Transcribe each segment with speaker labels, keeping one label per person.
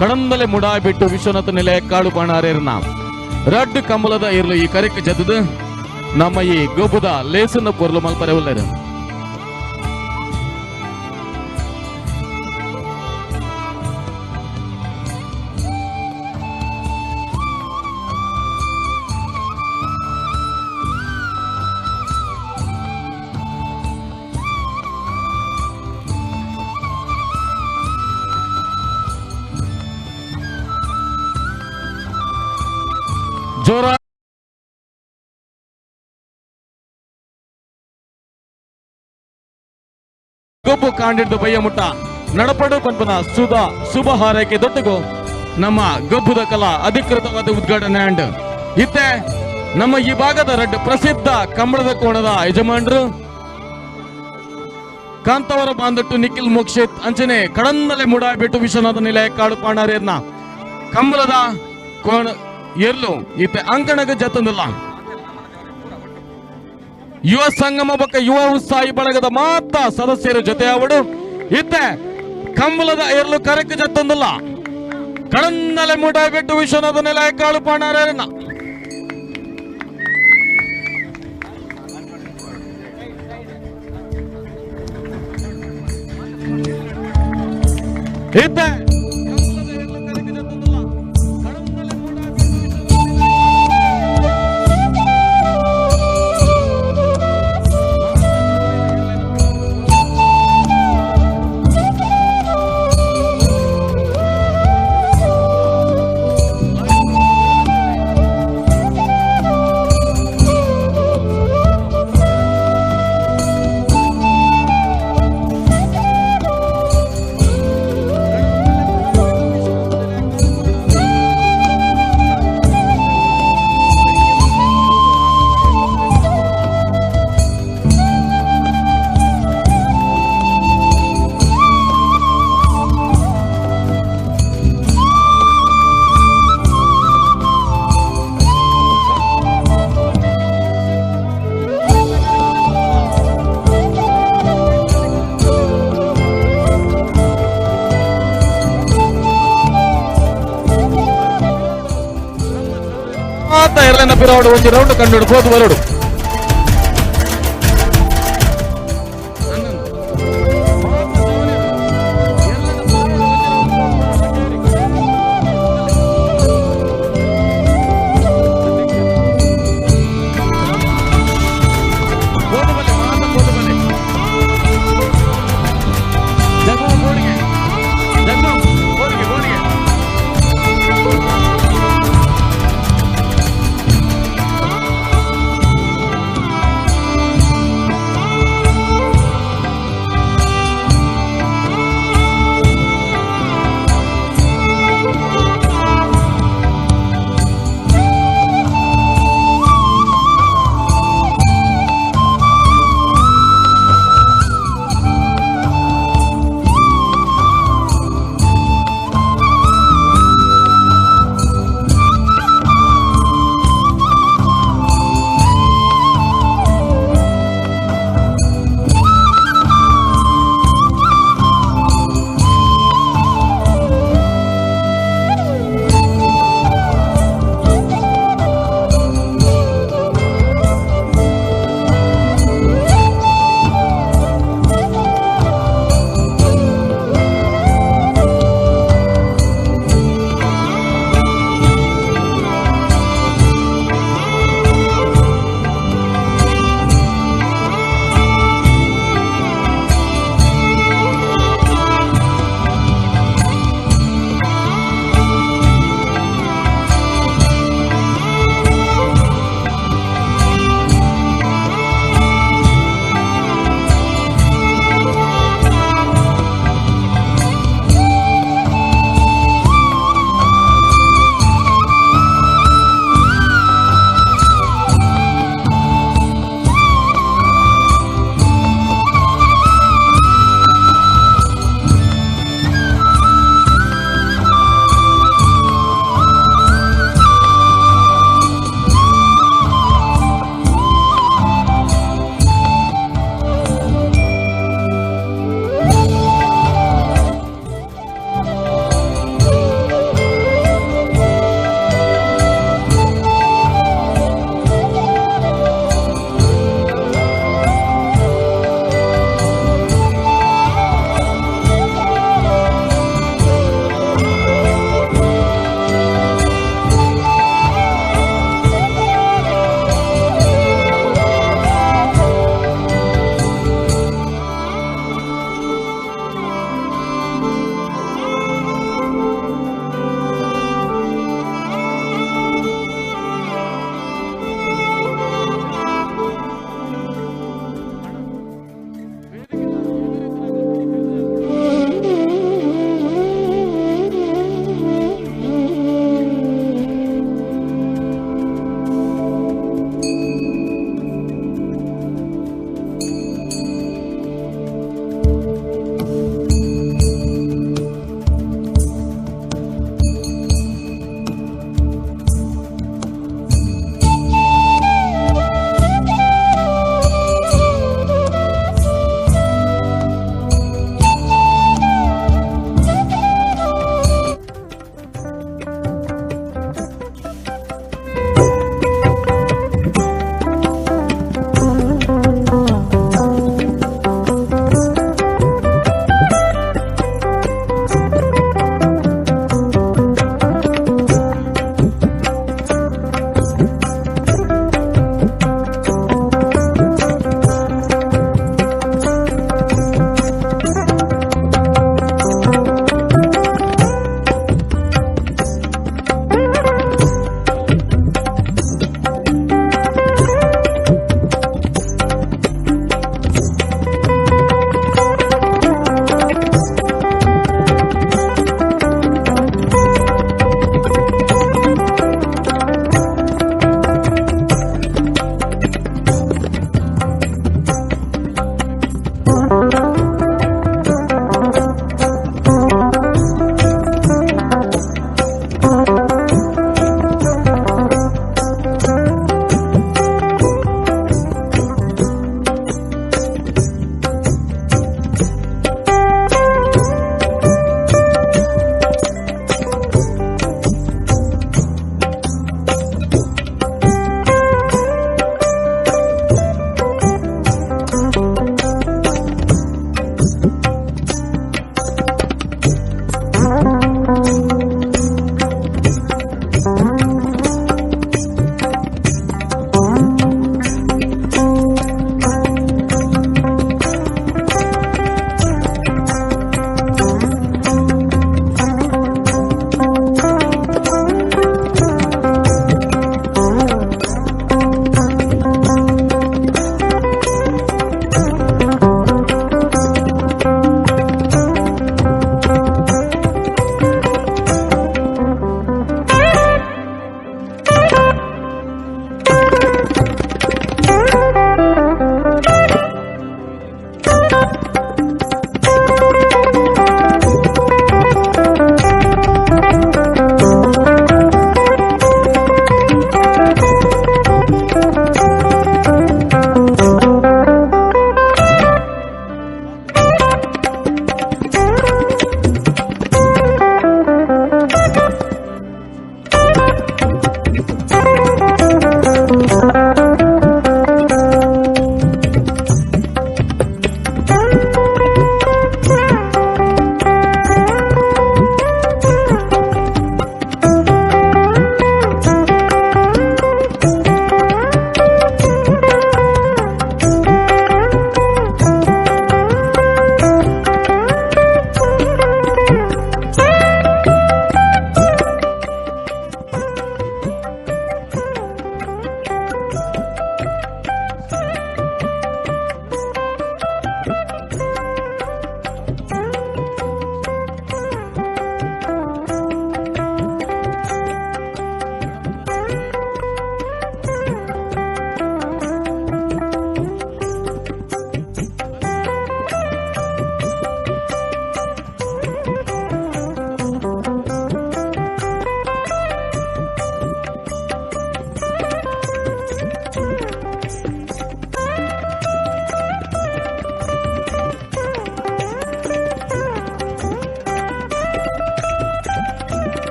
Speaker 1: ಕಡಂದಲೆ ಮುಡಾಬಿಟ್ಟು ವಿಶ್ವನಾಥ ನಿಲಯ ಕಾಡು ಪಾಣಾರೇರ್ನ ರಡ್ಡ್ ಕಂಬಳದ ಇರ್ಲು ಈ ಕರೆಕ್ ಜತದು ನಮ್ಮ ಈ ಗೊಬ್ಬುದ ಲೇಸನ್ನ ಪೊರ್ಲು ಮಲ್ಪರೆ ಉಲ್ಲೇರು. ಜೋರ ಗೊಬ್ಬು ಕಾಂಡಿಡ್ದು ಬಯ್ಯ ಮುಟ್ಟ ನಡಪಡು ಪನ್ಪನ ಸುಧಾ ಶುಭ ಹಾರೈಕೆ ದೊಡ್ಡಗು ನಮ್ಮ ಗೊಬ್ಬುದ ಕಲಾ ಅಧಿಕೃತವಾದ ಉದ್ಘಾಟನೆ ಅಂಡ್ ಇತ್ತೆ ನಮ್ಮ ಈ ಭಾಗದ ರಡ್ಡು ಪ್ರಸಿದ್ಧ ಕಂಬಳದ ಕೋಣದ ಯಜಮಾನರು ಕಾಂತವರ ಬಾಂದಟ್ಟು ನಿಖಿಲ್ ಮೋಕ್ಷಿತ್ ಅಂಚನೆ ಕಡನ್ನಲೆ ಮುಡಾಬಿಟ್ಟು ವಿಶ್ವನಾಥ ನಿಲಯ ಕಾಡು ಪಾಣಾರೇರ್ನ ಕಂಬಳದ ಕೋಣ ಎರ್ಲು ಇತ್ತೆ ಅಂಕಣಗ ಜತಂದಿಲ್ಲ. ಯುವ ಸಂಗಮ ಬೊಕ್ಕ ಯುವ ಉತ್ಸಾಹಿ ಬಳಗದ ಮಾತ ಸದಸ್ಯರ ಜೊತೆ ಅವಡು ಇತ್ತೆ ಕಂಬಳದ ಎರ್ಲು ಕರಕ ಜತ್ತೊಂದಿಲ್ಲ. ಕಡನ್ನಲೆ ಮುಡಾಬಿಟ್ಟು ವಿಶ್ವನಾಥ ನಿಲಯ ಕಾಡು ಪಾಣಾರೇರ್ನ ಇತ್ತೆ ಎರಲೆನ ಪಿರಾವಡು ಒಂಜಿ ರೌಂಡ್ ಕಂಡು ಹೋದು ಬರೋಡು.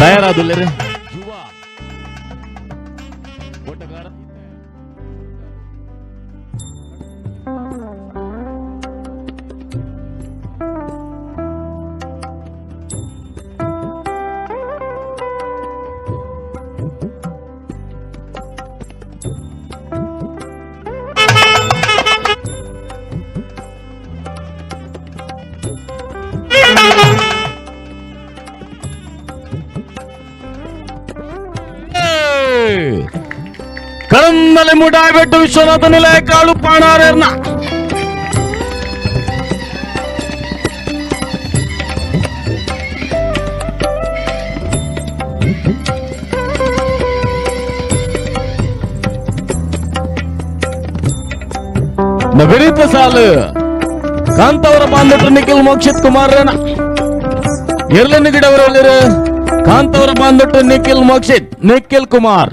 Speaker 1: ತಯಾರಾದುಲ್ಲೇರಿ ಯುವ ಓಟಗಾರ ಕರಂದಲೆ ಮುಡಾಬೆಟ್ಟು ವಿಶ್ವನಾಥ ನಿಲಯ ಕಾಳು ಪಾಣಾರೇರ್ನ ನಗರೀತ ಸಾಲು ಕಾಂತವರ ಬಾಂಧವರು ನಿಖಿಲ್ ಮೋಕ್ಷಿತ್ ಕುಮಾರ್ರೇನ ಎರ್ಲನ್ನು ಗಿಡವರಲ್ಲಿರು ಕಾಂತವರ ಬಾಂಧವರು ನಿಖಿಲ್ ಮೋಕ್ಷಿತ್ ನಿಖಿಲ್ ಕುಮಾರ್.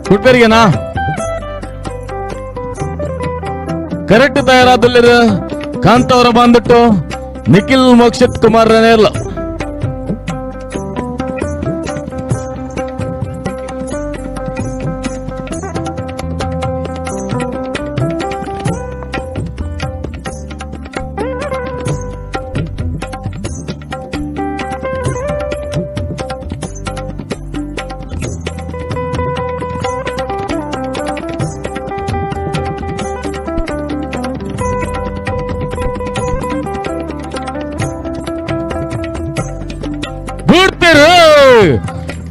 Speaker 1: ಕುಟ್ಪೇರಿಗೆನಾ ಕರೆಕ್ಟ್ ತಯಾರಾದಲ್ಲಿರು ಕಾಂತವರ ಬಂದ್ಬಿಟ್ಟು ನಿಖಿಲ್ ಮೋಕ್ಷಿತ್ ಕುಮಾರ್ ಇಲ್ಲ.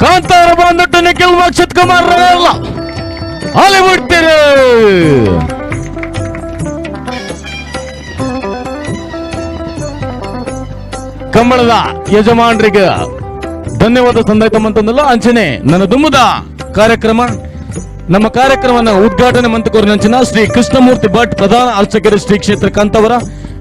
Speaker 1: ಕಾಂತಾರ ಬಂದ್ಬಿಟ್ಟು ನಿಖಿಲ್ ಮೋಕ್ಷಿತ್ ಕುಮಾರ್ ಅಲ್ಲ ಅಲ್ಲಿ ಬಿಡ್ತೀರಿ. ಕಂಬಳದ ಯಜಮಾನರಿಗೆ ಧನ್ಯವಾದ ಸಂದಾಯ್ತಮ್ಮಂತಂದಲ್ಲ. ಅಂಚನೆ ನನ್ನ ದುಮ್ಮದ ಕಾರ್ಯಕ್ರಮ ನಮ್ಮ ಕಾರ್ಯಕ್ರಮವನ್ನು ಉದ್ಘಾಟನೆ ಮಂತಕೋರಿನಂಚಿನ ಶ್ರೀ ಕೃಷ್ಣಮೂರ್ತಿ ಭಟ್ ಪ್ರಧಾನ ಅರ್ಚಕರು ಶ್ರೀ ಕ್ಷೇತ್ರ ಕಾಂತವರ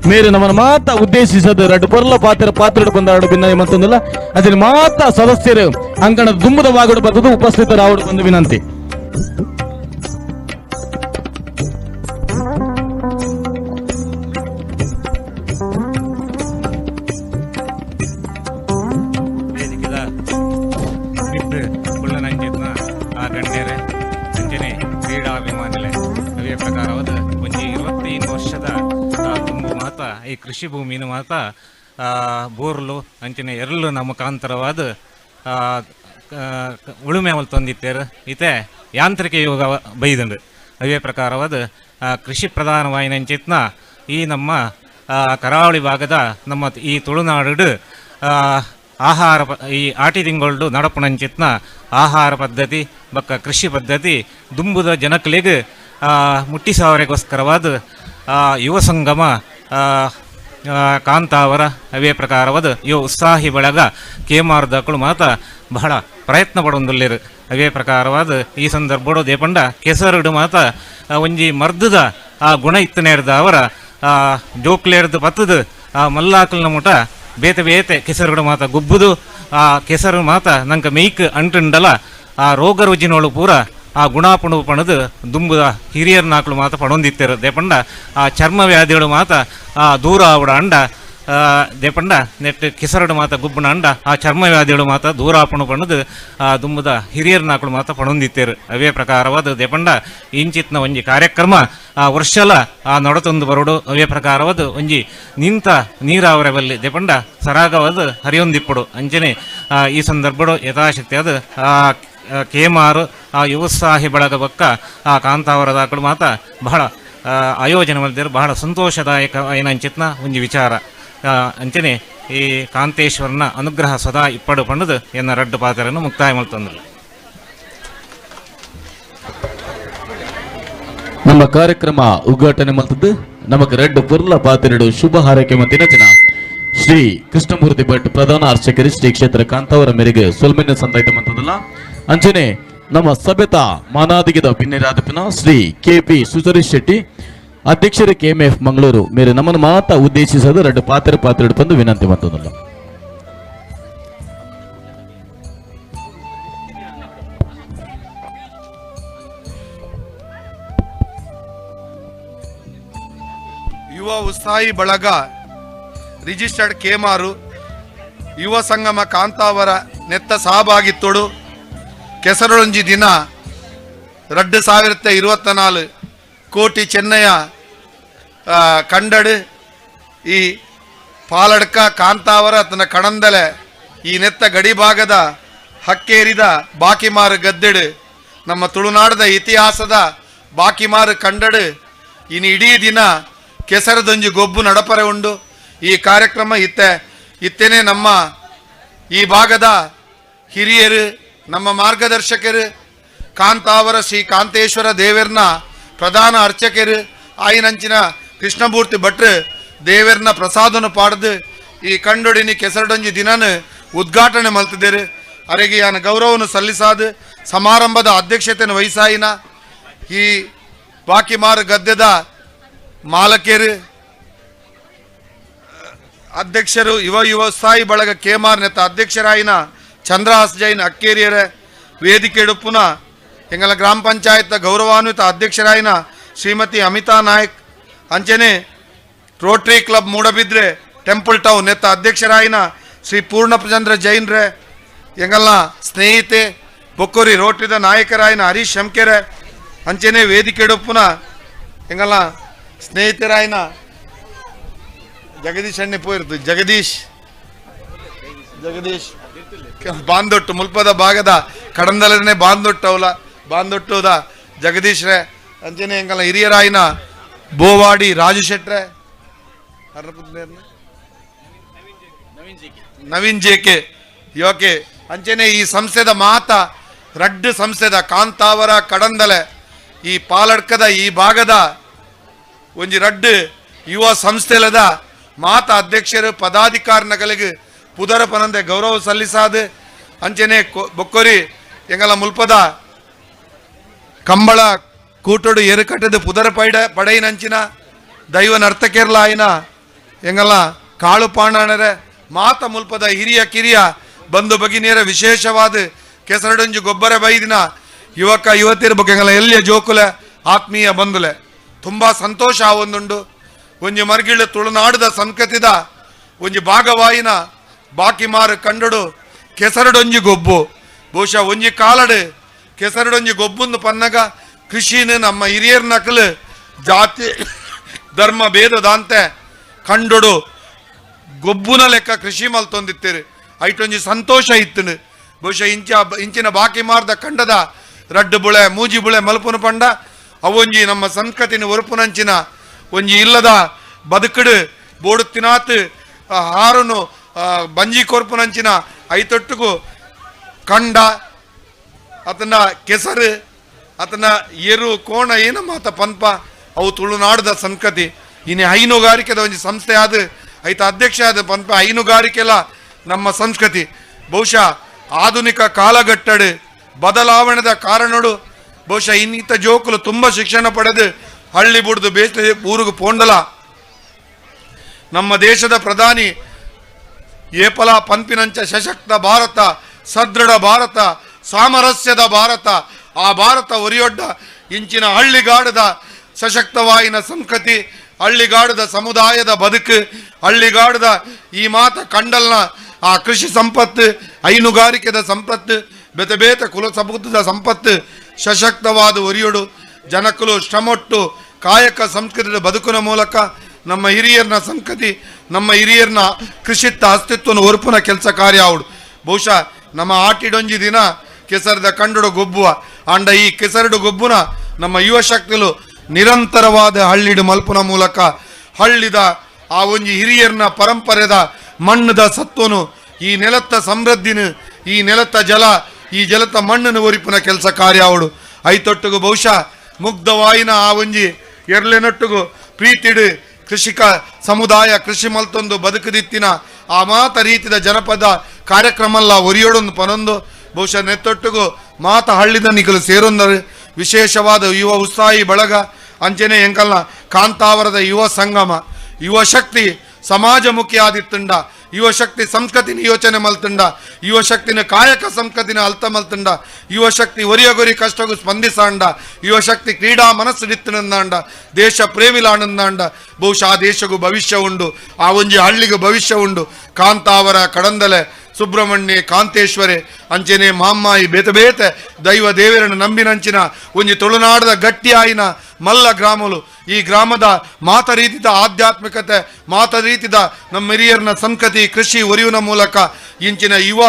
Speaker 1: ಮೇರೆ ನಮ್ಮನ್ನು ಮಾತ ಉದ್ದೇಶಿಸದ ರಡ್ಡು ಪೊರ್ಲ ಪಾತ್ರ ಪಾತ್ರ ಬಂದಾಡು ಭಿನ್ನ ಮಂತಂದಲ್ಲ. ಅದನ್ನ ಮಾತ ಸದಸ್ಯರು ಅಂಗಣದ ದುಮ್ಮದ ವಾಗಡು ಬರ್ತದೆ ಉಪಸ್ಥಿತರಾವಡು ಬಂದು ವಿನಂತಿ.
Speaker 2: ಈ ಕೃಷಿ ಭೂಮಿನ ಮಾತ ಬೋರ್ಲು ಅಂಚನೆ ಎರಲು ನಮ್ಮ ಮುಖಾಂತರವಾದ ಉಳುಮೆ ಅವಲು ತಂದಿತ್ತೇರು. ಇತೆ ಯಾಂತ್ರಿಕ ಯುಗ ಬೈದಂಡು. ಅವೇ ಪ್ರಕಾರವಾದ ಕೃಷಿ ಪ್ರಧಾನವಾಯಿನಂಚಿತ್ನ ಈ ನಮ್ಮ ಕರಾವಳಿ ಭಾಗದ ನಮ್ಮ ಈ ತುಳುನಾಡು ಆಹಾರ ಈ ಆಟಿ ತಿಂಗಳು ನಡಪುಣಂಚಿತ್ನ ಆಹಾರ ಪದ್ಧತಿ ಬಕ್ಕ ಕೃಷಿ ಪದ್ಧತಿ ದುಂಬುದ ಜನಕಲಿಗೆ ಮುಟ್ಟಿಸಾವರೆಗೋಸ್ಕರವಾದ ಯುವ ಸಂಗಮ ಕಾಂತಾವರ ಅವೇ ಪ್ರಕಾರವಾದ ಯುವ ಉತ್ಸಾಹಿ ಬಳಗ ಕೇಮಾರ್ದಕ್ಕಳು ಮಾತ ಬಹಳ ಪ್ರಯತ್ನ ಪಡೊಂದುಲ್ಲೇರು. ಅವೇ ಪ್ರಕಾರವಾದ ಈ ಸಂದರ್ಭಡು ದೇಪಂಡ ಕೆಸರುಡು ಮಾತ ಒಂಜಿ ಮರ್ದದ ಆ ಗುಣ ಇತ್ತನೇರ್ದ ಅವರ ಜೋಕ್ಲೇರ್ದು ಪತ್ತದು ಆ ಮಲ್ಲಾಕಲ್ನ ಮುಟ ಬೇತೆ ಬೇತೆ ಕೆಸರುಡು ಮಾತ ಗುಬ್ಬುದು ಆ ಕೆಸರು ಮಾತ ನಂಗೆ ಮೇಯ್ಕ್ ಅಂಟುಂಡಲ ಆ ರೋಗ ರುಜಿನೋಳು ಪೂರ ಆ ಗುಣಾಪಣು ಪಣದು ದುಂಬುದ ಹಿರಿಯರ್ ನಾಕಳು ಮಾತ ಪಣೊಂದಿತ್ತೇರು. ದೇಪಂಡ ಆ ಚರ್ಮ ವ್ಯಾಧಿಗಳು ಮಾತ ಆ ದೂರ ಆವಡ ಅಂಡ ದೇಪಂಡ ನೆಟ್ ಕೆಸರಡು ಮಾತ ಗುಬ್ಬನ ಅಂಡ ಆ ಚರ್ಮ ವ್ಯಾಧಿಗಳು ಮಾತ ದೂರ ಆಪಣು ಪಣದು ಆ ದುಂಬುದ ಹಿರಿಯರ್ ನಾಕಳು ಮಾತ ಪಣೊಂದಿತ್ತೇರು. ಅವೇ ಪ್ರಕಾರವಾದ ದೇಪಂಡ ಇಂಚಿತ್ನ ಒಂಜಿ ಕಾರ್ಯಕ್ರಮ ಆ ವರ್ಷಲ ಆ ನಡತೊಂದು ಬರೋಡು. ಅವೇ ಪ್ರಕಾರವಾದ ಒಂಜಿ ನಿಂತ ನೀರಾವರ ಬಲ್ಲಿ ದೇಪಂಡ ಸರಾಗವಾದ ಹರಿಯೊಂದಿಪ್ಪಡು. ಅಂಚನೆ ಈ ಸಂದರ್ಭಡು ಯಥಾಶಕ್ತಿ ಅದು ಆ ಕೇಮಾರು ಆ ಯುವತ್ಸಾಹಿ ಬಳಗ ಬಕ್ಕ ಆ ಕಾಂತಾವರದಾಕಳು ಮಾತ ಬಹಳ ಆಯೋಜನೆ ಮಲ್ದಿರು. ಬಹಳ ಸಂತೋಷದಾಯಕ ಏನಂಚಿತ್ನ ಒಂಜಿ ವಿಚಾರ. ಅಂಚನೆ ಈ ಕಾಂತೇಶ್ವರನ ಅನುಗ್ರಹ ಸದಾ ಇಪ್ಪಡು ಪಂಡದು ಎನ್ನ ರಡ್ಡು ಪಾತ್ರವನ್ನು ಮುಕ್ತಾಯ ಮಲ್ತಂದ್ರು.
Speaker 1: ನಮ್ಮ ಕಾರ್ಯಕ್ರಮ ಉದ್ಘಾಟನೆ ಮಲ್ತದ್ದು ನಮಕ್ ರೆಡ್ ಪುರ್ಲ ಪಾತ್ರೆಡು ಶುಭ ಹಾರೈಕೆ ಮಂತಿನ ಜನ ಶ್ರೀ ಕೃಷ್ಣಮೂರ್ತಿ ಭಟ್ ಪ್ರಧಾನ ಅರ್ಚಕರು ಶ್ರೀ ಕ್ಷೇತ್ರ ಕಾಂತಾವರ ಮೇರೆಗೆ ಸೊಲ್ಮೆನ ಸಂದಾಯ್ತ ಮಂತದಲ್ಲ. ಅಂಚನೆ ನಮ್ಮ ಸಭೆತ ಮಾನಾದಿಗದ ಭಿನ್ನರಾದಪಿನ ಶ್ರೀ ಕೆ ಪಿ ಸುಚರೀಶ್ ಶೆಟ್ಟಿ ಅಧ್ಯಕ್ಷರು ಕೆಎಂಎಫ್ ಮಂಗಳೂರು ಮೇರೆ ನಮ್ಮನ್ನು ಮಾತ ಉದ್ದೇಶಿಸದು ಎರಡು ಪಾತ್ರ ಪಾತ್ರ ಬಂದು ವಿನಂತಿ ಮಂತದಲ್ಲ.
Speaker 3: ಯುವ ಉತ್ಸಾಹಿ ಬಳಗ ರಿಜಿಸ್ಟರ್ಡ್ ಕೇಮಾರು ಯುವ ಸಂಗಮ ಕಾಂತಾವರ ನೆತ್ತ ಸಹಭಾಗಿತ್ತೋಡು ಕೆಸರೊಂಜಿ ದಿನ 2024 ಕೋಟಿ ಚೆನ್ನಯ ಕಂಡಡು ಈ ಪಾಲಡ್ಕ ಕಾಂತಾವರ ತನ್ನ ಕಣಂದಲೆ ಈ ನೆತ್ತ ಗಡಿಭಾಗದ ಹಕ್ಕೇರಿದ ಬಾಕಿಮಾರು ಗದ್ದೆಡು ನಮ್ಮ ತುಳುನಾಡದ ಇತಿಹಾಸದ ಬಾಕಿಮಾರು ಕಂಡಡು ಇನ್ನು ಇಡೀ ದಿನ ಕೆಸರದೊಂಜಿ ಗೊಬ್ಬು ನಡಪರೆ ಉಂಡು. ಈ ಕಾರ್ಯಕ್ರಮ ಇತ್ತೇನೆ ನಮ್ಮ ಈ ಭಾಗದ ಹಿರಿಯರು ನಮ್ಮ ಮಾರ್ಗದರ್ಶಕರು ಕಾಂತಾವರ ಶ್ರೀ ಕಾಂತೇಶ್ವರ ದೇವರ್ನ ಪ್ರಧಾನ ಅರ್ಚಕರು ಆಯಿನಂಚಿನ ಕೃಷ್ಣಮೂರ್ತಿ ಭಟ್ರು ದೇವರ್ನ ಪ್ರಸಾದನು ಪಾಡ್ದು ಈ ಕಂಡೊಡಿನಿ ಕೆಸರಡೊಂಜಿ ದಿನನು ಉದ್ಘಾಟನೆ ಮಲ್ತಿದ್ದೇರು. ಅರೆಗೆ ಯಾನ ಗೌರವವನ್ನು ಸಲ್ಲಿಸಾದು ಸಮಾರಂಭದ ಅಧ್ಯಕ್ಷತೆಯನ್ನು ವಹಿಸಾಯಿನ ಈ ಬಾಕಿಮಾರು ಗದ್ದೆದ ಮಾಲಕರು ಅಧ್ಯಕ್ಷರು ಯುವ ಯುವ ಸ್ಥಾಯಿ ಬಳಗ ಕೇಮಾರ್ ನೆತ್ತ ಅಧ್ಯಕ್ಷರಾಯಿನ ಚಂದ್ರಹಾಸ್ ಜೈನ್ ಅಕ್ಕೇರಿಯರ ವೇದಿಕೆ ಎಡುಪುನ ಎಂಗಲ ಗ್ರಾಮ ಪಂಚಾಯತ್ ಗೌರವಾನ್ವಿತ ಅಧ್ಯಕ್ಷರಾಯಿನ ಶ್ರೀಮತಿ ಅಮಿತಾ ನಾಯಕ್ ಅಂಚನೆ Rotary club Moodbidri temple town ನೆತ್ತ ಅಧ್ಯಕ್ಷರಾಯಿನ ಶ್ರೀ ಪೂರ್ಣಚಂದ್ರ ಜೈನ್ರೆ ಎಂಗಲ್ಲ ಸ್ನೇಹಿತೆ ಬೊಕ್ಕೋರಿ ರೋಟರಿದ ನಾಯಕರಾಯಿನ ಹರೀಶ್ ಶಂಕೆರೆ ಅಂಚನೆ ವೇದಿಕೆ ಎಡುಪುನ ಎಂಗಲ್ಲ ಸ್ನೇಹಿತರಾಯಿನ ಜಗದೀಶ್ ಅಣ್ಣೆ ಪೋಯಿರ್ತು ಜಗದೀಶ್ ಜಗದೀಶ್ ಬಾಂದೊಟ್ಟು ಮುಲ್ಪದ ಭಾಗದ ಕಡಂದಲನೆ ಬಾಂದೊಟ್ಟು ಅವಲ ಬಾಂದೊಟ್ಟುದ ಜಗದೀಶ್ರೆ ಅಂಚನೆ ಎಂಗಲ್ಲ ಹಿರಿಯರಾಯಿನ ಬೋವಾಡಿ ರಾಜು ಶೆಟ್ರೆ ನವೀನ್ ಜೆಕೆ ಯೋಕೆ ಅಂಚನೆ ಈ ಸಂಸ್ಥೆದ ಮಾತ ರಡ್ಡು ಸಂಸ್ಥೆದ ಕಾಂತಾವರ ಕಡಂದಲೆ ಈ ಪಾಲಡ್ಕದ ಈ ಭಾಗದ ಒಂಜಿ ರಡ್ಡು ಯುವ ಸಂಸ್ಥೆಲದ ಮಾತ ಅಧ್ಯಕ್ಷರು ಪದಾಧಿಕಾರಿನಗಳಿಗೆ ಪುದರ ಪನಂದೆ ಗೌರವ ಸಲ್ಲಿಸಾದು ಅಂಚನೆ ಬೊಕ್ಕೊರಿ ಎಂಗಲ ಮುಲ್ಪದ ಕಂಬಳ ಕೂಟೋಡು ಎರುಕಟ್ಟದ ಪುದರ ಪೈಡ ಪಡೈನಂಚಿನ ದೈವ ನರ್ತಕಿರ್ಲ ಆಯ್ನ ಎಂಗಲ ಕಾಳು ಪಾಂಡಣರೆ ಮಾತ ಮುಲ್ಪದ ಹಿರಿಯ ಕಿರಿಯ ಬಂಧು ಭಗಿನಿಯರ ವಿಶೇಷವಾದ ಕೆಸರಡೊಂಜಿ ಗೊಬ್ಬರ ಬೈದಿನ ಯುವಕ ಯುವತಿಯರ ಬಗ್ಗೆ ಎಂಗಲ ಎಲ್ಲಿಯ ಜೋಕುಲೆ ಆತ್ಮೀಯ ಬಂಧುಲೆ ತುಂಬ ಸಂತೋಷ ಆವೊಂದುಂಡು. ಒಂಜಿ ಮರ್ಗಿಳು ತುಳುನಾಡದ ಸಂಸ್ಕೃತಿದ ಒಂಜಿ ಭಾಗವಾಯಿನ ಬಾಕಿಮಾರು ಕಂಡಡು ಕೆಸರಡೊಂಜಿ ಗೊಬ್ಬು ಬಹುಶಃ ಒಂಜಿ ಕಾಲಡು ಕೆಸರಡೊಂಜಿ ಗೊಬ್ಬುಂದು ಪನ್ನಗ ಕೃಷಿನ ನಮ್ಮ ಹಿರಿಯರ್ ನಕಲು ಜಾತಿ ಧರ್ಮ ಭೇದದಾಂತೆ ಕಂಡೊಡು ಗೊಬ್ಬುನ ಲೆಕ್ಕ ಕೃಷಿ ಮಲ್ತೊಂದಿತ್ತೀರಿ ಐಟೊಂಜಿ ಸಂತೋಷ ಇತ್ತನು. ಬಹುಶಃ ಇಂಚಿನ ಬಾಕಿ ಮಾರ್ದ ಕಂಡದ ರಡ್ಡು ಬುಳೆ ಮೂಜಿ ಬುಳೆ ಮಲ್ಪುನ ಪಂಡ ಅವೊಂಜಿ ನಮ್ಮ ಸಂಸ್ಕೃತಿನ ಒರುಪುನಂಚಿನ ಒಂಜಿ ಇಲ್ಲದ ಬದುಕಡು ಬೋಡು ತಿನಾತ್ ಹಾರುನು ಬಂಜಿ ಕೊರ್ಪುನಂಚಿನ ಐತೊಟ್ಟುಗು ಕಂಡ ಆತನ ಕೆಸರು ಆತನ ಎರು ಕೋಣ ಏನ ಮಾತ ಪನ್ಪ ಅವು ತುಳುನಾಡದ ಸಂಸ್ಕೃತಿ. ಇನ್ನು ಹೈನುಗಾರಿಕೆದ ಒಂಜಿ ಸಂಸ್ಥೆ ಆದ ಐತ ಅಧ್ಯಕ್ಷ ಆದ ಪನ್ಪ ಹೈನುಗಾರಿಕೆಲ್ಲ ನಮ್ಮ ಸಂಸ್ಕೃತಿ. ಬಹುಶಃ ಆಧುನಿಕ ಕಾಲಘಟ್ಟಡು ಬದಲಾವಣೆದ ಕಾರಣಡು ಬಹುಶಃ ಇನ್ನಿತ ಜೋಕುಲು ತುಂಬ ಶಿಕ್ಷಣ ಪಡೆದು ಹಳ್ಳಿ ಬುಡ್ದು ಬೇಸ ಊರಿಗೆ ಪೋಂಡಲ ನಮ್ಮ ದೇಶದ ಪ್ರಧಾನಿ ಏಪಲ ಪನ್ಪಿನಂಚ ಸಶಕ್ತ ಭಾರತ ಸದೃಢ ಭಾರತ ಸಾಮರಸ್ಯದ ಭಾರತ ಆ ಭಾರತ ಒರಿಯೊಡ್ಡ ಇಂಚಿನ ಹಳ್ಳಿಗಾಡದ ಸಶಕ್ತವಾಯಿನ ಸಂಸ್ಕೃತಿ ಹಳ್ಳಿಗಾಡದ ಸಮುದಾಯದ ಬದುಕು ಹಳ್ಳಿಗಾಡದ ಈ ಮಾತ ಕಂಡಲ್ನ ಆ ಕೃಷಿ ಸಂಪತ್ತು ಹೈನುಗಾರಿಕೆದ ಸಂಪತ್ತು ಬೇತೆ ಬೇತೆ ಕುಲ ಸಮುದ್ರದ ಸಂಪತ್ತು ಸಶಕ್ತವಾದ ಒರಿಯೊಡು ಜನಕುಲು ಶ್ರಮೊಟ್ಟು ಕಾಯಕ ಸಂಸ್ಕೃತಿಯ ಬದುಕಿನ ಮೂಲಕ ನಮ್ಮ ಹಿರಿಯರ್ನ ಸಂಸ್ಕೃತಿ ನಮ್ಮ ಹಿರಿಯರ್ನ ಕೃಷಿತ್ತ ಅಸ್ತಿತ್ವನ ಒರುಪುನ ಕೆಲಸ ಕಾರ್ಯ ಆವಡು. ಬಹುಶಃ ನಮ್ಮ ಆಟಿಡೊಂಜಿ ದಿನ ಕೆಸರದ ಕಂಡುಡು ಗೊಬ್ಬುವ ಆಂಡ ಈ ಕೆಸರಡು ಗೊಬ್ಬುನ ನಮ್ಮ ಯುವ ಶಕ್ತಿಲು ನಿರಂತರವಾದ ಹಳ್ಳಿಡು ಮಲ್ಪುನ ಮೂಲಕ ಹಳ್ಳಿದ ಆ ಒಂಜಿ ಹಿರಿಯರ್ನ ಪರಂಪರೆದ ಮಣ್ಣದ ಸತ್ವನು ಈ ನೆಲತ್ತ ಸಮೃದ್ಧಿನ ಈ ನೆಲತ್ತ ಜಲ ಈ ಜಲತ್ತ ಮಣ್ಣನ್ನು ಒರಿಪುನ ಕೆಲಸ ಕಾರ್ಯ ಆವಡು. ಐತೊಟ್ಟುಗು ಬಹುಶಃ ಮುಗ್ಧವಾಯಿನ ಆ ಒಂಜಿ ಎರ್ಲೆನೊಟ್ಟುಗು ಪ್ರೀತಿಡು ಕೃಷಿಕ ಸಮುದಾಯ ಕೃಷಿ ಮಲ್ತೊಂದು ಬದುಕುದಿತ್ತಿನ ಆ ಮಾತ ರೀತಿದ ಜನಪದ ಕಾರ್ಯಕ್ರಮಲ್ಲ ಒರಿಯೋಡೊಂದು ಪನೊಂದು ಬಹುಶಃ ನೆತ್ತೊಟ್ಟುಗು ಮಾತ ಹಳ್ಳಿದ ನಿಗಲು ಸೇರೊಂದರು ವಿಶೇಷವಾದ ಯುವ ಉತ್ಸಾಹಿ ಬಳಗ ಅಂಚನೆ ಎಂಕಲ್ನ ಕಾಂತಾವರದ ಯುವ ಸಂಗಮ ಯುವ ಶಕ್ತಿ ಸಮಾಜಮುಖಿ ಆದಿತ್ತುಂಡ ಯುವಶಕ್ತಿ ಸಂಸ್ಕೃತಿನ ಯೋಚನೆ ಮಲ್ತುಂಡ ಯುವಶಕ್ತಿನ ಕಾಯಕ ಸಂಸ್ಕೃತಿನ ಅಲ್ತ ಮಲ್ತುಂಡ ಯುವಶಕ್ತಿ ಒರಿಯಗೊರಿ ಕಷ್ಟಗೂ ಸ್ಪಂದಿಸಾಂಡ ಯುವಶಕ್ತಿ ಕ್ರೀಡಾ ಮನಸ್ಸು ನಿತ್ತನಂದಾಂಡ ದೇಶ ಪ್ರೇಮಿಲಾನಂದಾಂಡ ಬಹುಶಃ ಆ ದೇಶಗೂ ಭವಿಷ್ಯ ಉಂಡು ಆ ಒಂಜಿ ಹಳ್ಳಿಗೂ ಭವಿಷ್ಯ ಉಂಡು. ಕಾಂತಾವರ ಕಡಂದಲೆ ಸುಬ್ರಹ್ಮಣ್ಯ ಕಾಂತೇಶ್ವರೆ ಅಂಚನೆ ಮಾಮ್ಮಾಯಿ ಬೇತೆ ಬೇತೆ ದೈವ ದೇವರನ್ನು ನಂಬಿನಂಚಿನ ಒಂಜಿ ತುಳುನಾಡದ ಗಟ್ಟಿಯಾಯಿನ ಮಲ್ಲ ಗ್ರಾಮಲು. ಈ ಗ್ರಾಮದ ಮಾತ ರೀತಿದ ಆಧ್ಯಾತ್ಮಿಕತೆ ಮಾತ ರೀತಿದ ನಮ್ಮ ಹಿರಿಯರ್ನ ಸಂಸ್ಕೃತಿ ಕೃಷಿ ಒರಿಯುವ ಮೂಲಕ ಇಂಚಿನ ಯುವ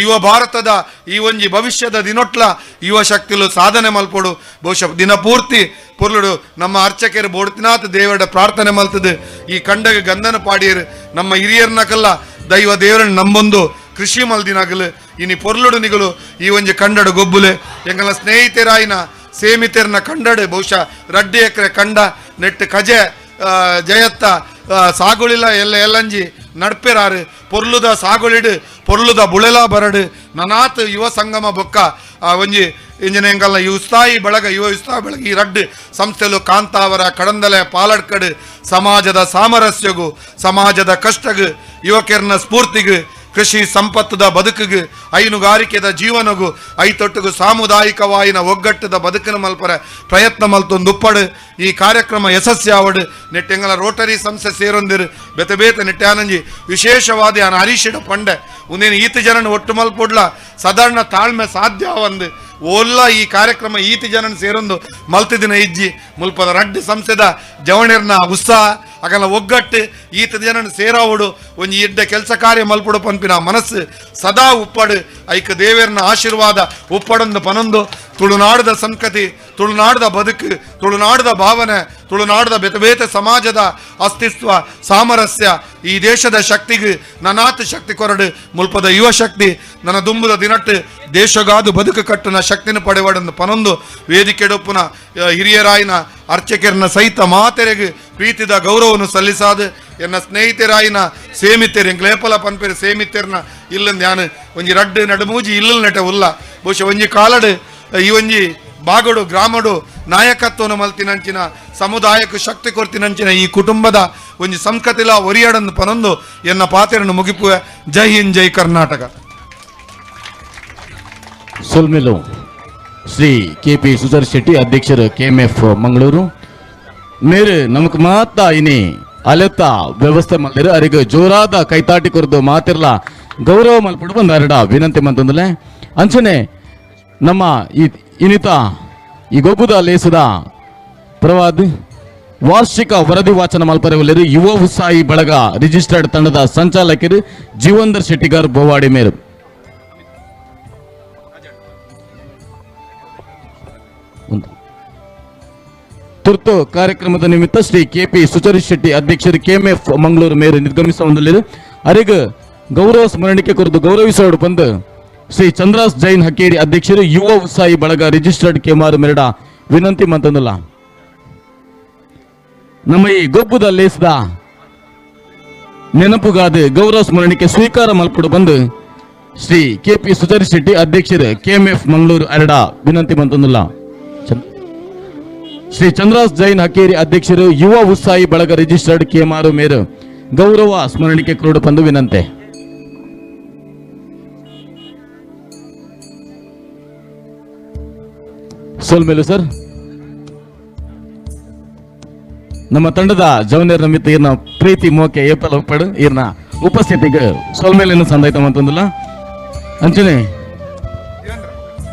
Speaker 3: ಯುವ ಭಾರತದ ಈ ಒಂಜಿ ಭವಿಷ್ಯದ ದಿನೊಟ್ಲ ಯುವ ಶಕ್ತಿಲು ಸಾಧನೆ ಮಲ್ಪೊಡು. ಬಹುಶಃ ದಿನಪೂರ್ತಿ ಪೊರ್ಲುಡು ನಮ್ಮ ಅರ್ಚಕರು ಬೋಡ್ತಿನಾಥ ದೇವರ ಪ್ರಾರ್ಥನೆ ಮಲ್ತದೆ ಈ ಕಂಡಗ ಗಂಧನ ಪಾಡಿಯರು ನಮ್ಮ ಹಿರಿಯರ್ನಕಲ್ಲ ದೈವ ದೇವರನ್ನು ನಂಬೊಂದು ಕೃಷಿ ಮಲ್ದಿನಾಗಲು ಇನಿ ಪೊರ್ಲುಡು ನಿಗಲು ಈ ಒಂಜಿ ಕಂಡಡು ಗೊಬ್ಬುಲೆ ಎಂಗಲ ಸ್ನೇಹಿತರಾಯಿನ ಸೇಮಿತೆರ್ನ ಕಂಡಡು ಬಹುಶಃ ರಡ್ಡಿ ಎಕರೆ ಕಂಡ ನೆಟ್ಟು ಕಜೆ ಜಯತ್ತ ಸಾಗುಳಿಲ ಎಲ್ಲ ಎಲ್ಲಂಜಿ ನಡ್ಪೆರಾರು ಪೊರ್ಲುದ ಸಾಗುಳಿಡು ಪೊರ್ಲುದ ಬುಳೆಲ ಬರಡು ನನಾತ್ ಯುವ ಸಂಗಮ ಬೊಕ್ಕ ಆ ಒಂಜಿ ಇಂಜಿನ ಎಂಗಲ್ನ ಈ ಉತ್ಸಾಹಿ ಬಳಗ ಯುವ ಉತ್ಸಾಹ ಬಳಗ ಈ ರಡ್ಡು ಸಂಸ್ಥೆಲು ಕಾಂತಾವರ ಕಡಂದಲೆ ಪಾಲಡ್ಕಡು ಸಮಾಜದ ಸಾಮರಸ್ಯಗು ಸಮಾಜದ ಕಷ್ಟಗು ಯುವಕರನ್ನ ಸ್ಫೂರ್ತಿಗು ಕೃಷಿ ಸಂಪತ್ತದ ಬದುಕಿಗೆ ಹೈನುಗಾರಿಕೆದ ಜೀವನಗು ಐತೊಟ್ಟಿಗೂ ಸಾಮುದಾಯಿಕವಾಯಿನ ಒಗ್ಗಟ್ಟದ ಬದುಕಿನ ಮಲ್ಪರೆ ಪ್ರಯತ್ನ ಮಲ್ತೊಂದು ಉಪ್ಪಡು ಈ ಕಾರ್ಯಕ್ರಮ ಯಶಸ್ವಿ ನೆಟ್ಟೆಂಗಲ ರೋಟರಿ ಸಂಸ್ಥೆ ಸೇರೊಂದಿರು ಬೇತೆ ಬೇತೆ ನೆಟ್ಟಾನಂಜಿ ವಿಶೇಷವಾದ ಆನ ಹರೀಶಿಡ ಪಂಡೆ ಒಂದೇನು ಈತ ಜನನ ಒಟ್ಟು ಮಲ್ಪೊಡ್ಲ ಸಾಧಾರಣ ತಾಳ್ಮೆ ಸಾಧ್ಯ ಒಂದು ಓಲ್ಲ ಈ ಕಾರ್ಯಕ್ರಮ ಈತ ಜನನ ಸೇರೊಂದು ಮಲ್ತಿದಿನ ಇಜ್ಜಿ ಮುಲ್ಪದ ರಡ್ಡು ಸಂಸ್ಥೆದ ಜವಣಿರ್ನ ಉತ್ಸಾಹ ಅಗಲ ಒಗ್ಗಟ್ಟು ಈತ ಜನನ ಸೇರಾವಡು ಒಂಜಿ ಎಡ್ಡೆ ಕೆಲಸ ಕಾರ್ಯ ಮಲ್ಪಡು ಪನ್ಪಿನ ಮನಸ್ಸು ಸದಾ ಉಪ್ಪಡು ಐಕ ದೇವೇರ್ನ ಆಶೀರ್ವಾದ ಉಪ್ಪಡೊಂದು ಪನೊಂದು ತುಳುನಾಡದ ಸಂಸ್ಕೃತಿ ತುಳುನಾಡದ ಬದುಕು ತುಳುನಾಡದ ಭಾವನೆ ತುಳುನಾಡದ ಬೇತೆ ಬೇತೆ ಸಮಾಜದ ಅಸ್ತಿತ್ವ ಸಾಮರಸ್ಯ ಈ ದೇಶದ ಶಕ್ತಿಗೆ ನನಾತ್ ಶಕ್ತಿ ಕೊರಡು ಮುಲ್ಪದ ಯುವ ಶಕ್ತಿ ನನ್ನ ದುಂಬುದ ದಿನಟ್ಟು ದೇಶಗಾದು ಬದುಕು ಕಟ್ಟುನ ಶಕ್ತಿನ ಪಡೆವಡಂದು ಪನೊಂದು ವೇದಿಕೆಡೊಪ್ಪುನ ಹಿರಿಯರಾಯಿನ ಅರ್ಚಕರನ್ನ ಸಹಿತ ಮಾತೆರೆಗೆ ಪ್ರೀತಿದ ಗೌರವವನ್ನು ಸಲ್ಲಿಸಾದ ಎನ್ನ ಸ್ನೇಹಿತರಾಯಿನ ಸೇಮಿತೇರು ಎಂಕ್ಲೇಪಲ ಪನ್ಪೇರು ಸೇಮಿತೇರ್ನ ಇಲ್ಲಂದು ಯಾನು ಒಂಜಿ ರಡ್ಡು ನಡುಮೂಜಿ ಇಲ್ಲಲ್ ನೆಟ ಉಲ್ಲ ಬಹುಶಃ ಒಂಜಿ ಕಾಲಡು ಈ ಒಂಜಿ ಬಾಗಡು ಗ್ರಾಮಡು ನಾಯಕತ್ವವನ್ನು ಮಲ್ತಿನಂಚಿನ ಸಮುದಾಯಕ್ಕೆ ಶಕ್ತಿ ಕೊರ್ತಿನಂಚಿನ ಈ ಕುಟುಂಬದ ಒಂಜಿ ಸಂಸ್ಕೃತಿಲ ಒರಿಯಡನ್ನು ಪನೊಂದು ಎನ್ನ ಪಾತೆರನ್ನು ಮುಗಿಪುವೆ. ಜೈ ಹಿಂದ್, ಜೈ ಕರ್ನಾಟಕ.
Speaker 1: ಸೊಲ್ಮೆಲು ಶ್ರೀ ಕೆ ಪಿ ಸುಧರ್ ಶೆಟ್ಟಿ ಅಧ್ಯಕ್ಷರು ಕೆ ಎಂ ಎಫ್ ಮಂಗಳೂರು ಮೇರು ನಮಕ್ ಮಾತ ಇನಿ ಅಲೆತ್ತ ವ್ಯವಸ್ಥೆ ಮಲ್ದಿರು ಅರಿಗ ಜೋರಾದ ಕೈತಾಟಿ ಕೊರದು ಮಾತಿರ್ಲ ಗೌರವ ಮಲ್ಪಡು ಬಂದಾರಡ ವಿನಂತಿ ಮಂತಂದಲೆ. ಅಂಚನೆ ನಮ್ಮ ಈ ಇನಿತ ಈ ಗೊಬ್ಬುದ ಲೇಸದ ಪ್ರವಾದ್ ವಾರ್ಷಿಕ ವರದಿ ವಾಚನ ಮಲ್ಪರೆ ಒಲ್ಲೆರು ಯುವ ಉತ್ಸಾಹಿ ಬಳಗ ರಿಜಿಸ್ಟರ್ಡ್ ತಂಡದ ಸಂಚಾಲಕರು ಜೀವಂದರ್ ಶೆಟ್ಟಿಗಾರ್ ಬೋವಾಡಿ ಮೇರು. ತುರ್ತು ಕಾರ್ಯಕ್ರಮದ ನಿಮಿತ್ತ ಶ್ರೀ ಕೆ ಪಿ ಸುಚರಿತ್ ಶೆಟ್ಟಿ ಅಧ್ಯಕ್ಷರು ಕೆಎಂಎಫ್ ಮಂಗಳೂರು ಮೇರು ನಿರ್ಗಮಿಸ ಹೊಂದಲಿರು. ಅರಿಗ ಗೌರವ ಸ್ಮರಣಿಕೆ ಕುರಿತು ಗೌರವಿಸೋಡು ಬಂದು ಶ್ರೀ ಚಂದ್ರಾಸ್ ಜೈನ್ ಹಕ್ಕೇರಿ ಅಧ್ಯಕ್ಷರು ಯುವ ಉತ್ಸಾಹಿ ಬಳಗ ರಿಜಿಸ್ಟರ್ಡ್ ಕೆಮಾರು ಮೆರಡ ವಿನಂತಿ ಮಂತಂದಲ್ಲ. ನಮ್ಮ ಈ ಗೊಬ್ಬುದ ಲೇಸದ ನೆನಪುಗಾದ ಗೌರವ ಸ್ಮರಣಿಕೆ ಸ್ವೀಕಾರ ಮಲ್ಪಡು ಬಂದು ಶ್ರೀ ಕೆ ಪಿ ಸುಚರಿತ್ ಶೆಟ್ಟಿ ಅಧ್ಯಕ್ಷರು ಕೆಎಂಎಫ್ ಮಂಗಳೂರು ಅರಡ ವಿನಂತಿ ಮಂತಂದಲ್ಲ. ಶ್ರೀ ಚಂದ್ರಾಸ್ ಜೈನ್ ಹಕ್ಕೇರಿ ಅಧ್ಯಕ್ಷರು ಯುವ ಉತ್ಸಾಹಿ ಬಳಗ ರಿಜಿಸ್ಟರ್ಡ್ ಕೆಮಾರು ಮೇರು ಗೌರವ ಸ್ಮರಣಿಕೆ ಕ್ರೋಡು ಪಂದು ವಿನಂತೆ. ಸೋಲ್ಮೇಲು ಸರ್ ನಮ್ಮ ತಂಡದ ಜವನಿಯರ ನಿಮಿತ್ತ ಇರ್ನ ಪ್ರೀತಿ ಮೋಕೆ ಏಪಲ್ ಒಪ್ಪಡು ಇರ್ನ ಉಪಸ್ಥಿತಿಗೆ ಸೋಲ್ಮೇಲಿನ ಸಂದಾಯ್ತ ಅಂತಂದಿಲ್ಲ. ಅಂಚನೆ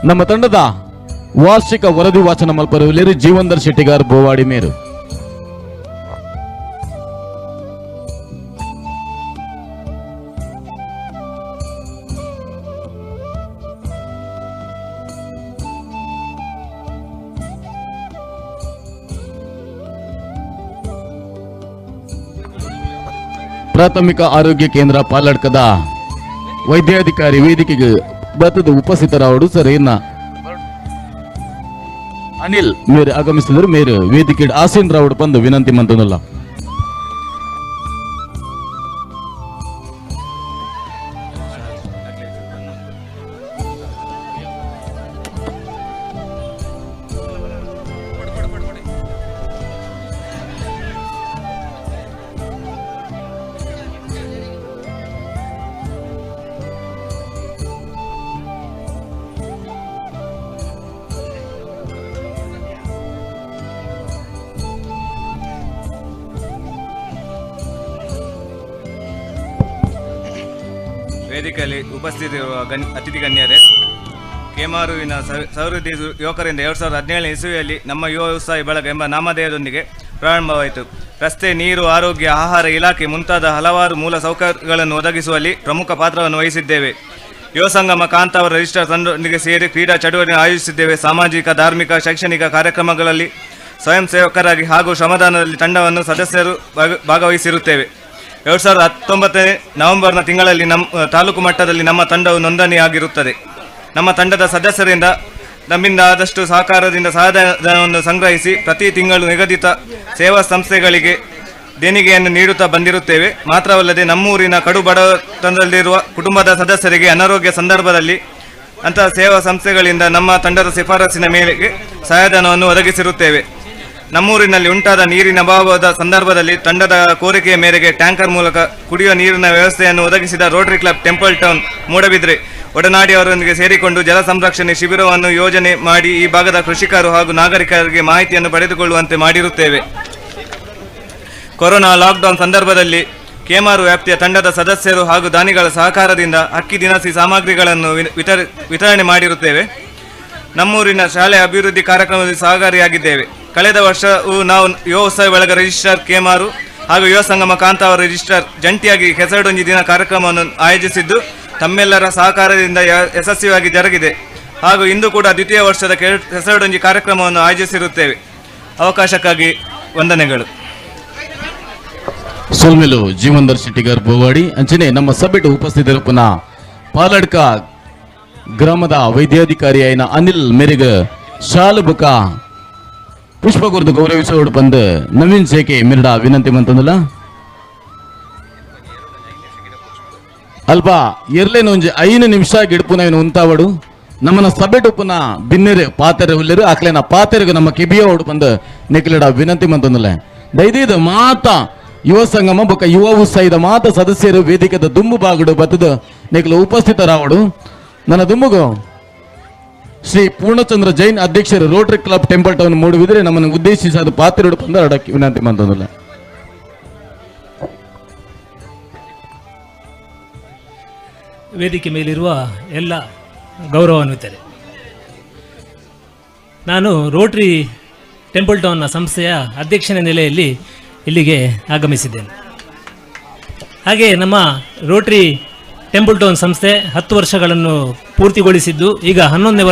Speaker 1: ನಮ್ಮ ತಂಡದ ವಾರ್ಷಿಕ ವರದಿ ವಾಚನ ಮಲ್ಪರು ಜೀವಂದರ್ ಶೆಟ್ಟಿಗಾರ್ ಬೋವಾಡಿ ಮೇರು. ಪ್ರಾಥಮಿಕ ಆರೋಗ್ಯ ಕೇಂದ್ರ ಪಾಲಡ್ಕದ ವೈದ್ಯಾಧಿಕಾರಿ ವೇದಿಕೆಗೆ ಬತ್ತದ ಉಪಸ್ಥಿತರಾವಡು ಸರ್ ಇನ್ನ ಅನಿಲ್ ಮೇರು ಆಗಮಿಸಿದರು. ಮೇರು ವೇದಿಕೆ ಆಸೀನ್ ರಾವುಡ್ ಬಂದು ವಿನಂತಿ ಮಂತನಲ್ಲ.
Speaker 4: ವೇದಿಕೆಯಲ್ಲಿ ಉಪಸ್ಥಿತಿರುವ ಅತಿಥಿ ಗಣ್ಯರೇ, ಕೇಮಾರುವಿನ ಸಹೃದಯ ಯುವಕರಿಂದ 2017 ಇಸುವಿಯಲ್ಲಿ ನಮ್ಮ ಯುವ ಉತ್ಸಾಹಿ ಬಳಗ ಎಂಬ ನಾಮಧೇಯದೊಂದಿಗೆ ಪ್ರಾರಂಭವಾಯಿತು. ರಸ್ತೆ, ನೀರು, ಆರೋಗ್ಯ, ಆಹಾರ ಇಲಾಖೆ ಮುಂತಾದ ಹಲವಾರು ಮೂಲ ಸೌಕರ್ಯಗಳನ್ನು ಒದಗಿಸುವಲ್ಲಿ ಪ್ರಮುಖ ಪಾತ್ರವನ್ನು ವಹಿಸಿದ್ದೇವೆ. ಯುವ ಸಂಗಮ ಕಾಂತಾವರ ರಿಜಿಸ್ಟರ್ ತಂಡದೊಂದಿಗೆ ಸೇರಿ ಕ್ರೀಡಾ ಚಟುವಟಿಕೆ ಆಯೋಜಿಸಿದ್ದೇವೆ. ಸಾಮಾಜಿಕ, ಧಾರ್ಮಿಕ, ಶೈಕ್ಷಣಿಕ ಕಾರ್ಯಕ್ರಮಗಳಲ್ಲಿ ಸ್ವಯಂ ಸೇವಕರಾಗಿ ಹಾಗೂ ಶ್ರಮದಾನದಲ್ಲಿ ತಂಡವನ್ನು ಸದಸ್ಯರು ಭಾಗವಹಿಸಿರುತ್ತೇವೆ. 2019 ನವೆಂಬರ್ನ ತಿಂಗಳಲ್ಲಿ ನಮ್ಮ ತಾಲೂಕು ಮಟ್ಟದಲ್ಲಿ ನಮ್ಮ ತಂಡವು ನೋಂದಣಿಯಾಗಿರುತ್ತದೆ. ನಮ್ಮ ತಂಡದ ಸದಸ್ಯರಿಂದ ನಮ್ಮಿಂದ ಆದಷ್ಟು ಸಹಕಾರದಿಂದ ಸಹಾಯಧನವನ್ನು ಸಂಗ್ರಹಿಸಿ ಪ್ರತಿ ತಿಂಗಳು ನಿಗದಿತ ಸೇವಾ ಸಂಸ್ಥೆಗಳಿಗೆ ದೇಣಿಗೆಯನ್ನು ನೀಡುತ್ತಾ ಬಂದಿರುತ್ತೇವೆ. ಮಾತ್ರವಲ್ಲದೆ ನಮ್ಮೂರಿನ ಕಡು ಬಡತನದಲ್ಲಿರುವ ಕುಟುಂಬದ ಸದಸ್ಯರಿಗೆ ಅನಾರೋಗ್ಯ ಸಂದರ್ಭದಲ್ಲಿ ಅಂತಹ ಸೇವಾ ಸಂಸ್ಥೆಗಳಿಂದ ನಮ್ಮ ತಂಡದ ಶಿಫಾರಸಿನ ಮೇರೆಗೆ ಸಹಾಯಧನವನ್ನು ಒದಗಿಸಿರುತ್ತೇವೆ. ನಮ್ಮೂರಿನಲ್ಲಿ ಉಂಟಾದ ನೀರಿನ ಅಭಾವದ ಸಂದರ್ಭದಲ್ಲಿ ತಂಡದ ಕೋರಿಕೆಯ ಮೇರೆಗೆ ಟ್ಯಾಂಕರ್ ಮೂಲಕ ಕುಡಿಯುವ ನೀರಿನ ವ್ಯವಸ್ಥೆಯನ್ನು ಒದಗಿಸಿದ Rotary Club Temple Town Moodbidri ಒಡನಾಡಿಯವರೊಂದಿಗೆ ಸೇರಿಕೊಂಡು ಜಲ ಸಂರಕ್ಷಣೆ ಶಿಬಿರವನ್ನು ಯೋಜನೆ ಮಾಡಿ ಈ ಭಾಗದ ಕೃಷಿಕರು ಹಾಗೂ ನಾಗರಿಕರಿಗೆ ಮಾಹಿತಿಯನ್ನು ಪಡೆದುಕೊಳ್ಳುವಂತೆ ಮಾಡಿರುತ್ತೇವೆ. ಕೊರೋನಾ ಲಾಕ್ಡೌನ್ ಸಂದರ್ಭದಲ್ಲಿ ಕೇಮಾರು ವ್ಯಾಪ್ತಿಯ ತಂಡದ ಸದಸ್ಯರು ಹಾಗೂ ದಾನಿಗಳ ಸಹಕಾರದಿಂದ ಅಕ್ಕಿ, ದಿನಸಿ ಸಾಮಗ್ರಿಗಳನ್ನು ವಿತರಣೆ ಮಾಡಿರುತ್ತೇವೆ. ನಮ್ಮೂರಿನ ಶಾಲೆ ಅಭಿವೃದ್ಧಿ ಕಾರ್ಯಕ್ರಮದಲ್ಲಿ ಸಹಕಾರಿಯಾಗಿದ್ದೇವೆ. ಕಳೆದ ವರ್ಷವೂ ನಾವು ಯುವ ಉತ್ಸವ ಬಳಗ ರಿಜಿಸ್ಟ್ರಾರ್ ಕೇಮಾರು ಹಾಗೂ ಯುವ ಸಂಗಮ ಕಾಂತಾವರ ರಿಜಿಸ್ಟ್ರಾರ್ ಜಂಟಿಯಾಗಿ ಹೆಸರಡೊಂಜಿ ದಿನ ಕಾರ್ಯಕ್ರಮವನ್ನು ಆಯೋಜಿಸಿದ್ದು ತಮ್ಮೆಲ್ಲರ ಸಹಕಾರದಿಂದ ಯಶಸ್ವಿಯಾಗಿ ಜರುಗಿದೆ. ಹಾಗೂ ಇಂದು ಕೂಡ ದ್ವಿತೀಯ ವರ್ಷದ ಹೆಸರಡೊಂಜಿ ಕಾರ್ಯಕ್ರಮವನ್ನು ಆಯೋಜಿಸಿರುತ್ತೇವೆ. ಅವಕಾಶಕ್ಕಾಗಿ ವಂದನೆಗಳು.
Speaker 1: ಸೊಲ್ಮೆಲು ಜೀವನ್ದರ್ ಶೆಟ್ಟಿಗರ್ ಬೋವಾಡಿ ಅಂಚನೆ ನಮ್ಮ ಸಭೆಟ್ ಉಪಸ್ಥಿತರು ಪುನಃ ಪಾಲಡ್ಕ ಗ್ರಾಮದ ವೈದ್ಯಾಧಿಕಾರಿ ಆಯ್ನ ಅನಿಲ್ ಮೇರೆಗೆ ಶಾಲು ಬುಕ ಪುಷ್ಪಗುರ್ದು ಗೌರವಿಸೋಡು ಬಂದು ನವೀನ್ ಸೇಕೆ ಮಿರ್ಡ ವಿನಂತಿ ಮಂತಂದಲ್ಲ. ಅಲ್ಪ ಎರ್ಲೇನು ಒಂಜಿ 5 ನಿಮಿಷ ಗಿಡ್ಪುನ ಉಂತಾವಡು ನಮ್ಮನ ಸಭೆಟು ಪುನಃ ಬಿನ್ನೆರು ಪಾತೆರೆ ಉಲ್ಲೆರು ಆಕ್ಲೇನ ಪಾತೆರೆಗು ನಮ್ಮ ಕಿಬಿಯೋಡು ಬಂದು ನಿಖಿಲಡ ವಿನಂತಿ ಮಂತಂದಲ್ಲ. ದೈದೀದ ಮಾತಾ ಯುವ ಸಂಗಮ ಬೊಕ್ಕ ಯುವ ಉತ್ಸಾಹಿದ ಮಾತ ಸದಸ್ಯರು ವೇದಿಕೆದ ದುಂಬು ಬಾಗುಡು ಬತ್ತದ ನಿಖಿಲ ಉಪಸ್ಥಿತರಾವಡು. ನನ್ನ ದುಂಬುಗು ಶ್ರೀ ಪೂರ್ಣಚಂದ್ರ ಜೈನ್ ಅಧ್ಯಕ್ಷರು Rotary Club Temple Town Moodbidri ನಮ್ಮನ್ನು ಉದ್ದೇಶಿಸಿ ಅದು ಪಾತ್ರೆಡು ಬಂದ ಅಡಕ್ಕೆ ವಿನಂತಿ ಮಂತಂದಲ್ಲ.
Speaker 5: ವೇದಿಕೆ ಮೇಲಿರುವ ಎಲ್ಲ ಗೌರವಾನ್ವಿತರೆ, ನಾನು ರೋಟರಿ ಟೆಂಪಲ್ ಟೌನ್ನ ಸಂಸ್ಥೆಯ ಅಧ್ಯಕ್ಷನ ನೆಲೆಯಲ್ಲಿ ಇಲ್ಲಿಗೆ ಆಗಮಿಸಿದ್ದೇನೆ. ಹಾಗೆ ನಮ್ಮ Rotary temple town ಸಂಸ್ಥೆ 10 ವರ್ಷಗಳನ್ನು ಪೂರ್ತಿಗೊಳಿಸಿದ್ದು ಈಗ 11ನೇ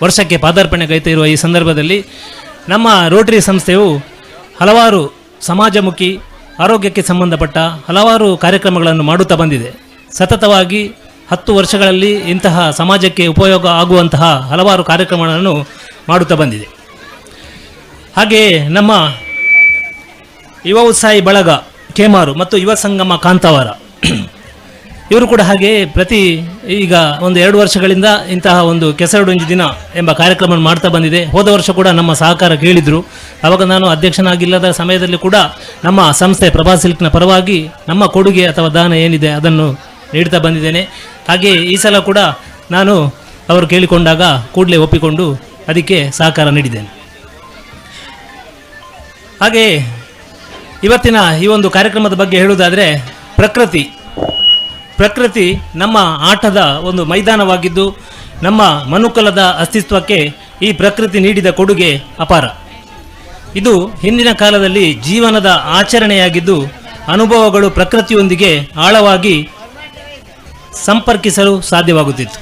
Speaker 5: ವರ್ಷಕ್ಕೆ ಪಾದಾರ್ಪಣೆಗೈತಿರುವ ಈ ಸಂದರ್ಭದಲ್ಲಿ ನಮ್ಮ ರೋಟರಿ ಸಂಸ್ಥೆಯು ಹಲವಾರು ಸಮಾಜಮುಖಿ, ಆರೋಗ್ಯಕ್ಕೆ ಸಂಬಂಧಪಟ್ಟ ಹಲವಾರು ಕಾರ್ಯಕ್ರಮಗಳನ್ನು ಮಾಡುತ್ತಾ ಬಂದಿದೆ. ಸತತವಾಗಿ 10 ವರ್ಷಗಳಲ್ಲಿ ಇಂತಹ ಸಮಾಜಕ್ಕೆ ಉಪಯೋಗ ಆಗುವಂತಹ ಹಲವಾರು ಕಾರ್ಯಕ್ರಮಗಳನ್ನು ಮಾಡುತ್ತಾ ಬಂದಿದೆ. ಹಾಗೆಯೇ ನಮ್ಮ ಯುವ ಉತ್ಸಾಹಿ ಬಳಗ ಕೇಮಾರು ಮತ್ತು ಯುವ ಸಂಗಮ ಕಾಂತಾವರ ಇವರು ಕೂಡ ಹಾಗೆಯೇ ಪ್ರತಿ ಈಗ ಒಂದು 2 ವರ್ಷಗಳಿಂದ ಇಂತಹ ಒಂದು ಕೆಸರಡೊಂಜಿ ದಿನ ಎಂಬ ಕಾರ್ಯಕ್ರಮವನ್ನು ಮಾಡ್ತಾ ಬಂದಿದೆ. ಹೋದ ವರ್ಷ ಕೂಡ ನಮ್ಮ ಸಹಕಾರ ಕೇಳಿದರು. ಆವಾಗ ನಾನು ಅಧ್ಯಕ್ಷನಾಗಿಲ್ಲದ ಸಮಯದಲ್ಲಿ ಕೂಡ ನಮ್ಮ ಸಂಸ್ಥೆ ಪ್ರಭಾ ಸಿಲ್ಕ್ನ ಪರವಾಗಿ ನಮ್ಮ ಕೊಡುಗೆ ಅಥವಾ ದಾನ ಏನಿದೆ ಅದನ್ನು ನೀಡ್ತಾ ಬಂದಿದ್ದೇನೆ. ಹಾಗೆಯೇ ಈ ಸಲ ಕೂಡ ನಾನು ಅವರು ಕೇಳಿಕೊಂಡಾಗ ಕೂಡಲೇ ಒಪ್ಪಿಕೊಂಡು ಅದಕ್ಕೆ ಸಹಕಾರ ನೀಡಿದ್ದೇನೆ. ಹಾಗೆಯೇ ಇವತ್ತಿನ ಈ ಒಂದು ಕಾರ್ಯಕ್ರಮದ ಬಗ್ಗೆ ಹೇಳುವುದಾದರೆ, ಪ್ರಕೃತಿ ನಮ್ಮ ಆಟದ ಒಂದು ಮೈದಾನವಾಗಿದ್ದು ನಮ್ಮ ಮನುಕುಲದ ಅಸ್ತಿತ್ವಕ್ಕೆ ಈ ಪ್ರಕೃತಿ ನೀಡಿದ ಕೊಡುಗೆ ಅಪಾರ. ಇದು ಹಿಂದಿನ ಕಾಲದಲ್ಲಿ ಜೀವನದ ಆಚರಣೆಯಾಗಿದ್ದು ಅನುಭವಗಳು ಪ್ರಕೃತಿಯೊಂದಿಗೆ ಆಳವಾಗಿ ಸಂಪರ್ಕಿಸಲು ಸಾಧ್ಯವಾಗುತ್ತಿತ್ತು.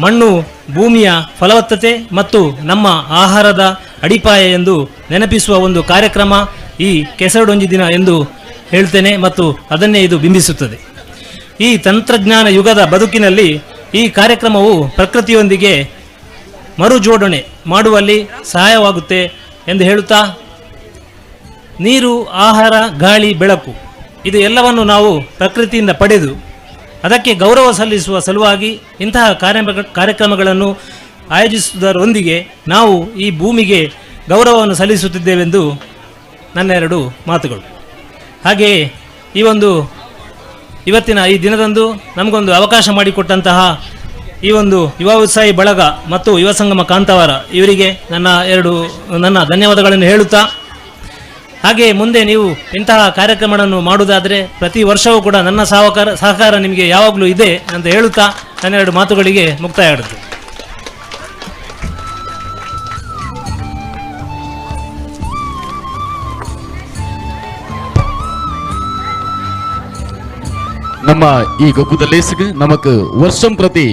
Speaker 5: ಮಣ್ಣು ಭೂಮಿಯ ಫಲವತ್ತತೆ ಮತ್ತು ನಮ್ಮ ಆಹಾರದ ಅಡಿಪಾಯ ಎಂದು ನೆನಪಿಸುವ ಒಂದು ಕಾರ್ಯಕ್ರಮ ಈ ಕೆಸರಡೊಂಜಿ ದಿನ ಎಂದು ಹೇಳ್ತೇನೆ ಮತ್ತು ಅದನ್ನೇ ಇದು ಬಿಂಬಿಸುತ್ತದೆ. ಈ ತಂತ್ರಜ್ಞಾನ ಯುಗದ ಬದುಕಿನಲ್ಲಿ ಈ ಕಾರ್ಯಕ್ರಮವು ಪ್ರಕೃತಿಯೊಂದಿಗೆ ಮರುಜೋಡಣೆ ಮಾಡುವಲ್ಲಿ ಸಹಾಯವಾಗುತ್ತೆ ಎಂದು ಹೇಳುತ್ತಾ, ನೀರು, ಆಹಾರ, ಗಾಳಿ, ಬೆಳಕು ಇದು ಎಲ್ಲವನ್ನು ನಾವು ಪ್ರಕೃತಿಯಿಂದ ಪಡೆದು ಅದಕ್ಕೆ ಗೌರವ ಸಲ್ಲಿಸುವ ಸಲುವಾಗಿ ಇಂತಹ ಕಾರ್ಯಕ್ರಮಗಳನ್ನು ಆಯೋಜಿಸುವುದರೊಂದಿಗೆ ನಾವು ಈ ಭೂಮಿಗೆ ಗೌರವವನ್ನು ಸಲ್ಲಿಸುತ್ತಿದ್ದೇವೆಂದು ನನ್ನ 2 ಮಾತುಗಳು. ಹಾಗೆಯೇ ಈ ಒಂದು ಇವತ್ತಿನ ಈ ದಿನದಂದು ನಮಗೊಂದು ಅವಕಾಶ ಮಾಡಿಕೊಟ್ಟಂತಹ ಈ ಒಂದು ಯುವ ಉತ್ಸಾಹಿ ಬಳಗ ಮತ್ತು ಯುವ ಸಂಗಮ ಕಾಂತಾವರ ಇವರಿಗೆ ನನ್ನ ಧನ್ಯವಾದಗಳನ್ನು ಹೇಳುತ್ತಾ, ಹಾಗೆ ಮುಂದೆ ನೀವು ಇಂತಹ ಕಾರ್ಯಕ್ರಮಗಳನ್ನು ಮಾಡುವುದಾದರೆ ಪ್ರತಿ ವರ್ಷವೂ ಕೂಡ ನನ್ನ ಸಹಕಾರ ನಿಮಗೆ ಯಾವಾಗಲೂ ಇದೆ ಅಂತ ಹೇಳುತ್ತಾ ನನ್ನೆರಡು ಮಾತುಗಳಿಗೆ ಮುಕ್ತಾಯ ಆಡುತ್ತೆ.
Speaker 1: ನಮ್ಮ ಈ ಗೊಬ್ಬದ ಲೇಸಿಗೆ ನಮಕ್ ವರ್ಷಂ ಪ್ರತಿ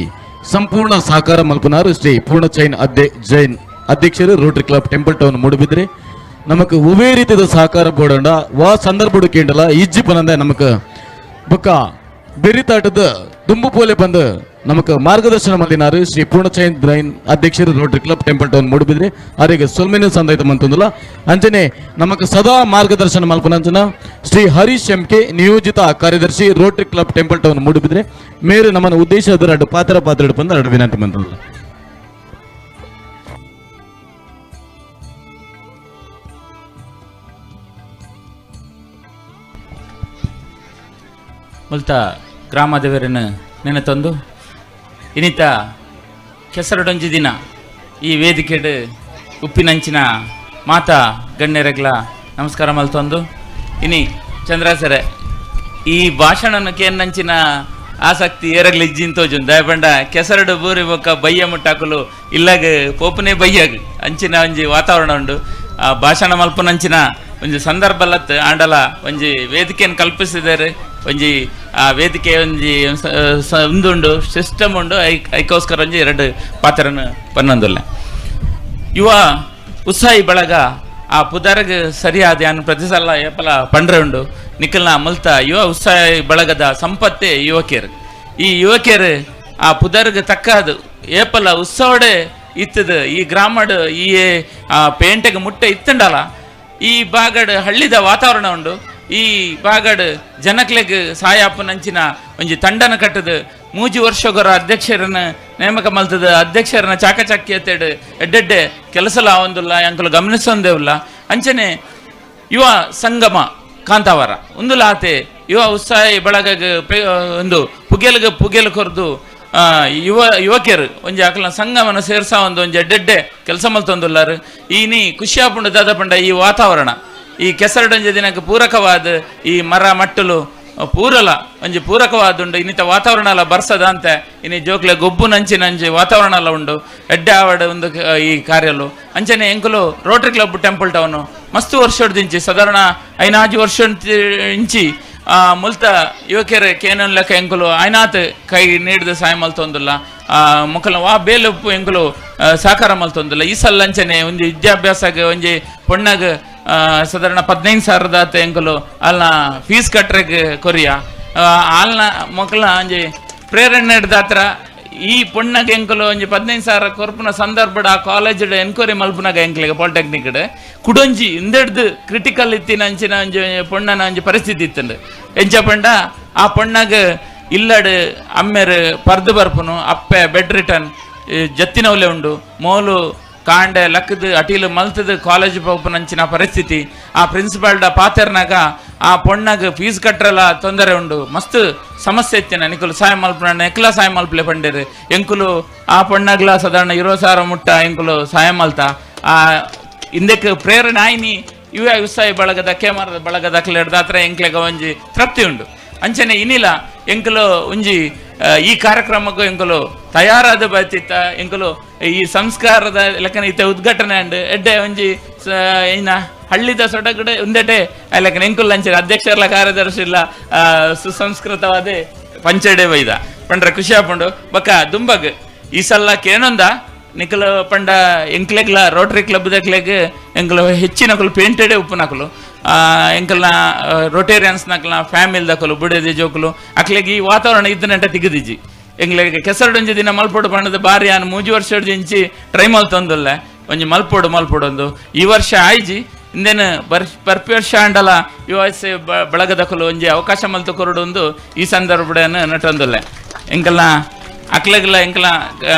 Speaker 1: ಸಂಪೂರ್ಣ ಸಹಕಾರ ಮಲ್ಪನಾರು ಶ್ರೀ ಪೂರ್ಣ ಜೈನ್ ಜೈನ್ ಅಧ್ಯಕ್ಷರು Rotary club temple town Moodbidri. ನಮಕ್ ಉವೇ ರೀತಿಯ ಸಹಕಾರ ಬೋಡಂಡ ವಾ ಸಂದರ್ಭ ಕೇಂಡಲ ಇಜ್ಜಿ ಪನಂದೆ ನಮಕ್ ಬೊಕ್ಕ ಬೆರಿತಾಟದ ದುಂಬು ಪೋಲೆ ಬಂದು ನಮಕ್ ಮಾರ್ಗದರ್ಶನ ಮಲ್ದಿನಾರು ಶ್ರೀ ಪೂರ್ಣ ಜೈನ್ ಜೈನ್ ಅಧ್ಯಕ್ಷರು Rotary club temple town Moodbidri. ಅವರಿಗೆ ಸೊಲ್ಮೆನ ಸಂದೈತ ಮಂತಂದುಲ. ಅಂಚನೆ ನಮಕ್ ಸದಾ ಮಾರ್ಗದರ್ಶನ ಮಲ್ಪನಂಚನ ಶ್ರೀ ಹರೀಶ್ ಎಂ ಕೆ ನಿಯೋಜಿತ ಕಾರ್ಯದರ್ಶಿ Rotary club temple town Moodbidri ಮೇರು ನಮ್ಮನ ಉದ್ದೇಶ ಎರಡು ಪಾತ್ರ ಪಾತ್ರ ಬಂದು ಎರಡು ವಿನಂತಿ ಮಂತಂದುಲ.
Speaker 6: ಮುಲ್ತ ಗ್ರಾಮದೇವರನ್ನು ನೆನೆ ತಂದು ಇನ್ನಿತ ಕೆಸರಡೊಂಜಿ ದಿನ ಈ ವೇದಿಕೆಡು ಉಪ್ಪಿನಂಚಿನ ಮಾತಾ ಗಣ್ಯರಗ್ಲ ನಮಸ್ಕಾರ ಮಲ್ತೊಂದು ಇನಿ ಚಂದ್ರಾಸರೆ ಈ ಭಾಷಣನ ಕೇನ್ನಂಚಿನ ಆಸಕ್ತಿ ಏರಗ್ಲ ಇಜ್ಜಿನ್ ತೋಜುನ್ ದಯಪಂಡ ಕೆಸರಡು ಬೂರಿ ಬೊಕ್ಕ ಬಯ್ಯ ಮುಟ್ಟಾಕಲು ಇಲ್ಲಾಗ ಪೋಪನೇ ಬಯ್ಯಾಗ ಅಂಚಿನ ಒಂಜಿ ವಾತಾವರಣ ಉಂಡು. ಆ ಭಾಷಣ ಮಲ್ಪನಂಚಿನ ಒಂಜಿ ಸಂದರ್ಭ ಲತ್ ಆಂಡಲ ಒಂಜಿ ವೇದಿಕೆಯನ್ನು ಕಲ್ಪಿಸಿದ್ದಾರೆ. ಒಂಜಿ ಆ ವೇದಿಕೆ ಒಂಜಿ ಉಂದುಂಡು ಸಿಸ್ಟಮ್ ಉಂಡು. ಐಕೋಸ್ಕರ ಒಂಜಿ ಎರಡು ಪಾತ್ರನ ಪನ್ನೊಂದುಲ್ಲ ಯುವ ಉತ್ಸಾಹಿ ಬಳಗ ಆ ಪುದರ್ಗ್ ಸರಿಯಾದ ಯಾನ್ ಪ್ರತಿ ಸಲ ಏಪಲ ಪಂಡ್ರೆ ಉಂಡು ನಿಖಲ್ನ ಮುಲ್ತ ಯುವ ಉತ್ಸಾಹಿ ಬಳಗದ ಸಂಪತ್ತೇ ಯುವಕಿಯರು. ಈ ಯುವಕಿಯರು ಆ ಪುದರ್ಗ್ ತಕ್ಕದು ಏಪಲ ಉತ್ಸವಡೆ ಇತ್ತದ ಈ ಗ್ರಾಮಡ್ ಈ ಆ ಪೇಂಟೆಗೆ ಮುಟ್ಟೆ ಇತ್ತಂಡಲ್ಲ ಈ ಬಾಗಡ್ ಹಳ್ಳಿದ ವಾತಾವರಣ ಉಂಡು. ಈ ಬಾಗಡ್ ಜನಕ್ಲೆಗ್ ಸಾಯಾಪನಂಚಿನ ಒಂಜಿ ತಂಡನ ಕಟ್ಟದು ಮೂಜಿ ವರ್ಷಗೊರ ಅಧ್ಯಕ್ಷರನ್ನ ನೇಮಕ ಮಲ್ತದ ಅಧ್ಯಕ್ಷರನ್ನ ಚಾಕಚಾಕ್ಯತೆಡ್ ಎಡ್ಡೆಡ್ಡೆ ಕೆಲಸಲ ಆವೊಂದುಲ್ಲ ಅಂಕಲು ಗಮನಿಸೊಂದೇವುಲ್ಲ. ಅಂಚನೆ ಯುವ ಸಂಗಮ ಕಾಂತಾವರ ಉಂದುಲಾತೆ ಯುವ ಉತ್ಸಾಹಿ ಬಳಗಗ್ ಒಂದು ಪುಗೆಲ್ಗ್ ಪುಗೆಲ್ ಕೊರ್ದು ಯುವಕಿಯರು ಒಂಜಿ ಅಕಲ್ನ ಸಂಗಮನ ಸೇರ್ಸ ಒಂದು ಒಂಜಿ ಎಡ್ಡೆಡ್ಡೆ ಕೆಲಸ ಮಲ್ತೊಂದುಲ್ಲಾರು. ಈ ನೀ ಖುಷಿಯಾಪುಂಡು ದಾದಪಂಡ ಈ ವಾತಾವರಣ ಈ ಕೆಸರಡೊಂಜಿ ದಿನಕ್ಕೆ ಪೂರಕವಾದ ಈ ಮರ ಮಟ್ಟಲು ಪೂರಲ ಒಂಜಿ ಪೂರಕವಾದುಂಡು. ಇನ್ನಿತ ವಾತಾವರಣ ಎಲ್ಲ ಬರ್ಸದ ಅಂತೆ ಇನಿ ಜೋಕ್ಲೆ ಗೊಬ್ಬು ನಂಚಿನ ಅಂಚಿ ವಾತಾವರಣ ಎಲ್ಲ ಉಂಡು ಎಡ್ಡೆ ಆವಡ ಒಂದು ಈ ಕಾರ್ಯಲು. ಅಂಚನೆ ಎಂಕುಲು rotary club temple town ಮಸ್ತ್ ವರ್ಷದಿಂಚಿ ಸಾಧಾರಣ 5 ವರ್ಷ ಇಂಚಿ ಮುಲ್ತ ಯುವಕಿಯರು ಕೇನನ್ ಲೆಕ್ಕ ಎಂಕುಲು ಐನಾತ್ ಕೈ ನೀಡಿದ ಸಾಯ ಮಲ್ತೊಂದುಲ್ಲ ಮುಖಲ ವಾ ಬೇಲುಪ್ಪು ಎಂಕುಲು ಸಹಕಾರ ಮಲ್ತೊಂದುಲ್ಲ. ಈ ಸಲ ಅಂಚನೆ ಒಂಜಿ ವಿದ್ಯಾಭ್ಯಾಸಕ್ಕೆ ಒಂಜಿ ಪೊಣ್ಣಗ್ ಸಾಧಾರಣ 15,000 ಎಂಕುಲು ಅಲ್ನ ಫೀಸ್ ಕಟ್ರೆಗ್ ಕೊರಿಯ ಆಲ್ನ ಮಕ್ಕಳ ಒಂಜಿ ಪ್ರೇರಣೆ ಹಿಡ್ದಾತ್ರ ಈ ಪೊಣ್ಣಗೆ ಎಂಕುಲು ಒಂಜಿ 15,000 ಕೊರ್ಪುನ ಸಂದರ್ಭಡ್ ಆ ಕಾಲೇಜ್ ಎನ್ಕ್ವೈರಿ ಮಲ್ಪುನಾಗ ಎಂಕ್ಲೆಗ್ ಪಾಲಿಟೆಕ್ನಿಕ್ ಕುಡೊಂಜಿ ಇಂದೆಡ್ದು ಕ್ರಿಟಿಕಲ್ ಇತ್ತಿನ ಅಂಚಿನ ಒಂಜಿ ಪೊಣ್ಣನ ಒಂಜಿ ಪರಿಸ್ಥಿತಿ ಇತ್ತಂಡು. ಎಂಚ ಪಂಡ ಆ ಪೊಣ್ಣಗ್ ಇಲ್ಲಡ್ ಅಮ್ಮೆರ್ ಪರ್ದು ಬರ್ಪುನು ಅಪ್ಪೆ ಬೆಡ್ ರಿಟರ್ನ್ ಜತ್ತಿನವಲೆ ಉಂಡು ಮೋಲು ಕಾಂಡೆ ಲಕ್ಕದು ಅಟೀಲು ಮಲ್ತದ ಕಾಲೇಜ್ ಪೋಪುನಂಚಿನ ಪರಿಸ್ಥಿತಿ. ಆ ಪ್ರಿನ್ಸಿಪಾಲ್ಡ ಪಾತೆರ್ನಾಗ ಆ ಪೊಣ್ಣಗ್ ಫೀಸ್ ಕಟ್ಟರಲ್ಲ ತೊಂದರೆ ಉಂಡು ಮಸ್ತ್ ಸಮಸ್ಯೆ ಇತ್ತಿನ ನಿಕುಲು ಸಾಯ ಮಲ್ಪುನ ಎಕ್ಲ ಸಾಯ ಮಲ್ಪಲೆ ಪಂಡೇರು ಎಂಕುಲು ಆ ಪೊಣ್ಣಗ್ಲ ಸಾಧಾರಣ 20,000 ಮುಟ್ಟ ಎಂಕುಲು ಸಾಯ ಮಲ್ತ ಆ ಇಂದಕ್ಕೆ ಪ್ರೇರಣೆ ಆಯ್ನಿ ಯುವ ಉತ್ಸಾಹಿ ಬಳಗದ ಕೇಮರದ ಬಳಗದ ಅಕ್ಲೆಡ್ದಾತ್ರ ಎಂಕ್ಲೆಗ ಒಂಜಿ ತೃಪ್ತಿ ಉಂಡು. ಅಂಚನೆ ಇನಿಲ ಎಂಕುಲು ಒಂಜಿ ಈ ಕಾರ್ಯಕ್ರಮಕ್ಕೂ ಎಂಕುಲು ತಯಾರಾದ ಬತ್ತಿತ್ತ ಎಂಕುಲು ಈ ಸಂಸ್ಕಾರದ ಲೆಕ್ಕನ ಇತ್ತ ಉದ್ಘಾಟನೆ ಅಂಡ್ ಎಡ್ಡೆ ಒಂಜಿ ಏನ ಹಳ್ಳಿದ ಸೊಡಗಡೆ ಒಂದೆಡೆ ಲೆಕ್ಕನ ಎಂಕುಲು ಅಂಚನೆ ಅಧ್ಯಕ್ಷರ್ಲ ಕಾರ್ಯದರ್ಶಿ ಇಲ್ಲ ಸುಸಂಸ್ಕೃತವಾದ ಪಂಚಡೆ ಬೈದ ಪಂಡ್ರೆ ಖುಷಿ ಆಪುಂಡು. ಬೊಕ್ಕ ದುಂಬಗ್ ಈ ಸಲ ಕೇನೊಂದ ನಿಕುಲು ಪಂಡ ಎಂಕ್ಲೆಗ್ಲ ರೋಟರಿ ಕ್ಲಬ್ ದಕ್ಲೆಗ್ ಎಂಕುಲು ಹೆಚ್ಚಿನಕುಲು ಪೇಂಟೆಡೆ ಉಪ್ಪುನಕುಲು ಎಂಕಲ್ನ ರೋಟೇರಿಯನ್ಸ್ ನಕಲ್ನ ಫ್ಯಾಮಿಲಿ ದಕಲು ಬುಡದಿ ಜೋಕುಲು ಅಕ್ಲೆಗ್ ಈ ವಾತಾವರಣ ಇದ್ದನಂಟ ತಿಗದಿಜಿ. ಎಂಗ್ಲೆಗ್ ಕೆಸರಡೊಂಜಿ ದಿನ ಮಲ್ಪೊಡು ಪಂಡದ ಬಾರಿ ಆನ್ 3 ವರ್ಷ ಇಂಚಿ ಟ್ರೈ ಮಲ್ತೊಂದುಲ್ಲ ಒಂಜಿ ಮಲ್ಪೊಡು ಮಲ್ಪೊಡೊಂದು ಈ ವರ್ಷ ಆಯ್ಜಿ ಇಂದೇನು ಬರ್ಪಿ ವರ್ಷ ಆಂಡಲ ಯುವ ಬಳಗದಕಲು ಒಂಜಿ ಅವಕಾಶ ಮಲ್ತು ಕೊರಡೊಂದು ಈ ಸಂದರ್ಭಡನ್ನು ನಟೊಂದುಲ್ಲ. ಎಂಕಲ್ನ ಅಕ್ಲೆಗ್ಲ ಎಂಕಲ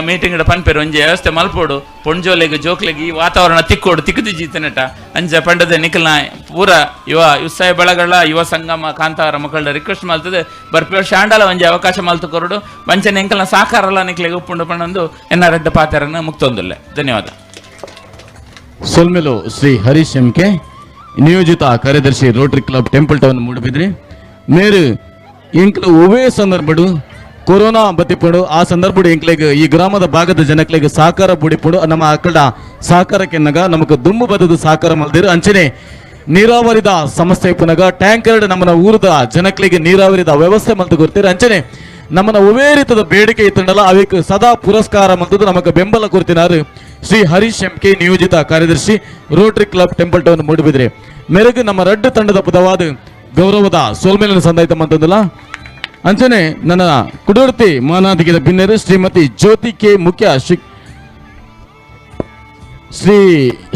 Speaker 6: ಮೀಟಿಂಗ್ ಪನ್ಪೇರು ಒಂಜಿ ವ್ಯವಸ್ಥೆ ಮಲ್ಪೋಡು ಪೊಂಜೋಲೆಗ್ ಜೋಕ್ಲೆಗ್ ಈ ವಾತಾವರಣ ತಿಕ್ಕೋಡು ತಿಕ್ಕುದಿಜಿ ಇತ್ತನೆಟ ಅಂಚ ಪಂಡದ ನಿಖಲ್ನ ಪೂರ ಯುವ ಉತ್ಸಾಹ ಬಳಗಳ ಯುವ ಸಂಗಮ ಕಾಂತಾರ ಮಕ್ಕಳ ರಿಕ್ವೆಸ್ಟ್ ಮಲ್ತದೆ ಬರ್ಪಿ ವರ್ಷ ಆಂಡಲ ಒಂಜಿ ಅವಕಾಶ ಮಲ್ತು ಕೊರಡು ಮಂಚನೆ ಎಂಕಲ್ನ ಸಾಕಾರಲ್ಲ ನಿಕ್ಲೆಗ್ ಉಪ್ಪುಂಡು ಪಂಡೊಂದು ಎನ್ನ ರೆಡ್ಡ ಪಾತ್ರನ ಮುಕ್ತೊಂದುಲ್ಲೆ. ಧನ್ಯವಾದ.
Speaker 1: ಸೊಲ್ಮೆಲು ಶ್ರೀ ಹರೀಶ್ ಎಂ ಕೆ. ನಿಯೋಜಿತ ಕಾರ್ಯದರ್ಶಿ Rotary club temple town Moodbidri ಮೇರು ಎಂಕ್ಲು ಒವೇ ಸಂದರ್ಭಡು ಕೊರೋನಾ ಬತ್ತಿಪ್ಪಡು ಆ ಸಂದರ್ಭಡು ಎಂಕ್ಲೆಗ್ ಈ ಗ್ರಾಮದ ಭಾಗದ ಜನಕ್ಲೆಗ್ ಸಹಕಾರ ಬುಡಿಪುಡು ನಮ್ಮ ಅಕ್ಕಡ ಸಹಕಾರಕ್ಕೆನ್ನಗ ನಮಕ್ ದುಂಬು ಬದದು ಸಹಕಾರ ಮಲ್ದಿರು ಅಂಚನೆ ನೀರಾವರಿದ ಸಮಸ್ಯೆ ಪುನಗ ಟ್ಯಾಂಕರ್ ನಮ್ಮನ ಊರದ ಜನಕ್ಲೆಗ್ ನೀರಾವರಿದ ವ್ಯವಸ್ಥೆ ಮಲ್ತು ಕೊರ್ತೀರಿ ಅಂಚನೆ ನಮ್ಮನ ಒವೇ ರೀತಿಯ ಬೇಡಿಕೆ ಇತ್ತಂಡಲ್ಲ ಅವಿಕ್ ಸದಾ ಪುರಸ್ಕಾರ ಮಲ್ತದ್ದು ನಮಕ್ ಬೆಂಬಲ ಕೊರ್ತಿನಾರು ಶ್ರೀ ಹರೀಶ್ ಎಂ ಕೆ ನಿಯೋಜಿತ ಕಾರ್ಯದರ್ಶಿ Rotary club temple town Moodbidri ಮೆರುಗು ನಮ್ಮ ರಡ್ಡು ತಂಡದ ಪದವಾದ ಗೌರವದ ಸೋಲ್ಮೇಲಿನ ಸಂದಾಯ್ತ ಅಂತಂದಲ್ಲ ಅಂಚನೆ ನನ್ನ ಕುಡೋರ್ತಿ ಮಾನಾದಿಗಿದ ಬಿನ್ನೆರು ಶ್ರೀಮತಿ ಜ್ಯೋತಿ ಕೆ ಮುಖ್ಯ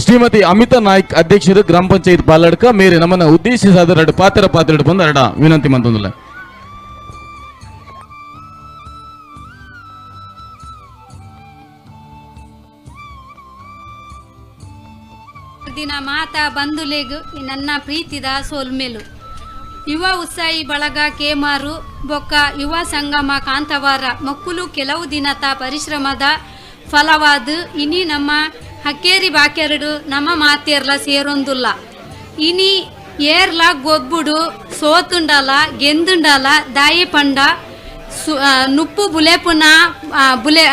Speaker 1: ಶ್ರೀಮತಿ ಅಮಿತಾ ನಾಯ್ಕ್ ಅಧ್ಯಕ್ಷರು ಗ್ರಾಮ ಪಂಚಾಯತ್ ಬಾಲಡ್ಕ ಮೇರೆ ನಮ್ಮನ್ನ ಉದ್ದೇಶಿಸಾದ ಎರಡು ಪಾತ್ರ ಪಾತ್ರ ಬಂದು ಎರಡ ವಿನಂತಿ ಮಂತಂದಿಲ್ಲ.
Speaker 7: ದಿನ ಮಾತಾ ಬಂಧುಲೆಗ್ ನನ್ನ ಪ್ರೀತಿದ ಸೋಲ್ಮೇಲು ಯುವ ಉತ್ಸಾಹಿ ಬಳಗ ಕೇಮಾರು ಬೊಕ್ಕ ಯುವ ಸಂಗಮ ಕಾಂತವಾರ ಮಕ್ಕಳು ಕೆಲವು ದಿನದ ಪರಿಶ್ರಮದ ಫಲವಾದ ಇನಿ ನಮ್ಮ ಹಕ್ಕೇರಿ ಬಾಕೆರಡು ನಮ್ಮ ಮಾತೇರ್ಲ ಸೇರೊಂದುಲ್ಲ ಇನಿ ಏರ್ಲ ಗೊಬ್ಬುಡು ಸೋತುಂಡಲ ಗೆಂದುಂಡಲ ದಾಯಿ ಪಂಡ ನುಪ್ಪು ಬುಲೆಪುನ ಬುಲೆ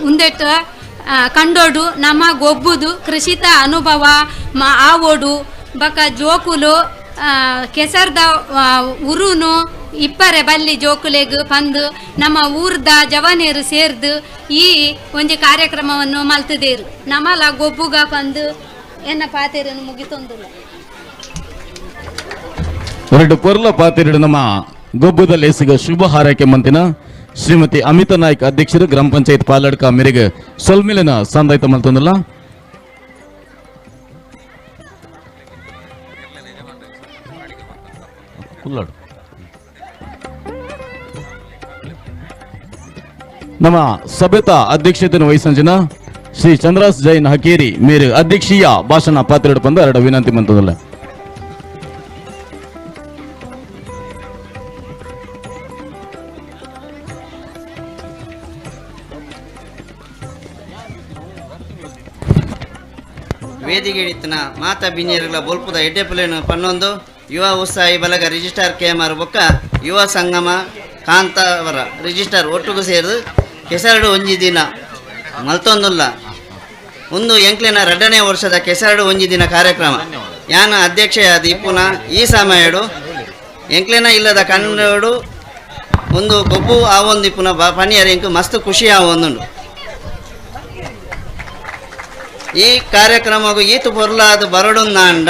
Speaker 7: ಉಂದೆಟ್ಟು ಕಂಡೋಡು ನಮ್ಮ ಗೊಬ್ಬುದು ಕೃಷಿತ ಅನುಭವ ಆವೋಡು ಬಕ ಜೋಕುಲು ಕೆಸರ್ದ ಉರುನು ಇಪ್ಪರೆ ಬಲ್ಲಿ ಜೋಕುಲೆಗ್ ಪಂದು ನಮ್ಮ ಊರ್ದ ಜವನೇರು ಸೇರ್ದು ಈ ಒಂಜಿ ಕಾರ್ಯಕ್ರಮವನ್ನು ಮಲ್ತದೇರು ನಮ್ಮಲ ಗೊಬ್ಬುಗ ಪಂದು ಎನ್ನ ಪಾತೆರನ್ನು ಮುಗಿತೊಂದುಲ್ಲ.
Speaker 1: ಎರಡು ಪೊರ್ಲ ಪಾತೆರಡು ನಮ್ಮ ಗೊಬ್ಬದ ಲೇಸಿಗ ಶುಭ ಹಾರೈಕೆ ಮಂತಿನ ಶ್ರೀಮತಿ ಅಮಿತಾ ನಾಯ್ಕ್ ಅಧ್ಯಕ್ಷರು ಗ್ರಾಮ ಪಂಚಾಯತ್ ಪಾಲಡ್ಕ ಮೇರೆಗೆ ಸೊಲ್ಮಿಲಿನ ಸಂದಾಯ್ತ ಮಲ್ತೊಂದಲ್ಲ. ನಮ್ಮ ಸಭೆತ ಅಧ್ಯಕ್ಷತೆಯನ್ನು ವಹಿಸಂಜಿನ ಶ್ರೀ ಚಂದ್ರಾಸ್ ಜೈನ್ ಹಕೇರಿ ಮೇರೆ ಅಧ್ಯಕ್ಷೀಯ ಭಾಷಣ ಪಾತ್ರ ಬಂದು ಎರಡು ವಿನಂತಿ ಮಂತದಲ್ಲ.
Speaker 8: ವೇದಿಕೆ ಮಾತಾ ಬಿನ್ಯರುಗಳ ಬೊಲ್ಪುದ ಎಡ್ಡೆಪುಲೇನು ಪನ್ನೊಂದು ಯುವ ಉತ್ಸಾಹಿ ಬಲಗ ರಿಜಿಸ್ಟಾರ್ ಕೆ ಎಂ ಆರ್ ಬೊಕ್ಕ ಯುವ ಸಂಗಮ ಕಾಂತಾವರ ರಿಜಿಸ್ಟಾರ್ ಒಟ್ಟುಗು ಸೇರಿದು ಕೆಸರಡು ಒಂಜಿ ದಿನ ಮಲ್ತೊಂದುಲ್ಲ ಒಂದು ಎಂಕ್ಲೆನ ಎರಡನೇ ವರ್ಷದ ಕೆಸರಡು ಒಂಜಿ ದಿನ ಕಾರ್ಯಕ್ರಮ ಯಾನ ಅಧ್ಯಕ್ಷೆಯಾದ ಇಪ್ಪುನ ಈ ಸಮಯಡು ಎಂಕ್ಲೆನ ಇಲ್ಲದ ಕನ್ನಡು ಒಂದು ಗೊಬ್ಬು ಆವೊಂದು ಇಪ್ಪುನ ಪನಿಯರ್ ಎಂಕು ಮಸ್ತ್ ಖುಷಿ ಆವೊಂದುಂಡು. ಈ ಕಾರ್ಯಕ್ರಮಗೂ ಈತು ಪೊರ್ಲಾದ ಬರಡುಂದಾಂಡ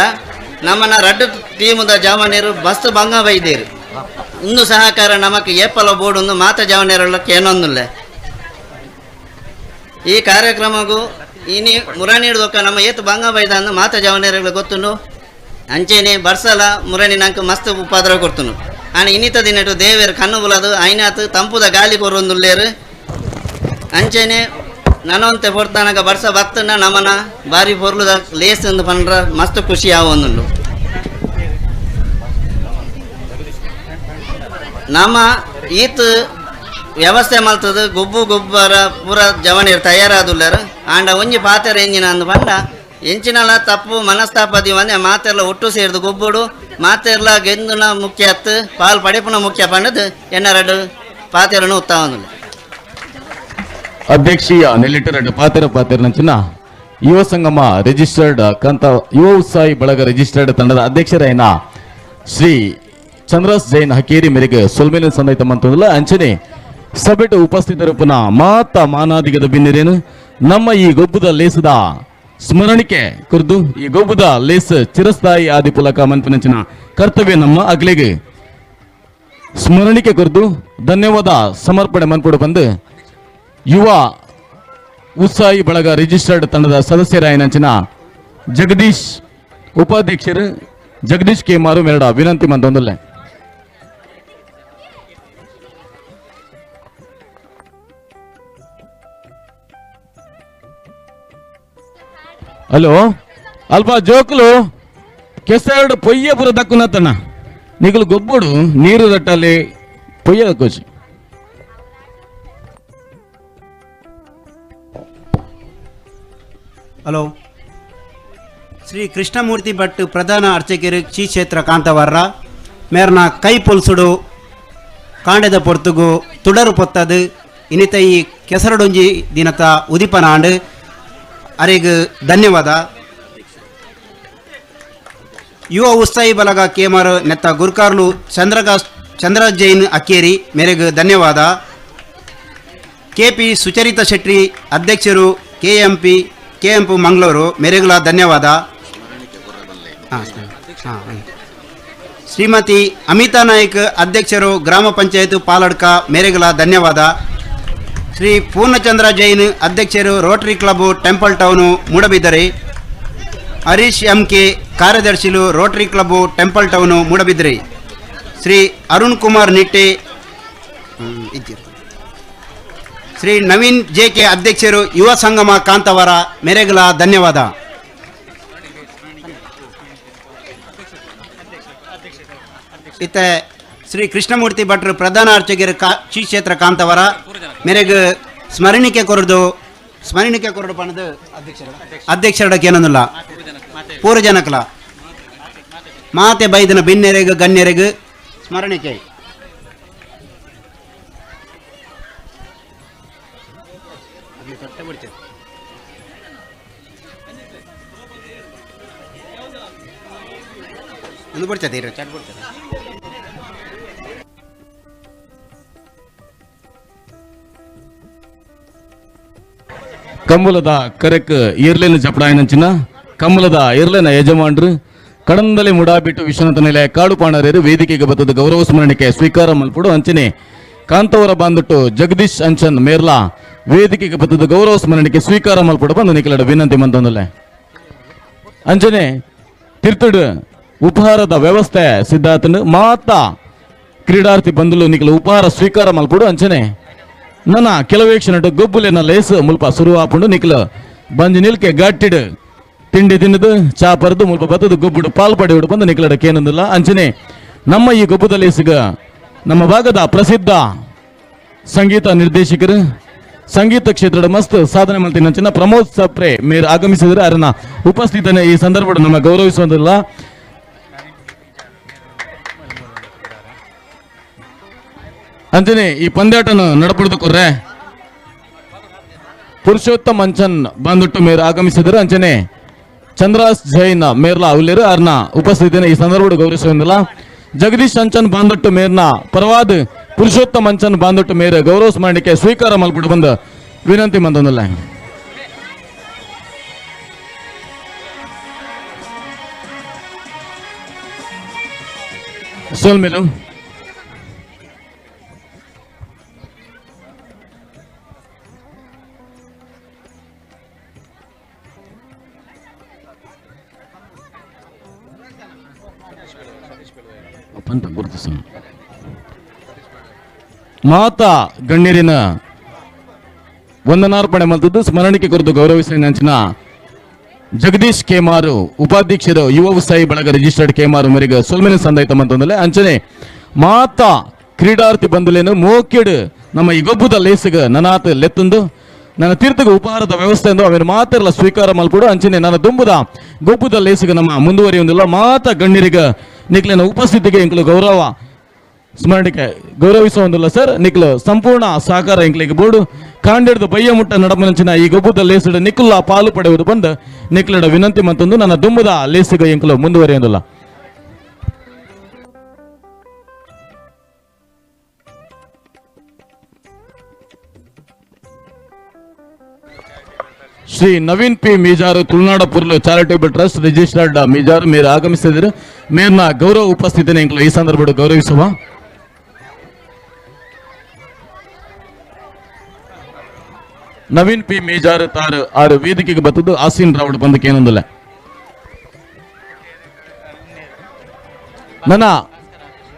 Speaker 8: ನಮ್ಮನ ರಡ್ಡು ಟೀಮುದ ಜಾಮನೀರು ಮಸ್ತ್ ಭಂಗ ಬೈದೇರು ಇನ್ನು ಸಹಕಾರ ನಮಕ್ ಏಪಲ ಬೋರ್ಡ್ ಮಾತ ಜಾಮನೀರುള്ള ಕೇನೊಂದುಲ್ಲೆ ಈ ಕಾರ್ಯಕ್ರಮಗೂ ಇನಿ ಮುರಣಿ ಹಿಡ್ದೊಕ್ಕ ನಮ್ಮ ಏತು ಭಂಗ ಬೈದ ಅಂದು ಮಾತ ಜಾಮನೀರುಗಳು ಗೊತ್ತುಂಡು ಅಂಚೆನೆ ಬರ್ಸಲ ಮುರಣಿ ನಂಗೆ ಮಸ್ತ್ ಉಪದ್ರ ಕೊಡ್ತುನು ಆನೆ ಇನ್ನಿತ ದಿನಟು ದೇವೇರು ಕಣ್ಣು ಬುಲದು ಐನಾತು ತಂಪುದ ಗಾಲಿ ಕೊರೊಂದುಲ್ಲೇರು ಅಂಚೆನೆ ನನವಂತೆ ಪೊರ್ತಾನಗ ಬರ್ಸ ಬತ್ತನ ನಮನ ಬಾರಿ ಪೊರ್ಲುದ ಲೇಸ್ ಎಂದು ಪಂಡ್ರ ಮಸ್ತ್ ಖುಷಿ ಆವೊಂದುಂಡು. ನಮ್ಮ ಈತ್ ವ್ಯವಸ್ಥೆ ಮಲ್ತದ ಗೊಬ್ಬು ಗೊಬ್ಬರ ಪೂರ ಜವನಿರು ತಯಾರಾದುಲ್ಲಾರ ಆಂಡ ಒಂಜಿ ಪಾತೆರ ಎಂಜಿನ ಅಂದು ಪಂಡ ಎಂಚಿನಲ ತಪ್ಪು ಮನಸ್ತಾಪದಿ ಒಂದೇ ಮಾತೆಲ್ಲ ಒಟ್ಟು ಸೇರಿದು ಗೊಬ್ಬುಡು ಮಾತೆರ್ಲ ಗೆಂದುನ ಮುಖ್ಯ ಅತ್ತು ಪಾಲ್ ಪಡೆಪುನ ಮುಖ್ಯ ಪಂಡದು ಎನ್ನರಡು ಪಾತೆರನು ಉತ್ತಾವೊಂದುಲ್ಲ.
Speaker 1: ಅಧ್ಯಕ್ಷೀಯ ನೆಲ್ಲಿಟ್ಟರೆಡ್ಡು ಪಾತೆರ ಪಾತೆರ ನಂಚಿನ ಯುವ ಸಂಗಮ ರಿಜಿಸ್ಟರ್ಡ್ ಕಂತ ಯುವ ಉತ್ಸಾಹಿ ಬಳಗ ರಿಜಿಸ್ಟರ್ಡ್ ತಂಡದ ಅಧ್ಯಕ್ಷರಾಯನ ಶ್ರೀ ಚಂದ್ರಾಸ್ ಜೈನ್ ಹಕೇರಿ ಮೇರೆಗೆ ಸೊಲ್ಮೇಲಿನ ಸಂದೈತ ಮಂತಂದಲ್ಲ ಅಂಚನೆ ಸಭೆಟು ಉಪಸ್ಥಿತರು ಪುನಃ ಮಾತ ಮಾನಾದಿಗದ ಬಿನ್ನಿರೇನು ನಮ್ಮ ಈ ಗೊಬ್ಬದ ಲೇಸದ ಸ್ಮರಣಿಕೆ ಕುರಿತು ಈ ಗೊಬ್ಬದ ಲೇಸ್ ಚಿರಸ್ಥಾಯಿ ಆದಿ ಪುಲಕ ಮನ್ಪಿನಂಚಿನ ಕರ್ತವ್ಯ ನಮ್ಮ ಅಗ್ಲಿಗೆ ಸ್ಮರಣಿಕೆ ಕುರಿತು ಧನ್ಯವಾದ ಸಮರ್ಪಣೆ ಮನ್ಪುಡು ಬಂದು ಯುವ ಉತ್ಸಾಹಿ ಬಳಗ ರಿಜಿಸ್ಟರ್ಡ್ ತಂಡದ ಸದಸ್ಯರಾಯನಂಚಿನ ಜಗದೀಶ್ ಉಪಾಧ್ಯಕ್ಷರು ಜಗದೀಶ್ ಕೆ ಮಾರು ಮೆರಡ ವಿನಂತಿ ಮಂದೊಂದಲ್ಲೇ. ಹಲೋ ಅಲ್ಪ ಜೋಕುಲು ಕೆಸರಡು ಪೊಯ್ಯ ಪುರ ದಕ್ಕುನತಣ್ಣ ನಿಗಲು ಗೊಬ್ಬುಡು ನೀರು ದಟ್ಟಲ್ಲಿ ಪೊಯ್ಯ ದಕ್ಕೋಚಿ.
Speaker 9: ಹಲೋ Shri Krishnamurthy Bhat ಪ್ರಧಾನ ಅರ್ಚಕರು ಶ್ರೀ ಕ್ಷೇತ್ರ ಕಾಂತವರ್ರ ಮೇರ್ನ ಕೈ ಪೊಲ್ಸುಡು ಕಾಂಡೆದ ಪೊರ್ತುಗು ತುಡರು ಪೊತ್ತದು ಇನಿತ ಈ ಕೆಸರಡೊಂಜಿ ದಿನತ ಉದಿಪನಾಂಡ್ ಅರೆಗ್ ಧನ್ಯವಾದ. ಯುವ ಉತ್ಸಾಹಿ ಬಲಗ ಕೇಮರ್ ನೆತ್ತ ಗುರ್ಕಾರ್ಲು ಚಂದ್ರ ಜೈನ್ ಅಕ್ಕೇರಿ ಮೇರೆಗ್ ಧನ್ಯವಾದ. ಕೆ ಪಿ ಸುಚರಿತಾ ಶೆಟ್ಟಿ ಅಧ್ಯಕ್ಷರು ಕೆಎಂಪಿ ಕೆಎಂಪು ಮಂಗಳೂರು ಮೇರೆಗಳ ಧನ್ಯವಾದ. ಶ್ರೀಮತಿ ಅಮಿತಾ ನಾಯ್ಕ್ ಅಧ್ಯಕ್ಷರು ಗ್ರಾಮ ಪಂಚಾಯತ್ ಪಾಲಡ್ಕ ಮೇರೆಗಳ ಧನ್ಯವಾದ. ಶ್ರೀ ಪೂರ್ಣಚಂದ್ರ ಜೈನ್ ಅಧ್ಯಕ್ಷರು Rotary Club Temple Town Moodbidri. Harish M K ಕಾರ್ಯದರ್ಶಿಲು Rotary Club Temple Town Moodbidri. Shri Arun Kumar Nitte Shri Naveen J K ಅಧ್ಯಕ್ಷರು ಯುವ ಸಂಗಮ ಕಾಂತವರ ಮೇರೆಗಳ ಧನ್ಯವಾದ. ಇತ್ತ ಶ್ರೀ ಕೃಷ್ಣಮೂರ್ತಿ ಭಟ್ರು ಪ್ರಧಾನ ಅರ್ಚಕರು ಶ್ರೀ ಕ್ಷೇತ್ರ ಕಾಂತವರ ಮೇರೆಗೆ ಸ್ಮರಣಿಕೆ ಕೊರಡು ಪಣದು ಅಧ್ಯಕ್ಷರಡಕ್ಕೆ ಏನಂದಿಲ್ಲ ಪೂರ್ವಜನಕಲ ಮಾತೆ ಬೈದನ ಬಿನ್ನೆರೆಗು ಗಣ್ಯರೆಗು ಸ್ಮರಣಿಕೆ. ಒಂದು ಬಿಡ್ತದೆ ಚಾಟ್ ಬಿಡ್ತದೆ.
Speaker 1: ಕಂಬಳದ ಕರೆಕ್ ಇರ್ಲೇನ ಜಪಡಾಯನಂಚಿನ ಕಂಬಳದ ಇರ್ಲೇನ ಯಜಮಾನ್ರು ಕಡಂದಲೆ ಮುಡಾಬಿಟ್ಟು ವಿಶ್ವನಾಥ ನಿಲಯ ಕಾಡುಪಾಣರೇರು ವೇದಿಕೆಗೆ ಬತ್ತದ ಗೌರವ ಸ್ಮರಣಿಕೆ ಸ್ವೀಕಾರ ಮಲ್ಪಡು ಅಂಚನೆ ಕಾಂತವರ ಬಾಂದುಟ್ಟು ಜಗದೀಶ್ ಅಂಚನ್ ಮೇರ್ಲಾ ವೇದಿಕೆಗೆ ಬತ್ತದ ಗೌರವ ಸ್ಮರಣಿಕೆ ಸ್ವೀಕಾರ ಮಲ್ಪಡು ಬಂದು ನಿಖಲಡ ವಿನಂತಿ ಮಂತೊಂದಲೆ. ಅಂಚನೆ ತಿರ್ತುಡು ಉಪಹಾರದ ವ್ಯವಸ್ಥೆ ಸಿದ್ಧಾರ್ಥನ ಮಾತಾ ಕ್ರೀಡಾರ್ಥಿ ಬಂಧುಲು ನಿಖಲ ಉಪಹಾರ ಸ್ವೀಕಾರ ಮಲ್ಪಡು ಅಂಚನೆ ನನ್ನ ಕೆಲವೇ ಕ್ಷಣ ಗೊಬ್ಬುಲೆನ ಲೇಸ್ ಮುಲ್ಪ ಸುರುವಾಪುಂಡು ನಿಖಲ ಬಂಜಿ ನಿಲ್ಕೆ ಗಟ್ಟಿಡು ತಿಂಡಿ ತಿನ್ನದು ಚಾ ಪರದು ಮುಲ್ಪ ಬತ್ತದು ಗೊಬ್ಬುಡು ಪಾಲ್ ಪಡೆಯುಡು ಬಂದು ನಿಖಲಡ ಕೇನಂದಿಲ್ಲ. ಅಂಚನೆ ನಮ್ಮ ಈ ಗೊಬ್ಬುದ ಲೇಸಿಗ ನಮ್ಮ ಭಾಗದ ಪ್ರಸಿದ್ಧ ಸಂಗೀತ ನಿರ್ದೇಶಕರು ಸಂಗೀತ ಕ್ಷೇತ್ರದ ಮಸ್ತ್ ಸಾಧನೆ ಮಾಡ್ತೀನಿ ಅಂಚಿನ ಪ್ರಮೋದ್ ಸಪ್ರೆ ಮೇರ್ ಆಗಮಿಸಿದರೆ ಅದನ್ನ ಉಪಸ್ಥಿತನೆ ಈ ಸಂದರ್ಭ ನಮ್ಮ ಗೌರವಿಸುವುದಿಲ್ಲ. ಅಂಚನೆ ಈ ಪಂದ್ಯಾಟನ ನಡಪಡ್ದು ಕೊರ್ರೆ ಪುರುಷೋತ್ತಮ್ ಅಂಚನ್ ಬಂದುಟ್ಟು ಮೇರ್ ಆಗಮಿಸಿದರು. ಅಂಚನೆ ಚಂದ್ರಾಸ್ ಜೈನ್ ಮೇರ್ಲಾ ಅವಲೇರು ಅರ್ನ ಉಪಸ್ಥಿತಿನ ಈ ಸಂದರ್ಭ ಗೌರವಿಸುವುದಿಲ್ಲ. ಜಗದೀಶ್ ಅಂಚನ್ ಬಾಂದೊಟ್ಟು ಮೇರ್ನ ಪರವಾದ ಪುರುಷೋತ್ತಮ್ ಅಂಚನ್ ಬಾಂದೊಟ್ಟು ಮೇರ್ ಗೌರವ ಸ್ಮರಣಿಕೆ ಸ್ವೀಕಾರ ಮಲ್ಬಿಟ್ಟು ಬಂದ ವಿನಂತಿ ಮಂದೊಂದಲ್ಲ. ಸೋಲ್ಮೇಲು ಅಂತ ಗುರುತಿಸ ಮಾತಾ ಗಣ್ಯರಿನ ವಂದನಾರ್ಪಣೆ ಮಲ್ತದ್ದು ಸ್ಮರಣಿಕೆ ಕುರಿತು ಗೌರವಿಸಿದ ನಂಚಿನ ಜಗದೀಶ್ ಕೇಮಾರು ಉಪಾಧ್ಯಕ್ಷರು ಯುವ ಉತ್ಸಾಹಿ ಬಳಗ ರಿಜಿಸ್ಟರ್ಡ್ ಕೇಮಾರು ಮರಿಗೆ ಸೊಲ್ಮೆನ ಸಂದಾಯ್ತ ಮಂತಂದಲೆ. ಅಂಚನೆ ಮಾತಾ ಕ್ರೀಡಾರ್ಥಿ ಬಂಧುಲೇನು ಮೋಕೆಡು ನಮ್ಮ ಈ ಗೊಬ್ಬುದ ಲೇಸಿಗ ನನಾತ ಲೆತ್ತಂದು ನನ್ನ ತೀರ್ಥಗ ಉಪಹಾರದ ವ್ಯವಸ್ಥೆ ಎಂದು ಅವನ ಮಾತೆಲ್ಲ ಸ್ವೀಕಾರ ಮಲ್ಪಡು. ಅಂಚನೆ ನನ್ನ ದುಂಬುದ ಗೊಬ್ಬುದ ಲೇಸಿಗ ನಮ್ಮ ಮುಂದುವರಿಯುವುದಿಲ್ಲ. ಮಾತಾ ಗಣ್ಯರಿಗ ನಿಕ್ಲಿನ ಉಪಸ್ಥಿತಿಗೆ ಇಂಕ್ಲು ಗೌರವ ಸ್ಮರಣಿಕೆ ಗೌರವಿಸುವಂದಿಲ್ಲ ಸರ್. ನಿಕ್ಲು ಸಂಪೂರ್ಣ ಸಹಕಾರ ಇಂಕ್ಲಿಗೆ ಬೋರ್ಡು ಕಾಂಡಿಡ್ದು ಬಯ್ಯ ಮುಟ್ಟ ನಡಮನಂಚಿನ ಈ ಗೊಬ್ಬುದ ಲೇಸಿಡ ನಿಕ್ಕುಲ್ಲ ಪಾಲು ಪಡೆಯುವುದು ಬಂದು ನಿಕ್ಲಿಡ ವಿನಂತಿ ಮತ್ತೊಂದು ನನ್ನ ದುಂಬುದ ಲೇಸಿಗ ಇಂಕ್ಲು ಮುಂದುವರಿಯುವುದಿಲ್ಲ. Shri Naveen P Mijar Tulunada Purlu charitable trust registered Mijar ಮೇರು ಆಗಮಿಸಿದರು. ಮೇರ್ನ ಗೌರವ ಉಪಸ್ಥಿತಿನ ಇಂಕ್ಲು ಈ ಸಂದರ್ಭ ಗೌರವಿಸುವ ನವೀನ್ ಪಿ ಮೇಜಾರು ತಾರು ಆರು ವೇದಿಕೆಗೆ ಬತ್ತದ್ದು ಆಸೀನ್ ರಾವಡ್ ಬಂದಕ್ಕೆ ಏನೊಂದಿಲ್ಲ. ನನ್ನ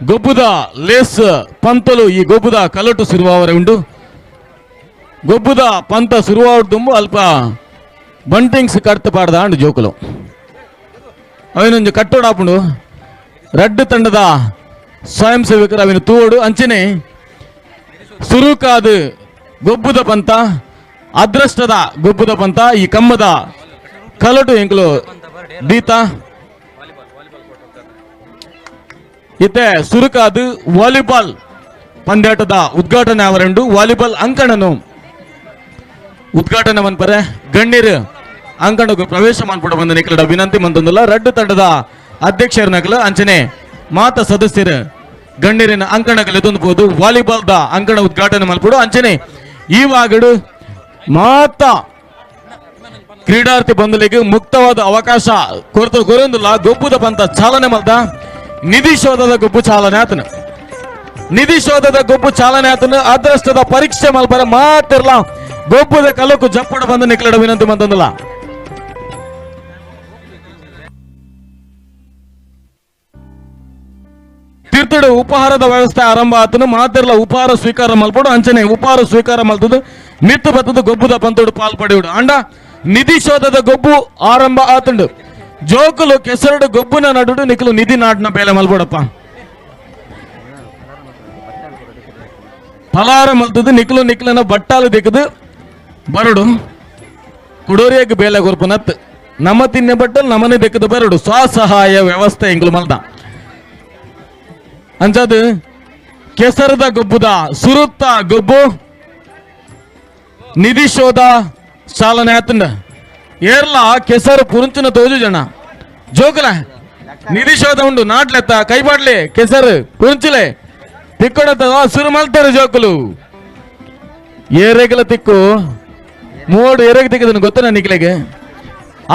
Speaker 1: ಗೊಬ್ಬುದ ಲೇಸ್ ಪಂತಲು ಈ ಗೊಬ್ಬುದ ಕಲಟು ಸುರುವಾವರೆ ಉಂಟು. ಗೊಬ್ಬುದ ಪಂತ ಸುರುವಾವಡ್ದುಂಬು ಅಲ್ಪ ಬಂಟಿಂಗ್ಸ್ ಕಡ್ತ ಪಾಡ್ದ ಅಂಡು ಜೋಕುಲು ಅವಿನೊಂದು ಕಟ್ಟೋಡಾಪುಂಡು ರಡ್ಡು ತಂಡದ ಸ್ವಯಂ ಸೇವಕರು ಅವಿನ ತೂಡು ಅಂಚನೆ ಸುರುಕಾದು ಗೊಬ್ಬುದ ಪಂತ ಅದೃಷ್ಟದ ಗೊಬ್ಬುದ ಪಂತ ಈ ಕಮ್ಮದ ಕಲಟು ಎಂಕಲು ದೀತಾ ಇತ್ತೆ ಸುರುಕಾದು ವಾಲಿಬಾಲ್ ಪಂದ್ಯಾಟದ ಉದ್ಘಾಟನೆ ಅವರೆಂಡು ವಾಲಿಬಾಲ್ ಅಂಕಣನು ಉದ್ಘಾಟನೆ ಮನ್ಪರೆ ಗಣ್ಯರು ಅಂಕಣకు ಪ್ರವೇಶ ಮನ್ಪುಡ ಬಂದ ನಿಕಲಡ ವಿನಂತಿ ಮಂತೊಂದುಲ್ಲ. ರಡ್ಡು ತಂಡದ ಅಧ್ಯಕ್ಷರ ನಕಲು ಅಂಚನೆ ಮಾತ ಸದಸ್ಯರು ಗಣ್ಯರಿನ ಅಂಕಣಕ್ಕೆ ಎತ್ತೊಂದು ವಾಲಿಬಾಲ್ the ಅಂಕಣ ಉದ್ಘಾಟನೆ ಮಲ್ಪುಡು. ಅಂಚನೆ ಈ ವಾಗಡು ಮಾತ ಕ್ರೀಡಾರ್ಥಿ ಬಂಧುಲಿಗೆ ಮುಕ್ತವಾದ ಅವಕಾಶ ಕೊರತು ಕೊರೊಂದುಲ್ಲ. ಗೊಬ್ಬುದ ಪಂತ ಚಾಲನೆ ಮಲ್ದ ನಿಧಿ ಶೋಧದ ಗೊಬ್ಬು ಚಾಲನೆ ಆತನ ನಿಧಿ ಶೋಧದ ಗೊಬ್ಬು ಚಾಲನೆ ಆತನ ಅದೃಷ್ಟದ ಪರೀಕ್ಷೆ ಮಲ್ಪರ ಮಾತಿರ್ಲ ಗೊಬ್ಬುದ ಕಲಕು ಜಪ್ಪಡ ಬಂದು ನಿಕ್ಲಡ ವಿನಂತಿ ಮಂತಂದಿಲ್ಲ. ತೀರ್ಥಡು ಉಪಹಾರದ ವ್ಯವಸ್ಥೆ ಆರಂಭ ಆತನು ಮಾತಿರ್ಲ ಉಪಹಾರ ಸ್ವೀಕಾರ ಮಲ್ಪಡು. ಅಂಚನೆ ಉಪಹಾರ ಸ್ವೀಕಾರ ಮಲ್ತದು ಮಿತ್ತು ಬತ್ತದು ಗೊಬ್ಬುದ ಪಂತುಡು ಪಾಲ್ ಪಡೆಯುಡು. ಅಂಡ ನಿಧಿ ಶೋಧದ ಗೊಬ್ಬು ಆರಂಭ ಆತುಂಡು. ಜೋಕುಲು ಕೆಸರುಡು ಗೊಬ್ಬುನ ನಡುಡು ನಿಕಲು ನಿಧಿ ನಾಡಿನ ಬೇಲೆ ಮಲ್ಬೋಡಪ್ಪ. ಫಲಾರ ಮಲ್ತದು ನಿಕಲು ನಿಕ್ಲನ ಬಟ್ಟಾಲು ದಿಕ್ಕದು ಬರಡು ಕುಡೋರಿಯಾಗ ಬೇಲೆ ಕೊರ್ಪುನತ್ ನಮ್ಮ ತಿನ್ನೆ ಬಟ್ಟಲು ನಮನೆ ದಿಕ್ಕದು ಬರಡು ಸ್ವಸಹಾಯ ವ್ಯವಸ್ಥೆ ಎಂಗ್ಲು ಮಲ್ದ. ಅಂಚದು ಕೆಸರದ ಗೊಬ್ಬುದ ಸುರುತ್ತ ಗೊಬ್ಬು ನಿಧಿ ಶೋಧ ಚಾಲನೆ ಆತಂಡ. ಏರ್ಲ ಕೆಸರು ಪುರುಂಚಿನ ತೋಜು ಜನ ಜೋಕುಲ ನಿಧಿ ಶೋಧ ಉಂಡು ನಾಟ್ಲೆತ್ತ ಕೈಬಾಡ್ಲೆ ಕೆಸರು ಪುರುಂಚಲೆ ತಿಕ್ಕೊಡತ್ತ ಸುರು ಮಲ್ತಾರೆ ಜೋಕುಲು. ಏರೆಗಲ ತಿಕ್ಕು ಮೂಡು ಏರೆಗೆ ತಿಕ್ಕದನು ಗೊತ್ತ ನಿಕ್ಲೆಗೆ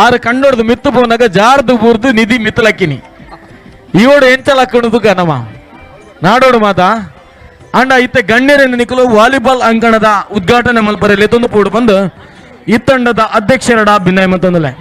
Speaker 1: ಆರು ಕಣ್ಣೊಡ್ದು ಮಿತ್ತು ಪೋನಾಗ ಜಾರ್ದು ಬೂರ್ದು ನಿಧಿ ಮಿತ್ತಲಕ್ಕಿನಿ ಇವಡು ಎಂಚಲಕ್ಕಣದು ನಮ್ಮ ನಾಡೋಡು ಮಾತಾ. ಅಂಡ ಇತ್ತೆ ಗಣ್ಯರೇನು ನಿಕಲು ವಾಲಿಬಾಲ್ ಅಂಕಣದ ಉದ್ಘಾಟನೆ ಮಲ್ಪರೆಯಲ್ಲಿ ತೊಂದು ಪೂಡು ಬಂದು ಇತ್ತಂಡದ ಅಧ್ಯಕ್ಷರಡ ಅಭಿನಯ ಮತ್ತೊಂದಲೆ.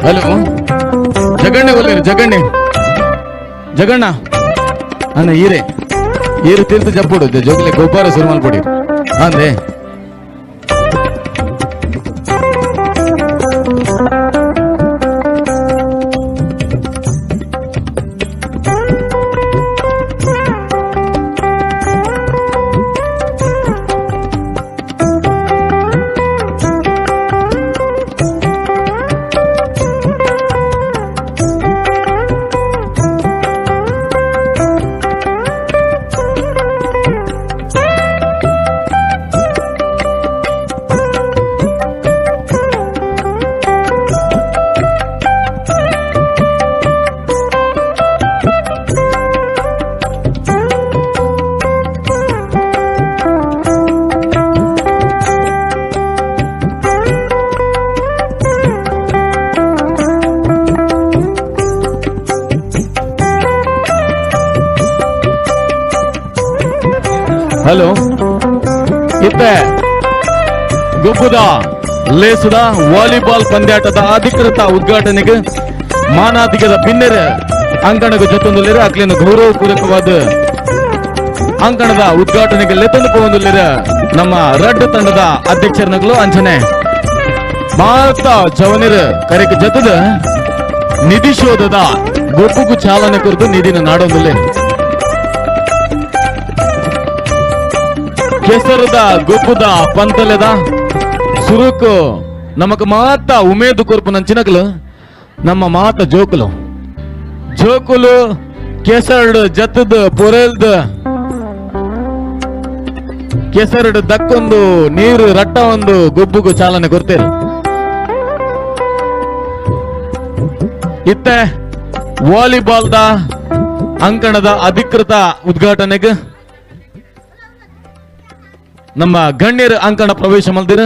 Speaker 1: ಹಲೋ ಜಗಣ್ಣೆ ಒಲ್ಲೇರು ಜಗಣ್ಣೆ ಜಗಣ್ಣ ಅಣ್ಣ ಈರೆ ಈರು ತೀರ್ಥ ಜಪ್ಪುಡು ಜೋಗಲೆ ಗೊಬ್ಬರ ಸುರುಮಲ್ ಪೊಡಿ ಅಂದೆ. Hello ಇತ್ತೆ ಗೊಬ್ಬುದ ಲೇಸುದ ವಾಲಿಬಾಲ್ ಪಂದ್ಯಾಟದ ಅಧಿಕೃತ ಉದ್ಘಾಟನೆಗೆ ಮಾನಾದಿಗದ ಬಿನ್ನೆರ ಅಂಕಣದ ಜೊತೊಂದುಲ್ಲೇರು ಅಕ್ಲಿನ ಗೌರವಪೂರ್ವಕವಾದ ಅಂಕಣದ ಉದ್ಘಾಟನೆಗೆ ಲೆತ್ತೊಂದು ಪೋವೊಂದುಲ್ಲೇರ ನಮ್ಮ ರಡ್ಡು ತಂಡದ ಅಧ್ಯಕ್ಷರನಗಳು ಅಂಚನೆ ಮಾತ ಜವನಿರ ಕರೆಕ್ ಜೊತದ ನಿಧಿ ಶೋಧದ ಗೊಬ್ಬುಗು ಚಾಲನೆ ಕುರಿತು ನಿಧಿನ ನಾಡೊಂದುಲ್ಲೆ ಕೆಸರದ ಗೊಬ್ಬುದ ಪಂತಲೆದ ಸುರುಕು ನಮಕ್ ಮಾತ ಉಮೇದು ಕೊರ್ಪು ನಂಚಿನಕಲು ನಮ್ಮ ಮಾತ ಜೋಕುಲು ಜೋಕುಲು ಕೆಸರಡು ಜತ್ತದ ಪೊರೆಲ್ದ ಕೆಸರಡು ದಕ್ಕೊಂದು ನೀರು ರಟ್ಟ ಒಂದು ಗೊಬ್ಬುಗು ಚಾಲನೆ ಕೊರ್ತೇರು. ಇತ್ತೆ ವಾಲಿಬಾಲ್ದ ಅಂಕಣದ ಅಧಿಕೃತ ಉದ್ಘಾಟನೆಗೆ ನಮ್ಮ ಗಣ್ಯರ ಅಂಕಣ ಪ್ರವೇಶ ಮಲ್ದಿರ.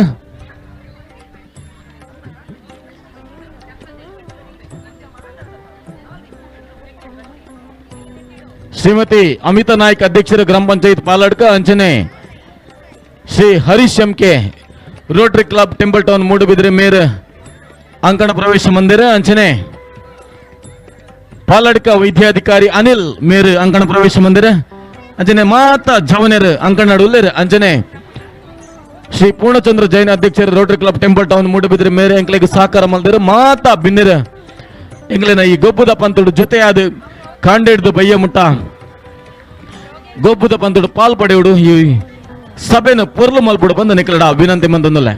Speaker 1: ಶ್ರೀಮತಿ ಅಮಿತಾ ನಾಯ್ಕ್ ಅಧ್ಯಕ್ಷರು ಗ್ರಾಮ ಪಂಚಾಯತ್ ಪಾಲಡ್ಕ ಅಂಚನೆ Shri Harish M K Rotary Club Temple Town Moodbidri ಮೇರ್ ಅಂಕಣ ಪ್ರವೇಶ ಮಂದಿರ ಅಂಚನೆ ಪಾಲಡ್ಕ ವೈದ್ಯಾಧಿಕಾರಿ ಅನಿಲ್ ಮೇರ್ ಅಂಕಣ ಪ್ರವೇಶ ಮಂದಿರ ಅಂಚನೆ ಮಾತಾ ಜವನೇರ್ ಅಂಕಣ ಉಲ್ಲೇರ್ ಅಂಚನೆ ಶ್ರೀ ಪೂರ್ಣಚಂದ್ರ ಜೈನ್ ಅಧ್ಯಕ್ಷರು Rotary Club Temple Town Moodbidri ಮೇರ್ ಎಂಕ್ಲೆಗ್ ಸಹಕಾರ ಮಲ್ದಿರ ಮಾತಾ ಬಿನ್ನಿರ ಎಂಕ್ಲೆನ ಈ ಗೊಬ್ಬದ ಪಂತುಡು ಜೊತೆಯಾದ ಕಾಂಡೆಡ್ದು ಬಯ್ಯ ಮುಟ್ಟ ಗೊಬ್ಬದ ಪಂತುಡು ಪಾಲ್ ಪಡೆಯುಡು ಈ ಸಭೆನ ಪೊರ್ಲು ಮಲ್ಪುಡು ಬಂದು ನಿಕ್ಲಡ ವಿನಂತಿ ಮಂದೊಂದುಲ್ಲೆ.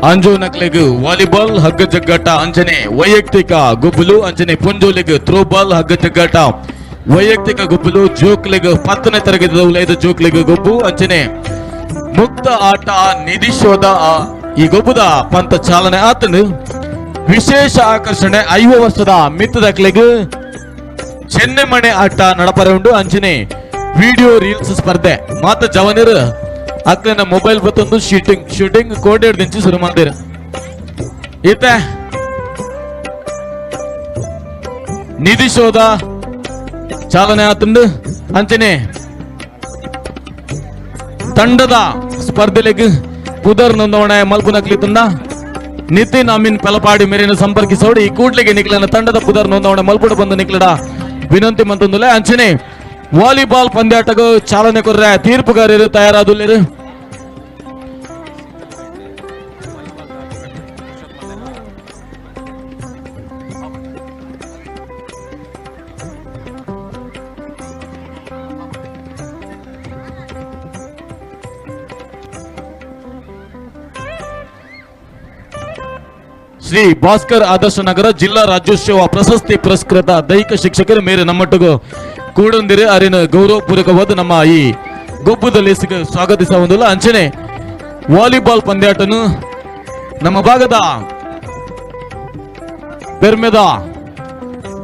Speaker 1: ಅಂಜು ನಕ್ಲೆಗ್ ವಾಲಿಬಾಲ್ ಹಗ್ಗ ಜಗ್ಗಾಟ ಅಂಚನೆ ವೈಯಕ್ತಿಕ ಗುಬ್ಬಲು ಅಂಚನೆ ಪುಂಜೋಲಿಗ್ ಥ್ರೋಬಾಲ್ ಹಗ್ಗ ಜಗ್ಗಾಟ ವೈಯಕ್ತಿಕ ಗುಬ್ಬಲು ಜೋಕ್ಲೆಗ್ 10ನೇ ತರಗತಿ ಜೋಕ್ಲೆಗ್ ಗೊಬ್ಬು ಅಂಚನೆ ಮುಕ್ತ ಆಟ ನಿಧಿ ಶೋಧ ಈ ಗೊಬ್ಬದ ಪಂತ ಚಾಲನೆ ಆತನು. ವಿಶೇಷ ಆಕರ್ಷಣೆ 50 ವರ್ಷದ ಮಿತ್ತದಕ್ಲೆಗ್ ಚೆನ್ನೆಮಣೆ ಆಟ ನಡಪರೆ ಉಂಡು ಅಂಚನೆ ವಿಡಿಯೋ ರೀಲ್ಸ್ ಸ್ಪರ್ಧೆ ಮಾತ ಜವನರು ಅಕ್ಲೆನ ಮೊಬೈಲ್ ಬತ್ತೊಂದು ಶೂಟಿಂಗ್ ಶೂಟಿಂಗ್ ಕೋಟೆ ದಿಂಚಿ ಶುರು ಮಾಡ್ತೀರ. ಈತ ನಿಧಿ ಶೋಧ ಚಾಲನೆ ಆತಂದು ಅಂಚನೆ ತಂಡದ ಸ್ಪರ್ಧೆಲೆಗ್ ಪುದರ್ ನೋಂದವಣೆ ಮಲ್ಪುನಕ್ಲಿ ತಂಡ ನಿತಿನ್ ಅಮೀನ್ ಪೆಲಪಾಡಿ ಮೇರಿನ ಸಂಪರ್ಕಿಸೋಡು ಈ ಕೂಡ್ಲಿಗೆ ನಿಕ್ಲನ ತಂಡದ ಪುದರ್ ನೋಂದವಣೆ ಮಲ್ಪುಡು ಬಂದು ನಿಕ್ಲಡ ವಿನಂತಿ ಮಂತಂದುಲೆ. ಅಂಚನೆ ವಾಲಿಬಾಲ್ ಪಂದ್ಯಾಟಗೂ ಚಾಲನೆ ಕೊರ್ರೆ ತೀರ್ಪುಗಾರರು ತಯಾರಾದುಲ್ಲೇರು. ಶ್ರೀ ಭಾಸ್ಕರ್ ಆದರ್ಶ ನಗರ ಜಿಲ್ಲಾ ರಾಜ್ಯೋತ್ಸವ ಪ್ರಶಸ್ತಿ ಪುರಸ್ಕೃತ ದೈಹಿಕ ಶಿಕ್ಷಕರು ಮೇರೆ ನಮ್ಮೊಟ್ಟಿಗೂ ಕೂಡೊಂದಿರೆ ಅರಿನ ಗೌರವಪೂರ್ವಕವಾದ ನಮ್ಮ ಈ ಗೊಬ್ಬದಲ್ಲಿ ಸ್ವಾಗತಿಸ ಒಂದಿಲ್ಲ. ಅಂಚನೆ ವಾಲಿಬಾಲ್ ಪಂದ್ಯಾಟನು ನಮ್ಮ ಭಾಗದ ಪೆರ್ಮೆದ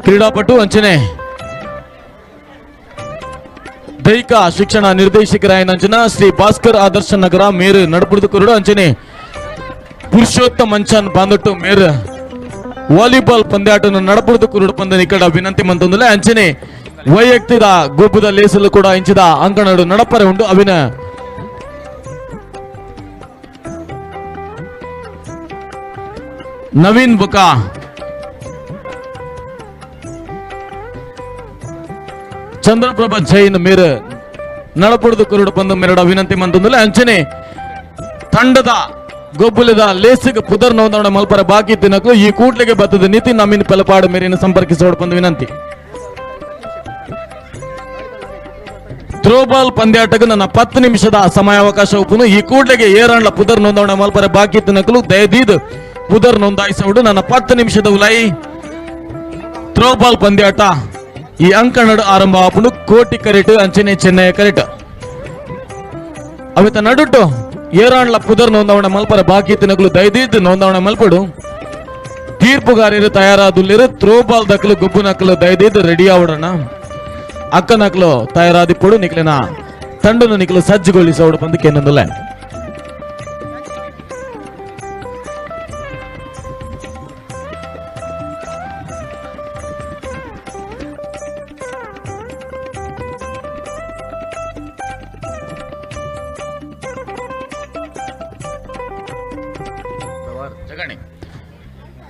Speaker 1: ಕ್ರೀಡಾಪಟು ಅಂಚನೆ ದೈಹಿಕ ಶಿಕ್ಷಣ ನಿರ್ದೇಶಕರಾಯನ ಶ್ರೀ ಭಾಸ್ಕರ್ ಆದರ್ಶ ನಗರ ಮೇರು ನಡಪುಡಿದು ಕುರುಡು ಅಂಚನೆ ಪುರುಷೋತ್ತಮ ಮಂಚನ್ ಬಾಂದೊಟ್ಟು ಮೇರು ವಾಲಿಬಾಲ್ ಪಂದ್ಯಾಟನ್ನು ನಡಪುಡಿದು ಕುರುಡು ಪಂದ ನಿಕಟ ವಿನಂತಿ ಮಂತಂದುಲೆ. ಅಂಚನೆ ವೈಯಕ್ತಿಕ ಗೊಬ್ಬದ ಲೇಸಲು ಕೂಡ ಇಂಚಿದ ಅಂಕಣಡು ನಡಪರೆ ಉಂಟು ಅವಿನ ನವೀನ್ ಬುಕ ಚಂದ್ರಪ್ರಭಾ ಜೈನ್ ಮೇರು ನಡಪುಡಿದು ಕುರುಡು ಪಂದ ಮೇರಡ ವಿನಂತಿ ಮಂತಂದುಲೆ. ಅಂಚನೆ ತಂಡದ ಗೊಬ್ಬುಲಿದ ಲೇಸಿಗೆ ಪುದರ್ ನೋಂದವಣ ಮಲ್ಪರ ಬಾಕಿ ತಿನ್ನಕ್ಲು ಈ ಕೂಡ್ಲಿಗೆ ಬತ್ತದ ನಿತಿನ್ ಅಮೀನ್ ಪೆಲಪಾಡು ಮೇರಿನ ಸಂಪರ್ಕಿಸೋಡು ಬಂದು ವಿನಂತಿ. ಥ್ರೋಬಾಲ್ ಪಂದ್ಯಾಟಕ್ಕೆ ನನ್ನ 10 ನಿಮಿಷದ ಸಮಯಾವಕಾಶ ಉಪ್ಪುನು ಈ ಕೂಡ್ಲಿಗೆ ಏರಾಂಡ್ಲ ಪುದರ್ ನೋಂದವಣ ಮಲ್ಪರ ಬಾಕಿ ತಿನ್ನಕ್ಲು ದಯದೀದ್ ಪುದರ್ ನೋಂದಾಯಿಸೋಡು ನನ್ನ 10 ನಿಮಿಷದ ಉಲಾಯಿ. Throwball ಪಂದ್ಯಾಟ ಈ ಅಂಕಣಡ್ ಆರಂಭ ಆಪುಂಡು. ಕೋಟಿ ಕರೆಟ್ ಅಂಚನೆ ಚೆನ್ನೈ ಕರೆಟ್ ಅವಿತ ನಡುಟು ಏರಾಂಡ್ಲ ಪುದರ್ ನೋಂದಾವಣ ಮಲ್ಪರ ಬಾಕಿ ತಿನಕಲು ದಯದೀದ್ ನೋಂದಾವಣ ಮಲ್ಪಡು. ತೀರ್ಪುಗಾರರು ತಯಾರಾದುಲ್ಲಿರು. ಥ್ರೋಬಾಲ್ ದಕ್ಕಲು ಗೊಬ್ಬು ನಕಲು ದಯದೀದ್ ರೆಡಿ ಆವಡಣ. ಅಕ್ಕ ನಕಲು ತಯಾರಾದಿಪ್ಪಡು ನಿಕ್ಲಿನ ತಂಡನು ನಿಕ್ಲು ಸಜ್ಜುಗೊಳಿಸೋಡು ಬಂದು ಕೇನೊಂದುಲ್ಲ.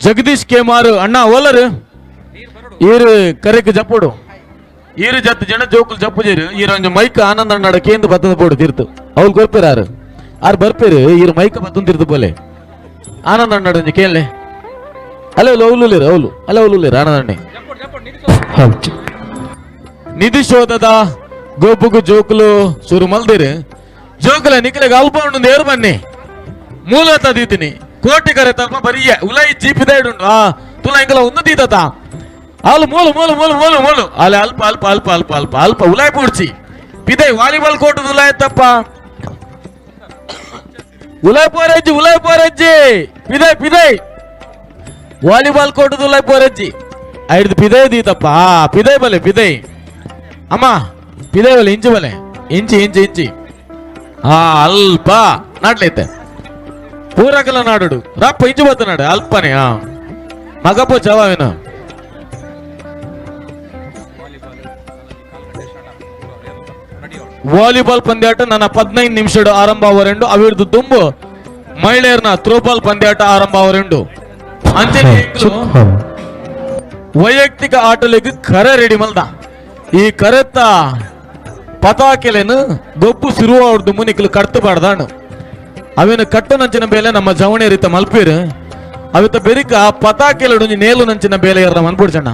Speaker 1: ಜಗದೀಶ್ ಕೆಮಾರು ಅಣ್ಣ ಓಲರು ಈರು ಕರೆಕ್ ಜಪ್ಪುಡು ಈರು ಜತ್ ಜನ ಜೋಕುಲು ಜಪ್ಪುಜೀರು. ಈರು ಒಂಜಿ ಮೈಕ್ ಆನಂದ ಅಣ್ಣಡ ಕೇಂದ್ರ ಬತ್ತದ ಪೋಡು ತೀರ್ತು ಅವ್ಲು ಕೊರ್ಪೇರು ಆರು ಆರು ಬರ್ಪೇರು ಈರು ಮೈಕ್ ಬತ್ತಂದು ತೀರ್ತು ಪೋಲೆ ಆನಂದ ಅಣ್ಣಡ ಒಂಜಿ ಕೇಳಲೆ ಅಲ್ಲ ಅವ್ಲು ಅವ್ಲು ಅಲ್ಲ ಅವ್ಲು ಆನಂದ ಅಣ್ಣೆ. ನಿಧಿ ಶೋಧದ ಗೋಪುಗು ಜೋಕುಲು ಶುರು ಮಲ್ದಿರು. ಜೋಕುಲ ನಿಕ್ಲೆಗ್ ಅಲ್ಪ ಉಂಡು ಏರು ಬನ್ನಿ ಮೂಲತ ದೀತಿನಿ ಕೋಟಿ ಕರೆ ತಲ್ಪ ಬರಿಯ ಉಲೈ ಜೀಪಿದ ಉಂಡು ಆ ತುಲ ಇಂಕಲ ಒಂದು ದೀತತ ಆಲು ಮೂಲು ಮೂಲು ಮೂಲು ಮೂಲು ಮೂಲು ಅಲ್ಲ ಅಲ್ಪ ಅಲ್ಪ ಅಲ್ಪ ಅಲ್ಪ ಅಲ್ಪ ಅಲ್ಪ ಉಲಾಯ್ ಪೂಡ್ಚಿ ಪಿದೈ ವಾಲಿಬಾಲ್ ಕೋರ್ಟ್ ಉಲಾಯ್ ತಪ್ಪ ಉಲಾಯ್ ಪೋರಜ್ಜಿ ಉಲಾಯ್ ಪೋರಜ್ಜಿ ಪಿದೈ ಪಿದೈ ವಾಲಿಬಾಲ್ ಕೋರ್ಟ್ ಉಲಾಯ್ ಪೋರಜ್ಜಿ ಐದು ಪಿದೈ ದೀತಪ್ಪ ಪಿದೈ ಬಲೆ ಪಿದೈ ಅಮ್ಮ ಪಿದೈ ಬಲೆ ಇಂಚು ಬಲೆ ಇಂಚಿ ಇಂಚಿ ಇಂಚಿ ಹಾ ಅಲ್ಪ ನಾಟ್ಲೈತೆ ಪೂರಕಲ ನಾಡು ರಪ್ಪ ಇಂಚು ಬತ್ತನಾಡು ಅಲ್ಪನೆ ಹಾ ಮಗಪ್ಪ ಚವಾವೇನು. ವಾಲಿಬಾಲ್ ಪಂದ್ಯಾಟ ನನ್ನ 15 ನಿಮಿಷ ಆರಂಭ ಅವರೆಂಡು ಅವಿರ್ದು ದುಂಬು ಮಹಿಳೆಯರ್ನ ಥ್ರೋಬಾಲ್ ಪಂದ್ಯಾಟ ಆರಂಭ ಅವರೆಂಡು ಅಂಚನೆ ವೈಯಕ್ತಿಕ ಆಟಲಿಗೆ ಕರೆ ರೆಡಿ ಮಲ್ದ ಈ ಕರೆತ್ತ ಪತಾಕೆಲೇನು ಗೊಬ್ಬು ಶುರು ಅವ್ರದ್ದು ಮುನಿಕಲು ಕಡ್ತು ಬಾರ್ದಾಣು ಅವೇನು ಕಟ್ಟನಂಚಿನ ಬೇಲೆ ನಮ್ಮ ಜವಣಿ ರೀತ ಮಲ್ಪೀರು ಅವಿತ ಬೆರಿಕ ಪತಾಕೆಲಡು ನೇಲು ನಂಚಿನ ಬೇಲೆ ಎರ್ರ ಮನ್ಪುಡ್ಚಣ್ಣ.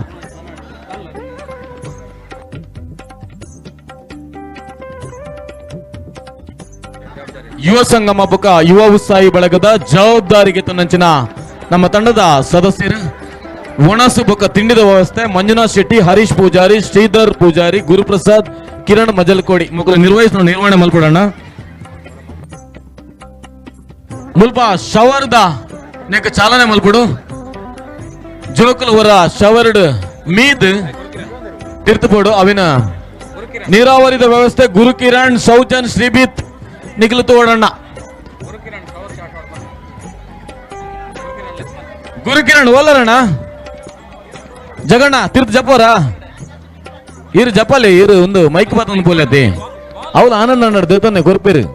Speaker 1: ಯುವ ಸಂಗಮ ಬುಕ ಯುವ ಉತ್ಸಾಹಿ ಬಳಗದ ಜವಾಬ್ದಾರಿಗೆ ತನ್ನಂಚಿನ ನಮ್ಮ ತಂಡದ ಸದಸ್ಯರು ಒಣಸು ಬುಕ ತಿಂಡಿದ ವ್ಯವಸ್ಥೆ ಮಂಜುನಾಥ್ ಶೆಟ್ಟಿ, ಹರೀಶ್ ಪೂಜಾರಿ, ಶ್ರೀಧರ್ ಪೂಜಾರಿ, ಗುರುಪ್ರಸಾದ್, ಕಿರಣ್ ಮಜಲ್ಕೋಡಿ ಮುಖ ನಿರ್ವಹಿಸ ನಿರ್ವಹಣೆ ಮಲ್ಪಡೋಣ. ಮುಲ್ಪ ಶವರ್ದ ನೆಕ್ ಚಾಲನೆ ಮಲ್ಪಡು. ಜೋಕುಲ್ ಹೊರ ಶವರ್ಡ್ ಮೀದ್ ತಿರ್ತುಪೋಡು. ಅವಿನ ನೀರಾವರಿದ ವ್ಯವಸ್ಥೆ ಗುರುಕಿರಣ್, ಸೌಜನ್, ಶ್ರೀಬಿತ್ ನಿಖಲು ತೋಡಣ್ಣ. ಗುರುಕಿರಣ್ ಓಲರಣ್ಣ ಜಗಣ್ಣ ತಿರ್ತು ಜಪ್ಪೋರ ಇರು ಜಪಾಲಿ ಇರು ಒಂದು ಮೈಕ್ ಬಾತಂದು ಪೋಲತಿ ಅವಳು ಆನಂದ ಅಣ್ಣ ದೇವತಾನೆ ಕೊರ್ಪೇರು.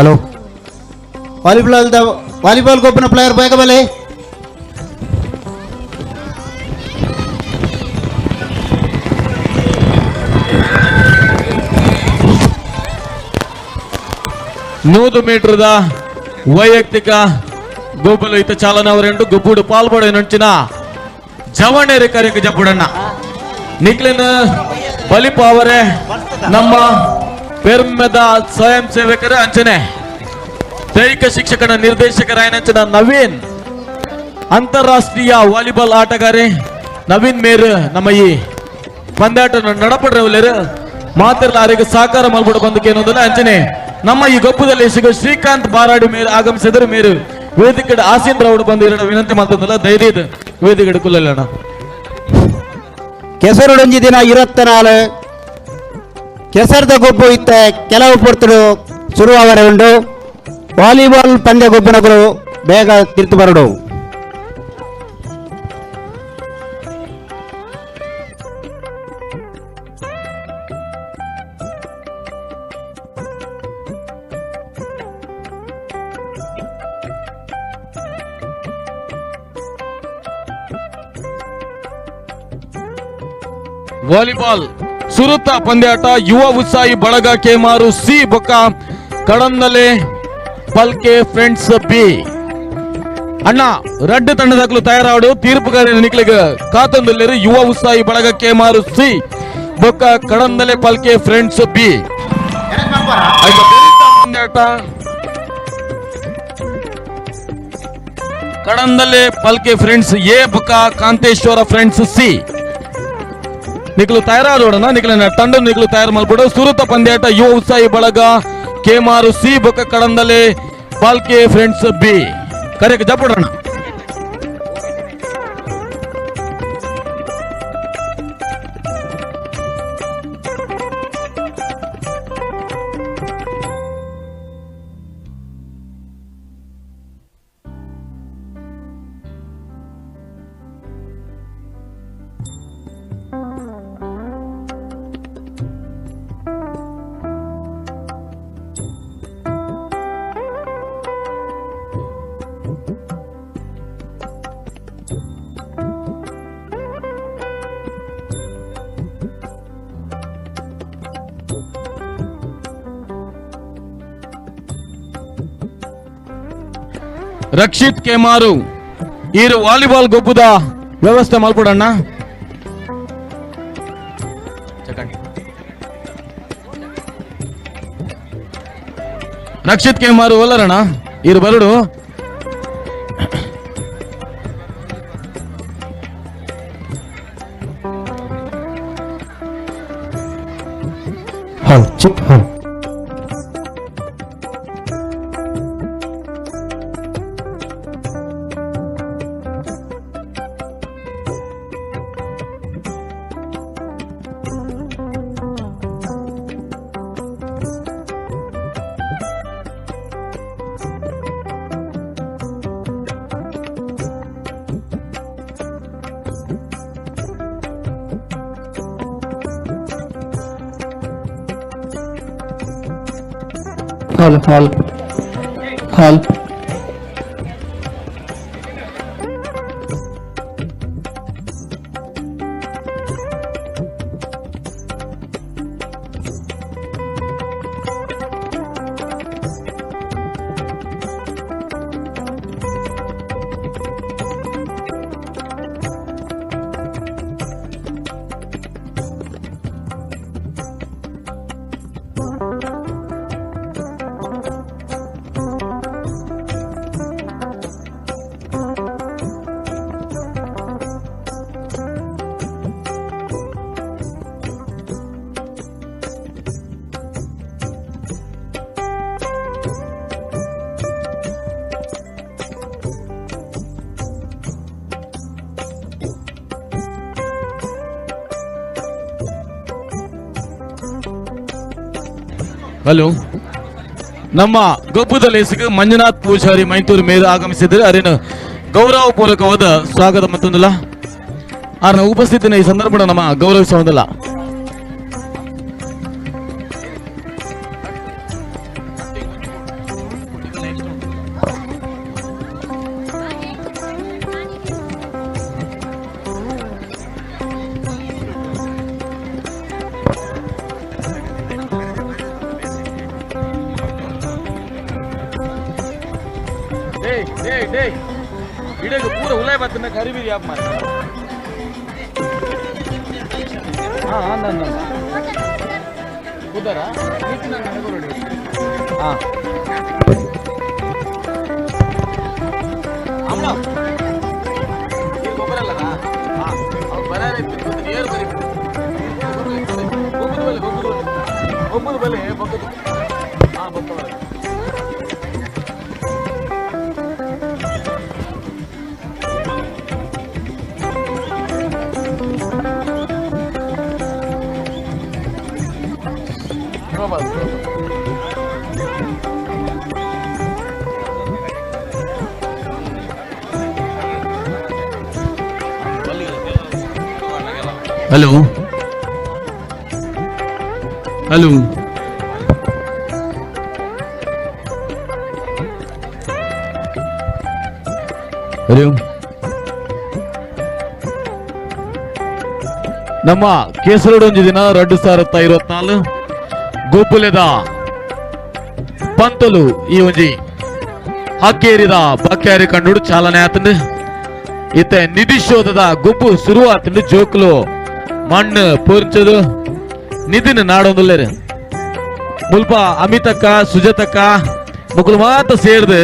Speaker 9: Hello volleyball volleyball ಗೊಬ್ಬನ player ಬೇಗ ಬಲೆ.
Speaker 1: ನೂರು ಮೀಟರ್ದ ವೈಯಕ್ತಿಕ ಗೊಬ್ಬಲು ಇತ ಚಾಲನ ಅವರೆಂಡು ಗೊಬ್ಬುಡು ಪಾಲ್ಪಡೆ ನಂಚಿನ ಜವಣೇರಿ ಕರೆಕ್ ಜಪ್ಪುಡಣ್ಣ ನಿಕ್ಲಿನ ಬಲಿಪ ಅವರೇ ನಮ್ಮ ಪೆರ್ಮೆದ ಸ್ವಯಂ ಸೇವಕರ ಅಂಚನೆ ದೈಹಿಕ ಶಿಕ್ಷಕನ ನಿರ್ದೇಶಕರಾಯನಂಚನ ನವೀನ್ ಅಂತಾರಾಷ್ಟ್ರೀಯ ವಾಲಿಬಾಲ್ ಆಟಗಾರೆ ನವೀನ್ ಮೇರ್ ನಮ್ಮ ಈ ಪಂದ್ಯಾಟ ನಡಪಡ್ರವಲ್ಲೇರು ಮಾತಿರ್ಲ ಆರಿಗೆ ಸಹಕಾರ ಮಲ್ಬಿಡ ಬಂದಕ್ಕೆ ಅಂಚನೆ ನಮ್ಮ ಈ ಗೊಪ್ಪದಲ್ಲಿ ಸಿಗೋ ಶ್ರೀಕಾಂತ್ ಬಾರಾಡಿ ಮೇರು ಆಗಮಿಸಿದರು. ಮೇರು ವೇದಿಕೆ ಆಸೀನ್ ರಾವ್ ಬಂದು ಎರಡು ವಿನಂತಿ ಮಾಡ್ತದಲ್ಲ ಧೈರ್ಯದ ವೇದಿಕೆ ಕುಲ್ಲಣ್ಣ.
Speaker 9: ಕೆಸರುಡೊಂಜಿ ದಿನ 24 ಕೆಸರದ ಗೊಬ್ಬು ಇತ್ತ ಕೆಲವು ಪೊರ್ತುಡು ಶುರುವಾವರೆ ಉಂಡು. ವಾಲಿಬಾಲ್ ಪಂದ್ಯ ಗೊಬ್ಬನಗಳು ಬೇಗ ತಿರ್ತು ಬರಡು.
Speaker 1: ವಾಲಿಬಾಲ್ ಸುರುತ ಪಂದ್ಯಾಟ ಯುವ ಉತ್ಸಾಹಿ ಬಳಗ ಕೇಮಾರು ಸಿ ಬೊಕ್ಕ ಕಡಂದಲೆ ಪಲ್ಕೆ ಫ್ರೆಂಡ್ಸ್ ಬಿ. ಅಣ್ಣ ರಡ್ಡು ತಂಡದಾಕಲು ತಯಾರಾಡು ತೀರ್ಪುಗಾರರ ನಿಕ್ಲಿಗ ಕಾತೊಂದುಲ್ಲೆರು ಯುವ ಉತ್ಸಾಹಿ ಬಳಗ ಕೇಮಾರು ಸಿ ಬೊಕ್ಕ ಕಡಂದಲೆ ಪಲ್ಕೆ ಫ್ರೆಂಡ್ಸ್ ಬಿ. ಪಂದ್ಯಾಟ ಕಡಂದಲೆ ಪಲ್ಕೆ ಫ್ರೆಂಡ್ಸ್ ಎ ಬೊಕ್ಕ ಕಾಂತೇಶ್ವರ ಫ್ರೆಂಡ್ಸ್ ಸಿ. ನಿಕ್ಲು ತಯಾರಾದೋಡಣ ನಿಕ್ಲಿನ ತಂಡ ನಿಕ್ಲು ತಯಾರು ಮಲ್ಪಡು. ಸುರುತ ಪಂದ್ಯಾಟ ಯುವ ಉತ್ಸಾಹಿ ಬಳಗ ಕೇಮಾರು ಸಿ ಬೊಕ್ಕ ಕಡಂದಲೆ ಪಾಲ್ಕೆ ಫ್ರೆಂಡ್ಸ್ ಬಿ. ಕರೆಕ್ ಜಪಡೋಣ. ರಕ್ಷಿತ್ ಕೆಮಾರು ಈರು ವಾಲಿಬಾಲ್ ಗೊಬ್ಬದ ವ್ಯವಸ್ಥೆ ಮಲ್ಪಡಣ್ಣ. ರಕ್ಷಿತ್ ಕೆಮಾರು ಒಲ್ಲರಣ್ಣ ಈರು ಬರಡು.
Speaker 5: ಚಿಪ್ ಹೌದು.
Speaker 10: Hall hall hall.
Speaker 1: Hello, ನಮ್ಮ ಗೊಬ್ಬದ ಲೇಸಿಗೆ ಮಂಜುನಾಥ್ ಪೂಜಾರಿ ಮೈತೂರು ಮೇರು ಆಗಮಿಸಿದರೆ ಅರಿನ ಗೌರವಪೂರ್ವಕವಾದ ಸ್ವಾಗತ ಮತ್ತೊಂದಿಲ್ಲ. ಆರನ ಉಪಸ್ಥಿತಿನ ಈ ಸಂದರ್ಭ ನಮ್ಮ ಗೌರವಿಸುವುದಿಲ್ಲ. ಪೂರ ಉಲಾಯ್ ಬಾತನ್ನ ಕರಿಬೀರಿ ಯಾಪ್ ಮಾರ. ಹಾ ನನ್ನ ಕುದರ ಹಾ ಅಮ್ಮ ಈ ಗೊಬ್ಬರ ಅಲ್ಲದಾ? ಹಾ ಅವ್ರು ಬರಾರೆ ಏರು ಬರಿ ಗೊಬ್ಬರ ಬಲೆ ಗೊಬ್ಬರ ಗೊಬ್ಬರ ಬಲೆ ಬೊಕ್ಕದು. ಹಾ ಬೊಕ್ಕ ಬಲೆ. ಹಲೋ ಹಲೋ, ಹಲೋ, ನಮ್ಮ ಕೇಸರಡೊಂಜಿ ದಿನ 2024 ಗೋಪುಲೆದ ಪಂತಲು ಈ ಒಂಜಿ ಹಕ್ಕೇರಿದ ಬಕ್ಯಾರಿ ಕಂಡು ಚಾಲನೆ ಆತಂಡು. ಇತ್ತೆ ನಿಧಿಶೋಧದ ಗೊಬ್ಬು ಶುರುವಾತಂಡು. ಜೋಕುಲು ಮಣ್ಣು ಪೂರ್ಚದು ನಿಧಿನ ನಾಡೊಂದುಲ್ಲೇರು. ಮುಲ್ಪ ಅಮಿತಕ್ಕ ಸುಜತಕ್ಕ ಮುಕುಲು ಮಾತ ಸೇರ್ದು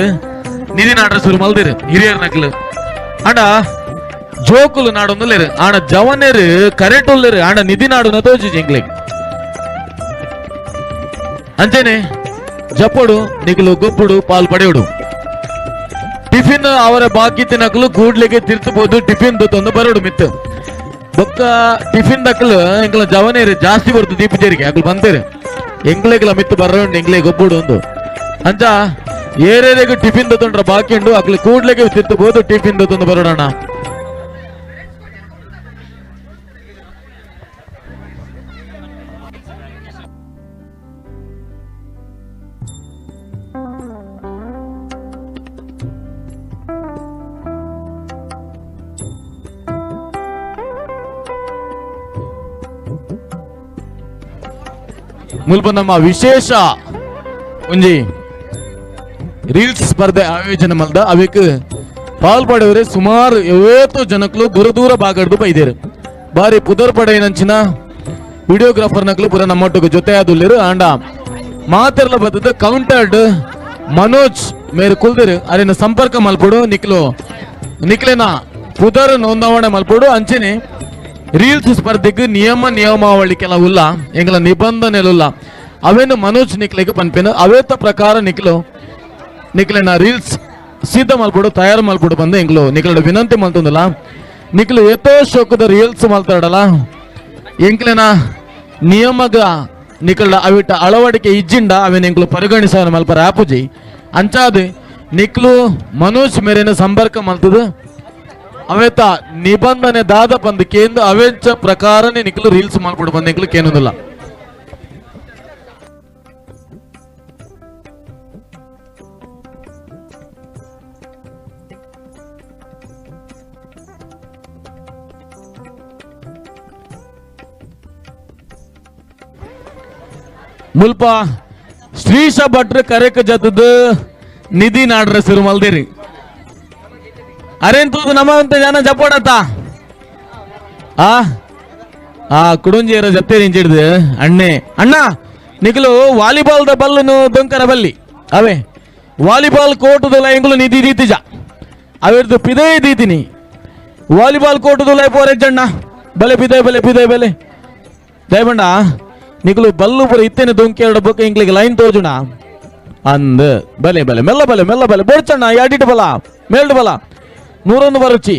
Speaker 1: ನಿಧಿ ನಾಡ್ರ ಶುರು ಮಲ್ದಿರು ಹಿರಿಯರ್ ನಕ್ಲು. ಅಂಡ ಜೋಕುಲು ನಾಡೊಂದುಲ್ಲೇರು ಆಣ ಜವನೇರು ಕರೆಂಟ್ ಉಲ್ಲೇರು ಆಣ ನಿಧಿ ನಾಡುನ ತೋಜಿ ಎಂಗ್ಲಿಗ್ ಅಂಚನೆ ಜಪ್ಪಡು ನಿಕಲು ಗೊಬ್ಬುಡು ಪಾಲ್ ಪಡೆಯುಡು. ಟಿಫಿನ್ ಅವರ ಬಾಕಿ ತಿನ್ನಕಲು ಕೂಡ್ಲಿಗೆ ತಿರ್ತಬಹುದು. ಟಿಫಿನ್ ತಂದು ಬರೋಡು ಮಿತ್ತು ಬೊಕ್ಕ ಟಿಫಿನ್ ದಕ್ಕಲು ಎಂಕಲ ಜವನೇರು ಜಾಸ್ತಿ ಬರ್ತದೆ ದೀಪಜೇರಿಗೆ ಅಕಲು ಬಂತೇರು ಎಂಕ್ಲೆಗ್ಲ ಮಿತ್ತು ಬರೋಂಡು ಎಂಕ್ಲೆ ಗೊಬ್ಬುಡು ಒಂದು ಅಂಚ ಏರೇರೆಗೂ ಟಿಫಿನ್ ತಂಡ್ರ ಬಾಕಿ ಉಂಡು ಅಕ್ಲು ಕೂಡ್ಲಿಗೆ ತಿರ್ತಬಹುದು. ಟಿಫಿನ್ ತಂದು ಬರೋಣ. ಮುಲ್ಪ ನಮ್ಮ ವಿಶೇಷ ಒಂಜಿ ರೀಲ್ಸ್ ಸ್ಪರ್ಧೆ ಆಯೋಜನೆ ಮಲ್ದ ಅವಿಕ್ ಪಾಲ್ ಪಡೆಯವರೆ ಸುಮಾರು ಏತೋ ಜನಕ್ಲು ದೂರ ದೂರ ಭಾಗಡ್ದು ಬೈದೇರು. ಬಾರಿ ಪುದರ್ ಪಡೆಯಿನಂಚಿನ ವಿಡಿಯೋಗ್ರಾಫರ್ ನಕ್ಲು ಪೂರ ನಮ್ಮೊಟ್ಟಿಗೆ ಜೊತೆ ಆದುಲ್ಲೇರು. ಆಂಡ ಮಾತೆರ್ಲ ಬತ್ತದ ಕೌಂಟರ್ಡ್ ಮನೋಜ್ ಮೇರು ಕುಲ್ದಿರು. ಅರಿನ ಸಂಪರ್ಕ ಮಲ್ಪಡು ನಿಕ್ಲು ನಿಕ್ಲೆನ ಪುದರ್ ನೋಂದಾವಣೆ ಮಲ್ಪಡು. ಅಂಚನೆ ರೀಲ್ಸ್ ಸ್ಪರ್ಧೆಗೆ ನಿಯಮ ನಿಯಮಾವಳಿ ಕೆಲವುಲ್ಲ ಎಂಗಲ ನಿಬಂಧನೆಲುಲ್ಲ ಅವೇನು ಮನೋಜ್ ನಿಕ್ಲೆಗೆ ಪನ್ಪೇನು. ಅವೇತ ಪ್ರಕಾರ ನಿಕ್ಲು ನಿಕ್ಲೆನ ರೀಲ್ಸ್ ಸಿದ್ಧ ಮಲ್ಪಡು ತಯಾರು ಮಲ್ಪಡು ಬಂದು ಎಂಗ್ಲು ನಿಕ್ಲಡ ವಿನಂತಿ ಮಲ್ತಂದಿಲ್ಲ. ನಿಕ್ಲು ಏತೋ ಶೋಕದ ರೀಲ್ಸ್ ಮಲ್ತಾಡಲ್ಲ ಎಂಕ್ಲೆನ ನಿಯಮಗ ನಿಕ್ಲ ಅವಿಟ ಅಳವಡಿಕೆ ಇಜ್ಜಿಂಡ ಅವೇನು ಎಂಕ್ಲು ಪರಿಗಣಿಸ ಮಲ್ಪರ ಆಪುಜಿ. ಅಂಚಾದ ನಿಕ್ಲು ಮನೋಜ್ ಮೇರೇನ ಸಂಪರ್ಕ ಮಲ್ತದ ಅವೇತ ನಿಬಂಧನೆ ದಾದ ಬಂದು ಕೇಂದ್ರ ಅವೆಂಚ ಪ್ರಕಾರನೇ ನಿಕ್ಲು ರೀಲ್ಸ್ ಮಾಡ್ಬಿಡು ಬಂದ ಎಂಕ್ಲು ಕೇನೋದಿಲ್ಲ. ಮುಲ್ಪ ಶ್ರೀಶ ಭಟ್ರು ಕರೆಕ ಜತದ ನಿಧಿ ನಾಡ್ರ ಶುರು ಮಲ್ದಿರಿ. ಅರೇನ್ ತೂದು ನಮ್ಮ ಅಂತ ಜನ ಜಪ್ಪೋಡತ್ತ ಆ ಆ ಕುಡುಂಜಿಯರ ಜಪ್ತೇರಿ ಇಂಚಿಡ್ದು ಅಣ್ಣೆ ಅಣ್ಣ ನಿಖಲು ವಾಲಿಬಾಲ್ the ಬಲ್ಲನು ದೊಂಕರ ಬಲ್ಲಿ ಅವೇ ವಾಲಿಬಾಲ್ ಕೋಟುದಲ್ಲ ಎಂಗುಲು ನಿಧಿ ದೀತಿಜ ಅವಿರ್ದು ಪಿದೇ ದೀತಿನಿ ವಾಲಿಬಾಲ್ ಕೋಟುದಲ್ಲ ಪೋರೆಜ್ಜಣ್ಣ ಬಲೆ ಪಿದೇ ಬಲೆ ಪಿದೇ ಬಲೆ ದಯಬಂಡ ನಿಖಲು ಬಲ್ಲು ಪುರ ಇತ್ತೇನೆ ದೊಂಕಿ ಎರಡು ಬೊಕ್ಕ ಇಂಗ್ಲಿಗೆ ಲೈನ್ ತೋಜುಣ ಅಂದ್ ಬಲೆ ಬಲೆ ಮೆಲ್ಲ ಬಲೆ ಮೆಲ್ಲ ಬಲೆ ಬೋಡ್ಚಣ್ಣ ಯಾಡಿಟ್ಟು ಬಲ ಮೇಲ್ಡು ಬಲ 101 ಬರುಚಿ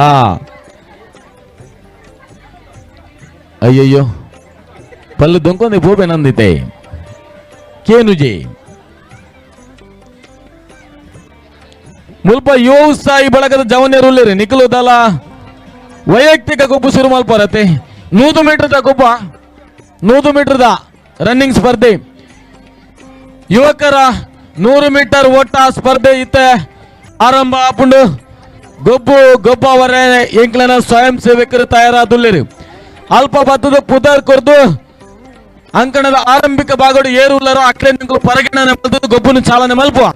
Speaker 1: ಆ ಅಯ್ಯಯ್ಯೋ ಪಲ್ಲು ದೊಂಕೊಂದೆ ಪೋಪೆ ನಂದಿತೆ ಕೇನುಜಿ ಮುಲ್ಪ ಯೋಸಾಯಿ ಬಳಗದ ಜವನೇರುಲ್ಲೇರಿ ನಿಖಲು ದಲ ವೈಯಕ್ತಿಕ ಗೊಬ್ಬು ಶುರು ಮಲ್ಪರತೆ 100 ಮೀಟರ್ದ ಗೊಬ್ಬ 100 ಮೀಟರ್ದ ರನ್ನಿಂಗ್ ಸ್ಪರ್ಧೆ ಯುವಕರ 100 ಮೀಟರ್ ಓಟ ಸ್ಪರ್ಧೆ ಇತ್ತೆ ಆರಂಭ ಆಪುಂಡು. ಗೊಬ್ಬು ಗೊಬ್ಬವರೇ ಎಂಕ್ಲನ ಸ್ವಯಂ ಸೇವಕರು ತಯಾರಾದುಲ್ಲೇರು. ಅಲ್ಪ ಬತ್ತದ ಪುದರ್ ಕೊರ್ದು ಅಂಕಣದ ಆರಂಭಿಕ ಭಾಗಡು ಏರುಲ್ಲರು ಅಕ್ಲೆ ನಿಂಕಲು ಪರಿಗಣನೆ ಮಲ್ತದು ಗೊಬ್ಬುನು ಚಾಲನೆ ಮಲ್ಪುವ.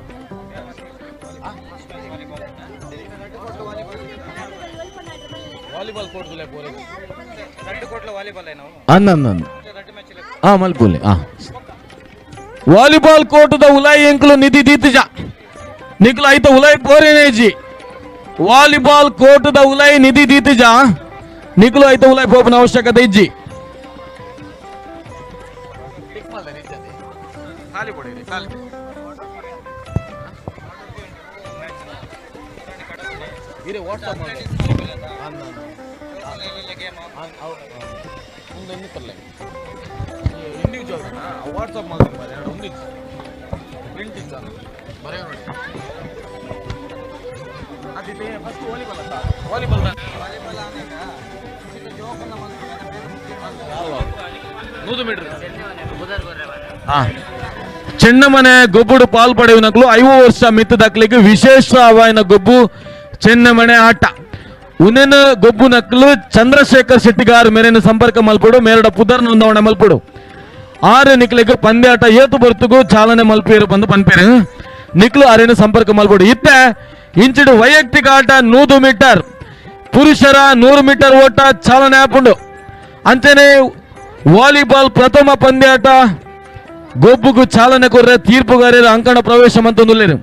Speaker 1: ಮಲ್ಪುಲೆ ವಾಲಿಬಾಲ್ ಕೋಟದ ಉಲಾಯಿ ಎಂಕಲು ನಿಧಿ ದೀತಿಜ ನಿಕ್ಲು ಐತ ಉಲಾಯಿ ಪೋರೇನೇಜಿ ವಾಲಿಬಾಲ್ ಕೋಟದ ಉಲಾಯಿ ನಿಧಿ ದೀತಿಜ ನಿಕ್ಲು ಐತ ಉಲಾಯಿ ಪೋಪನ ಅವಶ್ಯಕತೆ ಇಜ್ಜಿ. ಚೆನ್ನಮನೆ ಗೊಬ್ಬುಡು ಪಾಲ್ ಪಡೆಯುವ 50 ವರ್ಷ ಮಿತ್ತದಕ್ಲಿಗೆ ವಿಶೇಷವಾಯಿನ ಗೊಬ್ಬು ಚೆನ್ನಮನೆ ಆಟ. ಉನೇನ ಗೊಬ್ಬು ನಕ್ಲು ಚಂದ್ರಶೇಖರ್ ಶೆಟ್ಟಿಗಾರ್ ಮೇರೆನ ಸಂಪರ್ಕ ಮಲ್ಪಡು ಮೇರಡ ಪುದರ್ ನೋಂದವಣೆ ಮಲ್ಪಡು ಆರು ನಿಕ್ಲಿಗೆ ಪಂದ್ಯಾಟ ಏತು ಬರ್ತುಗು ಚಾಲನೆ ಮಲ್ಪೇರು ಬಂದು ಪನ್ಪೇರು ನಿಕ್ಲು ಆರೇನು ಸಂಪರ್ಕ ಮಲ್ಪಡು. ಇತ್ತೆ ಇಂಚಿಡು ವೈಯಕ್ತಿಕ ಆಟ 100 ಮೀಟರ್ ಪುರುಷರ 100 ಮೀಟರ್ ಓಟ ಚಾಲನೆ ಆಪುಂಡು. ಅಂಚನೆ ವಾಲಿಬಾಲ್ ಪ್ರಥಮ ಪಂದ್ಯಾಟ ಗೊಬ್ಬುಗು ಚಾಲನೆ ಕೊರ್ರೆ ತೀರ್ಪುಗಾರರು ಅಂಕಣ ಪ್ರವೇಶ ಮಂತೊಂದುಲ್ಲೇರು.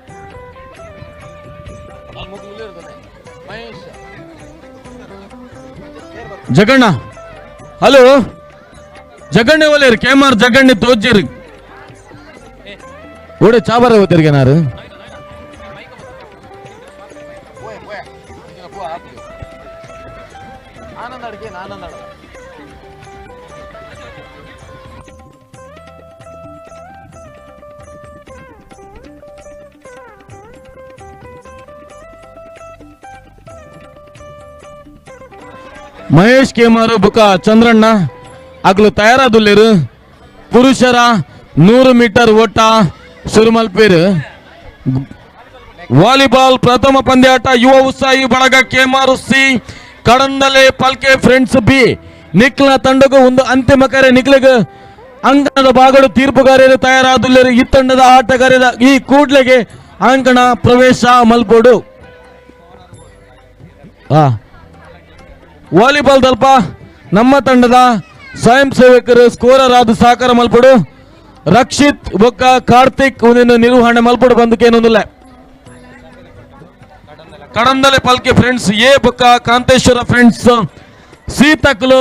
Speaker 1: ಜಗಣ್ಣ ಹಲೋ ಜಗಣ್ಣೆ ಒಲೇರು ಕೆಮಾರ್ ಜಗಣ್ಣೆ ತೋಜಿರು ಓಡೆ ಚಾಬಾರ ಹೋತಿರ್ಗೆ ನಾರು ಮಹೇಶ್ ಕೆಮಾರು ಬುಕ ಚಂದ್ರಣ್ಣ ಅಗ್ಲು ತಯಾರಾದುಲ್ಲೇರು. ಪುರುಷರ 100 ಮೀಟರ್ ಓಟ ಸುರುಮಲ್ಪೇರು. ವಾಲಿಬಾಲ್ ಪ್ರಥಮ ಪಂದ್ಯಾಟ ಯುವ ಉತ್ಸಾಹಿ ಬಳಗ Kemaru C Kadandale Palke friends B ನಿಕ್ಲ ತಂಡಗೂ ಒಂದು ಅಂತಿಮ ಕರೆ. ನಿಕ್ಲಗ ಅಂಕಣದ ಭಾಗಡು ತೀರ್ಪುಗಾರರು ತಯಾರಾದುಲ್ಲೇರು. ಈ ತಂಡದ ಆಟಗಾರರ ಈ ಕೂಡ್ಲೆಗೆ ಅಂಕಣ ಪ್ರವೇಶ ಮಲ್ಪೋಡು. ವಾಲಿಬಾಲ್ ದಲ್ಪ ನಮ್ಮ ತಂಡದ ಸ್ವಯಂ ಸೇವಕರು ಸ್ಕೋರರ್ ಆದ ಸಹಕಾರ ಮಲ್ಪಡು. ರಕ್ಷಿತ್ ಬೊಕ್ಕ ಕಾರ್ತಿಕ್ ಒಂದಿನ ನಿರ್ವಹಣೆ ಮಲ್ಪಡು ಬಂದಕ್ಕೇನೊಂದಿಲ್ಲ. ಕಡಂದಲೆ ಪಲ್ಕೆ ಫ್ರೆಂಡ್ಸ್ ಎ ಬೊಕ್ಕ ಕಾಂತೇಶ್ವರ ಫ್ರೆಂಡ್ಸ್ ಸಿ ತಕ್ಲು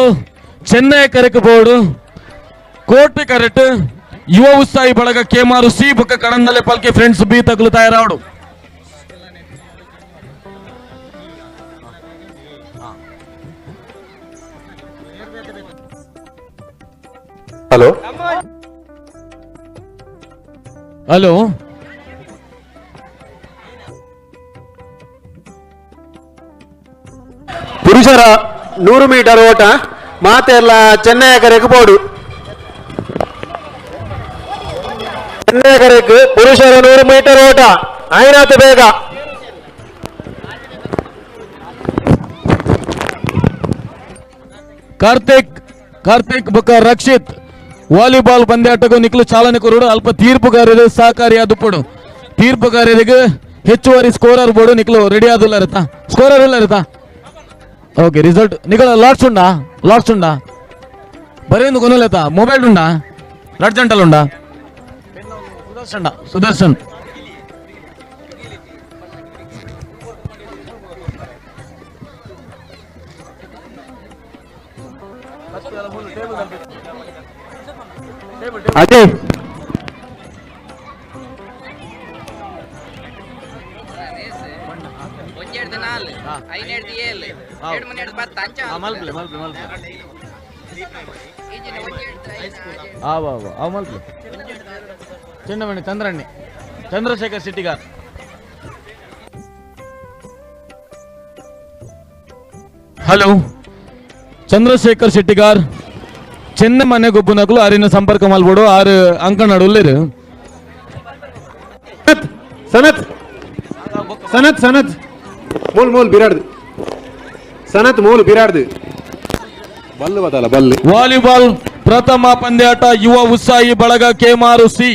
Speaker 1: ಚೆನ್ನೈ ಕರೆಕ್ ಬೋರ್ಡು ಕೋಟೆ ಕರೆಟ್ ಯುವ ಉತ್ಸಾಹಿ ಬಳಗ ಕೆಮಾರು ಸಿ ಬೊಕ್ಕ ಕಡಂದಲೆ ಪಲ್ಕೆ ಫ್ರೆಂಡ್ಸ್ ಬಿ ತಕ್ಲು ತಯಾರಾವಡು.
Speaker 11: ಹಲೋ
Speaker 1: ಹಲೋ
Speaker 11: ಪುರುಷರ 100 ಮೀಟರ್ ಓಟ ಮಾತೆಲ್ಲ ಚೆನ್ನೈ ಕರೆಕ್ ಬೋಡು. ಚೆನ್ನೈ ಕರೆಕ್ ಪುರುಷರ 100 ಮೀಟರ್ ಓಟ ಆಯ್ನಾತು ಬೇಗ.
Speaker 1: ಕಾರ್ತಿಕ್ ಕಾರ್ತಿಕ್ ಬೊಕ್ಕ ರಕ್ಷಿತ್ ವಾಲಿಬಾಲ್ ಪಂದ್ಯಾಟಕ್ಕೂ ನಿಕ್ಲು ಚಾಲನೆ ಕೊರಡು. ಅಲ್ಪ ತೀರ್ಪುಗಾರರು ಸಹಕಾರಿ ಆದುಪ್ಪಡು. ತೀರ್ಪುಗಾರರಿಗೆ ಹೆಚ್ಚುವರಿ ಸ್ಕೋರರ್ ಬೋರ್ಡು ನಿಕ್ಲು ರೆಡಿ ಆದಿಲ್ಲ ಇರುತ್ತಾ? ಸ್ಕೋರರ್ ಇಲ್ಲ ಇರುತ್ತಾ? ಓಕೆ ರಿಸಲ್ಟ್ ನಿಕಲ ಲಾಟ್ಸ್ ಉಂಡಾ? ಲಾಟ್ಸ್ ಉಂಡಾ? ಬರೇಂದು ಕೊನಲೇತಾ? ಮೊಬೈಲ್ ಉಂಡಾ? ರಡ್ ಉಂಡಾ? ಸುದರ್ಶನ್ ಸುದರ್ಶನ್
Speaker 11: ಅಜಯ್
Speaker 1: ಚೆನ್ನಮಣಿ ಚಂದ್ರಣ್ಣಿ ಚಂದ್ರಶೇಖರ್ ಶೆಟ್ಟಿಗಾರ್. ಹಲೋ ಚಂದ್ರಶೇಖರ್ ಶೆಟ್ಟಿಗಾರ್ ಚೆನ್ನ ಮನೆ ಗೊಬ್ಬು ನಕಲು ಆರಿನ ಸಂಪರ್ಕ ಮಲ್ಬೋಡು. ಆರು ಅಂಕಣಡು ಉಲ್ಲೇರು.
Speaker 11: ಸನತ್ ಸನತ್ ಸನತ್ ಮೂಲ್ ಮೂಲ್ ಬಿರಾಡ್ದು ಸನತ್ ಮೂಲ್ ಬಿರಾಡ್ದು ಬಲ್ಲು ಬದಲ ಬಲ್ಲು.
Speaker 1: ವಾಲಿಬಾಲ್ ಪ್ರಥಮ ಪಂದ್ಯಾಟ ಯುವ ಉತ್ಸಾಹಿ ಬಳಗ Kemaru C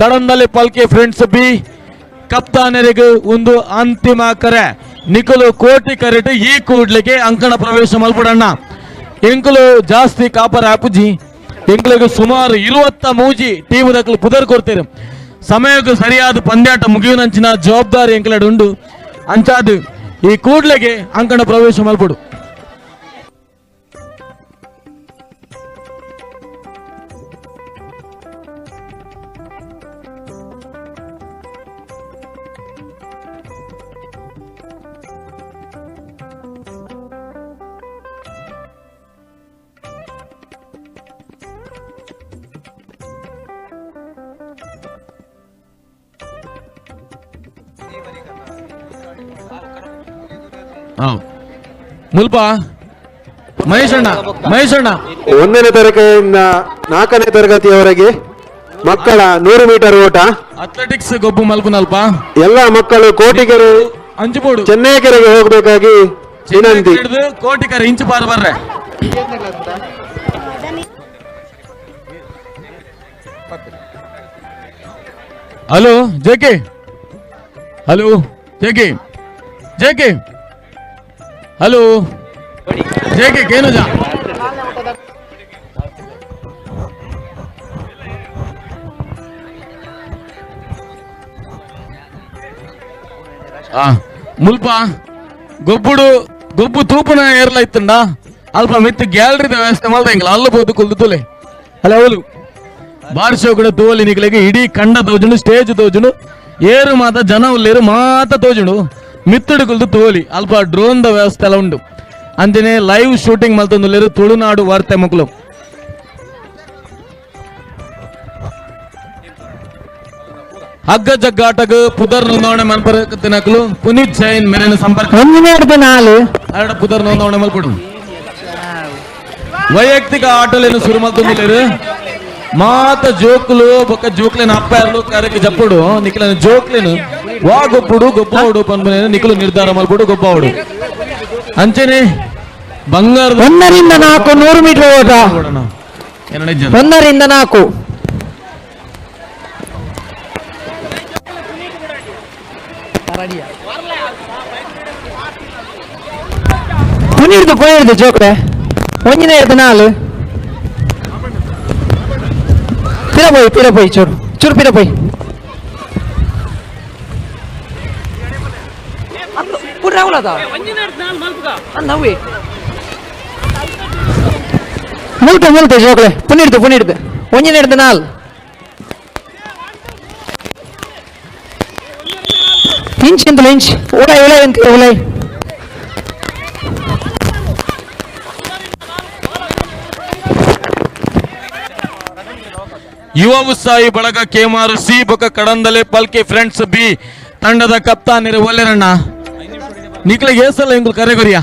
Speaker 1: Kadandale Palke friends B ಕಪ್ತಾನರಿಗೆ ಒಂದು ಅಂತಿಮ ಕರೆ. ನಿಖಲು ಕೋಟಿ ಕರೆಟ್ ಈ ಕೂಡ್ಲಿಕ್ಕೆ ಅಂಕಣ ಪ್ರವೇಶ ಮಲ್ಪಡಣ್ಣ. ಎಂಕುಲು ಜಾಸ್ತಿ ಕಾಪರ್ ಆಪುಜಿ ಎಂಕುಲಿಗೆ ಸುಮಾರು 23 ಟೀಮ್ ದಕ್ಕಲು ಪುದರ್ ಕೊಡ್ತೀರಿ. ಸಮಯಕ್ಕೆ ಸರಿಯಾದ ಪಂದ್ಯಾಟ ಮುಗಿಯುನಂಚಿನ ಜವಾಬ್ದಾರಿ ಎಂಕಲಡು ಉಂಡು. ಅಂಚಾದು ಈ ಕೂಡ್ಲೆಗೆ ಅಂಕಣ ಪ್ರವೇಶ ಮಲ್ಪಡು. ಮುಲ್ಪ ಮಹೇಶಣ್ಣ ಮಹೇಶಣ್ಣ
Speaker 11: 1ನೇ ತರಗತಿಯಿಂದ 4ನೇ ತರಗತಿಯವರೆಗೆ ಮಕ್ಕಳ 100 ಮೀಟರ್ ಓಟ
Speaker 1: ಅಥ್ಲೆಟಿಕ್ಸ್ ಗೊಬ್ಬು ಮಲ್ಪುನಲ್ಪ
Speaker 11: ಎಲ್ಲ ಮಕ್ಕಳು ಕೋಟಿಗೆರೆ
Speaker 1: ಅಂಜುಬೋಡು
Speaker 11: ಚೆನ್ನೈಕೆರೆಗೆ ಹೋಗಬೇಕಾಗಿ
Speaker 9: ವಿನಂತಿ.
Speaker 1: ಕೋಟಿಕರ ಇಂಚು ಪಾರ್ ಬರ್ರೆ. Hello JK, hello JK, JK, hello JK ಕೇನುಜಾ. ಮುಲ್ಪ ಗೊಬ್ಬುಡು ಗೊಬ್ಬು ತೂಪುನ ಏರ್ಲ ಇತ್ತಂಡ ಅಲ್ಪ ಮಿತ್ತು ಗ್ಯಾಲರಿದ ವ್ಯವಸ್ಥೆ ಮಲ್ದ ಇಂಗ್ಲ ಅಲ್ಲ ಬೋದು ಕುಲ್ದು ತುಲೆ. ಅಲ್ಲ ಅವಳು ಬಾರ್ಶೋ ಕೂಡ ತೋಲಿ ನಿಕ್ಲೆಗೆ ಇಡೀ ಕಂಡ ತೋಜುಂಡು, ಸ್ಟೇಜ್ ತೋಜುಂಡು, ಏರು ಮಾತ ಜನ ಉಲ್ಲೇರು ಮಾತ ತೋಜುಂಡು, ಮಿತ್ತುಡು ಕುಲ್ದು ತೋಲಿ ಅಲ್ಪ ಡ್ರೋನ್ the ವ್ಯವಸ್ಥೆ ಎಲ್ಲ ಉಂಡು. ಅಂಚನೆ ಲೈವ್ ಶೂಟಿಂಗ್ ಮಲ್ತೊಂದುಲ್ಲೇರು ತುಳುನಾಡು ವಾರ್ತೆ ಮಕ್ಕಳು. ಹಗ್ಗ ಜಗ್ಗಾಟಗ ಪುದರ್ ನೋಂದಾವಣೆ ಮಲ್ಪರಕತ್ತಿನಕಲು ಪುನೀತ್ ಜೈನ್ ಮೇಲಿನ ಸಂಪರ್ಕ 1-4 ಪುದರ್ ನೋಂದಾವಣೆ ಮಲ್ಪಡು. ವೈಯಕ್ತಿಕ ಆಟಲೇನು ಶುರು ಮಲ್ತೊಂದುಲ್ಲೇರು ಮಾತ ಜೋಕುಲು ಬೊಕ್ಕ ಜೋಕ್ಲೇನ ಅಪ್ಪಾಯರ್ಲು ಕಾರ್ಯಕ್ಕೆ ಜಪ್ಪುಡು ನಿಖಲನ ಜೋಕ್ಲೇನು ವಾ ಗೊಪ್ಪುಡು ಗೊಬ್ಬಾವುಡು ಪನ್ಪನೇನು ನಿಖಲು ನಿರ್ಧಾರ ಮಲ್ಪುಡು ಗೊಬ್ಬಾವುಡು. ಅಂಚನೆ ಬಂಗಾರ
Speaker 10: 1-4 100 ಮೀಟರ್ ಓಟ 1-4. ಪುನೀರ್ದು ಪುನೀರ್ದು ಜೋಕ್ಲೆ 1-4. ಪಿರ ಪೋಯಿ ಪೋಯಿ ಚೂರು ಚೂರು ಪಿರ ಪೋಯಿ. ಮುಲ್ತೆ ಮುಲ್ತೆ ಜೋಕ್ಲೆ ಪುನೀರ್ದು ಪುನೀರ್ದು 1-4. ಇಂಚ್ ಇಂತಲ ಇಂಚ್ ಉಲೈ ಉಲೈ ಅಂತ ಉಲೈ.
Speaker 1: ಯುವ ಉತ್ಸಾಹಿ ಬಳಗ ಕೆಮಾರು ಸಿ ಬೊಕ ಕಡಂದಲೆ ಪಲ್ಕೆ ಫ್ರೆಂಡ್ಸ್ ಬಿ ತಂಡದ ಕಪ್ತಾನಿರು ಒಲ್ಲೆರಣ್ಣ ನಿಕ್ಲೆಗೆ ಏಸಲ ಇಂಕುಲು ಕರೆಗೊರಿಯ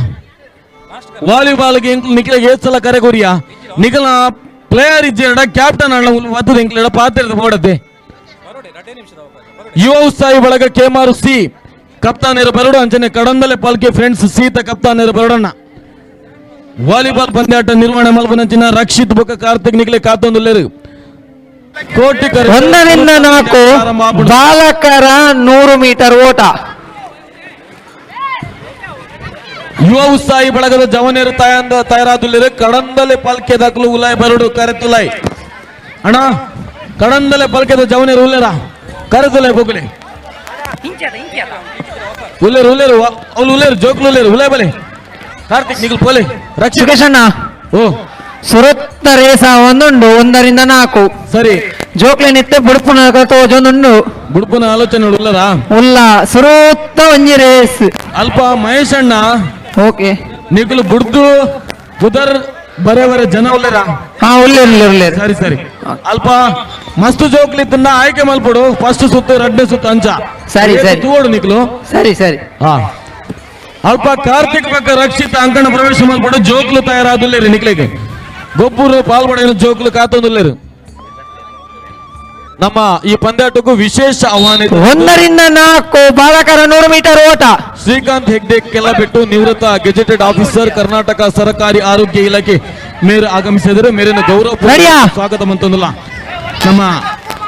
Speaker 1: ವಾಲಿಬಾಲ್ಗೆ ಇಂಕುಲು ನಿಕ್ಲೆಗೆ ಏಸಲ ಕರೆಗೊರಿಯ ನಿಕಲ ಪ್ಲೇಯರ್ ಇಜ್ಜೆರಡ ಕ್ಯಾಪ್ಟನ್ ಅಣ್ಣ ಒತ್ತದ ಇಂಕ್ಲೆಡ ಪಾತ್ರದ ಬೋಡದ್ದೆ. ಯುವ ಉತ್ಸಾಹಿ ಬಳಗ ಕೆಮಾರು ಸಿ ಕಪ್ತಾನಿರು ಬರಡು ಅಂಚನೆ ಕಡಂದಲೆ ಪಲ್ಕೆ ಫ್ರೆಂಡ್ಸ್ ಸೀತ ಕಪ್ತಾನಿರು ಬರಡಣ್ಣ. ವಾಲಿಬಾಲ್ ಪಂದ್ಯಾಟ ನಿರ್ವಹಣೆ ಮಲ್ಪನಂಚಿನ ರಕ್ಷಿತ್ ಬೊಕ ಕಾರ್ತಿಕ್ ನಿಕ್ಲೆ ಕಾತೊಂದುಲ್ಲೇರು.
Speaker 10: 1-4 ಬಾಲಕರ 100 ಮೀಟರ್ ಓಟ.
Speaker 1: ಯುವ ಉತ್ಸಾಹಿ ಬಳಗದ ಜವನೇರು ತಯಾರಾದುಲ್ಲೇರು ಕಡಂದಲೆ ಪಲ್ಕೆ ದಾಖಲು ಉಲಾಯ್ ಬರಡು ಕರೆತುಲಾಯ್ ಅಣ್ಣ ಕಡಂದಲೆ ಪಲ್ಕೆದ ಜವನೇರು ಉಲ್ಲೇರ ಕರೆತುಲಾಯ್ ಹೋಗಲಿ ಉಲ್ಲೇರು ಉಲ್ಲೇರು ಅವ್ಲು ಉಲ್ಲೇರು ಜೋಕ್ಲು ಉಲ್ಲೇರು ಉಲಾಯ್ ಬಲೆ ಕಾರ್ತಿಕ್ ನಿಗಲ್ ಪೋಲೆ
Speaker 10: ರಕ್ಷಿಕೇಶ್ ಅಣ್ಣ.
Speaker 1: ಓ
Speaker 10: ಸುರತ್ತ ರೇಸ ಒಂದುಂಡು 1-4.
Speaker 1: ಸರಿ
Speaker 10: ಜೋಕ್ಲೆ ನಿತ್ತೆ ಬುಡುಪುನ ತೋಜೊಂದುಂಡು
Speaker 1: ಬುಡುಪುನ ಆಲೋಚನೆ ಉಲ್ಲರಾ
Speaker 10: ಉಲ್ಲ ಸುರೂತ್ತ ಒಂಜಿ ರೇಸ್
Speaker 1: ಅಲ್ಪ ಮಹೇಶ್ ಅಣ್ಣ.
Speaker 10: ಓಕೆ
Speaker 1: ನಿಕುಲು ಬುಡ್ದು ಬುದರ್ ಬರೆ ಬರೆ ಜನ ಉಲ್ಲೇರಾ?
Speaker 10: ಹಾ ಉಲ್ಲೇರು ಉಲ್ಲೇರು.
Speaker 1: ಸರಿ ಸರಿ ಅಲ್ಪ ಮಸ್ತ್ ಜೋಕ್ಲಿತ್ತನ್ನ ಆಯ್ಕೆ ಮಲ್ಪಡು ಫಸ್ಟ್ ಸುತ್ತು ಎರಡನೇ ಸುತ್ತು ಅಂಚ.
Speaker 10: ಸರಿ ಸರಿ
Speaker 1: ತೂವಡು ನಿಕುಲು.
Speaker 10: ಸರಿ ಸರಿ.
Speaker 1: ಹಾ ಅಲ್ಪ ಕಾರ್ತಿಕ್ ಪಕ್ಕ ರಕ್ಷಿತ ಅಂಕಣ ಪ್ರವೇಶ ಮಲ್ಪಡು ಜೋಕ್ಲು ತಯಾರಾದುಲ್ಲೇರಿ ನಿಕ್ಲೆಗೆ ಗೊಬ್ಬರು ಪಾಲ್ಪಡೆಯ ಜೋಕ್ಲು ಕಾತೊಂದುಲ್ಲೇರು. ನಮ್ಮ ಈ ಪಂದ್ಯಾಟಕ್ಕೂ ವಿಶೇಷ ಆಹ್ವಾನ
Speaker 10: 1-4 ಬಾಲಕರ 100 ಮೀಟರ್ ಓಟ.
Speaker 1: ಶ್ರೀಕಾಂತ್ ಹೆಗ್ಡೆ ಕೆಲ ಬಿಟ್ಟು ನಿವೃತ್ತ ಗೆಜೆಟೆಡ್ ಆಫೀಸರ್ ಕರ್ನಾಟಕ ಸರ್ಕಾರಿ ಆರೋಗ್ಯ ಇಲಾಖೆ ಮೇರೆ ಆಗಮಿಸಿದರು. ಮೇರಿನ ಗೌರವ ಸ್ವಾಗತ ಮಂತೊಂದಿಲ್ಲ ನಮ್ಮ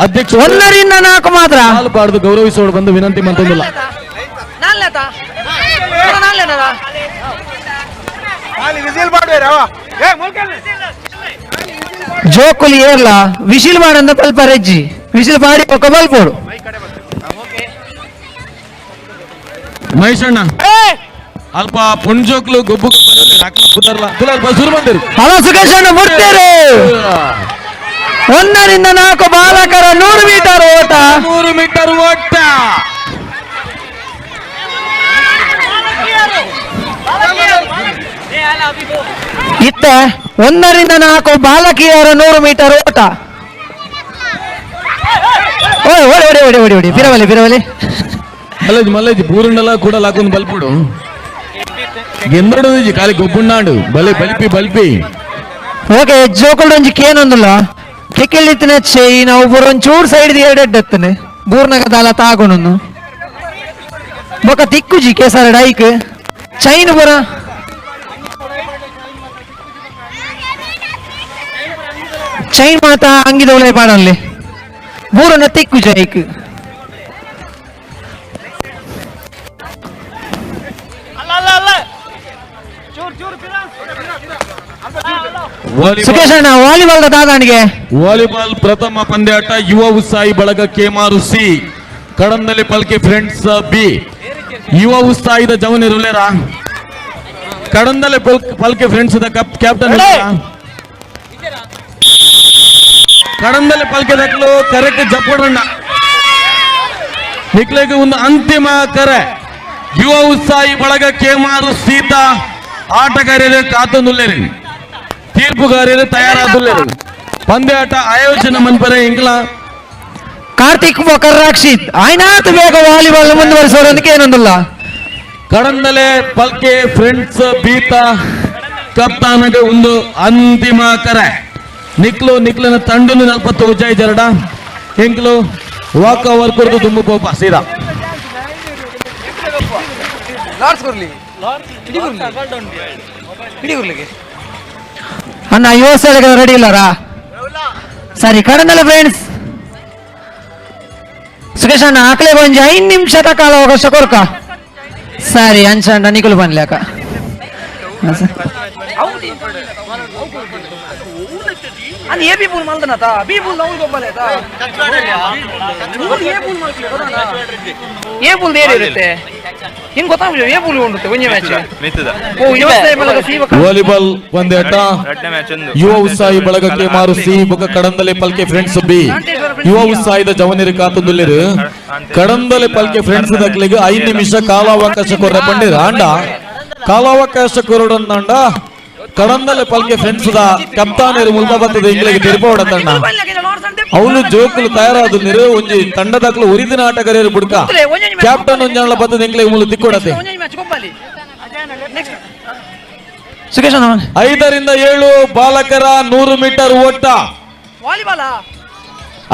Speaker 1: ಅಧ್ಯಕ್ಷ
Speaker 10: 1-4 ಮಾತ್ರ
Speaker 1: ಪಾಲ್ಪಾಡ್ದು ಗೌರವಿಸೋಡು ಬಂದು ವಿನಂತಿ ಮಂತೊಂದಿಲ್ಲ.
Speaker 10: ಜೋಕುಲಿ ಏರ್ಲ ವಿಶಿಲ್ ಮಾಡಂದ ಪಲ್ಪ ರೆಜ್ಜಿ ವಿಶಿಲ್ ಮಾಡಿ ಒಕ್ಕ ಬಲ್ಪೋಡು.
Speaker 1: ಮಹೇಶಣ್ಣ ಅಲ್ಪ ಪುಣ್ಜೋಕ್ಲು ಗೊಬ್ಬು ಶುರು ಬಂದಿರು.
Speaker 10: ಹಲೋ ಸುಖೇಶ್ ಅಣ್ಣ ಮುಟ್ತೇರು. 1-4 ಬಾಲಕರ 100 ಮೀಟರ್ ಓಟ.
Speaker 1: 100 ಮೀಟರ್ ಓಟ.
Speaker 10: ಇತ್ತ 1-4 ಬಾಲಕಿಯರ 100 ಮೀಟರ್ ಓಟ. ಓಯ್ ಓಡಿ ಓಡಿ ಓಡಿ ಓಡಿ ಓಡಿ ಬಿರವಲಿ ಬಿರವಲಿ
Speaker 1: ಮಲ್ಲೇಜ್ ಮಲ್ಲೇಜ್ ಬೂರುಂಡಲ ಕೂಡ ಲಾಕೊಂದು ಬಲ್ಪುಡು ಗೆಂದಡು ಖಾಲಿ ಗೊಬ್ಬುಂಡಾಂಡು ಬಲೆ ಬಲ್ಪಿ ಬಲ್ಪಿ.
Speaker 10: ಓಕೆ ಜೋಕುಲ್ಡೊಂಜಿ ಕೇನೊಂದುಲ್ಲ ಕೆಕ್ಕೆಳ್ಳಿತ್ತಿನ ಚೈ ನಾವು ಬುರೊಂಚೂರು ಸೈಡ್ ಎರಡೆಡ್ಡತ್ತನೆ ಬೂರ್ನಗ ದಾಲ ತಾಗುಣನು ಬೊಕ ತಿಕ್ಕುಜಿ ಕೇಸರ ಡೈಕ್ ಚೈನ್ ಬುರ ಚೈನ್ ಮಾತ ಅಂಗಿದವಳೆ ಪಾಡಲ್ಲಿ ಬೂರನ್ನ ತಿಕ್ಕು ಜೈಕ್ ಸುಖೇಶ್ ಅಣ್ಣ ವಾಲಿಬಾಲ್ ದಾದಾಣಿಗೆ
Speaker 1: ವಾಲಿಬಾಲ್ ಪ್ರಥಮ ಪಂದ್ಯಾಟ ಯುವ ಉತ್ಸಾಹಿ ಬಳಗ ಕೇಮಾರು ಸಿ ಕಡಂದಲ್ಲಿ ಪಲ್ಕೆ ಫ್ರೆಂಡ್ಸ್ ಬಿ ಯುವ ಉತ್ಸಾಹಿದ ಜವನಿರುಲೇರ ಕಡಂದಲ್ಲಿ ಪಲ್ಕೆ ಫ್ರೆಂಡ್ಸ್ ಕಪ್ ಕ್ಯಾಪ್ಟನ್ ಕಡಂದಲ್ಲಿ ಪಲ್ಕೆ ದಕ್ಕಲು ಕರೆಕ್ಟ್ ಜಪ್ಪಡಣ್ಣ ನಿಕ್ಲೆಗೆ ಒಂದು ಅಂತಿಮ ಕರೆ ಯುವ ಉತ್ಸಾಹಿ ಬಳಗ ಕೇಮಾರು ಸೀತಾ ಆಟಗಾರರು ಕಾತೊಂದುಲ್ಲೇರಿ ತೀರ್ಪುಗಾರರು ತಯಾರಾದುಲ್ಲೇರಿ ಪಂದ್ಯಾಟ ಆಯೋಜನೆ ಮನ್ಪರೆ ಇಂಗ್ಲ
Speaker 10: ಕಾರ್ತಿಕ್ ರಾಕ್ಷಿತ್ ಆಯ್ನಾತ್ ಬೇಗ ವಾಲಿಬಾಲ್ ಮುಂದುವರಿಸೋದಕ್ಕೆ ಏನೊಂದಿಲ್ಲ
Speaker 1: ಕಡಂದಲೆ ಪಲ್ಕೆ ಫ್ರೆಂಡ್ಸ್ ಬೀತ ಕಪ್ತಾನಗೆ ಒಂದು ಅಂತಿಮ ಕರೆ ನಿಕ್ಲು ನಿಕ್ಲನ ತಂಡನು ನಲ್ಪತ್ತು ಉಜ್ಜಾಯಿ ಜರಡ ಎಂಕ್ಲು ವಾಕ್ ಓವರ್ ಕೊಡ್ದು ದುಂಬು ಪೋಪ ಸೀದಾ
Speaker 10: ಅಣ್ಣ ಯುವ ರೆಡಿ ಇಲ್ಲಾರಾ? ಸರಿ ಕಡಂದಲೆ ಫ್ರೆಂಡ್ಸ್ ಸುಖೇಶ್ ಅಣ್ಣ ಆಕಲೆ ಒಂಜಿ 5 ನಿಮಿಷದ ಕಾಲ ಅವಕಾಶ ಕೊರ್ಕ ಸರಿ ಅಂಚಂಡ ನಿಕುಲು ಬನ್ಲಾಕ
Speaker 1: ವಾಲಿಬಾಲ್ ಪಂದ್ಯಾಟ ಯುವ ಉತ್ಸಾಹಿ ಬಳಗಕ್ಕೆ ಮಾರು ಸಿ ಬೊಕ ಕಡಂದಲೆ ಪಲ್ಕೆ ಫ್ರೆಂಡ್ಸ್ ಬಿ ಯುವ ಉತ್ಸಾಹಿದ ಜವನಿರು ಕಾತುಂದುಲ್ಲೇರು ಕಡಂದಲೆ ಪಲ್ಕೆ ಫ್ರೆಂಡ್ಸ್ ದಕ್ಲಿಗೆ 5 ನಿಮಿಷ ಕಾಲಾವಕಾಶ ಕೊರ್ರ ಪಂಡಿರ ಅಂಡ ಕಾಲಾವಕಾಶ ಕೊರಡಂಡ ಕಡಂದಲೆ ಪಲ್ಕೆ ಫ್ರೆಂಡ್ಸ್ the ಕಪ್ತಾನರು ಮುಲ್ಪ ಬತ್ತದ ಇಂಗ್ಲಿಗೆ ತಿರುಪೋಡತಣ್ಣ ಅವನು ಜೋಕುಲು ತಯಾರಾದ ನಿರು ಒಂಜಿ ತಂಡದಾಕ್ಲು ಉರಿದಿನ ಆಟಗಾರರು ಬುಡ್ಕ ಕ್ಯಾಪ್ಟನ್ ಒಂಜಾಣ ಬತ್ತದ ಇಂಗ್ಲಿಗೆ ಮುಲು ತಿಕ್ಕೊಡತೆ 5 ರಿಂದ 7 ಬಾಲಕರ 100 ಮೀಟರ್ ಓಟ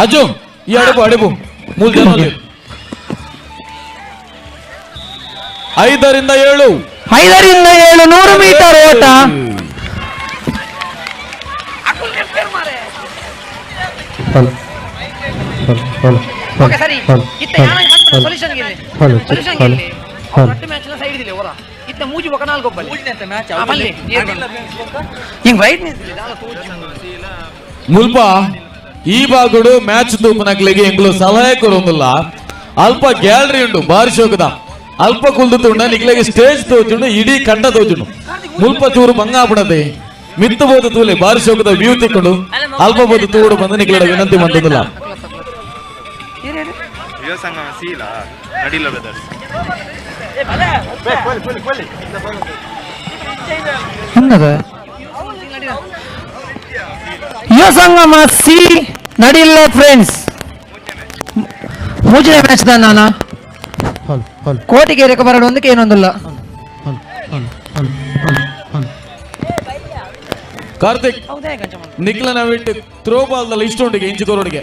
Speaker 1: ಅಜು ಈ ಅಡುಬು ಅಡುಬು ಮೂರು ಜನ 5 ರಿಂದ 7
Speaker 10: 5 ರಿಂದ 7 100 ಮೀಟರ್ ಓಟ
Speaker 1: ಮುಲ್ಪ ಈ ಭಾಗಡು ಮ್ಯಾಚ್ ತೂಪನಕ್ಲಿಗೆ ಎಂಗ್ಲು ಸಲಹೆ ಕೊರೊಂದಿಲ್ಲ ಅಲ್ಪ ಗ್ಯಾಲರಿ ಉಂಡು ಬಾರಿ ಶೋಕದ ಅಲ್ಪ ಕುಲ್ದು ತುಂಡ ನಿಕ್ಲೆಗೆ ಸ್ಟೇಜ್ ತೋಚುಂಡು ಇಡೀ ಕಂಡ ತೋಚುಂಡು ಮುಲ್ಪ ಚೂರು ಬಂಗಾಪಡದೆ ಮಿತ್ತು ಬೋದು ತೂಲೆ ಬಾರಿ ಶೋಕದ ವ್ಯೂ ತಿಕ್ಕೊಂಡು ಅಲ್ಪ ಬೋದು ತೂಡು ಬಂದು ನಿಕ್ಲೆಡ ವಿನಂತಿ ಮಂತಂದಿಲ್ಲ.
Speaker 10: ಯುವ ಸಂಗಮ ಸಿ ನಡಿಲ್ಲ ಫ್ರೆಂಡ್ಸ್ ಮೂಜನೇ ಮ್ಯಾಚ್ ನಾನು ಕೋಟಿಗೆ ಬರಡು ಒಂದಕ್ಕೆ ಏನೊಂದಿಲ್ಲ.
Speaker 1: ಕಾರ್ತಿಕ್ ನಿಕ್ಲನ ಬಿಟ್ಟು ಥ್ರೋ ಬಾಲ್ ದಲ್ಲಿ ಇಷ್ಟೊಂಡಿಗೆ ಇಂಚು ಕೊರೋಡಿಗೆ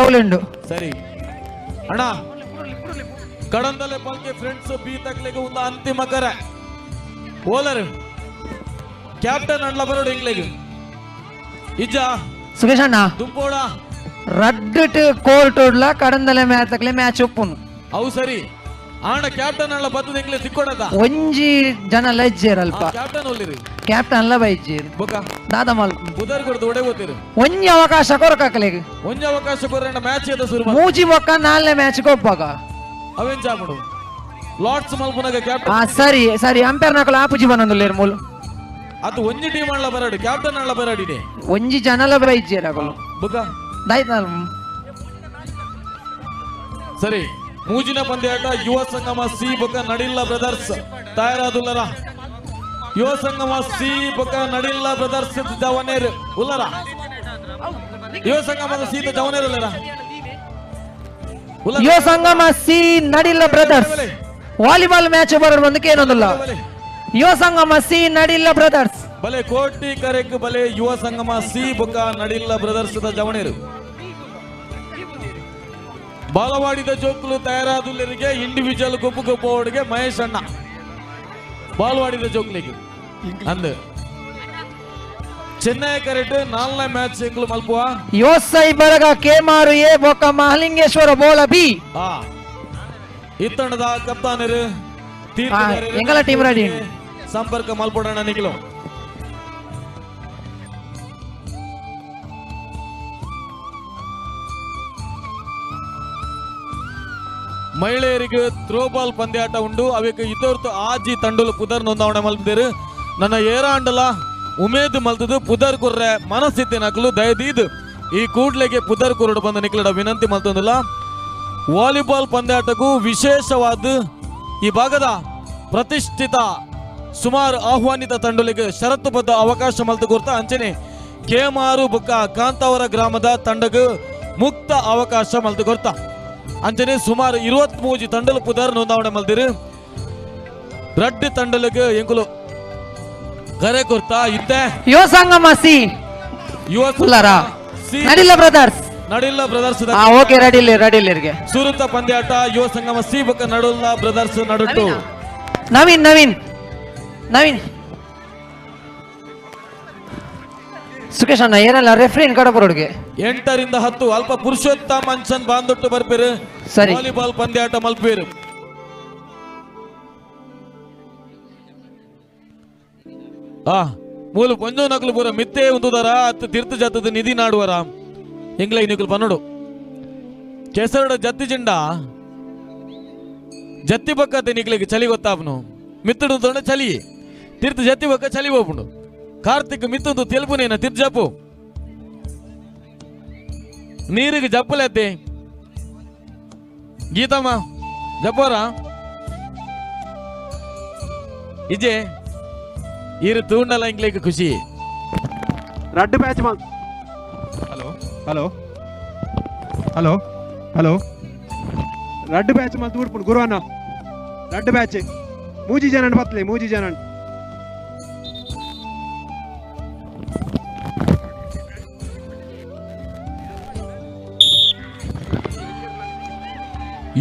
Speaker 10: ಅವಲೆಂಡು
Speaker 1: ಸರಿ ಅಣ್ಣ ಕಡಂದಲೆ ಪಲ್ಕೆ ಫ್ರೆಂಡ್ಸ್ ಬಿ ತಕ್ಲೆಗೆ ಒಂದು ಅಂತಿಮ ಕರೆ ಓಲರ್ ಕ್ಯಾಪ್ಟನ್ ಅಣ್ಣ ಬರೋಡು ಇಂಗ್ಲೆಗೆ ಇಜ್ಜ
Speaker 10: ಸುಖೇಶ್ ಅಣ್ಣ
Speaker 1: ದುಂಪೋಡ
Speaker 10: ರಡ್ಡು ಕೋರ್ಟ್ ಉಡ್ಲ ಕಡಂದಲೆ ಮ್ಯಾಚ್ ತಕ್ಲೆ ಮ್ಯಾಚ್ ಒಪ್ಪುನು
Speaker 1: ಅವು ಸರಿ ಆಣ ಕ್ಯಾಪ್ಟನ್ ಅಣ್ಣ ಬತ್ತದ ಇಂಗ್ಲೆ ತಿಕ್ಕೊಡದ
Speaker 10: ಒಂಜಿ ಜನ ಲಜ್ಜೇರ್ ಅಲ್ಪ
Speaker 1: ಕ್ಯಾಪ್ಟನ್ ಒಲ್ಲಿರಿ
Speaker 10: ಕ್ಯಾಪ್ಟನ್ ಅಲ್ಲ ಬೈಜೇರ್
Speaker 1: ಬೊಕ
Speaker 10: ದಾದ ಮಲ್
Speaker 1: ಬುಧರ್ ಕೊಡ್ದು ಒಡೆ ಗೊತ್ತಿರು
Speaker 10: ಒಂಜಿ ಅವಕಾಶ ಕೊರಕಾಕಲೆಗೆ
Speaker 1: ಒಂಜಿ ಅವಕಾಶ ಕೊರಣ್ಣ ಮ್ಯಾಚ್ ಎದ ಶುರು
Speaker 10: ಮೂಜಿ ಬೊಕ್ಕ ನಾಲ್ನೇ ಮ್ಯಾಚ್ ಕೊಪ್ಪಾಗ
Speaker 1: ಅವೇನ್ ಚಾಪಡು ಲಾಟ್ಸ್ ಮಲ್ಪುನಗ ಕ್ಯಾಪ್ಟನ್
Speaker 10: ಆ ಸರಿ ಸರಿ ಅಂಪೇರ್ ನಕಲು ಆಪುಜಿ ಬನ್ನೊಂದುಲ್ಲೇರ್ ಮೂಲು
Speaker 1: ಅದು ಒಂಜಿ ಟೀಮ್ ಅಣ್ಣ ಬರಡಿ ಕ್ಯಾಪ್ಟನ್ ಅಣ್ಣ ಬರಡಿನೆ
Speaker 10: ಒಂಜಿ ಜನಲ ಬೈಜೇರ್ ಅಗಲು
Speaker 1: ಬೊಕ
Speaker 10: ದಾಯ್ತ
Speaker 1: ಸರಿ ಮೂಜಿನ ಪಂದ್ಯಾಟ ಯುವ ಸಂಗಮ ಸಿ ಬೊಕ ನಡಿಲ್ಲ ಬ್ರದರ್ಸ್ ತಯಾರಾದುಲ್ಲರ ಯುವ ಸಂಗಮ ಸಿ ಬೊಕ ನಡಿಲ್ಲ ಬ್ರದರ್ಸ್ ಜವನೇರ್ ಉಲ್ಲರ ಯುವ ಸಂಗಮದ ಸೀತ ಜವನೇರ್ ಉಲ್ಲರ
Speaker 10: ಯುವ ಸಂಗಮ ಸಿ ನಡಿಲ್ಲ ಬ್ರದರ್ಸ್ ವಾಲಿಬಾಲ್ ಮ್ಯಾಚ್ ಬರೋದು ಒಂದಕ್ಕೆ ಏನೊಂದಿಲ್ಲ ಯುವ ಸಂಗಮ ಸಿ ನಡಿಲ್ಲ ಬ್ರದರ್ಸ್
Speaker 1: ಬಲೆ ಕೋಟಿ ಕರೆಕ್ ಬಲೆ ಯುವ ಸಂಗಮ ಸಿ ಬೊಕ ನಡಿಲ್ಲ ಬ್ರದರ್ಸ್ ಜವನೇರು ಬಾಲವಾಡಿದ ಜೋಕುಲು ತಯಾರಾದುಲ್ಲರಿಗೆ ಇಂಡಿವಿಜುವಲ್ ಗೊಬ್ಬು ಗೊಬ್ಬ ಮಹೇಶ್ ಅಣ್ಣ ಬಾಲವಾಡಿದ ಜೋಕ್ಲಿಗೆ ಅಂದ ಚೆನ್ನೈ ಕರೆಟ್ ನಾಲ್ನೇ ಮ್ಯಾಚ್ ಎಂಕ್ಲು ಮಲ್ಪುವ.
Speaker 10: ಯೋಸೈ ಬಳಗ ಕೇಮಾರು ಎ ಬೊಕ್ಕ ಮಹಲಿಂಗೇಶ್ವರ ಬೋಳ ಬಿ.
Speaker 1: ಇತ್ತಂಡದ ಕಪ್ತಾನರು
Speaker 10: ಎಂಗಲ ಟೀಮ್ ರೆಡಿ
Speaker 1: ಸಂಪರ್ಕ ಮಲ್ಪಡೋಣ ನಿಖಿಲು. ಮಹಿಳೆಯರಿಗೆ ಥ್ರೋಬಾಲ್ ಪಂದ್ಯಾಟ ಉಂಡು. ಅವೆಕ್ ಇತೋರ್ತು ಆಜಿ ತಂಡುಲು ಪುದರ್ ನೋಂದಾವಣೆ ಮಲ್ಪದೇರು. ನನ್ನ ಏರಾಂಡಲ ಉಮೇದ್ ಮಲ್ತದು ಪುದರ್ ಕುರ್ರೆ ಮನಸ್ಥಿತಿ ನಕಲು ದಯದೀದ್ ಈ ಕೂಡ್ಲೆಗೆ ಪುದರ್ ಕುರುಡು ಬಂದ ನಿಕ್ಲಡ ವಿನಂತಿ ಮಲ್ತಂದಿಲ್ಲ. ವಾಲಿಬಾಲ್ ಪಂದ್ಯಾಟಕ್ಕೂ ವಿಶೇಷವಾದ ಈ ಭಾಗದ ಪ್ರತಿಷ್ಠಿತ ಸುಮಾರು ಆಹ್ವಾನಿತ ತಂಡುಲಿಗೆ ಷರತ್ತುಬದ್ಧ ಅವಕಾಶ ಮಲ್ತು ಕೊರ್ತ ಅಂಚನೆ ಕೇಮಾರು ಬುಕ್ಕ ಕಾಂತಾವರ ಗ್ರಾಮದ ತಂಡಗೂ ಮುಕ್ತ ಅವಕಾಶ ಮಲ್ತು ಕೊರ್ತ ಅಂಚನೆ ಸುಮಾರು 23 ತಂಡಲು ಪುದರ್ ನೋಂದಾವಣೆ ಮಲ್ದಿರು. ರಡ್ಡು ತಂಡಲಿಗೆ ಎಂಕುಲು ಕರೆ ಕೊರ್ತಾ ಇತ್ತೆ.
Speaker 10: ಯುವ ಸಂಗಮ ಸಿ
Speaker 1: ಯುವ
Speaker 10: ನಡಿಲ್ಲ ಬ್ರದರ್ಸ್,
Speaker 1: ನಡಿಲ್ಲ ಬ್ರದರ್ಸ್.
Speaker 10: ಓಕೆ, ರಡಿಲ್ಲ ರಡಿಲ್ಲರಿಗೆ
Speaker 1: ಸುರುತ ಪಂದ್ಯಾಟ ಯುವ ಸಂಗಮ ಸಿ ಬೊಕ್ಕ ನಡುಲ್ಲ ಬ್ರದರ್ಸ್ ನಡುಟು.
Speaker 10: ನವೀನ್ ನವೀನ್ ನವೀನ್ ಸುಖೇಶ್ ಅಣ್ಣ ಏನಲ್ಲ ರೆಫ್ರಿನ್ ಕಡಪುರೊಡ್ಗೆ.
Speaker 1: 8 ರಿಂದ 10 ಅಲ್ಪ ಪುರುಷೋತ್ತಮ ಅಂಚನ್ ಬಾಂದೊಟ್ಟು ಬರ್ಪೇರು.
Speaker 10: ಸರಿ,
Speaker 1: ವಾಲಿಬಾಲ್ ಪಂದ್ಯಾಟ ಮಲ್ಪೇರು. ಮೂಲು ಪೊಂಜೋ ನಕಲು ಪೂರ ಮಿತ್ತೆ ಉಂದುದಾರ ಅತ್ತು ತಿರ್ತು ಜತ್ತದ ನಿಧಿ ನಾಡುವರ ಎಂಗ್ಲ ನಿಕಲು ಪನ್ನಡು ಕೆಸರಡ ಜತ್ತಿ ಜಿಂಡ ಜತ್ತಿ ಬಕ್ಕತ್ತೆ ನಿಕ್ಲಿಗೆ ಚಳಿ ಗೊತ್ತಾಪನು ಮಿತ್ತಡು ತೊಂಡ ಚಲಿ ತಿರ್ತು ಜತ್ತಿ ಬಕ್ಕ ಚಲಿ ಹೋಗ್ಬುಂಡು. ಕಾರ್ತಿಕ್ ಮಿತ್ತೊಂದು ತೆಲುಪುನೇನ ತಿರ್ತು ಜಪ್ಪು ನೀರಿಗೆ ಜಪ್ಪಲೆತ್ತೆ ಗೀತಮ್ಮ ಜಪ್ಪೋರ ಇಜೆ ಇರು ತೂಂಡಲ ಇಂಗ್ಲಿಗೆ ಖುಷಿ.
Speaker 11: ರಡ್ಡು batch hello hello hello hello ರಡ್ಡು ಬ್ಯಾಚ್ ಮಲ್ತು ಉಡ್ಪುಂಡು ಗುರುವನ್ನ. ರಡ್ಡು ಬ್ಯಾಚ್ ಮೂಜಿ ಜನ ಬತ್ತಲೆ ಮೂಜಿ ಜನ.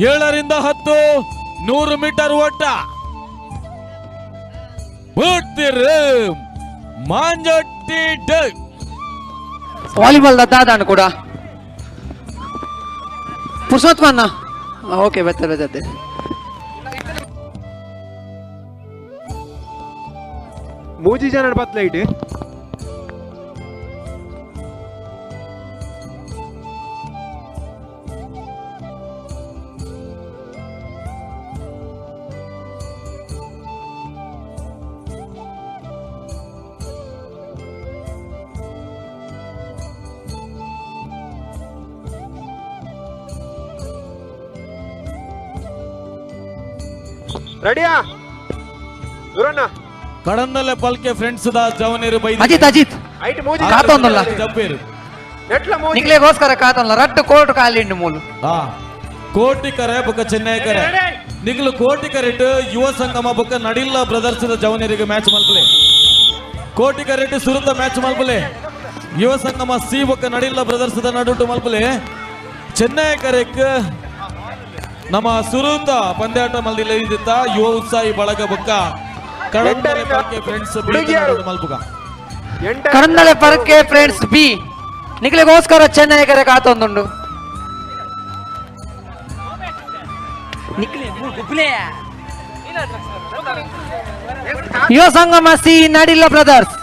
Speaker 1: 7 ರಿಂದ 10 100 ಮೀಟರ್ ಓಟ.
Speaker 10: ವಾಲಿಬಾಲ್ ದಾದಾನು ಕೂಡ ಪುರುಷೋತ್ತಮ. ಓಕೆ, ಬರ್ತಾರೆ ಬರ್ತಾರೆ.
Speaker 11: ಮೂಜಿ ಜನ ಬತ್ತಲೈಟ್. ರೆಡಿಯಾ ಗುರಣ್ಣ?
Speaker 1: ಕಡಂದಲ್ಲೇ ಪಲ್ಕೆ ಫ್ರೆಂಡ್ಸ್ the ಜವನೇರು by
Speaker 10: Ajit Ajit
Speaker 11: ಐಟ್ ಮೂಜಿ
Speaker 10: ಕಾತೊಂದಲ್ಲ
Speaker 1: ಜಪ್ಪೇರು
Speaker 11: ನೆಟ್ಲ ಮೂಜಿ
Speaker 10: ನಿಕ್ಲೆಗೋಸ್ಕರ ಕಾತೊಂದಲ್ಲ. ರಡ್ಡು ಕೋರ್ಟ್ ಕಾಲಿಂಡು ಮೂಲು.
Speaker 1: ಕೋಟಿ ಕರೆ ಬೊಕ್ಕ ಚೆನ್ನೈ ಕರೆ ನಿಗ್ಲು ಕೋಟಿ ಕರೆಟ್ ಯುವ ಸಂಗಮ ಬೊಕ್ಕ ನಡಿಲ್ಲ ಬ್ರದರ್ಸ್ the ಜವನೇರಿಗೆ ಮ್ಯಾಚ್ ಮಲ್ಪಲೆ. ಕೋಟಿ ಕರೆಟ್ ಸುರುತ ಮ್ಯಾಚ್ ಮಲ್ಪಲೆ. ಯುವ ಸಂಗಮ ಸಿ ಬೊಕ್ಕ ನಡಿಲ್ಲ ಬ್ರದರ್ಸ್ the ನಡುಟು ಮಲ್ಪಲೆ. ಚೆನ್ನೈ ಕರೆಕ್ ನಮ್ಮ ಸುರುತ ಪಂದ್ಯಾಟ ಮಲ್ದಿಲ್ಲ ಇದ್ದಿತ್ತ ಯುವ ಉತ್ಸಾಹಿ ಬಳಗ ಬೊಕ್ಕ ಕಡಂದಲೆ ಪಲ್ಕೆ ಫ್ರೆಂಡ್ಸ್ ಮಲ್ಪುಗ.
Speaker 10: ಕಡಂದಲೆ ಪಲ್ಕೆ ಫ್ರೆಂಡ್ಸ್ ಬಿ ನಿಕ್ಲೆಗೋಸ್ಕರ ಚೆನ್ನೈ ಕರೆ ಕಾತೊಂದುಂಡು. ಯುವ ಸಂಗಮ ಸಿ ನಡಿಲ್ಲ ಬ್ರದರ್ಸ್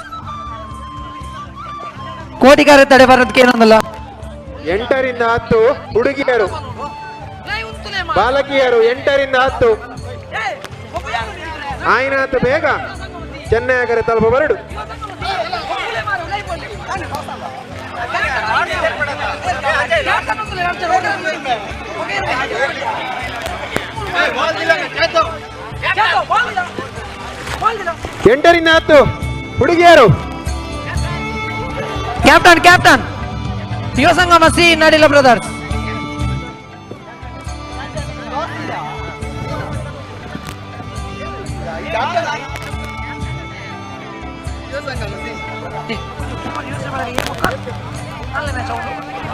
Speaker 10: ಕೋಟಿಗಾರ ತಡೆ ಬರೋದಕ್ಕೆ ಏನೊಂದಲ್ಲ.
Speaker 11: 8 ರಿಂದ 10 ಹುಡುಗಿಯರು ಬಾಲಕಿಯರು 8 ರಿಂದ 10 ಆಯ್ನಾತು ಬೇಗ ಚೆನ್ನೈ ಕರೆ ತಲುಪ ಬರಡು. 8 ರಿಂದ 10 ಹುಡುಗಿಯರು.
Speaker 10: ಕ್ಯಾಪ್ಟನ್ ಕ್ಯಾಪ್ಟನ್ ಯುವ ಸಂಗಮ ಸಿ ನಡಿಲ್ಲ ಬ್ರದರ್ಸ್.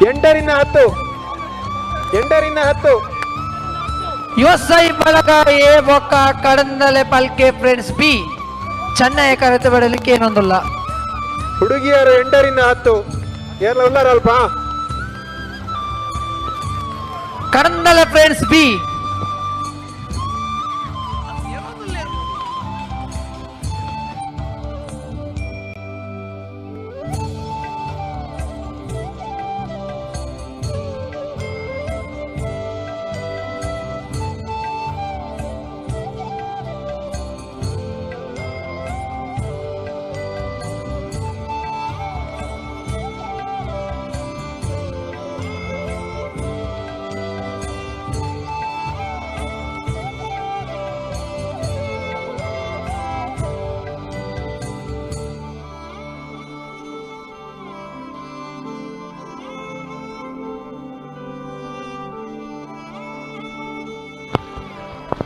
Speaker 11: 8 ರಿಂದ 10 8 ರಿಂದ 10
Speaker 10: ಯುವಸೈ ಬಳಗ ಎ ಬೊಕ್ಕ ಕಡಂದಲೆ ಪಲ್ಕೆ ಫ್ರೆಂಡ್ಸ್ ಬಿ ಚೆನ್ನೈ ಕರೆತು ಬಿಡಲಿಕ್ಕೆ ಏನೊಂದಿಲ್ಲ.
Speaker 11: ಹುಡುಗಿಯರು 8 ರಿಂದ 10 ಏರ್ಲ ಉಲ್ಲಾರ ಅಲ್ಪ.
Speaker 10: ಕಡಂದಲ ಫ್ರೆಂಡ್ಸ್ ಬಿ.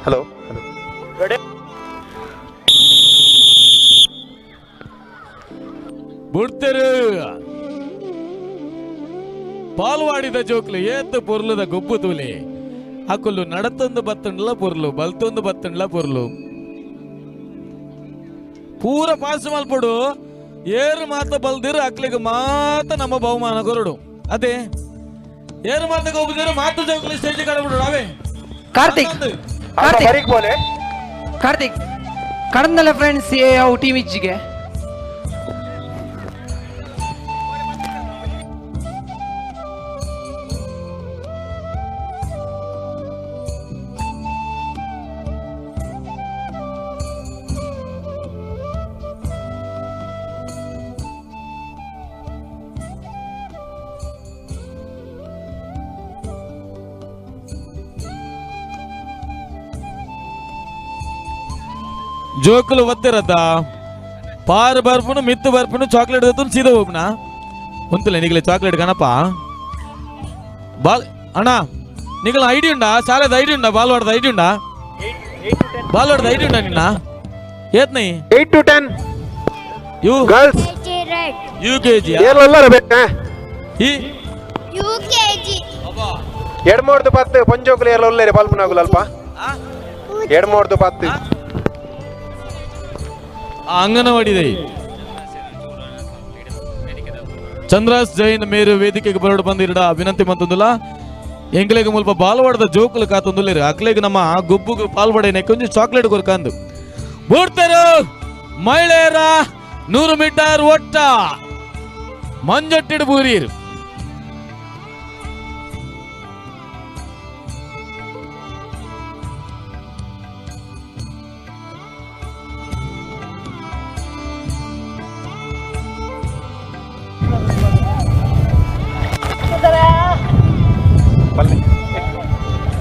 Speaker 11: ಹಲೋ.
Speaker 1: ಬುಡ್ತೆರು ಪಾಲ್ವಾಡಿದ ಜೋಕ್ಲು ಏತ್ ಪೊರ್ಲುದ ಗೊಬ್ಬು ತೂಲೆ. ಅಕುಲು ನಡತೊಂದು ಬತ್ತುಂಡ್ಲ ಪೊರ್ಲು, ಬಲ್ತೊಂದು ಬತ್ತುಂಡ್ಲ ಪೊರ್ಲು. ಪೂರ ಪಾಸ್ ಮಲ್ಪೊಡು. ಏರು ಮಾತ ಬಲ್ದಿರು ಅಕ್ಲಿಗೆ ಮಾತ ನಮ್ಮ ಬಹುಮಾನ ಕೊರಡು. ಅದೇ ಏರು ಮಾತ ಗೊಬ್ಬುದಿರು ಮಾತು ಜೋಕ್ಲು ಸ್ಟೇಜ್ ಕಡಬಿಡು ಅವೇ.
Speaker 10: ಕಾರ್ತಿಕ್, ಕಾರ್ತಿಕ್, ಕಾರ್ತಿಕ್, ಕಡಂದಲ ಫ್ರೆಂಡ್ಸ್ ಎ ಅವು ಟೀಮ್ ಇಜ್ಜಿಗೆ.
Speaker 1: ಜೋಕುಲು ಒತ್ತಿರತ್ತ ಪಾರು ಬರ್ಪುನು ಮಿತ್ತು ಬರ್ಪುನು ಚಾಕ್ಲೇಟ್ ದತ್ತು ಸೀದಾ ಹೋಗ್ನ ಉಂತುಲೆ. ನಿಗಲೆ ಚಾಕ್ಲೇಟ್ ಕಣಪ್ಪ ಬಾಲ್. ಅಣ್ಣ, ನಿಗಲ ಐಡಿ ಉಂಡಾ? ಶಾಲೆದ ಐಡಿ ಉಂಡಾ? ಬಾಲ್ವಾಡದ ಐಡಿ ಉಂಡಾ? ಬಾಲ್ವಾಡದ ಐಡಿ ಉಂಡಾ ನಿನ್ನ? ಏತ್ ನೈ?
Speaker 11: 8 to 10
Speaker 1: you
Speaker 11: girls.
Speaker 1: U K G.
Speaker 11: ಏರ್ಲ ಉಲ್ಲಾರ ಬೇಕ?
Speaker 1: ಈ
Speaker 12: ಯುಕೆಜಿ.
Speaker 11: 2 3 10 ಪಂಜೋಕುಲು ಏರ್ಲ ಉಲ್ಲೇರಿ ಪಲ್ಪುನಾಗುಲು ಅಲ್ಪ. 2 3 10.
Speaker 1: ಅಂಗನವಾಡಿ ಚಂದ್ರಾಸ್ ಜೈನ್ ಮೇರು ವೇದಿಕೆಗೆ ಬರೋಡು ಬಂದಿರಡ ವಿನಂತಿ ಮಂತಂದುಲ್ಲ. ಎಂಗ್ಲೆಗ್ ಮುಲ್ಪ ಬಾಲ್ವಾಡದ ಜೋಕುಲು ಕಾತೊಂದುಲ್ಲೇರು. ಅಕ್ಲೆಗ್ ನಮ್ಮ ಗೊಬ್ಬುಗು ಪಾಲ್ವಾಡ ಕೊಂಚ ಚಾಕ್ಲೇಟ್ ಕೊರ್ಕಂದು ಬೂಡ್ತಾರು. ಮಹಿಳೆಯರ 100 ಮೀಟರ್ ಒಟ್ಟ ಮಂಜಟ್ಟಿಡು ಬೂರೀರು.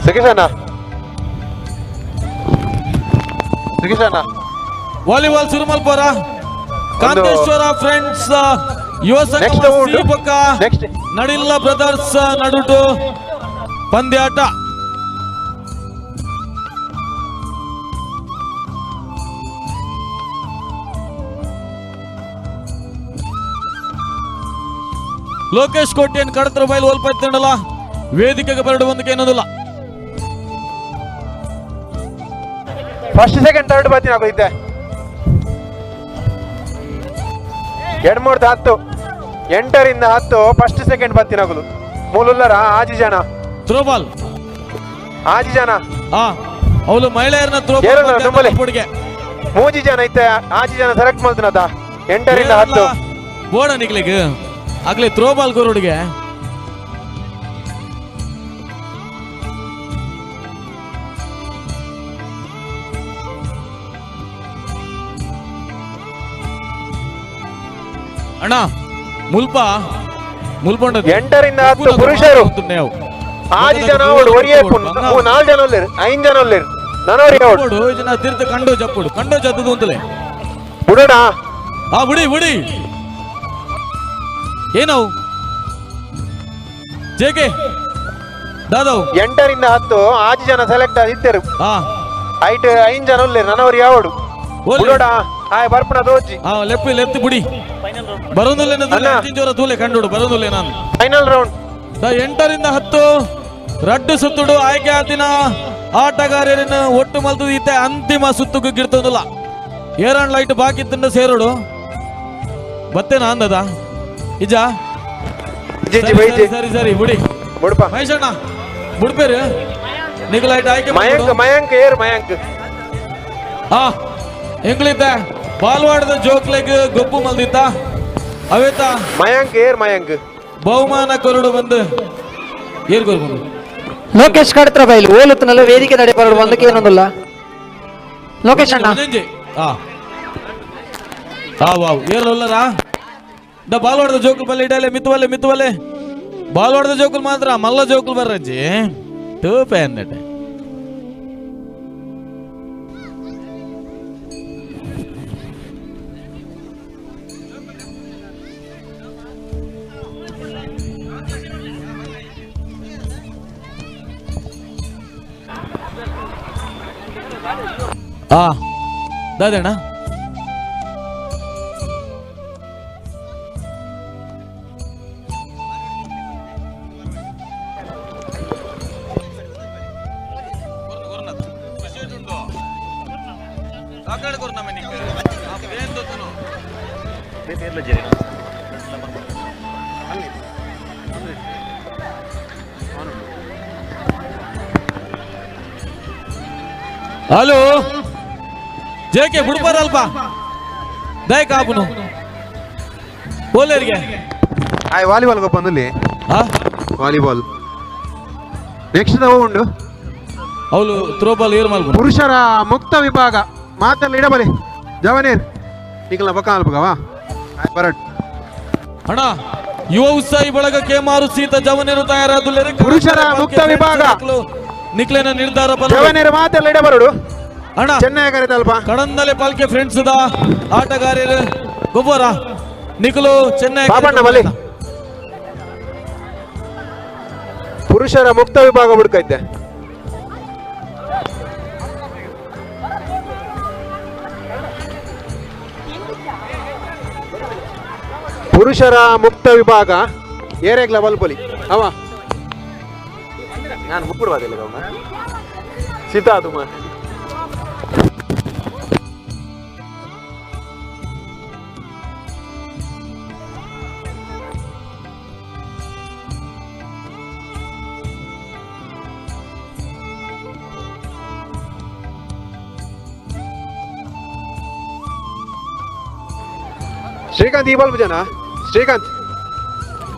Speaker 11: ಸುಗೀಶಣ್ಣ, ಸುಗೀಶಣ್ಣ.
Speaker 1: ವಾಲಿಬಾಲ್ ಸುರುಮಲ್ಪುರ ಕಾಂತೇಶ್ವರ ಫ್ರೆಂಡ್ಸ್ ಯುವ ಸಂಘ
Speaker 11: Next round.
Speaker 1: ಶ್ರೀಪಕ್ಕ ನಡಿಲ್ಲ ಬ್ರದರ್ಸ್ ನಡುಟು ಪಂದ್ಯಾಟ. ಲೋಕೇಶ್ ಕೋಟೆಯನ್ನು ಕಡತ್ರ ಬಯಲು ಒಲ್ಪತ್ತಂಡಲ್ಲ ವೇದಿಕೆಗೆ ಬರಡು ಒಂದಕ್ಕೆ ಏನೋದಿಲ್ಲ.
Speaker 11: First second third ಬರ್ತೀನಿ ಆಗೋಯ್ತೆ. 2 3 10, 8 ರಿಂದ 10 ಫಸ್ಟ್ ಸೆಕೆಂಡ್ ಬರ್ತೀನಿ ಆಗುದು. ಮೂಲುಲ್ಲರ ಆಜಿ ಜನ.
Speaker 1: ಥ್ರೋಬಾಲ್.
Speaker 11: ಆಜಿ ಜನ.
Speaker 1: ಅವಳು ಮಹಿಳೆಯರನ್ನ
Speaker 11: ಏರಲ್ಲ ನಮ್ಮಲ್ಲಿ.
Speaker 1: ಥ್ರೋಬಾಲ್.
Speaker 11: ಮೂಜಿ ಜನ ಐತೆ, ಆಜಿ ಜನ ಸೆಲೆಕ್ಟ್ ಮಾಡ್ತೀನದ 8 ರಿಂದ 10.
Speaker 1: ಬೋಡ ನಿಕ್ಲಿಗ್ ಆಗ್ಲೇ ಥ್ರೋಬಾಲ್ ಕೊರೋಡಿಗೆ. ಅಣ್ಣ, ಮುಲ್ಪ ಮುಲ್ಪೊಂಡ
Speaker 11: 8 ರಿಂದ 10 ಪುರುಷರು ಆಜಿ ಜನ ಅವಳು ಒರಿಯೇ ನಾಲ್ಕು ಜನ ಉಲ್ಲೇರು, ಐದು ಜನ ಉಲ್ಲೇರು ನನೋರಿ ಅವಳು.
Speaker 1: ಜನ ತೀರ್ಥ ಕಂಡೋ ಜಪ್ಪುಡು ಕಂಡೋ ಜತ್ತದು ಅಂತಲೇ.
Speaker 11: ಬಿಡೋಣ.
Speaker 1: ಆ ಬಿಡಿ ಬಿಡಿ. ಏನವು ಜೇಕೆ ದಾದವು?
Speaker 11: 8 ರಿಂದ 10 ಆಜಿ ಜನ ಸೆಲೆಕ್ಟ್ ಇತ್ತರು. ಐಟ್ ಐದು ಜನ ಉಲ್ಲೇರು ನನೋರಿ ಯಾವಡು ಬಿಡೋಣ. ಆಯ್ ಬರ್ಪಣ ದೋಜಿ.
Speaker 1: ಹಾ, ಲೆಪ್ಪಿ ಲೆತ್ತಿ ಬಿಡಿ. ಬರೋದಿಲ್ಲ ಜೋರ ತೂಲೆ ಕಂಡೋಡು ಬರೋದಿಲ್ಲ ನಾನು.
Speaker 11: Final round.
Speaker 1: 8 ರಿಂದ 10 ರಡ್ಡು ಸುತ್ತುಡು ಆಯ್ಕೆ ಆತಿನ ಆಟಗಾರರನ್ನು ಒಟ್ಟು ಮಲ್ತದ ಈತೆ ಅಂತಿಮ ಸುತ್ತುಗು ಗಿಡ್ತಂದಿಲ್ಲ. ಏರನ್ ಲೈಟ್ ಬಾಕಿ ತಿಂಡ ಸೇರೋಡು. ಬತ್ತೇನಾ ಅಂದದ ಇಜಾ
Speaker 11: ಜಿ
Speaker 1: ಸರಿ ಸರಿ ಬುಡಿ
Speaker 11: ಬುಡಪ
Speaker 1: ಮಹೇಶಣ್ಣ ಬುಡ್ಪೇರು ನಿಗಲೈಟ್ ಆಯ್ಕೆ
Speaker 11: ಮಯಾಂಕ್ ಮಯಾಂಕ್ ಏರ್ ಮಯಾಂಕ್.
Speaker 1: ಹಾ ಎಂಗ್ಲಿದ್ದ ಬಾಲ್ವಾಡದ ಜೋಕ್ಲೆಗ್ ಗೊಬ್ಬು ಮಲ್ದಿತ್ತ ಅವೇತ
Speaker 11: ಮಯಾಂಕ್ ಏರ್ ಮಯಾಂಕ್
Speaker 1: ಬಹುಮಾನ ಕೊರಡು ಬಂದು ಏರ್ ಕೊರ್ಬಂದು
Speaker 10: ಲೋಕೇಶ್ ಕಡತ್ರ ಬೈಲು ಓಲುತ್ತನಲ್ಲ ವೇದಿಕೆ ತಡೆ ಬರಡು ಒಂದಕ್ಕೆ ಏನೊಂದಿಲ್ಲ ಲೋಕೇಶ್ ಅಣ್ಣ.
Speaker 1: ಹಾ ಹಾ ವಾವ್ ಏರ್ ಒಲ್ಲರಾ the ಬಾಲ್ವಾಡದ ಜೋಕುಲ್ ಬಲ್ಲೆ ಇಡಲೆ ಮಿತ್ತುವಲ್ಲೆ ಮಿತ್ತುವಲ್ಲೆ ಬಾಲ್ವಾಡದ ಜೋಕುಲ್ ಮಾತ್ರ ಮಲ್ಲ ಜೋಕುಲ್ ಬರ್ರಜ್ಜಿ ಟೂಪೆ ಅನ್ನಟ್ಟೆ. ಆ ದಾದಣ್ಣ ಹಲೋ ಜೇಕೆ ಬುಡ್ಪಾರಲ್ಪ ದಯ ಕಾಪುನು ಬೋಲೇರಿಗೆ
Speaker 11: ಆಯ್ ವಾಲಿಬಾಲ್ ಗೊಪ್ಪಂದಲ್ಲಿ ವಾಲಿಬಾಲ್ ನೆಕ್ಸ್ಟ್ ನಾವು ಉಂಡು
Speaker 1: ಅವಳು ಥ್ರೋಬಾಲ್ ಏರ್ ಮಲ್ಪು.
Speaker 11: ಪುರುಷರ ಮುಕ್ತ ವಿಭಾಗ ಮಾತೆಲ್ಲ ಇಡಬಲಿ ಜವನೇರ್ ನಿಕಲ್ನ ಬಕ್ಕ ಅಲ್ಪಗವಾ ಬರಟ್
Speaker 1: ಅಣ್ಣ ಯುವ ಉತ್ಸಾಹಿ ಬಳಗ ಕೇಮಾರು ಸೀತ ಜವನೇರು ತಯಾರಾದುಲ್ಲೇರು
Speaker 11: ಪುರುಷರ ಮುಕ್ತ ವಿಭಾಗ
Speaker 1: ನಿಕ್ಲೇನ ನಿರ್ಧಾರ
Speaker 11: ಜವನೇರು ಮಾತೆಲ್ಲ ಇಡಬರಡು
Speaker 1: ಅಣ್ಣ
Speaker 11: ಚೆನ್ನೈ ಕರೆತಲ್ಪ
Speaker 1: ಕಡಂದಲೆ ಪಾಲ್ಕೆ ಫ್ರೆಂಡ್ಸ್ the ಆಟಗಾರರು ಗೊಬ್ಬರ ನಿಖಲು ಚೆನ್ನೈ
Speaker 11: ಬಾಬಣ್ಣ ಬಲಿ ಪುರುಷರ ಮುಕ್ತ ವಿಭಾಗ ಹುಡುಕೈತೆ. ಪುರುಷರ ಮುಕ್ತ ವಿಭಾಗ ಏರೇಗ್ಲ ಬಲ್ಪೊಲಿ ಅವ ನಾನು ಮುಕ್ಕುಡುವಾದಿಲ್ಲ ಗೌಣ ಸೀತಾ ಅದು ಶ್ರೀಕಾಂತ್ ಈ ಬಲ್ಬ್ ಜನ ಶ್ರೀಕಾಂತ್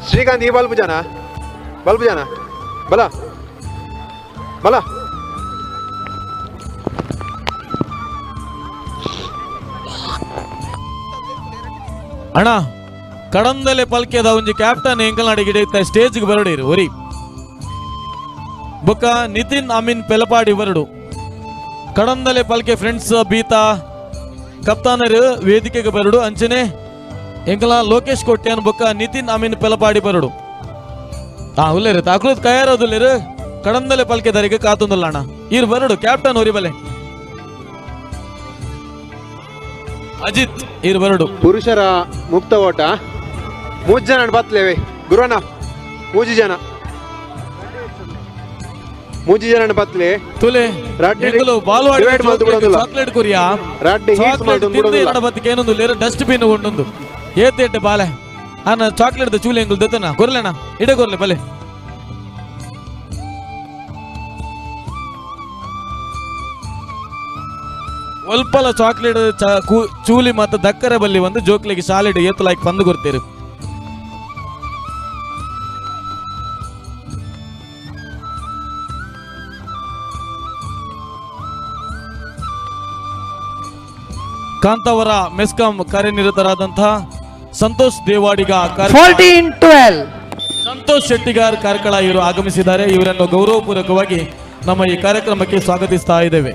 Speaker 11: ಶ್ರೀಕಾಂತ್ ಈ ಬಲ್ಬ್ ಜನ ಬಲ್ಬ್ ಜನ ಬಲ ಬಲ
Speaker 1: ಅಣ್ಣ ಕಡಂದಲೆ ಪಲ್ಕೆದ ಒಂಜಿ ಕ್ಯಾಪ್ಟನ್ ಎಂಕಲ್ನಾಡಿಗೆ ಹಿಡಿಯುತ್ತ ಸ್ಟೇಜ್ಗೆ ಬರಡಿರು ಒರಿ ಬೊಕ್ಕ ನಿತಿನ್ ಅಮೀನ್ ಪೆಲಪಾಡಿ ಬರಡು ಕಡಂದಲೆ ಪಲ್ಕೆ ಫ್ರೆಂಡ್ಸ್ ಬೀತಾ ಕಪ್ತಾನರು ವೇದಿಕೆಗೆ ಬರಡು ಅಂಚನೆ ಎಂಕಲ ಲೋಕೇಶ್ ಕೊಟ್ಯಾನ್ ಬೊಕ್ಕ ನಿತಿನ್ ಅಮೀನ್ ಪೆಲಪಾಡಿ ಬರಡು ಆ ಉಲ್ಲೇರು ತಾಕ್ಲೂತ್ ಕಯಾರೋದುಲ್ಲೇರು ಕಡಂದಲೆ ಪಲ್ಕೆದಾರಿಗೆ ಕಾತುಂದಲ್ಲ ಅಣ್ಣ ಇರು ಬರಡು ಕ್ಯಾಪ್ಟನ್ ಒರಿ ಬಲೆ ಅಜಿತ್ ಇರು ಬರಡು.
Speaker 11: ಪುರುಷರ ಮುಕ್ತ ಓಟ ಮೂರು ಜನ ಬತ್ಲೇವೆ ಗುರುವಣ್ಣ ಮೂಜಿ ಜನ ಮೂಜಿ ಜನ ಬತ್ಲೆ
Speaker 1: ತುಲೆ ಬಾಲ್ವಾಡಿ ಚಾಕ್ಲೇಟ್ ಕುರಿಯಾ
Speaker 11: ರಡ್ಡಿ
Speaker 1: ಚಾಕ್ಲೇಟ್ ತಿಂದು ಎನ್ನಡ ಬತ್ತಿಗೆ ಏನೊಂದು ಲೇರು ಡಸ್ಟ್ ಬಿನ್ ಉಂಡೊಂದು ಏತೇಟೆ ಬಾಲೆ ಅನ್ನ ಚಾಕ್ಲೇಟ್ ಚೂಲೆ ಎಂಗುಲ್ ದತ್ತನ ಕೊರ್ಲೆಣ ಇಡೆ ಕೊರ್ಲೆ ಬಲೆ ಒಲ್ಪಲ ಚಾಕ್ಲೇಟ್ ಚೂಲಿ ಮತ್ತು ದಕ್ಕರೆ ಬಲ್ಲಿ ಒಂದು ಜೋಕ್ಲಿಗೆ ಸಾಲಿಡ್ ಏತಲಾಕಿ ಬಂದು ಕೊಡ್ತೀರಿ. ಕಾಂತಾವರ ಮೆಸ್ಕಾಂ ಕಾರ್ಯನಿರತರಾದಂತಹ ಸಂತೋಷ್ ದೇವಾಡಿಗ
Speaker 10: 14-12
Speaker 1: ಸಂತೋಷ್ ಶೆಟ್ಟಿಗಾರ್ ಕಾರ್ಕಳ ಇವರು ಆಗಮಿಸಿದ್ದಾರೆ. ಇವರನ್ನು ಗೌರವಪೂರ್ವಕವಾಗಿ ನಮ್ಮ ಈ ಕಾರ್ಯಕ್ರಮಕ್ಕೆ ಸ್ವಾಗತಿಸ್ತಾ ಇದ್ದೇವೆ.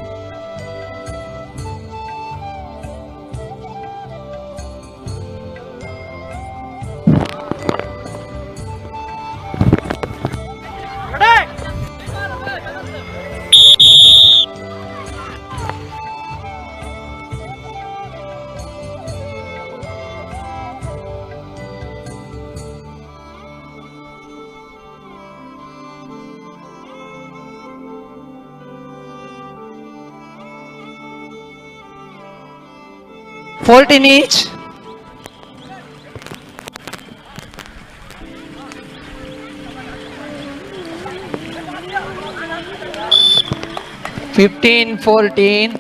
Speaker 10: 14 each. 15-14.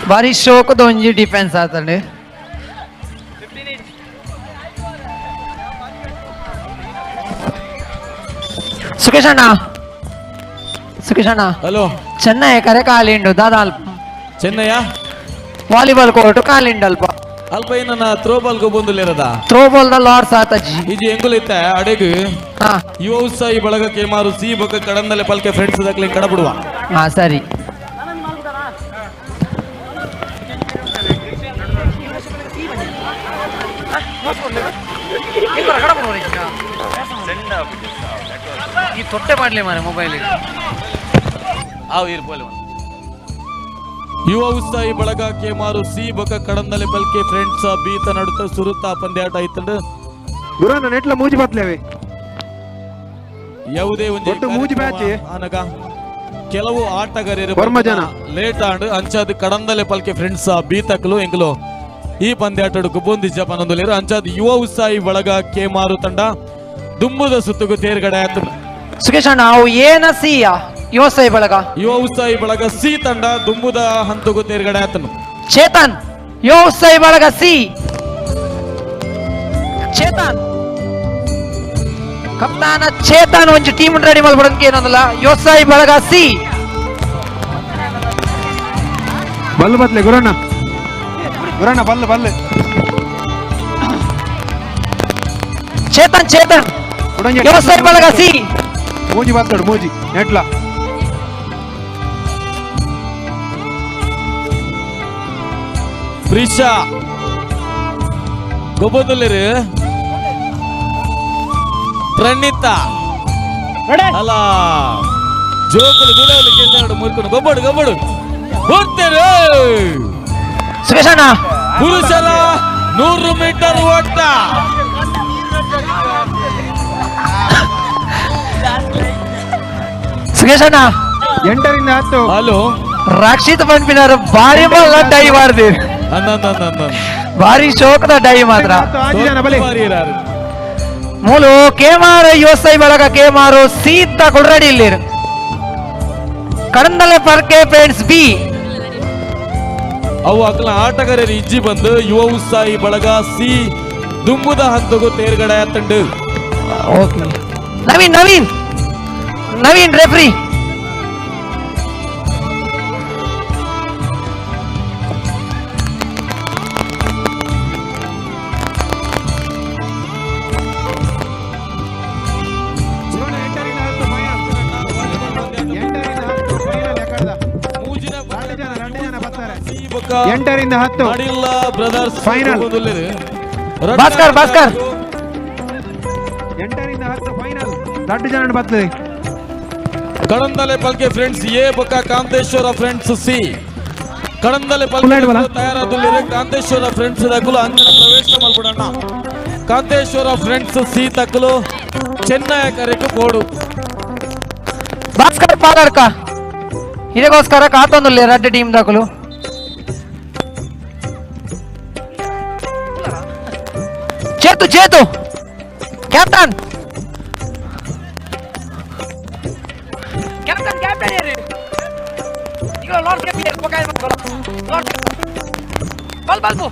Speaker 10: ಬಾರಿ ಶೋಕದ ಒಂಜಿ ಡಿಫೆನ್ಸ್ ಆತಂಡೆ. ಸುಖೇಶ್ ಅಣ್ಣ, ಸುಖೇಶ್ ಅಣ್ಣ.
Speaker 1: ಹಲೋ.
Speaker 10: ಚೆನ್ನೈ ಕರೆ ಕಾಲಿಂಡು ದಾದಾ ಅಲ್ಪ.
Speaker 1: ಚೆನ್ನಯ್ಯ
Speaker 10: ವಾಲಿಬಾಲ್ ಕೋರ್ಟ್ ಕಾಲಿಂಡು ಅಲ್ಪ.
Speaker 1: ಅಲ್ಪ ಏನನ್ನ ಥ್ರೋ ಬಾಲ್ ಗೊಬ್ಬೊಂದುಲ್ಲಿರದ?
Speaker 10: Throw ball the Lord's ಆತಜ್ಜಿ.
Speaker 1: ಇಜಿ ಎಂಗುಲಿತ್ತ ಅಡೆಗು ಯುವ ಉತ್ಸಾಹಿ ಬಳಗ ಕೇಮಾರು ಸಿ ಬೊಕ್ಕ ಕಡಂದಲೆ ಪಲ್ಕೆ ಫ್ರೆಂಡ್ಸ್ ದಕ್ಲೆ ಕಡಬಿಡುವ.
Speaker 10: ಹಾ ಸರಿ. ಈ ತೊಟ್ಟೆ ಮಾಡ್ಲಿ ಮಾರೆ ಮೊಬೈಲ್.
Speaker 1: ಯುವ ಉತ್ಸಾಹಿ ಬಳಗ ಕೇಮಾರು ಸಿ ಬೊಕ್ಕ ಕಡಂದಲೆ ಪಲ್ಕೆ ಫ್ರೆಂಡ್ಸ್ ಬೀತ ನಡುತ್ತ ಸುರುತ್ತ ಪಂದ್ಯಾಟ ಇತ್ತಂಡು.
Speaker 11: ಗುರನ್ನ ನೆಟ್ಲ ಮೂಜಿ ಬತ್ಲೇವೆ.
Speaker 1: ಯಾವುದೇ ಒಂದು
Speaker 11: ಒಟ್ಟು ಮೂಜಿ ಬ್ಯಾಚ್
Speaker 1: ಆನಗ ಕೆಲವು ಆಟಗಾರರು
Speaker 11: ವರ್ಮ ಜನ
Speaker 1: ಲೇಟ್ ಆಂಡ್ ಅಂಚಾದ ಕಡಂದಲೆ ಪಲ್ಕೆ ಫ್ರೆಂಡ್ಸ್ ಬೀತಕ್ಲು ಎಂಗ್ಲು ಈ ಪಂದ್ಯಾಟಡು ಗುಬ್ಬೊಂದಿ ಜಪಾನೊಂದುಲೇರು. ಅಂಚಾದ ಯುವ ಉತ್ಸಾಹಿ ಬಳಗ ಕೇಮಾರು ತಂಡ ದುಂಬುದ ಸುತ್ತುಗು ತೇರ್ಗಡೆ ಆಯ್ತು.
Speaker 10: ಸುಖೇಶ್ ಅಣ್ಣ, ಅವು ಏನ ಸಿಯ ಯುವ ಉತ್ಸಾಹಿ ಬಳಗ?
Speaker 1: ಯುವ ಉತ್ಸಾಹಿ ಬಳಗ ಸಿ ತಂಡ ದುಂಬುದ ಹಂತಗು ತೇರ್ಗಡೆ ಆತನು.
Speaker 10: ಚೇತನ್, ಯುವ ಉತ್ಸಾಹಿ ಬಳಗ ಸಿ. ಚೇತನ್ ಕಪ್ತಾನ ಚೇತನ್ ಒಂಜಿ ಟೀಮ್ ರೆಡಿ ಮಲ್ಬಡಂಕೆ ಏನಂದಲ್ಲ ಯುವ ಉತ್ಸಾಹಿ ಬಳಗ ಸಿ.
Speaker 11: ಬಲ್ಲು ಬತ್ಲೆ ಗುರಣ್ಣ, ಗುರಣ್ಣ ಬಲ್ಲು ಬಲ್ಲು.
Speaker 10: ಚೇತನ್ ಚೇತನ್ ಯುವ ಉತ್ಸಾಹಿ ಬಳಗ ಸಿ.
Speaker 11: ಮೂಜಿ ಬತ್ತಡು ಮೂಜಿ ನೆಟ್ಲ.
Speaker 1: ಪ್ರಿಷಾ ಗೊಬ್ಬದಲ್ಲಿರು ಪ್ರಣೀತಾ ಅಲ್ಲ ಜೋಕುಲು ಗುಲವಲು ಕೇಸಾಡು ಮುರ್ಕೊಂಡು ಗೊಬ್ಬಡು ಗೊಬ್ಬಡು ಹೋಗ್ತೇನೆ.
Speaker 10: ಸುರೇಶ್ ಅಣ್ಣ,
Speaker 1: ಪುರುಷರ 100 ಮೀಟರ್ ಓಟ.
Speaker 10: ಸುರೇಶ್ ಅಣ್ಣ
Speaker 11: 8 ರಿಂದ 10.
Speaker 1: ಹಲೋ.
Speaker 10: ರಕ್ಷಿತ್ ಪನ್ಪಿನಾರು ಭಾರಿ ಮಲ್ಲ ಡೈ ಮಾಡ್ತೀವಿ. ಭಾರಿ ಶೋಕದ ಡೈ ಮಾತ್ರ. ಮೂಲು ಕೇಮಾರು ಯುವಸೈ ಬಳಗ ಕೇಮಾರು ಸೀತ ಕೊಡ್ರಡಿ ಇಲ್ಲಿ ಕಡಂದಲೆ ಪರ್ಕೆ ಫ್ರೆಂಡ್ಸ್ ಬಿ.
Speaker 1: ಅವು ಅಕಲ ಆಟಗಾರರು ಇಜ್ಜಿ ಬಂದು ಯುವ ಉತ್ಸಾಹಿ ಬಳಗ ಸಿ ದುಂಬುದ ಹಂತಗೂ ತೇರ್ಗಡೆ ತಂಡು.
Speaker 10: Okay Naveen Naveen Naveen referee.
Speaker 11: 8 ರಿಂದ 10
Speaker 1: brothers
Speaker 11: final.
Speaker 10: Bhaskar Bhaskar
Speaker 11: 8 ರಿಂದ 10 ಫೈನಲ್. ದೊಡ್ಡ ಜನ ಬರ್ತದೆ.
Speaker 1: ಕಡಂದಲೆ ಪಲ್ಕೆ ಫ್ರೆಂಡ್ಸ್ ಎ ಬೊಕ್ಕ ಕಾಂತೇಶ್ವರ ಫ್ರೆಂಡ್ಸ್ ಸಿ. ಕಡಂದಲೆ ಪಲ್ಕೆ ತಯಾರಾದುಲ್ಲಿರು ಕಾಂತೇಶ್ವರ ಫ್ರೆಂಡ್ಸ್ ತಕ್ಕಲು ಅಂಗಣ ಪ್ರವೇಶ ಮಲ್ಪಡಣ್ಣ. ಕಾಂತೇಶ್ವರ ಫ್ರೆಂಡ್ಸ್ ಸಿ ತಕ್ಕಲು ಚೆನ್ನೈ ಕರೆಕು ಬೋಡು.
Speaker 10: ಭಾಸ್ಕರ್ ಪಾಲರ್ಕ ಇದಕ್ಕೋಸ್ಕರ ಕಾತೊಂದುಲ್ಲೆ ರಡ್ಡು ಟೀಮ್ ದಾಕಲು. Chethu Chethu captain captain captain ಏರಿ ಈಗ ಲಾರ್ಡ್ ಕ್ಯಾಪ್ಟನ್ ಪೊಕಾಯ ಲಾರ್ಡ್ ಬಲ್ ಬಲ್ಬು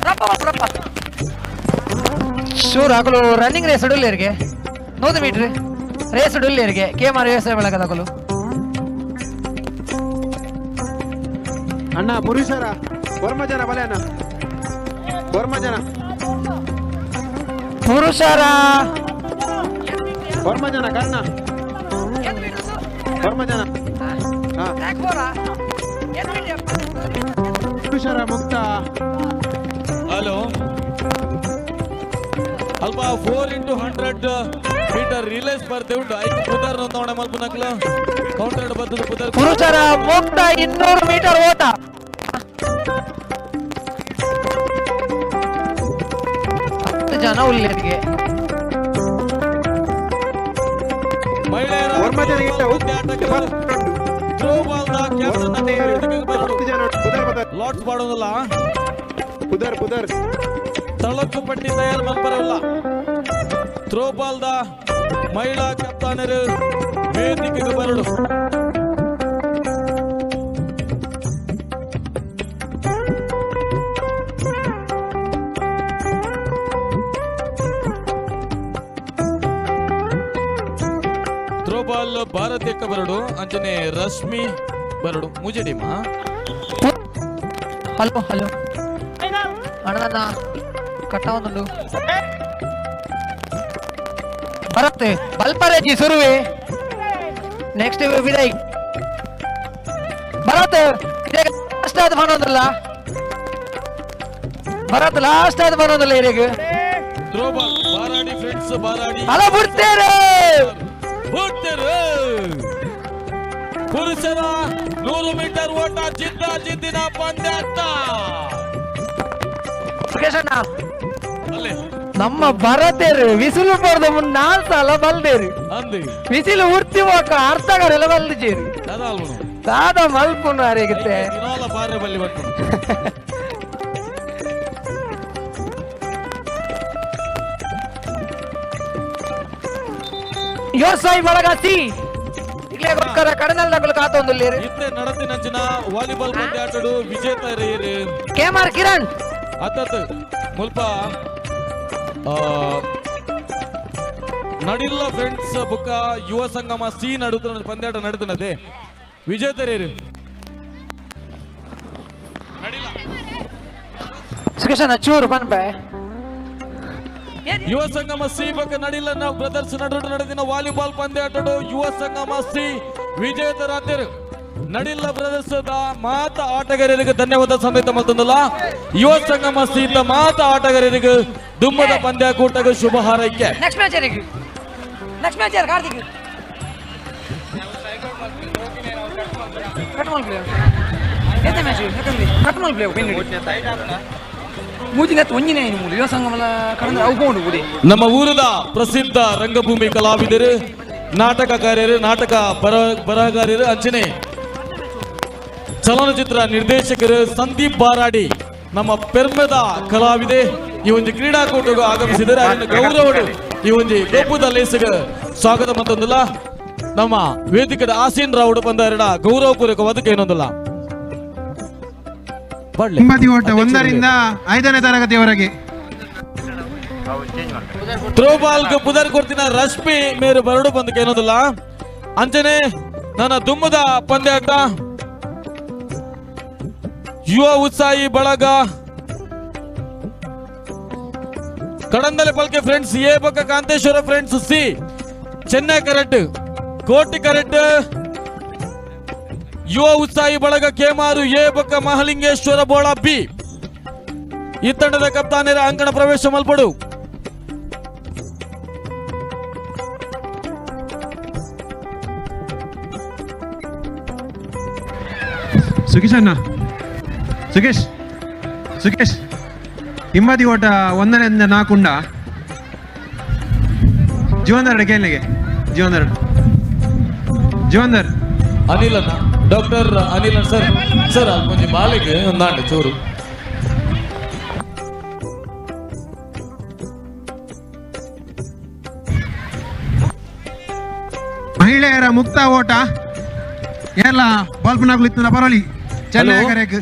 Speaker 10: ರಪ್ಪ ರಪ್ಪ ಶೂರ್ ಹಾಕಲು ರನ್ನಿಂಗ್ ರೇಸ್ ಉಡುಲ್ಲೇರಿಗೆ 100 ಮೀಟರ್ ರೇಸ್ ಉಡುಲ್ಲೇರಿಗೆ ಕೆ ಮಾರ್ ವ್ಯವಸಾಯ ಬೆಳಕದಾಕಲು.
Speaker 11: ಅಣ್ಣ ಪುರುಷರ ವರ್ಮ ಜನ ಬಲೆ ಅಣ್ಣ, ವರ್ಮ ಜನ
Speaker 10: ಪುರುಷರ
Speaker 11: ವರ್ಮ ಜನ ಕರ್ಣ ವರ್ಮ ಜನ ಪುರುಷರ ಮುಕ್ತ.
Speaker 1: ಹಲೋ ಅಲ್ಪ 4 x 100 metre relay ಸ್ಪರ್ಧೆ ಉಂಟು. ಐದು ಪುದರ್ ನೋಂದಾವಣೆ ಮಲ್ಪುನಕ್ಲ ಕೌಂಟರ್ ಬದ್ದದ ಪುದರ್.
Speaker 10: ಪುರುಷರ ಮುಕ್ತ 200 ಮೀಟರ್ ಓಟ. 10 ಜನ ಉಲ್ಲೇರಿಗೆ.
Speaker 1: ಮಹಿಳೆಯರ ಶಾರ್ಟ್ಸ್ ಮಾಡೋದಲ್ಲ
Speaker 11: ಪುದರ್ ಪುದರ್
Speaker 1: ತಳಕು ಪಟ್ಟಿ ತಯಾರು ಮಲ್ಪರಲ್ಲ ಥ್ರೋಬಾಲ್ದ ಮಹಿಳಾ ಕಪ್ತಾನರು ವೇದಿಕೆಗೆ ಬರಡು ಥ್ರೋಬಾಲ್ ಭಾರತಕ್ಕೆ ಬರಡು ಅಂಚನೆ ರಶ್ಮಿ ಬರಡು ಮುಜಡಿಮ
Speaker 10: ಹಲೋ ಹಲೋ ಅಣ್ಣ ಕಟ್ಟವೊಂದುಂಡು ಬರತ್ತೆ ಬಲ್ಪರೇಜಿ ಸುರುವೆ ನೆಕ್ಸ್ಟ್ ವಿದಯ್ ಭರತ್ ಲಾಸ್ಟ್ ಆದ ಬರೋದಿಲ್ಲ ಭರತ್ ಲಾಸ್ಟ್ ಆದ ಬರೋದಿಲ್ಲ ಇರಿಗೆ
Speaker 1: ಥ್ರೋಬಾಲ್ ಬಾರಾಡಿ ಫ್ರೆಂಡ್ಸ್ ಬಾರಾಡಿ
Speaker 10: ಅಲ ಬಿಡ್ತೇರೆ
Speaker 1: ಬಿಡ್ತೇರೆ ಪುರುಷರ 100 ಮೀಟರ್ ಓಟ ಜಿದ್ದ ಜಿದ್ದಿನ ಪಂದ್ಯಾಟ
Speaker 10: ಸುಖೇಶಣ್ಣ ನಮ್ಮ ಭರತೇರು ವಿಸಿಲು ಬರ್ದ ಮುನ್ನ ನಾಲ್ ಸಲ ಬಲ್ದೇರು ವಿಸಿಲು ಉರ್ತಿ ಹೋಕ ಅರ್ಥಗಾರೆಲ್ಲ ಬಲ್ದಿಜೇರು ದಾದ ಮಲ್ಪುನ ಅರೆಗುತ್ತೆ ಯೋಸಾಯಿ ಬಳಗಾಸಿ ಇಲ್ಲೇ ಗೊತ್ತರ ಕಡನಲ್ ಕಾತೊಂದುಲ್ಲೇರು
Speaker 1: ಇತ್ತೆ ನಡತಿನಂಚಿನ ವಾಲಿಬಾಲ್ ಪಂದ್ಯಾಟಡು ವಿಜೇತ
Speaker 10: ಕೆಮಾರ್ ಕಿರಣ್
Speaker 1: ಅತ್ತತ್ ಮುಲ್ಪ ನಡಿಲ್ಲ ಫ್ರೆಂಡ್ಸ್ ಬುಕ್ಕ ಯುವ ಸಂಗಮ ಸಿ ನಡುತ್ತ ಪಂದ್ಯಾಟ ನಡುತ್ತಿನದೆ ವಿಜೇತರೇರು
Speaker 10: ಸುಖೇಶಣ್ಣ ಚೂರು ಪನ್ಪೆ
Speaker 1: ಯುವ ಸಂಗಮ ಸಿ ಬಕ್ಕ ನಡಿಲ್ಲ ನಾವು ಬ್ರದರ್ಸ್ ನಡು ನಡೆದಿನ ವಾಲಿಬಾಲ್ ಪಂದ್ಯಾಟಡು ಯುವ ಸಂಗಮ ಸಿ ವಿಜೇತರಾದರು ನಡಿಲ್ಲ ಬ್ರದರ್ಸ್ ಮಾತ ಆಟಗಾರರಿಗೆ ಧನ್ಯವಾದ ಸಮೇತ ಮತ್ತೊಂದಲ್ಲ ಯುವ ಸಂಗಮ ಸಿ ಮಾತ ಆಟಗಾರರಿಗೆ ದುಮ್ಮದ ಪಂದ್ಯಾಕೂಟಕ್ಕೆ ಶುಭ ಹಾರೈಕೆ.
Speaker 10: ನೆಕ್ಸ್ಟ್ ಮ್ಯಾಚ್ ಯಾರಿಗೆ? ನೆಕ್ಸ್ಟ್ ಮ್ಯಾಚ್ ಯಾರು? ಕಾರ್ತಿಕ್ ಕಟ್ ಮಲ್ಪ್ಲೆ ಏತ ಮ್ಯಾಚ್ ಯಾಕಂದ್ರೆ ಕಟ್ ಮಲ್ಪ್ಲೆ ಮೂಜಿನ ಒಂಜಿನೇ ಮೂಲು ಯುವ ಸಂಗಮಲ ಕಡಂದ್ರೆ ಅವು ಪೋಂಡು ಗುಡಿ.
Speaker 1: ನಮ್ಮ ಊರದ ಪ್ರಸಿದ್ಧ ರಂಗಭೂಮಿ ಕಲಾವಿದರು, ನಾಟಕಕಾರ್ಯರು, ನಾಟಕ ಬರಹಗಾರರು, ಅಂಚನೆ ಚಲನಚಿತ್ರ ನಿರ್ದೇಶಕರು ಸಂದೀಪ್ ಬಾರಾಡಿ ನಮ್ಮ ಪೆರ್ಮೆದ ಕಲಾವಿದೆ ಈ ಒಂದು ಕ್ರೀಡಾಕೂಟಕ್ಕೆ ಆಗಮಿಸಿದರೆ ಅದನ್ನು ಗೌರವರು ಈ ಒಂದು ಗೊಬ್ಬದ ಲೇಸಿಗೆ ಸ್ವಾಗತ ಮತ್ತೊಂದಿಲ್ಲ. ನಮ್ಮ ವೇದಿಕೆದ ಆಸೀನ್ ರಾವುಡು ಬಂದ ಎರಡ ಗೌರವಪೂರ್ವಕವಾದಕ್ಕೆ ಏನೊಂದಿಲ್ಲ.
Speaker 11: ಹಿಂಬದಿ ಓಟ 1 ರಿಂದ 5ನೇ ತರಗತಿಯವರೆಗೆ.
Speaker 1: ಥ್ರೋಬಾಲ್ ಪುದರ್ ಕೊಡ್ತಿನ ರಶ್ಮಿ ಮೇರು ಬರಡು ಬಂದಕ್ಕೆ ಏನೊಂದಿಲ್ಲ. ಅಂಚನೆ ನನ್ನ ದುಮ್ಮದ ಪಂದ್ಯಾಟ ಯುವ ಉತ್ಸಾಹಿ ಬಳಗ ಕಡಂದಲೆ ಪಲ್ಕೆ ಫ್ರೆಂಡ್ಸ್ ಎ ಬೊಕ್ಕ Kanteshwara friends C Chennai correct ಕೋಟಿ ಕರೆಕ್ಟ್ ಯುವ ಉತ್ಸಾಹಿ ಬಳಗ ಕೇಮಾರು ಎ ಬೊಕ್ಕ ಮಹಲಿಂಗೇಶ್ವರ ಬೋಳ ಬಿ ಈ ತಂಡದ ಕಪ್ತಾನರ ಅಂಕಣ ಪ್ರವೇಶ ಮಲ್ಪಡು.
Speaker 11: ಸುಖೇಶ್ ಅಣ್ಣ, ಸುಖೇಶ್ ಸುಖೇಶ್ ಹಿಂಬದಿ ಓಟ 1 ರಿಂದ 4 ಉಂಡ ಜೀವನ್ದರ್ ಕೇಳಿಗೆ ಜೀವನ್ದರ್ ಜೀವನ್ದರ್
Speaker 1: ಅನಿಲ್ ಅಣ್ಣ, ಡಾಕ್ಟರ್ ಅನಿಲ್ ಅಣ್ಣ ಸರ್ ಸರ್ ಅಲ್ಪೊಂಜಿ ಬಾಲಿಗೆ ಒಂದಾಂಡ ಚೂರು.
Speaker 11: ಮಹಿಳೆಯರ ಮುಕ್ತ ಓಟ ಎಲ್ಲ ಬಾಲ್ಪನಾಗ್ಲಿತ್ತು ಪರವಳಿ ಚೆನ್ನೈ ಕರೆಕ್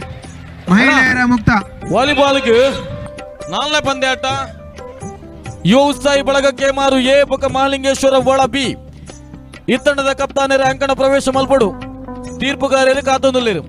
Speaker 11: ಮಹಿಳೆಯರ ಮುಕ್ತ
Speaker 1: ವಾಲಿಬಾಲ್ಗೆ 4ನೇ ಪಂದ್ಯಾಟ ಯುವ ಉತ್ಸಾಹಿ ಬಳಗ ಕೇಮಾರು ಎ ಬೊಕ್ಕ ಮಹಾಲಿಂಗೇಶ್ವರ ಬೋಳ ಬಿ ಈ ತಂಡದ ಕಪ್ತಾನರ ಅಂಕಣ ಪ್ರವೇಶ ಮಲ್ಪಡು. ತೀರ್ಪುಗಾರರು ಕಾತೊಂದುಲ್ಲೇರು.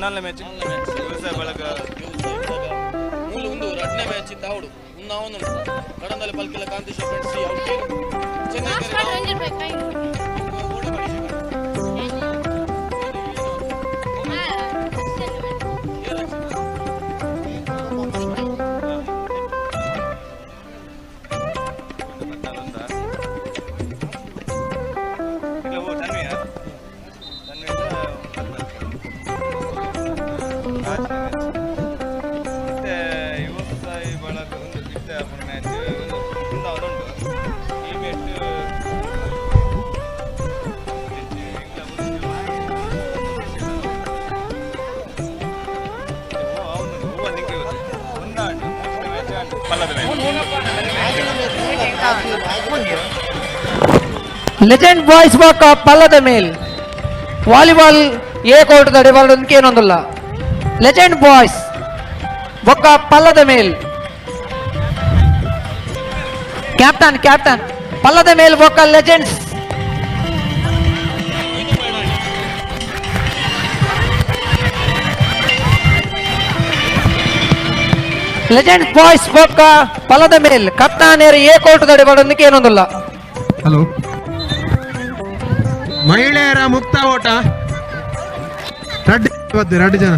Speaker 4: ನಾಲ್ನೇ ಮ್ಯಾಚ್ ವ್ಯವಸಾಯ ಬಳಗ
Speaker 1: ಮೂಲು ಒಂದು ಎರಡನೇ ಮ್ಯಾಚ್ ಇತ್ತು ಉನ್ನಾವೊಂದು ಕಡಂದಲೆ ಪಲ್ಕಿಲ ಕಾಂತೇಶ್ವರ ಫ್ರೆಂಡ್ಸ್ ಚೆನ್ನೈ
Speaker 10: Legend boys ಬೊಕ್ಕ ಪಲ್ಲದ ಮೇಲ್ volleyball A court ದಡೆ ಬರಡೊಂದು legend boys ಬೊಕ್ಕ ಪಲ್ಲದ ಮೇಲ್ ಕ್ಯಾಪ್ಟನ್ ಕ್ಯಾಪ್ಟನ್ ಪಲ್ಲದ ಮೇಲ್ ಬೊಕ್ಕ legends legend boys ಬೊಕ್ಕ ಪಲ್ಲದ ಮೇಲ್ ಕಪ್ತಾನೇರು ಎ ಕೋರ್ಟ್ ದಡೆ ಬರಡೊಂದಕ್ಕೆ ಏನೊಂದಿಲ್ಲ.
Speaker 11: ಹಲೋ, ಮಹಿಳೆಯರ ಮುಕ್ತ ಓಟ 2 ಜನ.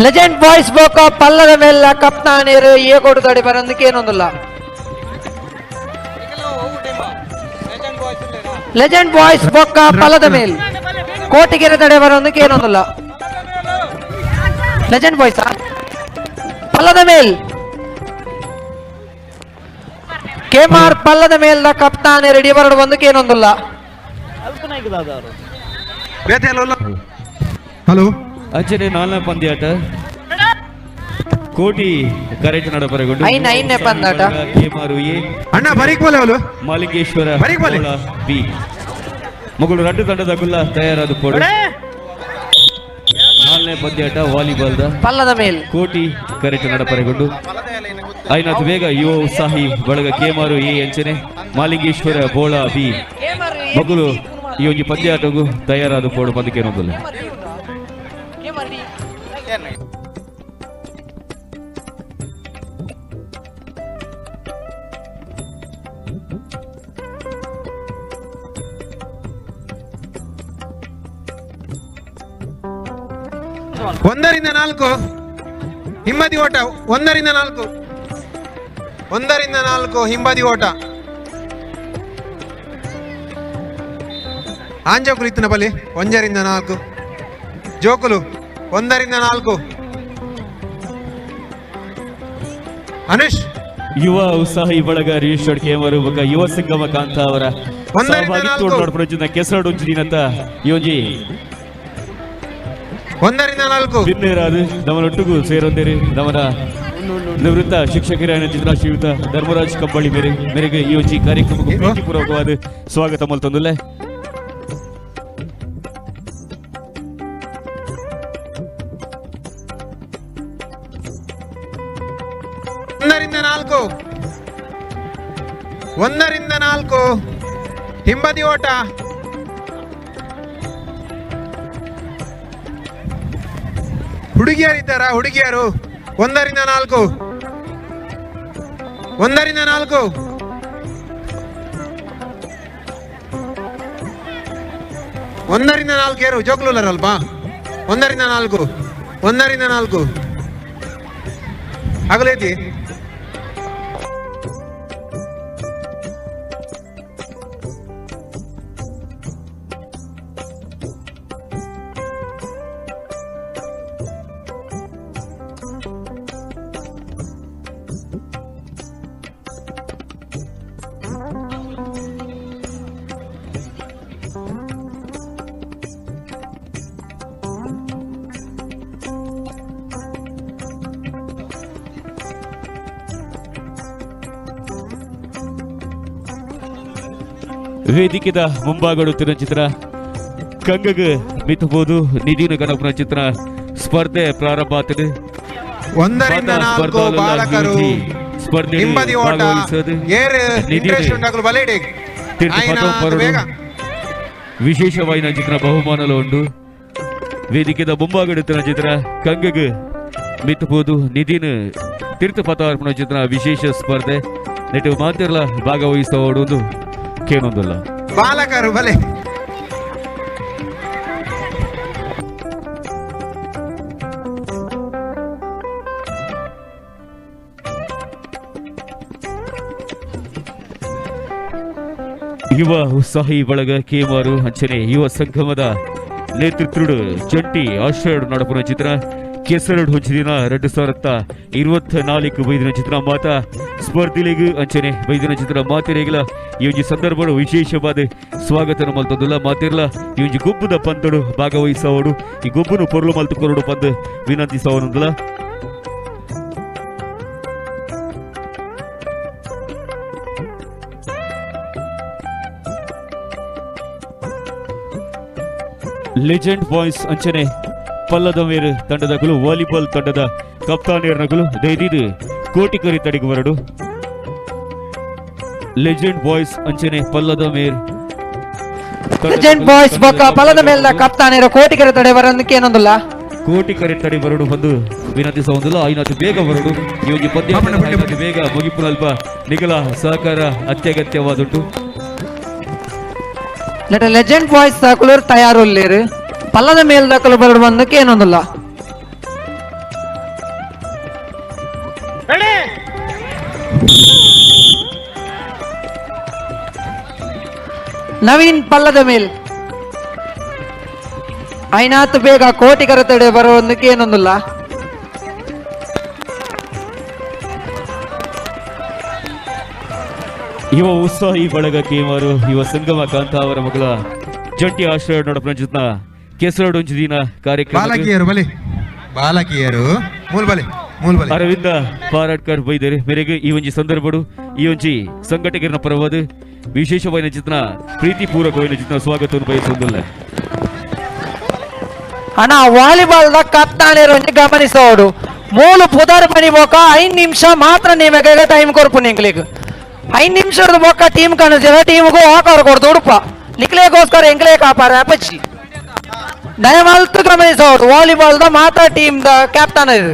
Speaker 10: ಲೆಜೆಂಡ್ ಬಾಯ್ಸ್ ಬೊಕ್ಕ ಪಲ್ಲದ ಮೇಲ್ ಕಪ್ತಾನೇರು ಎ ಕೋರ್ಟ್ ದಡೆ ಬರೊಂದಕ್ಕೆ ಏನೊಂದಿಲ್ಲ. ಲೆಜೆಂಡ್ ಬಾಯ್ಸ್ ಬೊಕ್ಕ ಪಲ್ಲದ ಮೇಲ್ ಕೋಟಿಗೆರೆ ತಡೆ ಬರೋದಕ್ಕೆ ಏನೊಂದಿಲ್ಲ. ಲೆಜೆಂಡ್ ಬಾಯ್ಸ್ ಪಲ್ಲದ ಮೇಲ್ ಕೆಮಾರ್ ಪಲ್ಲದ ಮೇಲ್ದ ಕಪ್ತಾನೆ ರೆಡಿ ಬರಡು ಬಂದಕ್ಕೆ ಏನೊಂದಿಲ್ಲ.
Speaker 11: ಹಲೋ,
Speaker 13: ಅಂಚನೆ ನಾಲ್ನೇ ಪಂದ್ಯಾಟ ಕೋಟಿ ಕರೆಕ್ಟ್ ನಡಪರಗೊಂಡು
Speaker 10: ಐದನೇ ಪಂದ್ಯಾಟ
Speaker 13: ಕೆಮಾರು ಎ
Speaker 11: ಅಣ್ಣ ಬರೀಕ್ ಬೋಲೆ ಅವಳು
Speaker 13: ಮಾಲಿಂಗೇಶ್ವರ
Speaker 11: ಬರೀಕ್ ಬೋಲೆ
Speaker 13: ಬಿ ಮಗಳು ರಡ್ಡು ತಂಡದ ಗುಲ್ಲ ತಯಾರಾದ ಪೋಡು. ನಾಲ್ನೇ ಪಂದ್ಯಾಟ ವಾಲಿಬಾಲ್
Speaker 10: ಪಲ್ಲದ ಮೇಲ್
Speaker 13: ಕೋಟಿ ಕರೆಕ್ಟ್ ನಡಪರೆಗೊಂಡು ಐನಾಥ್ ಬೇಗ ಯುವ ಉತ್ಸಾಹಿ ಬಳಗ ಕೇಮಾರು ಎ ಅಂಚನೆ ಮಾಲಿಂಗೇಶ್ವರ ಬೋಳ ಬಿ ಮಗಳು ಈ ಒಂದು ಪಂದ್ಯಾಟಗೂ ತಯಾರಾದ ಪೋಡು ಪದಕೇನೊಂದಲ್ಲ.
Speaker 11: ಒಂದರಿಂದ 4 ಹಿಂಬದಿ ಓಟ. 1 ರಿಂದ 4 1 ರಿಂದ 4 ಹಿಂಬದಿ ಓಟ. ಆಂಜೋಕುಲು ಇತ್ತಿನ ಬಲಿ 1 ರಿಂದ 4 ಜೋಕುಲು 1 ರಿಂದ 4. ಅನುಷ್
Speaker 13: ಯುವ ಉತ್ಸಾಹಿ ಬಳಗ ರಿಜಿಸ್ಟರ್ಡ್ ಕೇಮರು ಬೊಕ್ಕ ಯುವ ಸಂಗಮ ಕಾಂತ ಅವರ ಸಹಭಾಗಿತ್ವ ಕೆಸರಡು ದಿನತ ಯೋಜಿ
Speaker 11: 1 ರಿಂದ 4
Speaker 13: ಬಿನ್ನೇರಾದು ನಮ್ಮನೊಟ್ಟಿಗೂ ಸೇರೊಂದಿರಿ ನಮ್ಮನ ನಿವೃತ್ತ ಶಿಕ್ಷಕರಾದ ಚಿತ್ರ ಶ್ರೀಯುತ ಧರ್ಮರಾಜ್ ಕಂಬಳಿ ಮೇರೆ ಮೇರೆಗೆ ಈ ಒಂಜಿ ಕಾರ್ಯಕ್ರಮಕ್ಕೆ ಪ್ರೀತಿಪೂರ್ವಕವಾದ ಸ್ವಾಗತ ಮಲ್ತೊಂದುಲ್ಲೆ.
Speaker 11: 1 ರಿಂದ 4 1 ರಿಂದ 4 ಹಿಂಬದಿ ಓಟ. ಹುಡುಗಿಯರಿದ್ದಾರಾ? ಹುಡುಗಿಯರು 1 ರಿಂದ 4 1 ರಿಂದ 4 1 ರಿಂದ 4 ಏರು ಜೋಕ್ಲುಲ್ಲರಲ್ಪ. 1 ರಿಂದ 4 1 ರಿಂದ 4 ಆಗಲೇತಿ.
Speaker 13: ವೇದಿಕೆದ ಮುಂಭಾಗಡುತ್ತಿರುವ ಚಿತ್ರ ಕಂಗಗ ಮಿತಬಹುದು ನಿಧಿನ ಗಣಪನ ಚಿತ್ರ ಸ್ಪರ್ಧೆ ಪ್ರಾರಂಭ ಆಗ್ತದೆ.
Speaker 11: 1 ರಿಂದ 4 ಬಾಲಕರು
Speaker 13: ಸ್ಪರ್ಧೆ
Speaker 11: ಹಿಂಬದಿ ಓಟ
Speaker 13: ವಿಶೇಷವಾಯಿನ ಚಿತ್ರ ಬಹುಮಾನಲು ಉಂಟು. ವೇದಿಕೆದ ಮುಂಭಾಗಡುತ್ತಿರುವ ಚಿತ್ರ ಕಂಗಗ ಮಿತಬಹುದು ನಿಧಿನ ತೀರ್ಥ ಪತಾರ್ಪಣ ಚಿತ್ರ ವಿಶೇಷ ಸ್ಪರ್ಧೆ ನೆಟ್ಟು ಮಾತಿರಲ ಭಾಗವಹಿಸುವ ಕೇನೊಂದಲ್ಲ.
Speaker 11: ಬಾಲಕರು ಬಲೆ
Speaker 13: ಯುವ ಉತ್ಸಾಹಿ ಬಳಗ ಕೇಮಾರು ಅಂಚನೆ ಯುವ ಸಂಗಮದ ನೇತೃತ್ವಡು ಜಂಟಿ ಆಶ್ರಯ ನಡಪುನ ಚಿತ್ರ ಕೆಸರಡು ಹೊಂಚಿದಿನ 2024 ಬೈದಿನ ಚಿತ್ರ ಮಾತಾ ಸ್ಪರ್ಧಿಲಿಗೂ ಅಂಚನೆ ಬೈದಿನ ಚಿತ್ರ ಮಾತೆರೆಗಿಲ ಈ ಒಂಜಿ ಸಂದರ್ಭಡು ವಿಶೇಷವಾದ ಸ್ವಾಗತ ಮಲ್ತೊಂದುಲ್ಲ ಮಾತಿರ್ಲ ಈ ಒಂಜಿ ಗೊಬ್ಬುದ ಪಂತಡು ಭಾಗವಹಿಸವಡು ಈ ಗೊಬ್ಬುನು ಪೊರ್ಲು ಮಲ್ತು ಕೊರಡು ಪಂದ್ ವಿನಂತಿಸವನೊಂದುಲ್ಲ. ಲೆಜೆಂಡ್ ಬಾಯ್ಸ್ ಅಂಚನೆ ಪಲ್ಲದಮೇರು ತಂಡದಗಳು ವಾಲಿಬಾಲ್ ತಂಡದ ಕಪ್ತಾನೇರ್ನಗಳು ದೈದಿದು ಕೋಟಿಕರಿ ತಡಿಗೆ ಬರಡು. ಲೆಜೆಂಡ್ ಬಾಯ್ಸ್ ಅಂಚನೆ ಪಲ್ಲದ ಮೇರ್
Speaker 10: ಲೆಜೆಂಡ್ ಬಾಯ್ಸ್ ಬೊಕ್ಕ ಪಲ್ಲದ ಮೇಲ್ದ ಕಪ್ತಾನೇರು ಕೋಟಿಕರಿ ತಡೆ ಬರೋದಕ್ಕೆ ಏನೊಂದಿಲ್ಲ
Speaker 13: ಕೋಟಿಕರಿ ತಡೆ ಬರಡು ಬಂದು ವಿನಂತಿಸೊಂದಿಲ್ಲ. ಐನಾತು ಬೇಗ ಬರಡು ಈ ಒಂದು ಪಂದ್ಯ ಬೇಗ ಮುಗಿಪುನಲ್ಪ ನಿಗಲ ಸಹಕಾರ ಅತ್ಯಗತ್ಯವಾದುಂಟು.
Speaker 10: ಲೆಜೆಂಡ್ ಬಾಯ್ಸ್ ದಾಕುಲೂರು ತಯಾರುಲ್ಲೇರು ಪಲ್ಲದ ಮೇಲ್ ದಾಕಲು ಬರಡು ಬಂದಕ್ಕೆ ಏನೊಂದಿಲ್ಲ. ನವೀನ್ ಪಲ್ಲದ ಮೇಲ್ ಐನಾತು ಬೇಗ ಕೋಟಿಕರ ತಡೆ ಬರೋದಕ್ಕೆ ಏನೊಂದಿಲ್ಲ.
Speaker 13: ಯುವ ಉತ್ಸಾಹಿ ಬಳಗ ಕೇಮಾರು ಯುವ ಸಂಗಮ ಕಾಂತ ಅವರ ಮಗಳ ಜಂಟಿ ಆಶ್ರಯ ನೋಡಪ್ರಂಜಿತ್ನ ಕೆಸರಡೊಂಜು ದಿನ ಕಾರ್ಯಕ್ರಮ
Speaker 11: ಬಾಲಕಿಯರು ಬಲಿ ಬಾಲಕಿಯರು ಮೂಲ್ಬಲಿ ಮೂಲ್ಬಲಿ
Speaker 13: ಅರವಿಂದ ಪಾರಾಡ್ಕರ್ ಬೈದರೆ ಮೇರೆಗೆ ಈ ಒಂಜಿ ಸಂದರ್ಭಡು ಈ ಒಂಜಿ ಸಂಘಟಕರನ ಪರವಾದ ವಿಶೇಷವಾದ ಚಿತ್ರ ಪ್ರೀತಿಪೂರ್ವಕವಾದ ಚಿತ್ರ ಸ್ವಾಗತವನ್ನು ಬಯಸುವುದಿಲ್ಲ.
Speaker 10: ಅಣ್ಣ ವಾಲಿಬಾಲ್ the ಕಪ್ತಾನೇರು ಗಮನಿಸೋಡು ಮೂಲು ಪುದರ್ ಬನಿ ಬೋಕ 5 ನಿಮಿಷ ಮಾತ್ರ ನಿಮಗೆ ಟೈಮ್ ಕೊರ್ಪು ನಿಂಕ್ಲಿಗ್ 5 ನಿಮಿಷದ ಬೊಕ್ಕ ಟೀಮ್ ಕಾಣಿಸಿದ ಟೀಮ್ಗೂ ಹಾಕೋರು ಕೊಡ್ದು ಉಡುಪ ನಿಕ್ಲೇಗೋಸ್ಕರ ಎಂಕ್ಲೇ ಕಾಪಾರ ಅಪಚ್ಚಿ ದಯಮಾಲ್ತು ಗಮನಿಸೋರು ವಾಲಿಬಾಲ್ the ಮಾತ್ರ team the captain ಇದು.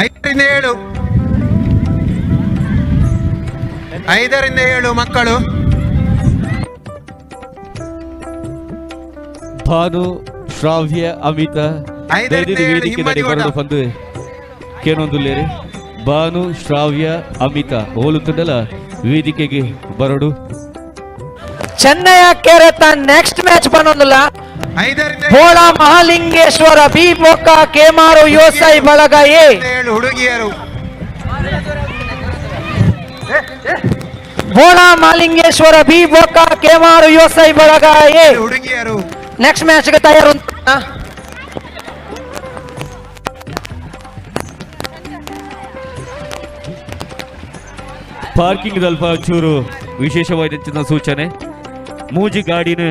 Speaker 11: ಐದರಿಂದ ಏಳು 5ರಿಂದ 7 ಮಕ್ಕಳು
Speaker 13: ಭಾನು ಶ್ರಾವ್ಯ ಅಮಿತ ವೇದಿಕೆ ಬರಡು ಬಂದು ಕೇನೊಂದುಲ್ಲೇರಿ ಭಾನು ಶ್ರಾವ್ಯ ಅಮಿತ ಹೋಲುತ್ತುಂಡಲ ವೇದಿಕೆಗೆ ಬರಡು.
Speaker 10: ಚೆನ್ನೈಯ ಕೆರೆತ ನೆಕ್ಸ್ಟ್ ಮ್ಯಾಚ್ ಬನ್ನೊಂದುಲ್ಲ ಬೋಳ ಮಹಾಲಿಂಗೇಶ್ವರ ಬಿ ಬೊಕ್ಕ ಕೇಮಾರು ಯೋಸೈ ಬಳಗ ಎ
Speaker 11: ಹುಡುಗಿಯರು
Speaker 10: ಬೋಳ ಮಹಾಲಿಂಗೇಶ್ವರ ಬಿ ಬೊಕ್ಕ ಕೇಮಾರು ಯೋಸೈ ಬಳಗ ಎ
Speaker 11: ಹುಡುಗಿಯರು
Speaker 10: ನೆಕ್ಸ್ಟ್ ಮ್ಯಾಚ್ಗೆ ತಯಾರು.
Speaker 13: ಪಾರ್ಕಿಂಗ್ ದಲ್ಪ ಚೂರು ವಿಶೇಷವಾದ ಸೂಚನೆ ಮೂಜಿ ಗಾಡಿನ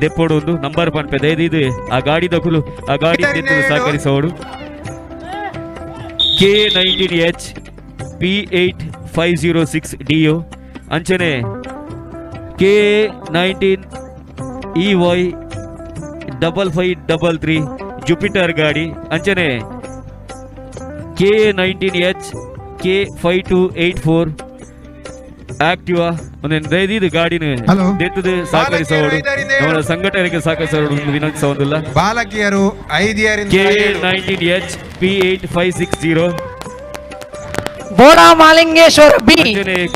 Speaker 13: ದೆಪ್ಪೋಡು ಒಂದು ನಂಬರ್ ಪನ್ಪೆ ದಯದಿದು ಆ ಗಾಡಿ ದಕುಲು ಆ ಗಾಡಿ ಸಹಕರಿಸೋಡು. K19H P8506DO ಅಂಚನೆ K19 EY 5533 Jupiter ಗಾಡಿ ಅಂಚನೆ K19H K5284 Activa ಒಂದೇನು ದಯದಿದು ಗಾಡಿನ ದೆತ್ತದು ಸಹಕರಿಸೋಡು ನಮ್ಮ ಸಂಘಟನೆಗೆ ಸಹಕರಿಸೋಡು ವಿನಂತಿಸೋದಿಲ್ಲ.
Speaker 11: ಬಾಲಕಿಯರು
Speaker 13: K19H P8560
Speaker 10: Bola Mahalingeshwara B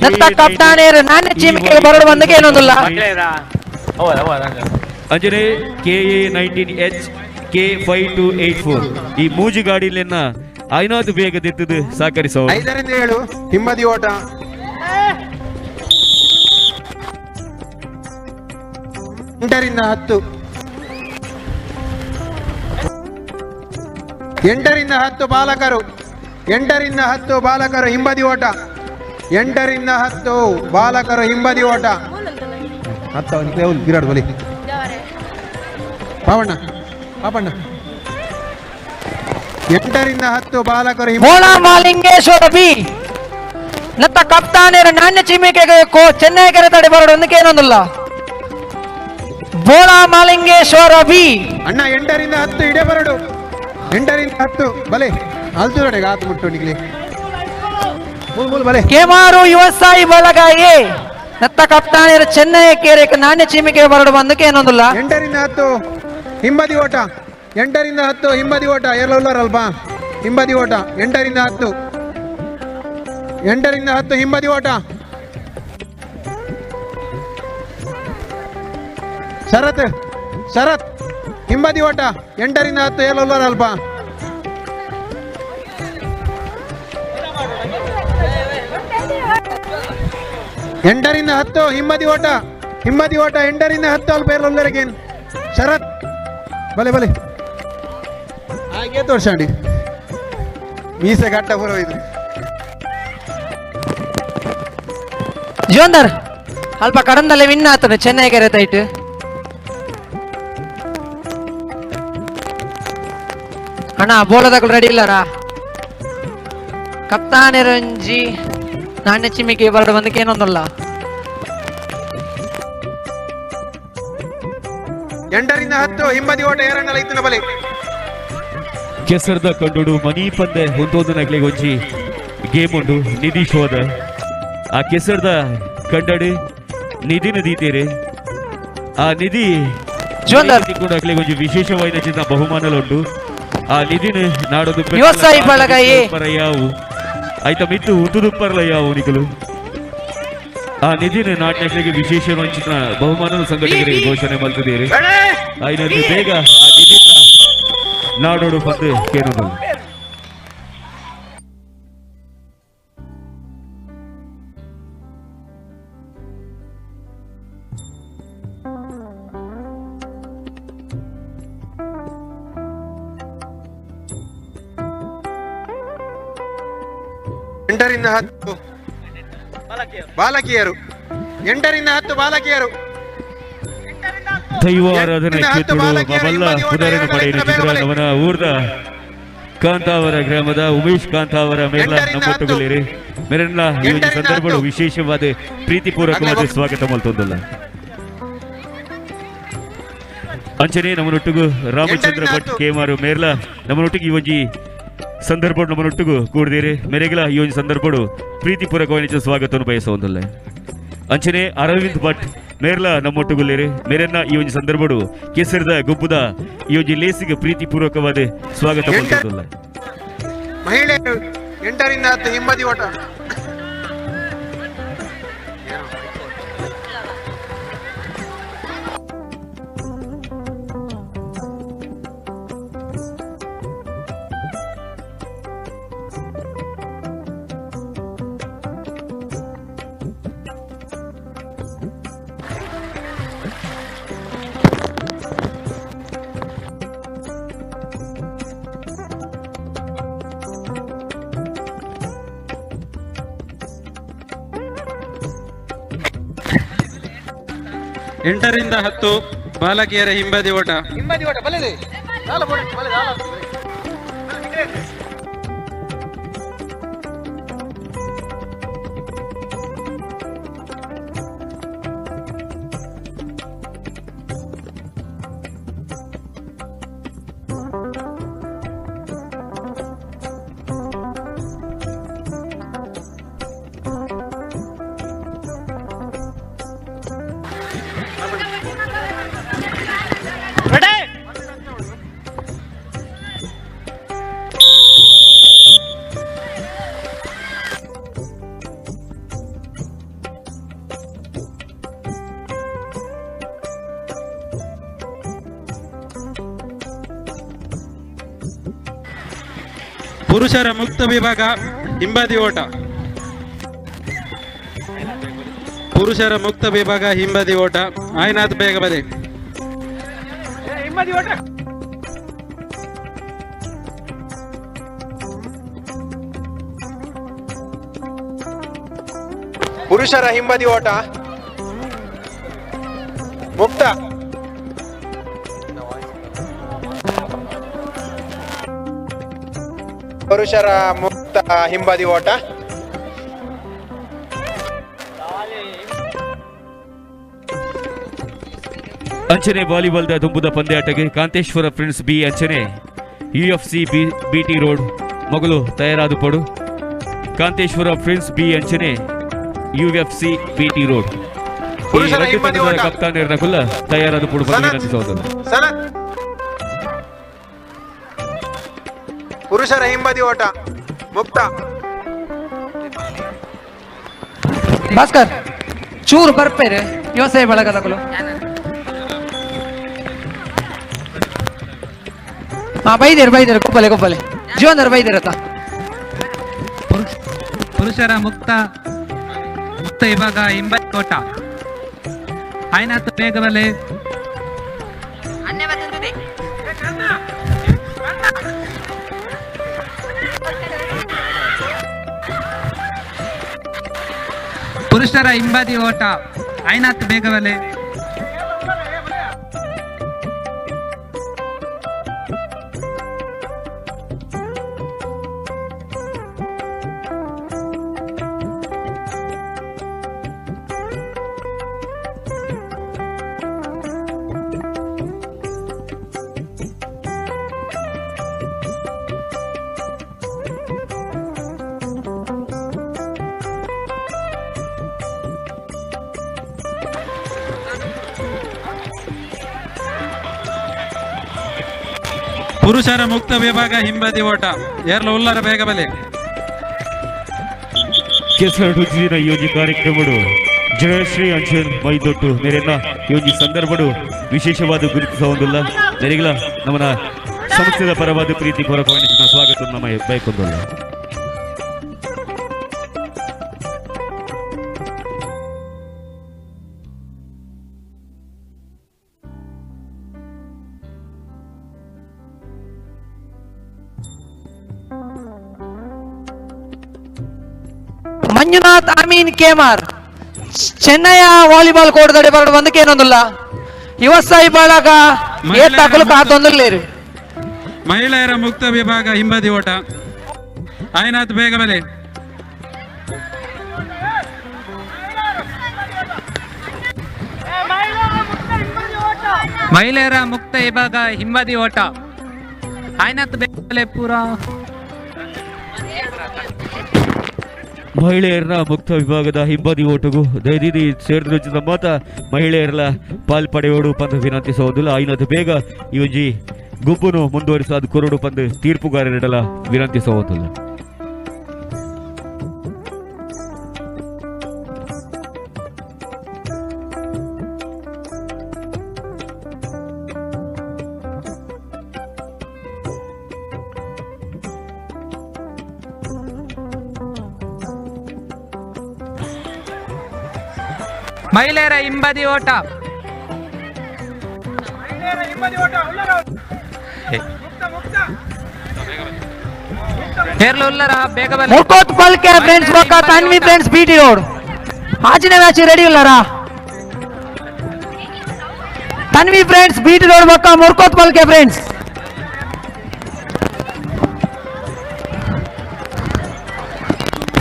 Speaker 10: ದತ್ತ ಕಪ್ತಾನೇರು ನಾಣ್ಯ ಚೀಮಿಕೆ ಬರಡು ಬಂದಕ್ಕೆ ಏನೊಂದಿಲ್ಲ.
Speaker 13: ಅಂಜನೆ KA19H K5284 ಈ ಮೂಜು ಗಾಡಿಲನ್ನ ಐನಾದು ಬೇಗ ದೆತ್ತದು ಸಹಕರಿಸೋ.
Speaker 11: 5ರಿಂದ 7 ಹಿಂಬದಿ ಓಟ 8ರಿಂದ 10 8ರಿಂದ 10 ಬಾಲಕರು 8ರಿಂದ 10 ಬಾಲಕರು ಹಿಂಬದಿ ಓಟ 8ರಿಂದ 10 ಬಾಲಕರು ಹಿಂಬದಿ ಓಟ 10 ವಿರಾಟ್ ಬಲಿ ಪಾವಣ್ಣ ಪಾಪಣ್ಣ 8ರಿಂದ 10 ಬಾಲಕರು
Speaker 10: ಬೋಳ ಮಹಾಲಿಂಗೇಶ್ವರ ಬಿ ನತ್ತ ಕಪ್ತಾನೇರು ನಾಣ್ಯ ಚಿಮಿಕೆಗೆ ಚೆನ್ನೈ ಕೆರೆ ತಡೆ ಬರಡು ಒಂದಕ್ಕೆ ಏನೊಂದಿಲ್ಲ. ಬೋಳ ಮಹಾಲಿಂಗೇಶ್ವರ ಬಿ
Speaker 11: ಅಣ್ಣ 8ರಿಂದ 10 ಇಡೇ ಬರಡು 8ರಿಂದ 10 ಬಲೆ ಅಲ್ತುರಡೆ ಆತು ಮುಟ್ಟು ನಿಕ್ಲಿ ಮೂಲ್ ಮೂಲ್ ಬಲೆ
Speaker 10: ಕೇಮಾರು ಯುವಸಾಯಿ ಬಳಗ ಎ ನತ್ತ ಕಪ್ತಾನೇರು ಚೆನ್ನೈ ಕೆರೆ ನಾಣ್ಯ ಚಿಮಿಕೆ ಬರಡು ಬಂದಕ್ಕೆ ಏನೊಂದಿಲ್ಲ.
Speaker 11: 8ರಿಂದ 10 ಹಿಂಬದಿ ಓಟ 8 ರಿಂದ 10 ಹಿಂಬದಿ ಓಟ. ಏರ್ಲ ಅಲ್ಪ ಹಿಂಬದಿ ಓಟ. 8 ರಿಂದ 10, 8 ರಿಂದ 10 ಹಿಂಬದಿ ಓಟ. ಶರತ್, ಶರತ್ ಹಿಂಬದಿ ಓಟ. 8 ರಿಂದ 10 ಏರ್ಲ ಅಲ್ಪ. 8 ರಿಂದ 10 ಹಿಂಬದಿ ಓಟ, ಹಿಂಬದಿ ಓಟ. 8 ರಿಂದ 10 ಅಲ್ಪ ಏರ್ಲ. ಶರತ್ ಬಲೆ ಬಲೆ ಹಾಗೆ ತೋರ್ಸಂಡಿ ಮೀಸೆ ಗಟ್ಟ ಬರೋ ಇದು.
Speaker 10: ಜೋಂದರ್ ಅಲ್ಪ ಕಡಂದಲ್ಲೇ ವಿನ್ ಆತನು ಚೆನ್ನೈ ಕೆರೆ ತೈಟ್. ಅಣ್ಣ ಬೋಲದಗಳು ರೆಡಿ ಇಲ್ಲಾರಾ? ಕಪ್ತಾನೆರಂಜಿ ನಾಣ್ಯ ಚಿಮ್ಮಿಕೆ ಬರಡು ಬಂದಕ್ಕೆ ಏನೊಂದಲ್ಲ.
Speaker 11: 8 ರಿಂದ 10 ಹಿಂಬದಿ ಓಟ. ಏರಣ್ಣಲ ಇತ್ತಿನ ಬಲೆ.
Speaker 13: ಕೆಸರ್ದ ಕಂಡುಡು ಮನಿ ಪಂದೆ ಹೊಂದೊಂದು ನಗ್ಲಿಗೆ ಒಂಜಿ ಗೇಮ್ ಉಂಡು ನಿಧಿ ಶೋಧ. ಆ ಕೆಸರ್ದ ಕಂಡಡಿ ನಿಧಿನ ದೀತೇರೆ. ಆ ನಿಧಿ ಅಗ್ಲಿಗೆ ಒಂಜಿ ವಿಶೇಷವಾದ ಚಿನ್ನ ಬಹುಮಾನಲು ಉಂಡು. ಆ ನಿಧಿನ ನಾಡೋದು ಯಾವು ಆಯ್ತಾ ಮಿತ್ತು ಉತ್ತುದುಪ್ಪರ್ಲ ಯಾವು ನಿಕಲು. ಆ ನಿಧಿನ ನಾಟ್ಯಗಳಿಗೆ ವಿಶೇಷ ವಂಚಿತ ಬಹುಮಾನ ಸಂಘಟಕರಿಗೆ ಘೋಷಣೆ ಮಲ್ತಿದ್ದೀರಿ. ಐನಂದು ಬೇಗ ಆ ನಿಧಿನ ನಾಡೋಡು ಬಂದು ಕೇಳುವುದು.
Speaker 11: 8 ರಿಂದ 10 ಬಾಲಕಿಯರು. 8 ರಿಂದ 10 ಬಾಲಕಿಯರು.
Speaker 13: ದೈವ ಆರಾಧನೆ ಕ್ಷೇತ್ರಗಳು ಮಲ್ಲ ಪುನರನ್ನು ಪಡೆಯಿನ ಚಿತ್ರ ನಮನ ಊರ್ದ ಕಾಂತಾವರ ಗ್ರಾಮದ ಉಮೇಶ್ ಕಾಂತಾವರ ಮೇಲ ನಮ್ಮೊಟ್ಟುಗೊಳ್ಳಿರಿ. ಮೇರೆಲ್ಲ ಈ ಒಂದು ಸಂದರ್ಭಗಳು ವಿಶೇಷವಾದ ಪ್ರೀತಿಪೂರ್ವಕವಾದ ಸ್ವಾಗತ ಮಲ್ತೊಂದಲ್ಲ. ಅಂಚನೆ ನಮ್ಮನೊಟ್ಟಿಗೂ ರಾಮಚಂದ್ರ ಭಟ್ ಕೇಮಾರು ಮೇರ್ಲ ನಮ್ಮನೊಟ್ಟಿಗೆ ಈ ಒಂಜಿ ಸಂದರ್ಭ ನಮ್ಮನೊಟ್ಟಿಗೂ ಕೂಡಿದಿರಿ. ಮೇರೆಗಳ ಈ ಒಂದು ಸಂದರ್ಭಗಳು ಪ್ರೀತಿಪೂರ್ವಕವಾಗಿ ಸ್ವಾಗತವನ್ನು ಬಯಸುವುದಿಲ್ಲ. ಅಂಚನೆ ಅರವಿಂದ್ ಭಟ್ ಮೇರ್ಲ ನಮ್ಮೊಟ್ಟುಗುಲ್ಲೇರಿ. ಮೇರೆನ್ನ ಈ ಒಂದು ಸಂದರ್ಭಡು ಕೇಸರಿದ ಗುಬ್ಬುದ ಈ ಒಂದು ಲೇಸಿಗೆ ಪ್ರೀತಿಪೂರ್ವಕವಾದ ಸ್ವಾಗತ ಮಲ್ತೊಂದುಲ್ಲ.
Speaker 11: ಮಹಿಳೆಯರು 8 ರಿಂದ 10 ಹಿಂಬದಿ ಓಟ.
Speaker 14: 8 ರಿಂದ 10 ಬಾಲಕಿಯರ ಹಿಂಬದಿ ಓಟ.
Speaker 11: ಹಿಂಬದಿ ಓಟ ಬಲೆ
Speaker 14: ಪುರುಷರ ಮುಕ್ತ ವಿಭಾಗ ಹಿಂಬದಿ ಓಟ. ಪುರುಷರ ಮುಕ್ತ ವಿಭಾಗ ಹಿಂಬದಿ ಓಟ. ಆಯ್ನಾಥ್ ಬೇಗ ಬದೆ.
Speaker 10: ಹಿಂಬದಿ ಓಟ.
Speaker 11: ಪುರುಷರ ಹಿಂಬದಿ ಓಟ ಮುಕ್ತ. ಪುರುಷರ ಮುಕ್ತ ಹಿಂಬದಿ ಓಟ.
Speaker 13: ಅಂಚನೆ ವಾಲಿಬಾಲ್ದ ದುಂಬುದ ಪಂದ್ಯಾಟಕ್ಕೆ ಕಾಂತೇಶ್ವರ ಫ್ರೆಂಡ್ಸ್ ಬಿ ಅಂಚನೆ UFC BT road ಮಗಳು ತಯಾರಾದ ಪಡು. ಕಾಂತೇಶ್ವರ ಫ್ರೆಂಡ್ಸ್ ಬಿ ಅಂಚನೆ UFC BT road ಕಪ್ತಾನ್ ಕುಲ್ಲ ತಯಾರಾದ ಪಡು.
Speaker 11: ಪುರುಷರ ಹಿಂಬದಿ ಓಟ ಮುಕ್ತ.
Speaker 10: ಭಾಸ್ಕರ್ ಚೂರು ಬರ್ಪೇರು ವ್ಯವಸಾಯ ಬಳಗದಗಳು. ಹಾ ಬೈದೇರು ಬೈದೇರು ಕೊಪ್ಪಲೆ ಕೊಪ್ಪಲೆ ಜೀವನರು ಬೈದೇರತ್ತ.
Speaker 14: ಪುರುಷರ ಮುಕ್ತ ಮುಕ್ತ ವಿಭಾಗ ಹಿಂಬದಿ ಓಟ ಆಯ್ನಾಥ್ ಬೇಗಬಲೆ. ಪುರುಷರ ಹಿಂಬದಿ ಓಟ ಐನಾಥ್ ಬೇಗಬಲೆ. ಪುರುಷರ ಮುಕ್ತ ವಿಭಾಗ ಹಿಂಬದಿ ಓಟ ಏರ್ಲ ಉಲ್ಲರ ಬೇಗಬಲೆ.
Speaker 13: ಕೆಸರಡು ಜಿನ ಯೋಜಿ ಕಾರ್ಯಕ್ರಮಡು ಜಯಶ್ರೀ ಅಂಚನ್ ಮೈದೊಟ್ಟು ಮೇರೆನ್ನ ಯೋಜಿ ಸಂದರ್ಭಡು ವಿಶೇಷವಾದ ಗುರುತಿಸೊಂದಿಲ್ಲ. ನೆರೆಗಳ ನಮ್ಮನ ಸಂಸ್ಥೆದ ಪರವಾದ ಪ್ರೀತಿ ಪೂರ್ವಕವಾದ ಸ್ವಾಗತ ನಮ್ಮ ಬಯಕೊಂದಿಲ್ಲ.
Speaker 10: ಮಂಜುನಾಥ್ ಅಮೀನ್ ಕೇಮಾರ್ ಚೆನ್ನೈಯ ವಾಲಿಬಾಲ್ ಕೋರ್ಟ್ದಡೆ ಬರಡು ಬಂದಕ್ಕೆ ಏನೊಂದಿಲ್ಲ. ಯುವಸಾಯಿ ಬಳಗ ಏತ್ತಾಕಲು ಕಾತೊಂದಿಲ್ಲ.
Speaker 14: ಮಹಿಳೆಯರ ಮುಕ್ತ ವಿಭಾಗ ಹಿಂಬದಿ ಓಟ ಐನಾಥ್ ಬೇಗಬಲೆ. ಮಹಿಳೆಯರ ಮುಕ್ತ ವಿಭಾಗ ಹಿಂಬದಿ ಓಟ ಐನಾಥ್ ಬೇಗಬಲೆ ಪೂರಾ.
Speaker 13: ಮಹಿಳೆಯರ ಮುಕ್ತ ವಿಭಾಗದ ಹಿಂಬದಿ ಓಟಗೂ ದಯದೀದಿ ಸೇರಿದ ಮಾತ ಮಹಿಳೆಯರ ಪಾಲ್ ಪಡೆಯೋಡು ಪಂದು ವಿನಂತಿಸುವುದಿಲ್ಲ. ಐನದು ಬೇಗ ಈ ಒಂಜಿ ಗುಂಪುನು ಮುಂದುವರಿಸಾದ ಕೊರಡು ಪಂದು ತೀರ್ಪುಗಾರರಿಡಲ ವಿನಂತಿಸುವುದಿಲ್ಲ.
Speaker 14: ಮಹಿಳೆಯರ ಹಿಂಬದಿ ಓಟ
Speaker 10: ಮುರ್ಕೋತ್ ಪಲ್ಕೆ ಫ್ರೆಂಡ್ಸ್ ಬೊಕ್ಕ ತನ್ವಿ ಫ್ರೆಂಡ್ಸ್ ಬಿಟಿ ರೋಡ್ ಆಚಿನ ಮ್ಯಾಚ್ ರೆಡಿ ಇಲ್ಲಾರ. ತನ್ವಿ ಫ್ರೆಂಡ್ಸ್ ಬಿಟಿ ರೋಡ್ ಬೊಕ್ಕ Murkoth Palke friends.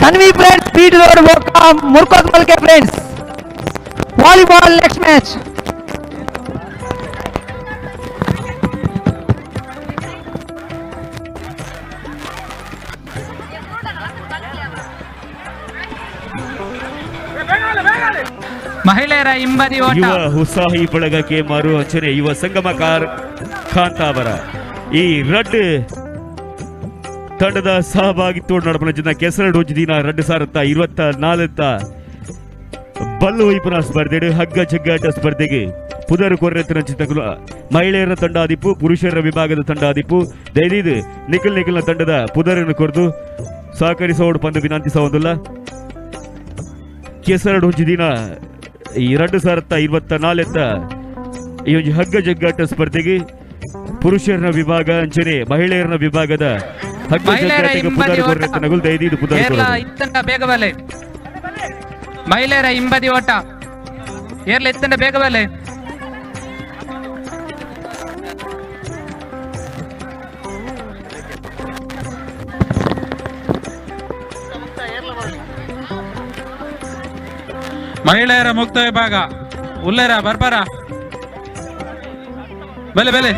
Speaker 10: Tanvi friends B T road ಬೊಕ್ಕ Murkoth Palke friends volleyball next match.
Speaker 14: ಮಹಿಳೆಯರ ಹಿಂಬದಿ ಓಟ
Speaker 13: ಯುವ ಉತ್ಸಾಹಿ ಬಳಗ ಕೇಮಾರು ಅಂಚನೆ ಯುವ ಸಂಗಮ ಕಾರ್ ಕಾಂತಾವರ ಈ ರಡ್ಡ್ ತಂಡದ ಸಹಭಾಗಿತ್ವ ನಡಪನ ಜಿನ್ನ ಕೆಸರಡು ದಿನ 2024 ಬಲ್ಲು ವೈಪುನ ಸ್ಪರ್ಧೆ ಹಗ್ಗ ಜಗ್ಗಾಟ ಸ್ಪರ್ಧೆಗೆ ಪುದರು ಕೊರ್ರೆತ್ತಿನ ಚಿತ್ತಕುಲ ಮಹಿಳೆಯರ ತಂಡಾದಿಪ್ಪು ಪುರುಷರ ವಿಭಾಗದ ತಂಡಾದಿಪ್ಪು ದಯದೀದು ನಿಖಿಲ್ ನಿಖಿಲ್ನ ತಂಡದ ಪುದರನ್ನು ಕೊರೆದು ಸಹಕರಿಸೋಡು ಪಂದು ವಿನಂತಿಸುವುದಿಲ್ಲ. ಕೆಸರಡು ದಿನ 2024 ಈ ಒಂದು ಹಗ್ಗ ಜಗ್ಗಾಟ ಸ್ಪರ್ಧೆಗೆ ಪುರುಷರ ವಿಭಾಗ ಅಂಚನೆ ಮಹಿಳೆಯರ ವಿಭಾಗದ ಹಗ್ಗ ಜಗ್ಗಾಟಕ್ಕೆ ಪುದರು ಕೊರ್ರೆತ್ತಿನ ದಯದೀದು ಪುದರು
Speaker 14: ಬೇಗಬಲೆ. ಮಹಿಳೆಯರ ಹಿಂಬದಿ ಓಟ ಏರ್ಲ ಎತ್ತಂಡ ಬೇಗ ಬಲೆ. ಮಹಿಳೆಯರ ಮುಕ್ತ ವಿಭಾಗ ಉಲ್ಲೇರ ಬರ್ಬಾರ ಬೆಲೆ ಬೆಲೆ.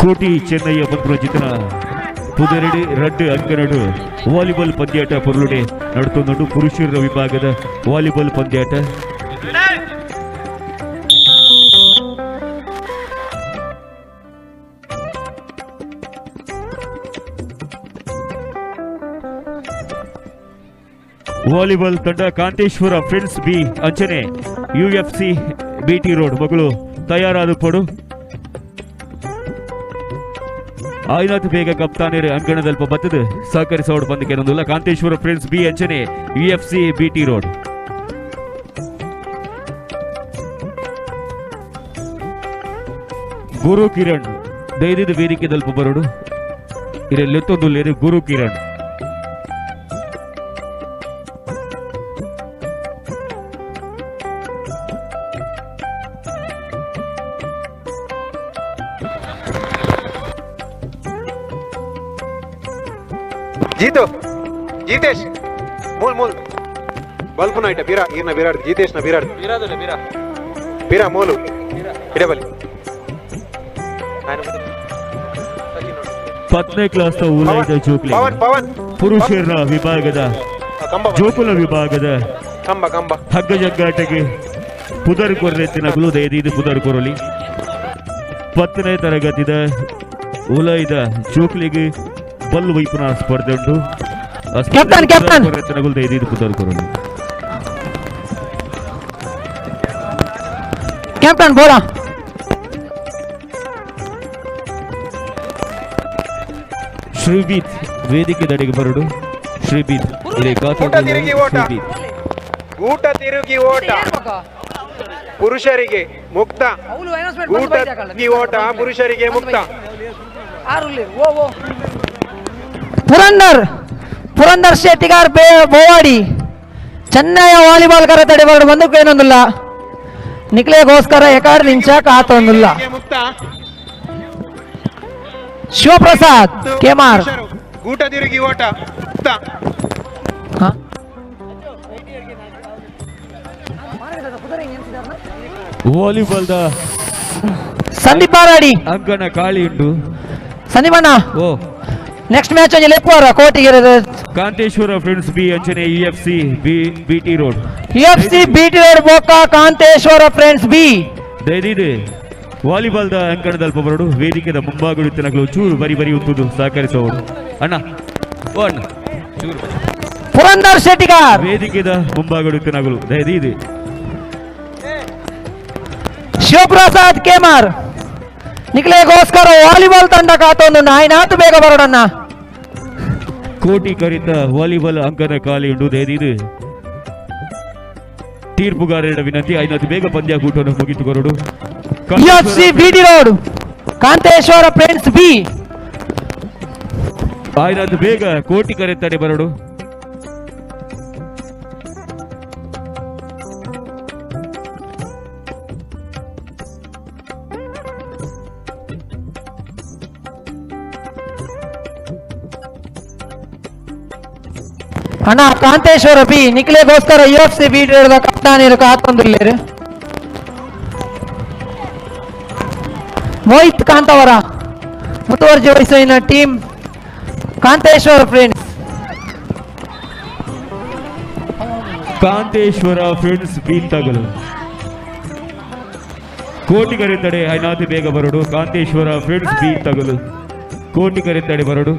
Speaker 13: ಕೋಟಿ ಚೆನ್ನಯ್ಯ ಪಂದ್ರಜಿತನ ಪುದರಡಿ ರಡ್ಡು ಅಂಕನಡು ವಾಲಿಬಾಲ್ ಪಂದ್ಯಾಟ ಪೊರ್ಲುಡೆ ನಡ್ತೊಂದುಂಡು ಪುರುಷರ ವಿಭಾಗದ ವಾಲಿಬಾಲ್ ಪಂದ್ಯಾಟ. Volleyball ತಂಡ ಕಾಂತೇಶ್ವರ ಫ್ರೆಂಡ್ಸ್ ಬಿ ಅಂಚನೆ UFC BT road ಮಗಳು ತಯಾರಾದ ಪಡು. ಆಯ್ನಾಥ್ ಬೇಗ ಕಪ್ತಾನೇರು ಅಂಕಣದಲ್ಪ ಬತ್ತದು ಸಹಕರಿಸೋಡು ಬಂದಕ್ಕೆ ನೊಂದುಲ್ಲ. ಕಾಂತೇಶ್ವರ ಫ್ರೆಂಡ್ಸ್ ಬಿ ಅಂಚನೆ UFC BT road. Guru Kiran ದೈದಿದ ವೇದಿಕೆ ದಲ್ಪ ಬರೋಡು. ಇದೆಲ್ಲೆತ್ತೊಂದು ಗುರು ಕಿರಣ್.
Speaker 11: ಜೀತು ಜೀತೇಶ್ ಮೂಲ್ ಮೂಲ್ ಬಲ್ಪುನ ಐಟ ಬೀರಾ ಈರ್ನ ಬೀರಾಡ್ ಜೀತೇಶ್ನ ಬೀರಾಡ್ ಬೀರಾ ಮೂಲು ಇಡಬಲಿ.
Speaker 13: 10ನೇ ಕ್ಲಾಸ್ ಉಲಾಯ್ದ ಜೋಕ್ಲಿ ಪುರುಷರ ವಿಭಾಗದ ಜೋಕುಲ ವಿಭಾಗದ ಹಗ್ಗ ಜಗ್ಗಾಟಕ್ಕೆ ಪುದರ್ ಕೊರ್ರೆತ್ತಿನಗಲು ದಯದೀದು ಪುದರ್ ಕೊರಲಿ. 10ನೇ ತರಗತಿದ ಉಲಾಯ್ದ ಜೋಕ್ಲಿಗೆ ಬಲ್ಲು ವೈಪುನ ಸ್ಪರ್ಧೆ ಉಂಟು. ಕೊರ್ರೆತ್ತಿನಗಲು ದಯದೀದು ಪುದರ್ ಕೊರಲಿ.
Speaker 10: ಕ್ಯಾಪ್ಟನ್ ಬೋರಾ
Speaker 13: ಶ್ರೀಬೀತ್ ವೇದಿಕೆ ದಡೆಗೆ ಬರಡು. ಶ್ರೀಬೀತ್
Speaker 11: ಗೂಟ ತಿರುಗಿ ಓಟ ಪುರುಷರಿಗೆ ಮುಕ್ತ. ಗೂಟ ತಿರುಗಿ ಓಟ ಪುರುಷರಿಗೆ ಮುಕ್ತ.
Speaker 10: ಪುರಂದರ್ ಪುರಂದರ್ ಶೆಟ್ಟಿಗಾರ್ ಬೋವಾಡಿ ಚೆನ್ನೈಯ ವಾಲಿಬಾಲ್ ಕರ ತಡೆ ಬರಡು ಬಂದಕ್ಕೆ ಏನೊಂದಿಲ್ಲ. ನಿಕ್ಲೆಗೋಸ್ಕರ ಎಕಾಡ್ ನಿಂಚ ಕಾತೊಂದಿಲ್ಲ. ಶಿವಪ್ರಸಾದ್ ಕೆಮಾರ್
Speaker 11: ಗೂಟ ತಿರುಗಿ ಓಟ.
Speaker 13: ವಾಲಿಬಾಲ್
Speaker 10: ಸಂದೀಪ್ ಬಾರಾಡಿ
Speaker 13: ಅಂಕಣ ಕಾಳಿ ಉಂಟು.
Speaker 10: ಸಂದೀಪ್ ಅಣ್ಣ
Speaker 13: ಓ
Speaker 10: ನೆಕ್ಸ್ಟ್ ಮ್ಯಾಚ್ ಒಂಜಿ ಲೆಪ್ಪುವರ ಕೋಟಿಗೆ.
Speaker 13: ಕಾಂತೇಶ್ವರ ಫ್ರೆಂಡ್ಸ್ ಬಿ ಅಂಚನೆ UFC BT road.
Speaker 10: UFC BT road ಬೋಕ Kanteshwara friends B
Speaker 13: ದಯದಿದೆ ವಾಲಿಬಾಲ್ದ ಅಂಕಣದಲ್ಪ ಬರಡು. ವೇದಿಕೆದ ಮುಂಭಾಗಡು ಚೂರು ಬರಿ ಬರಿ ಉಂಟುದು ಸಹಕರಿಸುವವರು. ಅಣ್ಣ ಓ ಅಣ್ಣ ಚೂರು
Speaker 10: ಪುರಂದರ್ ಶೆಟ್ಟಿಗಾರ್
Speaker 13: ವೇದಿಕೆದ ಮುಂಭಾಗಡು ನಗಲು ದಯದಿದೆ.
Speaker 10: ಶಿವಪ್ರಸಾದ್ ಕೇಮಾರ್ ನಿಕ್ಲೆಗೋಸ್ಕರ ವಾಲಿಬಾಲ್ ತಂಡ ಕಾತೊಂದು ನಾಯಿನಾತು ಬೇಗ ಬರೋಡಣ್ಣ.
Speaker 13: ಕೋಟಿ ಕರಿತ ವಾಲಿಬಾಲ್ ಅಂಕನ ಖಾಲಿ ಉಂಟು. ದಯದಿದೆ ತೀರ್ಪುಗಾರರ ವಿನಂತಿ ಐನಾತು ಬೇಗ ಪಂದ್ಯಾಕೂಟವನ್ನು ಮುಗಿತುಕೊರಡು.
Speaker 10: UFC BT road Kanteshwara friends B
Speaker 13: ಆಯ್ನಾತು ಬೇಗ ಕೋಟಿ ಕರೆತಾರೆ ಬರಡು.
Speaker 10: ಅಣ್ಣ ಕಾಂತೇಶ್ವರ ಬಿ ನಿಕ್ಲೆಗೋಸ್ಕರ UFC BT road ಕಪ್ತಾನಿರು ಕಾತೊಂದಿಲ್ಲೇರು. ಮೋಹಿತ್ ಕಾಂತವರ ಮುತುವರ್ಜಿ ವಹಿಸಿನ team Kanteshwara friends.
Speaker 13: Kanteshwara friends B ತಗಲು ಕೋಟಿ ಕರೆತಡೆ ಐನಾತಿ ಬೇಗ ಬರಡು. ಕಾಂತೇಶ್ವರ ಫ್ರೆಂಡ್ಸ್ ಬಿ ತಗಲು ಕೋಟಿ ಕರೆತಡೆ ಬರಡು.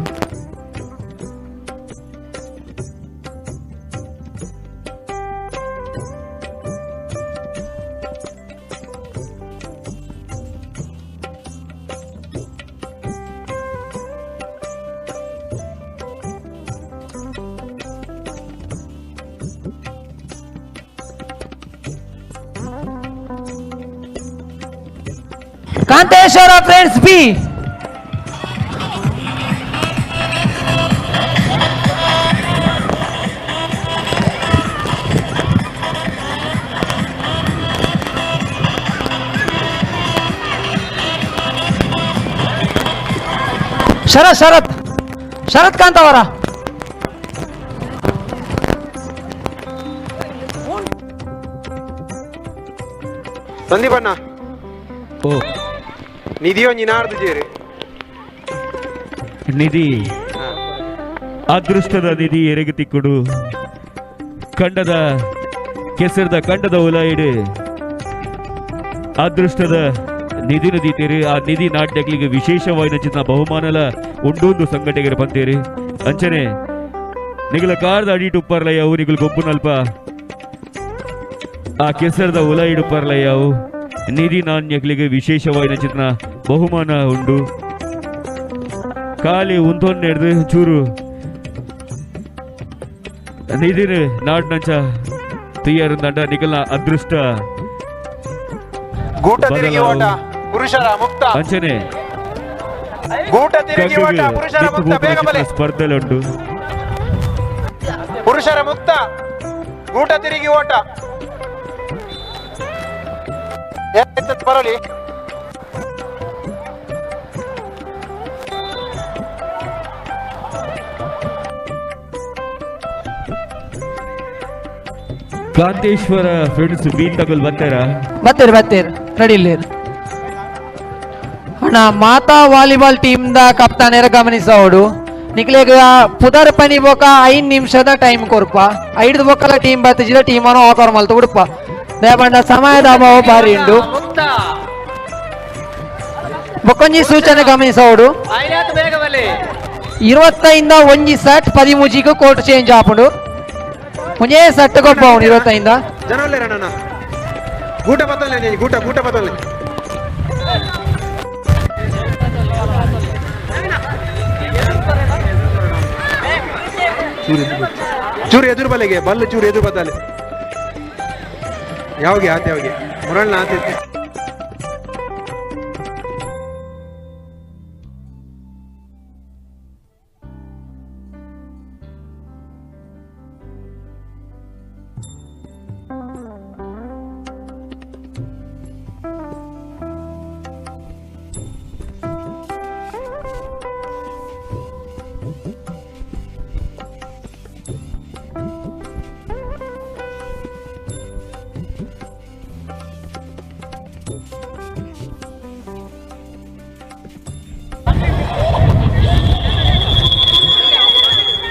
Speaker 10: ಕಾಂತೇಶ್ವರ ಫ್ರೆಂಡ್ಸ್ ಬಿ ಶರತ್ ಶರತ್ ಶರತ್ ಕಾಂತವರ
Speaker 11: ಸಂದೀಪ್ ಅಣ್ಣ
Speaker 13: ಓ
Speaker 11: ನಿಧಿಯೊಂಜಿ ನಾಡ್ದು ಜೇರಿ
Speaker 13: ನಿಧಿ ಅದೃಷ್ಟದ ನಿಧಿ ಎರೆಗೆ ತಿಕ್ಕುಡು. ಕಂಡದ ಕೆಸರದ ಕಂಡದ ಉಲಾಯಿಡು ಅದೃಷ್ಟದ ನಿಧಿ ನದೀತೇರಿ. ಆ ನಿಧಿ ನಾಟ್ಯಗಳಿಗೆ ವಿಶೇಷವಾದ ಚಿನ್ನ ಬಹುಮಾನಲ ಉಂಡೊಂದು ಸಂಘಟಕರು ಬಂತೇರಿ. ಅಂಚನೆ ನಿಗಲ ಕಾರ್ದ ಅಡಿಟ್ ಉಪ್ಪರ್ಲ ಯಾವು ನಿಗಲ್ ಗೊಬ್ಬುನಲ್ಪ ಆ ಕೆಸರದ ಉಲ ಇಡುಪರ್ಲ ಯಾವು ನಿಧಿ ನಾಣ್ಯಕ್ಲಿಗೆ ವಿಶೇಷವಾದ ಚಿತ್ರ ಬಹುಮಾನ ಉಂಡು. ಖಾಲಿ ಉಂತೊನ್ನೆಡ್ದು ಚೂರು ನಿಧಿನ ನಾಡ್ನಂಚ ತುಯ್ಯಾರಂದಂಡ ನಿಗಲ ಅದೃಷ್ಟ
Speaker 11: ಗೂಟ ತಿರುಗಿ ಓಟ ಪುರುಷರ ಮುಕ್ತ
Speaker 13: ಅಂಚನೆ
Speaker 11: ಗೂಟ ತಿರುಗಿ ಓಟ ಪುರುಷರ ಮುಕ್ತ ಬೇಗ ಬಲೆ
Speaker 13: ಸ್ಪರ್ಧೆ ಉಂಟು.
Speaker 11: ಪುರುಷರ ಮುಕ್ತ ಗೂಟ ತಿರುಗಿ ಓಟ ಬರಲಿ.
Speaker 13: ಕಾಂತೇಶ್ವರ ಫ್ರೆಂಡ್ಸ್ ಬೀನ್ ತಗೊಳ್ ಬರ್ತಾರಾ?
Speaker 10: ಬರ್ತೀರಿ ಬರ್ತೀರಿ ರೆಡಿ ಇಲ್ಲ ಅಣ್ಣ. ಮಾತಾ ವಾಲಿಬಾಲ್ ಟೀಮ್ the ಕಪ್ತಾನೇರ ಗಮನಿಸೋಡು ನಿಕ್ಲೆಗ್ ಪುದರ್ ಪನಿ ಬೊಕ 5 ನಿಮಿಷದ ಟೈಮ್ ಕೊರ್ಪ ಐದು ಬೊಕ್ಕಲ ಟೀಮ್ ಬತ್ತಿಜಿದ ಟೀಮ್ ಅನ್ನು ಆಕರ್ ಮಲ್ತು ಬಿಡುಪ ದೇಬಂಡ ಸಮಯದ ಅಭಾವ ಬಾರಿ ಉಂಡು. ಬೊಕ್ಕೊಂಜಿ ಸೂಚನೆ ಗಮನಿಸೋಡು 25 1 ಸೆಟ್ 13 ಕೋರ್ಟ್ ಚೇಂಜ್ ಆಪುಂಡು. ಒಂಜೇ ಸೆಟ್ ಗೊಬ್ಬ 25
Speaker 11: ಜನ ಗೂಟ ಬತ್ತಲೆ ಗೂಟ ಗೂಟ ಬತ್ತಲೆ ಚೂರು ಎದುರು ಬಲೆಗೆ ಬಲ್ಲು ಚೂರು ಎದುರು ಬತ್ತಲೆ ಯಾವಾಗ ಆತ ಯಾವಾಗ ಮುರಳ್ನ ಆತ.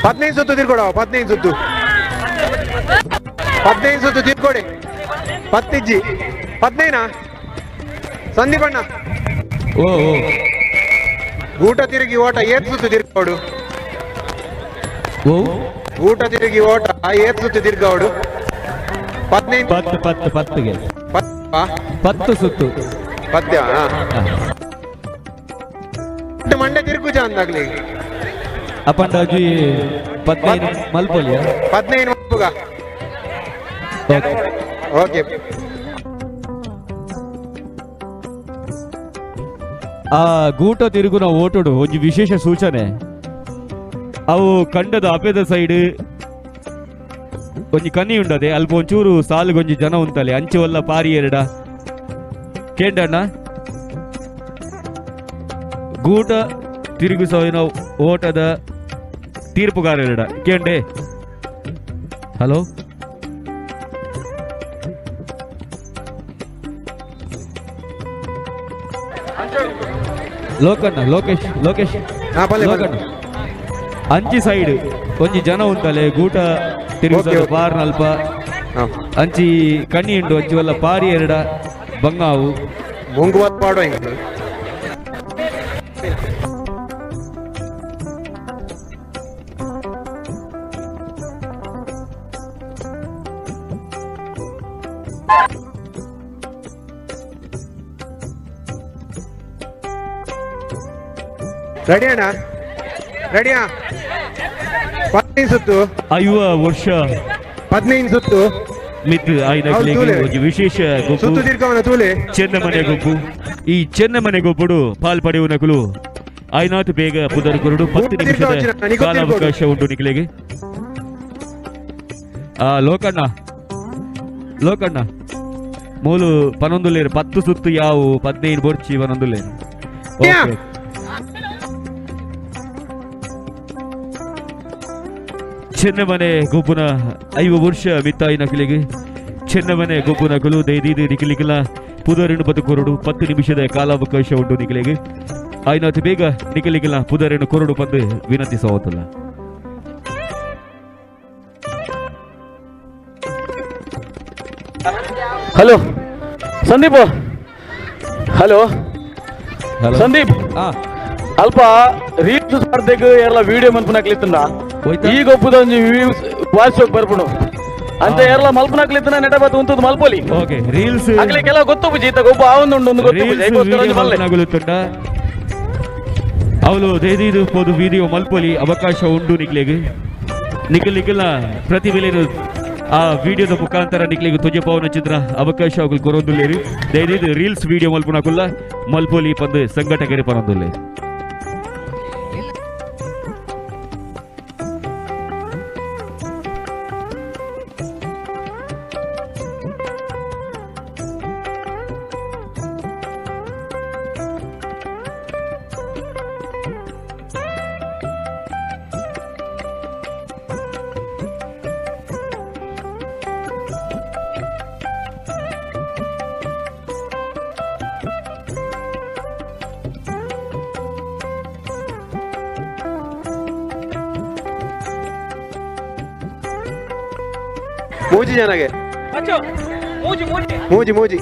Speaker 11: ಹದಿನೈದು ಸುತ್ತು ತಿರ್ಕೊಡ, 15 ಸುತ್ತು, 15 ಸುತ್ತು ತಿರ್ಕೊಡಿ. ಪತ್ತಿಜ್ಜಿ 15 ಸಂದೀಪಣ್ಣ
Speaker 13: ಓ
Speaker 11: ಊಟ ತಿರುಗಿ ಓಟ ಏತ್ ಸುತ್ತು ತಿರ್ಗೋಡು, ಊಟ ತಿರುಗಿ ಓಟ ಏತ್ ಸುತ್ತು ತಿರ್ಗೋಡು. 15
Speaker 13: 10 10 10ಗೆ 10 ಸುತ್ತು
Speaker 11: ಪದ್ಯ ಮಂಡೆ ತಿರುಗುಜ ಅಂದಾಗ್ಲಿ
Speaker 13: ಅಪ್ಪಂಡಾಜಿ 15 ಮಲ್ಪೊಲಿಯ
Speaker 11: 15 ಮಲ್ಪುಗ. ಓಕೆ
Speaker 13: ಆ ಗೂಟ ತಿರುಗುನ ಓಟುಡು ಒಂಜಿ ವಿಶೇಷ ಸೂಚನೆ ಅವು ಕಂಡದ ಅಪೆದ ಸೈಡ್ ಒಂಜಿ ಕನಿ ಉಂಡದೆ ಅಲ್ಪ ಒಂಚೂರು ಸಾಲುಗೊಂಜಿ ಜನ ಉಂತಲೆ ಅಂಚೆ ಒಲ್ಲ ಪಾರಿ ಎರಡ ಕೇಂಡಣ್ಣ ಗೂಟ ತಿರುಗಿಸೋನ ಓಟದ ತೀರ್ಪುಗಾರ ಎರಡ ಕೇಂಡೆ. ಹಲೋ ಲೋಕಣ್ಣ ಲೋಕೇಶ್ ಲೋಕೇಶ್ ಲೋಕಣ್ಣ ಅಂಚಿ ಸೈಡ್ ಒಂಜಿ ಜನ ಉಂತಲೆ ಗೂಟ ತಿರುಗಿಸೋದು ಪಾರ್ನಲ್ಪ ಅಂಚಿ ಕಣ್ಣಿ ಉಂಡು ಅಂಚಿ ವಲ್ಲ ಪಾರಿ ಎರಡ ಬಂಗಾವು
Speaker 11: ಮುಂಗುವ ಪಾಡೋ ರೆಡಿ ಅಣ್ಣ ರೆಡಿಯಾ? 15 ಸುತ್ತು
Speaker 13: 50 ವರ್ಷ
Speaker 11: 15 ಸುತ್ತು
Speaker 13: ಮಿತ್ ಒಂಜಿ ವಿಶೇಷ
Speaker 11: ಸುತ್ತು ತಿರ್ಗವನ ತೂಲೆ
Speaker 13: ಚೆನ್ನಮನೆ ಗೊಬ್ಬು. ಈ ಚೆನ್ನಮನೆ ಗೊಬ್ಬುಡು ಪಾಲ್ ಪಡೆಯುವ ನಕಲು ಐನಾಥ್ ಬೇಗ ಪುದರ್ ಕೊರಡು 10 ನಿಮಿಷದ ಕಾಲಾವಕಾಶ ಉಂಟು ನಿಖಿಲೆಗೆ. ಆ ಲೋಕಣ್ಣ ಲೋಕಣ್ಣ ಮೂಲು ಪನೊಂದುಲೇರು 10 ಸುತ್ತು ಯಾವು 15 ಬೊರ್ಚಿ ಪನೊಂದುಲೇರು. ಓಕೆ ಚೆನ್ನಮನೆ ಗೊಬ್ಬುನ 50 ವರ್ಷ ಮಿತ್ತಾಯಿ ನಕಲಿಗೆ ಚೆನ್ನಮನೆ ಗೊಬ್ಬುನ ಕಲು ದೈದೀದು ನಿಖಲಿಗಿಲ ಪುದರಿನ ಬದು ಕೊರಡು 10 ನಿಮಿಷದ ಕಾಲಾವಕಾಶ ಉಂಟು ನಿಖಲಿಗೆ. ಆಯ್ನಾಥ್ ಬೇಗ ನಿಖಲಿಗಿಲ ಪುದರಿನ ಕೊರಡು ಬಂದು ವಿನಂತಿಸೋದಲ್ಲ.
Speaker 1: ಹಲೋ ಸಂದೀಪ್, ಹಲೋ ಸಂದೀಪ್, ಅಲ್ಪ ರೀಲ್ಸ್ ಸ್ಪರ್ಧೆಗೆ ಎಲ್ಲ ವಿಡಿಯೋ ಮನ್ಪುನಕ್ಲಿತ್ತಂದ ಈ ಗೊಬ್ಬುದ ಒಂಜಿ ವಾಚ್ ಬರ್ಪುಂಡು ಅಂತ ಏರ್ಲ ಮಲ್ಪನಕ್ಲಿತ್ತನ ನೆಟ ಬತ್ತು ಉಂತುದು ಮಲ್ಪೊಲಿ.
Speaker 13: ಓಕೆ ರೀಲ್ಸ್
Speaker 1: ಅಗಲಿ ಕೆಲವು ಗೊತ್ತು ಬುಜಿ ಇತ್ತ ಗೊಬ್ಬ ಆವೊಂದುಂಡು ಒಂದು ಗೊತ್ತು ಬುಜಿ ಐಕೋಸ್ಕರ ಒಂಜಿ ಮಲ್ಲೆ.
Speaker 13: ಮಲ್ಪನಾಗುಲುತ್ತುಂಡ ಅವಳು ದೇದಿದು ಪೋದು ವಿಡಿಯೋ ಮಲ್ಪೊಲಿ ಅವಕಾಶ ಉಂಡು ನಿಕ್ಲೆಗ್ ನಿಕಲ್ ನಿಕಲ್ನ ಪ್ರತಿಭೆಲೇನು ಆ ವಿಡಿಯೋದ ಮುಖಾಂತರ ನಿಕ್ಲೆಗ್ ತೊಜಪಾವನ ಚಿತ್ರ ಅವಕಾಶ ಅಗುಲ್ ಕೊರೊಂದುಲ್ಲೇರು ದಯದೀದು ರೀಲ್ಸ್ ವಿಡಿಯೋ ಮಲ್ಪುನಕುಲ್ಲ ಮಲ್ಪೊಲಿ ಪಂದು ಸಂಘಟಕರು ಪನೊಂದುಲ್ಲೇರು.
Speaker 11: ಮೂಜಿ ಜನಗೆ ಮೂಜಿ ಮೂಜಿ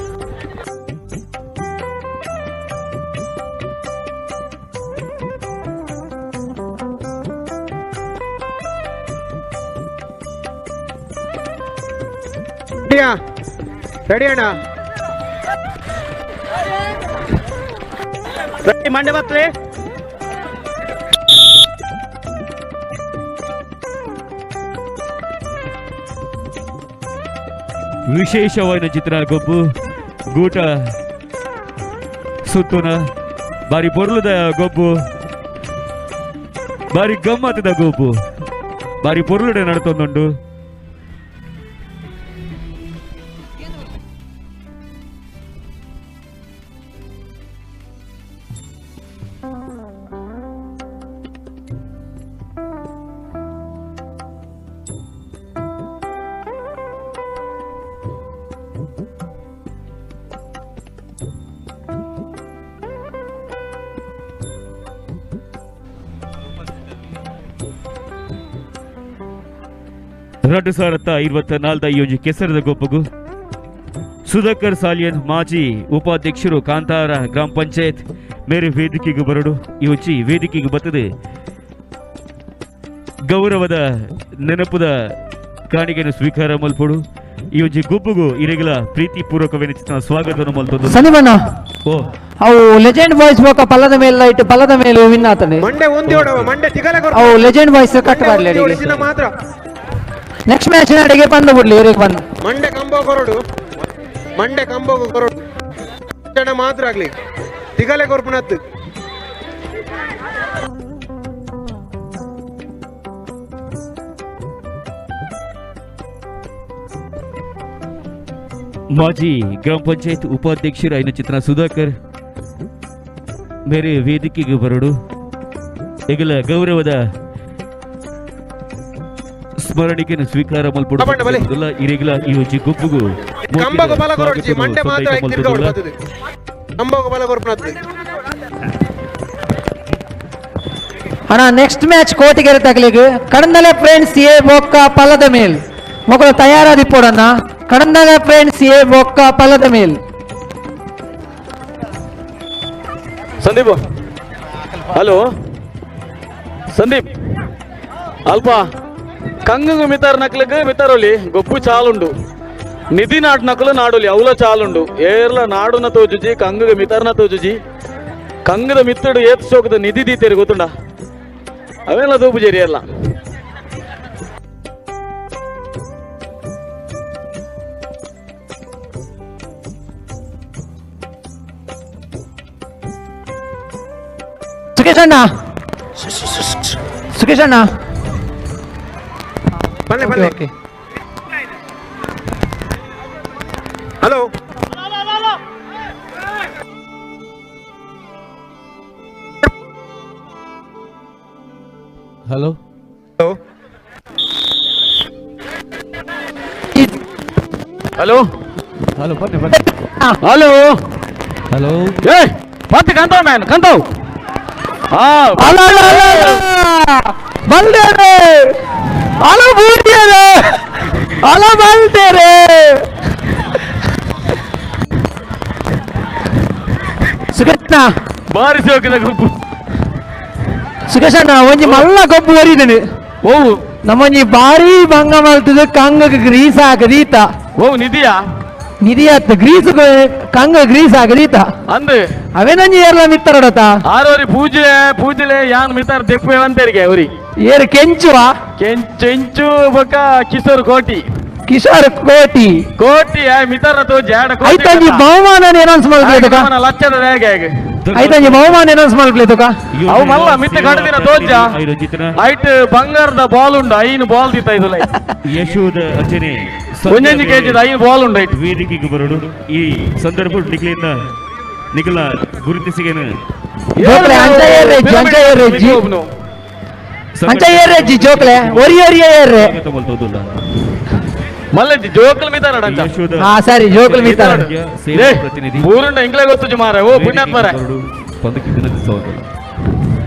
Speaker 11: ರೆಡಿ ಅಣ್ಣ
Speaker 15: ರೆಡಿ ಮಂಡೆ ಬತ್ತಲೆ.
Speaker 13: ವಿಶೇಷವಾದ ಚಿತ್ರ ಗೊಬ್ಬು ಗೂಟ ಸುತ್ತುನ ಬಾರಿ ಪೊರ್ಲುದ ಗೊಬ್ಬು ಬಾರಿ ಗಮ್ಮತ್ತದ ಗೊಬ್ಬು ಬಾರಿ ಪೊರ್ಲುಡೆ ನಡತೊಂದುಂಡು. ಎರಡು ಸಾವಿರದ 24 ಈ ಒಂಜಿ ಕೆಸರದ ಗೊಬ್ಬಗು ಸುಧಾಕರ್ ಸಾಲಿಯನ್ ಮಾಜಿ ಉಪಾಧ್ಯಕ್ಷರು ಕಾಂತಾರ ಗ್ರಾಮ ಪಂಚಾಯತ್ ಮೇರೆ ವೇದಿಕೆಗೆ ಬರಡು. ಈ ಒಂಜಿ ವೇದಿಕೆಗೆ ಬರ್ತದೆ ಗೌರವದ ನೆನಪುದ ಕಾಣಿಕೆಯನ್ನು ಸ್ವೀಕಾರ ಮಲ್ಪೊಡು. ಈ ಒಂಜಿ ಗೊಬ್ಬಗು ಇರೆಗಲ ಪ್ರೀತಿ ಪೂರ್ವಕವೇನ ಸ್ವಾಗತವನ್ನು ಮಲ್ತೊಂದು.
Speaker 10: ಸನಿಮಣ್ಣ
Speaker 13: ಓ
Speaker 10: ಅವು ಲೆಜೆಂಡ್ ಬಾಯ್ಸ್ ಬೋಕ ಪಲ್ಲದ ಮೇಲೆ ಲೈಟ್ ಪಲ್ಲದ ಮೇಲೆ ವಿನ್ ಆತನೆ
Speaker 11: ಮಂಡೆ ಒಂದಿಯೋಡವ ಮಂಡೆ ತಿಗಲ ಕೊರ
Speaker 10: ಅವು legend boys cut ಬರ್ಲಿ
Speaker 11: ಮಾತ್ರ.
Speaker 10: ನೆಕ್ಸ್ಟ್ ಮ್ಯಾಚ್ ನಡೆಗೆ ಬಂದು ಬಿಡ್ಲಿ ಇವರಿಗೆ ಬಂದು
Speaker 11: ಮಂಡೆ ಕಂಬೋ ಕೊರಡು ಮಂಡೆ ಕಂಬೋ ಕೊರಡು ಜನ ಮಾತ್ರ ಆಗ್ಲಿ ತಿಗಲೆ ಕೊರ್ಪುನತ್ತು.
Speaker 13: ಮಾಜಿ ಗ್ರಾಮ ಪಂಚಾಯತ್ ಉಪಾಧ್ಯಕ್ಷರು ಐನ ಚಿತ್ರ ಸುಧಾಕರ್ ಮೇರೆ ವೇದಿಕೆಗೆ ಬರಡು. ಎಗಲ ಗೌರವದ ಸ್ಮರಣಿಕೆಯನ್ನು ಸ್ವೀಕಾರ ಮಲ್ಪೊಡು. ಇರೆಗಲ ಈ ಒಂಜಿ ಗೊಬ್ಬುಗು
Speaker 10: ಅಣ್ಣ next match ಕೋಟಿಗೆರೆ ತಗಲಿಗೆ Kadandale friends A ಬೊಕ್ಕ ಪಲ್ಲದ ಮೇಲ್ ಮೊಗಲು ತಯಾರಾದಿಪ್ಪೋಡಣ್ಣ. ಕಡಂದಲೆ ಫ್ರೆಂಡ್ಸ್ ಎ ಬೊಕ್ಕ ಪಲ್ಲದ ಮೇಲ್.
Speaker 1: ಸಂದೀಪ್ ಹಲೋ ಸಂದೀಪ್ ಅಲ್ಪ ಕಂಗಂಗು ಮಿತಾರ್ ನಕ್ಲಗ್ ಮಿತಾರೊಲಿ ಗೊಬ್ಬು ಚಾಲುಂಡು ನಿಧಿ ನಾಡ್ ನಕಲು ನಾಡೊಲಿ ಅವಲ ಚಾಲುಂಡು ಏರ್ಲ ನಾಡುನ ತೋಜುಜಿ ಕಂಗಗ ಮಿತಾರ್ನ ತೋಜುಜಿ ಕಂಗದ ಮಿತ್ತಡು ಏತ್ ಸೋಕದ ನಿಧಿ ದೀತೇರಿ ಗೊತ್ತುಂಡ ಅವೆಲ್ಲ ತೋಪುಜೇರಿ ಎಲ್ಲ.
Speaker 10: ಸುಖೇಶ್ ಅಣ್ಣ ಸುಖೇಶ್ ಅಣ್ಣ
Speaker 11: ಬನ್ನಿ ಬನ್ನಿ. Okay hello
Speaker 13: hello
Speaker 11: hello
Speaker 1: hello
Speaker 13: hello ಬನ್ನಿ ಬನ್ನಿ.
Speaker 1: ಹಲೋ
Speaker 13: ಹಲೋ
Speaker 1: ಏ ಮತ್ತೆ ಕಂತಾವ್ ಮ್ಯಾನ್ ಕಂತಾವ್.
Speaker 10: ಅಲ್ಲ ಅಲ್ಲ ಅಲ್ಲ ಬಲ್ದೇರೆ ಅಲ ಬೂಟಿಯರೆ ಅಲ ಬಲ್ದೇರೆ ಸುಖೇಶಣ್ಣ
Speaker 1: ಬಾರಿಸಿ ಹೋಗಿದ ಗೊಬ್ಬು.
Speaker 10: ಸುಖೇಶಣ್ಣ ಒಂಜಿ ಮಲ್ಲ ಗೊಬ್ಬು ಒರಿದನು.
Speaker 1: ಓ
Speaker 10: ನಮ್ಮೊಂಜಿ ಬಾರಿ ಭಂಗ ಮಲ್ತದ ಕಂಗಗ್ ಗ್ರೀಸ್ ಹಾಕದೀತ.
Speaker 1: ಓ ನಿಧಿಯಾ?
Speaker 10: ನಿಧಿಯಾತ್ ಗ್ರೀಸ್ ಕಂಗ ಗ್ರೀಸ್ ಹಾಕದೀತ.
Speaker 1: ಅಂದ್
Speaker 10: ಅವೇನಂಜಿ ಏರ್ಲ ಮಿತ್ತರಡತ?
Speaker 1: ಆರೋರಿ ಪೂಜೆ ಪೂಜೆಲೆ ಯಾನ್ ಮಿತ್ತಾರ ದೆಪ್ಪು ಅಂತೇರಿಗೆ ಅವ್ರಿ.
Speaker 10: ಏರು ಕೆಂಚುವ?
Speaker 1: ಕೆಂಚು ಬೊಕ್ಕ ಕಿಶೋರ್ ಕೋಟಿ.
Speaker 10: ಕಿಶೋರ್ ಕೋಟಿ
Speaker 1: ಕೋಟಿ ಮಿತಾರ ತೋಜಿ ಆಡ ಕೋಟಿ.
Speaker 10: ಐತಂಜಿ ಬಹುಮಾನ ಅನೌನ್ಸ್ ಮಲ್ಪ್ಲೇತುಕ?
Speaker 1: ಲಕ್ಷದ ಹೇಗೆ ಹೇಗೆ
Speaker 10: ಐತಂಜಿ ಬಹುಮಾನ ಅನೌನ್ಸ್ ಮಲ್ಪ್ಲೇತುಕ?
Speaker 1: ಅವು ಮಲ್ಲ ಮಿತ್ತ ಕಡದಿನ ತೋಜ ಐಟ್ ಬಂಗಾರದ ಬಾಲ್ ಉಂಡು 5 ಬಾಲ್ ದಿತ್ತ ಇದುಲ
Speaker 13: ಯಶೋದ ಅಂಚನೆ
Speaker 1: ಒಂಜೊಂಜಿ ಕೆಜಿದ 5 ಬಾಲ್ ಉಂಡು ಐಟ್
Speaker 13: ವೇದಿಕೆಗೆ ಬರಡು. ಈ ಸಂದರ್ಭ ನಿಕ್ಲಿಂದ ನಿಖಲ ಗುರುತಿಸಿಗೇನು
Speaker 10: ಜೋಕ್ಲೆ ಅಂಚ ಏರ್ರೆ ಅಂಚ ಏರ್ರೆ ಜಿ ಅಂಚ ಏರ್ರೆ ಜಿ ಜೋಕ್ಲೆ ಒರಿ ಒರಿ ಏರ್ರೆ
Speaker 1: ಮಲ್ಲಜ್ಜಿ ಜೋಕಲ್ ಮಿತಾರ
Speaker 10: ಹಾ ಸರಿ ಜೋಕಲ್ ಮಿತಾರ
Speaker 13: ಪ್ರತಿನಿಧಿ
Speaker 1: ಊರುಂಡ ಇಂಗ್ಲೇ ಗೊತ್ತು ಮಾರ ಓ ಪುಣ್ಯಾತ್ಮರ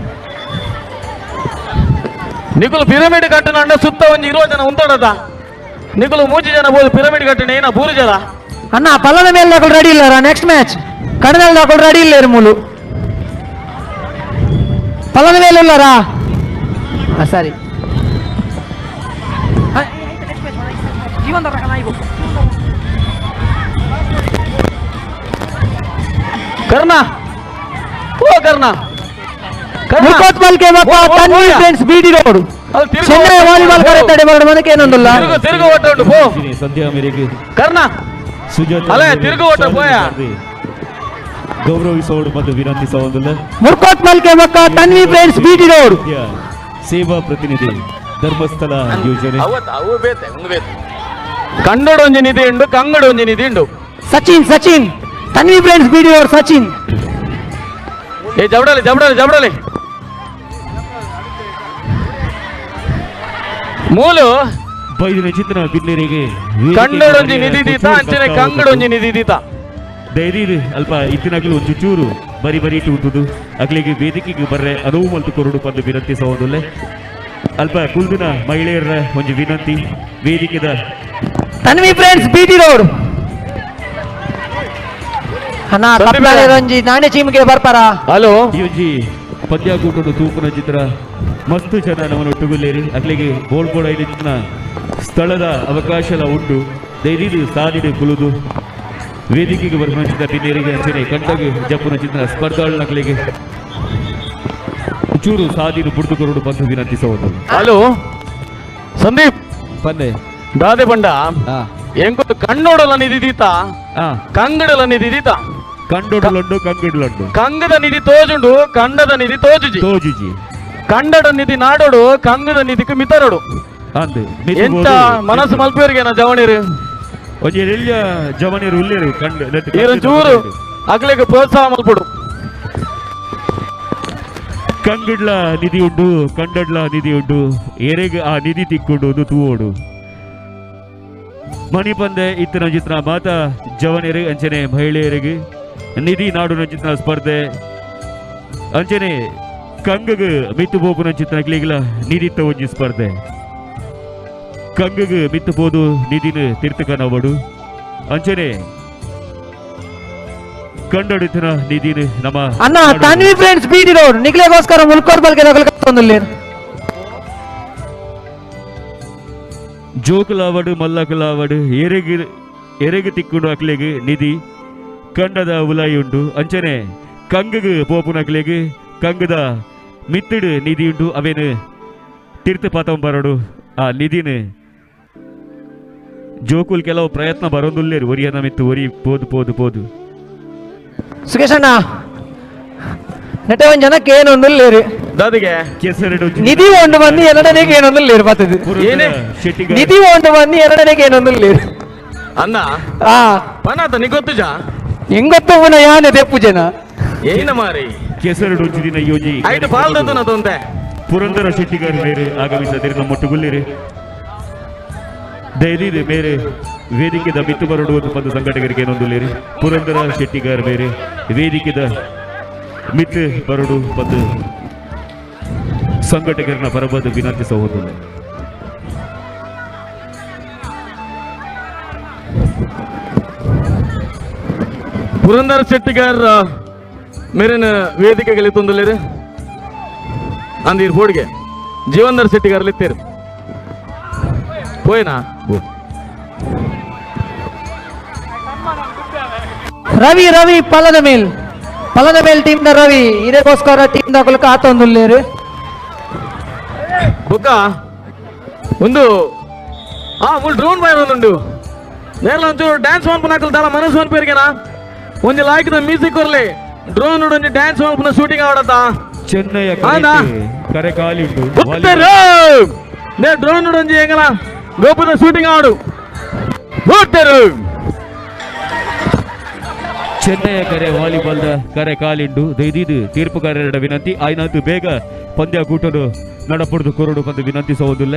Speaker 1: ನಿಕುಲು ಪಿರಮಿಡ್ ಕಟ್ಟನ ಸುತ್ತ ಒಂಜಿ 20 ಜನ ಉಂತಾಡದ ನಿಕುಲು 3 ಜನ ಬೋದು ಪಿರಮಿಡ್ ಕಟ್ಟಣ ಏನ 3 ಜನ
Speaker 10: ಅಣ್ಣ ಪಲ್ಲದ ಮೇಲೆ ದಾಕುಲು ರೆಡಿ ಇಲ್ಲಾರ ನೆಕ್ಸ್ಟ್ ಮ್ಯಾಚ್ ಕಡದಲ್ಲಿ ದಾಕುಲು ರೆಡಿ ಇಲ್ಲ ಮೂಲು ಪಲ್ಲದ ಮೇಲೆ ಇಲ್ಲಾರಾ ಸರಿ
Speaker 1: ಕರ್ಣ ಓ ಕರ್ಣ
Speaker 10: ಮುಕೋತ್ಮಲ್ಕೆ ಬಪ್ಪ Tanvi friends BD road Chennai volleyball ಕರೆತಡೆ ಬರಡು ಮನಕ್ಕೆ ಏನೊಂದಿಲ್ಲ
Speaker 1: ತಿರುಗು ಓಟ ಉಂಟು ಪೋ
Speaker 13: ಸಂಧ್ಯಾ ಮೇರೆಗೆ
Speaker 1: ಕರ್ಣ
Speaker 13: ಸುಜಾತ
Speaker 1: ಅಲೆ ತಿರುಗು ಓಟ ಪೋಯ
Speaker 13: ಗೌರವಿಸೋಡು ಮತ್ತು ವಿನಂತಿಸೋದಿಲ್ಲ.
Speaker 10: ಮುರ್ಕೋತ್ಮಲ್ಕೆ ಬಪ್ಪ ತನ್ವಿ ಫ್ರೆಂಡ್ಸ್ ಬಿಡಿ ರೋಡ್
Speaker 13: ಸೇವಾ ಪ್ರತಿನಿಧಿ ಧರ್ಮಸ್ಥಳ ಯೋಜನೆ
Speaker 1: ಅವು ಬೇತೆ ಒಂದು ಬೇತೆ ಕನ್ನಡ ಒಂಜಿ ನಿಧಿ ಉಂಡು ಕಂಗಡ ಒಂಜಿ ನಿಧಿ ಉಂಡು.
Speaker 10: ಸಚಿನ್ ಸಚಿನ್ ತನ್ವಿ ಫ್ರೆಂಡ್ಸ್ ಬಿಡಿ ರೋಡ್ ಸಚಿನ್
Speaker 1: ಏ ಜಬಡಲಿ ಜಬಡಲಿ ಜಬಡಲಿ ಮೂಲು
Speaker 13: ಬೈದಿನ ಚಿತ್ರ ಬಿನ್ನೇರಿಗೆ
Speaker 1: ಕನ್ನಡೊಂಜಿ ನಿಧಿ ದೀತ ಅಂಚನೆ ಕಂಗಡೊಂಜಿ ನಿಧಿ ದೀತ
Speaker 13: ಧೈರ್ಯ ಅಲ್ಪ ಇತ್ತಿನಗ್ಲು ಒಂಚು ಚೂರು ಬರಿ ಬರಿ ಟೂಟುದು ಅಗ್ಲಿಗೆ ವೇದಿಕೆಗೆ ಬರ್ರೆ ಅನುವು ಮಲ್ತು ಕೊರಡು ಪಂದು ವಿನಂತಿಸೋದುಲ್ಲೆ. ಅಲ್ಪ ಕುಲ್ದಿನ ಮಹಿಳೆಯರ ಒಂಜಿ ವಿನಂತಿ ವೇದಿಕೆದ
Speaker 10: ತನ್ವಿ ಫ್ರೆಂಡ್ಸ್ ಬಿಡಿ ರೋಡ್ ಅಣ್ಣ ಕಪ್ಪಾಳೆ ಒಂಜಿ ನಾನೇ ಚೀಮಿಗೆ ಬರ್ಪಾರ.
Speaker 1: ಹಲೋ
Speaker 13: ಈ ಒಂಜಿ ಪಂದ್ಯಾಕೂಟಡು ತೂಪುನ ಚಿತ್ರ ಮಸ್ತ್ ಜನ ನಮ್ಮನ್ನು ಒಟ್ಟುಗುಲ್ಲೇರಿ ಅಗ್ಲಿಗೆ ಬೋಳ್ ಬೋಳ್ ಐದು ಜನ ಸ್ಥಳದ ಅವಕಾಶ ಎಲ್ಲ ಉಂಟು. ಧೈರ್ಯ ಸಾದಿಡು ಕುಲುದು ವೇದಿಕೆಗೆ ಬರ್ಪುನ ಚಿತ್ರ ಬಿನ್ನೇರಿಗೆ ಅಂಚನೆ ಕಂಟಗೆ ಜಪ್ಪುನ ಚಿತ್ರ ಸ್ಪರ್ಧಾಳುನಕ್ಲೆಗೆ ಚೂರು ಸಾದಿನು ಬುಡ್ದು ಕೊರಡು ಬಂದು ವಿನಂತಿಸಬಹುದು.
Speaker 1: ಹಲೋ ಸಂದೀಪ್
Speaker 13: ಬಂದೆ
Speaker 1: ದಾದೆ ಬಂಡ ಎಂಕೊತ್ತು ಕಣ್ಣೋಡಲ ನಿಧಿ ದೀತ ಕಂಗಡಲ ನಿಧಿ ದೀತ
Speaker 13: ಕಂಡೋಡಲುಂಡು ಕಂಗಡಲುಂಡು
Speaker 1: ಕಂಗದ ನಿಧಿ ತೋಜುಂಡು ಕಂಡದ ನಿಧಿ ತೋಜುಜಿ
Speaker 13: ತೋಜುಜಿ
Speaker 1: ಕಂಡಡ ನಿಧಿ ನಾಡೋಡು ಕಂಗದ ನಿಧಿಗೆ ಮಿತರಡು
Speaker 13: ಅಂದು
Speaker 1: ಎಂತ ಮನಸ್ಸು ಮಲ್ಪೇರಿಗೆ ನಾ ಜವಣಿರು
Speaker 13: ಒಂಜಿ ಎಲ್ಯ ಜವನಿರು ಉಲ್ಲೇರು ಕಂಡ
Speaker 1: ಚೂರು ಅಗ್ಲಿಗೆ ಪ್ರೋತ್ಸಾಹ ಮಲ್ಪಡು.
Speaker 13: ಕಂಗಡ್ಲ ನಿಧಿ ಉಂಡು ಕಂಡಡ್ಲ ನಿಧಿ ಉಂಡು ಎರೆಗ್ ಆ ನಿಧಿ ತಿಕ್ಕೊಂಡು ಒಂದು ತೂವೋಡು ಮಣಿಪಂದೆ ಇತ್ತಿನ ಚಿತ್ರ ಮಾತಾ ಜವನಿರು ಅಂಚನೆ ಮಹಿಳೆಯರಿಗೆ ನಿಧಿ ನಾಡುನ ಚಿತ್ರ ಸ್ಪರ್ಧೆ ಅಂಚನೆ ಕಂಗಗ್ ಮಿತ್ತು ಬೋಪುನ ಚಿತ್ರ ಅಗ್ಲಿಗ್ಲ ನಿಧಿತ್ತ ಒಂಜಿ ಸ್ಪರ್ಧೆ ಕಂಗಗ್ ಮಿತ್ತು ಪೋದು ನಿಧಿನ ತೀರ್ಥಕನವಡು ಅಂಚನೆ ಕಂಡಡಿತನ ನಿಧಿನ ನಮ್ಮ
Speaker 10: ಅಣ್ಣ ತನ್ವಿ ಫ್ರೆಂಡ್ಸ್ ಬಿಡಿ ರೋಡ್ ನಿಕ್ಲೆಗೋಸ್ಕರ ಮುಲ್ಕೋರ್ ಬಲ್ಗೆ ದೊಗಲ್ಕತ್ತೊಂದುಲ್ಲೇನು
Speaker 13: ಜೋಕುಲಾವಡು ಮಲ್ಲಕುಲಾವಡು ಎರೆಗ್ ಎರೆಗ್ ತಿಕ್ಕೊಂಡು ಅಕ್ಲೆಗ್ ನಿಧಿ ಕಂಡದ ಉಲಾಯಿ ಉಂಟು ಅಂಚನೆ ಕಂಗಗ್ ಪೋಪುನ ಅಕ್ಲೆಗ್ ಕಂಗದ ಮಿತ್ತಿಡು ನಿಧಿ ಉಂಟು ಅವೇನು ತೀರ್ಥ ಪಾತಂಬರಡು ಆ ನಿಧಿನ ಜೋಕುಲ್ ಕೆಲವು ಪ್ರಯತ್ನ ಬರೋದುಲ್ಲೇರು ಒರಿಯನ ಮಿತ್ತು ಒರಿ ಪೋದು ಪೋದು ಪೋದು
Speaker 10: ಸುಖೇಶ್ ಅಣ್ಣ ನೆಟ್ಟೆ ಒಂದ್ ಜನಕ್ಕೆ ಏನೊಂದುಲ್ಲೇರು
Speaker 1: ದಾದಿಗೆ
Speaker 10: ನಿಧಿ ಒಂದು ಬಂದು ಎರಡನೇಗೆ ಏನೊಂದುಲ್ಲೇರು ಬರ್ತದೆ ನಿಧಿ ಒಂದು ಬಂದು ಎರಡನೇಗೆ ಏನೊಂದುಲ್ಲೇರು
Speaker 1: ಅಣ್ಣ ಪನಾತ ನಿ ಗೊತ್ತು ಜಾ
Speaker 10: ಹೆಂಗೊತ್ತು ಪುನ ಯಾನೆ ತೆಪ್ಪು ಜನ
Speaker 1: ಏನ ಮಾರಿ
Speaker 13: ಕೆಸರಡು ದಿನ ಯೋಜಿ
Speaker 1: ಐದು ಪಾಲ್ದದ್ದು ನದೊಂತೆ
Speaker 13: ಪುರಂದರ ಶೆಟ್ಟಿಗಾರ್ ಮೇರೆ ಆಗಮಿಸದಿರು ನಮ್ಮ ಒಟ್ಟುಗುಲ್ಲಿರಿ ದಯದಿದೆ ಮೇರೆ ವೇದಿಕೆದ ಮಿತ್ತು ಬರಡು ಅಂತ ಬಂದ ಸಂಘಟಕರಿಗೆ ಏನೊಂದುಲ್ಲೇರಿ ಪುರಂದರ ಶೆಟ್ಟಿಗಾರ್ ಮೇರೆ ವೇದಿಕೆದ ಮಿತ್ತು ಬರಡು ಬಂದು ಸಂಘಟಕರನ್ನ ಪರಬಾದ ವಿನಂತಿಸಬಹುದು.
Speaker 1: ಪುರಂದರ ಶೆಟ್ಟಿಗಾರ್ ಮೇರಿನ ವೇದಿಕೆಗೆ ತೊಂದಲೇರಿ ಅಂದೀರ್ ಬೋರ್ಡ್ಗೆ ಜೀವಂದರ್ ಶೆಟ್ಟಿಗಾರ್ಲಿತ್ತೀರು. ಪೋಯ್ನಾ
Speaker 10: ರವಿ ರವಿ ಪಲದ ಮೇಲ್ ಪಲದ ಮೇಲ್ ಟೀಮ್ the Ravi ಇದಕ್ಕೋಸ್ಕರ ಟೀಮ್ ದ ಆತೊಂದುಲ್ಲೇರು
Speaker 1: ಬುಕ್ಕ ಒಂದು ಆ ಫುಲ್ ಡ್ರೋನ್ ಬಾಯ್ ಒಂದುಂಡು ನೇರ್ಲ ಒಂಚೂರು ಡ್ಯಾನ್ಸ್ ಮನ್ಪುನ ದಾಲ ಮನಸ್ಸು ಮನ್ಪೇರಿಗೆನಾ ಒಂಜಿ ಲಾಯ್ಕದ ಮ್ಯೂಸಿಕ್ ಕೊರ್ಲೆ ಡ್ರೋನ್ ಒಂಜಿ ಡ್ಯಾನ್ಸ್ ಮನ್ಪುನ ಶೂಟಿಂಗ್ ಆವಡತ್ತ
Speaker 13: ಚೆನ್ನೈಯ ಕರೆ ಕಾಲಿ
Speaker 1: ನೇ ಡ್ರೋನ್ ಒಂಜಿ ಎಂಗಲ ಗೋಪುದ ಶೂಟಿಂಗ್ ಆವಡು
Speaker 13: ಚೆನ್ನೈಯ ಕರೆ ವಾಲಿಬಾಲ್ದ ಕರೆ ಕಾಲಿಂಡು ದೈದೀದು ತೀರ್ಪುಗಾರರ ವಿನಂತಿ ಆಯ್ನಾತು ಬೇಗ ಪಂದ್ಯ ಕೂಟಲು ನಡಪುಡ್ದು ಕೊರಡು ಬಂದು ವಿನಂತಿಸುವುದಿಲ್ಲ.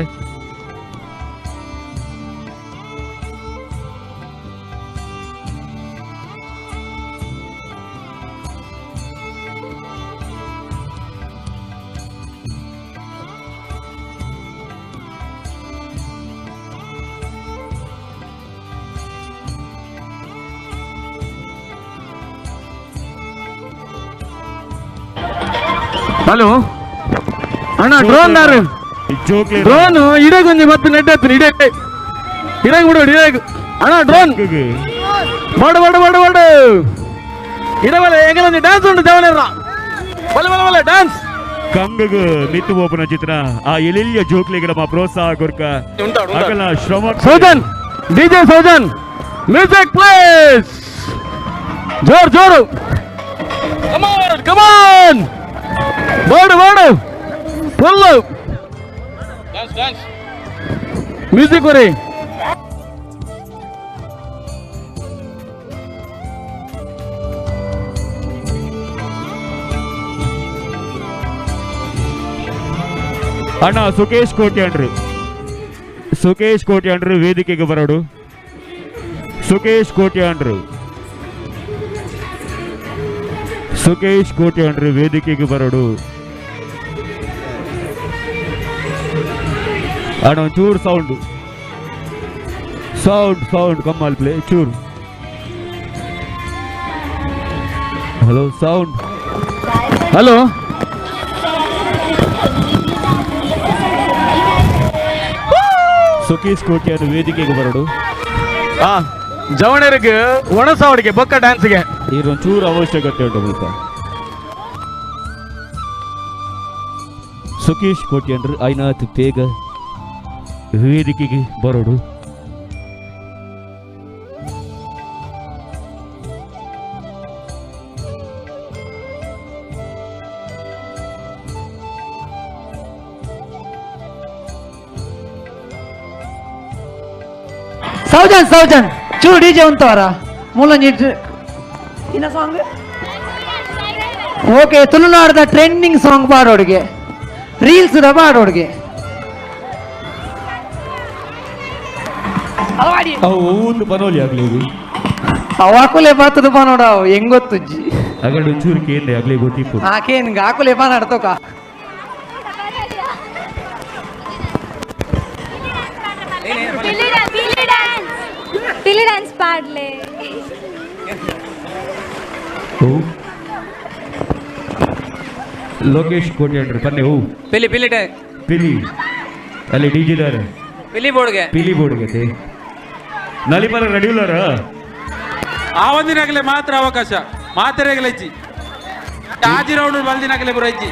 Speaker 1: ಹಲೋ ಅಣ್ಣ ಡ್ರೋನ್ ದಾರು ಡ್ರೋನ್ ಇಡಗೊಂಜಿ ಮತ್ತೆ ನೆಟ್ ಹತ್ತಿನ ಇಡೇ ಇಡಂಗ್ ಬಿಡು ಇಡಗ್ ಅಣ್ಣ ಡ್ರೋನ್ ಮಾಡು ಮಾಡು ಮಾಡು ಮಾಡು ಇಡವಲ್ಲ ಎಂಗಲೊಂದು ಡ್ಯಾನ್ಸ್ ಉಂಟು ದೇವನೇರ ಬಲೆ ಬಲೆ ಬಲೆ ಡ್ಯಾನ್ಸ್
Speaker 13: ಕಂಗಗು ಮಿತ್ತು ಓಪನ ಚಿತ್ರ ಆ ಎಲಿಯ ಜೋಕ್ಲಿಗೆ ನಮ್ಮ ಪ್ರೋತ್ಸಾಹ ಕೊರ್ಕ ಅಗಲ ಶ್ರಮ
Speaker 1: Soujan DJ Soujan music please ಜೋರ್ ಜೋರು ಕಮಾನ್ ಕಮಾನ್ ಬೋಡು ಬೋಡು ಫುಲ್ಲು ಮ್ಯೂಸಿಕ್ ಬರೀ
Speaker 13: ಅಣ್ಣ ಸುಕೇಶ್ ಕೋಟ್ಯಾನ್ರು ಸುಕೇಶ್ ಕೋಟ್ಯಾನ್ರು ವೇದಿಕೆಗೆ ಬರೋಡು ಸುಕೇಶ್ ಕೋಟ್ಯಾನ್ರು ಸುಕೇಶ್ ಕೋಟ್ಯಾನ್ರು ವೇದಿಕೆಗೆ ಬರೋಡು ಅಣ್ಣ ಒಂಚೂರು ಸೌಂಡ್ ಸೌಂಡ್ ಸೌಂಡ್ ಕಮ್ಮಲ್ ಪ್ಲೇ ಚೂರು hello sound
Speaker 1: hello
Speaker 13: Sukesh Kotian ವೇದಿಕೆಗೆ ಬರೋಡು
Speaker 1: ಜವಣರಿಗೆ ಒಣಸಾವಡಿಗೆ ಬೊಕ್ಕ ಡ್ಯಾನ್ಸ್ಗೆ
Speaker 13: ಇದೊಂಚೂರು ಅವಶ್ಯಕತೆ ಉಂಟು ಮುಲ್ಪ ಸುಕೇಶ್ ಕೋಟ್ಯಾನ್ರು ಐನಾಥ್ ಬೇಗ ವೇದಿಕೆಗೆ ಬರೋಡು.
Speaker 10: ಸೌಜನ್ ಸೌಜನ್ ಚೂರು ಡಿಜೆ ಉಂತವರ ಮೂಲಂಜಿ ಇನ್ನ ಸಾಂಗ್ ಓಕೆ ತುಳುನಾಡದ ಟ್ರೆಂಡಿಂಗ್ ಸಾಂಗ್ ಪಾಡೋಡಿಗೆ ರೀಲ್ಸ್ the ಪಾಡೋಡಿಗೆ
Speaker 13: ಅವು ಬನೋಲಿ ಆಗ್ಲಿ
Speaker 10: ಅವು ಆಕುಲೆ ಬಾತದ ಬನೋಡ ಹೆಂಗ್ ಗೊತ್ತುಜ್ಜಿ
Speaker 13: ಅಗಡ ಒಂಚೂರು ಕೇಂದ್ರ ಆಗ್ಲಿ ಗೊತ್ತಿಪ್ಪು
Speaker 10: ಆ ಕೇನ್ಗ ಆಕುಲೆ ಬಾನಾಡ್ತೋಕ
Speaker 12: ಪಿಲಿ ಡ್ಯಾನ್ಸ್ ಪಾಡ್ಲೆ
Speaker 13: ಲೋಕೇಶ್ ಕೋಟ್ಯಾನ್ರು ಬನ್ನಿ ಹೂ
Speaker 15: ಪಿಲಿ ಪಿಲಿ
Speaker 13: ಪಿಲಿ ಅಲ್ಲಿ ಡಿಜಿದಾರೆ
Speaker 15: ಪಿಲಿ ಬೋರ್ಡ್ಗೆ
Speaker 13: ಪಿಲಿ ಬೋರ್ಡ್ಗೆ ನಲಿಪರ ರೆಡಿ ಉಲ್ಲಾರ
Speaker 14: ಆ ಒಂದಿನಾಗಲೇ ಮಾತ್ರ ಅವಕಾಶ ಮಾತ್ರೆಗಲೇ ಇಜ್ಜಿ ಆಜಿ ರೌಂಡ್ ಬಲ್ದಿನಾಗಲೇ ಬರೋ ಇಜ್ಜಿ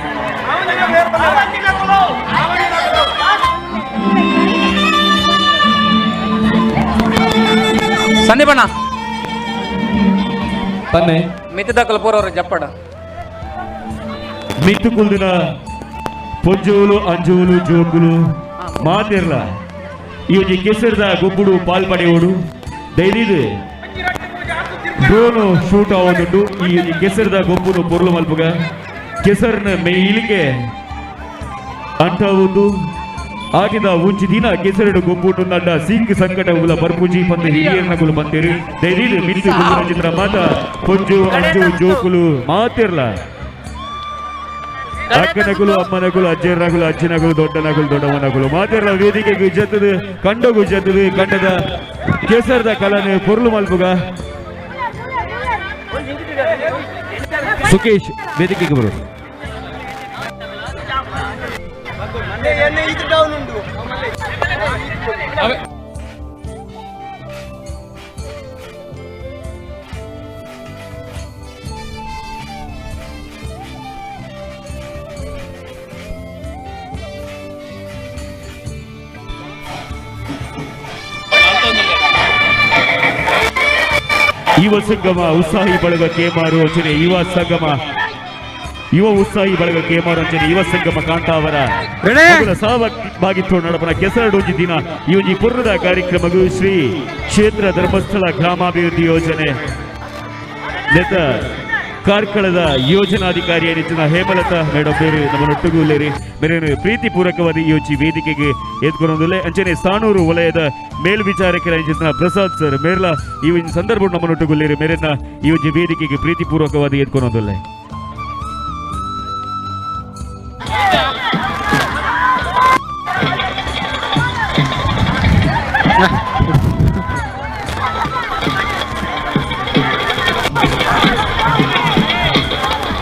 Speaker 15: ಸಂದೀಪಣ್ಣ
Speaker 13: ಬನ್ನಿ
Speaker 15: ಮಿತ್ತದಕ್ಕಲು ಪೂರವರು ಜಪ್ಪಡ
Speaker 13: ಮಿತ್ತು ಕುಲ್ದಿನ ಪೊಂಜುವುಲು ಅಂಜುವುಲು ಜೋಕುಲು ಮಾತಿರ್ಲ ಈ ಒಂಜಿ ಕೆಸರ್ದ ಗೊಬ್ಬುಡು ಪಾಲ್ ಪಡೆಯೋಡು ಡೈಲಿದು ಡ್ರೋನು ಶೂಟ್ ಆವೊಂದುಂಡು ಈ ಒಂಜಿ ಕೆಸರ್ದ ಗೊಬ್ಬುನು ಪೊರ್ಲು ಮಲ್ಪುಗ ಕೆಸರ್ನ ಮೇಲಿಗೆ ಅಂಟ ಒಂದು ಆಟಿದ ಉಂಚಿ ದಿನ ಕೆಸರಡು ಗೊಬ್ಬುಟು ನಡ್ಡ ಸೀಕ್ ಸಂಕಟ ಉಲ ಬರ್ಪುಜಿ ಪಂದ ಹಿರಿಯರ್ನಗುಲು ಬಂತೇರು ಡೈಲಿದು ಮಿತ್ತು ಗುಬ್ಬುನ ಚಿತ್ರ ಮಾತ ಪೊಂಜು ಅಂಜು ಜೋಕುಲು ಮಾತಿರ್ಲ ಅಕ್ಕನಗುಲು ಅಮ್ಮನಗುಲು ಅಜ್ಜನಗುಲು ಅಜ್ಜಿನಗುಲು ದೊಡ್ಡನಗುಲು ದೊಡ್ಡವನಗುಲು ಮಾತಿರ್ಲ ವೇದಿಕೆ ಗುಜ್ಜತ್ತದು ಕಂಡ ಗುಜ್ಜತ್ತದು ಕಂಡದ ಕೇಸರದ ಕಲನೆ ಪೊರ್ಲು ಮಲ್ಪುಗ ಸುಕೇಶ್ ವೇದಿಕೆಗೆ ಬರು ಯುವ ಸಂಗಮ ಉತ್ಸಾಹಿ ಬಳಗ ಕೇಮಾರು ಅಂಚನೆ ಯುವ ಸಂಗಮ ಯುವ ಉತ್ಸಾಹಿ ಬಳಗ ಕೇಮಾರು ಅಂಚನೆ ಯುವ ಸಂಗಮ ಕಾಂತಾವರ ಸಹಭಾಗಿತ್ವ ನಡಪನ ಕೆಸರಡೊಂಜಿ ದಿನ ಈ ಒಂಜಿ ಪುರ್ಣದ ಕಾರ್ಯಕ್ರಮಗೂ ಶ್ರೀ ಕ್ಷೇತ್ರ ಧರ್ಮಸ್ಥಳ ಗ್ರಾಮಾಭಿವೃದ್ಧಿ ಯೋಜನೆ ನೆತ್ತ ಕಾರ್ಕಳದ ಯೋಜನಾಧಿಕಾರಿ ನೆಚ್ಚಿನ ಹೇಮಲತಾ ಮೇಡಮ್ ಬೇರೆ ನಮ್ಮನೊಟ್ಟುಗೂಲೇರಿ ಮೇರೆ ಪ್ರೀತಿಪೂರ್ವಕವಾದ ಈ ಒಂಜಿ ವೇದಿಕೆಗೆ ಎದ್ಕೊನೊಂದುಲ್ಲೆ ಅಂಚನೆ ಸಾಣೂರು ವಲಯದ ಮೇಲ್ವಿಚಾರಕರ ಅಂಚಿನ ಪ್ರಸಾದ್ ಸರ್ ಮೇರ್ಲ ಈ ಒಂಜಿ ಸಂದರ್ಭ ನಮ್ಮನೊಟ್ಟುಗುಲ್ಲೇರಿ ಮೇರೆನ ಈ ಒಂಜಿ ವೇದಿಕೆಗೆ ಪ್ರೀತಿಪೂರ್ವಕವಾದ ಎದ್ಕೊನೊಂದುಲ್ಲೆ.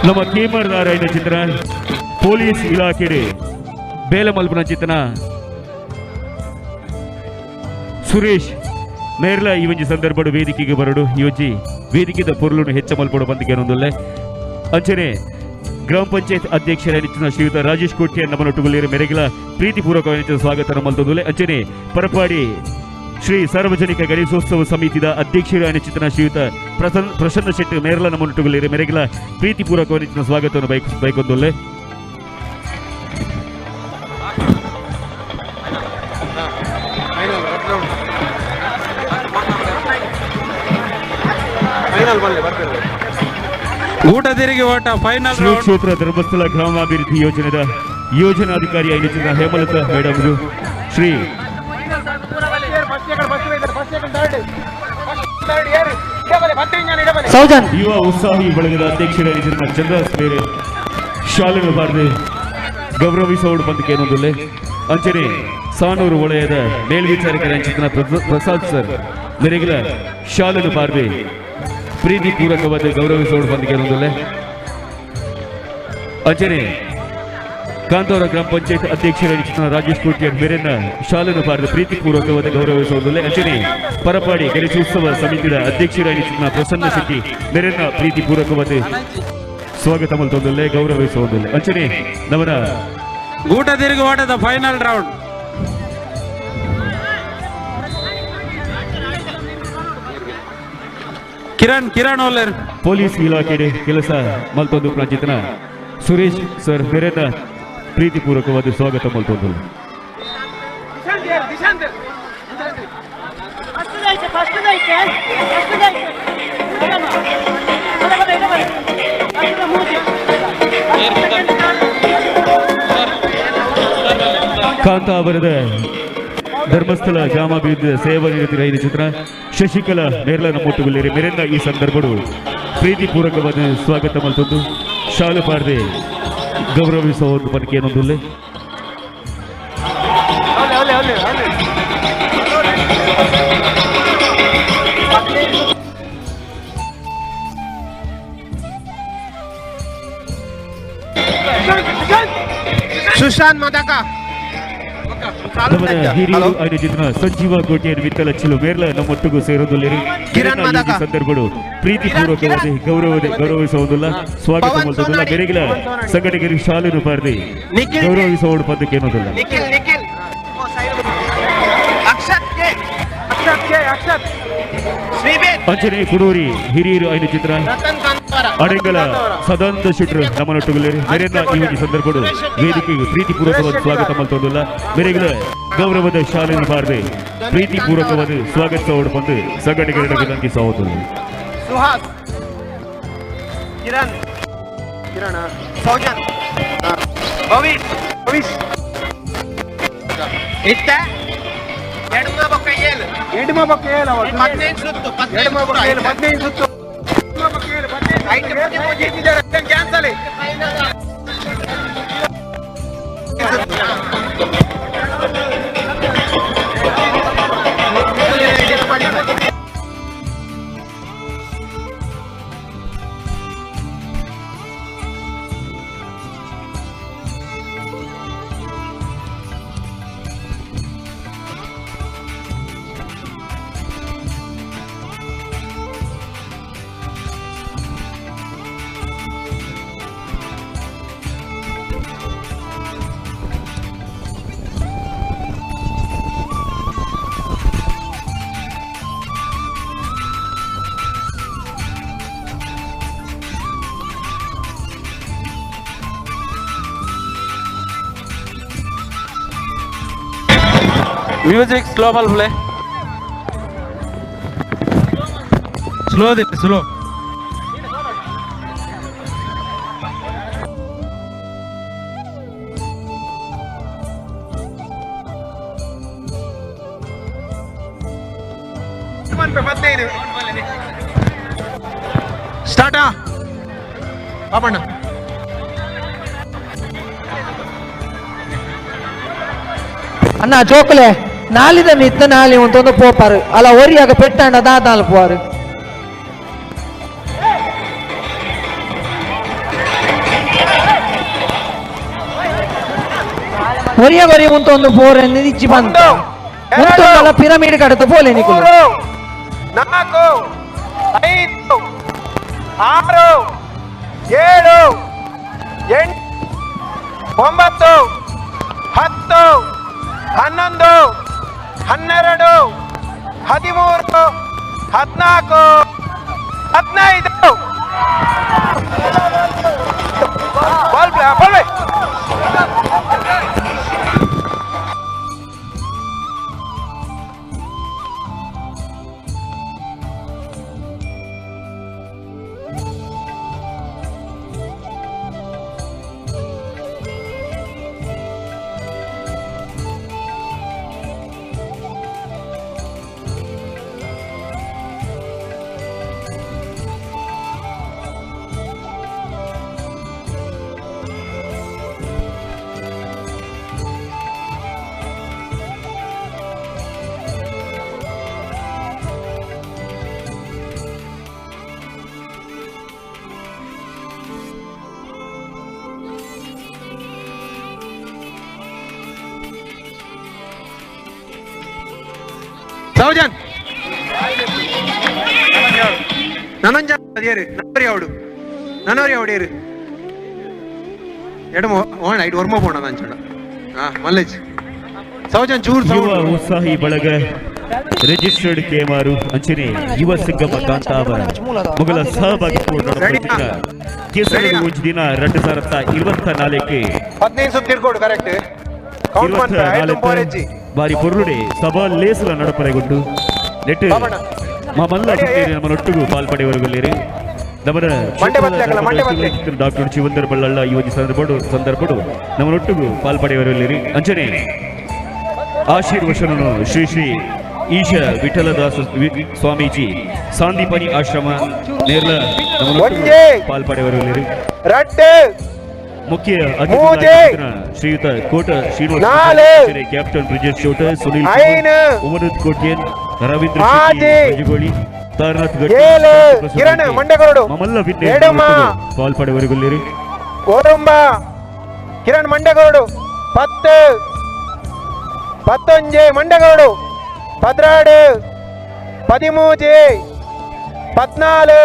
Speaker 13: ನಮ್ಮ ಕೇಮರ್ದಾರಾಯಣ ಚಿತ್ರ ಪೊಲೀಸ್ ಇಲಾಖೆ ಬೇಲಮಲ್ಪನ ಚಿತ್ರನ ಸುರೇಶ್ ಮೇರ್ಲ ಈ ಒಂಜಿ ಸಂದರ್ಭಡು ವೇದಿಕೆಗೆ ಬರಡು ಈ ಒಂಜಿ ವೇದಿಕೆದ ಪೊರುಲುನು ಹೆಚ್ಚ ಮಲ್ಪಡು ಬಂದಿಗೆ ಅಂಚನೆ ಗ್ರಾಮ ಪಂಚಾಯತ್ ಅಧ್ಯಕ್ಷರ ನೆಚ್ಚಿನ ಶ್ರೀಯುತ ರಾಜೇಶ್ ಕೋಟ್ಯ ನಮ್ಮನೊಟ್ಟುಗುಲ್ಲೇರು ಮೆರೆಗಿಲ ಪ್ರೀತಿಪೂರ್ವಕವಾದ ಸ್ವಾಗತ ಮಲ್ತೊಂದುಲ್ಲೆ. ಅಂಚನೆ ಪರಪಾಡಿ ಶ್ರೀ ಸಾರ್ವಜನಿಕ ಗಣೇಶೋತ್ಸವ ಸಮಿತಿದ ಅಧ್ಯಕ್ಷರ ನೆಚ್ಚಿನ ಶ್ರೀಯುತ ಪ್ರಸನ್ನ ಶೆಟ್ಟಿ ಮೇರ್ಲ ನಮ್ಮನೊಟ್ಟುಗುಲ್ಲೇರು ಮೆರೆಗಿಲ ಪ್ರೀತಿಪೂರ್ವಕವಾದ ಸ್ವಾಗತವನ್ನು ಬೈಕೊಂದುಲ್ಲೆ.
Speaker 14: ಊಟ ತಿರುಗಿ ಓಟ ಫೈನಲ್
Speaker 13: ಶ್ರೀ ಕ್ಷೇತ್ರ ಧರ್ಮಸ್ಥಳ ಗ್ರಾಮಾಭಿವೃದ್ಧಿ ಯೋಜನೆದ ಯೋಜನಾಧಿಕಾರಿ ನೆಚ್ಚಿನ ಹೇಮಲತಾ ಮೇಡಮ್ ಶ್ರೀ ಯುವ ಉತ್ಸಾಹಿ ಬಳಗದ ಅಧ್ಯಕ್ಷರ ನೆಚ್ಚಿನ ಚಂದ್ರಾಸ್ ಮೇರೆ ಶಾಲೆನ ಬಾರದೆ ಗೌರವಿಸೋಡು ಬಂದಕ್ಕೆ ಅಂಚನೆ ಸಾನೂರು ವಲಯದ ಮೇಲ್ವಿಚಾರಕರ ಅಂಚಿನ ಪ್ರಸಾದ್ ಸರ್ ಮೇರೆಗಿಲ ಶಾಲೆನ ಬಾರದೆ ಪ್ರೀತಿಪೂರ್ವಕವಾದ ಗೌರವಿಸೋಡು ಬಂದಕ್ಕೆ. ಅಂಚನೆ ಕಾಂತಾವರ ಗ್ರಾಮ ಪಂಚಾಯತ್ ಅಧ್ಯಕ್ಷರ ನೆಚ್ಚಿನ ರಾಜೇಶ್ ಕೋಟ್ಯಾನ್ ಮೇರೆನ ಶಾಲೆನ ಬಾರದ ಪ್ರೀತಿಪೂರ್ವಕವಾದ ಗೌರವಿಸುವುದಿಲ್ಲ. ಅಂಚನೆ ಪರಪಾಡಿ ಗಣೇಶೋತ್ಸವ ಸಮಿತಿಯ ಅಧ್ಯಕ್ಷರ ನೆಚ್ಚಿನ ಪ್ರಸನ್ನ ಶೆಟ್ಟಿ ಮೇರೆನ ಪ್ರೀತಿಪೂರ್ವಕವಾದ ಸ್ವಾಗತ ಮಲ್ತೊಂದುಲ್ಲೆ ಗೌರವಿಸುವುದಿಲ್ಲ. ಅಂಚನೆ ನವರ
Speaker 14: ಊಟ ತಿರುಗಿ ಓಟದ ಫೈನಲ್ ರೌಂಡ್ ಕಿರಣ್ ಕಿರಣ್ ಓಲೇರ್
Speaker 13: ಪೊಲೀಸ್ ಇಲಾಖೆ ಕೆಲಸ ಮಲ್ತೊಂದು ಪ್ರಾಂಚಿತನ ಸುರೇಶ್ ಸರ್ ಮೇರೆನ ಪ್ರೀತಿಪೂರ್ವಕವಾದ ಸ್ವಾಗತ ಮಲ್ತೊಂದು. ಕಾಂತಾವರದ ಧರ್ಮಸ್ಥಳ ಗ್ರಾಮಾಭಿವೃದ್ಧಿ ಸೇವಾ ನಿರತಿ ರೈಲು ಚಿತ್ರ ಶಶಿಕಲಾ ಮೇರ್ಲ ನಮ್ಮೊಟ್ಟುಗುಲ್ಲೇರಿ ಮೇರೆನ್ನ ಈ ಸಂದರ್ಭಡು ಪ್ರೀತಿಪೂರ್ವಕವಾದ ಸ್ವಾಗತ ಮಲ್ತೊಂದು ಶಾಲು ಪಾರದೆ ಗೌರವಿಸುವ ಒಂದು ಪನಿಕೆ.
Speaker 11: ಸುಶಾಂತ್ ಮದಕ
Speaker 13: ಹಿರಿಯರು ಆಯೋಜಿತ ಸಂಜೀವ ಕೋಟೆಯನ್ನು ವಿತ್ತಲಚ್ಚಲು ಮೇರ್ಲ ನಮ್ಮೊಟ್ಟಿಗೂ ಸೇರೋದಿಲ್ಲ. ಸಂದರ್ಭಗಳು ಪ್ರೀತಿಪೂರ್ವಕವಾದ ಗೌರವಿಸುವುದಿಲ್ಲ, ಸ್ವಾಗತ ಮಾಡುವುದಿಲ್ಲ. ಬೆರಗಿಲ ಸಂಘಟಕರು ಶಾಲೆಯನ್ನು ಬಾರದೆ ಗೌರವಿಸುವ ಪದಕ್ಕೆ ಏನೋದಿಲ್ಲ. ಅಂಚನೆ ಕುಡೂರಿ ಹಿರಿಯರು ಐದು ಚಿತ್ರ ಅಡಂಗಲ ಸದಾನಂದ ಶೆಟ್ಟರು ನಮ್ಮನೊಟ್ಟುಗುಲ್ಲೇರಿ ಮೇರೆನ ಈ ಒಂದು ಸಂದರ್ಭಗಳು ವೇದಿಕೆಗೆ ಪ್ರೀತಿಪೂರ್ವಕವಾದ ಸ್ವಾಗತ ಮಲ್ತೊಂದಿಲ್ಲ. ಮೇರೆಗಳ ಗೌರವದ ಶಾಲೆಯನ್ನು ಬಾರದೆ ಪ್ರೀತಿಪೂರ್ವಕವಾದ ಸ್ವಾಗತಿಸೋಡು ಬಂದು ಸಂಘಟಕರ ವಿನಂತಿ ಸಹೋದರರು.
Speaker 11: ಸುಹಾಸ್, ಕಿರಣ್, ಕಿರಣ, ಸೌಜನ್, ಭವಿಷ್, ಭವಿಷ್, ಇತ್ತ ಎಡಮ ಬೊಕ್ಕ ಏಳು, ಎಡಮ ಬೊಕ್ಕ ಏಳು, 15 ಸುತ್ತು, ಎಡಮ ಬೊಕ್ಕ ಏಳು, 15 ಸುತ್ತು, ಕ್ಯಾನ್ಸಲ್.
Speaker 14: Music slow ಮಲ್ಪಲೆ slow slow.
Speaker 11: ಸ್ಟಾರ್ಟಾ ಪಾಪಣ್ಣ?
Speaker 10: ಅಣ್ಣ ಜೋಕುಲೆ ನಾಲಿದ ಮಿತ್ತ ನಾಲಿ ಒಂದೊಂದು ಪೋಪಾರು ಅಲ್ಲ ಒರಿಯಾಗ ಪೆಟ್ಟಂಡ ದಾದಾಲ್ ಪೋರು. ಒರಿಯಾಗ ಒರಿ ಉಂತೊಂದು ಪೋರೆ ಇಚ್ಚಿ ಬಂತ ಉಂತೊಂದಲ್ಲ ಪಿರಮಿಡ್ ಕಡತ ಪೋಲೆ ನಿಕುಲು.
Speaker 11: 4 5 6 7 8 9 10 11 12 13 14 15. Ball ball. Saujan ನನಂಜ ಅದೇರು ನನ್ನೋರಿ ಅವಡು ನನ್ನೋರಿ ಅವಡೇರು ಎಡಮ ಓಣ ಐಟ್ ಒರ್ಮ ಪೋಣ ನಂಚಣ. ಹಾ ಮಲ್ಲೇಜ್ ಸೌಜನ್ ಚೂರ್.
Speaker 13: ಯುವ ಉತ್ಸಾಹಿ ಬಳಗ ರಿಜಿಸ್ಟರ್ಡ್ ಕೇಮಾರು ಅಂಚನೆ ಯುವ ಸಂಗಮ ಕಾಂತಾವರ ಮೊಗಲ ಸಹಭಾಗಿತ್ವ ನಡೆಯುತ್ತಿದ್ದ ಕೇಸರಿ ಒಂಜಿ ದಿನ 2024
Speaker 11: 15 ಸುತ್ತ ತಿರ್ಗೋಡು ಕರೆಕ್ಟ್ ಕೌಂಟ್ ಮಾಡ್ತಾ ಐದು ಪೋರೆಜ್ಜಿ
Speaker 13: ಬಾರಿ ಪೊರ್ಲುಡೆ ಸಭಾ ಲೇಸಲ ನಡಪರೆಗೊಂಡು ನೆಟ್ಟು ಮಲ್ಲ ನಮ್ಮನೊಟ್ಟಿಗೂ ಪಾಲ್ಪಡೆಯವರುಗಲ್ಲಿರಿ ನಮ್ಮನ ಡಾಕ್ಟರ್ ಶಿವಂದರ್ ಬಳ್ಳಳ್ಳ ಈ ಒಂದು ಸಂದರ್ಭಡು ನಮ್ಮನೊಟ್ಟಿಗೂ ಪಾಲ್ಪಡೆಯವರುಗಲ್ಲಿರಿ. ಅಂಚನೆ ಆಶೀರ್ವಚನನು ಶ್ರೀ ಶ್ರೀ ಈಶ ವಿಠಲದಾಸ ಸ್ವಾಮೀಜಿ ಸಾಂದೀಪನಿ ಆಶ್ರಮ ನೇರ್ಲ ನಮ್ಮನೊಟ್ಟಿಗೂ ಪಾಲ್ಪಡೆಯವರುಗಲ್ಲಿರಿ. ಮುಖ್ಯ ಅತಿಥಿ ಶ್ರೀಯುತ ಕೋಟ ಶ್ರೀನಿವಾಸ, ಕ್ಯಾಪ್ಟನ್ ಬ್ರಿಜೇಶ್ ಚೌಟ, ಸುನೀಲ್ ಉಮನತ್ ಕೋಟ್ಯನ್, ರವೀಂದ್ರ ಶೆಟ್ಟಿ, ತಾರನಾಥ್ ಗಟ್ಟಿ, ಮಮಲ್ಲ ವಿನ್ನೆ ಪಾಲ್ಪಡೆಯವರಿಗೊಲ್ಲಿರಿ.
Speaker 11: ಕಿರಣ್ ಮಂಡಗೌಡು 10 11 ಮಂಡಗೌಡು 12 13 14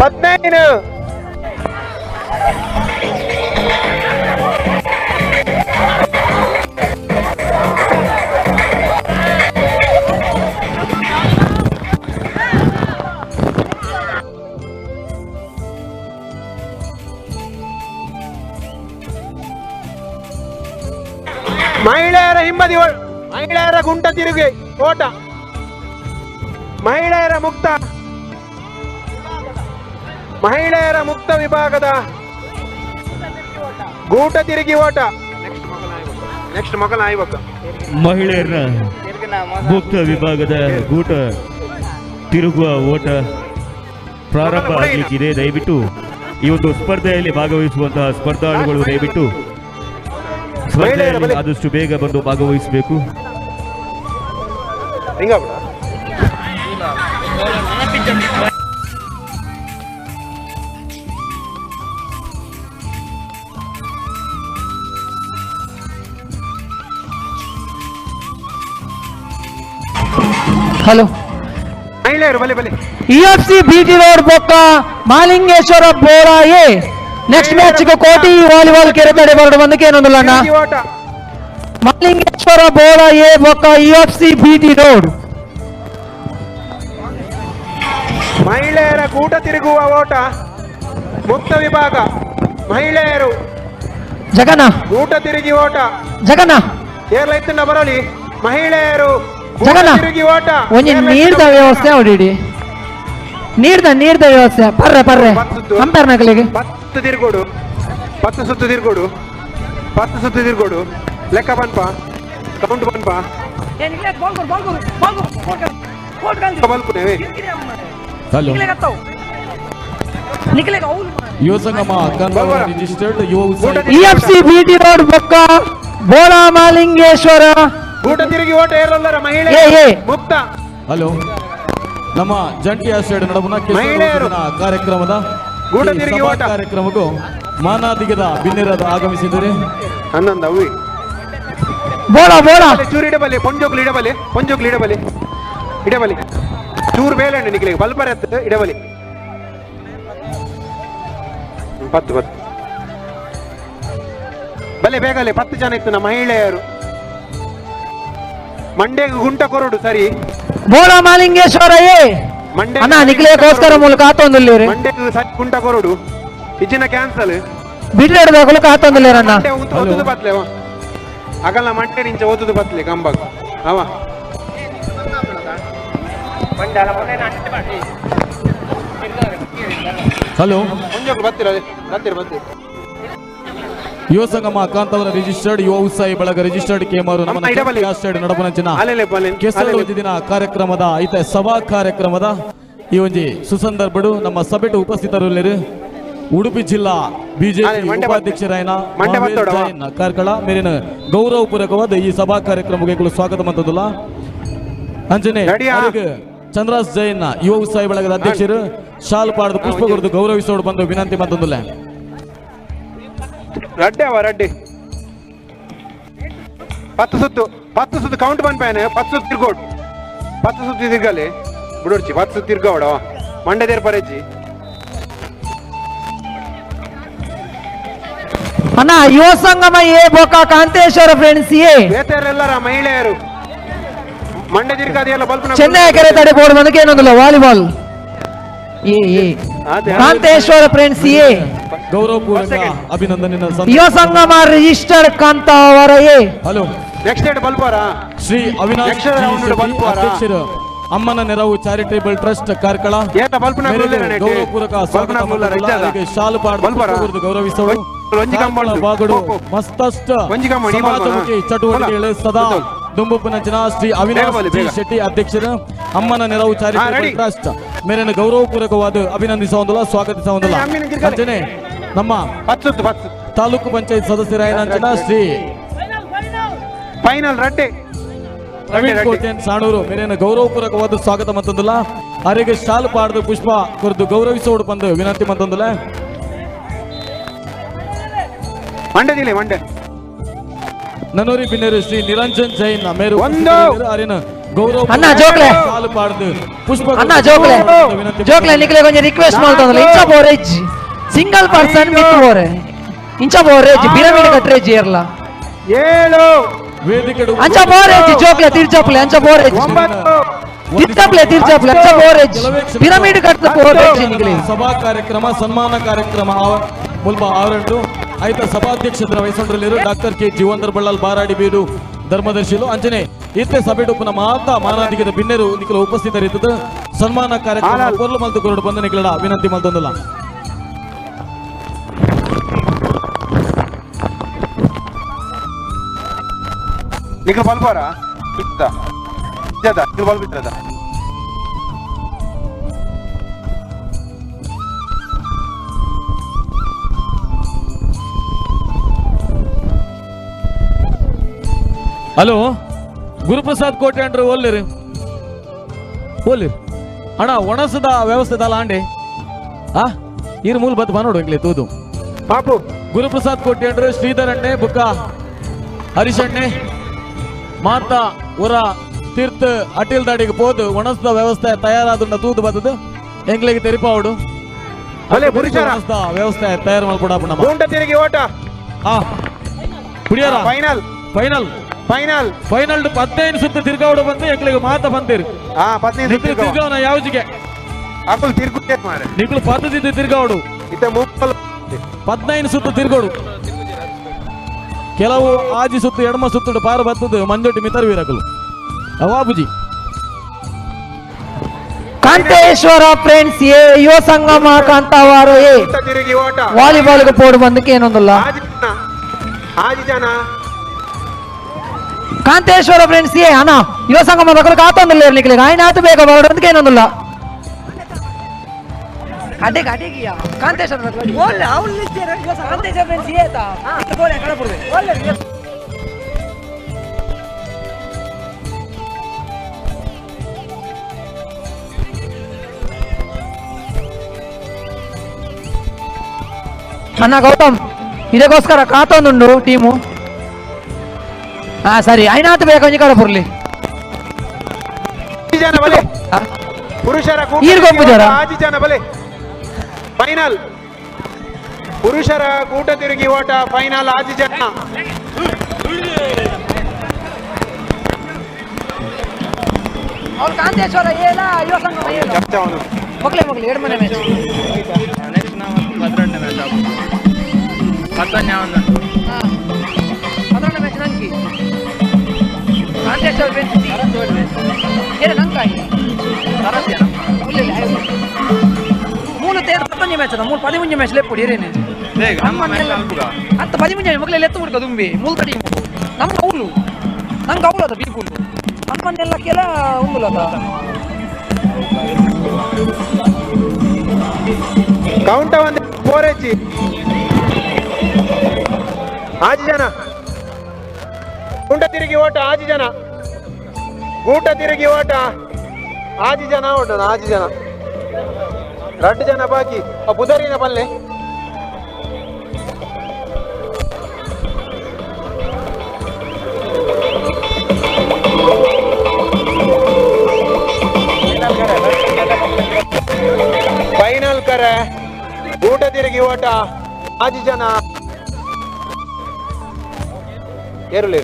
Speaker 11: 15. ಮಹಿಳೆಯರ ಹಿಂಬದಿ ಮಹಿಳೆಯರ ಗುಂಟ ತಿರುಗಿ ಓಟ ಮಹಿಳೆಯರ ಮುಕ್ತ ವಿಭಾಗದ ಗೂಟ ತಿರುಗಿ ಓಟ. ನೆಕ್ಸ್ಟ್ ಮಗನ ಆಯ್ಬೇಕು.
Speaker 13: ಮಹಿಳೆಯರ ಮುಕ್ತ ವಿಭಾಗದ ಗೂಟ ತಿರುಗುವ ಓಟ ಪ್ರಾರಂಭ ಆಗಲಿಕ್ಕಿದೆ. ದಯವಿಟ್ಟು ಈ ಒಂದು ಸ್ಪರ್ಧೆಯಲ್ಲಿ ಭಾಗವಹಿಸುವಂತಹ ಸ್ಪರ್ಧಾಳುಗಳು ದಯವಿಟ್ಟು ಸ್ಪರ್ಧೆಯಲ್ಲಿ ಆದಷ್ಟು ಬೇಗ ಬಂದು ಭಾಗವಹಿಸಬೇಕು.
Speaker 10: ಹಲೋ ಇಎಫ್ಸಿ ಬಿಟಿ ರೋಡ್ ಬೊಕ್ಕ ಮಾಲಿಂಗೇಶ್ವರ ಬೋರಾ ಎ ನೆಕ್ಸ್ಟ್ ಮ್ಯಾಚ್ ಕೋಟಿ ವಾಲಿಬಾಲ್ ಕೆರೆತಡೆ ಬರಡು ಬಂದಕ್ಕೆ ಏನೊಂದಿಲ್ಲ ಅಣ್ಣ. ಮಾಲಿಂಗೇಶ್ವರ ಬೋರಾ ಎ ಬೊಕ್ಕ ಇಎಫ್ಸಿ ಬಿಟಿ ರೋಡ್.
Speaker 11: ಮಹಿಳೆಯರ ಕೂಟ ತಿರುಗುವ ಓಟ ಮುಕ್ತ ವಿಭಾಗ ಮಹಿಳೆಯರು
Speaker 10: ಜಗನ್ನ
Speaker 11: ಕೂಟ ತಿರುಗಿ ಓಟ
Speaker 10: ಜಗನ್ನ
Speaker 11: ಏರ್ಲೈತಂಡ ಬರೋಲಿ ಮಹಿಳೆಯರು ತಿರುಗಿ ಓಟ
Speaker 10: ಒಂಜಿ ನೀರ್ದ ವ್ಯವಸ್ಥೆ ಹೊಡಿಡಿ ನೀರ್ದ ನೀರ್ದ ವ್ಯವಸ್ಥೆ ಪರ್ರೆ ಪರ್ರೆ ಕಂಪೇರ್ ನಕಲಿಗೆ
Speaker 11: 10 ತಿರುಗೋಡು 10 ಸುತ್ತು ತಿರುಗೋಡು 10 ಸುತ್ತು ತಿರುಗೋಡು ಲೆಕ್ಕ ಬನ್ಪ ಕೌಂಟ್ ಬನ್ಪ
Speaker 1: ಯುವ ಸಂಗಮ ಕನ್ನಡ ರಿಜಿಸ್ಟರ್ಡ್ ಯುವ ಉತ್ಸಾಹಿ
Speaker 10: ಇಎಫ್ಸಿ ಬಿಟಿ ರೋಡ್ ಬೊಕ್ಕ ಬೋಳಾ ಮಾಲಿಂಗೇಶ್ವರ
Speaker 11: ಗೂಟ ತಿರುಗಿ ಓಟ ಏರಲ್ಲರ ಮಹಿಳೆ ಮುಕ್ತ.
Speaker 1: ಹಲೋ ನಮ್ಮ ಜಂಟಿ ಆಶ್ರಯ ನಡುವನ ಕಾರ್ಯಕ್ರಮದ
Speaker 11: ಗೂಟ ತಿರುಗಿ ಓಟ
Speaker 1: ಕಾರ್ಯಕ್ರಮಕ್ಕೂ ಮಾನಾದಿಗದ ಬಿನ್ನಿರದ ಆಗಮಿಸಿದರೆ
Speaker 11: ಹನ್ನೊಂದು ಅವಿ
Speaker 10: ಬೋಳ ಬೋಳ
Speaker 11: ಚೂರು ಇಡಬಲ್ಲಿ ಪೊಂಜೋಗ್ಲು ಇಡಬಲ್ಲಿ ಪೊಂಜೋಗ್ಲು ಇಡಬಲ್ಲಿ ಇಡಬಲಿ ಚೂರು ಬೇಲೆ ನಿಕ್ಲಿಗೆ ಬಲ್ಪರ್ ಎತ್ತ ಇಡಬಲಿ 10 10 ಬಲೆ ಬೇಗಲೆ 10 ಜನ ಇತ್ತು ನಮ್ಮ ಮಹಿಳೆಯರು ಮಂಡ್ಯಗೆ ಗುಂಟ ಕೊರಡು ಸರಿ
Speaker 10: ಬೋಳ ಮಾಲಿಂಗೇಶ್ವರ ಏ
Speaker 11: ಮಂಡ್ಯ
Speaker 10: ಅಣ್ಣ ನಿಕ್ಲೇಗೋಸ್ಕರ ಮೂಲಕ ಆತೊಂದುಲ್ಲೇರಿ
Speaker 11: ಮಂಡ್ಯಗೆ ಸರಿ ಗುಂಟ ಕೊರಡು ಇಜ್ಜಿನ ಕ್ಯಾನ್ಸಲ್
Speaker 10: ಬಿಡ್ಲೆಡ್ದಾಗಲು ಆತೊಂದುಲ್ಲೇರಣ್ಣ
Speaker 11: ಓದುದು ಬತ್ಲೆ ಅಗಲ್ಲ ಮಂಡ್ಯ ನಿಂಚ ಓದುದು ಬತ್ಲೆ ಕಂಬಾಗ ಅವ
Speaker 1: ಹಲೋ
Speaker 11: ಬರ್ತೀರ ಬರ್ತೀರ ಬರ್ತೀರಿ.
Speaker 1: ಯುವ ಸಂಗಮ ಕಾಂತವರ ರಿಜಿಸ್ಟರ್ಡ್ ಯುವ ಉತ್ಸಾಹಿ ಬಳಗ ರಿಜಿಸ್ಟರ್ಡ್ ಕೇಮಾರು ನಮ್ಮ ನಡಪನಂಚಿನ ಕೆಸರು ದಿನ ಕಾರ್ಯಕ್ರಮದ ಐತ ಸಭಾ ಕಾರ್ಯಕ್ರಮದ ಈ ಒಂಜಿ ಸುಸಂದರ್ಭಡು ನಮ್ಮ ಸಭೆಟು ಉಪಸ್ಥಿತರುಳ್ಳರು ಉಡುಪಿ ಜಿಲ್ಲಾ ಬಿಜೆಪಿ ಉಪಾಧ್ಯಕ್ಷರಾಯನ ಕಾರ್ಕಳ ಮೇರಿನ ಗೌರವಪೂರ್ವಕವಾದ ಈ ಸಭಾ ಕಾರ್ಯಕ್ರಮಕ್ಕೆ ಸ್ವಾಗತ ಮಂತದಲ್ಲ ಅಂಜನೆ ಚಂದ್ರಾಸ್ ಜೈನ್ ಯುವ ಉತ್ಸಾಹಿ ಬಳಗದ ಅಧ್ಯಕ್ಷರು ಶಾಲು ಪಾಡದ ಪುಷ್ಪ ಕೊರದು ಗೌರವಿಸೋಡು ಬಂದು ವಿನಂತಿ ಮಂತಂದುಲ್ಲ.
Speaker 11: ರಡ್ಡೆ ಅವ ರಡ್ಡೆ 10 ಸುತ್ತು 10 ಸುತ್ತು ಕೌಂಟ್ ಬಂದ್ಪಾನೆ 10 ಸುತ್ತು ತಿರ್ಗೋಡು 10 ಸುತ್ತು ತಿರ್ಗಲಿ ಬಿಡೋಡ್ಚಿ 10 ಸುತ್ತು ತಿರ್ಗೋಡ ಮಂಡ್ಯದೇರ್ ಪರೇಜಿ
Speaker 10: ಅಣ್ಣ ಯುವ ಸಂಗಮ ಎ ಬೋಕ ಕಾಂತೇಶ್ವರ ಫ್ರೆಂಡ್ಸ್ ಎ
Speaker 11: ಬೇತೆರೆಲ್ಲರ ಮಹಿಳೆಯರು ಮಂಡ್ಯ ತಿರ್ಗಾದಿಯಲ್ಲ ಬಲ್ಪನ
Speaker 10: ಚೆನ್ನೈ ಕೆರೆ ತಡೆ ಬೋರ್ಡ್ ಬಂದಕ್ಕೆ ಏನೊಂದಿಲ್ಲ volleyball A A Kanteshwara friends A
Speaker 1: ಗೌರವಪೂರ್ವಕ ಅಭಿನಂದನೆ
Speaker 10: Yuva Sangama registered Kantavara A.
Speaker 1: Hello
Speaker 11: next date ಬಲ್ಪಾರ
Speaker 1: Shri Avinash ಅಧ್ಯಕ್ಷರು ಅಮ್ಮನ ನೆರವು ಚಾರಿಟೇಬಲ್ ಟ್ರಸ್ಟ್ ಕಾರ್ಕಳ ಗೌರವಪೂರ್ವಕ ಸ್ವಾಗತ ಶಾಲು ಪಾಡು ಗೌರವಿಸೋಡು ಬಾಗಡು ಮಸ್ತಷ್ಟ ಸಮಾಜಮುಖಿ ಚಟುವಟಿಕೆಗಳು ಸದಾ ದುಂಬುಪ್ಪನಂಚಿನ ಶ್ರೀ ಅವಿನಾಶ್ ಜಿ ಶೆಟ್ಟಿ ಅಧ್ಯಕ್ಷರು ಅಮ್ಮನ ನೆರವು ಚಾರಿಟೇಬಲ್ ಟ್ರಸ್ಟ್ ಮೇಲಿನ ಗೌರವಪೂರ್ವಕವಾದ ಅಭಿನಂದಿಸುವಂದಿಲ್ಲ ಸ್ವಾಗತಿಸುವಂದಿಲ್ಲ. ಅಂಜನೆ ನಮ್ಮ ತಾಲೂಕು ಪಂಚಾಯತ್ ಸದಸ್ಯರಾಯನಂಚಿನ ಶ್ರೀ
Speaker 11: ಫೈನಲ್ ರಡ್ಡೆ
Speaker 1: ಪ್ರವೀಣ್ ಕೋಟೆನ್ ಸಾಣೂರು ಮೇಲಿನ ಗೌರವಪೂರ್ವಕವಾದ ಸ್ವಾಗತ ಮಂತಂದಿಲ್ಲ. ಅರೆಗೆ ಶಾಲು ಪಾಡದು ಪುಷ್ಪ ಕುರಿತು ಗೌರವಿಸೋಡು ಬಂದು ವಿನಂತಿ ಮಂತಂದಿಲ್ಲ.
Speaker 11: ಮಂಡ್ಯದಿಲ್ಲ ಮಂಡ್ಯ
Speaker 1: ನನೂರಿ ಬಿನ್ನೇರು ಶ್ರೀ ನಿರಂಜನ್ ಜೈನ್ ಮೇರು ಅರಿನ ಗೌರವ
Speaker 10: ಅಣ್ಣ ಜೋಕ್ಲೆ
Speaker 1: ಶಾಲು ಪಾಡದು ಪುಷ್ಪ
Speaker 10: ಅಣ್ಣ ಜೋಕ್ಲೆ ಜೋಕ್ಲೆ ನಿಕ್ಲೆ ಕೊಂಚ ರಿಕ್ವೆಸ್ಟ್ ಮಾಡ್ತಂದಿಲ್ಲ ಇಂಚ ಬೋರೇಜ್ ಸಿಂಗಲ್ ಪರ್ಸನ್ ಮಿತ್ ಬೋರೆ ಇಂಚ ಬೋರೇಜ್ ಪಿರಮಿಡ್ ಕಟ್ರೇಜ್ ಇರಲ್ಲ
Speaker 11: 7
Speaker 1: ವೇದಿಕೆ
Speaker 10: ಅಂಚ ಬೋರೇಜ್ ಜೋಕ್ಲೆ ತಿರ್ಜಪ್ಲೆ ಅಂಚ ಬೋರೇಜ್ ತಿರ್ಜಪ್ಲೆ ತಿರ್ಜಪ್ಲೆ ಅಂಚ ಬೋರೇಜ್ ಪಿರಮಿಡ್ ಕಟ್ಟ ಬೋರೇಜ್ ನಿಕ್ಲೆ
Speaker 1: ಸಭಾ ಕಾರ್ಯಕ್ರಮ ಸನ್ಮಾನ ಕಾರ್ಯಕ್ರಮ ಮುಲ್ಪ ಆವರಣು ಆಯ್ತ ಸಭಾಧ್ಯಕ್ಷರ ವಹಿಸಿಕೊಂಡಿರಲಿರು ಡಾಕ್ಟರ್ ಕೆ ಜೀವಂದರ್ ಬಳ್ಳಾಲ್ ಬಾರಾಡಿ ಬೀಡು ಧರ್ಮದರ್ಶಿಲು ಅಂಜನೆ ಇತ್ತೆ ಸಭೆಡುಪ್ಪುನ ಮಾತಾ ಮಾನಾಧಿಕದ ಬಿನ್ನೆರು ನಿಖಲ ಉಪಸ್ಥಿತರಿದ್ದದ್ದು ಸನ್ಮಾನ ಕಾರ್ಯಕ್ರಮ ಕೊರ್ಲು ಮಲ್ತು ಕೊರಡು ಬಂದ ನಿಖಲ ವಿನಂತಿ ಮಲ್ತೊಂದಲ್ಲ.
Speaker 11: ನಿಖಲ್ ಬಲ್ಪಾರ ನಿಖಲ್ ಬಲ್ಬಿತ್ರದ
Speaker 1: ಹಲೋ ಗುರುಪ್ರಸಾದ್ ಕೋಟೆ ಅಂಡ್ರು ಓಲ್ಲಿರಿ ಓಲ್ಲಿರಿ ಅಣ್ಣ ಒಣಸದ ವ್ಯವಸ್ಥೆ ದಲ್ಲ ಆಂಡಿ ಆ ಇರ್ ಮೂಲ ಬತ್ ಬಾ ನೋಡು ಇಂಗ್ಲಿ ತೂದು
Speaker 11: ಪಾಪು
Speaker 1: ಗುರುಪ್ರಸಾದ್ ಕೋಟೆ ಅಂಡ್ರು ಶ್ರೀಧರ್ ಅಣ್ಣೆ ಬುಕ್ಕ ಹರೀಶಣ್ಣೆ ಮಾತಾ ಉರ ತೀರ್ಥ ಅಟಿಲ್ ದಾಡಿಗೆ ಪೋದು ಒಣಸದ ವ್ಯವಸ್ಥೆ ತಯಾರಾದ ತೂದು ಬತ್ತದು ಎಂಗ್ಲಿಗೆ ತೆರಿಪಾವಡು ವ್ಯವಸ್ಥೆ ತಯಾರು ಮಾಡ್ಕೊಡ
Speaker 11: ತಿರುಗಿ ಓಟ
Speaker 1: ಪುಡಿಯಾರ
Speaker 11: ಫೈನಲ್
Speaker 1: ಫೈನಲ್
Speaker 11: ಫೈನಲ್
Speaker 1: ಫೈನಲ್ 15 ಸುತ್ತ ತಿರ್ಗಾವಡು ಬಂದು ಎಂಗ್ಲಿಗೆ ಮಾತ ಬಂದಿರು
Speaker 11: 15
Speaker 1: ತಿರ್ಗಾವನ ಯಾವಜಿಗೆ
Speaker 11: ಅಕುಲ್ ತಿರ್ಗುತ್ತೆ ಮಾರೆ
Speaker 1: ನಿಕ್ಲು ಪದ್ಧತಿ ತಿರ್ಗಾವಡು
Speaker 11: ಇತ್ತೆ 15
Speaker 1: ಸುತ್ತ ತಿರ್ಗೋಡು. ಕೆಲವು ಆಜಿ ಸುತ್ತು ಎಡಮ ಸುತ್ತುಡು ಪಾರು ಬತ್ತದು ಮಂಜೊಟ್ಟಿ ಮಿತರು ವೀರಕಲು ಅವಾಬುಜಿ
Speaker 10: ಕಾಂತೇಶ್ವರ ಫ್ರೆಂಡ್ಸ್ ಎ ಯುವ ಸಂಗಮ ಕಾಂತಾವಾರ ಎ ವಾಲಿಬಾಲ್ ಪೋಡು ಬಂದಕ್ಕೆ ಏನೊಂದಲ್ಲ
Speaker 11: ಆಜಿ ಜನ.
Speaker 10: ಕಾಂತೇಶ್ವರ ಫ್ರೆಂಡ್ಸ್ ಎ ಅಣ್ಣ ಯುವ ಸಂಗಮ ದಕ್ಕಲು ಕಾತೊಂದಿಲ್ಲ ಇರ್ಲಿಕ್ಕೆ ಆಯ್ನ ಆತು ಬೇಗ ಬರೋದಕ್ಕೆ ಏನೊಂದಿಲ್ಲ ಅಡ್ಡೆ ಅಡ್ಡೆಗಿಯ ಕಾಂತೇಶ್ವರ ಓಲ್ಲ ಅವ್ಲು ಕಾಂತೇಶ್ವರ ಫ್ರೆಂಡ್ಸ್ ಎ ತಾ ಬೋಲೆ ಕಡಪುರ್ವೆ ಓಲ್ಲ. ಅಣ್ಣ ಗೌತಮ್, ಇದಕ್ಕೋಸ್ಕರ ಕಾತೊಂದುಂಡು ಟೀಮು. ಹಾ ಸರಿ, ಐನಾತು ಬೇಕು ಒಂಜಿ ಕಡಪುರ್ಲಿ.
Speaker 11: ಜನ ಬಲೆ ಪುರುಷರ ಕೂಟ
Speaker 10: ಈರ್ ಗೊಬ್ಬುಜಾರ?
Speaker 11: ಆಜಿ ಜನ ಬಲೆ ಫೈನಲ್. ಪುರುಷರ ಕೂಟ ತಿರುಗಿ ಓಟ ಫೈನಲ್ ಆಜಿ ಜನ.
Speaker 10: ಅವ್ರು ಕಾಂತೇಶ್ವರ ಏಲ ಯುವ ಸಂಗಮ ಏಲ. ಮಕ್ಳೇ ಮಕ್ಳು ಎರಡು ಮನೆ ಮ್ಯಾಚ್.
Speaker 15: ನೆಕ್ಸ್ಟ್ ನಾವು ಪದ್ರೊಂಡೆ ಮ್ಯಾಚ್ ಪತ್ತೊಂಜೆ ಒಂದು.
Speaker 10: ಪದ್ರೊಂಡೆ ಮ್ಯಾಚ್ ನಂಕಿ ಕಾಂತೇಶ್ವರ ಫ್ರೆಂಡ್ಸ್ ಏನ ನಂಕಾಯಿ ಮೂಲು ತೇರು ಪತ್ತೊಂಜೆ ಮ್ಯಾಚ್ ಅದ ಮೂಲು ಪದಿಮೂಂಜೆ ಮ್ಯಾಚ್ ಲೆಪ್ಪುಡಿ ಏರೇನೆ.
Speaker 15: ನಮ್ಮ ಮ್ಯಾಚ್ ಅಲ್ಪುಗ.
Speaker 10: ಅತ್ತ ಪದಿಮೂಂಜೆ ಮಕ್ಳೆಲ್ಲ ಎತ್ತು ಹುಡ್ಕ ತುಂಬಿ ಮೂಲು ತಡಿ ನಮ್ಮ ಅವಳು ನಂಗೆ ಅವಳು ಅದ ಬೀಪುಲು ನಮ್ಮನ್ನೆಲ್ಲ ಕೆಲ ಉಂಗುಲದ.
Speaker 11: ಕೌಂಟ ಒಂದು ಫೋರ್ ಎಚ್ ಆಜಿ ಜನ. ಗುಂಟ ತಿರುಗಿ ಓಟ ಆಜಿ ಜನ. ಗೂಟ ತಿರುಗಿ ಓಟ ಆಜಿ ಜನ. ಓಟ ಆಜಿ ಜನ, ರಡ್ಡು ಜನ ಬಾಕಿ. ಆ ಬುಧರಿನ ಪಲ್ಲೆ ಫೈನಲ್ ಕರೆ. ಊಟ ತಿರುಗಿ ಓಟ ಆಜಿ ಜನ. ಏರುಲಿ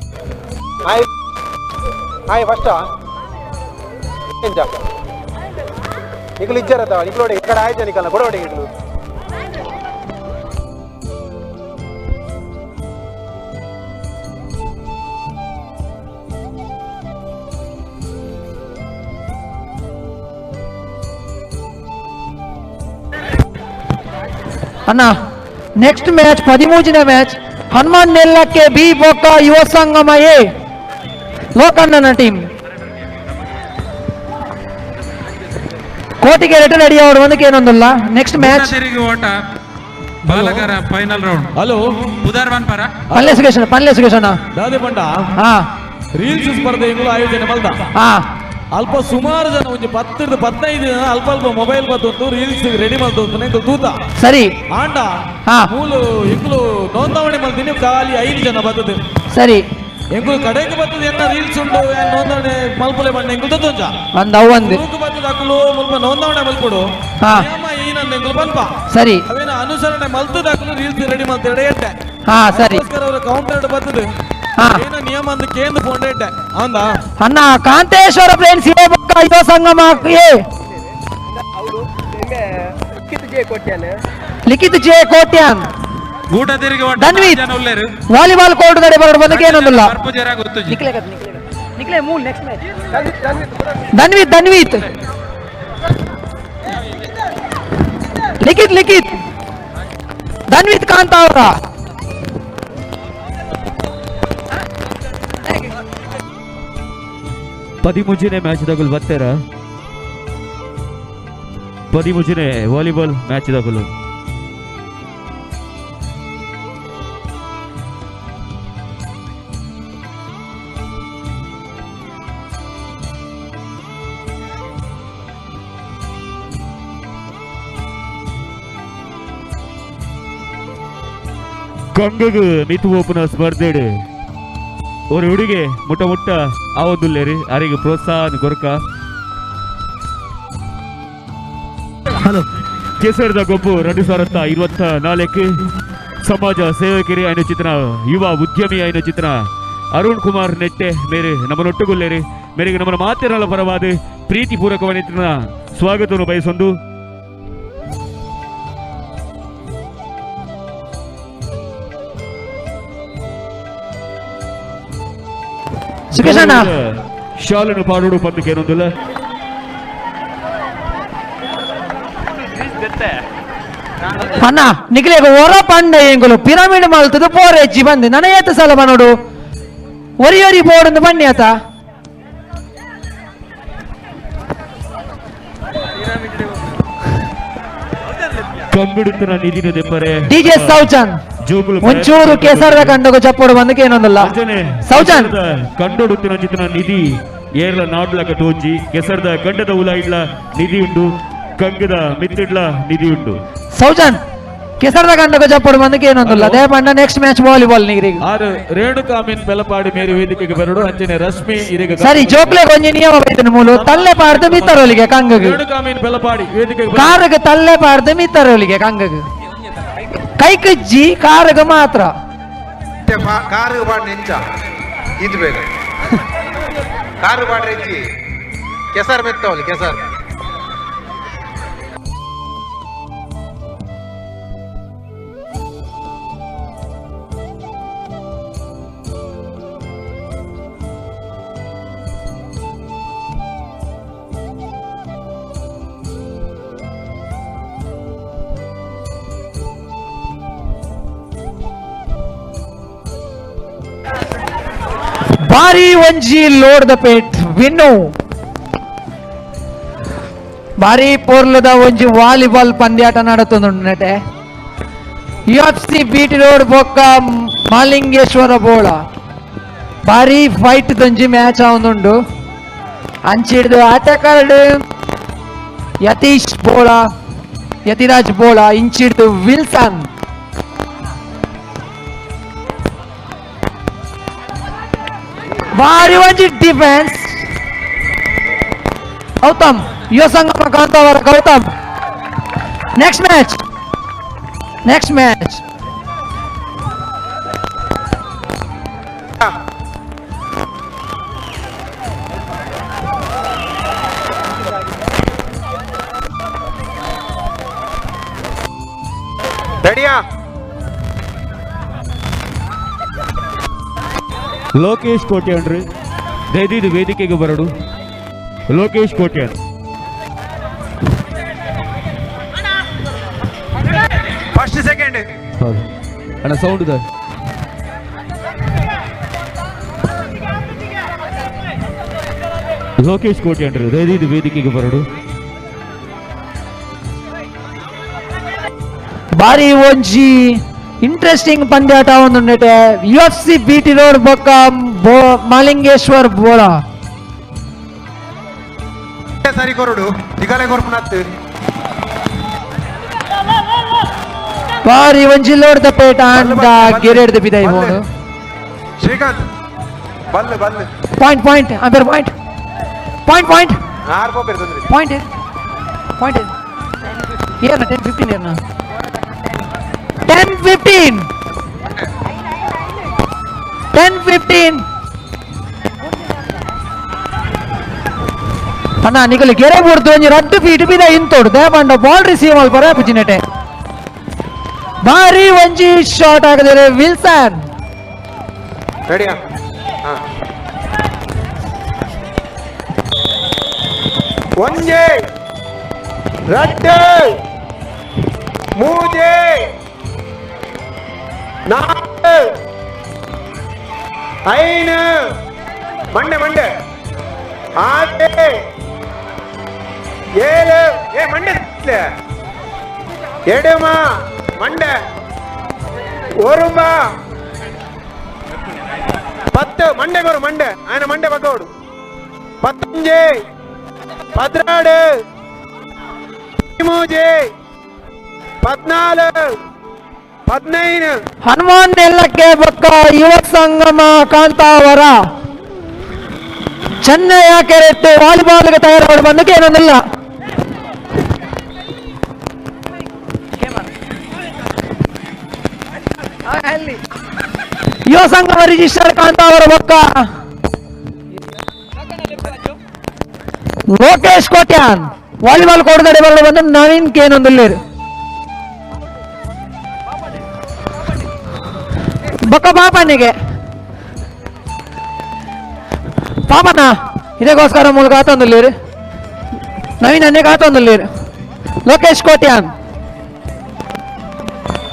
Speaker 11: ಆಯ್ ಆಯ್ ಫಸ್ಟ್ ಎಂಚ ನಿಕ್ಲು ಇಜ್ಜರತ್ತ ನಿಕ್ಲು ಈ ಕಡೆ ಆಯ್ತು ನಿಕಲ್ಲ ಕೊಡೋಡಿ ಇಡ್ಲು.
Speaker 10: ಅಣ್ಣ ನೆಕ್ಸ್ಟ್ ಮ್ಯಾಚ್ ಪದಿಮೂಜಿನ ಮ್ಯಾಚ್ ಹನುಮಾನ್ ನೆಲ್ಲಕ್ಕೆ ಬಿ ಬೊಕ್ಕ ಯುವ ಸಂಗಮ ಎ ಲೋಕಣ್ಣನ ಟೀಮ್. ಕೋಟಿಗೆ ರಿಟರ್ನ್ ಅಡಿ ಅವರು ಒಂದಕ್ಕೆ ಏನೊಂದಿಲ್ಲ. ನೆಕ್ಸ್ಟ್ ಮ್ಯಾಚ್
Speaker 14: ತಿರುಗಿ ಓಟ ಬಾಲಕರ ಫೈನಲ್ ರೌಂಡ್.
Speaker 1: ಹಲೋ
Speaker 14: ಬುಧವಾರ ಪರ
Speaker 10: ಪಲ್ಲೆ ಸುಗೇಶ್, ಪಲ್ಲೆ ಸುಗೇಶ್ ಅಣ್ಣ.
Speaker 1: ದಾದೆ ಪಂಡ
Speaker 10: ಹಾ
Speaker 1: ರೀಲ್ಸ್ ಸ್ಪರ್ಧೆ ಇಂಗ್ಲು ಆಯೋಜನೆ ಮಲ್ದ.
Speaker 10: ಹಾ
Speaker 1: ಅಲ್ಪ ಸುಮಾರು ಜನ ಒಂಜಿ 10ರಿಂದ 15 ಜನ ಅಲ್ಪ ಅಲ್ಪ ಮೊಬೈಲ್ ಬತ್ತೊಂದು ರೀಲ್ಸ್ ರೆಡಿ ಮಲ್ತು ಎಂಕುಲು ತೂತ.
Speaker 10: ಸರಿ.
Speaker 1: ಆಂಡ ಮೂಲು ಇಂಕ್ಲು ನೋಂದಾವಣಿ ಮಲ್ದಿನಿ ಖಾಲಿ 5 ಜನ ಬರ್ತದೆ.
Speaker 10: ಸರಿ.
Speaker 1: ಎಂಕುಲು ಕಡೆಗೆ ಬರ್ತದೆ ಎನ್ನ ರೀಲ್ಸ್ ಉಂಟು ಏನ್ ನೋಂದಾವಣಿ ಮಲ್ಪಲೆ ಬಣ್ಣ ಎಂಕುಲು ತತ್ತೊಂಜ.
Speaker 10: ಒಂದ್ ಅವು ಒಂದು.
Speaker 1: ಸುರುಕು ಬರ್ತದೆ ಅಕುಲು ಮುಲ್ಪ ನೋಂದಾವಣೆ ಮಲ್ಪಡು.
Speaker 10: ಹಾ.
Speaker 1: ನಿಯಮ ಏನಂದ ಎಂಕುಲು ಪನ್ಪ.
Speaker 10: ಸರಿ.
Speaker 1: ಅವೇನ ಅನುಸರಣೆ ಮಲ್ತದ ಅಕುಲು ರೀಲ್ಸ್ ರೆಡಿ ಮಲ್ತೇಡೆ ಎಡ್ಡೆ.
Speaker 10: ಹಾ, ಸರಿ.
Speaker 1: ಅದಕ್ಕೋಸ್ಕರ ಅವರ ಕೌಂಟರ್ ಬರ್ತದೆ.
Speaker 10: ಹಾ.
Speaker 1: ಏನ ನಿಯಮ ಅಂದ ಕೇಂದ್ರ ಫೋನ್ ಎಡ್ಡೆ ಅಂದ.
Speaker 10: ಅಣ್ಣ ಕಾಂತೇಶ್ವರ ಫ್ರೆಂಡ್ಸ್ ಎ ಬೊಕ್ಕ ಯುವ ಸಂಗಮ ಎ ಲಿಖಿತ್ ಜೆ ಕೋಟ್ಯಾನ್.
Speaker 14: ಗೂಟ ತಿರುಗಿ ಓಟ
Speaker 10: ಧನ್ವೀತ್.
Speaker 14: ಜನ ಉಲ್ಲೇರು.
Speaker 10: ವಾಲಿಬಾಲ್ ಕೋರ್ಟ್ ಕಡೆ ಬರೋಡು ಬಂದಕ್ಕೆ ಏನೊಂದಿಲ್ಲ.
Speaker 14: ಪೂಜಾರ ಗೊತ್ತುಜಿ.
Speaker 10: ನಿಕ್ಲೆ ಕತ್ ನಿಕ್ಲೆ ನಿಕ್ಲೆ ಮೂಲ್ ನೆಕ್ಸ್ಟ್ ಮ್ಯಾಚ್. ಧನ್ವೀತ್ ಧನ್ವೀತ್ ಲಿಖಿತ್ ಲಿಖಿತ್ ಧನ್ವೀತ್ ಕಾಂತ ಅವರ
Speaker 13: ಪದಿಮೂಜನೇ match ದಗುಲು ಬತ್ತೆರ ಪದಿಮೂಜನೇ volleyball match ದಗುಲು. ಕಂಗಗ್ Mithu open ಸ್ಪರ್ಧೆಡ್ ஒரு ಹುಡುಗೆ ಮುಟ್ಟ ಮುಟ್ಟ ಆವೊಂದುಲ್ಲೇರಿ ಅರೆಗ್ ಪ್ರೋತ್ಸಾಹ ಕೊರಕ. ಹಲೋ ಕೇಸರದ ಗೊಬ್ಬು 2024 ಸಮಾಜ ಸೇವಕರಿ అయిన ಚಿತ್ರ ಯುವ ಉದ್ಯಮಿ అయిన ಚಿತ್ರ ಅರುಣ್ ಕುಮಾರ್ ನೆಟ್ಟೆ ಮೇರೆ ನಮ್ಮನೊಟ್ಟುಗುಲ್ಲೇರಿ ಮೇರೆಗೆ ನಮ್ಮನ ಮಾತಿರಲ ಪರವಾದ ಪ್ರೀತಿಪೂರ್ವಕವಾದ ಸ್ವಾಗತವನ್ನು ಬಯಸೊಂದು.
Speaker 10: ಸುಖೇಶಣ್ಣ.
Speaker 13: ಶಾಲನ್ನು ಪಾಡೋಡು ಪಂದಕ್ಕೆ ಏನೊಂದಿಲ್ಲ.
Speaker 10: ಅಣ್ಣ ನಿಖಿಲೇಗ ಹೊರ ಪಂಡ ಎಂಗುಲು ಪಿರಮಿಡ್ ಮಲ್ತದ ಪೋರೆಜ್ಜಿ ಬಂದೆ ನನ್ನ ಏತ ಸಲ ಬನೋಡು ಒರಿ ಒರಿ ಬೋರ್ಡ್ ಬನ್ನಿ ಆತ.
Speaker 13: ಕಂಬಿಡುತ್ತನ ನಿಧಿನ ದೆಪ್ಪರೆ
Speaker 10: ಡಿಜೆ ಸೌಜನ್
Speaker 13: ಜೋಕುಲು
Speaker 10: ಒಂಚೂರು ಕೇಸರದ ಕಂಡಗು ಚಪ್ಪೋಡು ಬಂದಕ್ಕೆ ಏನೊಂದಲ್ಲ ಸೌಜನ್.
Speaker 13: ಕಂಡೊಡುತ್ತಿನ ಚಿತ್ರನ ನಿಧಿ ಏರ್ಲ ನಾಡ್ಲಕ ತೋಜಿ ಕೆಸರದ ಕಂಡದ ಉಲ ಇಡ್ಲ ನಿಧಿ ಉಂಡು, ಕಂಗದ ಮಿತ್ತಿಡ್ಲ ನಿಧಿ ಉಂಡು.
Speaker 10: ಸೌಜನ್ ಕೆಸರದ ಕಂಡಗು ಚಪ್ಪೋಡು ಬಂದಕ್ಕೆ ಏನೊಂದಲ್ಲ ಅದೇ ಬಣ್ಣ ನೆಕ್ಸ್ಟ್ ಮ್ಯಾಚ್ ವಾಲಿಬಾಲ್ ನೀರಿಗೆ.
Speaker 1: ಆರು ರೇಣುಕಾ ಮೀನ್ ಬೆಲಪಾಡಿ ಮೇರಿ ವೇದಿಕೆಗೆ ಬರಡು ಅಂಚನೆ ರಶ್ಮಿ ಇರಿಗ.
Speaker 10: ಸರಿ ಜೋಕ್ಲೆ ಒಂಜಿ ನಿಯಮ ಬೈತನ ಮೂಲು ತಲ್ಲೆ ಪಾಡ್ದು ಮಿತ್ತರೋಲಿಗೆ ಕಂಗಗ್.
Speaker 1: ರೇಣುಕಾ ಮೀನ್ ಬೆಲಪಾಡಿ ವೇದಿಕೆಗೆ ಬರಡು.
Speaker 10: ಕಾರಗ ತಲ್ಲೆ ಪಾಡ್ದು ಮಿತ್ತರೋಲಿಗೆ ಕಂಗಗ್ ಕೈಕಜ್ಜಿ ಕಾರಗ ಮಾತ್ರ.
Speaker 11: ಕಾರು ಪಾಡ್ ನೆಂಚ ಇದು ಬೇಗ ಕಾರು ಪಾಡ್ರೆಜ್ಜಿ ಕೆಸರ್ ಮೆತ್ತವಲಿ ಕೆಸರ್.
Speaker 10: ಬಾರಿ ಒಂಜಿ ಲೋಡ್ ದ ಪೇಟ್ ವಿನ್ನು ಬಾರಿ ಪೋರ್ಲದ ಒಂಜಿ volleyball ಪಂದ್ಯಾಟ ನಡತೊಂದುಂಡು ನೆಟೆ. U F C BT road ಬೊಕ್ಕ ಮಾಲಿಂಗೇಶ್ವರ ಬೋಳ ಬಾರಿ ಫೈಟ್ ದೊಂಜಿ ಮ್ಯಾಚ್ ಆವೊಂದುಂಡು. ಅಂಚಿಡ್ದು ಆಟಗಾರಡು ಯತೀಶ್ ಬೋಳ ಯತಿರಾಜ್ ಬೋಳ ಇಂಚಿಡ್ದು ವಿಲ್ಸನ್. ಬಾರಿ ಒಂಜಿ defence Gautam Yuva Sangama Kantavara Gautam. Next match next match.
Speaker 11: ರೆಡಿಯಾ?
Speaker 13: ಲೋಕೇಶ್ ಕೋಟ್ಯಾನ್ರಿ ದಯದೀದು ವೇದಿಕೆಗೆ ಬರಡು. Lokesh Kotian
Speaker 11: first second.
Speaker 13: ಹೌದು ಅಣ್ಣ ಸೌಂಡ್ ಇದೆ. ಲೋಕೇಶ್ ಕೋಟ್ಯಾನ್ರಿ ದಯದೀದು ವೇದಿಕೆಗೆ ಬರಡು.
Speaker 10: ಬಾರಿ ಒಂಜಿ ಇಂಟ್ರೆಸ್ಟಿಂಗ್ ಪಂದ್ಯಾಟ ಒಂದು ನೆಟೆ. U F C B T road ಬೊಕ್ಕ ಮಾಲಿಂಗೇಶ್ವರ್ ಬೋಳ.
Speaker 11: ಸರಿ ಕೊರಡು ದಿಗಲೆ ಕೊರ್ಪುನತ್ತು.
Speaker 10: ಬಾರಿ ಒಂಜಿ ಲೋಡ್ ದ ಪೇಟ ಅಂಡ ಗೆರೆಡ್ದ ಬಿದೈ ಬೋಡು.
Speaker 11: ಶ್ರೀಕಾಂತ್ ಬಲ್ಲು ಬಲ್ಲು.
Speaker 10: ಪಾಯಿಂಟ್ ಪಾಯಿಂಟ್ ಅಂಬರ್ ಪಾಯಿಂಟ್ ಪಾಯಿಂಟ್ ಪಾಯಿಂಟ್.
Speaker 11: ಆರು ಪೋಪೇರು ತೊಂದ್ರೆ.
Speaker 10: ಪಾಯಿಂಟ್ ಪಾಯಿಂಟ್ ಏರ್ನ 10-15 ಏರ್ನ 10-15 10-15. ಅಣ್ಣ ನಿಗಲಿ ಗೆರೆ ಬುಡ್ದು ಒಂಜಿ ರಡ್ಡು ಫೀಟ್ ಬಿದ ಇಂತೋಡು ದೇಪಂಡ ಬಾಲ್ ರಿಸೀವ್ ಮಲ್ಪರ ಪುಜಿನೆಟೆ. ಬಾರಿ ಒಂಜಿ ಶಾಟ್ ಆಗದರೆ ವಿಲ್ಸನ್.
Speaker 11: ರೆಡಿಯಾ? ಹಾ ಒಂಜೆ ರಡ್ಡು ಮೂಜೆ ನಾಲ್ಕು ಐನು ಮಂಡೆ ಮಂಡೆ ಆರು ಏಳು ಏ ಮಂಡೆ ಎಡಮ ಮಂಡೆ ಒರುಂಬ 10 ಮಂಡೆ ಕೊರು ಮಂಡೆ ಆಯನ ಮಂಡೆ ಬಗ್ಗೋಡು 15 14 13 14 15.
Speaker 10: ಹನುಮಾನ್ ಎಲ್ಲಕ್ಕೆ ಬೊಕ್ಕ ಯುವ ಸಂಗಮ ಕಾಂತಾವರ ಚೆನ್ನೈಯ ಕೆರೆಟ್ಟು ವಾಲಿಬಾಲ್ಗೆ ತಯಾರು ಬಂದಕ್ಕೆ ಏನೊಂದಿಲ್ಲ. ಯುವ ಸಂಗಮ ರಿಜಿಸ್ಟರ್ ಕಾಂತಾವರ ಬೊಕ್ಕ ಲೋಕೇಶ್ ಕೋಟ್ಯಾನ್ ವಾಲಿಬಾಲ್ ಕೊಡದಡೆ ಬರಲು ಬಂದು ನವೀನ್ ಕೇನೊಂದುಲ್ಲೇರು ಬೊಕ್ಕ ಪಾಪನಿಗೆ ಪಾಪಣ್ಣ ಇದಕ್ಕೋಸ್ಕರ ಮೂಲಕ ಆತೊಂದುಲ್ಲೇರು ನವೀನ್ ಅನ್ನೇ ಕಾತೊಂದುಲ್ಲೇರು ಲೋಕೇಶ್ ಕೋಟ್ಯಾನ್.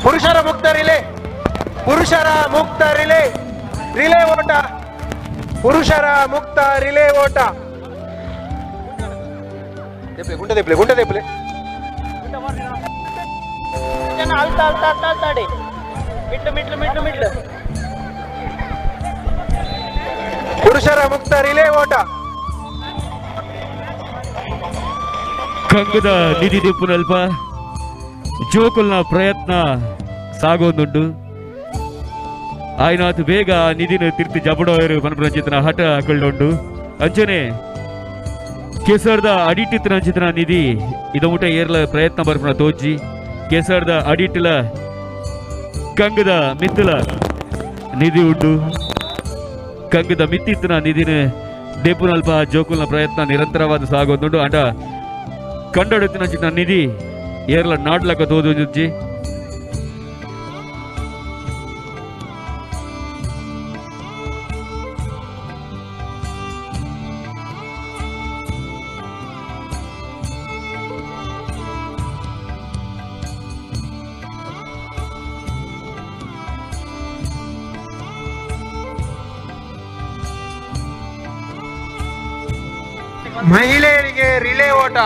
Speaker 11: ಪುರುಷರ ಮುಕ್ತ ರಿಲೇ, ಪುರುಷರ ಮುಕ್ತ ರಿಲೇ, ರಿಲೇ ಓಟ, ಪುರುಷರ ಮುಕ್ತ ರಿಲೇ ಓಟ. ಗುಂಟೆ ದೇಪ್ಲೆ, ಗುಂಟೆ ದೇಪ್ಲೆ. ಪುರುಷರ ಮುಕ್ತ ರಿಲೇ ಓಟ.
Speaker 13: ಕಂಗದ ನಿಧಿ ದಿಪ್ಪುನಲ್ಪ ಜೋಕುಲ್ನ ಪ್ರಯತ್ನ ಸಾಗೋದುಂಡು. ಆಯ್ನಾಥ್ ಬೇಗ ನಿಧಿನ ತಿರ್ತು ಜಬಡೋಯರು ಪನಪುರಂಚಿತನ ಹಠ ಹಾಕೊಳ್ಳುಂಡು. ಅಂಚನೆ ಕೇಸರ್ದ ಅಡಿಟಿತ್ತನಂಚಿತನ ನಿಧಿ ಇದಮುಟ ಏರ್ಲ ಪ್ರಯತ್ನ ಬರ್ಪುನ ತೋಜಿ. ಕೇಸರ್ದ ಅಡಿಟಿಲ ಕಂಗದ ಮಿತ್ತಲ ನಿಧಿ ಉಂಡು. ಕಂಗದ ಮಿತ್ತಿತ್ತನ ನಿಧಿನ ದೇಪುನಲ್ಪ ಜೋಕುಲ್ನ ಪ್ರಯತ್ನ ನಿರಂತರವಾದ ಸಾಗೋದುಂಡು. ಅಂಡ ಕಂಡೊಡೆತ್ತಿನ ನಿಧಿ ಏರ್ಲ ನಾಡ್ಲಕ ತೋದುಂಜಿ.
Speaker 11: ಮಹಿಳೆಯರಿಗೆ ರಿಲೇ ಓಟ.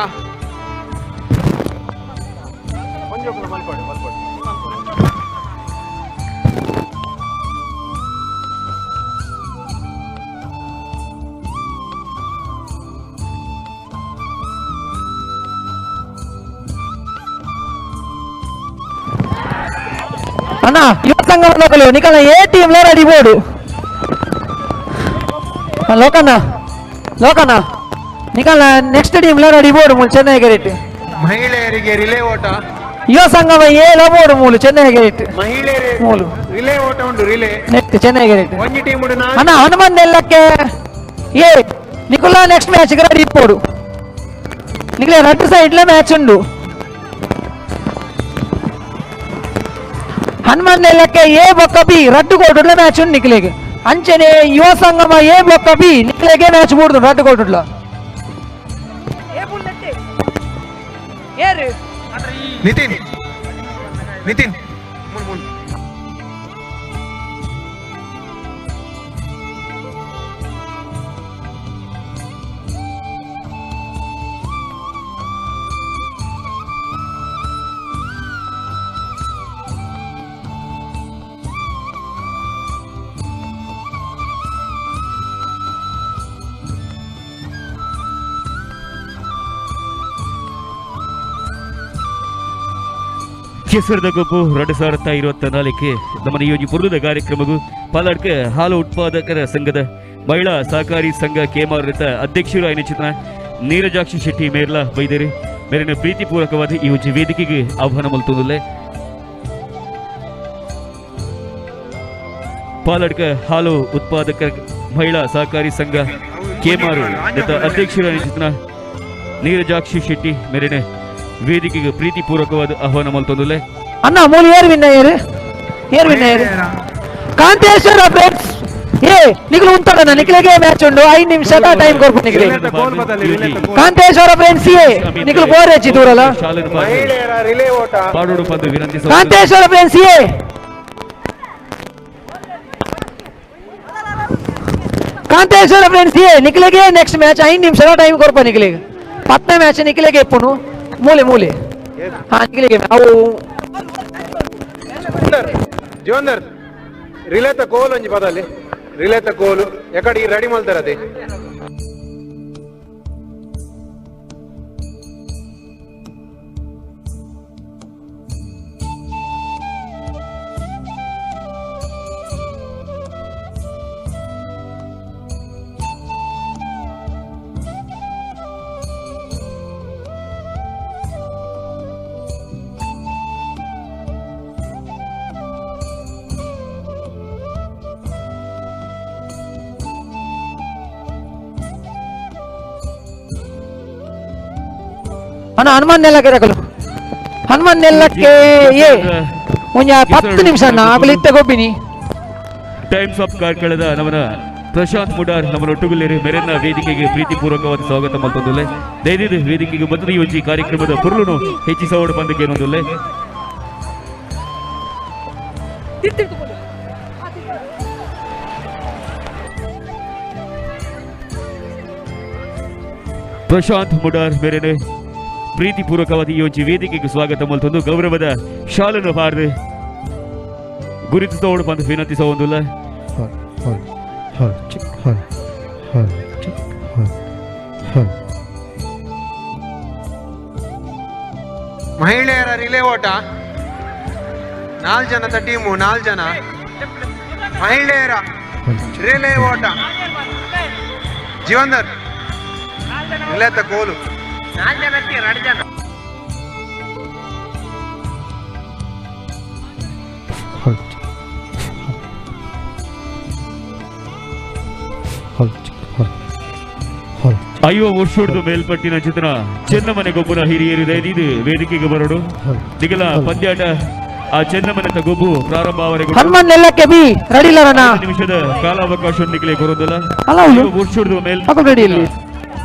Speaker 10: ಅಣ್ಣ ಯುವ ಸಂಘ ಲೋಕಲು ನಿಕಲ ಎ ಟೀಮ್ ರೆಡಿ ಬೋರ್ಡು. ಲೋಕಣ್ಣ ಲೋಕಣ್ಣ ನಿಕಲ ನೆಕ್ಸ್ಟ್ ಟೀಮ್ ರೆಡಿ ಬೋರ್ಡು ಮೂಲು ಚೆನ್ನೈ ಗೆರೆಟ್.
Speaker 11: ಮಹಿಳೆಯರಿಗೆ ರಿಲೇ ಓಟ.
Speaker 10: ಯುವ ಸಂಗಮ ಎ ಬೋರ್ಡು ಮೂಲು ಚೆನ್ನೈ ಗೆರೆಟ್.
Speaker 11: ಮಹಿಳೆಯರಿಗೆ
Speaker 10: ಮೂಲು
Speaker 11: ರಿಲೇ ಓಟ ಉಂಟು. ರಿಲೇ
Speaker 10: ನೆಕ್ಸ್ಟ್ ಚೆನ್ನೈ ಗೆರೆಟ್.
Speaker 11: ಒಂಜಿ ಟೀಮ್ ಉಂಟು.
Speaker 10: ಅಣ್ಣ ಹನುಮನ್ ಎಲ್ಲಕ್ಕೆ ಎ ನಿಕುಲ ನೆಕ್ಸ್ಟ್ ಮ್ಯಾಚ್ ರೆಡಿ ಬೋರ್ಡು. ನಿಕಲ ಎರಡು ಸೈಡ್ಲ ಮ್ಯಾಚ್ ಉಂಡು. ಹನುಮನ್ ಎಲ್ಲಕ್ಕೆ ಎ ಬೊಕ್ಕ ಬಿ ರಡ್ಡು ಕೋಟುಡ್ಲ ಮ್ಯಾಚ್ ಉಂಡು ನಿಕ್ಲೆಗೆ. ಅಂಚನೆ ಯುವ ಸಂಗಮ ಎ ಬೊಕ್ಕ ಬಿ ನಿಕ್ಲೆಗೆ ಮ್ಯಾಚ್ ಬೂಡ್ದು ರಡ್ಡು ಕೋಟುಡ್ಲ.
Speaker 11: ನಿತಿನ್ ನಿತಿನ್
Speaker 13: ಕೆಸರದ ಗೊಬ್ಬು 2024 ನಮ್ಮ ನಿಯೋಜಿ ಪುರದ ಕಾರ್ಯಕ್ರಮಗೂ ಪಾಲಾಡ್ಕ ಹಾಲು ಉತ್ಪಾದಕರ ಸಂಘದ ಮಹಿಳಾ ಸಹಕಾರಿ ಸಂಘ ಕೇಮಾರ್ ಅಧ್ಯಕ್ಷರು ಐನಚಿತನ ನೀರಜಾಕ್ಷಿ ಶೆಟ್ಟಿ ಮೇರ್ಲಾ ಬೈದೇರಿ ಮೇರಿನ ಪ್ರೀತಿಪೂರ್ವಕವಾದ ಈ ಒಂಜಿ ವೇದಿಕೆಗೆ ಆಹ್ವಾನ ಮಲ್ತೊಂದುಲ್ಲೆ. ಪಾಲಡ್ಕ ಹಾಲು ಉತ್ಪಾದಕರ ಮಹಿಳಾ ಸಹಕಾರಿ ಸಂಘ ಕೇಮಾರು ಅಧ್ಯಕ್ಷರು ಐನಚಿತನ ನೀರಜಾಕ್ಷಿ ಶೆಟ್ಟಿ ಮೇರಿನ ವೇದಿಕೆಗೆ ಪ್ರೀತಿಪೂರ್ವಕವಾದ ಆಹ್ವಾನ ಮಲ್ತೊಂದುಲ್ಲೆ.
Speaker 10: ಅಣ್ಣ ಮೂಲು ಏರ್ ವಿನ್ನಯರ್ ಏರ್ ವಿನ್ನಯರ್ ಕಾಂತೇಶ್ವರ ಫ್ರೆಂಡ್ಸ್ ಏ ನಿಖಲು ಉಂಟಣ್ಣ ನಿಖಲಿಗೆ ಮ್ಯಾಚ್ ಉಂಡು 5 ನಿಮಿಷ ಟೈಮ್ ಕೊರ್ಪು ನಿಖಲಿ. ಕಾಂತೇಶ್ವರ ಫ್ರೆಂಡ್ಸ್ ಏ ನಿಖಲು ಬೋರ್ ಹೆಚ್ಚಿ ದೂರಲ್ಲ.
Speaker 11: ಮಹಿಳೆಯರ ರಿಲೇ ಓಟ
Speaker 13: ಪಾಡೋಡು ಪಂದು ವಿನಂತಿಸ.
Speaker 10: ಕಾಂತೇಶ್ವರ ಫ್ರೆಂಡ್ಸ್ ಏ ಕಾಂತೇಶ್ವರ ಫ್ರೆಂಡ್ಸ್ ಏ ನಿಖಲಿಗೆ ನೆಕ್ಸ್ಟ್ ಮ್ಯಾಚ್ 5 ನಿಮಿಷ ಟೈಮ್ ಕೊರ್ಪ ನಿಖಲಿಗೆ. 10ನೇ ಮ್ಯಾಚ್ ನಿಖಲಿಗೆ ಎಪ್ಪುನು ಮೂಲೆ ಮೂಲೆ ಹಾ ನಿಖಲಿಗೆ ಅವು
Speaker 11: ಜೀವಂದರ್ ರಿಲೇತ ಕೋಲು ಒಂಜಿ ಪದಲ್ಲಿ ರಿಲೇತ ಕೋಲು ಎಕಡೆ ರೆಡಿ ಮಾಡ್ತಾರೆ.
Speaker 10: ಅಣ್ಣ ಹನುಮಾನ್ ನೆಲಕ್ಕೆ ರಕಲು ಹನುಮಾನ್ ನೆಲಕ್ಕೆ ಏ ಒಂಜ 10 ನಿಮಿಷ ಅಣ್ಣ ಆಗಲಿ ಇತ್ತೆ ಗೊಬ್ಬಿನಿ.
Speaker 13: ಟೈಮ್ಸ್ ಆಫ್ ಕಾರ್ಕಳದ ನಮನ ಪ್ರಶಾಂತ್ ಮುಡಾರ್ ನಮ್ಮನೊಟ್ಟುಗುಲ್ಲೇರು ಮೆರೆನ ವೇದಿಕೆಗೆ ಪ್ರೀತಿಪೂರ್ವಕವಾದ ಸ್ವಾಗತ ಮಲ್ತೊಂದುಲ್ಲೆ. ದಯದಿದ್ದು ವೇದಿಕೆಗೆ ಬಂದು ಈ ಒಂಜಿ ಕಾರ್ಯಕ್ರಮದ ಪುರುಳುನು ಹೆಚ್ಚಿಸೋಡು ಬಂದಕ್ಕೆ ಏನೊಂದುಲ್ಲೆ. ಪ್ರಶಾಂತ್ ಮುಡಾರ್ ಮೇರೆನೆ ಪ್ರೀತಿಪೂರ್ವಕವಾದ ಈ ಒಂಜಿ ವೇದಿಕೆಗೆ ಸ್ವಾಗತ ಮಲ್ತೊಂದು ಗೌರವದ ಶಾಲನ್ನು ಪಾರ್ದು ಗುರುತಿಸೋಡು ಬಂದು ವಿನಂತಿಸೋಂದುಲ್ಲ.
Speaker 11: ಮಹಿಳೆಯರ ರಿಲೇ ಓಟ 4 ಜನದ ಟೀಮು, 4 ಜನ ಮಹಿಳೆಯರ ರಿಲೇ ಓಟ. ಜೀವಂದರ್ ರಿಲೇತ ಕೋಲು
Speaker 13: ಐವ ವರ್ಷದ ಮೇಲ್ಪಟ್ಟಿನ ಚಿತ್ರ ಚೆನ್ನಮನೆ ಗೊಬ್ಬರ ಹಿರಿಯರು ದಯದಿದ್ದು ವೇದಿಕೆಗೆ ಬರೋಡು. ನಿಗಲ ಪಂದ್ಯಾಟ ಆ ಚೆನ್ನಮನೆ ಗೊಬ್ಬು ಪ್ರಾರಂಭ.
Speaker 10: ಹನುಮಾನ್ ನೆಲ್ಲಕ್ಕೆ ಬಿ ರೆಡಿ ಇಲ್ಲ
Speaker 13: ನಿಮಿಷದ ಕಾಲಾವಕಾಶ ನಿಗಲೇ ಕೊರೋದಿಲ್ಲ. ವರ್ಷದ
Speaker 10: ಮೇಲ್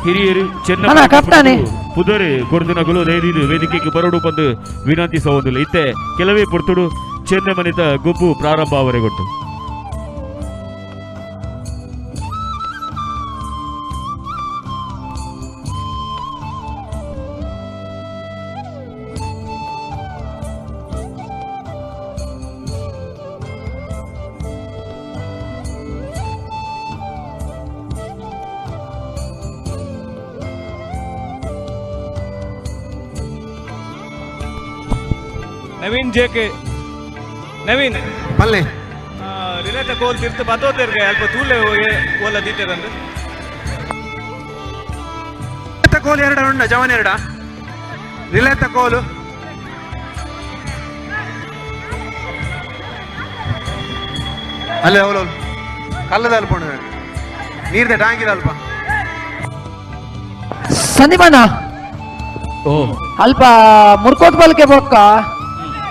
Speaker 13: ಹಿರಿಯರು ಚೆನ್ನಮನೆ ಪುದರೆ ಕೊರದಿನಗಳು ದಯದಿದ್ದು ವೇದಿಕೆಗೆ ಬರೋಡು ಬಂದು ವಿನಂತಿಸುವುದಿಲ್ಲ. ಇತ್ತೆ ಕೆಲವೇ ಪೊರ್ತುಡು ಚೆನ್ನಮನೆತ ಗೊಬ್ಬು ಪ್ರಾರಂಭ ಅವರೆಗೊಟ್ಟು.
Speaker 4: ನವೀನ್ ಜೆಕೆ ನವೀನ್
Speaker 11: ಪಲ್ಲೆ
Speaker 4: ರಿಲೇತ ಕೋಲ್ ತಿರ್ತು ಬತ್ತೋತಿರ್ಗೆ ಅಲ್ಪ ತೂಲೆ ಓಲ ದೀತೆರಂದು
Speaker 11: ಕೋಲ್ ಎರಡ ಉಂಡ ಜವನ್ ಎರಡ ರಿಲೇತ ಕೋಲು ಅಲ್ಲೇ ಅವಳು ಕಲ್ಲದ ಅಲ್ಪ ನೀರ್ದ ಟ್ಯಾಂಕಿದ ಅಲ್ಪ
Speaker 10: ಸಂದೀಪಣ್ಣ ಅಲ್ಪ ಮುರ್ಕೋತ್ ಬಲ್ಕೆ ಬೊಕ್ಕ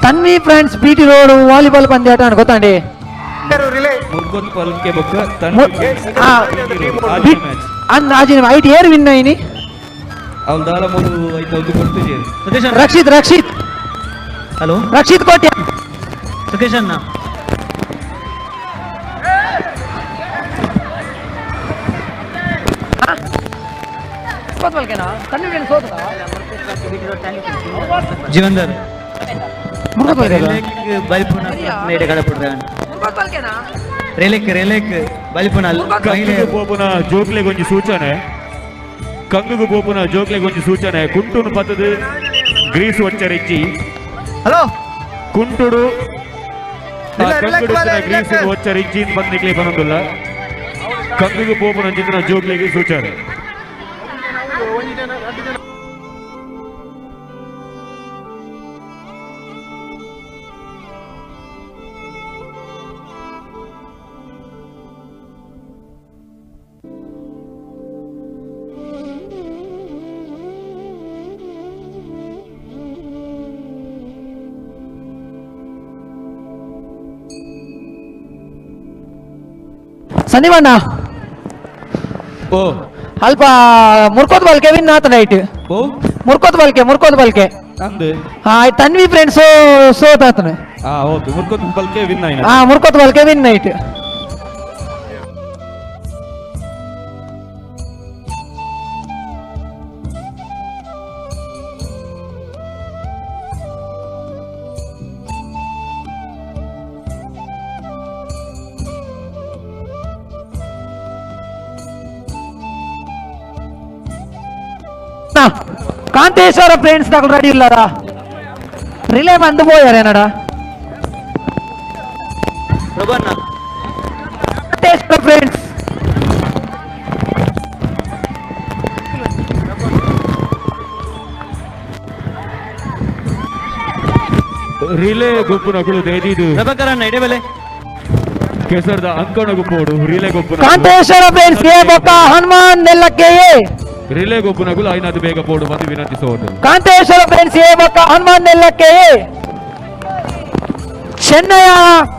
Speaker 10: Tanvi friends BT road volleyball ಪಂದ್ಯಾಟ ಗೊತ್ತಾಂಡಿ. ಐಟ್ ಏರ್ ವಿನ್ ಐನಿ ರಕ್ಷಿತ್ ರಕ್ಷಿತ್
Speaker 16: ಹಲೋ
Speaker 10: ರಕ್ಷಿತ್ ಕೋಟ್ಯ
Speaker 16: ಸುಖೇಶ್ ಅಣ್ಣ ಜೀವಂದರ್
Speaker 13: ಜೋಕ್ಲೆಗೊಂಜಿ ಸೂಚನೆ, ಕಂಗುಗು ಪೋಪುನ ಜೋಕ್ಲೆಗೊಂಜಿ ಸೂಚನೆ. ಕುಂಟುನು ಪತ್ತದು ಗ್ರೀಸ್ ಒಚ್ಚರಿಚ್ಚಿ
Speaker 16: ಹಲೋ
Speaker 13: ಕುಂಟುಡು ಗ್ರೀಸ್ ಒಚ್ಚರಿಚ್ಚಿ ಬಂದಿಕ್ಲೆ ಬನ್ನೊಂದುಲ್ಲ. ಕಂಗುಗು ಪೋಪುನ ಅಂಚಿನ ಜೋಕ್ಲೆಗೆ ಸೂಚನೆ.
Speaker 10: ಸಂದೀಪಣ್ಣ ಅಲ್ಪ ಮುರ್ಕೋತ್ ಬಲ್ಕೆ ವಿನ್ ಆತ ನೈಟ್. ಮುರ್ಕೋತ್ ಬಲ್ಕೆ ಮುರ್ಕೋತ್ ಬಲ್ಕೆ ತನ್ವಿ ಫ್ರೆಂಡ್ಸ್ ಸೋತ್ ಆತನ.
Speaker 13: ಮುರ್ಕೋತ್ ಬಲ್ಕೆ ವಿನ್ ಆಯ್ನ.
Speaker 10: ಮುರ್ಕೋತ್ ಬಲ್ಕೆ ವಿನ್ ನೈಟ್. ಕಾಂತೇಶ್ವರ ಫ್ರೆಂಡ್ಸ್ ತಗೊಂಡು ರೆಡಿ ಇಲ್ಲಾರ ರಿಲೇ ಬಂದು ಪೋಯಾರ ಏನಡ ಕಾಂತೇಶ್ವರ ಫ್ರೆಂಡ್ಸ್
Speaker 13: ರಿಲೇ ಗುಂಪಿನಗಳು ದಯದಿದ್ದು ಕೆಸರದ ಅಂಕಣ ಗುಂಪೋಡು ರಿಲೇ ಗುಂಪು
Speaker 10: ಕಾಂತೇಶ್ವರ ಫ್ರೆಂಡ್ಸ್ ಎ ಬೊಕ್ಕ ಹನುಮಾನ್ ನೆಲ್ಲಕ್ಕೆ ಎ
Speaker 13: ರಿಲೇ ಗೊಬ್ಬನಗಳು ಐನಾದು ಬೇಗ ಬೋರ್ಡ್ ಬಂದು ವಿನಂತಿಸುವುದು.
Speaker 10: ಕಾಂತೇಶ್ವರ ಫ್ರೆಂಡ್ಸ್ ಎ ಬೊಕ್ಕ ಹನುಮಾನ್ ನೆಲ್ಲಕ್ಕೆ ಎ ಚೆನ್ನಯ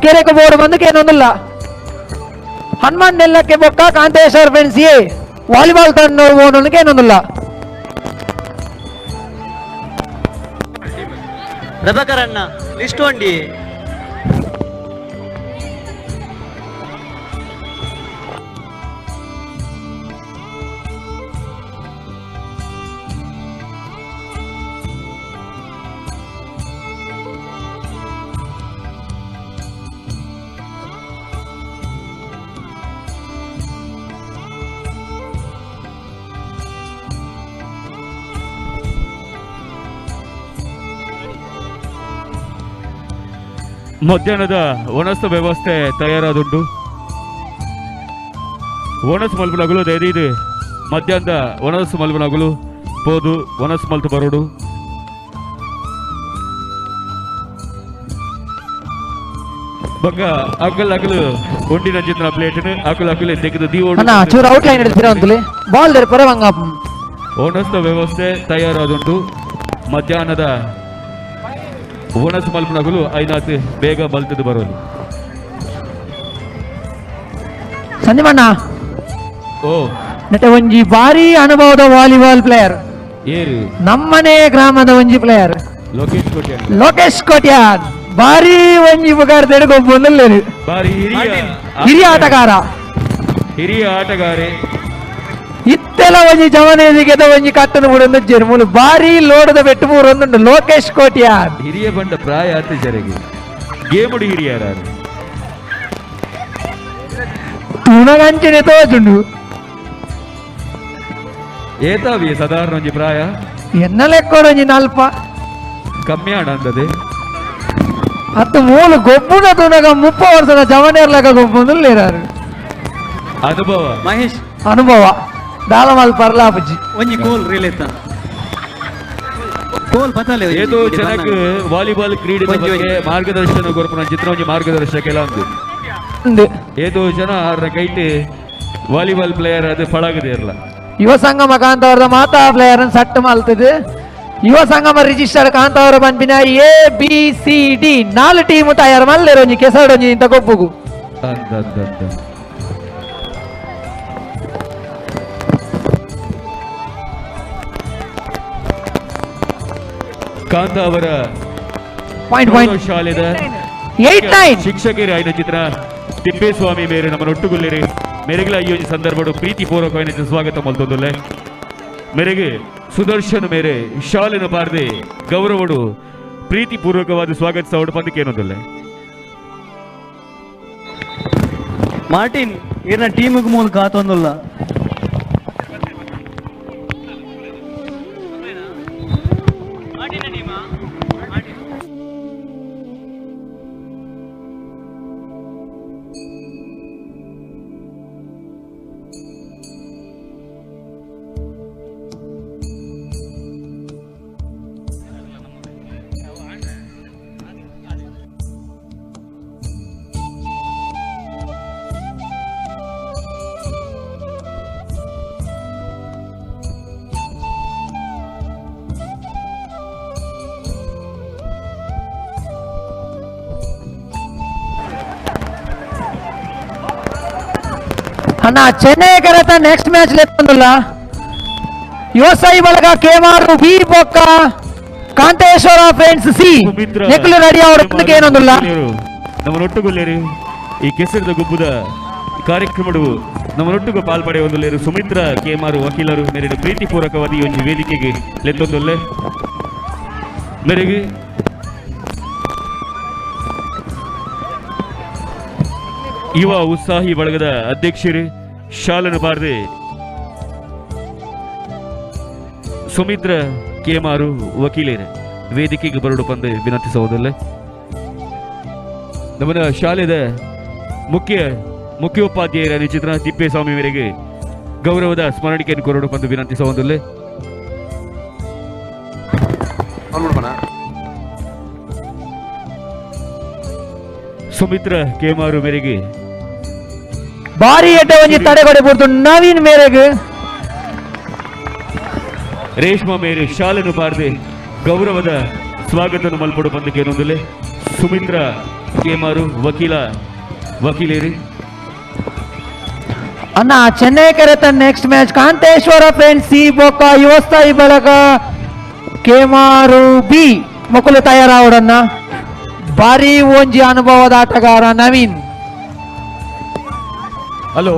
Speaker 10: ಕೆರೆಗೆ ಬೋರ್ಡ್ ಬಂದು ಏನೊಂದಿಲ್ಲ. ಹನುಮಾನ್ ನೆಲ್ಲಕ್ಕೆ ಬೊಕ್ಕ ಕಾಂತೇಶ್ವರ ಫ್ರೆಂಡ್ಸ್ ಎ ವಾಲಿಬಾಲ್ ತಂಡ ಏನೊಂದಿಲ್ಲ.
Speaker 16: ಪ್ರಭಾಕರ್ ಅಣ್ಣ ಲಿಸ್ಟ್ ಒಂಡಿ.
Speaker 13: ಮಧ್ಯಾಹ್ನದ ಒಣಸು ವ್ಯವಸ್ಥೆ ತಯಾರಾದುಂಟು. ಒಣಸು ಮಲ್ಪನಗುಲು ದಯದೀದು ಮಧ್ಯಾಹ್ನದ ಒಣಸು ಮಲ್ಪನಗುಲು ಪೋದು ಒಣಸು ಮಲ್ತು ಬರೋಡು. ಬಗ್ಗ ಅಗಲ್ ಅಗಲು ಒಂಡಿನ ಚಿತ್ರ ಪ್ಲೇಟ್ ಅಕಲ್ ಅಕಲೆ ತೆಗೆದು ದೀವೋಡು.
Speaker 10: ಅಣ್ಣ ಚೂರು ಔಟ್ ಲೈನ್ ಹಿಡಿದಿರ ಅಂತಲೇ ಬಾಲ್ there ಪರವಂಗ.
Speaker 13: ಒಣಸು ವ್ಯವಸ್ಥೆ ತಯಾರಾದುಂಟು. ಮಧ್ಯಾಹ್ನದ ಒಣಸು ಮಲ್ಪನಗುಲು ಐನಾತ್ ಬೇಗ ಮಲ್ತದು ಬರೋದು.
Speaker 10: ಸಂಜೀವಣ್ಣ
Speaker 13: ಓ
Speaker 10: ನೆಟ ಒಂಜಿ ಭಾರಿ ಅನುಭವದ ವಾಲಿಬಾಲ್ ಪ್ಲೇಯರ್
Speaker 13: ಏರು
Speaker 10: ನಮ್ಮನೆ ಗ್ರಾಮದ ಒಂಜಿ ಪ್ಲೇಯರ್
Speaker 13: ಲೋಕೇಶ್ ಕೋಟ್ಯಾನ್.
Speaker 10: ಲೋಕೇಶ್ ಕೋಟ್ಯಾನ್ ಭಾರಿ ಒಂಜಿ ಬುಗಾರ್ ತೆಡುಗೊಬ್ಬ
Speaker 13: ಭಾರಿ
Speaker 10: ಹಿರಿಯ ಆಟಗಾರ,
Speaker 13: ಹಿರಿಯ ಆಟಗಾರೆ.
Speaker 10: ಇತ್ತೆಲ್ಲ ಒಂಜಿ ಜವನೇದಿಗೆ ಒಂಜಿ ಕಟ್ಟನ ಮೂಡೊಂದು ಜೆರ್ಮೂಲು ಭಾರಿ ಲೋಡದ ಬೆಟ್ಟು ಮೂರೊಂದುಂಡು ಲೋಕೇಶ್ ಕೋಟ್ಯಾನ್.
Speaker 13: ಹಿರಿಯ ಬಂಡ ಪ್ರಾಯ ಆತ ಜರೆಗೆ ಗೇಮುಡಿ ಹಿರಿಯರ
Speaker 10: ತುಣಗಂಚಿನೆ ತೋಜುಂಡು.
Speaker 13: ಏತಾವಿ ಸಾಧಾರಣ ಒಂಜಿ ಪ್ರಾಯ
Speaker 10: ಎನ್ನ ಲೆಕ್ಕೋಡೊಂಜಿ ನಲ್ಪ
Speaker 13: ಕಮ್ಮಿ ಆಡಂದದೆ
Speaker 10: ಅತ್ತು ಮೂಲು ಗೊಬ್ಬುನ ತುಣಗ 30 ವರ್ಷದ ಜವನೇರ್ಲಗ ಗೊಬ್ಬುಂದು
Speaker 13: ಅನುಭವ
Speaker 16: ಮಹೇಶ್
Speaker 10: ಅನುಭವ ದಾಲಮಾಲ್ ಪರ್ಲಾಪುಜಿ
Speaker 16: ಒಂಜಿ ಕೋಲ್ ರಿಲೇತ ಕೋಲ್ ಬದಲೆ.
Speaker 13: ಏತೋ ಜನಕ್ಕೆ ವಾಲಿಬಾಲ್ ಕ್ರೀಡೆ ಬಗ್ಗೆ ಮಾರ್ಗದರ್ಶನ ಕೊರ್ಪುನ ಚಿತ್ರ ಒಂಜಿ ಮಾರ್ಗದರ್ಶಕ ಎಲ್ಲ ಉಂಡು. ಏತೋ ಜನ ಆರ್ನ ಕೈಟ್ ವಾಲಿಬಾಲ್ ಪ್ಲೇಯರ್ ಅದು ಪಳಗದೆ ಇರಲ್ಲ.
Speaker 10: ಯುವ ಸಂಗಮ ಕಾಂತಾವರದ ಮಾತಾ ಪ್ಲೇಯರ್ ಸಟ್ಟು ಮಲ್ತದೆ. ಯುವ ಸಂಗಮ ರಿಜಿಸ್ಟರ್ ಕಾಂತಾವರ ಬಂಪಿನ ಎ ಬಿ ಸಿ ಡಿ 4 ಟೀಮ್ ತಯಾರು ಮಲ್ಲೇರು ಒಂಜಿ ಕೆಸರೊಂಜಿ ಇಂತ ಗೊಬ್ಬುಗು.
Speaker 13: ಕಾಂತ ಅವರ
Speaker 10: ಪಾಯಿಂಟ್ ಪಾಯಿಂಟ್
Speaker 13: ಶಾಲೆದ
Speaker 10: 8-9
Speaker 13: ಶಿಕ್ಷಕರು ಆಯ್ನ ಚಿತ್ರ ತಿಪ್ಪೇಸ್ವಾಮಿ ಮೇರೆ ನಮ್ಮನೊಟ್ಟುಗುಲ್ಲೇರಿ ಮೇರೆಗಳ ಈ ಒಂದು ಸಂದರ್ಭಡು ಪ್ರೀತಿಪೂರ್ವಕವಾದ ಸ್ವಾಗತ ಮಲ್ತೊಂದುಲ್ಲೆ. ಮೇರೆಗೆ ಸುದರ್ಶನ್ ಮೇರೆ ಶಾಲೆನ ಬಾರದೆ ಗೌರವಡು ಪ್ರೀತಿಪೂರ್ವಕವಾದ ಸ್ವಾಗತಿಸೋಡು ಪಂದಕ್ಕೇನೊಂದುಲ್ಲೆ.
Speaker 16: ಮಾರ್ಟಿನ್ ಇರ್ನ ಟೀಮಿಗೆ ಮೂಲಕ ಆತೊಂದುಲ್ಲ.
Speaker 10: ಅಣ್ಣ ಚೆನ್ನೈ ಕರೆತ ನೆಕ್ಸ್ಟ್ ಮ್ಯಾಚ್ ಲೆತ್ತೊಂದುಲ್ಲ. ಯುವಸಾಯಿ ಬಳಗ ಕೇಮಾರು ಬಿ ಬೊಕ್ಕ ಕಾಂತೇಶ್ವರ ಫ್ರೆಂಡ್ಸ್ ಸಿ ನೆಕ್ಲು ರೆಡಿ ಅವರ ಏನೊಂದುಲ್ಲ.
Speaker 13: ನಮ್ಮನೊಟ್ಟುಗುಲ್ಲೇರು ಈ ಕೆಸರದ ಗುಬ್ಬದ ಕಾರ್ಯಕ್ರಮಡು ನಮ್ಮನೊಟ್ಟಿಗೂ ಪಾಲ್ಪಡೆಯೊಂದುಲ್ಲೇರು ಸುಮಿತ್ರ ಕೇಮಾರು ವಕೀಲರು ಮೇರೆಡು ಪ್ರೀತಿಪೂರ್ವಕವಾದ ಈ ಒಂದು ವೇದಿಕೆಗೆ ಲೆತ್ತೊಂದುಲ್ಲೆ. ಮೇರೆಗೆ ಯುವ ಉತ್ಸಾಹಿ ಬಳಗದ ಅಧ್ಯಕ್ಷರು ಶಾಲನ ಬಾರದೆ ಸುಮಿತ್ರ ಕೇಮಾರು ವಕೀಲರು ವೇದಿಕೆಗೆ ಬರಡು ಪಂದು ವಿನಂತಿಸುವುದಿಲ್ಲ. ನಮ್ಮನ ಶಾಲೆದ ಮುಖ್ಯೋಪಾಧ್ಯಾಯರ ಚಿತ್ರ ತಿಪ್ಪೇಸ್ವಾಮಿ ಮೇರೆಗೆ ಗೌರವದ ಸ್ಮರಣಿಕೆಯನ್ನು ಕೊರಡು ಪಂದು ವಿನಂತಿಸುವುದಿಲ್ಲ. ಸುಮಿತ್ರ ಕೇಮಾರು ಮೇರೆಗೆ
Speaker 10: ಭಾರಿ ಎಡ್ಡ ಒಂಜಿ ತಡೆಗಡೆ ಪೂರ್ತು ನವೀನ್ ಮೇರೆಗೆ
Speaker 13: ರೇಷ್ಮಾ ಮೇರೆ ಶಾಲೆನು ಬಾರದೆ ಗೌರವದ ಸ್ವಾಗತವನ್ನು ಮಲ್ಪಡು ಬಂದಕ್ಕೇನೊಂದಿಲ್ಲ. ಸುಮಿತ್ರ ಕೇಮಾರು ವಕೀಲೇರಿ.
Speaker 10: ಅಣ್ಣ ಚೆನ್ನೈ ಕೆರೆತ next match Kanteshwara friends C ಬೊಕ್ಕ ಯುವಸ್ಥಾಯಿ ಬಳಗ ಕೇಮಾರು ಬಿ ಮೊಕಲು ತಯಾರಾವಡನ್ನ ಭಾರಿ ಒಂಜಿ ಅನುಭವದ ಆಟಗಾರ ನವೀನ್.
Speaker 1: ಹಲೋ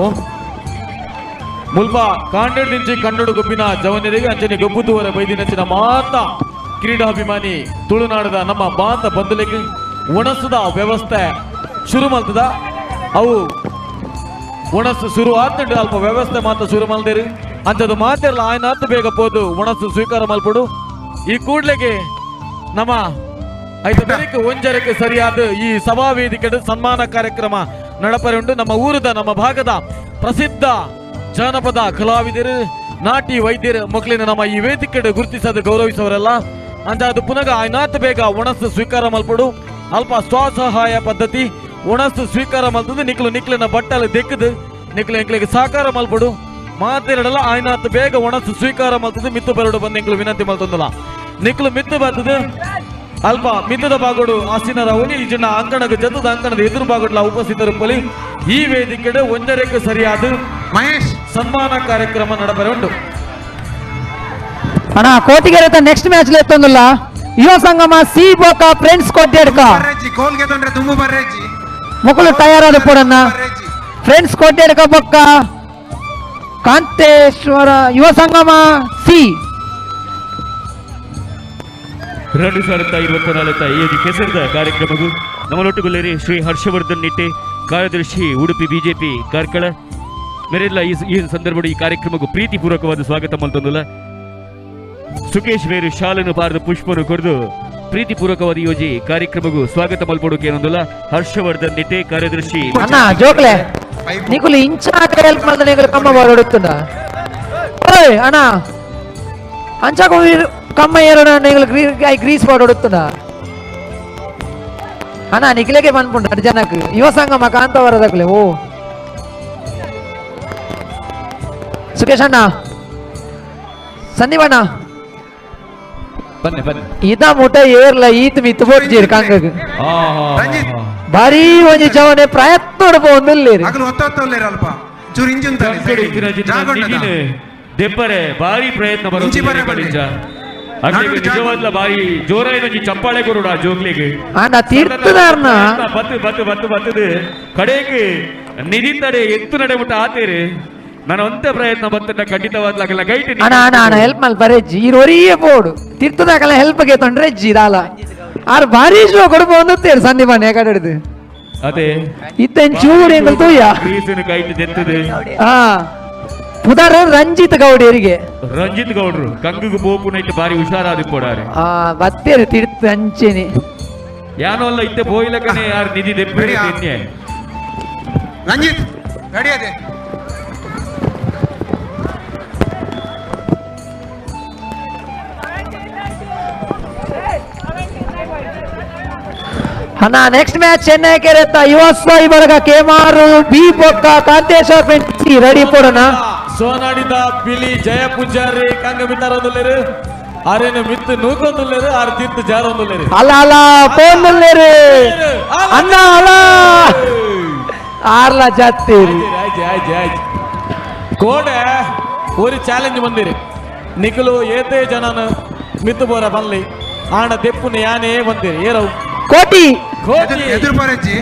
Speaker 1: ಮುಲ್ಪ ಕಾಂಡೆಡ್ ನಿಂಚಿ ಕನ್ನಡ ಗೊಬ್ಬಿನ ಜವನರಿಗೆ ಅಂಚನೆ ಗೊಬ್ಬುದುವರ ಬೈದಿನಂಚಿನ ಮಾತ ಕ್ರೀಡಾಭಿಮಾನಿ ತುಳುನಾಡದ ನಮ್ಮ ಮಾತ ಬಂಧುಲಿಗೆ ಒಣಸುದ ವ್ಯವಸ್ಥೆ ಶುರು ಮಲ್ತದ. ಅವು ಒಣಸು ಶುರು ಆತಂಡು ಅಲ್ಪ ವ್ಯವಸ್ಥೆ ಮಾತ ಶುರು ಮಲ್ದೇರಿ ಅಂಚದು ಮಾತೆಲ್ಲ ಆಯ್ನಾತ್ ಬೇಗ ಪೋದು ಒಣಸು ಸ್ವೀಕಾರ ಮಲ್ಪಡು. ಈ ಕೂಡ್ಲೆಗೆ ನಮ್ಮ ಐದು ಬೆಳಿಗ್ಗೆ ಒಂಜರಕ್ಕೆ ಸರಿಯಾದ ಈ ಸಭಾ ವೇದಿಕೆ ಸನ್ಮಾನ ಕಾರ್ಯಕ್ರಮ ನಡಪರೆ ಉಂಟು. ನಮ್ಮ ಊರದ ನಮ್ಮ ಭಾಗದ ಪ್ರಸಿದ್ಧ ಜಾನಪದ ಕಲಾವಿದರು ನಾಟಿ ವೈದ್ಯರು ಮಕ್ಕಳಿನ ನಮ್ಮ ಈ ವೇದಿಕೆ ಗುರುತಿಸದು ಗೌರವಿಸುವವರೆಲ್ಲ ಅಂತ ಅದು ಪುನಃ ಆಯ್ನಾತ್ ಬೇಗ ಒಣಸು ಸ್ವೀಕಾರ ಮಲ್ಪಡು. ಅಲ್ಪ ಸ್ವಸಹಾಯ ಪದ್ಧತಿ ಒಣಸು ಸ್ವೀಕಾರ ಮಲ್ತದ್ದು ನಿಕ್ಲು ನಿಕ್ಲಿನ ಬಟ್ಟಲು ದೆಕ್ಕದು ನಿಕ್ಲು ಎಂಕ್ಲಿಗೆ ಸಹಕಾರ ಮಲ್ಪಡು. ಮಾತೆರಡಲ್ಲ ಆಯ್ನಾತ್ ಬೇಗ ಒಣಸು ಸ್ವೀಕಾರ ಮಲ್ತದ್ದು ಮಿತ್ತು ಬರಡು ಬಂದು ಎಂಕ್ಲು ವಿನಂತಿ ಮಲ್ತಂದಲ್ಲ ನಿಕ್ಲು ಮಿತ್ತು ಬರ್ತದೆ ಅಲ್ಪ ಮಿತ್ತದ ಬಾಗೋಡು ಆಸೀನರ ಒಲಿ ಈ ಜನ ಅಂಕಣದ ಜತದ ಅಂಕಣದ ಎದುರು ಬಾಗೋಡ್ಲ ಉಪಸ್ಥಿತರು ಪೊಲಿ ಈ ವೇದಿಕೆ ಒಂದರಕ್ಕೆ ಸರಿಯಾದ
Speaker 11: ಮಹೇಶ್
Speaker 1: ಸನ್ಮಾನ ಕಾರ್ಯಕ್ರಮ ನಡಬರೆ ಉಂಟು.
Speaker 10: ಅಣ್ಣ ಕೋಟಿಗೆರೆ ನೆಕ್ಸ್ಟ್ ಮ್ಯಾಚ್ ಎತ್ತೊಂದಿಲ್ಲ ಯುವ ಸಂಗಮ ಸಿ ಬೊಕ್ಕ ಫ್ರೆಂಡ್ಸ್ ಕೊಡ್ಡೇಡ್ಕ ಮುಕುಲು ತಯಾರಾದ ಪೋಡನ್ನ ಫ್ರೆಂಡ್ಸ್ ಕೊಡ್ಡೇಡ್ಕ ಬೊಕ್ಕ ಕಾಂತೇಶ್ವರ ಯುವ ಸಂಗಮ ಸಿ.
Speaker 13: 2024 ಈ ಕೆಸರದ ಕಾರ್ಯಕ್ರಮಕ್ಕೂ ನಮ್ಮನೊಟ್ಟುಗುಲ್ಲೇರಿ ಶ್ರೀ ಹರ್ಷವರ್ಧನ್ ನಿಟ್ಟೆ ಕಾರ್ಯದರ್ಶಿ ಉಡುಪಿ ಬಿಜೆಪಿ ಕಾರ್ಕಳ ಮೇರೆಲ್ಲ ಈ ಸಂದರ್ಭ ಈ ಕಾರ್ಯಕ್ರಮಕ್ಕೂ ಪ್ರೀತಿಪೂರ್ವಕವಾದ ಸ್ವಾಗತ ಮಲ್ತೊಂದುಲ್ಲ. ಸುಕೇಶ್ ಬೇರು ಶಾಲನ್ನು ಬಾರದ ಪುಷ್ಪನು ಕೊರೆದು ಪ್ರೀತಿಪೂರ್ವಕವಾದ ಯೋಜಿ ಕಾರ್ಯಕ್ರಮಕ್ಕೂ ಸ್ವಾಗತ ಮಲ್ಪಡೋಕೆ ಏನೊಂದುಲ್ಲ ಹರ್ಷವರ್ಧನ್ ನಿಟ್ಟೆ ಕಾರ್ಯದರ್ಶಿ.
Speaker 10: ಅಣ್ಣ ಜೋಕ್ಲೆ ನಿಕುಲು ಇಂಚಾಕ ಹೆಲ್ಪ್ ಮಾಡ್ದೆ ನಿಕುಲು ಕಮ್ಮ ಬಾಡೊಡುತ್ತುಂಡ ಓಯ್ ಅಣ್ಣ ಅಂಚಾಕ ಕಮ್ಮ ಏರೋಣ ನಿಕುಲು ಗ್ರೀಸ್ ಬಾಡೊಡುತ್ತುಂಡ ಅಣ್ಣ ನಿಖಿಲಗೆ ಪನ್ಪುಂಡು ಅಡ್ ಜನಕ್ ಯುವ ಸಂಗಮ ಕಾಂತವರದಕ್ಲೆ. ಓ ಸುಕೇಶ್ ಅಣ್ಣ ಸಂದೀಪ್ ಅಣ್ಣ
Speaker 13: ಬನ್ನಿ ಬನ್ನಿ
Speaker 10: ಇದ ಮುಟ ಏರ್ಲ ಈತ್ ಮಿತ್ತು ಬೋಟ್ಜೀರ್ ಕಂಗಗ್ ಭಾರಿ ಒಂಜಿ ಜವನೆ ಪ್ರಯತ್ನ ಪೋಂದಿಲ್ಲೇರಿ
Speaker 11: ಅಲ್ಪ ಚೂರು ಇಂಜಿನ್
Speaker 13: ದೆಪ್ಪರೆ ಭಾರಿ ಪ್ರಯತ್ನ ಬರೋದು ನಿಜವಾದ್ಲ ಭಾರಿ ಜೋರಾಯಿನೊಂಜಿ ಚಪ್ಪಾಳೆ ಕೊರುಡ ಜೋಗ್ಲಿಗೆ
Speaker 10: ಅಣ್ಣ ತೀರ್ಥದಾರ್ನ
Speaker 13: ಬತ್ತು ಬತ್ತು ಬತ್ತು ಬತ್ತದು ಕಡೆಗೆ ನಿಧಿತಡೆ ಎತ್ತು ನಡೆ ಮುಟ್ಟ ಆತೇರಿ ನಾನು ಒಂತೆ ಪ್ರಯತ್ನ ಬತ್ತಂಡ ಖಂಡಿತವಾದ್ಲಾಗಲ್ಲ ಗೈಟ್
Speaker 10: ಅಣ್ಣ ಅಣ್ಣ ಅಣ್ಣ ಹೆಲ್ಪ್ ಮಲ್ ಬರೆಜ್ಜಿ ಈ ಒರಿಯೇ ಬೋಡು ತೀರ್ಥದಾಕಲ್ಲ ಹೆಲ್ಪ್ ಗೆ ತೊಂದ್ರೆ ಅಜ್ಜಿ ದಾಲ ಆರ್ ಭಾರಿ ಶೋ ಕೊಡುಪ ಒಂದುತ್ತೇರು ಸಂದೀಪ ಕಡೆ ಹಿಡಿದು
Speaker 13: ಅದೇ
Speaker 10: ಇತ್ತೆನ್ ಚೂರು ಎಂಗಲ್ ತೂಯ
Speaker 13: ಗ್ರೀಸಿನ ಕೈಟ್ ದೆತ್ತದು
Speaker 10: ಹಾ ಪುದಾರ ರಂಜಿತ್ ಗೌಡರಿಗೆ
Speaker 13: ರಂಜಿತ್ ಗೌಡ್ರು ಕಂಗುಗು ಬೋಪುನೈಟ್ ಬಾರಿ ಹುಷಾರಾದಿ ಕೊಡಾರೆ
Speaker 10: ಆ ಬತ್ತೇರು ತೀರ್ಥ ಅಂಚೆನಿ
Speaker 13: ಯಾನೋ ಅಲ್ಲ ಇತ್ತೆ ಬೋಯ್ಲಕನೆ ಯಾರು ನಿಧಿ ದೆಪ್ಪೇರಿ ತಿನ್ನೆ
Speaker 11: ರಂಜಿತ್ ರೆಡಿ ಅದೇ
Speaker 10: ಅಣ್ಣ ನೆಕ್ಸ್ಟ್ ಮ್ಯಾಚ್ ಚೆನ್ನೈ ಕೆರೆತ್ತ ಯುವಸ್ವಾಯಿ ಬಳಗ ಕೇಮಾರು ಬಿ ಬೊಕ್ಕ ಕಾಂತೇಶ್ವರ ಫ್ರೆಂಡ್ಸ್ ರೆಡಿ ಪೋಡೋಣ.
Speaker 1: ಸೋನಾಡಿದ ಬಿಳಿ ಜಯ ಪೂಜಾರಿ ಕಂಗ ಮಿತ್ತಾರೊಂದುಲ್ಲೇರು ಆರೇನು ಮಿತ್ತು ನೂಕೊಂದುಲ್ಲೇರು ಆರು ತಿತ್ತು ಜಾರೊಂದುಲ್ಲೇರು
Speaker 10: ಅಲ್ಲ ಅಲ್ಲ ಪೋಂದುಲ್ಲೇರು ಅಣ್ಣ ಅಲ್ಲ ಆರ್ಲ ಜಾತ್ತೀರಿ
Speaker 1: ಆಯ್ತು ಆಯ್ತು ಆಯ್ತು ಕೋಡೆ ஒரு ಚಾಲೆಂಜ್ ಬಂದಿರಿ ನಿಖಲು ಏತೇ ಜನನ ಮಿತ್ತು ಬೋರ ಬನ್ಲಿ ಆಣ ದೆಪ್ಪುನ ಯಾನೇ ಬಂದಿರಿ ಏರವು
Speaker 10: ಕೋಟಿ
Speaker 1: ಕೋಟಿ
Speaker 11: ಎದುರು ಪೋರೆಜ್ಜಿ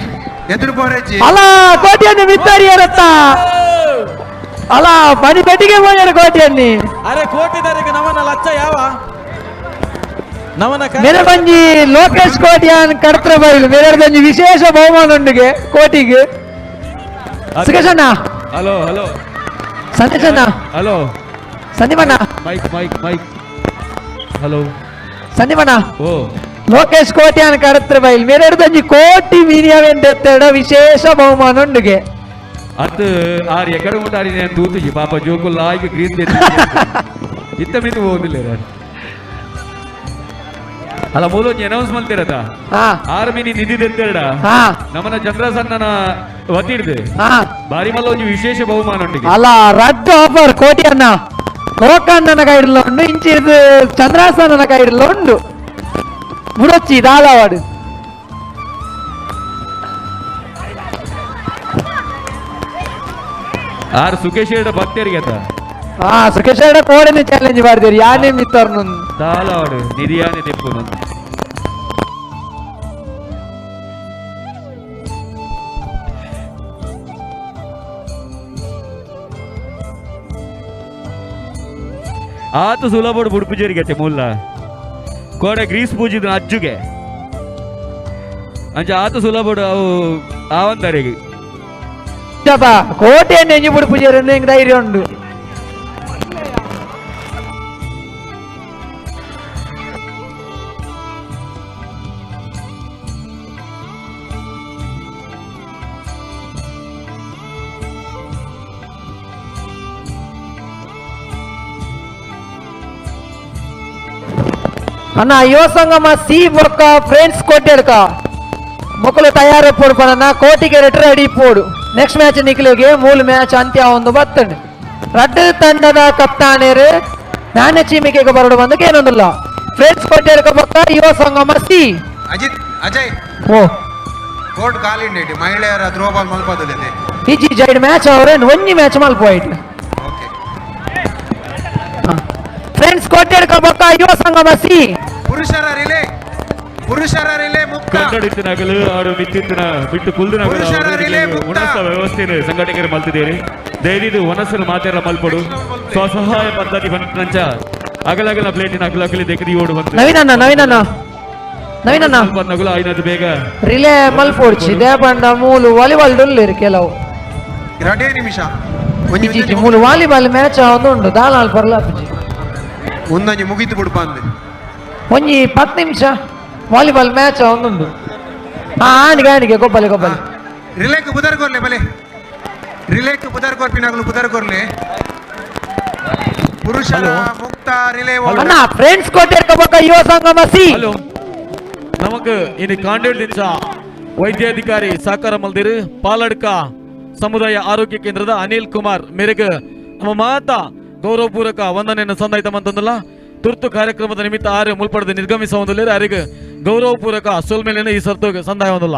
Speaker 11: ಎದುರು ಪೋರೆಜ್ಜಿ
Speaker 10: ಅಲ್ಲ ಕೋಟಿಯನ್ನು ಮಿತ್ತಾರಿ ಏರತ್ತ ಅಲ್ಲ ಪನಿ ಪೆಟ್ಟಿಗೆ ಹೋಗ್ಯಾರ ಕೋಟಿಯನ್ನಿ
Speaker 1: ಅರೆ ಕೋಟಿದಾರಿಗೆ ನವನ ಲಚ್ಚ ಯಾವ ನವನ
Speaker 10: ಮೇರೆ ಬಂಜಿ ಲೋಕೇಶ್ ಕೋಟಿಯಾನ್ ಕಡ್ತ್ರ ಬೈಲು ಮೇರೆ ಬಂಜಿ ವಿಶೇಷ ಬಹುಮಾನ ಉಂಡುಗೆ ಕೋಟಿಗೆ. ಸುಖೇಶ್ ಅಣ್ಣ
Speaker 13: ಹಲೋ ಹಲೋ
Speaker 10: ಸಂದೇಶ್ ಅಣ್ಣ
Speaker 13: ಹಲೋ
Speaker 10: ಸಂದೀಪ್ ಅಣ್ಣ
Speaker 13: mic mic mic hello
Speaker 10: Sandeep ಅಣ್ಣ
Speaker 13: ಓ
Speaker 10: ಲೋಕೇಶ್ ಕೋಟಿಯಾನ್ ಕಡತ್ರ ಬೈಲ್ ಮೇರೆ ಬಂಜಿ ಕೋಟಿ ಮೀನಿಯವೆಂದೆತ್ತಡ ವಿಶೇಷ ಬಹುಮಾನ ಉಂಡುಗೆ
Speaker 13: ಅದು ಆರ್ ಎಕಡೆ ಮುಟ್ಟ ಆರಿ ತೂತುಜಿ ಪಾಪ ಜೋಕುಲ್ಲ ಆಯ್ಕೆ ಗ್ರೀಸ್ ಇತ್ತ ಮಿತ್ತು ಹೋಗುದಿಲ್ಲ ಅಲ್ಲ ಮೂಲ ಒಂಜಿ ಅನೌನ್ಸ್ ಮಲ್ತಿರತ ಆರ್ ಮಿನಿ ನಿಧಿ ದೆತ್ತೆರಡ ನಮ್ಮನ ಚಂದ್ರಸನ್ನನ ವತಿಡ್ದು ಬಾರಿ ಮಲ್ಲ ಒಂಜಿ ವಿಶೇಷ ಬಹುಮಾನ ಉಂಟು.
Speaker 10: ಅಲ್ಲ ರಡ್ಡು ಆಫರ್ ಕೋಟಿ ಅಣ್ಣ ಲೋಕಣ್ಣನ ಕೈಡ್ಲ ಉಂಡು ಇಂಚಿ ಚಂದ್ರಾಸನನ ಕೈಡ್ಲ ಉಂಡು ಮುಡೊಚ್ಚಿ ದಾಲವಾಡು.
Speaker 13: ಆರ್ ಸುಖೇಶ್ ಭಕ್ತರಿಗೆ ಆತ.
Speaker 10: ಹಾ ಸುಖೇಶ್ ಕೋಡಿನ ಚಾಲೆಂಜ್ ಮಾಡ್ತೀರಿ ಯಾನೇ ಮಿತ್ತರ್ನು
Speaker 13: ದಾಲಾಡು ನಿಧಿಯಾನೆ ತೆಪ್ಪುನು. ಆತ ಸುಲಭಡು ಬುಡ್ಪುಜೇರಿಗೆ ಅತ್ತೆ ಮುಲ್ಲ ಕೋಡೆ ಗ್ರೀಸ್ ಪೂಜಿದ ಅಜ್ಜುಗೆ ಅಂಚ ಆತ ಸುಲಭಡು ಅವು ಆವಂತರಿಗೆ
Speaker 10: ಕೋಟೆ ನೆಂಜು ಬುಡ್ಪುಜೇರಿ ಹೆಂಗ್ ಧೈರ್ಯ ಉಂಡು. ಅಣ್ಣ ಯುವ ಸಂಗಮ ಸಿ ಬೊಕ್ಕ ಫ್ರೆಂಡ್ಸ್ ಕೋಟೆಡ್ಕ ಮೊಕ್ಕಲು ತಯಾರು ಪೋಡು ಕೋಟಿಗೆ ರೆಟ್ರ್ ರೆಡಿ ಪೋಡು. ನೆಕ್ಸ್ಟ್ ಮ್ಯಾಚ್ ನಿಕ್ಲಿಗೆ ಮೂಲ ಮ್ಯಾಚ್ ಅಂತ್ಯ ಒಂದು ಬತ್ತಂಡು. ರಡ್ಡು ತಂಡದ ಕಪ್ತಾನೇರು ನಾನೇ ಚೀಮಿಕೆ ಬರಡು ಬಂದಕ್ಕೆ ಏನೊಂದಿಲ್ಲ. ಫ್ರೆಂಡ್ಸ್ ಕೋಟೆಡ್ಕ ಬೊಕ್ಕ ಯುವ ಸಂಗಮ ಸಿ.
Speaker 11: ಅಜಿತ್ ಅಜಯ್
Speaker 10: ಓ
Speaker 11: ಕೋರ್ಟ್ ಖಾಲಿ ಉಂಡು ಮಹಿಳೆಯರ ಥ್ರೋ ಬಾಲ್ ಮಲ್ಪದುಲ್ಲೆದೆ.
Speaker 10: ಇಜಿ ಜೈಡ್ ಮ್ಯಾಚ್ ಅವರೇ ಒಂಜಿ ಮ್ಯಾಚ್ ಮಲ್ಪೋಯ್ತು. ಫ್ರೆಂಡ್ಸ್ ಕೋಟೆಡ್ಕ ಬೊಕ್ಕ ಯುವ ಸಂಗಮ ಸಿ.
Speaker 11: ಪುರುಷರ ರಿಲೇ, ಪುರುಷರ ರಿಲೇ ಮುಕ್ತ.
Speaker 13: ಕನ್ನಡಿತ್ತಿನಗಲು ಆಡು ಮಿತ್ತಿತ್ತಿನ ಬಿಟ್ಟು ಕುಲ್ದಿನಗಲು ವನಸ ವ್ಯವಸ್ಥೆಯನ್ನು ಸಂಘಟಕರು ಮಲ್ತಿದ್ದೀರಿ. ದಯವಿದು ವನಸನ್ನು ಮಾತೆಲ್ಲ ಮಲ್ಪಡು ಸ್ವಸಹಾಯ ಪದ್ಧತಿ ಬಂದಂಚ ಅಗಲಗಲ ಪ್ಲೇಟಿನ ಅಗಲಗಲಿ ದೆಕದಿ ಓಡು ಬಂತು.
Speaker 10: ನವೀನಣ್ಣ ನವೀನಣ್ಣ ನವೀನಣ್ಣ
Speaker 13: ನಗುಲ ಐನದು ಬೇಗ
Speaker 10: ರಿಲೇ ಮಲ್ಪೋಡ್ಚಿ ದೇಪಂಡ ಮೂಲು ವಾಲಿಬಾಲ್ ಡೊಲ್ಲಿರು ಕೆಲವು
Speaker 11: ಎರಡೇ ನಿಮಿಷ
Speaker 10: ಮೂಲು ವಾಲಿಬಾಲ್ ಮ್ಯಾಚ್ ಒಂದು ಉಂಡು ದಾಲಾಲ್ ಬರ್ಲ
Speaker 11: ಒಂದೊಂಜಿ ಮುಗಿತು ಬಿಡುಪ ಅಂದೆ
Speaker 10: ಒಂಜಿ 10 ನಿಮಿಷ ವಾಲಿಬಾಲ್ ಮ್ಯಾಚ್ ಒಂದೊಂದು. ಹಾ ಆಣಿಗೆ ಆಣಿಗೆ ಗೊಬ್ಬಲೆ ಗೊಬ್ಬಲೆ
Speaker 11: ರಿಲೇಕ್ ಬುದರ್ ಕೊರ್ಲೆ ಬಲೆ ರಿಲೇಕ್ ಬುದರ್ ಕೊರ್ಪಿನಾಗಲು ಬುದರ್ ಕೊರ್ಲೆ ಪುರುಷರ ಮುಕ್ತ ರಿಲೇ.
Speaker 10: ಅಣ್ಣ ಫ್ರೆಂಡ್ಸ್ ಕೋಟೆಡ್ಕ ಬೊಕ್ಕ ಯುವ ಸಂಗಮ ಸಿ.
Speaker 1: ಹಲೋ ನಮಕ್ ಇನ್ನು ಕಾಂಡೇಡ್ ದಿಂಚ ವೈದ್ಯಾಧಿಕಾರಿ ಸಾಕಾರ ಮಲ್ದಿರು ಪಾಲಡ್ಕ ಸಮುದಾಯ ಆರೋಗ್ಯ ಕೇಂದ್ರದ ಅನಿಲ್ ಕುಮಾರ್ ಮೇರೆಗೆ ನಮ್ಮ ಮಾತಾ ಗೌರವಪೂರ್ವಕ ವಂದನೆಯನ್ನು ಸಂದಾಯ್ತ ಮಂತಂದಲ್ಲ. ತುರ್ತು ಕಾರ್ಯಕ್ರಮದ ನಿಮಿತ್ತ ಆರು ಮುಲ್ಪಡೆದು ನಿರ್ಗಮಿಸುವುದಿಲ್ಲ ಯಾರಿಗೆ ಗೌರವಪೂರ್ವಕ ಸೋಲ್ಮೇಲೆ ಈ ಸರ್ತು ಸಂದಾಯ ಹೊಂದಲ್ಲ.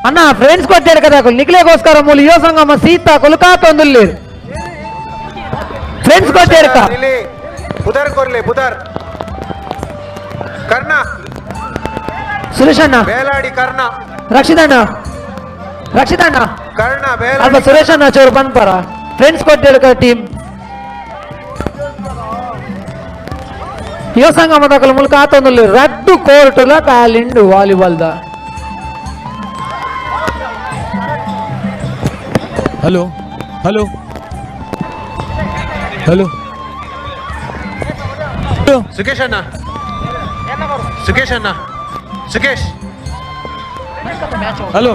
Speaker 10: ಅಣ್ಣ ಫ್ರೆಂಡ್ಸ್ ಕೊಟ್ಟೆ ನಿಕ್ಲೆಗೋಸ್ಕರ ಮೂಲ ಯುವ ಸಂಗಮ ಸೀತಾ ಕೊಲುಕಾತೊಂದುಲ್ಲಿ ಫ್ರೆಂಡ್ಸ್ ಕೊಟ್ಟೆ
Speaker 11: ಬುಧರ್ ಕೊರ್ಲೆ ಬುಧರ್ ಕರ್ಣ
Speaker 10: ಸುರೇಶ್ ಅಣ್ಣ
Speaker 11: ಬೇಲಾಡಿ ಕರ್ಣ
Speaker 10: ರಕ್ಷಿತಣ್ಣ ರಕ್ಷಿತಣ್ಣ
Speaker 11: ಕರ್ಣ
Speaker 10: ಅಲ್ಪ ಸುರೇಶ್ ಅಣ್ಣ ಚೂರು ಬಂದ್ಪರ ಫ್ರೆಂಡ್ಸ್ ಕೊಟ್ಟೆ ಟೀಮ್ ಯುವ ಸಂಗಮ ಮೂಲಕ ಆತೊಂದುಲ್ಲಿ ರಡ್ಡು ಕೋರ್ಟುಲ ಕಾಲಿಂಡು volleyball the.
Speaker 1: Hello hello hello
Speaker 11: Sukhesh ಅಣ್ಣ ಸುಖೇಶ್ ಅಣ್ಣ ಸುಖೇಶ್
Speaker 1: ಹಲೋ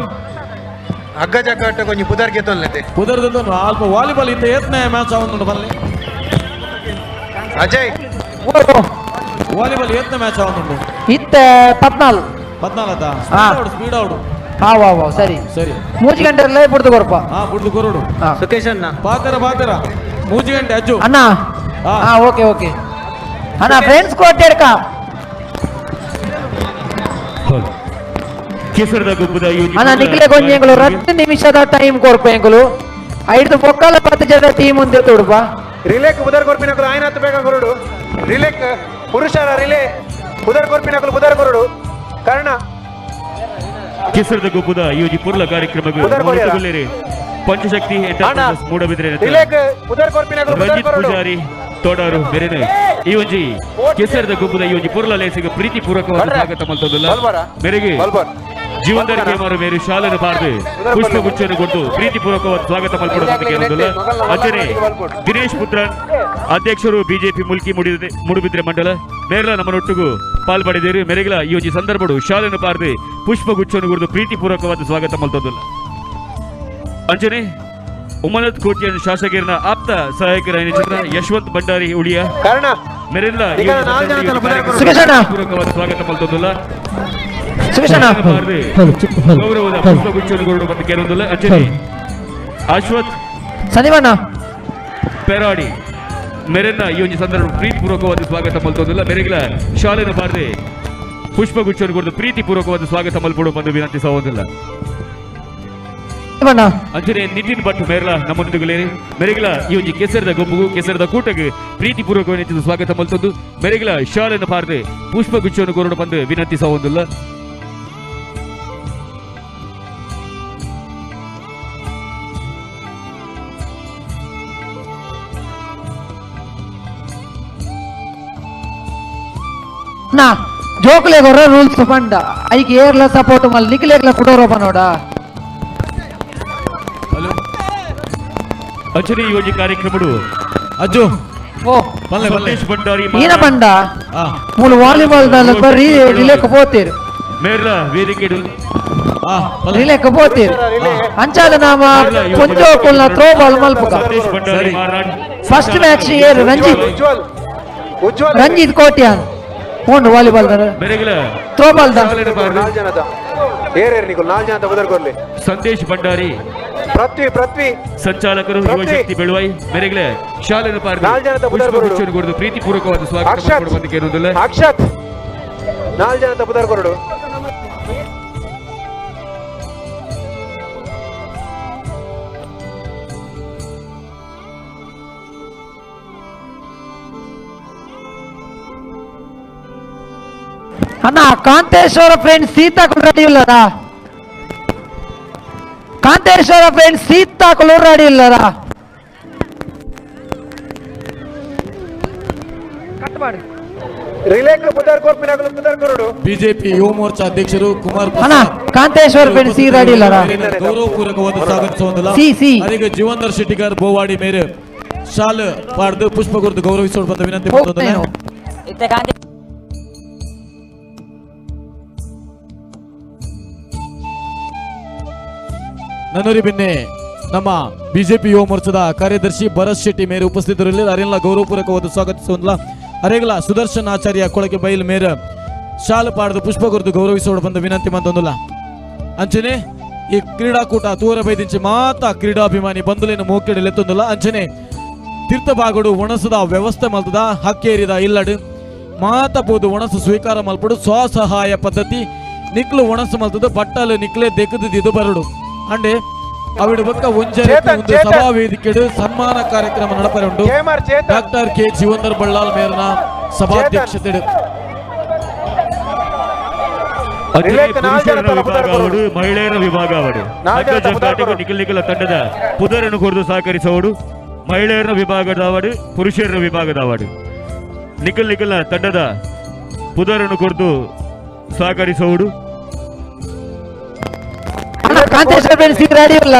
Speaker 11: ಹಗ್ಗ ಜಗ್ಗ ಕೊಂಚ ಪುದರ್ ಗೆತ್ತೊನ್ಲೆತೆ
Speaker 1: ಪುದರ್ದ ಅಲ್ಪ ವಾಲಿಬಾಲ್ ಇತ್ತ ಏತ್ನೇ ಮ್ಯಾಚ್ ಅವನು ಬನ್ನಿ
Speaker 11: ಅಜಯ್
Speaker 1: ವಾಲಿಬಾಲ್ ಏತ್ನೇ ಮ್ಯಾಚ್ ಅವನು
Speaker 10: ಇತ್ತ 14
Speaker 1: 14 ಸ್ಪೀಡ್ ಔಟ್
Speaker 10: ಹಾ ವಾ ವಾ ಸರಿ
Speaker 1: ಸರಿ
Speaker 10: 3 ಗಂಟೆ ಬುಡ್ದು ಕೊರಪ.
Speaker 1: ಹಾ ಬುಡ್ದು ಕೊರಡು
Speaker 16: ಸುಖೇಶ್ ಅಣ್ಣ
Speaker 1: ಪಾತರ ಪಾತರ 3 ಗಂಟೆ ಅಜ್ಜು
Speaker 10: ಅಣ್ಣ. ಹಾ ಓಕೆ ಓಕೆ ಅಣ್ಣ ಫ್ರೆಂಡ್ಸ್ ಕೋಟೆಡ್ಕ
Speaker 13: ಕೆಸರದ ಗುಬ್ಬದ
Speaker 10: ಅಣ್ಣ ನಿಕ್ಲೆ ಕೊಂಚ ಎಂಗಳು 2 ನಿಮಿಷದ ಟೈಮ್ ಕೊರ್ಪ ಎಂಗಳು ಐದು ಬೊಕ್ಕಲ 10 ಜನ ಟೀಮ್ ಮುಂದೆ ತೊಡುಪ.
Speaker 11: ರಿಲೇಕ್ ಬುಧರ್ ಕೊರ್ಪಿನಕಲು ಆಯ್ನಾತ್ ಬೇಗ ಕೊರಡು ರಿಲೇಕ್ ಪುರುಷರ ರಿಲೇ ಬುಧರ್ ಕೊರ್ಪಿನಕಲು ಬುಧರ್ ಕೊರಡು ಕರ್ಣ
Speaker 13: ಕೆಸರದ ಗುಬ್ಬದ ಯೋಜಿ ಪುರ್ಲ ಕಾರ್ಯಕ್ರಮಕ್ಕೆ ಪಂಚಶಕ್ತಿ ಎಂಟರ್ಪ್ರೈಸಸ್ ಮೂಡಬಿದ್ರೆ ರಂಜಿತ್ ಪೂಜಾರಿ ತೋಡಾರು ಬೆರೆನೆ ಈ ಒಂಜಿ ಕೆಸರದ ಗುಬ್ಬದ ಈ ಒಂಜಿ ಪುರ್ಲ ಲೇಸಿಗೆ ಪ್ರೀತಿ ಪೂರ್ವಕವಾದ ಸ್ವಾಗತ ಮಲ್ತೊಂದುಲ್ಲ. ಮೇರೆಗೆ ಜೀವನದ ಕೇಮಾರು ಮೇರು ಶಾಲೆನ ಬಾರ್ದು ಪುಷ್ಪಗುಚ್ಛನ್ನು ಕೊಟ್ಟು ಪ್ರೀತಿಪೂರ್ವಕವಾದ ಸ್ವಾಗತ ಮಲ್ಪಡೋದಕ್ಕೆ ಅಂಚನೆ ದಿನೇಶ್ ಪುತ್ರನ್ ಅಧ್ಯಕ್ಷರು ಬಿಜೆಪಿ ಮುಲ್ಕಿ ಮೂಡುಬಿದ್ರೆ ಮಂಡಲ ಮೇರ್ಲ ನಮ್ಮನೊಟ್ಟಿಗೂ ಪಾಲ್ಪಡೆದಿರು. ಮೆರೆಗಳ ಈ ಒಂಜಿ ಸಂದರ್ಭಡು ಶಾಲೆನ ಬಾರ್ದು ಪುಷ್ಪಗುಚ್ಛನ್ನು ಕೊಟ್ಟು ಪ್ರೀತಿಪೂರ್ವಕವಾದ ಸ್ವಾಗತ ಮಲ್ತೊಂದುಲ್ಲ. ಅಂಚನೆ ಉಮನತ್ ಕೋಟಿಯನ್ ಶಾಸಕರನ್ನ ಆಪ್ತ ಸಹಾಯಕರ ಯಶವಂತ್ ಭಂಡಾರಿ ಉಳಿಯ ಮೆರೆಲ್ಲ ಪೂರಕವಾದ ಸ್ವಾಗತ ಮಲ್ತೊಂದುಲ್ಲ. ಗೌರವದ ಪುಷ್ಪಗುಚ್ಛವನ್ನು ಕೊರಡು ಬಂದು ಕೇಳೊಂದುಲ್ಲ. ಅಂಚನೆ ಅಶ್ವಥ್
Speaker 10: ಸಂದೀಪಣ್ಣ
Speaker 13: ಪೆರಾಡಿ ಮೆರೆನ್ನ ಈ ಒಂದು ಸಂದರ್ಭ ಪ್ರೀತಿಪೂರ್ವಕವಾದ ಸ್ವಾಗತ ಮಲ್ತೊಂದುಲ್ಲ. ಮೆರೆಗಳ ಶಾಲೆನ ಬಾರ್ದೆ ಪುಷ್ಪಗುಚ್ಛವನ್ನು ಕೊಟ್ಟು ಪ್ರೀತಿಪೂರ್ವಕವಾದ ಸ್ವಾಗತ ಮಲ್ಪಡು ಬಂದು ವಿನಂತಿಸುವುದಿಲ್ಲ. ಅಂಚನೆ ನಿತಿನ್ ಭಟ್ ಮೇರ್ಲ ನಮ್ಮೊಂದಿಗೆ ಮೆರೆಗಲ ಈ ಒಂಜಿ ಕೆಸರದ ಗೊಬ್ಬುಗು ಕೆಸರದ ಕೂಟಗ್ ಪ್ರೀತಿಪೂರ್ವಕವಾಗಿ ಸ್ವಾಗತ ಮಲ್ತೊಂದು ಮೆರೆಗಲ ಶಾಲೆಯನ್ನು ಪಾರ್ದು ಪುಷ್ಪಗುಚ್ಛವನ್ನು ಕೊರಡು ಬಂದು ವಿನಂತಿಸುವುದಿಲ್ಲ.
Speaker 10: ನಾ ಜೋಕ್ಲೆಗೊರ ರೂಲ್ಸ್ ಪಂಡ ಐಕ್ ಏರ್ಲ ಸಪೋರ್ಟ್ ಮಲ್ ನಿಕ್ಲೆಗ್ಲ ಕುಡೋರ ಪನೋಡ.
Speaker 13: ಅಂಚನೆ ಈ ಒಂಜಿ ಕಾರ್ಯಕ್ರಮಡು
Speaker 1: ಅಜ್ಜು
Speaker 10: ಓ
Speaker 1: ಬಲ್ಲೆ ಬಲ್ಲೆ
Speaker 13: ಭಂಡಾರಿ
Speaker 10: ಈನ ಪಂಡ ಮೂಲು ವಾಲಿಬಾಲ್ ದಲ್ಲ ಬರ್ರಿ ರಿಲೇಕ್ ಪೋತೀರು
Speaker 13: ಮೇರ್ಲ ವೇದಿಕೆ
Speaker 10: ರಿಲೇಕ್ ಪೋತೀರು ಅಂಚಾದ ನಾಮ ಪೊಂಜೋಕುಲ್ನ ಥ್ರೋ ಬಾಲ್ ಮಲ್ಪುಗ. ಫಸ್ಟ್ ಮ್ಯಾಚ್ ಏರು Ranjith Ranjith Kotian ಓಂಡು volleyball throw ball the
Speaker 13: Sandesh Bhandari
Speaker 11: Prithvi Prithvi
Speaker 13: ಸಂಚಾಲಕರು ಯುವಶಕ್ತಿ ಬೆಳುವೈ ಮೆರೆಗಲ ಶಾಲೆಯನ್ನು ಪಾರ್ದು ಪ್ರೀತಿಪೂರ್ವಕವಾದ ಸ್ವಾಗತ.
Speaker 11: ಅಕ್ಷತ್ ನಾಲ್ ಜನ ತಪ್ಪುದಾರ್ ಕೊರಡು.
Speaker 10: ಅಣ್ಣ ಕಾಂತೇಶ್ವರ ಫ್ರೆಂಡ್ ಸೀತಾ ರೆಡಿ ಇಲ್ಲರಾ? ಕಾಂತೇಶ್ವರ ಫ್ರೆಂಡ್ ಸೀತಾ ರೆಡಿ ಇಲ್ಲರಾ?
Speaker 1: ಬಿಜೆಪಿ ಯುವ ಮೋರ್ಚಾ ಅಧ್ಯಕ್ಷರು Kumar
Speaker 10: Kanteshwara friend C ready ಇಲ್ಲರಾ?
Speaker 1: ಗೌರವಪೂರ್ವಕವಾದ ಸ್ವಾಗತಿಸುವುದಿಲ್ಲ.
Speaker 10: ಸಿ ಸಿ
Speaker 1: ಅದಕ್ಕೆ ಜೀವಂಧರ್ ಶೆಟ್ಟಿಗಾರ್ ಬೋವಾಡಿ ಮೇರೆ ಶಾಲ್ ಪಾಡ್ದು ಪುಷ್ಪ ಗುರುತು ಗೌರವಿಸೋಣ ಬಂದ ವಿನಂತಿ ಮಾಡ್ತದೆ. ನನ್ನೂರಿ ಬಿನ್ನೆ ನಮ್ಮ ಬಿಜೆಪಿ ಯುವ ಮೋರ್ಚಾದ ಕಾರ್ಯದರ್ಶಿ ಭರತ್ ಶೆಟ್ಟಿ ಮೇರೆ ಉಪಸ್ಥಿತರಲ್ಲಿ ಅರೆಲ್ಲ ಗೌರವಪೂರ್ವಕವಾದ ಸ್ವಾಗತಿಸುವಂತಲ್ಲ. ಅರೆಗಲ ಸುದರ್ಶನ್ ಆಚಾರ್ಯ ಕೊಳಕೆ ಬೈಲ್ ಮೇರೆ ಶಾಲು ಪಾಡ್ದು ಪುಷ್ಪ ಗುರುತು ಗೌರವಿಸೋಣ ಬಂದ ವಿನಂತಿ ಮಂತೊಂದುಲ್ಲ. ಅಂಚನೆ ಈ ಕ್ರೀಡಾಕೂಟ ತೂರ ಬೈದಿಂಚಿ ಮಾತಾ ಕ್ರೀಡಾಭಿಮಾನಿ ಬಂಧುಲೇನು ಮೋಕೆಡಲೆತ್ತೊಂದುಲ್ಲ. ಅಂಚನೆ ತೀರ್ಥಬಾಗಡು ಒಣಸದ ವ್ಯವಸ್ಥೆ ಮಲ್ತದ ಹಕ್ಕೇರಿದ ಇಲ್ಲಡು ಮಾತ ಪೋದು ಒಣಸು ಸ್ವೀಕಾರ ಮಲ್ಪಡು ಸ್ವಸಹಾಯ ಪದ್ಧತಿ ನಿಕ್ಲು ಒಣಸು ಮಲ್ತದ ಬಟ್ಟಲು ನಿಕ್ಲೆ ದೆಕ್ಕದಿದ್ದು ಬರಡು ಅಂಡೆ ಅವಿಡು ಬಕ್ಕ ಒಂಜರೆ ಒಂದು ಸಭಾ ವೇದಿಕೆಡು ಸನ್ಮಾನ ಕಾರ್ಯಕ್ರಮ ನಡಪರೆ ಉಂಟು. ಡಾಕ್ಟರ್ ಕೆ ಜೀವಂಧರ್ ಬಳ್ಳಾಲ್ ಮೇರನ ಸಭಾಧ್ಯಕ್ಷತೆ.
Speaker 13: ಮಹಿಳೆಯರ ವಿಭಾಗ ಅವರು ನಿಖಲ್ ನಿಖಲ ತಂಡದ ಪುದರನ್ನು ಕೊರೆದು ಸಹಕರಿಸುವವರು ಮಹಿಳೆಯರ ವಿಭಾಗದವರು ಪುರುಷರ ವಿಭಾಗದವರು ನಿಖಲ್ ನಿಖಲ ತಂಡದ ಪುದರನ್ನು ಕೊರೆದು ಸಹಕರಿಸುವವರು.
Speaker 10: ಕಾಂತೇಶ್ವರ friend C ready ಇಲ್ಲ?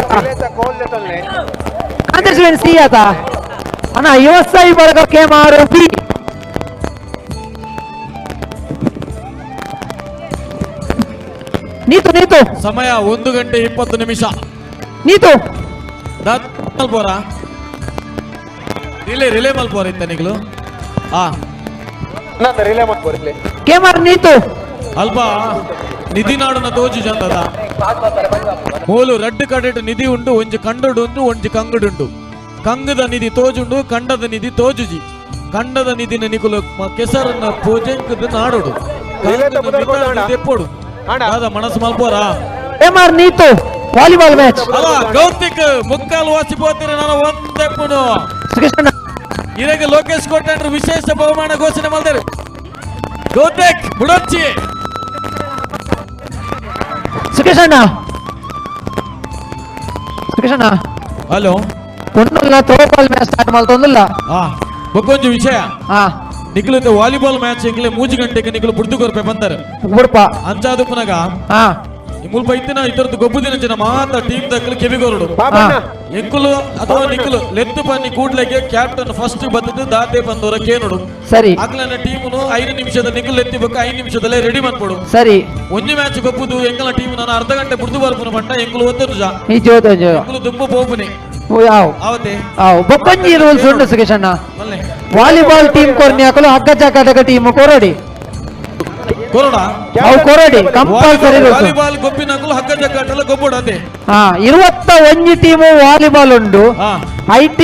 Speaker 10: ಕಾಂತೇಶ್ವರ ಫ್ರೆಂಡ್ ಸಿ ಆತ ಅಣ್ಣ ಯುವಸಾಯಿ ಬಳಗ ಕೆಮಾರು ಬಿ. ನೀತು ನೀತು
Speaker 1: ಸಮಯ 1:20.
Speaker 10: ನೀತು
Speaker 1: ಮಲ್ಪೋರ ರಿಲೇ ರಿಲೇ ಮಲ್ಪೋರ ಇತ್ತ ನಿಗಲು ಆ
Speaker 11: ರಿಲೇ ಮಲ್ಪೋರ
Speaker 10: ಕೆಮಾರ್ ನೀತು
Speaker 1: ಅಲ್ಪ ನಿಧಿ ನಾಡುನ ತೋಜು ಜಂದದ ಮೂಲು ರಡ್ಡು ಕಡೆಟು ನಿಧಿ ಉಂಟು ಒಂಜಿ ಕಂಡಡು ಉಂಟು ಒಂಜಿ ಕಂಗಡುಂಟು. ಕಂಗದ ನಿಧಿ ತೋಜುಂಡು ಕಂಡದ ನಿಧಿ ತೋಜುಜಿ. ಕಂಡದ ನಿಧಿನ ನಿಕುಲು ಕೆಸರನ್ನ ಪೂಜೆಂಕದ ನಾಡೋಡು ತೆಪ್ಪೋಡು ಮನಸ್ಸು ಮಲ್ಪೋರಾ.
Speaker 10: ನೀತು ವಾಲಿಬಾಲ್ ಮ್ಯಾಚ್
Speaker 1: ಅಲ್ಲ ಗೌತಿಕ್ ಮುಕ್ಕಾಲು ವಾಸಿ ಪೋತಿರ ನಾನು ಒಂದೆಪ್ಪುನು ಇರಗ ಲೋಕೇಶ್ ಕೋಟಂಡ್ರು ವಿಶೇಷ ಬಹುಮಾನ ಘೋಷಣೆ ಮಾಡಿದರು. ಗೌತಿಕ್ ಬುಡೊಚ್ಚಿ
Speaker 10: ಸುಖೇಶಣ್ಣ ಸುಖೇಶಣ್ಣ
Speaker 1: ಹಲೋ
Speaker 10: ಪೊನ್ನುಲ್ಲ throwball match start ಮಾಡ್ತೊಂದಿಲ್ಲ.
Speaker 1: ಬೊಕ್ಕೊಂಜಿ ವಿಷಯ ನಿಖಲು ವಾಲಿಬಾಲ್ ಮ್ಯಾಚ್ ಎಂಗ್ಲೆ 3 ಗಂಟೆಗೆ ನಿಖಲು ಬುಡ್ದು ಕೊರ್ಪೆ ಬಂತಾರೆ
Speaker 10: ಬುಡ್ಪ
Speaker 1: ಅಂಚಾದು ಪುನಗ ಮುಲ್ಪ ಇತ್ತಿನ ಇತರದ್ದು ಗೊಬ್ಬು ದಿನ ಜನ ಮಾತ ಟೀಮ್ ದಕ್ಕಲು ಕೆವಿಗೋರಡು ಎಂಕುಲು ಅಥವಾ ನಿಖಲು ಲೆತ್ತು ಪನ್ನಿ ಕೂಡ್ಲೆಗೆ ಕ್ಯಾಪ್ಟನ್ ಫಸ್ಟ್ ಬತ್ತದು ದಾತೆ ಬಂದವರ ಕೇನೋಡು
Speaker 10: ಸರಿ
Speaker 1: ಆಗ್ಲನ ಟೀಮ್ನು 5 ನಿಮಿಷದ ನಿಖಲು ಎತ್ತಿಬೇಕು 5 ನಿಮಿಷದಲ್ಲೇ ರೆಡಿ ಮಾಡ್ಕೊಡು
Speaker 10: ಸರಿ.
Speaker 1: ಒಂಜಿ ಮ್ಯಾಚ್ ಗೊಬ್ಬುದು ಎಂಕಲ ಟೀಮ್ ನಾನು ಅರ್ಧ ಗಂಟೆ ಬುಡ್ದು ಬರ್ಪುನ ಪಂಡ ಎಂಕುಲು ಒತ್ತನು ಜಾ ಎಂಕುಲು ದುಂಬು ಪೋಪುನಿ
Speaker 10: ಬೊಕ್ಕೊಂಜಿ ರೂಲ್ಸ್ ಉಂಟು ಸುಖೇಶಣ್ಣ. ವಾಲಿಬಾಲ್ ಟೀಮ್ ಕೊರ್ನಿ ಹಾಕಲು ಹಗ್ಗ ಜಗ್ಗಾಟಕ ಟೀಮ್ ಕೊರಡಿ
Speaker 1: ಕೊರಡ
Speaker 10: ಅವು ಕೊರಡಿ compulsory rules.
Speaker 1: Volleyball ಗೊಬ್ಬಿನಕುಲು ಹಗ್ಗ ಜಗ್ಗಾಟಲ ಗೊಬ್ಬುಡು ಅದೇ.
Speaker 10: 21 ಟೀಮು ವಾಲಿಬಾಲ್ ಉಂಟು. IT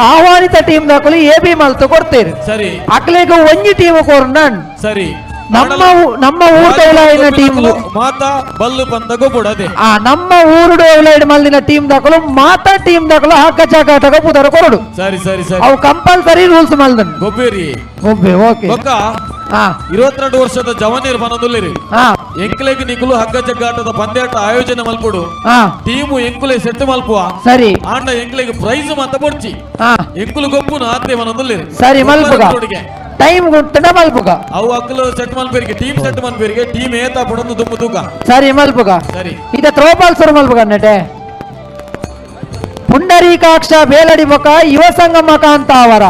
Speaker 10: ಆಹ್ವಾನಿತ ಟೀಮ್ ದಾಕಲು ಎ ಬಿ ಮಲ್ತು ಕೊಡ್ತೇವೆ
Speaker 1: ಸರಿ.
Speaker 10: ಅಕ್ಲೆಗ್ ಒಂಜಿ ಟೀಮ್ ಕೊರ್ನ
Speaker 1: ಸರಿ.
Speaker 10: ನಮ್ಮ ನಮ್ಮ ಊರ್ದ ಉಲಾಯಿನ ಟೀಮ್
Speaker 1: ಮಾತಾ ಬಲ್ಲು ಪಂದ ಗೊಬ್ಬುಡು ಅದೇ.
Speaker 10: ಆ ನಮ್ಮ ಊರುಡು ಉಲಾಯಿಡ್ ಮಲ್ದಿನ ಟೀಮ್ ದಾಕಲು ಮಾತಾ ಟೀಮ್ ದಾಕಲು ಹಗ್ಗ ಜಗ್ಗಾಟಗ ಪುದರ ಕೊರಡು.
Speaker 1: ಸರಿ ಸರಿ ಸರಿ.
Speaker 10: ಅವು ಕಂಪಲ್ಸರಿ ರೂಲ್ಸ್ ಮಲ್ದನ್.
Speaker 1: ಗೊಬ್ಬೇರಿ.
Speaker 10: ಗೊಬ್ಬೆ ಓಕೆ.
Speaker 1: ಬೊಕ್ಕ 22 ವರ್ಷದ ಜವನೀರ್ ಪನೊಂದುಲ್ಲೆರ್. ಎಂಕ್ಲೆಗ್ ನಿಕುಲು ಹಗ್ಗ ಜಗ್ಗಾಟದ ಪಂದ್ಯಾಟ ಆಯೋಜನೆ ಮಲ್ಪೊಡು. ಟೀಮು ಎಂಕುಲೆ ಸೆಟ್ ಮಲ್ಪುವ.
Speaker 10: ಸರಿ.
Speaker 1: ಆಂಡ ಎಂಕ್ಲೆಗ್ ಪ್ರೈಸ್ ಮಾತ ಬೊಡ್ಚಿ. ಎಂಕುಲು ಗೊಬ್ಬುನು ಆತೆ ಪನೊಂದುಲ್ಲೆರ್.
Speaker 10: ಸರಿ ಮಲ್ಪುಗ. ಟೈಮ್ ಗುಂಟನ ಮಲ್ಪುಗ.
Speaker 1: ಅವು ಅಕ್ಕಲು ಸೆಟ್ ಮಲ್ಪೇರಿಗೆ ಟೀಮ್ ಸೆಟ್ ಮಲ್ಪೇರಿಗೆ ಟೀಮ್ ಏತ ಪಡೊಂದು ದುಮ್ಮು ತೂಕ.
Speaker 10: ಸರಿ ಮಲ್ಪುಗ.
Speaker 1: ಸರಿ.
Speaker 10: ಇದ ಥ್ರೋಬಾಲ್ ಸುರು ಮಲ್ಪುಗ ನೆಟೆ. ಪುಂಡರೀಕಾಕ್ಷ ಬೇಲಡಿ ಬೊಕ ಯುವ ಸಂಗಮ ಕಾಂತಾವರ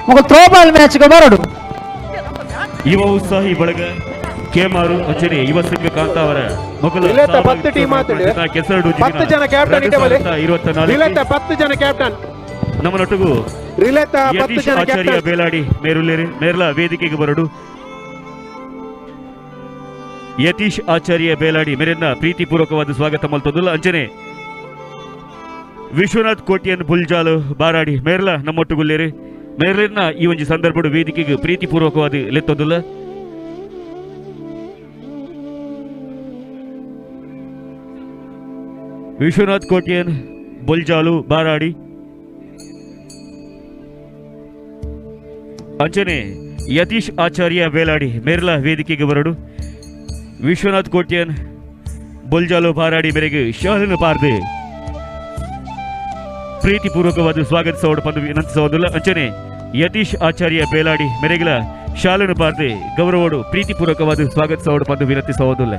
Speaker 10: ಮೊಗ ಥ್ರೋಬಾಲ್ ಮ್ಯಾಚ್ ಗೆ ಬರಡು.
Speaker 13: ಯುವ ಉತ್ಸಾಹಿ ಬಳಗ ಕೇಮಾರು ಅಂಚನೆ ಯುವ ಸಂಘ ಕಾಂತಾವರ ಮೊಗಲ
Speaker 11: ರಿಲೇತ 10 ಟೀಮ್ ಆತಡು.
Speaker 13: ಕೆಸರಡು
Speaker 11: 10 ಜನ ಕ್ಯಾಪ್ಟನ್ ಇಟ್ಟೆ ರಿಲೇತ 10 ಜನ ಕ್ಯಾಪ್ಟನ್
Speaker 13: ನಮ್ಮನೊಟ್ಟಿಗೂ
Speaker 11: ರಿಲೇತ 10
Speaker 13: ಯತೀಶ್
Speaker 11: ಜನ
Speaker 13: ಆಚಾರ್ಯ
Speaker 11: ಕ್ಯಾಪ್ಟನ್
Speaker 13: ಬೇಲಾಡಿ ಮೇರುಲ್ಲೇರಿ ಮೇರ್ಲ ವೇದಿಕೆಗೆ ಬರಡು. ಯತೀಶ್ ಆಚಾರ್ಯ ಬೇಲಾಡಿ ಮೇರೆನ್ನ ಪ್ರೀತಿಪೂರ್ವಕವಾದ ಸ್ವಾಗತ ಮಲ್ತೊಂದುಲ್ಲ. ಅಂಚನೆ ವಿಶ್ವನಾಥ್ ಕೋಟಿಯನ್ ಬುಲ್ಜಾಲು ಬಾರಾಡಿ ಮೇರ್ಲ ನಮ್ಮೊಟ್ಟುಗುಲ್ಲೇರಿ ಮೇರ್ಲಿನ ಈ ಒಂಜಿ ಸಂದರ್ಭಡು ವೇದಿಕೆಗೆ ಪ್ರೀತಿಪೂರ್ವಕವಾದ ಲೆತ್ತೊಂದುಲ್ಲ. ವಿಶ್ವನಾಥ್ ಕೋಟಿಯನ್ ಬುಲ್ಜಾಲು ಬಾರಾಡಿ ಅಂಚನೆ ಯತೀಶ್ ಆಚಾರ್ಯ ಬೇಲಾಡಿ ಮೇರ್ಲ ವೇದಿಕೆಗೆ ಬರಡು. ವಿಶ್ವನಾಥ್ ಕೋಟ್ಯನ್ ಬೊಲ್ಜಾಲು ಬಾರಾಡಿ ಮೇರೆಗೆ ಶಾಲಿನ ಪಾರ್ದೆ ಪ್ರೀತಿಪೂರ್ವಕವಾದ ಸ್ವಾಗತಿಸೋಡು ಪಂದು ವಿನಂತಿಸುವುದಿಲ್ಲ. ಅಂಚನೆ ಯತೀಶ್ ಆಚಾರ್ಯ ಬೇಲಾಡಿ ಮೇರೆಗಿಲ ಶಾಲನು ಪಾರ್ದೆ ಗೌರವೋಡು ಪ್ರೀತಿಪೂರ್ವಕವಾದ ಸ್ವಾಗತಿಸೋಡು ಪಂದು ವಿನಂತಿಸುವುದಿಲ್ಲ.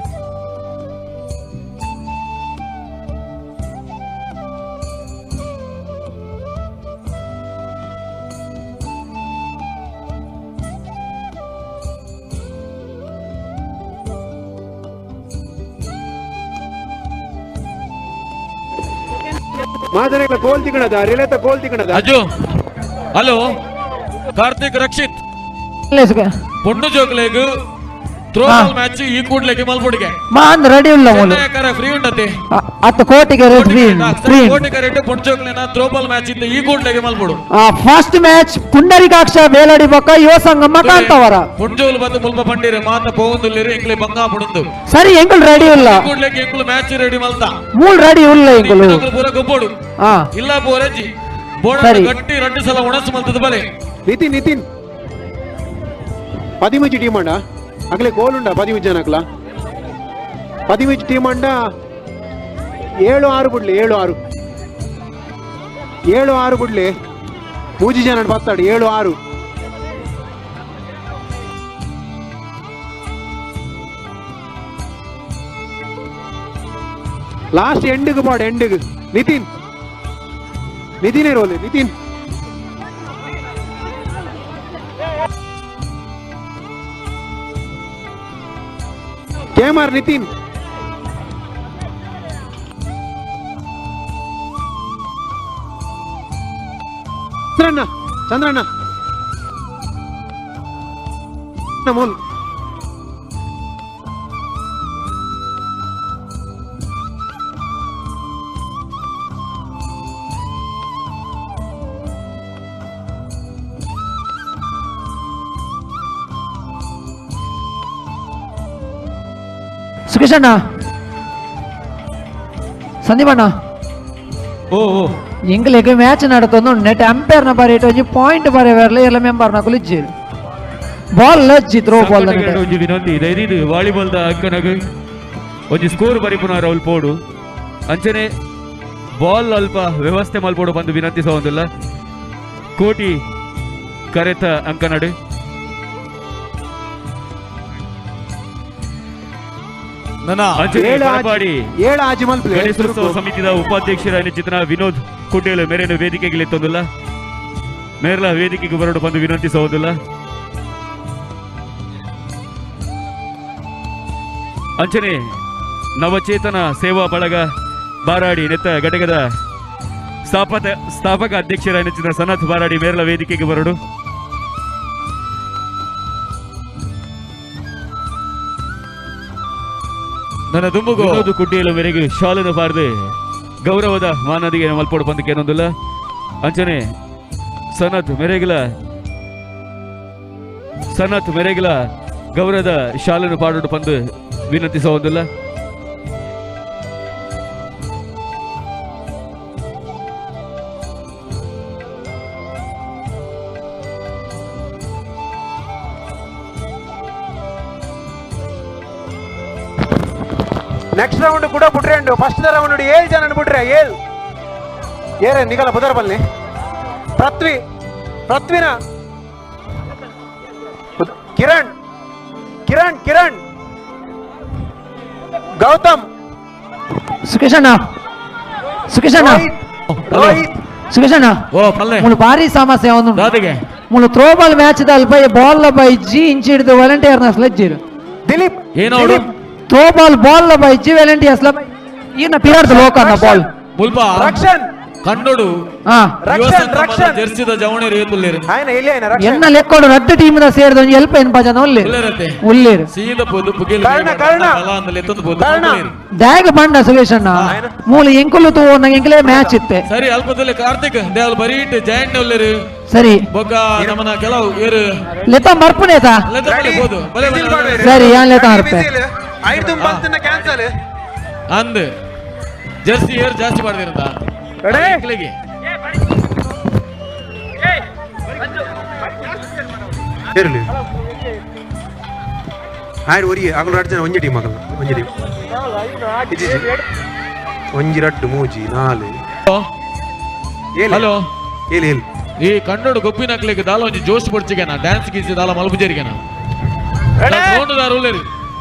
Speaker 11: ಮಾದರಿಗಳ ಗೋಲ್ ತಿಗಣದ ರಿಲೇತ ಗೋಲ್ ತಿಗಣದ
Speaker 1: ಅಜ್ಜು ಹಲೋ ಕಾರ್ತಿಕ್ ರಕ್ಷಿತ್ ಪೊಣ್ಣು ಜೋಕ್ಲೆಗ್ ಥ್ರೋಬಾಲ್ ಮ್ಯಾಚ್ ಈ ಕೂಡ್ಲೆಗೆ ಮಲ್ಪುಡಿಗೆ
Speaker 10: ಮಾನ್ ರೆಡಿ ಇಲ್ಲ ಮೂಲು
Speaker 1: ಫ್ರೀ ಉಂಟತೆ
Speaker 10: ಅತ್ತ ಕೋಟಿಗೆ ಫ್ರೀ ಫ್ರೀ
Speaker 1: ಕೋಟಿ ಕರೆಕ್ಟ್ ಪೊಣ್ಣು ಜೋಕ್ಲೆನ ಥ್ರೋಬಾಲ್ ಮ್ಯಾಚ್ ಇದ್ದ ಈ ಕೂಡ್ಲೆಗೆ ಮಲ್ಪುಡು.
Speaker 10: ಫಸ್ಟ್ ಮ್ಯಾಚ್ ಪುಂಡರೀಕಾಕ್ಷ ಬೇಲಡಿ ಬೊಕ್ಕ ಯುವ ಸಂಗಮ ಕಾಂತಾವರ.
Speaker 1: ಪೊಂಜೋಲು ಬಂದು ಮುಲ್ಪ ಪಂಡಿರೆ ಮಾತ ಪೋವೊಂದುಲ್ಲೆರ್ ಎಂಕ್ಲೆ ಬಂಗಾ ಪುಡುಂದು.
Speaker 10: ಸರಿ ಎಂಕುಲು ರೆಡಿ ಇಲ್ಲ.
Speaker 1: ಈ ಕೂಡ್ಲೆಗೆ ಎಂಕುಲು ಮ್ಯಾಚ್ ರೆಡಿ ಮಲ್ತ.
Speaker 10: ಮೂಲ್ ರೆಡಿ ಇಲ್ಲ ಎಂಕುಲು.
Speaker 1: ಪೂರ ಗೊಬ್ಬೋಡು. ಇಲ್ಲ ಬೋರಜ್ಜಿ ಬೋಡ ಗಟ್ಟಿ ಎರಡು ಸಲ ಒಣಸು ಮಲ್ತದ ಬಲೆ.
Speaker 11: ನಿತಿನ್ ನಿತಿನ್ 13 ಟೀಮ್ ಅಂಡ ಅಗಲೆ ಗೋಲ್ ಉಂಡ 13 ಜನಕ್ಲ 13 ಟೀಮ್ ಅಂಡ 7-6 ಬುಡ್ಲಿ 7-6 7-6 ಬುಡ್ಲಿ 3 ಜನ ಬತ್ತಾಡು 7-6. ಲಾಸ್ಟ್ ಎಂಡಿಗೆ ಪಾಡು ಎಂಡಿಗೆ ನಿತಿನ್ ನಿತಿನ್ ರೋಲ್ ನಿತಿನ್ ಕೇಮಾರ್ ನಿತಿನ್ ಚಂದ್ರಣ್ಣ ಚಂದ್ರಣ್ಣ ಮೂಲ್
Speaker 10: ಸುಖೇಶ್ ಅಣ್ಣ ಸಂದೀಪ್ ಅಣ್ಣ
Speaker 1: ಓ ಓ
Speaker 10: ಎಂಗ್ಲೆಗ್ ಮ್ಯಾಚ್ ನಡತೊಂದು ನೆಟ್ ಅಂಪೈರ್ನ ಬರೇಟ್ ಒಂಜಿ ಪಾಯಿಂಟ್ ಬರೆ ಬರ್ಲೆ ಎಲ್ಲ ಮೆಂಬರ್ನ ಕುಲಿಜ್ಜಿ ಬಾಲ್ ಲಜ್ಜಿ ಥ್ರೋ ಬಾಲ್
Speaker 13: ಸಂಘಟನೆಗಳ ಒಂಜಿ ವಿನಂತಿ ದಯದೀದು ವಾಲಿಬಾಲ್ ದ ಅಂಕನಗ್ ಒಂಜಿ ಸ್ಕೋರ್ ಬರಿಪುನ ರೌಲ್ ಪೋಡು ಅಂಚನೆ ಬಾಲ್ ಅಲ್ಪ ವ್ಯವಸ್ಥೆ ಮಲ್ಪೋಡು ಬಂದು ವಿನಂತಿಸೋದಿಲ್ಲ. ಕೋಟಿ ಕರೆತ ಅಂಕನಡು ಗಣೇಶೋತ್ಸವ ಸಮಿತಿಯ ಉಪಾಧ್ಯಕ್ಷರ ಚಿತ್ರ ವಿನೋದ್ ಕುಟೇಲ್ ಮೇರೇನು ವೇದಿಕೆಗೆ ಎತ್ತೊಂದಿಲ್ಲ. ಮೇರ್ಲ ವೇದಿಕೆಗೆ ಬರಡು ಬಂದು ವಿನಂತಿಸುವುದಿಲ್ಲ. ಅಂಚನೆ ನವಚೇತನ ಸೇವಾ ಬಳಗ ಬಾರಾಡಿ ನೆತ್ತ ಘಟಕದ ಸ್ಥಾಪಕ ಅಧ್ಯಕ್ಷರ ನೆಚ್ಚಿನ ಸನತ್ ಬಾರಾಡಿ ಮೇರ್ಲ ವೇದಿಕೆಗೆ ಬರಡು.
Speaker 1: ನನ್ನ ದುಂಬುಗು
Speaker 13: ವಿನೋದ್ ಕುಟೇಲ್ ಮೇರೆಗೆ ಶಾಲನ್ನು ಬಾರದೆ ಗೌರವದ ಮಾನದಿಗೆ ಮಲ್ಪೋಡು ಬಂದಕ್ಕೆ ಏನೊಂದಿಲ್ಲ. ಅಂಚನೆ ಸನತ್ ಮೆರೆಗಿಲ ಗೌರವದ ಶಾಲನ್ನು ಪಾಡೋಡು ಪಂದು ವಿನಂತಿಸುವುದಿಲ್ಲ.
Speaker 11: ನೆಕ್ಸ್ಟ್ ರೌಂಡ್ ಕೂಡ ಬಿಟ್ರೆ ಉಂಡು. ಫಸ್ಟ್ ರೌಂಡ್ 7 ಜನ ಬಿಟ್ರೆ 7 ಏರೆ ನಿಗಲ ಬುದರ್ ಬಲ್ಲಿ ಪೃಥ್ವಿ ಪೃಥ್ವಿನ ಕಿರಣ್ ಕಿರಣ್ ಕಿರಣ್ ಗೌತಮ್
Speaker 10: ಸುಖೇಶಣ್ಣ ಸುಖೇಶಣ್ಣ
Speaker 11: ರೋಹಿತ್
Speaker 10: ಸುಖೇಶಣ್ಣ ಮೂಲು ಭಾರಿ ಸಮಸ್ಯೆ ಒಂದು ಮೂಲು ಥ್ರೋಬಾಲ್ ಮ್ಯಾಚ್ ಅಲ್ಪ ಬಾಲ್ ಬೈಜಿ ಇಂಚಿ ಹಿಡಿದು ವಾಲಂಟಿಯರ್ ನ ಸ್ಲೆಜ್ಜಿರು
Speaker 11: ದಿಲೀಪ್
Speaker 1: ಏನೋಡು
Speaker 10: ಥ್ರೋಬಾಲ್ ಬಾಲ್ ಬೈಜಿ ವಾಲಂಟಿಯರ್ಸ್ ಈನ ಪಿರಾಡ್ದು ಲೋಕನ್ನ ಬಾಲ್
Speaker 1: ಮುಲ್ಪ
Speaker 11: ರಕ್ಷನ್
Speaker 1: ಕಣ್ಣೋಡು
Speaker 10: ಹಾ
Speaker 11: ರಕ್ಷನ್ ರಕ್ಷನ್
Speaker 1: ಜೆರ್ಸಿದ ಜವಣೇರು ಏತುಲ್ಲೇರು
Speaker 11: ಆಯ್ನ ಇಲ್ಲಿ ಆಯ್ನ ರಕ್ಷನ್
Speaker 10: ಎನ್ನ ಲೆಕ್ಕೋಡು ರಡ್ಡು ಟೀಮ್ ದ ಸೇರಿದ ಒಂಜಿ ಎಲ್ಪ ಎನ್ಪ ಜನ ಉಲ್ಲೇರು
Speaker 1: ಉಲ್ಲೇರತ್ತೆ
Speaker 10: ಉಲ್ಲೇರು
Speaker 1: ಸೀದ ಪೋದು ಪುಗೆಲ್
Speaker 11: ಕರ್ಣ ಕರ್ಣ
Speaker 1: ಎತ್ತೊಂದು ಪೋದು
Speaker 11: ಕರ್ಣ.
Speaker 10: ದ್ಯಾಗ ಬಂಡ ಸುರೇಶಣ್ಣ ಮೂಲ ಎಂಕುಲು ತೂವನ್ನ ಎಂಕಲೇ ಮ್ಯಾಚ್ ಇತ್ತೆ
Speaker 1: ಸರಿ ಅಲ್ಪದಲ್ಲಿ ಕಾರ್ತಿಕ್ ದೇವಲ್ ಬರೀ ಇಟ್ಟು ಜಯಣ್ಣ ಉಲ್ಲೇರು
Speaker 10: ಸರಿ
Speaker 1: ಬೊಕ್ಕ ನಮನ ಕೆಲವು ಏರು
Speaker 10: ಲೆತ ಮರ್ಪುನೇತ
Speaker 1: ಲೆತ ಬಲೆ ಪೋದು ಬಲೆ ಬಲೆ
Speaker 10: ಸರಿ ಯಾನ್ ಲೆತ ಮರ್ಪೆ
Speaker 11: ಐದು ಬಂತನ್ನ ಕ್ಯಾನ್ಸಲ್
Speaker 1: ಅಂದ್ ಜೆರ್ಸಿ ಏರ್ ಜಾಸ್ತಿ ಮಾಡಿದಿರಂತ ಮಕ್ಕಳಿಗೆ
Speaker 11: ಇರಲಿ ಆಯ್ತು ಒರಿ ಆಗಲು ಎರಡು ಜನ ಒಂಜಿ ಟೀಮ್ ಆಗಲ್ಲ ಒಂಜಿ ಟೀಮ್ ಇಜ್ಜಿ ಒಂಜಿ ರಡ್ಡು ಮೂಜಿ ನಾಲು
Speaker 1: ಹಲೋ
Speaker 11: ಏಲಿ ಏಲಿ
Speaker 1: ಈ ಕನ್ನಡ ಗೊಬ್ಬಿನಕ್ಲಿಗೆ ದಾಲ ಒಂಜಿ ಜೋಶ್ ಪೊಡ್ಚಿಗೆನ ಡ್ಯಾನ್ಸ್ ಗೀಸಿ ದಾಲ ಮಲ್ಪುಜೇರಿಗೆನ ಡ್ರೋನ್ ದಾರು ಉಲ್ಲೇರಿ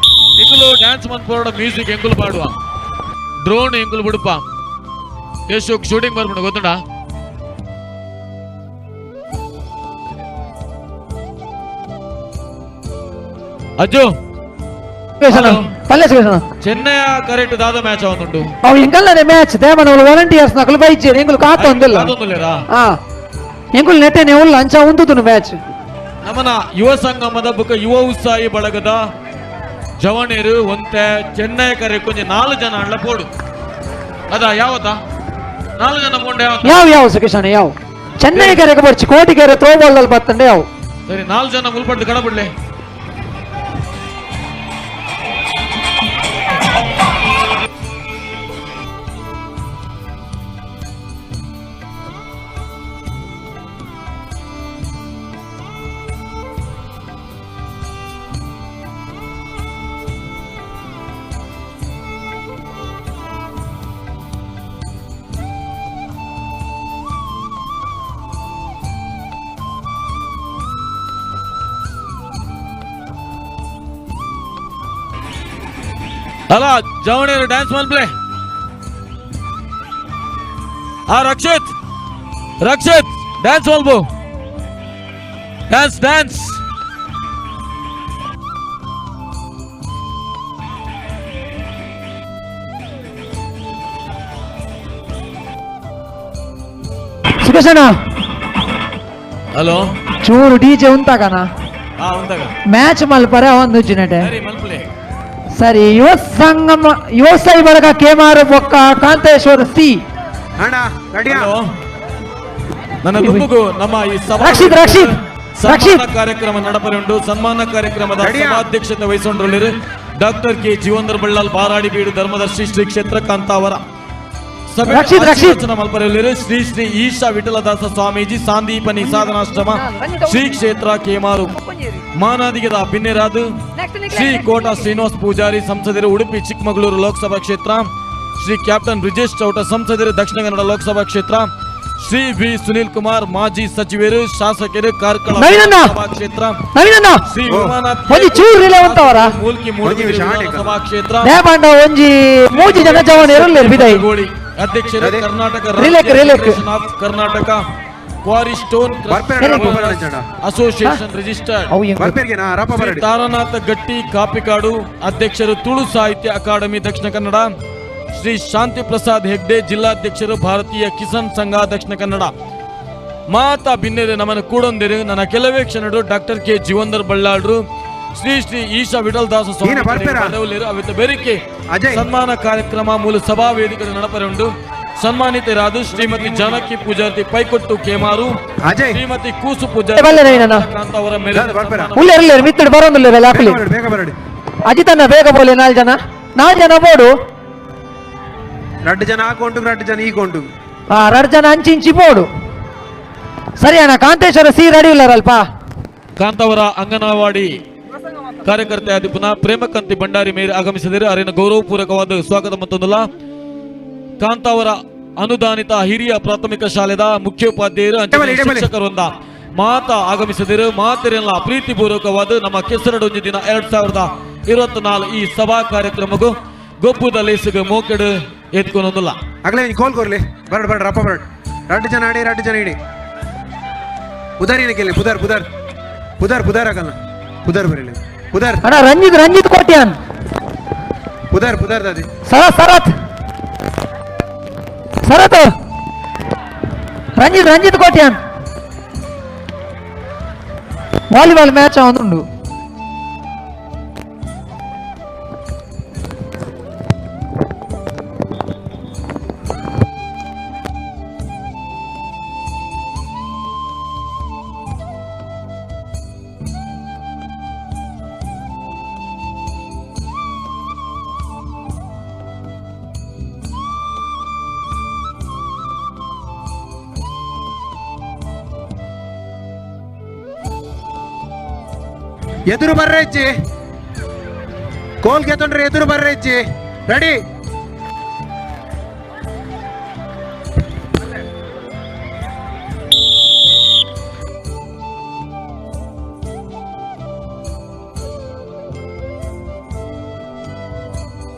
Speaker 1: ನಿಕುಲು ಡ್ಯಾನ್ಸ್ ಮಂತ್ ಪೋರಡ ಮ್ಯೂಸಿಕ್ ಎಂಕುಲು ಪಾಡುವ ಡ್ರೋನ್ ಎಂಕುಲು ಬುಡುಪ ಎಷ್ಟು ಶೂಟಿಂಗ್ ಬರ್ಬಿಡು ಗೊತ್ತುಂಡ ಅಜ್ಜು
Speaker 10: ಪಲ್ಲೆ ಸುರೇಶಣ್ಣ
Speaker 1: ಚೆನ್ನೈ ಕರೆಕ್ಟ್ ದಾದ ಮ್ಯಾಚ್ ಅವನುಂಟು
Speaker 10: ಅವು ಎಂಕಲ್ನೇ ಮ್ಯಾಚ್ ದೇಮನ ವಾಲಂಟಿಯರ್ಸ್ ನಕಲು ಬೈಚೇರು ಎಂಕುಲು ಕಾತ ಒಂದಿಲ್ಲ
Speaker 1: ಕಾತೊಂದುಲ್ಲೇರಾ?
Speaker 10: ಹಾ ಎಂಕುಲು ನೆಟ್ಟೆನೆ ಉಲ್ಲ ಅಂಚ ಉಂದುದುನು ಮ್ಯಾಚ್
Speaker 1: ನಮನ ಯುವ ಸಂಗಮದ ಬುಕ್ಕ ಯುವ ಉತ್ಸಾಹಿ ಬಳಗದ ಜವಣೇರು ಒಂತೆ ಚೆನ್ನೈ ಕರೆ ಕೊಂಚ ನಾಲು ಜನ ಅಣ್ಣ ಪೋಡು ಅದ ಯಾವತ್ತ ನಾಲು ಜನ ಪೋಂಡೆ ಯಾವತ್ತ
Speaker 10: ಯಾವ ಯಾವ ಸುಖೇಶಣ್ಣ ಯಾವ ಚೆನ್ನೈ ಕೆರೆಗೆ ಬರ್ಚಿ ಕೋಟಿಗೆರೆ ಥ್ರೋ ಬಾಲ್ ಅಲ್ಲಿ ಬತ್ತಂಡೆ ಯಾವ
Speaker 1: ಸರಿ ನಾಲು ಜನ ಮುಲ್ಪಡ್ದು ಕಡಬಿಡ್ಲೆ ಅಲ್ಲ ಜವಣೇರು ಡ್ಯಾನ್ಸ್ ಮಲ್ಪ್ಲೆ ಆ ರಕ್ಷಿತ್ ರಕ್ಷಿತ್ ಡ್ಯಾನ್ಸ್ ಮಲ್ಬು ಡ್ಯಾನ್ಸ್ ಡ್ಯಾನ್ಸ್
Speaker 10: ಸುಖೇಶಣ್ಣ
Speaker 1: ಹಲೋ
Speaker 10: ಚೂರು ಡಿಜೆ ಉಂತಾಗನ
Speaker 1: ಹಾ ಉಂತಾಗ
Speaker 10: ಮ್ಯಾಚ್ ಮಲ್ಪರೆ ಒಂದು ಜಿನಟೆ
Speaker 1: ಸರಿ ಮಲ್ಪ್ಲೆ
Speaker 10: ಸರಿ ಯುವ ಸಂಗಮ ಯುವ ಸಾಯಿ ಬಳಗ ಕೇಮಾರು ಬೊಕ್ಕ ಕಾಂತೇಶ್ವರ ಸಿ
Speaker 11: ಅಣ್ಣ ರೆಡಿಯಾ
Speaker 1: ನನ್ನ ಗುಂಪುಗೂ ನಮ್ಮ ಈ ಸಭಾ
Speaker 10: ರಕ್ಷಿತ್, ರಕ್ಷಿತ್,
Speaker 1: ಸನ್ಮಾನ
Speaker 10: ರಕ್ಷಿತ್.
Speaker 1: ಕಾರ್ಯಕ್ರಮ ನಡಪರೆ ಉಂಟು. ಸನ್ಮಾನ ಕಾರ್ಯಕ್ರಮದ ಸಭಾಧ್ಯಕ್ಷತೆ ವಹಿಸಿಕೊಂಡಿರುವರು ಡಾಕ್ಟರ್ ಕೆ ಜೀವಂದ್ರ ಬಳ್ಳಾಲ್ ಬಾರಾಡಿ ಬೀಡು ಧರ್ಮದರ್ಶಿ ಶ್ರೀ ಕ್ಷೇತ್ರ ಕಾಂತಾವರ. ಸಭೆ
Speaker 10: ರಕ್ಷಿತ್, ರಕ್ಷಿತ್.
Speaker 1: ಆಶೀರ್ವಚನ ಮಲ್ಪರೆಯಲ್ಲಿರು ಶ್ರೀ ಶ್ರೀ ಈಶಾ ವಿಠಲದಾಸ ಸ್ವಾಮೀಜಿ ಸಾಂದೀಪನಿ ಸಾಧನಾಶ್ರಮ ಶ್ರೀ ಕ್ಷೇತ್ರ ಕೇಮಾರು. ಮಾನಾದಿಗದ ಬಿನ್ನೆರಾದು ಶ್ರೀ ಕೋಟ ಶ್ರೀನಿವಾಸ್ ಪೂಜಾರಿ ಸಂಸದರು ಉಡುಪಿ ಚಿಕ್ಕಮಗಳೂರು ಲೋಕಸಭಾ ಕ್ಷೇತ್ರ, ಶ್ರೀ ಕ್ಯಾಪ್ಟನ್ ಬ್ರಿಜೇಶ್ ಚೌಟ ಸಂಸದರು ದಕ್ಷಿಣ ಕನ್ನಡ ಲೋಕಸಭಾ ಕ್ಷೇತ್ರ, ಶ್ರೀ ವಿ ಸುನೀಲ್ ಕುಮಾರ್ ಮಾಜಿ ಸಚಿವರು ಶಾಸಕರು ಕಾರ್ಕಳ
Speaker 10: ನವೀನಣ್ಣ!
Speaker 1: ಲೋಕಸಭಾ ಕ್ಷೇತ್ರ,
Speaker 10: ನವೀನಣ್ಣ!
Speaker 1: ಶ್ರೀ ಉಮಾನಾಥ್
Speaker 10: ಒಂಜಿ ಚೂರು ರಿಲೇ ಉಂತವರ
Speaker 1: ಮೂಲ್ಕಿ ಮೂಡುಬಿದಿರೆ ವಿಧಾನಸಭಾ ಕ್ಷೇತ್ರ,
Speaker 10: ದೇಪಾಂಡ ಒಂಜಿ ಮೂಜಿ ಜನ ಜವನ್ ಇರುಲ್ಲೇರು ಬಿದೈ
Speaker 1: ಗೋಳಿ ಅಧ್ಯಕ್ಷರು ಕರ್ನಾಟಕ
Speaker 10: ರಿಲೇಕ್,
Speaker 1: ರಾಜ್ಯ
Speaker 10: ರಿಲೇಕ್.
Speaker 1: Federation of Karnataka quarry stone association registered Shri Taranatha Gatti Kapikad ಅಧ್ಯಕ್ಷರು ತುಳು ಸಾಹಿತ್ಯ ಅಕಾಡೆಮಿ ದಕ್ಷಿಣ ಕನ್ನಡ, ಶ್ರೀ ಶಾಂತಿ ಪ್ರಸಾದ್ ಹೆಗ್ಡೆ ಜಿಲ್ಲಾಧ್ಯಕ್ಷರು ಭಾರತೀಯ ಕಿಸಾನ್ ಸಂಘ ದಕ್ಷಿಣ ಕನ್ನಡ. ಮಾತಾ ಬಿನ್ನೆರೆ ನಮ್ಮನ್ನು ಕೂಡೊಂದಿರು ನನ್ನ ಕೆಲವೇ ಕ್ಷಣರು ಡಾಕ್ಟರ್ ಕೆ ಜೀವಂದರ್ ಬಳ್ಳಾಳ್ರು ಶ್ರೀ ಶ್ರೀ ಈಶಾ ವಿಠಲದಾಸ ಸ್ವಾಮಿ
Speaker 11: ಬರ್ಪೇರಾ?
Speaker 1: ಪದವಿಲಿರು. ಅವಿತ ಬೆರಿಕೆ ಸನ್ಮಾನ ಕಾರ್ಯಕ್ರಮ ಮೂಲ ಸಭಾ ವೇದಿಕೆ ನಡಪರೆ ಉಂಟು. ಸನ್ಮಾನಿತರಾದ ಶ್ರೀಮತಿ ಜಾನಕಿ ಪೂಜಾರ್ತಿ ಪೈಕೊಟ್ಟು ಕೇಮಾರು, ಶ್ರೀಮತಿ ಕೂಸು ಪೂಜಾರಿ ಕಾಂತಾವರ ಮೇಲೆ
Speaker 10: ಅಜಿತನ್ನ ಬೇಗ ಬೋಲೆ. ನಾಲ್ ಜನ, ನಾಲ್ ಜನ ಬೋಡು.
Speaker 11: ರಡ್ಡು ಜನ ಹಾಕೊಂಡು, ರಡ್ಡು ಜನ ಈಗೊಂಡು,
Speaker 10: ರಡ್ಡು ಜನ ಅಂಚಿಂಚಿ ಬೋಡು. ಸರಿ ಅಣ್ಣ, ಕಾಂತೇಶ್ವರ ಸಿ ರೆಡಿ ಇಲ್ಲರಲ್ಪ.
Speaker 1: ಕಾಂತಾವರ ಅಂಗನವಾಡಿ ಕಾರ್ಯಕರ್ತೆ ಆದಿ ಪುನಃ ಪ್ರೇಮಕಂತಿ ಭಂಡಾರಿ ಮೇರೆ ಆಗಮಿಸಿದರೆ ಅರಿನ ಗೌರವಪೂರ್ವಕವಾದ ಸ್ವಾಗತ ಮತ್ತೊಂದಲ್ಲ. ಕಾಂತಾವರ ಅನುದಾನಿತ ಹಿರಿಯ ಪ್ರಾಥಮಿಕ ಶಾಲೆದ ಮುಖ್ಯೋಪಾಧ್ಯಾಯರು ಶಿಕ್ಷಕರೊಂದ ಮಾತಾ ಆಗಮಿಸಿದರು. ಮಾತೆರೆಲ್ಲ ಪ್ರೀತಿಪೂರ್ವಕವಾದ ನಮ್ಮ ಕೆಸರಡೊಂಜಿ ದಿನ 2024 ಈ ಸಭಾ ಕಾರ್ಯಕ್ರಮಕ್ಕೂ ಗೊಬ್ಬುದ ಲೇಸಿಗೆ ಮೋಕೆಡು ಎತ್ಕೊಂಡೊಂದಿಲ್ಲ.
Speaker 11: ಆಗಲೇ ಕೋಲ್ ಕೊರ್ಲಿ ಬರಡ್ ಬರಡ್ ರಪ್ಪ ಬರಡ್. ರಡ್ಡು ಜನ ಆಡಿ, ರಡ್ಡು ಜನ ಇಡಿ. ಪುದರ್ ಏನಕ್ಕೆ ಪುದರ್ ಪುದರ್ ಪುದರ್ ಪುದರ್ ಆಗಲ್ಲ, ಪುದರ್ ಬರಲಿ ಪುದರ್.
Speaker 10: ಅಣ್ಣ ರಂಜಿತ್, ರಂಜಿತ್ ಕೋಟ್ಯಾನ್
Speaker 11: ಪುದರ್ ಪುದರ್ ದಾದಿ.
Speaker 10: ಸರತ್ ಸರತ್ ಸರತ್ ರಂಜಿತ್, ರಂಜಿತ್ ಕೋಟ್ಯಾನ್ ವಾಲಿಬಾಲ್ ಮ್ಯಾಚ್ ಒಂದುಂಡು.
Speaker 11: ಎದುರು ಬರ್ರೆಜ್ಜಿ ಕೋಲ್ಗೆ ತೊಂದ್ರೆ, ಎದುರು ಬರ್ರೆಜ್ಜಿ. ರೆಡಿ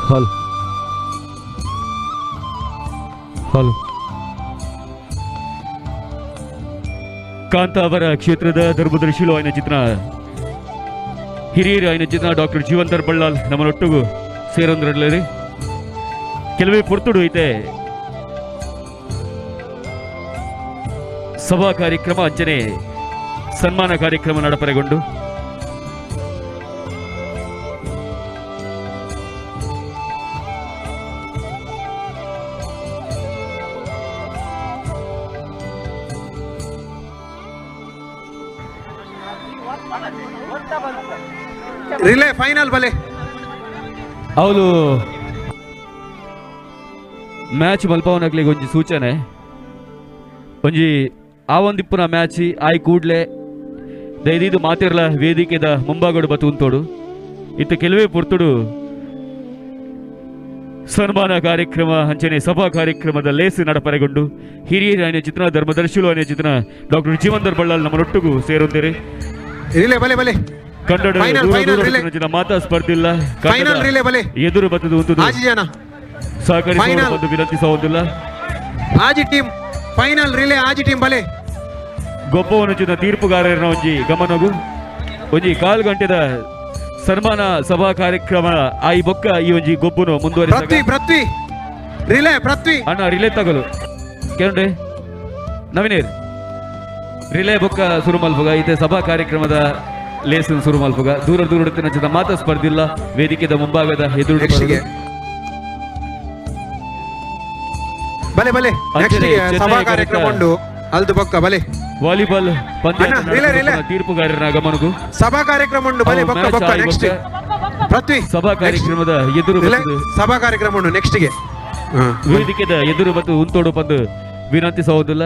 Speaker 13: ಹಲ್ ಹಲ್ ಕಾಂತಾವರ ಕ್ಷೇತ್ರದ ಧರ್ಮದರ್ಶಿಲು ಆಯ್ನ ಚಿತ್ರ ಹಿರಿಯರು ಆಯ್ನ ಚಿತ್ರ ಡಾಕ್ಟರ್ ಜೀವಂತರ್ ಬಳ್ಳಾಲ್ ನಮ್ಮನೊಟ್ಟಿಗೂ ಸೇರೊಂದ್ರಡ್ಲೇರಿ ಕೆಲವೇ ಪೊರ್ತುಡು ಐತೆ ಸಭಾ ಕಾರ್ಯಕ್ರಮ ಅಂಚನೆ ಸನ್ಮಾನ ಕಾರ್ಯಕ್ರಮ ನಡಪರೆಗೊಂಡು
Speaker 11: ರಿಲೇ ಫೈನಲ್ ಬಲೆ
Speaker 13: ಅವಳು ಮ್ಯಾಚ್ ಮಲ್ಪವನಕ್ಲಿಗೆ ಒಂಜಿ ಸೂಚನೆ ಒಂಜಿ ಆ ಒಂದಿಪ್ಪುನ ಮ್ಯಾಚ್ ಆಯ್ ಕೂಡ್ಲೆ ದಯದೀದು ಮಾತಿರ್ಲ ವೇದಿಕೆದ ಮುಂಭಾಗಡು ಬತ್ತು ಉಂತೋಡು ಇತ್ತ ಕೆಲವೇ ಪೊರ್ತುಡು ಸನ್ಮಾನ ಕಾರ್ಯಕ್ರಮ ಅಂಚನೆ ಸಭಾ ಕಾರ್ಯಕ್ರಮದ ಲೇಸು ನಡಪರೆಗೊಂಡು ಹಿರಿಯರ ಅనే ಚಿತ್ರ ಧರ್ಮದರ್ಶಿಲು ಅనే ಚಿತ್ರ ಡಾಕ್ಟರ್ ಜೀವಂದರ್ ಬಳ್ಳಾಲ್ ನಮ್ಮನೊಟ್ಟಿಗೂ ಸೇರೊಂದಿರಿ.
Speaker 11: ರಿಲೇ ಬಲೆ ಬಲೆ
Speaker 13: ಕನ್ನಡ ದೂರ ಮಾತಾ ಸ್ಪರ್ಧಿಲ್ಲ
Speaker 11: ಫೈನಲ್ ರಿಲೇ ಬಲೆ
Speaker 13: ಎದುರು ಬತ್ತದು ಉಂಟು
Speaker 11: ಆಜಿ ಜನ
Speaker 13: ಸಹಕರಿಸುವ ಒಂದು ವಿನಂತಿಸುವುದಿಲ್ಲ.
Speaker 11: ಆಜಿ ಟೀಮ್ ಫೈನಲ್ ರಿಲೇ ಆಜಿ ಟೀಮ್ ಬಲೆ
Speaker 13: ಗೊಬ್ಬವನ್ನು ಚಿತ್ರ ತೀರ್ಪುಗಾರರನ್ನ ಒಂಜಿ ಗಮನಗು ಒಂಜಿ ಕಾಲು ಗಂಟೆದ ಸನ್ಮಾನ ಸಭಾ ಕಾರ್ಯಕ್ರಮ ಆಯಿ ಬೊಕ್ಕ ಈ ಒಂಜಿ ಗೊಬ್ಬನು ಮುಂದುವರಿಸ
Speaker 11: ಪೃಥ್ವಿ ಪೃಥ್ವಿ ರಿಲೇ ಪೃಥ್ವಿ
Speaker 13: ಅಣ್ಣ ರಿಲೇ ತಗಲು ಕೇಂದ್ರೆ ನವೀನೇರ್ ರಿಲೇ ಬೊಕ್ಕ ಸುರು ಮಲ್ಪುಗ ಈತೆ ಸಭಾ ಕಾರ್ಯಕ್ರಮದ ಲೇಸನ್ ಸುರು ಮಲ್ಪುಗ ದೂರ ದೂರ ಮಾತಾ ಸ್ಪರ್ಧಿಲ್ಲ ವೇದಿಕೆದ ಮುಂಭಾಗದ ಎದುರು
Speaker 11: ಬಲೆ ಬಲೆ ಸಭಾ ಕಾರ್ಯಕ್ರಮ ಉಂಟು ಅಲ್ದು ಬೊಕ್ಕ ಬಲೆ
Speaker 13: ವಾಲಿಬಾಲ್ ಪಂದ್ಯ ತೀರ್ಪುಗಾರರ ಗಮನಗೂ
Speaker 11: ಸಭಾ ಕಾರ್ಯಕ್ರಮ ಉಂಟು ಬಲೆ ಬೊಕ್ಕ ಬೊಕ್ಕ ನೆಕ್ಸ್ಟ್ ಪೃಥ್ವಿ
Speaker 13: ಸಭಾ ಕಾರ್ಯಕ್ರಮದ ಎದುರು
Speaker 11: ಸಭಾ ಕಾರ್ಯಕ್ರಮ ಉಂಟು ನೆಕ್ಸ್ಟ್ ಗೆ
Speaker 13: ವೇದಿಕೆದ ಎದುರು ಮತ್ತು ಉಂತೋಡು ಬಂದು ವಿನಂತಿಸುವುದಿಲ್ಲ.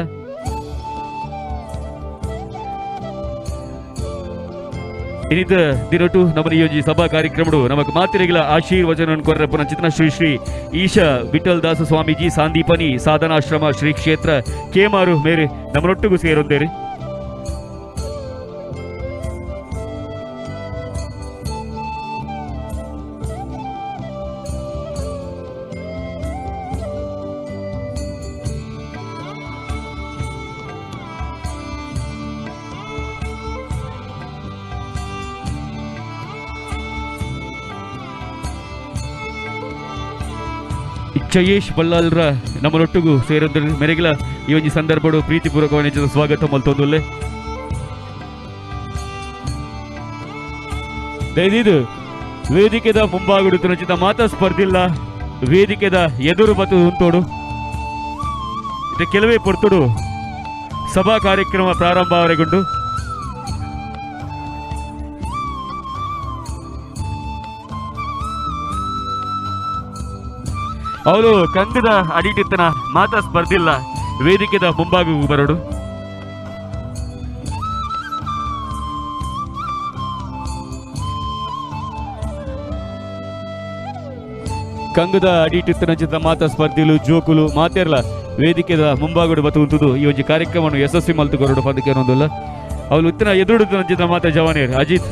Speaker 13: ಇನ್ನಿತ ದಿನಟು ನಮ್ಮ ಈ ಸಭಾ ಕಾರ್ಯಕ್ರಮಡು ನಮಕ್ ಮಾತಿರೆಗಳ ಆಶೀರ್ವಚನ ಕೊರ್ರಪ್ಪನ ಚಿತ್ರ ಶ್ರೀ ಶ್ರೀ ಈಶಾ ವಿಠಲ್ ದಾಸ ಸ್ವಾಮೀಜಿ ಸಾಂದೀಪನಿ ಸಾಧನಾಶ್ರಮ ಶ್ರೀ ಕ್ಷೇತ್ರ ಕೇಮಾರು ಮೇರೆ ನಮ್ಮನೊಟ್ಟಿಗೂ ಸೇರೊಂದೇರಿ. ಜಯೇಶ್ ಬಲ್ಲಾಲ್ರ ನಮ್ಮನೊಟ್ಟಿಗೂ ಸೇರೊಂದರೆ ಮೆರೆಗಿಲ ಈ ಒಂದು ಸಂದರ್ಭಡು ಪ್ರೀತಿಪೂರ್ವಕವಾದ ಸ್ವಾಗತ ಮಲ್ತೊಂದುಲ್ಲೆ. ದಯದಿದು ವೇದಿಕೆದ ಮುಂಭಾಗಡು ರಚಿತ ಮಾತಾ ಸ್ಪರ್ಧಿಲ್ಲ ವೇದಿಕೆದ ಎದುರು ಮತ್ತು ಉಂತೋಡು ಇದು ಕೆಲವೇ ಪೊರ್ತುಡು ಸಭಾ ಕಾರ್ಯಕ್ರಮ ಪ್ರಾರಂಭ ಅವರೆಗೊಂಡು ಅವಳು ಕಂದದ ಅಡಿಟಿತ್ತನ ಮಾತಾ ಸ್ಪರ್ಧಿಲ್ಲ ವೇದಿಕೆದ ಮುಂಭಾಗ ಬರೋಡು. ಕಂಗದ ಅಡಿಟಿತ್ತನ ಚಿತ್ರ ಮಾತಾ ಸ್ಪರ್ಧಿಲು ಜೋಕುಲು ಮಾತೇರ್ಲ ವೇದಿಕೆದ ಮುಂಭಾಗಡು ಬತ್ತು ಉಂಟುದು ಈ ಒಂದು ಕಾರ್ಯಕ್ರಮವನ್ನು ಯಶಸ್ವಿ ಮಲ್ತು ಕೊರಡು ಪದಕ್ಕೆ ಅನ್ನೋದಿಲ್ಲ. ಅವಳು ಉತ್ತನ ಎದುರುಡು ಚಿತ್ರ ಮಾತಾ ಜವಾನಿಯರ್ ಅಜಿತ್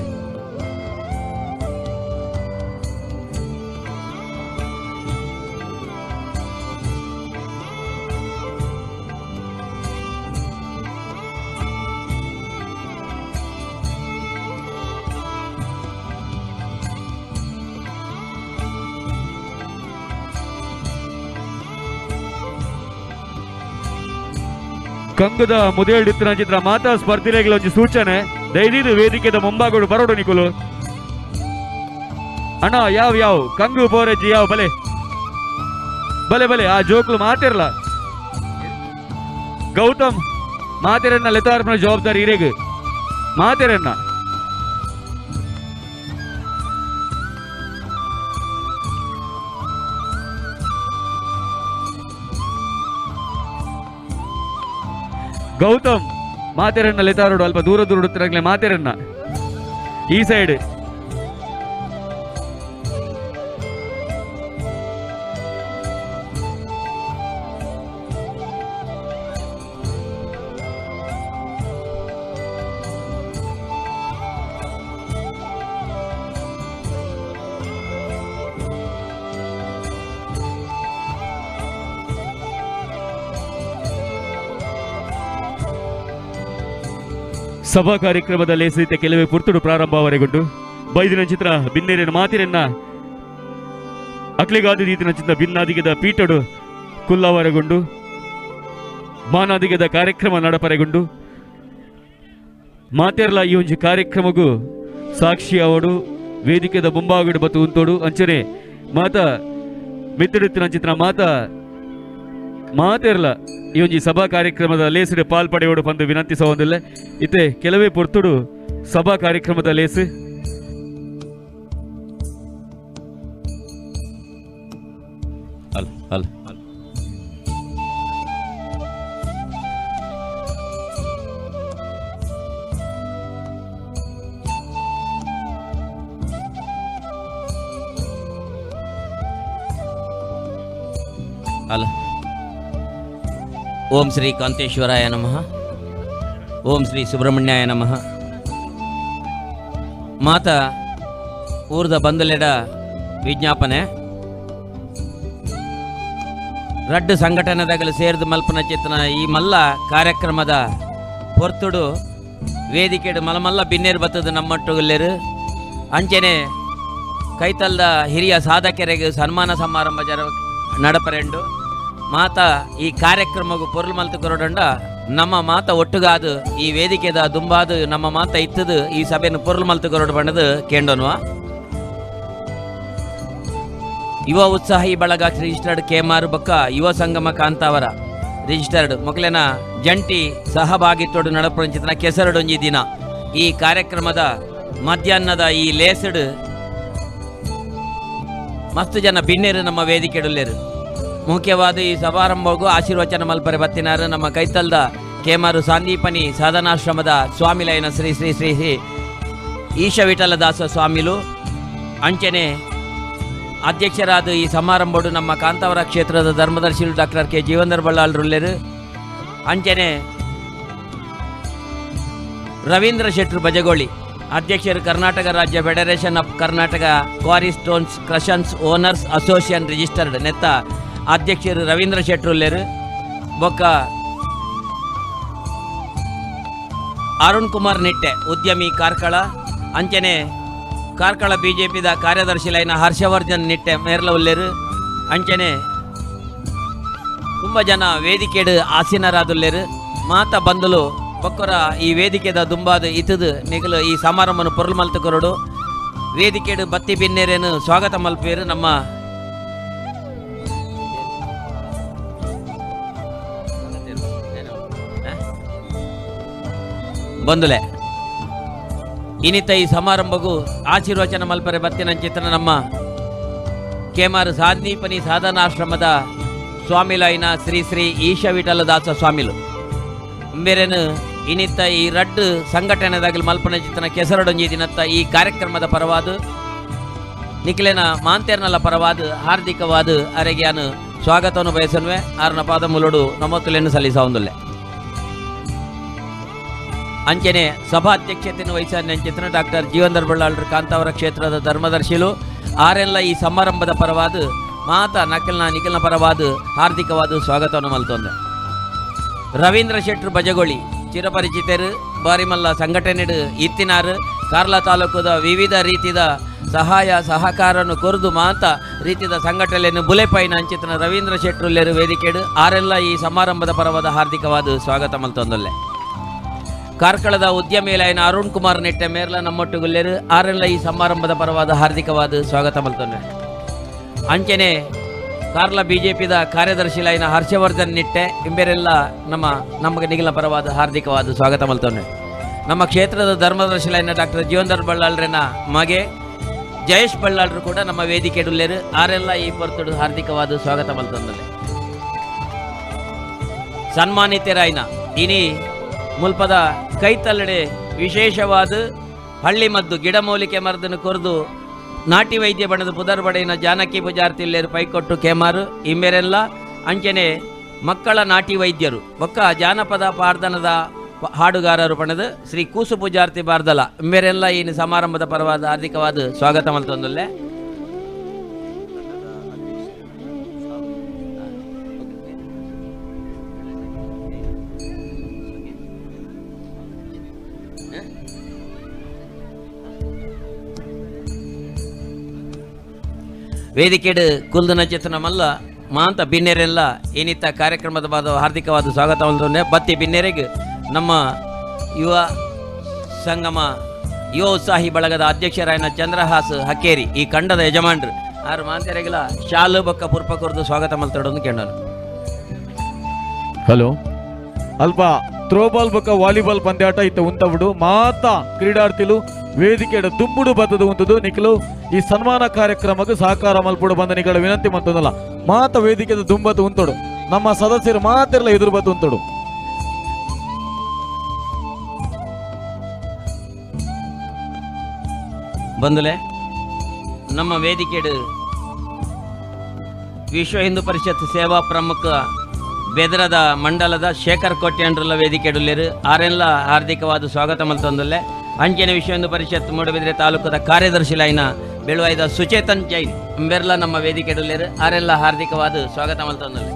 Speaker 13: ಕಂಗದ ಮುದೇಳಿತ್ತಿನ ಚಿತ್ರ ಮಾತಾ ಸ್ಪರ್ಧಿಗಳ ಒಂಜಿ ಸೂಚನೆ ದಯದೀದು ವೇದಿಕೆದ ಮುಂಭಾಗಡು ಬರೋಡು ನಿಕುಲು ಅಣ್ಣ ಯಾವ ಯಾವ ಕಂಗು ಬೋರೆಜ್ಜಿ ಯಾವ ಬಲೆ ಬಲೆ ಬಲೆ ಆ ಜೋಕ್ಲು ಮಾತಿರಲ್ಲ ಗೌತಮ್ ಮಾತಿರನ್ನ ಲೆತಾರ್ಪಣ ಜವಾಬ್ದಾರಿ ಇರೇಗ ಮಾತಿರನ್ನ ಗೌತಮ್ ಮಾತೆರನ್ನ ಲೆತಾರೋಡು ಅಲ್ಪ ದೂರ ದೂರ ಉತ್ತರಾಗ್ಲೆ ಮಾತೆರನ್ನ ಈ ಸೈಡ್ ಸಭಾ ಕಾರ್ಯಕ್ರಮದಲ್ಲಿ ಸಹಿತ ಕೆಲವೇ ಪುರ್ತುಡು ಪ್ರಾರಂಭವರೆಗೊಂಡು ಬೈದಿನ ಚಿತ್ರ ಬಿನ್ನೇರಿನ ಮಾತಿರನ್ನ ಅಕ್ಲಿಗಾದಿ ರೀತಿನ ಚಿತ್ರ ಭಿನ್ನಾದಿಗೆದ ಪೀಠಡು ಕುಲ್ಲವರೆಗೊಂಡು ಮಾನಾದಿಗೆದ ಕಾರ್ಯಕ್ರಮ ನಡಪರೆಗೊಂಡು ಮಾತೆರ್ಲ ಈ ಒಂಜಿ ಕಾರ್ಯಕ್ರಮಗೂ ಸಾಕ್ಷಿ ಅವಡು ವೇದಿಕೆದ ಮುಂಬಾಗಡು ಬತ್ತು ಉಂತೋಡು ಅಂಚನೆ ಮಾತಾ ಮಿತ್ರಡಿತ್ತಿನ ಚಿತ್ರ ಮಾತಾ ಮಾತೆರ್ಲ ಈ ಒಂಜಿ ಸಭಾ ಕಾರ್ಯಕ್ರಮದ ಲೇಸಿಡು ಪಾಲ್ಪಡೆಯೋಡು ಪಂದು ವಿನಂತಿಸುವುದಿಲ್ಲ. ಇತ್ತೆ ಕೆಲವೇ ಪೊರ್ತುಡು ಸಭಾ ಕಾರ್ಯಕ್ರಮದ ಲೇಸು ಅಲ್ಲ ಅಲ್ಲ
Speaker 17: ಅಲ್ಲ. ಓಂ ಶ್ರೀ ಕಾಂತೇಶ್ವರಾಯ ನಮಃ. ಓಂ ಶ್ರೀ ಸುಬ್ರಹ್ಮಣ್ಯಾಯ ನಮಃ. ಮಾತಾ ಊರ್ದ ಬಂದಲೆಡ ವಿಜ್ಞಾಪನೆ ರಡ್ಡು ಸಂಘಟನೆದಾಗಲು ಸೇರಿದ ಮಲ್ಪನ ಚೇತನ ಈ ಮಲ್ಲ ಕಾರ್ಯಕ್ರಮದ ಪೊರ್ತುಡು ವೇದಿಕೆಡು ಮಲಮಲ್ಲ ಬಿನ್ನೇರು ಬತ್ತದ ನಮ್ಮಟ್ಟುಗಲ್ಲೇರು ಅಂಚೆನೆ ಕೈತಲ್ದ ಹಿರಿಯ ಸಾಧಕರಿಗೆ ಸನ್ಮಾನ ಸಮಾರಂಭ ಜರ ನಡಪರೆಂಡು ಮಾತಾ ಈ ಕಾರ್ಯಕ್ರಮಗೂ ಪೊರುಳು ಮಲ್ತು ಕೊರಡಂಡ ನಮ್ಮ ಮಾತ ಒಟ್ಟುಗಾದು ಈ ವೇದಿಕೆದ ದುಂಬಾದು ನಮ್ಮ ಮಾತ ಇತ್ತದು ಈ ಸಭೆಯನ್ನು ಪೊರುಳು ಮಲ್ತು ಕೊರಡು ಬಣ್ಣದು ಕೇಂಡೋನ್ವ. ಯುವ ಉತ್ಸಾಹಿ ಬಳಗ ರಿಜಿಸ್ಟರ್ಡ್ ಕೆಮಾರು ಬೊಕ್ಕ ಯುವ ಸಂಗಮ ಕಾಂತಾವರ ರಿಜಿಸ್ಟರ್ಡ್ ಮೊಕಲೆನ ಜಂಟಿ ಸಹಭಾಗಿತ್ವಡು ನಡಪುರಂಚಿತನ ಕೆಸರಡೊಂಜಿ ದಿನ ಈ ಕಾರ್ಯಕ್ರಮದ ಮಧ್ಯಾಹ್ನದ ಈ ಲೇಸಡು ಮಸ್ತು ಜನ ಬಿನ್ನೇರು ನಮ್ಮ ವೇದಿಕೆಡುಲ್ಲೇರು. ಮುಖ್ಯವಾದ ಈ ಸಮಾರಂಭಗೂ ಆಶೀರ್ವಚನ ಮಲ್ಪರೆ ಬತ್ತಿನಾರು ನಮ್ಮ ಕೈತಲ್ದ ಕೇಮಾರು ಸಾಂದೀಪನಿ ಸಾಧನಾಶ್ರಮದ ಸ್ವಾಮಿಲಯನ ಶ್ರೀ ಶ್ರೀ ಶ್ರೀ ಶ್ರೀ ಈಶ ವಿಠಲದಾಸ ಸ್ವಾಮಿಲು ಅಂಚನೆ ಅಧ್ಯಕ್ಷರಾದ ಈ ಸಮಾರಂಭಡು ನಮ್ಮ ಕಾಂತಾವರ ಕ್ಷೇತ್ರದ ಧರ್ಮದರ್ಶಿಲು ಡಾಕ್ಟರ್ ಕೆ ಜೀವಂದರ್ ಬಳ್ಳಾಲ್ರುಲ್ಲೇರು ಅಂಚನೆ ರವೀಂದ್ರ ಶೆಟ್ರು ಬಜಗೋಳಿ ಅಧ್ಯಕ್ಷರು ಕರ್ನಾಟಕ ರಾಜ್ಯ federation of Karnataka quarry stones crushers owners association registered ನೆತ್ತ ಅಧ್ಯಕ್ಷರು ರವೀಂದ್ರ ಶೆಟ್ರುಲ್ಲೇರು ಬೊಕ್ಕ ಅರುಣ್ ಕುಮಾರ್ ನಿಟ್ಟೆ ಉದ್ಯಮಿ ಕಾರ್ಕಳ ಅಂಚನೆ ಕಾರ್ಕಳ ಬಿಜೆಪಿದ ಕಾರ್ಯದರ್ಶಿ ಲೈನ ಹರ್ಷವರ್ಧನ್ ನಿಟ್ಟೆ ಮೇರ್ಲ ಉಲ್ಲೇರು ಅಂಚನೆ ತುಂಬ ಜನ ವೇದಿಕೆಡು ಆಸೀನರಾದುಲ್ಲೇರು ಮಾತ ಬಂದಲು ಬೊಕ್ಕರ ಈ ವೇದಿಕೆದ ದುಂಬಾದ ಇತದು ನಿಗಲು ಈ ಸಮಾರಂಭನು ಪೊರುಳು ಮಲ್ತು ಕೊರಡು ವೇದಿಕೆಡು ಬತ್ತಿ ಬಿನ್ನೇರೇನು ಸ್ವಾಗತ ಮಲ್ಪೇರು ನಮ್ಮ ಬಂದುಲೆ. ಇನ್ನಿತ ಈ ಸಮಾರಂಭಗೂ ಆಶೀರ್ವಚನ ಮಲ್ಪರೆ ಬತ್ತಿನ ಚಿತ್ರ ನಮ್ಮ ಕೇಮಾರು ಸಾಂದೀಪನಿ ಸಾಧನಾಶ್ರಮದ ಸ್ವಾಮಿಲೈನ ಶ್ರೀ ಶ್ರೀ ಈಶ ವಿಠಲದಾಸ ಸ್ವಾಮಿಲು ಮೇರೇನು ಇನ್ನಿತ್ತ ಈ ರಡ್ಡು ಸಂಘಟನೆದಾಗಲಿ ಮಲ್ಪನ ಚಿತ್ರನ ಕೆಸರಡೊಂಜಿ ದಿನತ್ತ ಈ ಕಾರ್ಯಕ್ರಮದ ಪರವಾದ ನಿಖಿಲೇನ ಮಾಂತೇರ್ನಲ್ಲ ಪರವಾದ ಹಾರ್ದಿಕವಾದ ಅರೆಗ್ಯಾನು ಸ್ವಾಗತವನ್ನು ಬಯಸನ್ವೆ ಆರ್ನ ಪಾದ ಮುಲುಡು ನಮೋತ್ತುಲೆಯನ್ನು ಸಲ್ಲಿಸವಂದುಲ್ಲೆ. ಅಂಚನೆ ಸಭಾಧ್ಯಕ್ಷತೆಯನ್ನು ವಹಿಸಿದ ಡಾಕ್ಟರ್ ಜೀವಂದರ್ ಬಳ್ಳಾಳ್ರು ಕಾಂತಾವರ ಕ್ಷೇತ್ರದ ಧರ್ಮದರ್ಶಿಲು ಆರೆಲ್ಲ ಈ ಸಮಾರಂಭದ ಪರವಾದ ಮಾತಾ ನಕಲ್ನ ನಿಖಲ್ನ ಪರವಾದ ಹಾರ್ದಿಕವಾದ ಸ್ವಾಗತವನ್ನು ಮಲ್ತೊಂದೆ. ರವೀಂದ್ರ ಶೆಟ್ರು ಬಜಗೋಳಿ ಚಿರಪರಿಚಿತರು ಬಾರಿಮಲ್ಲ ಸಂಘಟನೆಡು ಇತ್ತಿನಾರು ಕಾರ್ಲ ತಾಲೂಕುದ ವಿವಿಧ ರೀತಿಯ ಸಹಾಯ ಸಹಕಾರವನ್ನು ಕೊರದು ಮಾತಾ ರೀತಿಯ ಸಂಘಟನೆಯನ್ನು ಬುಲೆಪೈನ ಅಂಚಿತನ ರವೀಂದ್ರ ಶೆಟ್ರುಲ್ಲೇರು ವೇದಿಕೆಡು ಆರೆಲ್ಲ ಈ ಸಮಾರಂಭದ ಪರವಾದ ಹಾರ್ದಿಕವಾದ ಸ್ವಾಗತ ಮಲ್ತೊಂದೊಲ್ಲೆ. ಕಾರ್ಕಳದ ಉದ್ಯಮಿಲೈನ ಅರುಣ್ ಕುಮಾರ್ ನೆಟ್ಟೆ ಮೇರ್ಲ ನಮ್ಮೊಟ್ಟುಗುಲ್ಲೇರು ಆರೆಲ್ಲ ಈ ಸಮಾರಂಭದ ಪರವಾದ ಹಾರ್ದಿಕವಾದ ಸ್ವಾಗತ ಮಲ್ತೊಂದೆ. ಅಂಚನೆ ಕಾರ್ಲ ಬಿಜೆಪಿದ ಕಾರ್ಯದರ್ಶಿ ಲೈನ ಹರ್ಷವರ್ಧನ್ ನಿಟ್ಟೆ ಇಂಬೇರೆಲ್ಲ ನಮ್ಮ ನಮಗೆ ನಿಗಲ ಪರವಾದ ಹಾರ್ದಿಕವಾದ ಸ್ವಾಗತ ಮಲ್ತೊಂದೆ. ನಮ್ಮ ಕ್ಷೇತ್ರದ ಧರ್ಮದರ್ಶಿ ಲೈನ ಡಾಕ್ಟರ್ ಜೀವಂದರ್ ಬಳ್ಳಾಳ್ರನ ಮಗೆ ಜಯೇಶ್ ಬಳ್ಳಾಳ್ರು ಕೂಡ ನಮ್ಮ ವೇದಿಕೆಡುಲ್ಲೇರು ಆರೆಲ್ಲ ಈ ಪೊರ್ತುಡು ಹಾರ್ದಿಕವಾದ ಸ್ವಾಗತ ಮಲ್ತೊಂದಲ್ಲೆ. ಸನ್ಮಾನಿತರಾಯ್ನ ಇನಿ ಮುಲ್ಪದ ಕೈತಲ್ಲಡೆ ವಿಶೇಷವಾದ ಹಳ್ಳಿ ಮದ್ದು ಗಿಡಮೂಲಿಕೆ ಮರದನ್ನು ಕೊರೆದು ನಾಟಿ ವೈದ್ಯ ಬಣ್ಣದ ಪುದರ್ ಬಡೆಯಿನ ಜಾನಕಿ ಪೂಜಾರ್ತಿಲ್ಲೇರು ಪೈಕೊಟ್ಟು ಕೇಮಾರು ಇಮ್ಮೇರೆಲ್ಲ ಅಂಚನೆ ಮಕ್ಕಳ ನಾಟಿ ವೈದ್ಯರು ಬೊಕ್ಕ ಜಾನಪದ ಪಾರ್ದನದ ಹಾಡುಗಾರರು ಬಣ್ಣದ ಶ್ರೀ ಕೂಸು ಪೂಜಾರ್ತಿ ಬಾರ್ದಲ ಇಮ್ಮೇರೆಲ್ಲ ಈ ಸಮಾರಂಭದ ಪರವಾದ ಹಾರ್ದಿಕವಾದ ಸ್ವಾಗತ ಮಲ್ತೊಂದಲ್ಲೆ. ವೇದಿಕೆಡು ಕುಲ್ದನ ಚೇತನ ಮಲ್ಲ ಮಾಂತ ಬಿನ್ನೆರೆಲ್ಲ ಏನಿತ್ತ ಕಾರ್ಯಕ್ರಮದ ಬಾದ ಹಾರ್ದಿಕವಾದ ಸ್ವಾಗತ ಬತ್ತಿ ಬಿನ್ನೆರೆಗೆ ನಮ್ಮ ಯುವ ಸಂಗಮ ಯುವ ಉತ್ಸಾಹಿ ಬಳಗದ ಅಧ್ಯಕ್ಷರಾಯನ ಚಂದ್ರಹಾಸ್ ಹಕ್ಕೇರಿ ಈ ಕಂಡದ ಯಜಮಾನ್ರು ಆರು ಮಾಂತೆರೆಗೆಲ್ಲ ಶಾಲು ಬೊಕ್ಕ ಪುರ್ಪ ಕೊರ್ದು ಸ್ವಾಗತ ಮಲ್ತಡೊಂದು ಕೇಳೋಣ.
Speaker 1: ಹಲೋ ಅಲ್ಪ ಥ್ರೋಬಾಲ್ ಬೊಕ್ಕ ವಾಲಿಬಾಲ್ ಪಂದ್ಯಾಟ ಇತ್ತ ಉಂತವುಡು ಮಾತಾ ಕ್ರೀಡಾರ್ಥಿಲು ವೇದಿಕೆಯ ದುಂಬುಡು ಬತ್ತದು ಉಂಟುದು ನಿಖಲು ಈ ಸನ್ಮಾನ ಕಾರ್ಯಕ್ರಮಕ್ಕೆ ಸಹಕಾರ ಮಲ್ಪುಡು ಬಂದ ನಿಗಳ ವಿನಂತಿ ಮಂತದಲ್ಲ ಮಾತ ವೇದಿಕೆದ ದುಂಬತ್ತು ಉಂತುಡು ನಮ್ಮ ಸದಸ್ಯರು ಮಾತಿರಲ್ಲ ಎದುರು ಬತ್ತು ಉಂತುಡು.
Speaker 17: ಬಂದುಲೆ ನಮ್ಮ ವೇದಿಕೆಡು ವಿಶ್ವ ಹಿಂದೂ ಪರಿಷತ್ ಸೇವಾ ಪ್ರಮುಖ ಬೆದರದ ಮಂಡಲದ ಶೇಖರ್ ಕೋಟ್ಯಾಂಡ್ರಲ್ಲ ವೇದಿಕೆ ಆರೆಲ್ಲ ಹಾರ್ದಿಕವಾದ ಸ್ವಾಗತ ಮಲ್ತೊಂದುಲ್ಲೆ. ಅಂಚನೆ ವಿಶ್ವ ಹಿಂದೂ ಪರಿಷತ್ ಮೂಡಬಿದ್ರೆ ತಾಲೂಕದ ಕಾರ್ಯದರ್ಶಿ ಲೈನ ಬೆಳುವಾಯ್ದ ಸುಚೇತನ್ ಜೈನ್ ಅಂಬೆರ್ಲ ನಮ್ಮ ವೇದಿಕೆ ಆರೆಲ್ಲ ಹಾರ್ದಿಕವಾದ ಸ್ವಾಗತ ಮಲ್ತೊಂದುಲ್ಲೆ.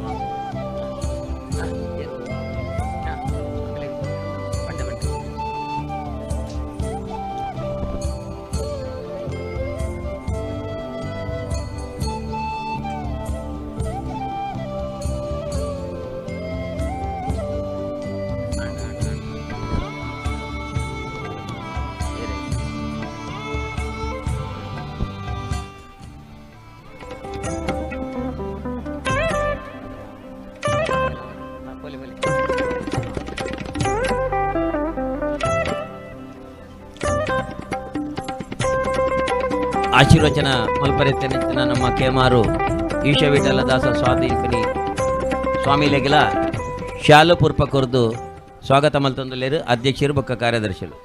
Speaker 17: ಆಶೀರ್ವಚನ ಮಲ್ಪರೆತ್ತನೆತ್ತಿನ ನಮ್ಮ ಕೇಮಾರು ಈಶವಿಠಲ ದಾಸ ಸ್ವಾಧೀನಪನಿ ಸ್ವಾಮಿಲೆಗಿಲ ಶಾಲು ಪುರ್ಪ ಕೊರ್ದು ಸ್ವಾಗತ ಮಲ್ತೊಂದುಲ್ಲೇರು ಅಧ್ಯಕ್ಷರು ಬೊಕ್ಕ ಕಾರ್ಯದರ್ಶಿಲು.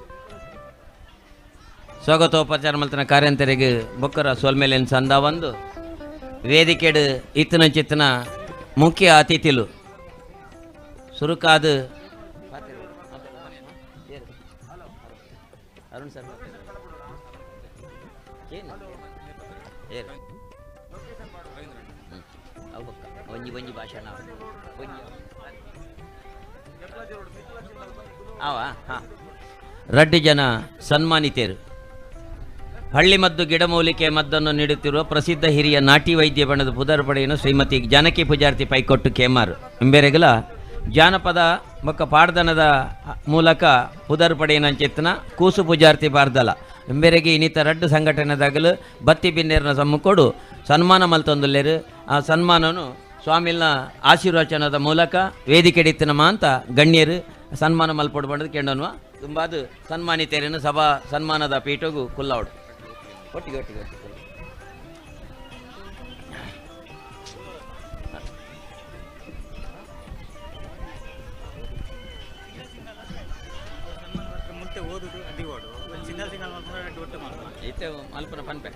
Speaker 17: ಸ್ವಾಗತೋಪಚಾರ ಮಲ್ತನ ಕಾರ್ಯಂತರಿಗೆ ಬೊಕ್ಕರ ಸೋಲ್ಮೇಲೆನ್ ಸಂದ ಒಂದು ವೇದಿಕೆಡು ಇತ್ತನ ಚಿತ್ತನ ಮುಖ್ಯ ಅತಿಥಿಲು ಸುರುಕಾದ ಅರುಣ್ ಸರ್ ಒಂಜಿ ಒಂಜಿ ಭಾಷಣ ರಡ್ಡಿ ಜನ ಸನ್ಮಾನಿತರು. ಹಳ್ಳಿ ಮದ್ದು ಗಿಡಮೂಲಿಕೆ ಮದ್ದನ್ನು ನೀಡುತ್ತಿರುವ ಪ್ರಸಿದ್ಧ ಹಿರಿಯ ನಾಟಿ ವೈದ್ಯ ಬಣ್ಣದ ಪುದರ್ ಪಡೆಯನ್ನು ಶ್ರೀಮತಿ ಜಾನಕಿ ಪೂಜಾರ್ತಿ ಪೈಕೊಟ್ಟು ಕೇಮಾರು ಇಂಬೇರೆಗಲ ಜಾನಪದ ಬೊಕ್ಕ ಪಾಡ್ದನದ ಮೂಲಕ ಪುದರ್ ಪಡೆಯನ ಚೇತನ ಕೂಸು ಪೂಜಾರ್ತಿ ಪಾರ್ದಲ ಇಂಬೇರೆಗೆ ಇನ್ನಿತ ರಡ್ಡು ಸಂಘಟನೆದಾಗಲು ಬತ್ತಿ ಬಿನ್ನೇರನ ಸಮ್ಮುಖೋಡು ಸನ್ಮಾನ ಮಲ್ತೊಂದುಲ್ಲೇರು. ಆ ಸನ್ಮಾನನು ಸ್ವಾಮಿಲ್ನ ಆಶೀರ್ವಚನದ ಮೂಲಕ ವೇದಿಕೆಡಿತ್ತನ ಮಾಂತ ಗಣ್ಯರು ಸನ್ಮಾನ ಮಲ್ಪೊಡು ಬಂಡದು ಕೆಂಡನ್ವ ತುಂಬಾದು ಸನ್ಮಾನಿತೇರನ್ನು ಸಭಾ ಸನ್ಮಾನದ ಪೀಠಗೂ ಕುಲ್ಲವಡು ಒಟ್ಟಿಗೆ ಒಟ್ಟಿಗೆ ಒಟ್ಟಿಗೆ. ಇತ್ತೆ ಮಲ್ಪನ ಪನ್ಪೆ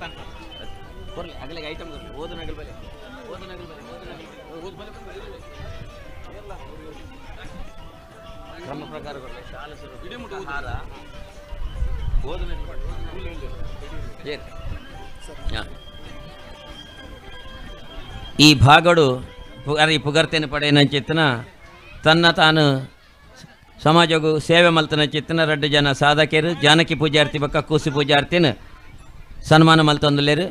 Speaker 17: ಕೊರ್ಲಿ ಅಗಲಿಗೆ ಐಟಮ್ ಕೊರ್ಲಿ ಓದು ನಗಲ್ ಬಲೆ ಓದು ನಗಲ್ ಬಲೆ ಓದು ನಗಲ್ ಓದು ಬಲೆ ಕ್ರಮ ಪ್ರಕಾರ ಕೊರ್ಲಿ ಶಾಲೆ ಸುರು ಹಾರ ಓದು ನಗಲ್ ಬಲೆ. ಈ ಭಾಗಡು ಈ ಪುಗರ್ತೇನೆ ಪಡೆಯನ ಚಿತ್ತನ ತನ್ನ ತಾನು ಸಮಾಜಗೂ ಸೇವೆ ಮಲ್ತನ ಚಿತ್ತನ ರಡ್ಡು ಜನ ಸಾಧಕರು ಜಾನಕಿ ಪೂಜಾರ್ತಿ ಬೊಕ್ಕ ಕೂಸು ಪೂಜಾರ್ತಿನ ಸನ್ಮಾನ ಮಲ್ತೊಂದುಲ್ಲೇರು.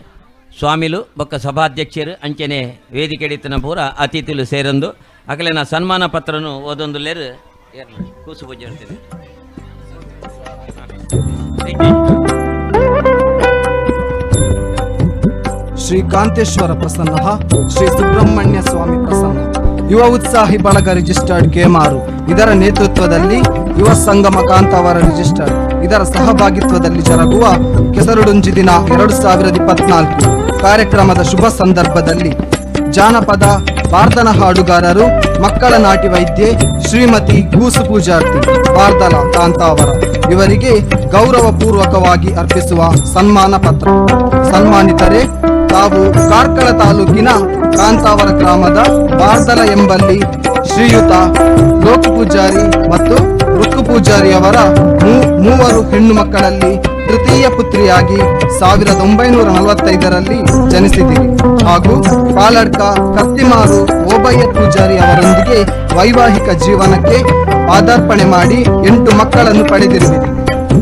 Speaker 17: ಸ್ವಾಮಿಲು ಬೊಕ್ಕ ಸಭಾಧ್ಯಕ್ಷರು ಅಂಚನೆ ವೇದಿಕೆಡಿತನ ಪೂರ ಅತಿಥಿಲು ಸೇರಂದು ಅಕಲೆನ ಸನ್ಮಾನ ಪತ್ರನು ಓದೊಂದುಲ್ಲೇರು ಕೂಸು ಪೂಜಾರ್ತಿನ.
Speaker 18: ಶ್ರೀ ಕಾಂತೇಶ್ವರ ಪ್ರಸನ್ನ, ಶ್ರೀ ಸುಬ್ರಹ್ಮಣ್ಯ ಸ್ವಾಮಿ ಪ್ರಸನ್ನ, ಯುವ ಉತ್ಸಾಹಿ ಬಳಗ ರಿಜಿಸ್ಟರ್ಡ್ ಕೇಮಾರು ಇದರ ನೇತೃತ್ವದಲ್ಲಿ ಯುವ ಸಂಗಮ ಕಾಂತಾವರ ರಿಜಿಸ್ಟರ್ಡ್ ಇದರ ಸಹಭಾಗಿತ್ವದಲ್ಲಿ ಜರುಗುವ ಕೆಸರುಡುಂಜಿ ದಿನ 2024 ಕಾರ್ಯಕ್ರಮದ ಶುಭ ಸಂದರ್ಭದಲ್ಲಿ ಜಾನಪದ ಪಾರ್ದನ ಹಾಡುಗಾರರು ಮಕ್ಕಳ ನಾಟಿ ವೈದ್ಯೆ ಶ್ರೀಮತಿ ಗೂಸು ಪೂಜಾರ್ತಿ ಪಾರ್ದಲ ಕಾಂತಾವರ ಇವರಿಗೆ ಗೌರವಪೂರ್ವಕವಾಗಿ ಅರ್ಪಿಸುವ ಸನ್ಮಾನ ಪತ್ರ. ಸನ್ಮಾನಿತರೇ, ತಾವು ಕಾರ್ಕಳ ತಾಲೂಕಿನ ಕಾಂತಾವರ ಗ್ರಾಮದ ಬಾರ್ದಲ ಎಂಬಲ್ಲಿ ಶ್ರೀಯುತ ಲೋಕ ಪೂಜಾರಿ ಮತ್ತು ರುಕ್ಕು ಪೂಜಾರಿಯವರ ಮೂವರು ಹೆಣ್ಣು ಮಕ್ಕಳಲ್ಲಿ ತೃತೀಯ ಪುತ್ರಿಯಾಗಿ 1945ರಲ್ಲಿ ಜನಿಸಿದಿರಿ ಹಾಗೂ ಪಾಲಡ್ಕ ಕತ್ತಿಮಾರು ಓಬಯ್ಯ ಪೂಜಾರಿ ಅವರೊಂದಿಗೆ ವೈವಾಹಿಕ ಜೀವನಕ್ಕೆ ಪಾದಾರ್ಪಣೆ ಮಾಡಿ 8 ಮಕ್ಕಳನ್ನು ಪಡೆದಿರುವಿರಿ.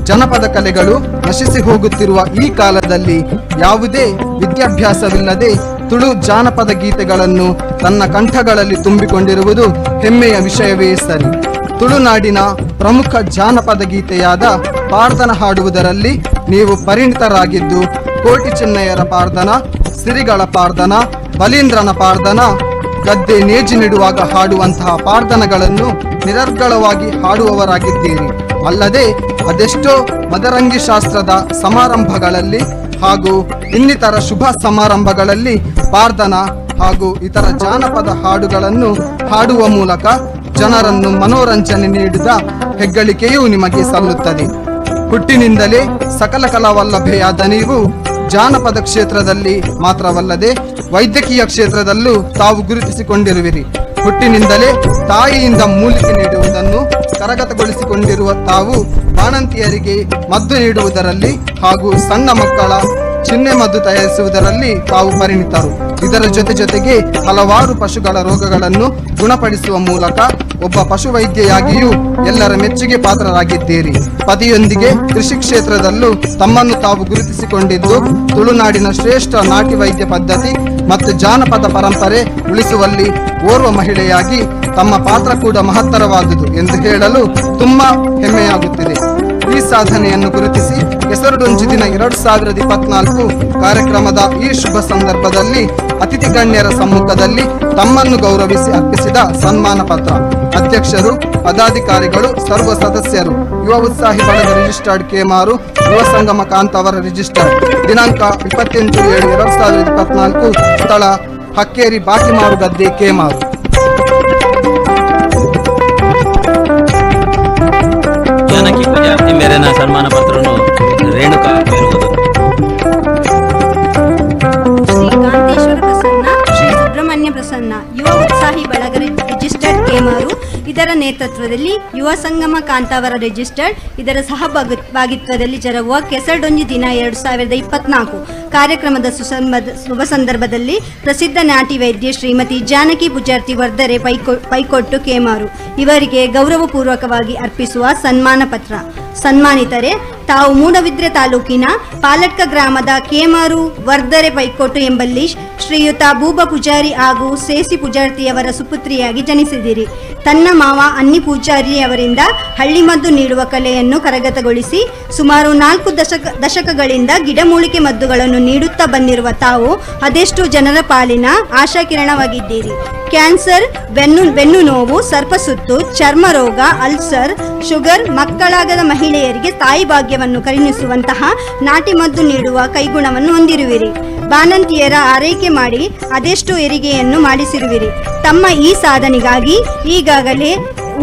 Speaker 18: ಜನಪದ ಕಲೆಗಳು ನಶಿಸಿ ಹೋಗುತ್ತಿರುವ ಈ ಕಾಲದಲ್ಲಿ ಯಾವುದೇ ವಿದ್ಯಾಭ್ಯಾಸವಿಲ್ಲದೆ ತುಳು ಜಾನಪದ ಗೀತೆಗಳನ್ನು ತನ್ನ ಕಂಠಗಳಲ್ಲಿ ತುಂಬಿಕೊಂಡಿರುವುದು ಹೆಮ್ಮೆಯ ವಿಷಯವೇ ಸರಿ. ತುಳುನಾಡಿನ ಪ್ರಮುಖ ಜಾನಪದ ಗೀತೆಯಾದ ಪಾರ್ದನ ಹಾಡುವುದರಲ್ಲಿ ನೀವು ಪರಿಣಿತರಾಗಿದ್ದು ಕೋಟಿ ಚೆನ್ನಯ್ಯರ ಪಾರ್ದನ, ಸಿರಿಗಳ ಪಾರ್ದನ, ಬಲೀಂದ್ರನ ಪಾರ್ದನ, ಗದ್ದೆ ನೇಜಿ ನೀಡುವಾಗ ಹಾಡುವಂತಹ ಪಾರ್ದನಗಳನ್ನು ನಿರರ್ಗಳವಾಗಿ ಹಾಡುವವರಾಗಿದ್ದೀರಿ. ಅಲ್ಲದೆ ಅದೆಷ್ಟೋ ಮದರಂಗಿ ಶಾಸ್ತ್ರದ ಸಮಾರಂಭಗಳಲ್ಲಿ ಹಾಗೂ ಇನ್ನಿತರ ಶುಭ ಸಮಾರಂಭಗಳಲ್ಲಿ ಪಾರ್ದನ ಹಾಗೂ ಇತರ ಜಾನಪದ ಹಾಡುಗಳನ್ನು ಹಾಡುವ ಮೂಲಕ ಜನರನ್ನು ಮನೋರಂಜನೆ ನೀಡಿದ ಹೆಗ್ಗಳಿಕೆಯೂ ನಿಮಗೆ ಸಲ್ಲುತ್ತದೆ. ಹುಟ್ಟಿನಿಂದಲೇ ಸಕಲ ಕಲಾವಲ್ಲಭೆಯಾದ ನೀವು ಜಾನಪದ ಕ್ಷೇತ್ರದಲ್ಲಿ ಮಾತ್ರವಲ್ಲದೆ ವೈದ್ಯಕೀಯ ಕ್ಷೇತ್ರದಲ್ಲೂ ತಾವು ಗುರುತಿಸಿಕೊಂಡಿರುವಿರಿ. ಹುಟ್ಟಿನಿಂದಲೇ ತಾಯಿಯಿಂದ ಮೂಲಿಕೆ ನೀಡುವುದನ್ನು ಕರಗತಗೊಳಿಸಿಕೊಂಡಿರುವ ತಾವು ಬಾಣಂತಿಯರಿಗೆ ಮದ್ದು ನೀಡುವುದರಲ್ಲಿ ಹಾಗೂ ಸಣ್ಣ ಮಕ್ಕಳ ಚಿಹ್ನೆ ಮದ್ದು ತಯಾರಿಸುವುದರಲ್ಲಿ ತಾವು ಪರಿಣಿತರು. ಇದರ ಜೊತೆ ಜೊತೆಗೆ ಹಲವಾರು ಪಶುಗಳ ರೋಗಗಳನ್ನು ಗುಣಪಡಿಸುವ ಮೂಲಕ ಒಬ್ಬ ಪಶುವೈದ್ಯೆಯಾಗಿಯೂ ಎಲ್ಲರ ಮೆಚ್ಚುಗೆ ಪಾತ್ರರಾಗಿದ್ದೀರಿ. ಪತಿಯೊಂದಿಗೆ ಕೃಷಿ ಕ್ಷೇತ್ರದಲ್ಲೂ ತಮ್ಮನ್ನು ತಾವು ಗುರುತಿಸಿಕೊಂಡಿದ್ದು ತುಳುನಾಡಿನ ಶ್ರೇಷ್ಠ ನಾಟಿ ವೈದ್ಯ ಪದ್ಧತಿ ಮತ್ತು ಜಾನಪದ ಪರಂಪರೆ ಉಳಿಸುವಲ್ಲಿ ಓರ್ವ ಮಹಿಳೆಯಾಗಿ ತಮ್ಮ ಪಾತ್ರ ಕೂಡ ಮಹತ್ತರವಾದುದು ಎಂದು ಹೇಳಲು ತುಂಬಾ ಹೆಮ್ಮೆಯಾಗುತ್ತಿದೆ. ಈ ಸಾಧನೆಯನ್ನು ಗುರುತಿಸಿ ಕೆಸರುಡೊಂಜಿ ದಿನ 2024 ಕಾರ್ಯಕ್ರಮದ ಈ ಶುಭ ಸಂದರ್ಭದಲ್ಲಿ ಅತಿಥಿ ಗಣ್ಯರ ಸಮ್ಮುಖದಲ್ಲಿ ತಮ್ಮನ್ನು ಗೌರವಿಸಿ ಅರ್ಪಿಸಿದ ಸನ್ಮಾನ ಪತ್ರ ಅಧ್ಯಕ್ಷರು, ಪದಾಧಿಕಾರಿಗಳು, ಸರ್ವ ಸದಸ್ಯರು, ಯುವ ಉತ್ಸಾಹಿ ಬಳಗ ರಿಜಿಸ್ಟರ್ಡ್ ಕೇಮಾರು, ಯುವ ಸಂಗಮ ಕಾಂತಾವರ ರಿಜಿಸ್ಟರ್ಡ್, ದಿನಾಂಕ 28/7/2024, ಸ್ಥಳ ಹಕ್ಕೇರಿ ಬಾಕಿಮಾರು ಗದ್ದೆ, ಕೇಮಾರು.
Speaker 17: ಜಾನಕಿ ಪೂಜಾರ್ತಿ ಮೇರೆನ ಸನ್ಮಾನ ಪತ್ರವನ್ನು ರೇಣುಕಾ ಮೇರುವುದು.
Speaker 19: ಶ್ರೀ ಕಾಂತೇಶ್ವರ ಪ್ರಸನ್ನ, ಶ್ರೀ ಸುಬ್ರಹ್ಮಣ್ಯ ಪ್ರಸನ್ನ, ಯುವ ಉತ್ಸಾಹಿ ಬಳಗ ರಿಜಿಸ್ಟರ್ಡ್ ಕೇಮಾರು ಇದರ ನೇತೃತ್ವದಲ್ಲಿ ಯುವ ಸಂಗಮ ಕಾಂತಾವರ ರಿಜಿಸ್ಟರ್ಡ್ ಇದರ ಸಹಭಾಗಿತ್ವದಲ್ಲಿ ಜರುಗುವ ಕೆಸರ್ಡೊಂಜಿ ದಿನ 2024 ಕಾರ್ಯಕ್ರಮದ ಶುಭ ಸಂದರ್ಭದಲ್ಲಿ ಪ್ರಸಿದ್ಧ ನಾಟಿ ವೈದ್ಯೆ ಶ್ರೀಮತಿ ಜಾನಕಿ ಪೂಜಾರ್ತಿ ವರ್ಧರೆ ಪೈಕೊಟ್ಟು ಕೇಮಾರು ಇವರಿಗೆ ಗೌರವಪೂರ್ವಕವಾಗಿ ಅರ್ಪಿಸುವ ಸನ್ಮಾನ ಪತ್ರ. ಸನ್ಮಾನಿತರೆ, ತಾವು ಮೂಡಬಿದ್ರೆ ತಾಲೂಕಿನ ಪಾಲಟ್ಕ ಗ್ರಾಮದ ಕೇಮಾರು ವರ್ಧರೆ ಪೈಕೋಟು ಎಂಬಲ್ಲಿ ಶ್ರೀಯುತ ಬೂಬ ಪೂಜಾರಿ ಹಾಗೂ ಸೇಸಿ ಪೂಜಾರ್ತಿಯವರ ಸುಪುತ್ರಿಯಾಗಿ ಜನಿಸಿದಿರಿ. ತನ್ನ ಮಾವ ಅನ್ನಿ ಪೂಜಾರಿಯವರಿಂದ ಹಳ್ಳಿಮದ್ದು ನೀಡುವ ಕಲೆಯನ್ನು ಕರಗತಗೊಳಿಸಿ ಸುಮಾರು 4 ದಶಕಗಳಿಂದ ಗಿಡಮೂಲಿಕೆ ಮದ್ದುಗಳನ್ನು ನೀಡುತ್ತಾ ಬಂದಿರುವ ತಾವು ಅದೆಷ್ಟು ಜನರ ಪಾಲಿನ ಆಶಾಕಿರಣವಾಗಿದ್ದೀರಿ. ಕ್ಯಾನ್ಸರ್, ಬೆನ್ನು ನೋವು, ಸರ್ಪಸುತ್ತು, ಚರ್ಮ ರೋಗ, ಅಲ್ಸರ್, ಶುಗರ್, ಮಕ್ಕಳಾಗದ ಮಹಿಳೆಯರಿಗೆ ತಾಯಿ ಭಾಗ್ಯವನ್ನು ಕರುಣಿಸುವಂತಹ ನಾಟಿ ಮದ್ದು ನೀಡುವ ಕೈಗುಣವನ್ನು ಹೊಂದಿರುವಿರಿ. ಬಾಣಂತಿಯರ ಆರೈಕೆ ಮಾಡಿ ಅದೆಷ್ಟು ಹೆರಿಗೆಯನ್ನು ಮಾಡಿಸಿರುವಿರಿ. ತಮ್ಮ ಈ ಸಾಧನೆಗಾಗಿ ಈಗಾಗಲೇ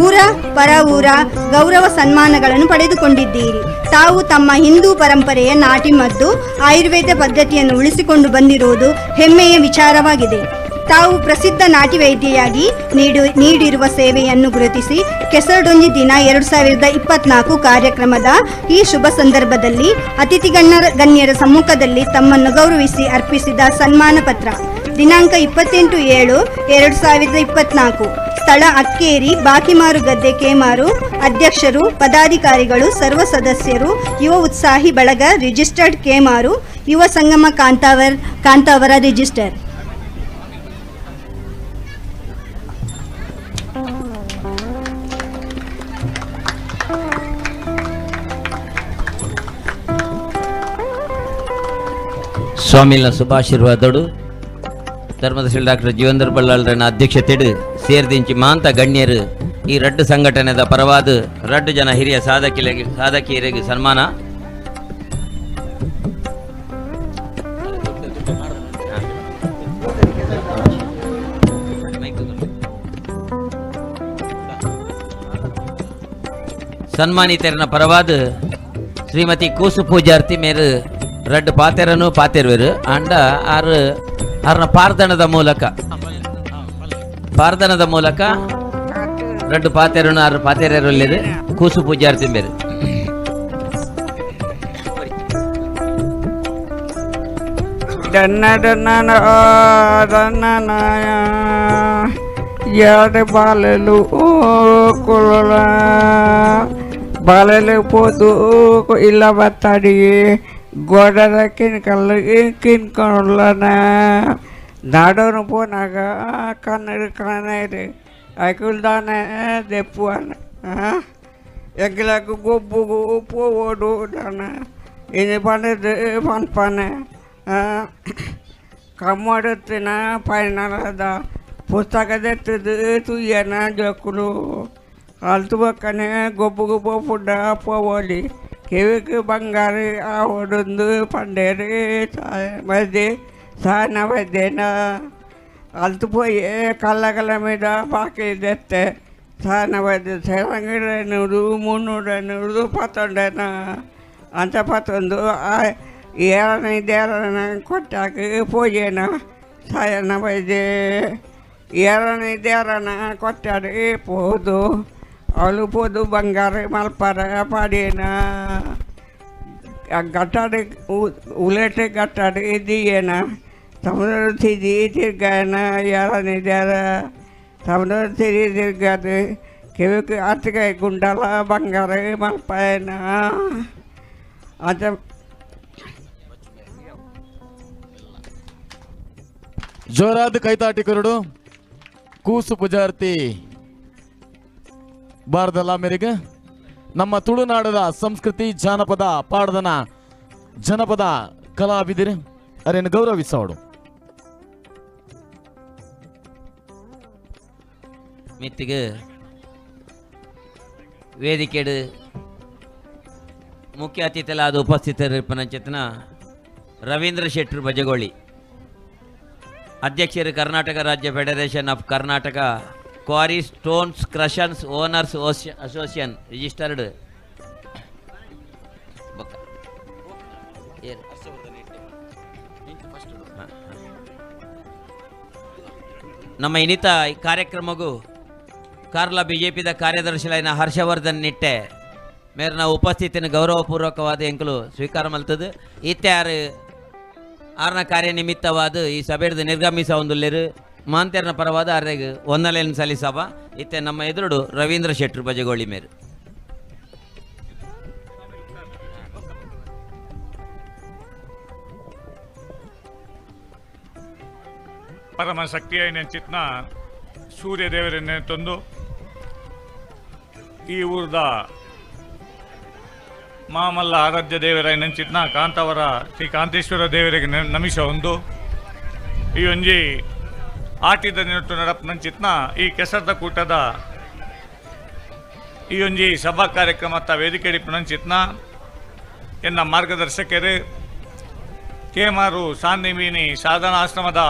Speaker 19: ಊರ ಪರ ಊರ ಗೌರವ ಸನ್ಮಾನಗಳನ್ನು ಪಡೆದುಕೊಂಡಿದ್ದೀರಿ. ತಾವು ತಮ್ಮ ಹಿಂದೂ ಪರಂಪರೆಯ ನಾಟಿ ಮದ್ದು ಆಯುರ್ವೇದ ಪದ್ಧತಿಯನ್ನು ಉಳಿಸಿಕೊಂಡು ಬಂದಿರುವುದು ಹೆಮ್ಮೆಯ ವಿಚಾರವಾಗಿದೆ. ತಾವು ಪ್ರಸಿದ್ಧ ನಾಟಿ ವೈದ್ಯೆಯಾಗಿ ನೀಡಿರುವ ಸೇವೆಯನ್ನು ಗುರುತಿಸಿ ಕೆಸರಡೊಂಜಿ ದಿನ 2024 ಕಾರ್ಯಕ್ರಮದ ಈ ಶುಭ ಸಂದರ್ಭದಲ್ಲಿ ಅತಿಥಿ ಗಣ್ಯರ ಸಮ್ಮುಖದಲ್ಲಿ ತಮ್ಮನ್ನು ಗೌರವಿಸಿ ಅರ್ಪಿಸಿದ ಸನ್ಮಾನ ಪತ್ರ. ದಿನಾಂಕ 28/7/2024, ಸ್ಥಳ ಅಕ್ಕೇರಿ ಬಾಕಿಮಾರು ಗದ್ದೆ, ಕೇಮಾರು. ಅಧ್ಯಕ್ಷರು, ಪದಾಧಿಕಾರಿಗಳು, ಸರ್ವ ಸದಸ್ಯರು, ಯುವ ಉತ್ಸಾಹಿ ಬಳಗ ರಿಜಿಸ್ಟರ್ಡ್ ಕೇಮಾರು, ಯುವ ಸಂಗಮ ಕಾಂತಾವರ ರಿಜಿಸ್ಟರ್.
Speaker 17: ಸ್ವಾಮಿನ ಶುಭಾಶೀರ್ವಾದಡು ಧರ್ಮದರ್ಶಿ ಡಾಕ್ಟರ್ ಜೀವಂದರ್ ಬಲ್ಲಾಳರನ್ನ ಅಧ್ಯಕ್ಷತೆಡು ಸೇರ್ದಿಂಚಿ ಮಾಂತ ಗಣ್ಯರು ಈ ರಡ್ಡು ಸಂಘಟನೆದ ಪರವಾದ ರಡ್ಡು ಜನ ಹಿರಿಯ ಸಾಧಕಿಯರಿಗೆ ಸನ್ಮಾನ. ಸನ್ಮಾನಿತರನ ಪರವಾದ ಶ್ರೀಮತಿ ಕೂಸು ಪೂಜಾರ್ತಿ ಮೇರು ರಡ್ಡು ಪಾತೆರನು ಪಾತೆರುವರು ಅಂಡ ಆರು ಆರ್ನ ಪಾರ್ದನದ ಮೂಲಕ ರಡ್ಡು ಪಾತೆರನು ಆರು ಪಾತೆರಲ್ಲಿರು ಕೂಸು ಪೂಜಾರ್ತಿ ಮೇರು.
Speaker 20: ಎರಡು ಬಾಲಲು ಕೊಳಲ ಬಾಲಲು ಪೋದು ಇಲ್ಲ ಬತ್ತಾಡಿ ಗೋಡದ ಕಿನ್ಕಲ್ಲು ಕಿನ್ಕೊಳ್ಳೋಣ ನಾಡೋನು ಪೋನಾಗ ಕನ್ನಡ ಕಾಣೇರಿ ಅಕುಲ್ದಾನೆ ದೆಪ್ಪುವನ ಎಂಗ್ಲಕ್ಕೆ ಗೊಬ್ಬುಗು ಪೋವೋಡು ದಾನ ಇನಿ ಪಂಡದು ಪನ್ಪನೆ ಕಮ್ಮಡುತ್ತಿನ ಪೈನದ ಪುಸ್ತಕದೆತ್ತದು ತುಯ್ಯನ ಜೋಕುಲು ಅಲ್ತು ಬಕ್ಕನೆ ಗೊಬ್ಬುಗು ಪೋಪುಡ್ಡ ಪೋವೋಲಿ ಕಿವಿಗೆ ಬಂಗಾರ ಆವಡೊಂದು ಪಂಡೇರಿ ಮಧ್ಯೆ ಸಾನ ವೈದ್ಯನ ಅಲ್ತು ಪೋಯಿ ಕಲ್ಲಗಲ మీద ಬಾಕಿ ದೆತ್ತೆ ಸಾನ ವೈದ್ಯ ಸೇರಂಗಡನೂರು ಮುನ್ನೂರನೂರು ಪತ್ತೊಂಡನ ಅಂತ ಪತ್ತೊಂದು ಆ ಏರನ ದೇರನ ಕೊಟ್ಟಾಕ ಪೂಜೆನ ಸಾಯನ ಬೈದೆ ಏರನ ದೇರನ ಕೊಟ್ಟಾಡು ಪೋದು ಅವಳು ಪೋದು ಬಂಗಾರ ಮಲ್ಪರ ಪಾಡೇನ ಗಟ್ಟಾಡು ಉಲೇಟೆ ಗಟ್ಟಾಡು ದಿಯೇನ ಸಮುದ್ರ ತಿದಿ ತಿರ್ಗಾಯನ ಏರನ ದೇರ ಸಮುದ್ರ ತಿರಿ ತಿರ್ಗಾದು ಕಿವಿಗೆ ಅತ್ತಿಗೆ ಗುಂಡಲ ಬಂಗಾರ ಮಲ್ಪಾಯನ ಅಂತ.
Speaker 1: ಜೋರಾದ ಕೈತಾಟಿ ಕರುಡು ಕೂಸು ಪೂಜಾರ್ತಿ ಬಾರದಲ್ಲ ಮೇರೆಗೆ ನಮ್ಮ ತುಳುನಾಡದ ಸಂಸ್ಕೃತಿ ಜಾನಪದ ಪಾಡದನ ಜನಪದ ಕಲಾವಿದರು ಅರೇನು ಗೌರವಿಸೋಡು.
Speaker 17: ಮಿತ್ತಿಗೆ ವೇದಿಕೆಡು ಮುಖ್ಯ ಅತಿಥಿಗಳಾದ ಉಪಸ್ಥಿತರಿಪ್ಪನಂಚಿತನ ರವೀಂದ್ರ ಶೆಟ್ಟರು ಬಜಗೋಳಿ ಅಧ್ಯಕ್ಷರು ಕರ್ನಾಟಕ ರಾಜ್ಯ federation of Karnataka quarry stones crushers owners association registered. ನಮ್ಮ ಇನ್ನಿತ ಈ ಕಾರ್ಯಕ್ರಮಗೂ ಕಾರ್ಲ ಬಿಜೆಪಿದ ಕಾರ್ಯದರ್ಶಿಗಳಾದ ಹರ್ಷವರ್ಧನ್ ನಿಟ್ಟೆ ಮೇರ್ನ ಉಪಸ್ಥಿತಿನ ಗೌರವಪೂರ್ವಕವಾದ ಎಂಕಲು ಸ್ವೀಕಾರ ಮಲ್ತದು. ಇತ್ಯಾರು ಆರ್ನ ಕಾರ್ಯನಿಮಿತ್ತವಾದ ಈ ಸಭೆಯದ ನಿರ್ಗಮಿಸ ಒಂದುಲ್ಲೇರು ಮಾಂತೇರ್ನ ಪರವಾದ ಆರ್ರೆಗ್ ಒಂದಲೇನು ಸಲ್ಲಿಸವ. ಇತ್ತೆ ನಮ್ಮ ಎದುರುಡು ರವೀಂದ್ರ ಶೆಟ್ಟರು ಬಜಗೋಳಿ ಮೇರು.
Speaker 21: ಪರಮ ಶಕ್ತಿಯ ನೆಂಚಿತ್ನ ಸೂರ್ಯದೇವರನ್ನೇ ತಂದು ಈ ಊರದ ಮಾಮಲ್ಲ ಆರಾಧ್ಯ ದೇವರ ನೆಂಚಿತ್ನ ಕಾಂತಾವರ ಶ್ರೀ ಕಾಂತೇಶ್ವರ ದೇವರಿಗೆ ನಮಿಷ ಒಂದು ಈ ಒಂಜಿ ಆಟಿದ ನಿಟ್ಟು ನಡಪ್ ನಂಚಿತ್ನ ಈ ಕೆಸರದ ಕೂಟದ ಈ ಒಂಜಿ ಸಭಾ ಕಾರ್ಯಕ್ರಮತ್ತ ವೇದಿಕೆ ನಂಚಿತ್ನ ಎನ್ನ ಮಾರ್ಗದರ್ಶಕರು ಕೇಮಾರು ಸಾನ್ನಿಮೀನಿ ಸಾಧನಾಶ್ರಮದ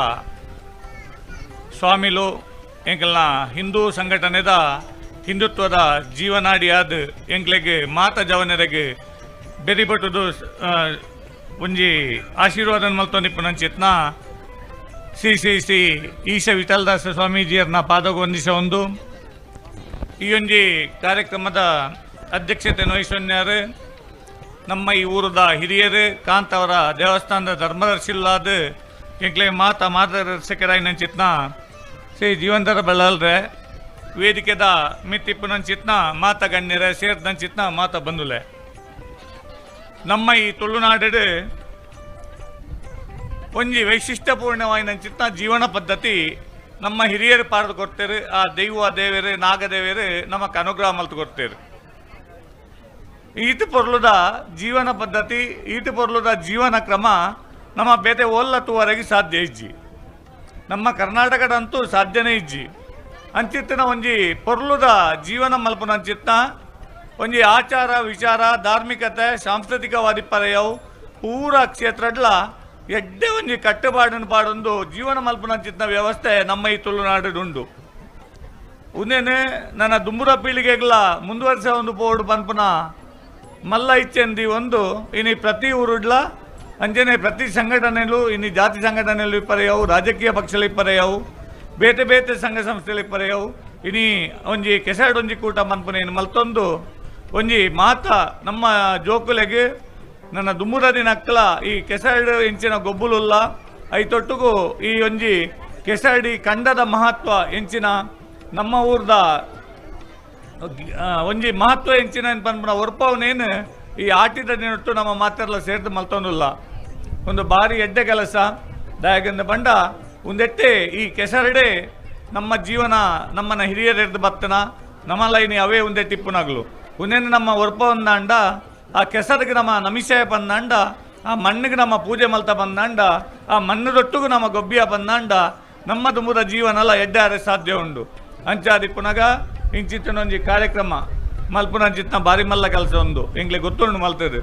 Speaker 21: ಸ್ವಾಮಿಲು ಎಂಕಲ್ನ ಹಿಂದೂ ಸಂಘಟನೆದ ಹಿಂದುತ್ವದ ಜೀವನಾಡಿಯಾದ ಎಂಕ್ಲೆಗೆ ಮಾತ ಜವನರೆಗೆ ಬೆರಿಬಟ್ಟುದು ಒಂಜಿ ಆಶೀರ್ವಾದ ಮಲ್ತೊಂದಿಪ್ಪು ನಂಚಿತ್ನ ಶ್ರೀ ಶ್ರೀ ಶ್ರೀ ಈಶ ವಿಠಲದಾಸ ಸ್ವಾಮೀಜಿಯರ್ನ ಪಾದಗು ವಂದಿಸ ಒಂದು ಈ ಒಂಜಿ ಕಾರ್ಯಕ್ರಮದ ಅಧ್ಯಕ್ಷತೆ ವಹಿಸೊನ್ಯಾರು ನಮ್ಮ ಈ ಊರದ ಹಿರಿಯರು ಕಾಂತವರ ದೇವಸ್ಥಾನದ ಧರ್ಮದರ್ಶಿಲ್ಲಾದ ಎಂಕ್ಲೆ ಮಾತ ಮಾರ್ಗದರ್ಶಕರಾಗಿ ನಂಚಿತ್ನ ಶ್ರೀ ಜೀವಂತರ ಬಳ್ಳಾಲ್ರೆ ವೇದಿಕೆದ ಮಿತ್ತಿಪ್ಪು ನಂಚಿತ್ನ ಮಾತ ಗಣ್ಯರ ಸೇರ್ದಂಚಿತ್ನ ಮಾತ ಬಂದುಲೆ. ನಮ್ಮ ಈ ತುಳುನಾಡು ಒಂಜಿ ವೈಶಿಷ್ಟ್ಯಪೂರ್ಣವಾಗಿ ನಂಚಿತ್ನ ಜೀವನ ಪದ್ಧತಿ ನಮ್ಮ ಹಿರಿಯರು ಪಾರ್ದು ಕೊಡ್ತೇರು. ಆ ದೈವ ದೇವರು ನಾಗದೇವರು ನಮಕ್ ಅನುಗ್ರಹ ಮಲ್ತು ಕೊಡ್ತೇರು. ಈತ ಪೊರ್ಲುದ ಜೀವನ ಪದ್ಧತಿ ಈತ ಪೊರ್ಲುದ ಜೀವನ ಕ್ರಮ ನಮ್ಮ ಬೇತೆ ಓಲ್ಲತ್ತುವರೆಗೆ ಸಾಧ್ಯ ಇಜ್ಜಿ. ನಮ್ಮ ಕರ್ನಾಟಕದಂತೂ ಸಾಧ್ಯನೇ ಇಜ್ಜಿ. ಅಂಚಿತ್ತಿನ ಒಂಜಿ ಪೊರ್ಲುದ ಜೀವನ ಮಲ್ಪುನ ಅಂಚಿತ್ನ ಒಂಜಿ ಆಚಾರ ವಿಚಾರ ಧಾರ್ಮಿಕತೆ ಸಾಂಸ್ಕೃತಿಕವಾದಿ ಪರೆಯವು ಪೂರ ಕ್ಷೇತ್ರಡ್ಲ ಎಡ್ಡೆ ಒಂಜಿ ಕಟ್ಟುಪಾಡನ್ನು ಪಾಡೊಂದು ಜೀವನ ಮಲ್ಪುನ ಅಂಚಿತ್ನ ವ್ಯವಸ್ಥೆ ನಮ್ಮ ಈ ತುಳುನಾಡುಂಡು. ಉಂದೇನೆ ನನ್ನ ದುಂಬುರ ಪೀಳಿಗೆಗಳ ಮುಂದುವರಿಸ ಒಂದು ಬೋರ್ಡ್ ಪನ್ಪುನ ಮಲ್ಲ ಇಚ್ಛೆಂದಿ ಒಂದು ಇನಿ ಪ್ರತಿ ಊರುಡ್ಲ ಅಂಜನೆ ಪ್ರತಿ ಸಂಘಟನೆಯಲ್ಲೂ ಇನ್ನು ಜಾತಿ ಸಂಘಟನೆಯಲ್ಲೂ ಇಪ್ಪರೆಯವು ರಾಜಕೀಯ ಪಕ್ಷಗಳು ಇಪ್ಪರೆಯವು ಬೇತೆ ಬೇತೆ ಸಂಘ ಸಂಸ್ಥೆಗಳು ಇಪ್ಪರೆಯವು ಇನಿ ಒಂಜಿ ಕೆಸರಡೊಂಜಿ ಕೂಟ ಮನ್ಪುನ ಮಲ್ತೊಂದು ಒಂಜಿ ಮಾತ ನಮ್ಮ ಜೋಕುಲೆಗೆ ನನ್ನ ದುಮ್ಮುರ ದಿನಕ್ಕಲ ಈ ಕೆಸರಡು ಇಂಚಿನ ಗೊಬ್ಬುಲುಲ್ಲ ಐತೊಟ್ಟುಗು ಈ ಒಂಜಿ ಕೆಸರಡಿ ಕಂಡದ ಮಹತ್ವ ಎಂಚಿನ ನಮ್ಮ ಊರ್ದ ಒಂಜಿ ಮಹತ್ವ ಎಂಚಿನ ಪನ್ಪುನ ಒರ್ಪವನೇನು ಈ ಆಟಿದ ದಿನಟ್ಟು ನಮ್ಮ ಮಾತೆಲ್ಲ ಸೇರ್ದು ಮಲ್ತೊಂದುಲ್ಲ. ಒಂದು ಬಾರಿ ಎಡ್ಡೆ ಕೆಲಸ ದಾಯಗಂದ ಬಂಡ ಒಂದೆಟ್ಟೆ ಈ ಕೆಸರಡೆ ನಮ್ಮ ಜೀವನ ನಮ್ಮನ್ನ ಹಿರಿಯರೆಡ್ದು ಬತ್ತನ ನಮ್ಮಲ್ಲ ಇನಿ ಅವೇ ಒಂದೇ ಟಿಪ್ಪುನಾಗ್ಲು ಒಂದೇನು ನಮ್ಮ ಒರ್ಪ ಒಂದಾಂಡ ಆ ಕೆಸರಿಗೆ ನಮ್ಮ ನಮಿಷಯ ಬಂದಾಂಡ ಆ ಮಣ್ಣಿಗೆ ನಮ್ಮ ಪೂಜೆ ಮಲ್ತ ಬಂದಾಂಡ ಆ ಮಣ್ಣುದೊಟ್ಟಿಗೂ ನಮ್ಮ ಗೊಬ್ಬಿಯ ಬಂದಾಂಡ ನಮ್ಮ ದುಂಬುದ ಜೀವನ ಎಲ್ಲ ಎಡ್ಡಾರೆ ಸಾಧ್ಯ ಉಂಡು. ಅಂಚಾದಿ ಪುನಗ ಇಂಚಿತ್ತಿನೊಂಜಿ ಕಾರ್ಯಕ್ರಮ ಮಲ್ಪುನಂಚಿತ್ನ ಬಾರಿ ಮಲ್ಲ ಕೆಲಸ ಒಂದು ಎಂಗ್ಲೆ ಗೊತ್ತುಂಡು ಮಲ್ತದು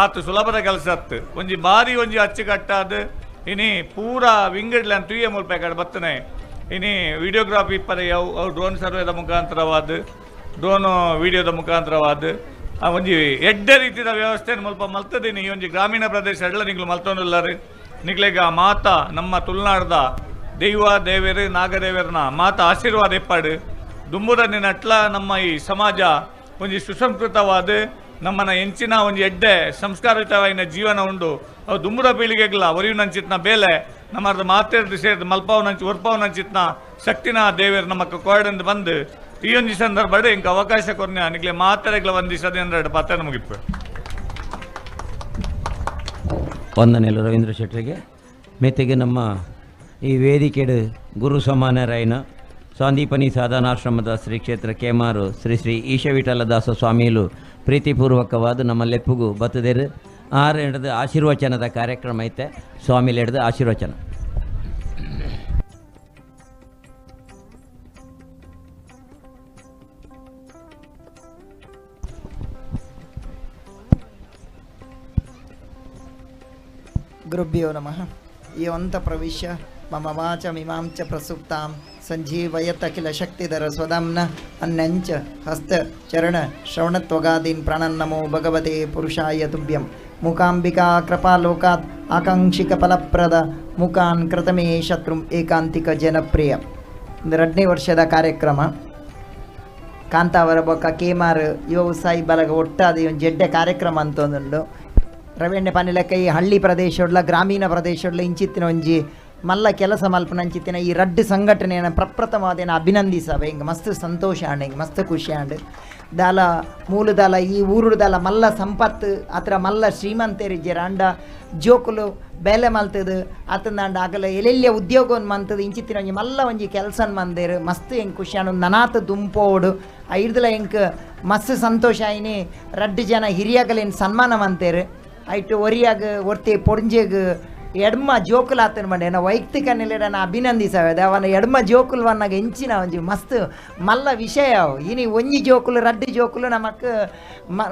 Speaker 21: ಆತು ಸುಲಭದ ಕೆಲಸ ಅತ್ತು ಒಂಜಿ ಬಾರಿ ಒಂಜಿ ಅಚ್ಚುಕಟ್ಟಾದ ಇನಿ ಪೂರಾ ವಿಂಗಡ್ಲೆ ಅಂತ ತುಯ್ಯ ಮುಲ್ಪ ಕಡೆ ಬತ್ತನೆ ಇನಿ ವಿಡಿಯೋಗ್ರಾಫಿ ಇಪ್ಪರೆ ಅವು ಡ್ರೋನ್ ಸರ್ವೇದ ಮುಖಾಂತರವಾದ ಡ್ರೋನು ವಿಡಿಯೋದ ಮುಖಾಂತರವಾದ ಆ ಒಂಜಿ ಎಡ್ಡೆ ರೀತಿದ ವ್ಯವಸ್ಥೆನ ಮುಲ್ಪ ಮಲ್ತದೀನಿ. ಈ ಒಂಜಿ ಗ್ರಾಮೀಣ ಪ್ರದೇಶ ಎಲ್ಲ ನಿಗ್ಲು ಮಲ್ತೊಂದುಲ್ಲಾರು. ನಿಗ್ಲೆಗ ಮಾತ ನಮ್ಮ ತುಳುನಾಡ್ದ ದೈವ ದೇವೇರು ನಾಗದೇವರನ ಮಾತ ಆಶೀರ್ವಾದ ಎಪ್ಪಾಡು ದುಂಬುದ ನಿನಟ್ಲ ನಮ್ಮ ಈ ಸಮಾಜ ಒಂಜಿ ಸುಸಂಸ್ಕೃತವಾದ ನಮ್ಮನ ಎಂಚಿನ ಒಂಜಿ ಎಡ್ಡೆ ಸಂಸ್ಕಾರಯುತವಾಯಿನ ಜೀವನ ಉಂಡು. ಅವು ದುಂಬುದ ಪೀಳಿಗೆಗ್ಲ ಒರಿಯುನಂಚಿತ್ನ ಬೇಲೆ ನಮ್ಮರ್ದ ಮಾತೇರ್ದು ಸೇರ್ದು ಮಲ್ಪಾವನಂಚಿ ಒರ್ಪಾವನಂಚಿತ್ನ ಶಕ್ತಿನ ದೇವೇರು ನಮ್ಮಕ್ಕ ಕೋಡಂದು ಬಂದು ಈ ಒಂಜಿ ಸಂದರ್ಭ ಇಂಕ ಅವಕಾಶ ಕೊರ್ನ ನಿಗ್ಲೆ ಮಾತೆರೆಗ್ಲ ಒಂದಿಸದೆ ಅಂದ್ರೆ ಪಾತ್ರ ನಮಗಿಪ್ಪ.
Speaker 17: ವಂದನೆಗಳು ರವೀಂದ್ರ ಶೆಟ್ಟರಿಗೆ. ಮೇತೆಗೆ ನಮ್ಮ ಈ ವೇದಿಕೆಡು ಗುರು ಸಮಾನರಾಯನ ಸಾಂದೀಪನಿ ಸಾಧನಾಶ್ರಮದ ಶ್ರೀ ಕ್ಷೇತ್ರ ಕೇಮಾರು ಶ್ರೀ ಶ್ರೀ ಈಶವಿಠಲದಾಸ ಸ್ವಾಮಿಲು ಪ್ರೀತಿಪೂರ್ವಕವಾದ ನಮ್ಮ ಲೆಪ್ಪುಗು ಬತ್ತದೇರು. ಆರು ಹಿಡಿದು ಆಶೀರ್ವಚನದ ಕಾರ್ಯಕ್ರಮ ಐತೆ. ಸ್ವಾಮಿಲಿ ಹಿಡಿದು ಆಶೀರ್ವಚನ.
Speaker 2: ಗುರುಭ್ಯೋ ನಮಃ. ಯೋಂತ ಪ್ರವಿಶ್ಯ ಮಮ ವಾಚಮಿಮಾಂ ಚ ಪ್ರಸುಪ್ತಾಂ ಸಂಜೀವಯತ್ ಅಖಿಲ ಶಕ್ತಿಧರ ಸ್ವದಾಮ್ನ ಅನ್ಯಂಚ ಹಸ್ತ ಚರಣ ಶ್ರವಣತ್ವಗಾದೀನ್ ಪ್ರಾಣನ್ನಮೋ ಭಗವತೆ ಪುರುಷಾಯ ತುಭ್ಯಂ. ಮೂಕಾಂಬಿಕಾ ಕೃಪಾಲೋಕಾತ್ ಆಕಾಂಕ್ಷಿಕ ಫಲಪ್ರದ ಮೂಕಾನ್ ಕೃತಮೇ ಶತ್ರುಂ ಏಕಾಂತಿಕ ಜನಪ್ರಿಯ. ಎರಡನೇ ವರ್ಷದ ಕಾರ್ಯಕ್ರಮ ಕಾಂತಾವರ ಬೊಕ್ಕ ಕೇಮಾರ್ ಯುವ ಉತ್ಸಾಹಿ ಬಲಗ ಒಟ್ಟಾದ ಒಂದು ಜಡ್ಡೆ ಕಾರ್ಯಕ್ರಮ ಅಂತ ಒಂದುಂಡು. ರವೆಣ್ಣೆ ಪನಿಲೆಕ್ಕ ಈ ಹಳ್ಳಿ ಪ್ರದೇಶೊಡ್ಲ ಗ್ರಾಮೀಣ ಪ್ರದೇಶೊಡ್ಲ ಇಂಚಿತ್ತಿನ ಒಂಜಿ ಮಲ್ಲ ಕೆಲಸ ಮಲ್ಪನಂಚಿತ್ತಿನ ಈ ರಡ್ಡು ಸಂಘಟನೆಯನ್ನು ಪ್ರಪ್ರಥಮವಾದೇನ ಅಭಿನಂದಿಸವೆ. ಹಿಂಗೆ ಮಸ್ತ್ ಸಂತೋಷ ಆಂಡ್ ಹಿಂಗೆ ಮಸ್ತ್ ಖುಷಿ ಆಂಡ್ ದಾಲ ಮೂಲದಾಲ ಈ ಊರುದಾಲ ಮಲ್ಲ ಸಂಪತ್ತು ಅತ್ರ ಮಲ್ಲ ಶ್ರೀಮಂತರಿಜ್ಜೆರ್ ಅಂಡ ಜೋಕುಲು ಬೇಲೆ ಮಲ್ತದು ಆತಂದಾಂಡ ಆಗಲ ಎಲ್ಲೆಲ್ಲಿಯ ಉದ್ಯೋಗವನ್ನು ಮಂತದು ಇಂಚಿತ್ತಿನ ಒಂಜಿ ಮಲ್ಲ ಒಂಜಿ ಕೆಲಸನ್ ಮಂದೇರು ಮಸ್ತ್ ಹೆಂಗೆ ಖುಷಿ ಆಂಡ್ ನನಾತ ದುಂಪೋಡು ಐಡ್ದಲ ಹೆಂಗೆ ಮಸ್ತ್ ಸಂತೋಷ ಆಯ್ನಿ. ರಡ್ಡು ಜನ ಹಿರಿಯಾಗಲೇನು ಸನ್ಮಾನ ಮಂತೇರು ಐಟು ಒರಿಯಾಗ ಒರ್ತಿ ಪೊಂಜೆಗ್ ಎಡ್ಮ ಜೋಕುಲ್ ಆತನ ಮಂಡೆ ನಾ ವೈಯಕ್ತಿಕ ನೆಲೆಡನ ಅಭಿನಂದಿಸವೆ. ಅವನ ಎಡ್ಮ ಜೋಕುಲ್ ವನ್ನಾಗ ಎಂಚಿನ ಒಂಜಿ ಮಸ್ತ್ ಮಲ್ಲ ವಿಷಯ ಅವು. ಇನಿ ಒಂಜಿ ಜೋಕುಲು ರಡ್ಡು ಜೋಕುಲು ನಮಕ್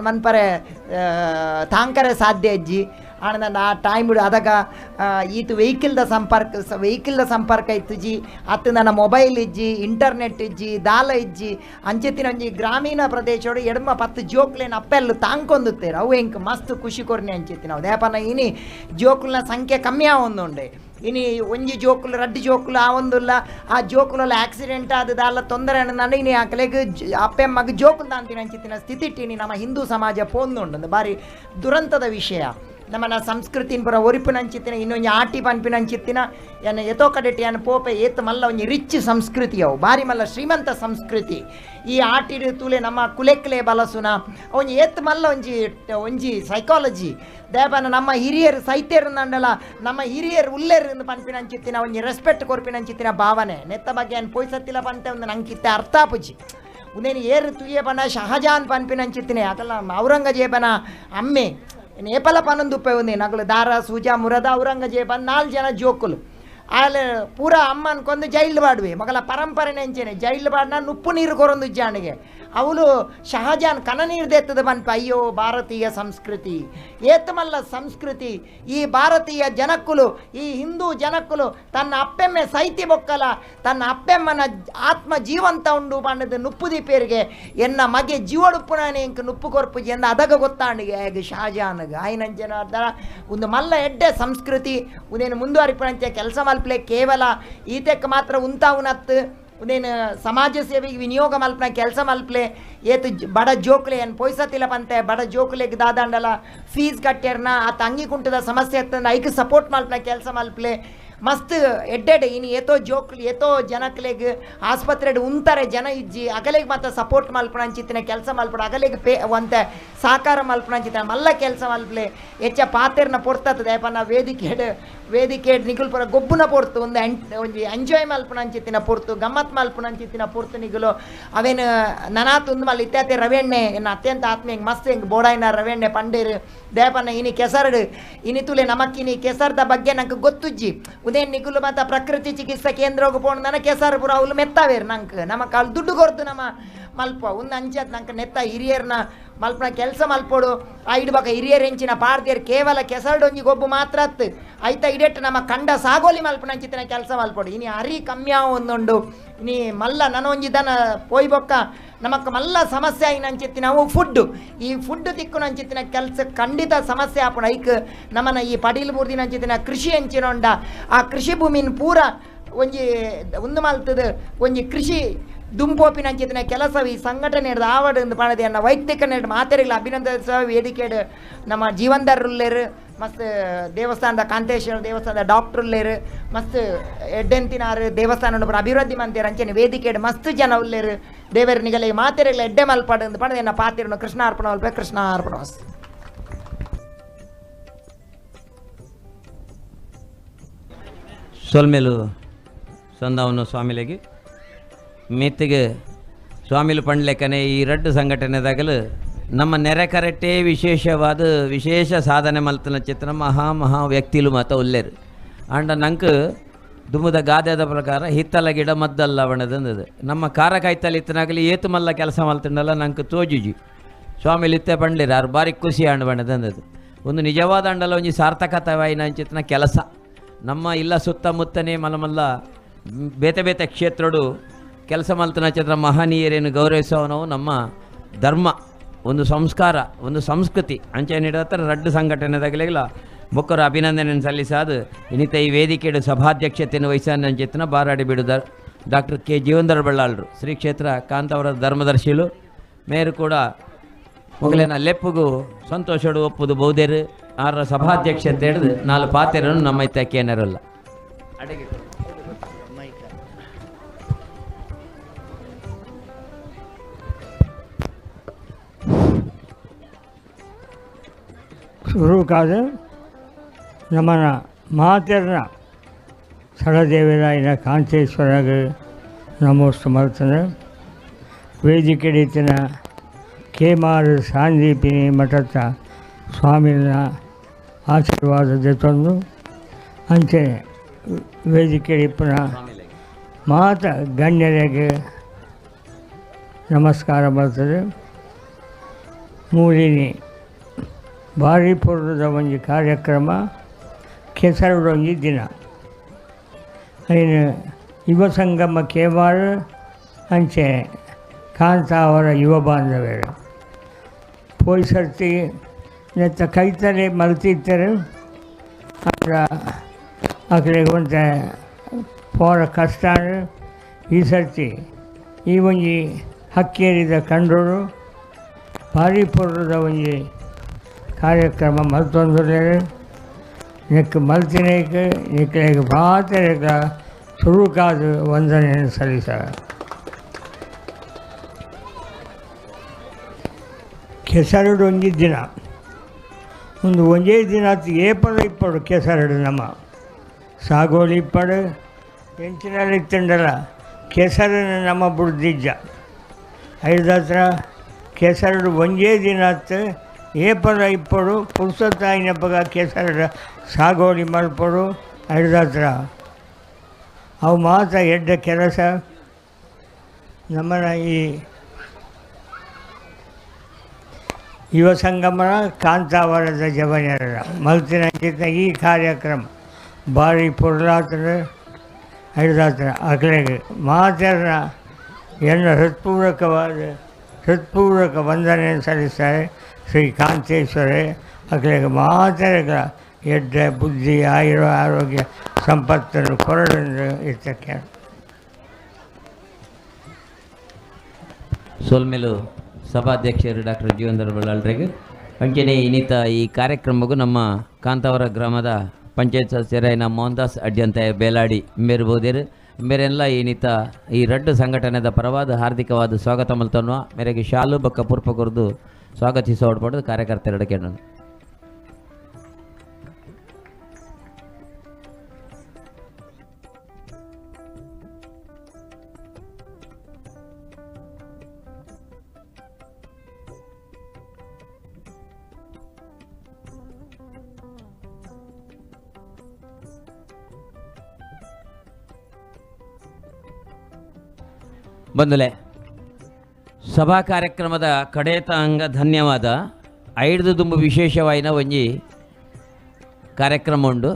Speaker 2: ಮನ್ಪರೆ ತಾಂಕರೆ ಸಾಧ್ಯ ಅಜ್ಜಿ ಆನಂದ ಆ ಟೈಮ್ ಅದಾಗ ಈತ ವೆಹಿಕಲ್ದ ಸಂಪರ್ಕ ಇತ್ತುಜಿ ಅತ್ತು ನನ್ನ ಮೊಬೈಲ್ ಇಜ್ಜಿ ಇಂಟರ್ನೆಟ್ ಇಜ್ಜಿ ದಾಲ ಇಜ್ಜಿ ಅಂಚೆತ್ತಿನ ಒಂಜಿ ಗ್ರಾಮೀಣ ಪ್ರದೇಶೋಡು ಎಡ್ಮ ಪತ್ತು ಜೋಕ್ಲೇನ ಅಪ್ಪೆಲ್ಲು ತಾಂಕೊಂದುತ್ತೇರು ಅವು ಎಂಕ್ ಮಸ್ತ್ ಖುಷಿ ಕೊರ್ನೆ ಅಂಚೆತ್ತಿನ ಅವು ದೇಪನ ಇನಿ ಜೋಕುಲ್ನ ಸಂಖ್ಯೆ ಕಮ್ಮಿ ಆವೊಂದುಂಡೆ. ಇನಿ ಒಂಜಿ ಜೋಕುಲು ರಡ್ಡು ಜೋಕುಲು ಆ ಒಂದುಲ್ಲ ಆ ಜೋಕುಲಲ್ಲ ಆಕ್ಸಿಡೆಂಟ್ ಆದದಲ್ಲ ತೊಂದರೆ ನಾನು ಇನಿ ಆಕಲೆಗ್ ಅಪ್ಪೆಮ್ಮಗ್ ಜೋಕುಲ್ ದಾಂತಿನ ಅಂಚಿತ್ತಿನ ಸ್ಥಿತಿ ಇಟ್ಟಿನಿ ನಮ್ಮ ಹಿಂದೂ ಸಮಾಜ ಪೋಂದುಂಡು. ಬಾರಿ ದುರಂತದ ವಿಷಯ. ನಮ್ಮನ ಸಂಸ್ಕೃತಿನ ಪುರ ಒರಿಪಿನಂಚಿತ್ತಿನ ಇನ್ನೊಂದು ಆಟಿ ಪನ್ಪಿನಂಚಿತ್ತಿನ ಎನ್ನ ಎತೋ ಕಡೆಟಿ ಅನ್ನ ಪೋಪೆ ಏತ್ ಮಲ್ಲ ಒಂಜಿ ರಿಚ್ ಸಂಸ್ಕೃತಿ ಅವು ಬಾರಿ ಮಲ್ಲ ಶ್ರೀಮಂತ ಸಂಸ್ಕೃತಿ. ಈ ಆಟಿಡು ತೂಲೆ ನಮ್ಮ ಕುಲೆಕ್ಲೆ ಬಲಸುನ ಒಂಜಿ ಏತ್ ಮಲ್ಲ ಒಂಜಿ ಒಂಜಿ ಸೈಕಾಲಜಿ ದೇಪನ ನಮ್ಮ ಹಿರಿಯರು ಸೈತ್ಯರು ನಂಡಲ ನಮ್ಮ ಹಿರಿಯರು ಉಲ್ಲೇರು ಪನ್ಪಿನಂಚಿತ್ತಿನ ಒಂಜಿ ರೆಸ್ಪೆಕ್ಟ್ ಕೊರ್ಪಿನಂಚಿತ್ತಿನ ಭಾವನೆ ನೆತ್ತ ಬಗ್ಗೆ ಅನ್ ಪೊಯ್ಸತ್ತಿಲ್ಲ ಪಂತೆ ಒಂದು ನಂಗಿತ್ತೆ ಅರ್ಥಾಪುಜಿ. ಉಂದೇನು ಏರು ತುಯ್ಯ ಪನ ಶಹಜಾನ್ ಪನ್ಪಿನಂಚಿತ್ತಿನ ಯಾಕಲ್ಲ ಔರಂಗಜೇಬನ ಅಮ್ಮೆ ನೇಪಲ ಪನ್ನೊಂದು ಉಪ್ಪೆ ನಗಲು ದಾರ ಸೂಜಾ ಮುರದ ಔರಂಗಜೇಬನ್ 4 ಜನ ಜೋಕುಲು ಆಲೆ ಪೂರ ಅಮ್ಮನ ಕೊಂದು ಜೈಲು ಬಾಡುವೆ ಮಗಲ ಪರಂಪರೆ ನೆಂಚೇನೆ ಜೈಲು ಬಾಡ್ನ ನುಪ್ಪು ನೀರು ಕೊರೊಂದು ಜಾಣಿಗೆ ಅವಳು ಶಹಜಾನ್ ಕನ ನೀರು ದೇತ್ತದ ಬನ್ಪ. ಅಯ್ಯೋ ಭಾರತೀಯ ಸಂಸ್ಕೃತಿ ಏತಮಲ್ಲ ಸಂಸ್ಕೃತಿ. ಈ ಭಾರತೀಯ ಜನಕ್ಕುಲು ಈ ಹಿಂದೂ ಜನಕ್ಕುಲು ತನ್ನ ಅಪ್ಪೆಮ್ಮೆ ಸೈತಿ ಬೊಕ್ಕಲ ತನ್ನ ಅಪ್ಪೆಮ್ಮನ ಆತ್ಮ ಜೀವಂತ ಉಂಡು ಬಣ್ಣದ ನುಪ್ಪು ದೀಪೇರಿಗೆ ಎನ್ನ ಮಗೆ ಜೀವಡುಪ್ಪುನಾನೆ ಇಂಕ ನುಪ್ಪು ಕೊರ್ಪುಜಿ ಎಂದ ಅದಗ ಗೊತ್ತಾಂಡಿಗೆ ಹೇಗೆ ಶಹಜಾನ್ಗೆ ಆಯ್ನಂಜನ ಒಂದು ಮಲ್ಲ ಎಡ್ಡೆ ಸಂಸ್ಕೃತಿ ಉದೇನು ಮುಂದುವರಿಪಂಚೆ ಕೆಲಸ ಮಲ್ಪಲೆ ಕೇವಲ ಈತೆಕ್ ಮಾತ್ರ ಉಂತಾವುನತ್ತು ಉದೇನು ಸಮಾಜ ಸೇವೆಗೆ ವಿನಿಯೋಗ ಮಲ್ಪನ ಕೆಲಸ ಮಲ್ಪಲೆ ಏತು ಬಡ ಜೋಕ್ಲೆ ಏನು ಪೊಯ್ಸತಿಲ್ಲ ಪಂತೆ ಬಡ ಜೋಕ್ಲೆಗೆ ದಾದಾಂಡಲ ಫೀಸ್ ಕಟ್ಟೆರ್ನ ಆ ತಂಗಿ ಕುಂಟದ ಸಮಸ್ಯೆ ಅತ್ತಂದ್ರೆ ಐಕ್ ಸಪೋರ್ಟ್ ಮಲ್ಪನ ಕೆಲಸ ಮಲ್ಪಲೆ ಮಸ್ತ್ ಎಡ್ಡೆಡ್ ಇನ್ನು ಏತೋ ಜೋಕ್ಲು ಏತೋ ಜನಕ್ಲೆಗ್ ಆಸ್ಪತ್ರೆ ಉಂತಾರೆ ಜನ ಇಜ್ಜಿ ಅಗಲೆಗೆ ಮತ್ತೆ ಸಪೋರ್ಟ್ ಮಲ್ಪಣ ಅಂಚಿತ್ತಿನ ಕೆಲಸ ಮಲ್ಪಣ ಅಗಲೆಗೆ ಪೇ ಒಂತೆ ಸಹಕಾರ ಮಲ್ಪಣ ಅಂಚಿತ್ತಿನ ಮಲ್ಲ ಕೆಲಸ ಮಲ್ಪಲೆ ಹೆಚ್ಚ ಪಾತೆರ್ನ ಪೊರ್ತದ ಏಪನ ವೇದಿಕೆ ನಿಗುಲ್ಪುರ ಗೊಬ್ಬುನ ಪೊರ್ತು ಒಂದು ಒಂಜಿ ಎಂಜಾಯ್ ಮಲ್ಪಣ ಅಂಚಿತ್ತಿನ ಪೊರ್ತು ಗಮ್ಮತ್ ಮಲ್ಪಣ ಅಂಚಿತ್ತಿನ ಪೊರ್ತು ನಿಗುಲು ಅವೇನು ನನಾತ್ ಒಂದು ಮಲ್ಲ ಇತ್ಯಾತೆ ರವೆಣ್ಣೆ ಎನ್ನ ಅತ್ಯಂತ ಆತ್ಮೀಯ ಮಸ್ತ್ ಹೆಂಗೆ ಬೋಡಾಯಿನ ರವೆಣ್ಣೆ ಪಂಡೇರು ದೇಪನ ಇನಿ ಕೆಸರಡು ಇನಿ ತುಲೆ ನಮಕ್ಕಿನಿ ಕೆಸರದ ಬಗ್ಗೆ ನಂಗೆ ಗೊತ್ತುಜ್ಜಿ ಉದೇ ನಿಗುಲು ಮತ್ತು ಪ್ರಕೃತಿ ಚಿಕಿತ್ಸಾ ಕೇಂದ್ರ ಪೋಣ ಕೆಸರು ಪುರ ಅವ್ಲು ಮೆತ್ತವೇರು ನಂಗೆ ನಮ್ಮ ಕಾಲು ದುಡ್ಡು ಕೊರ್ತು ನಮ್ಮ ಮಲ್ಪ ಒಂದು ಅಂಚತ್ ನಂಗೆ ನೆತ್ತ ಹಿರಿಯರ್ನ ಮಲ್ಪನ ಕೆಲಸ ಮಲ್ಪೋಡು ಆ ಇಡ್ಬಾಕ ಹಿರಿಯರ್ ಹೆಂಚಿನ ಪಾರ್ದಿಯರ್ ಕೇವಲ ಕೆಸರಡೊಂಜಿ ಗೊಬ್ಬು ಮಾತ್ರ ಅತ್ತು ಐತ ಇಡೆಟ್ ನಮ್ಮ ಕಂಡ ಸಾಗೋಲಿ ಮಲ್ಪನ ಅಂಚಿತ್ತಿನ ಕೆಲಸ ಮಲ್ಪೋಡು ಇನಿ ಅರಿ ಕಮ್ಮಿ ಒಂದುಂಡು ಇನಿ ಮಲ್ಲ ನನೊಂಜಿ ದನ ಪೋಯ್ ಬೊಕ್ಕ ನಮಕ್ ಮಲ್ಲ ಸಮಸ್ಯೆ ಆಯಿನಂಚಿತ್ತಿ ನಾವು ಫುಡ್ ಈ ಫುಡ್ ತಿಕ್ಕುನಂಚಿತ್ತಿನ ಕೆಲಸ ಖಂಡಿತ ಸಮಸ್ಯೆ ಆಪುಣ ಐಕ್ ನಮ್ಮನ ಈ ಪಡೀಲ್ ಬೂರ್ದಿನಂಚಿತ್ತಿನ ಕೃಷಿ ಅಂಚಿನೊಂಡ ಆ ಕೃಷಿ ಭೂಮಿನ ಪೂರ ಒಂಜಿ ಒಂದು ಮಲ್ತದ ಒಂಜಿ ಕೃಷಿ ದುಂಪೋಪಿನಂಚಿತ್ತಿನ ಕೆಲಸ ಈ ಸಂಘಟನೆ ಆವಡ್ ಎಂದು ಪಣದೆ ಅನ್ನ ವೈಯಕ್ತಿಕ ನೆಡ್ ಮಾತೆರೆಗಳ ಅಭಿನಂದಿಸುವ ವೇದಿಕೆಡ್ ನಮ್ಮ ಜೀವನ್ದಾರುಲ್ಲೇರು ಮಸ್ತ್ ದೇವಸ್ಥಾನದ ಕಾಂತೇಶ್ವರ ದೇವಸ್ಥಾನದ ಡಾಕ್ಟರ್ ಉಲ್ಲೇರು ಮಸ್ತ್ ಎಡ್ಡೆಂತಿನಾರು ದೇವಸ್ಥಾನ ಅಭಿವೃದ್ಧಿ ಮಂದಿರ ಅಂಚನೆ ವೇದಿಕೆಡ್ ಮಸ್ತ್ ಜನ ಉಲ್ಲೇರು ದೇವರ ನಿಗಲೆ ಮಾತೆರೆಗಳ ಎಡ್ಡೆ ಮಲ್ಪಾಡು ಎಂದು ಪಣದೆ ಎನ್ನ ಪಾತಿರನು ಕೃಷ್ಣಾರ್ಪಣ ಅಲ್ಪ ಕೃಷ್ಣಾರ್ಪಣ.
Speaker 17: ಸೊಲ್ಮೇಲು ಸಂದಾವನು ಸ್ವಾಮಿಲೆಗೆ ಮೆತ್ತಿಗೆ ಸ್ವಾಮಿಲು ಪಂಡ್ಲೆಕ್ಕನೆ ಈ ರಡ್ಡು ಸಂಘಟನೆದಾಗಲು ನಮ್ಮ ನೆರೆ ಕರೆಟ್ಟೇ ವಿಶೇಷವಾದ ವಿಶೇಷ ಸಾಧನೆ ಮಲ್ತನ ಚಿತ್ರ ಮಹಾ ಮಹಾ ವ್ಯಕ್ತಿಲು ಮಾತ ಉಲ್ಲೇರು ಆಂಡ ನಂಗೆ ದುಮ್ಮದ ಗಾದೆದ ಪ್ರಕಾರ ಹಿತ್ತಲ ಗಿಡ ಮದ್ದಲ್ಲ ಬಣ್ಣದಂದದು ನಮ್ಮ ಖಾರ ಕಾಯ್ತಲ್ಲಿ ಇತ್ತನಾಗಲಿ ಏತು ಮಲ್ಲ ಕೆಲಸ ಮಲ್ತಂಡಲ್ಲ ನಂಗೆ ತೋಜುಜಿ ಸ್ವಾಮಿಲು ಇತ್ತೆ ಪಂಡ್ಲೇರು ಆರು ಬಾರಿ ಖುಷಿ ಆಂಡ್ ಬಣ್ಣದಂದದು ಒಂದು ನಿಜವಾದ ಅಂಡಲ ಒಂಜಿ ಸಾರ್ಥಕತವಾಯಿನ ಅಂಚಿತನ ಕೆಲಸ ನಮ್ಮ ಇಲ್ಲ ಸುತ್ತಮುತ್ತನೇ ಮಲಮಲ್ಲ ಬೇತೆ ಬೇತೆ ಕ್ಷೇತ್ರಡು ಕೆಲಸ ಮಲ್ತನ ಚಿತ್ರ ಮಹನೀಯರೇನು ಗೌರವಿಸುವ ನಾವು ನಮ್ಮ ಧರ್ಮ ಒಂದು ಸಂಸ್ಕಾರ ಒಂದು ಸಂಸ್ಕೃತಿ ಅಂಚೆ ನೀಡತ್ರ ರಡ್ಡು ಸಂಘಟನೆದಾಗಲಿಲ್ಲ ಬೊಕ್ಕರ ಅಭಿನಂದನೆ ಸಲ್ಲಿಸಾದು ಇನ್ನಿತ ಈ ವೇದಿಕೆಯ ಸಭಾಧ್ಯಕ್ಷತೆಯನ್ನು ವಹಿಸಾನ ಅಂಚಿತನ ಬಾರಾಡಿ ಬಿಡುದ ಡಾಕ್ಟರ್ ಕೆ ಜೀವಂಧರ ಬಳ್ಳಾಳರು ಶ್ರೀ ಕ್ಷೇತ್ರ ಕಾಂತಾವರ ಧರ್ಮದರ್ಶಿಲು ಮೇರು ಕೂಡ ಮೊಗಲಿನ ಲೆಪ್ಪುಗು ಸಂತೋಷಡು ಒಪ್ಪುದು ಬಹುದೇರು ಆರ ಸಭಾಧ್ಯಕ್ಷತೆ ಹಿಡಿದು ನಾಲ್ ಪಾತೆರನ್ನು ನಮ್ಮ ಇತ್ತಕ್ಕೇನರಲ್ಲ
Speaker 20: ಶುರುಕಾದ ನಮ್ಮನ ಮಾತೆರ್ನ ಸಳದೇವರಾಯನ ಕಾಂತೇಶ್ವರಾಗ ನಮೋಸ್ತು ಮಲ್ತನ ವೇದಿಕೆಡಿತನ ಕೇಮಾರು ಸಾಂದೀಪಿನಿ ಮಠದ ಸ್ವಾಮಿನ ಆಶೀರ್ವಾದ ತಂದು ಅಂಚೆ ವೇದಿಕೆಡಿಪ್ಪನ ಮಾತ ಗಣ್ಯರಿಗೆ ನಮಸ್ಕಾರ ಬರ್ತದೆ. ಮೂಲಿನಿ ಭಾರಿ ಪೂರ್ವದ ಒಂದು ಕಾರ್ಯಕ್ರಮ ಕೆಸರುಡೊಂಜಿ ದಿನ ಐನು ಯುವ ಸಂಗಮ ಕೇಮಾರು ಅಂಚೆ ಕಾಂತಾವರ ಯುವ ಬಾಂಧವ್ಯರು ಪೋಯ್ ಸರ್ತಿ ನೆತ್ತ ಕೈತಲೆ ಮಲ್ತಿದ್ದರು ಅವರ ಅಕಲೆಗೆ ಒಂತೆ ಪೋರ ಕಷ್ಟ ಈ ಸರ್ತಿ ಈ ಒಂಜಿ ಹಕ್ಕೇರಿದ ಕಂಡೋರು ಭಾರಿ ಪೂರ್ವದ ಒಂಜಿ ಕಾರ್ಯಕ್ರಮ ಮಲ್ತೊಂದುಲ್ಲೆರ್ ನೆಕ್ ಮಲ್ತಿನೇಕ್ ನಿಕ್ಲೆಗ್ ಮಾತೆರೆಗ್ಲ ಸುರುಕಾದ್ ವಂದನೆಯನ್ನು ಸಲ್ಲಿಸ. ಕೆಸರುಡು ಒಂಜಿ ದಿನ ಒಂದು ಒಂಜೇ ದಿನ ಏಪಲ ಇಪ್ಪಡು ಕೆಸರುಡು ನಮ್ಮ ಸಾಗೋಲಿ ಇಪ್ಪಡು ಎಂಚಿನಲ್ಲಿ ಇತ್ತಂಡಲ ಕೆಸರನ್ನು ನಮ್ಮ ಬುಡ್ದಿಜ್ಜ ಐದತ್ರ ಕೆಸರುಡು ಒಂಜೇ ದಿನ ಏಪಲ ಇಪ್ಪಡು ಪುರ್ಸೊತ್ತಾಯಿನಪ್ಪಗ ಕೆಸರಡ ಸಾಗೋಲಿ ಮಲ್ಪಡು ಐದತ್ರ ಅವು ಮಾತ್ರ ಎಡ್ಡ ಕೆಲಸ ನಮ್ಮನ ಈ ಯುವ ಸಂಗಮನ ಕಾಂತಾವರದ ಜವನರ ಮಲ್ತಿನ ಈ ಕಾರ್ಯಕ್ರಮ ಭಾರಿ ಪೊರ್ಲಾತನ ಐದಾತನ ಅಕಲೆಗ್ ಮಾತೆರ್ನ ಎನ್ನ ಹೃತ್ಪೂರ್ವಕ ವಂದನೆಯನ್ನು ಸಲ್ಲಿಸ್ತಾರೆ. ಶ್ರೀ ಕಾಂತೇಶ್ವರೇ ಅಕಲೆಗ್ ಮಾತೆರೆಗ್ಲ ಎಡ್ಡೆ ಬುದ್ಧಿ ಆಯುರ ಆರೋಗ್ಯ ಸಂಪತ್ತನ್ನು ಕೊರಡೆಂದು ಇತ್ತಕ್ಕೆ.
Speaker 17: ಸೋಲ್ಮೇಲು ಸಭಾಧ್ಯಕ್ಷರು ಡಾಕ್ಟರ್ ಜೀವಂಧರ ಬಳ್ಳಾಳ್ರಿಗೆ ಅಂಚನೆ ಇನ್ನಿತ ಈ ಕಾರ್ಯಕ್ರಮಕ್ಕೂ ನಮ್ಮ ಕಾಂತಾವರ ಗ್ರಾಮದ ಪಂಚಾಯತ್ ಸದಸ್ಯರಾಯನ ಮೋಹನ್ ದಾಸ್ ಅಡ್ಯಂತ ಬೇಲಾಡಿ ಮೇರ್ಬೋದೇರು ಮೇರೆಲ್ಲ ಇನ್ನಿತ ಈ ರಡ್ಡು ಸಂಘಟನೆದ ಪರವಾದ ಹಾರ್ದಿಕವಾದ ಸ್ವಾಗತ ಮಲ್ತನ್ವ ಮೇರೆಗೆ ಶಾಲು ಬಕ್ಕ ಪೂರ್ಪ ಕೊರದು ಸ್ವಾಗತಿಸ ಹೊಡ್ಪಡೆದು ಕಾರ್ಯಕರ್ತರಡಕ್ಕೆ ಬಂದುಲೆ ಸಭಾ ಕಾರ್ಯಕ್ರಮದ ಕಡೇತ ಅಂಗ ಧನ್ಯವಾದ. ಐದು ದುಂಬು ವಿಶೇಷವಾಯಿನ ಒಂಜಿ ಕಾರ್ಯಕ್ರಮ ಉಂಡು.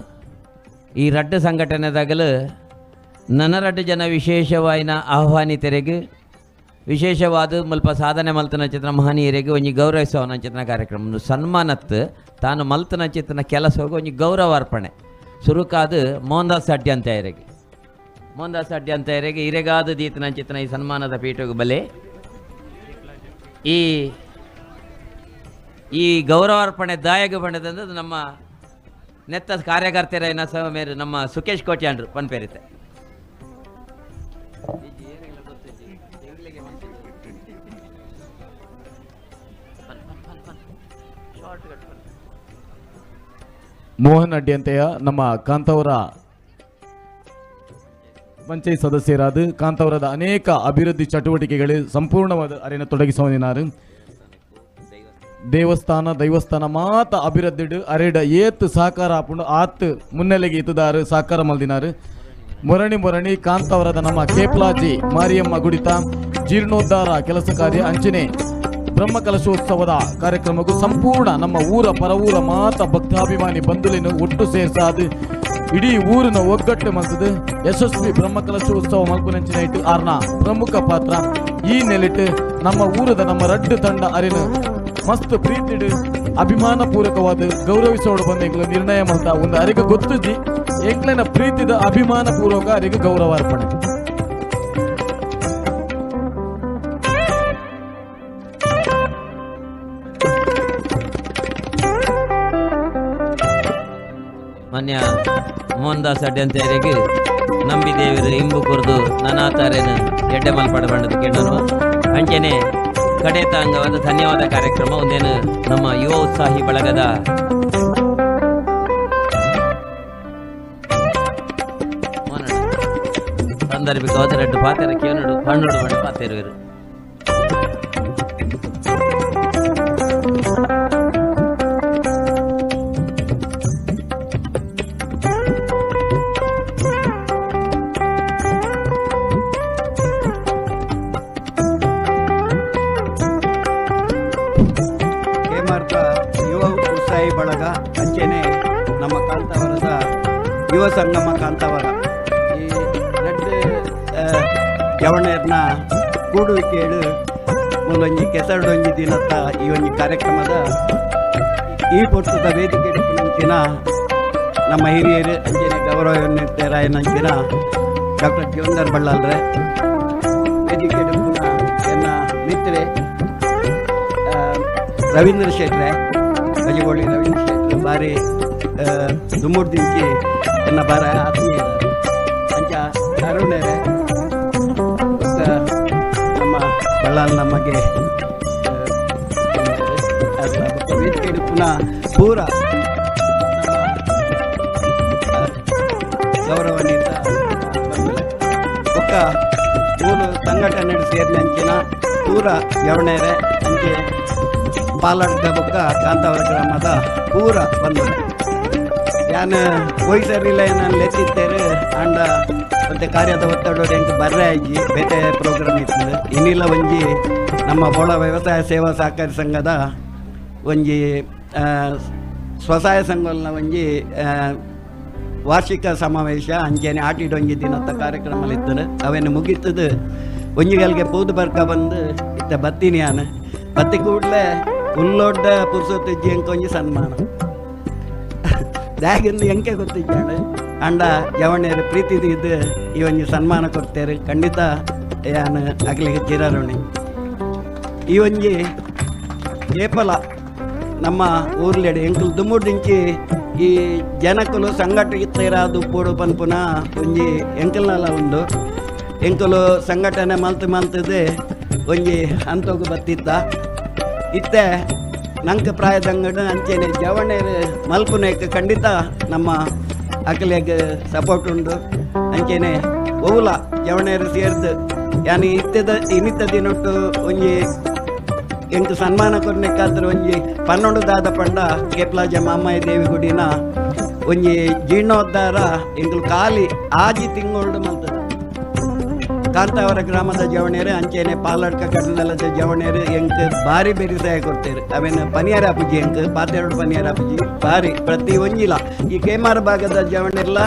Speaker 17: ಈ ರಡ್ಡು ಸಂಘಟನೆದಾಗಲು ನನ್ನ ರಡ್ಡು ಜನ ವಿಶೇಷವಾಯಿನ ಆಹ್ವಾನಿತರಿಗೆ ವಿಶೇಷವಾದ ಮುಲ್ಪ ಸಾಧನೆ ಮಲ್ತನ ಚಿತ್ರ ಮಹನೀಯರಿಗೆ ಒಂಜಿ ಗೌರವಿಸುವ ಚಿತ್ರ ಕಾರ್ಯಕ್ರಮ ಸನ್ಮಾನತ್ತು ತಾನು ಮಲ್ತನ ಚಿತ್ರನ ಕೆಲಸಕ್ಕೆ ಒಂಜಿ ಗೌರವಾರ್ಪಣೆ ಸುರುಕಾದ ಮೋಹನ್ದಾಸ್ ಅಡ್ಡಿ ಅಂತ ಇರೆಗೆ ಮೋಹನ್ದಾಸ್ ಅಡ್ಡಿ ಅಂತ ಇರೆಗೆ ಇರೆಗಾದ ದೀತನ ಚಿತ್ರನ ಈ ಸನ್ಮಾನದ ಪೀಠಕ್ಕೆ ಬಲೆ ಈ ಈ ಗೌರವಾರ್ಪಣೆ ದಾಯಕ ಬಣ್ಣದಂದ್ರೆ ನಮ್ಮ ನೆತ್ತ ಕಾರ್ಯಕರ್ತರ ಮೇರು ನಮ್ಮ ಸುಕೇಶ್ ಕೋಟ್ಯಾಂಡ್ರು ಪನ್ಪೇರಿತೆ.
Speaker 1: ಮೋಹನ್ ಅಡ್ಡಿ ಅಂತೆಯ ನಮ್ಮ ಕಾಂತಾವರ ಪಂಚಾಯತ್ ಸದಸ್ಯರಾದ ಕಾಂತಾವರದ ಅನೇಕ ಅಭಿವೃದ್ಧಿ ಚಟುವಟಿಕೆಗಳು ಸಂಪೂರ್ಣವಾದ ಅರೆನ ತೊಡಗಿಸುವನಾರು. ದೇವಸ್ಥಾನ ದೈವಸ್ಥಾನ ಮಾತ ಅಭಿವೃದ್ಧಿ ಅರೆಡ ಏತ್ ಸಹಕಾರ ಆಪುಂಡು ಆತ್ ಮುನ್ನೆಲೆಗೆ ಇತ್ತದಾರು ಸಹಕಾರ ಮಲ್ದಿನಾರು. ಮೊರಣಿ ಮೊರಣಿ ಕಾಂತಾವರದ ನಮ್ಮ ಕೇಪ್ಲಾಜಿ ಮಾರಿಯಮ್ಮ ಗುಡಿತ ಜೀರ್ಣೋದ್ಧಾರ ಕೆಲಸ ಕಾರ್ಯ ಅಂಚನೆ ಬ್ರಹ್ಮಕಲಶೋತ್ಸವದ ಕಾರ್ಯಕ್ರಮಕ್ಕೂ ಸಂಪೂರ್ಣ ನಮ್ಮ ಊರ ಪರವೂರ ಮಾತ ಭಕ್ತಾಭಿಮಾನಿ ಬಂಧುಲಿನ ಒಟ್ಟು ಸೇರ್ಸಾದು ಇಡೀ ಊರಿನ ಒಗ್ಗಟ್ಟು ಮಲ್ತದು ಯಶಸ್ವಿ ಬ್ರಹ್ಮಕಲಶೋತ್ಸವ ಮಲ್ಪುನಂಚಿನ ಇಟ್ಟು ಆರ್ನ ಪ್ರಮುಖ ಪಾತ್ರ. ಈ ನೆಲೆಟ್ ನಮ್ಮ ಊರದ ನಮ್ಮ ರಡ್ಡು ತಂಡ ಅರಿನ ಮಸ್ತ್ ಪ್ರೀತಿಡು ಅಭಿಮಾನ ಪೂರ್ವಕವಾದ ಗೌರವಿಸೋಡು ಬಂದ ಎಂಗ್ಲು ನಿರ್ಣಯ ಮಲ್ತ ಒಂದು ಅರಿಗೆ ಗೊತ್ತುಜಿ ಎಂಕ್ಲೆನ ಪ್ರೀತಿದ ಅಭಿಮಾನ ಪೂರ್ವಕ ಅರಿಗೆ ಗೌರವಾರ್ಪಣೆ.
Speaker 17: ಮಾನ್ಯ ಮೋಹನ್ದಾಸ್ ಅಡ್ಡಂತೆಯರಿಗೆ ನಂಬಿದೇವರು ಇಂಬು ಕುರಿದು ನಾನಾತಾರೇನು ಎಡ್ಡೆ ಮಲ್ಪಡ ಬಣ್ಣದ ಕೆಣ್ಣನು ಅಂಚನೆ ಕಡೆ ತಾಂಗವಾದ ಧನ್ಯವಾದ ಕಾರ್ಯಕ್ರಮ ಒಂದೇನು ನಮ್ಮ ಯುವ ಉತ್ಸಾಹಿ ಬಳಗದ ಸಂದರ್ಭಿಕವಾದ ರೆಡ್ಡು ಪಾತೆರ ಕೇನಡು ಪಣ್ಣುಡು ಬಣ್ಣ ಪಾತೆರುವರು.
Speaker 9: ಬಳಗ ಅಂಚೆನೆ ನಮ್ಮ ಕಾಂತಾವರದ ಯುವ ಸಂಗಮ ಕಾಂತಾವರ ಈ ರಡ್ಡು ಜವಣೆಯರ್ನ ಕೂಡುವಿಕೆಳು ಮೂಲೊಂಜಿ ಕೆಸರಡೊಂಜಿ ದಿನತ್ತ ಈ ಒಂಜಿ ಕಾರ್ಯಕ್ರಮದ ಈ ಪೊರ್ತದ ವೇದಿಕೆ ನಂಚಿನ ನಮ್ಮ ಹಿರಿಯರು ಅಂಚೆನೆ ಗೌರವನ್ನಿರ್ತಾರಾಯನಂಚಿನ ಡಾಕ್ಟರ್ ಜೀವಂದರ್ ಬಳ್ಳಾಲ್ರೆ ವೇದಿಕೆ ಎನ್ನ ಮಿತ್ರೆ ರವೀಂದ್ರ ಶೆಟ್ರೆ ಬಜಗೋಳಿ ರವೀಂದ್ರ ಶೆಟ್ರು ಬಾರಿ ದುಮ್ಮುರ್ದಿಂಚಿ ಎನ್ನ ಬಾರ ಆತ್ಮೀಯ ಅಂಚ ಅರುಣರೆ ನಮ್ಮ ಬಳ್ಳಾಲ್ ನಮಗೆ ವೇದಿಕೆ ಪುನಃ ಪೂರ ಗೌರವನ್ನಿತ ಬೊಕ್ಕ ಮೂಲು ಸಂಘಟನೆ ಸೇರಿನಂಚಿನ ಪೂರ ಯವಣೆರೆ ಅಂಚೆ ಪಾಲಾಡ್ದ ಬೊಕ್ಕ ಕಾಂತಾವರ ಗ್ರಾಮದ ಪೂರ ಬಂದರು. ಯಾನ್ ಹೋಯ್ಸರಿಲ್ಲ ನಾನು ಲೆತ್ತಿತ್ತೇರು ಅಂಡ ಮತ್ತೆ ಕಾರ್ಯದ ಒತ್ತಡ ಎಂಟು ಬರ್ರೆ ಆಗಿ ಬೇಟೆ ಪ್ರೋಗ್ರಾಮ್ ಇತ್ತು. ಇನ್ನಿಲ್ಲ ಒಂಜಿ ನಮ್ಮ ಬೋಳ ವ್ಯವಸಾಯ ಸೇವಾ ಸಹಕಾರಿ ಸಂಘದ ಒಂಜಿ ಸ್ವಸಹಾಯ ಸಂಘದ ಒಂಜಿ ವಾರ್ಷಿಕ ಸಮಾವೇಶ ಅಂಚೆನೆ ಆಟಿಡೊಂಜಿ ದಿನತ್ತ ಕಾರ್ಯಕ್ರಮ ಇತ್ತು. ಅವೇನು ಮುಗೀತದ ಒಂಜಿಗಳಿಗೆ ಪೂದು ಬರ್ಕ ಬಂದು ಇತ್ತ ಬತ್ತೀನಿ ಯಾನು ಬತ್ತಿ ಕೂಡಲೇ ಉಲ್ಲೊಡ್ಡ ಪುರ್ಸೊತ್ತಿಜ್ಜಿ ಎಂಕ ಒಂಜಿ ಸನ್ಮಾನ ದಾಗಿಂದ ಎಂಕೆ ಗೊತ್ತಿದ್ದಾಳೆ ಅಂಡ ಜವಣಿಯರು ಪ್ರೀತಿ ಇದ್ದು ಈ ಒಂಜಿ ಸನ್ಮಾನ ಕೊಡ್ತೇವೆ ಖಂಡಿತ ಯಾನು ಅಗಲಿಗೆ ಚಿರಋಣಿ. ಈ ಒಂಜಿ ಏಪಲ ನಮ್ಮ ಊರ್ಲೆಡೆ ಎಂಕುಲು ದುಮ್ಮುಡ್ದಿಂಚಿ ಈ ಜನಕುಲು ಸಂಘಟಿತರಾದ ಪೋಡು ಪನ್ಪುನ ಒಂಜಿ ಎಂಕಲ್ನಲ ಉಂಡು. ಎಂಕುಲು ಸಂಘಟನೆ ಮಲ್ತು ಮಲ್ತದೆ ಒಂಜಿ ಹಂತೋಗು ಬತ್ತಿತ್ತ ಇತ್ತೆ ನಂಗೆ ಪ್ರಾಯದಂಗಡು ಅಂಚೆನೆ ಜವಣೇರು ಮಲ್ಪುನೇಕ ಖಂಡಿತ ನಮ್ಮ ಅಕಲಿಗೆ ಸಪೋರ್ಟ್ ಉಂಡು. ಅಂಚೆನೆ ಓಲ ಜವಣೇರು ಸೇರ್ದು ಯಾನಿ ಇತ್ತದ ಇನ್ನಿತ್ತ ದಿನೊಟ್ಟು ಒಂಜಿ ಎಂಟು ಸನ್ಮಾನ ಕೊರ್ನೆಕ್ಕಾದ್ರೆ ಒಂಜಿ 12 ದಾದ ಪಂಡ ಕೇಪ್ಲಾಜ ಮಾಮಾಯಿ ದೇವಿ ಗುಡಿನ ಒಂಜಿ ಜೀರ್ಣೋದ್ಧಾರ ಎಂಕುಲು ಖಾಲಿ ಆಜಿ ತಿಂಗಳು ಮಲ್ತದ. ಕಾಂತಾವರ ಗ್ರಾಮದ ಜವಣೇರು ಅಂಚೆನೆ ಪಾಲಡ್ಕ ಕಡಲದ ಜವಣೇರು ಎಂಕ್ ಭಾರಿ ಬೆರಿಸಾಯ ಕೊಡ್ತೇರು. ಅವೇನು ಪನಿಯಾರ ಅಪುಜಿ ಎಂಕ್ ಪಾತೆರಡು ಪನಿಯಾರ ಅಪುಜಿ ಭಾರಿ ಪ್ರತಿ ಒಂಜಿಲ ಈ ಕೇಮಾರ ಭಾಗದ ಜವಣೆಲ್ಲ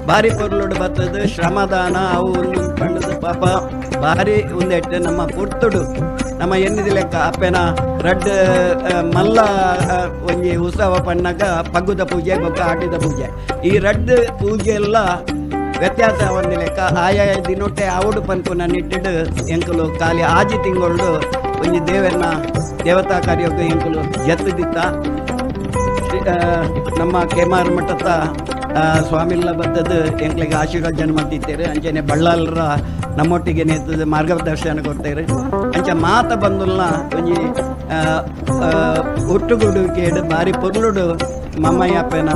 Speaker 9: ಭಾರಿ ಪೊರ್ಲುಡು ಬರ್ತದೆ. ಶ್ರಮದಾನ ಅವು ಒಂದು ಪಂಡದ ಪಾಪ
Speaker 3: ಭಾರಿ ಉಂದೆಟ್ ನಮ್ಮ ಪೊರ್ತುಡು ನಮ್ಮ ಎನ್ನಿದ ಲೆಕ್ಕ ಅಪ್ಪೆನ ರಡ್ಡ್ ಮಲ್ಲ ಒಂಜಿ ಉತ್ಸವ ಪಣ್ಣಗ ಪಗ್ಗುದ ಪೂಜೆ ಬೊಕ್ಕ ಆಟಿದ ಪೂಜೆ ಈ ರಡ್ಡ್ ಪೂಜೆ ಎಲ್ಲ ವ್ಯತ್ಯಾಸ ಒಂದು ಲೆಕ್ಕ ಆಯಾ ದಿನೊಟ್ಟೆ ಆವಡು ಪನ್ಪುನ ನಿಟ್ಟಿಡು ಎಂಕುಲು ಖಾಲಿ ಆಜಿ ತಿಂಗಳು ಒಂಜಿ ದೇವರನ್ನ ದೇವತಾ ಕಾರ್ಯಕ್ಕೆ ಎಂಕುಲು ಜತ್ತದಿತ್ತ ನಮ್ಮ ಕೇಮಾರ್ ಮಠದ ಸ್ವಾಮಿಲ್ಲ ಬತ್ತದ ಎಂಕ್ಲಿಗೆ ಆಶೀರ್ವಾದ ಮಾಡ್ತಿತ್ತೇರು ಅಂಚನೆ ಬಳ್ಳಾಲರ ನಮ್ಮೊಟ್ಟಿಗೆ ನೇತದ ಮಾರ್ಗದರ್ಶನ ಕೊಡ್ತೇವೆ ಅಂಚ ಮಾತ ಬಂದುಲ್ಲ ಒಂಜಿ ಒಟ್ಟುಗೂಡುವಿಕೆಡು ಬಾರಿ ಪೊರ್ಲುಡು ಮಮ್ಮಯ್ಯಪ್ಪನ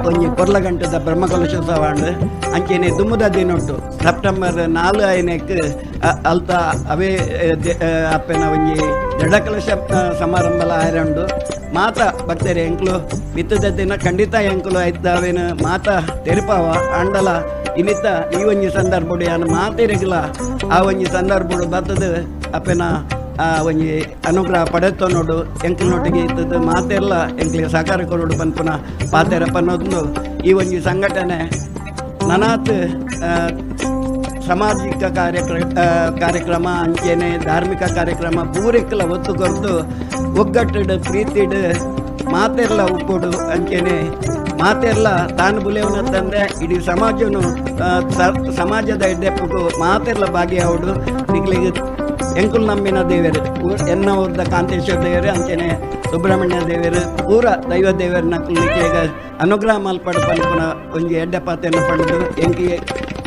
Speaker 3: ಒಂಜಿ ಕೊರ್ಲಗಂಟದ ಬ್ರಹ್ಮಕಲಶೋತ್ಸವ ಉಂಡು ಅಂಚೆನೆ ದುಮ್ಮದ ದಿನೊಟ್ಟು ಸೆಪ್ಟೆಂಬರ್ 4 ಐನಕ್ಕೆ ಅಲ್ತ ಅವೇ ಅಪ್ಪನ ಒಂಜಿ ದೃಢಕಲಶ ಸಮಾರಂಭಲ ಆಯರಂಡು ಮಾತ ಭಕ್ತರೆ ಎಂಕ್ಲು ಮಿತ್ತದ ದಿನ ಖಂಡಿತ ಎಂಕುಲು ಆಯ್ತಾವೇನು ಮಾತ ತೆರಿಪಾವ ಅಂಡಲ ಇನ್ನಿತ್ತ ಈ ಒಂಜಿ ಸಂದರ್ಭಡು ಯಾನು ಮಾತೆರೆಗ್ಲ ಆ ಒಂಜಿ ಸಂದರ್ಭಡು ಬತ್ತದ ಅಪ್ಪನ ಆ ಒಂಜಿ ಅನುಗ್ರಹ ಪಡೆತೋ ನೋಡು ಎಂಕಲ್ನೊಟ್ಟಿಗೆ ಇದ್ದದ್ದು ಮಾತೆಲ್ಲ ಎಂಕ್ಲಿಗೆ ಸಹಕಾರ ಕೊಡೋಡು ಪನ್ಪುನ ಪಾತೆರ ಪನ್ನೊಂದು ಈ ಒಂಜಿ ಸಂಘಟನೆ ನನಾತ್ ಸಾಮಾಜಿಕ ಕಾರ್ಯಕ್ರಮ ಅಂಚೆನೆ ಧಾರ್ಮಿಕ ಕಾರ್ಯಕ್ರಮ ಪೂರೆಕ್ಲ ಒತ್ತು ಕೊರ್ದು ಒಗ್ಗಟ್ಟಿಡು ಪ್ರೀತಿಡು ಮಾತೆಲ್ಲ ಉಪ್ಪುಡು ಅಂಚೆನೆ ಮಾತೆಲ್ಲ ತಾನು ಬುಲೆವನ ತಂದೆ ಇಡೀ ಸಮಾಜನು ಸಮಾಜದ ಎಡ್ಡೆಪ್ಪಗೂ ಮಾತೆಲ್ಲ ಭಾಗಿಯಾವಡು ನಿಕ್ಲಿಗೆ ಎಂಕುಲ್ ನಂಬಿನ ದೇವರು ಎನ್ನ ಊರ್ದ ಕಾಂತೇಶ್ವರ ದೇವರು ಅಂಚೆನೆ ಸುಬ್ರಹ್ಮಣ್ಯ ದೇವರು ಪೂರ ದೈವ ದೇವರನ್ನ ಕುಲ್ಲಿಗೆ ಅನುಗ್ರಹ ಮಲ್ಪಡ ಪನ್ಪುನ ಒಂಜಿ ಎಡ್ಡೆ ಪಾತೆಯನ್ನು ಪಡೆದು ಎಂಕಿ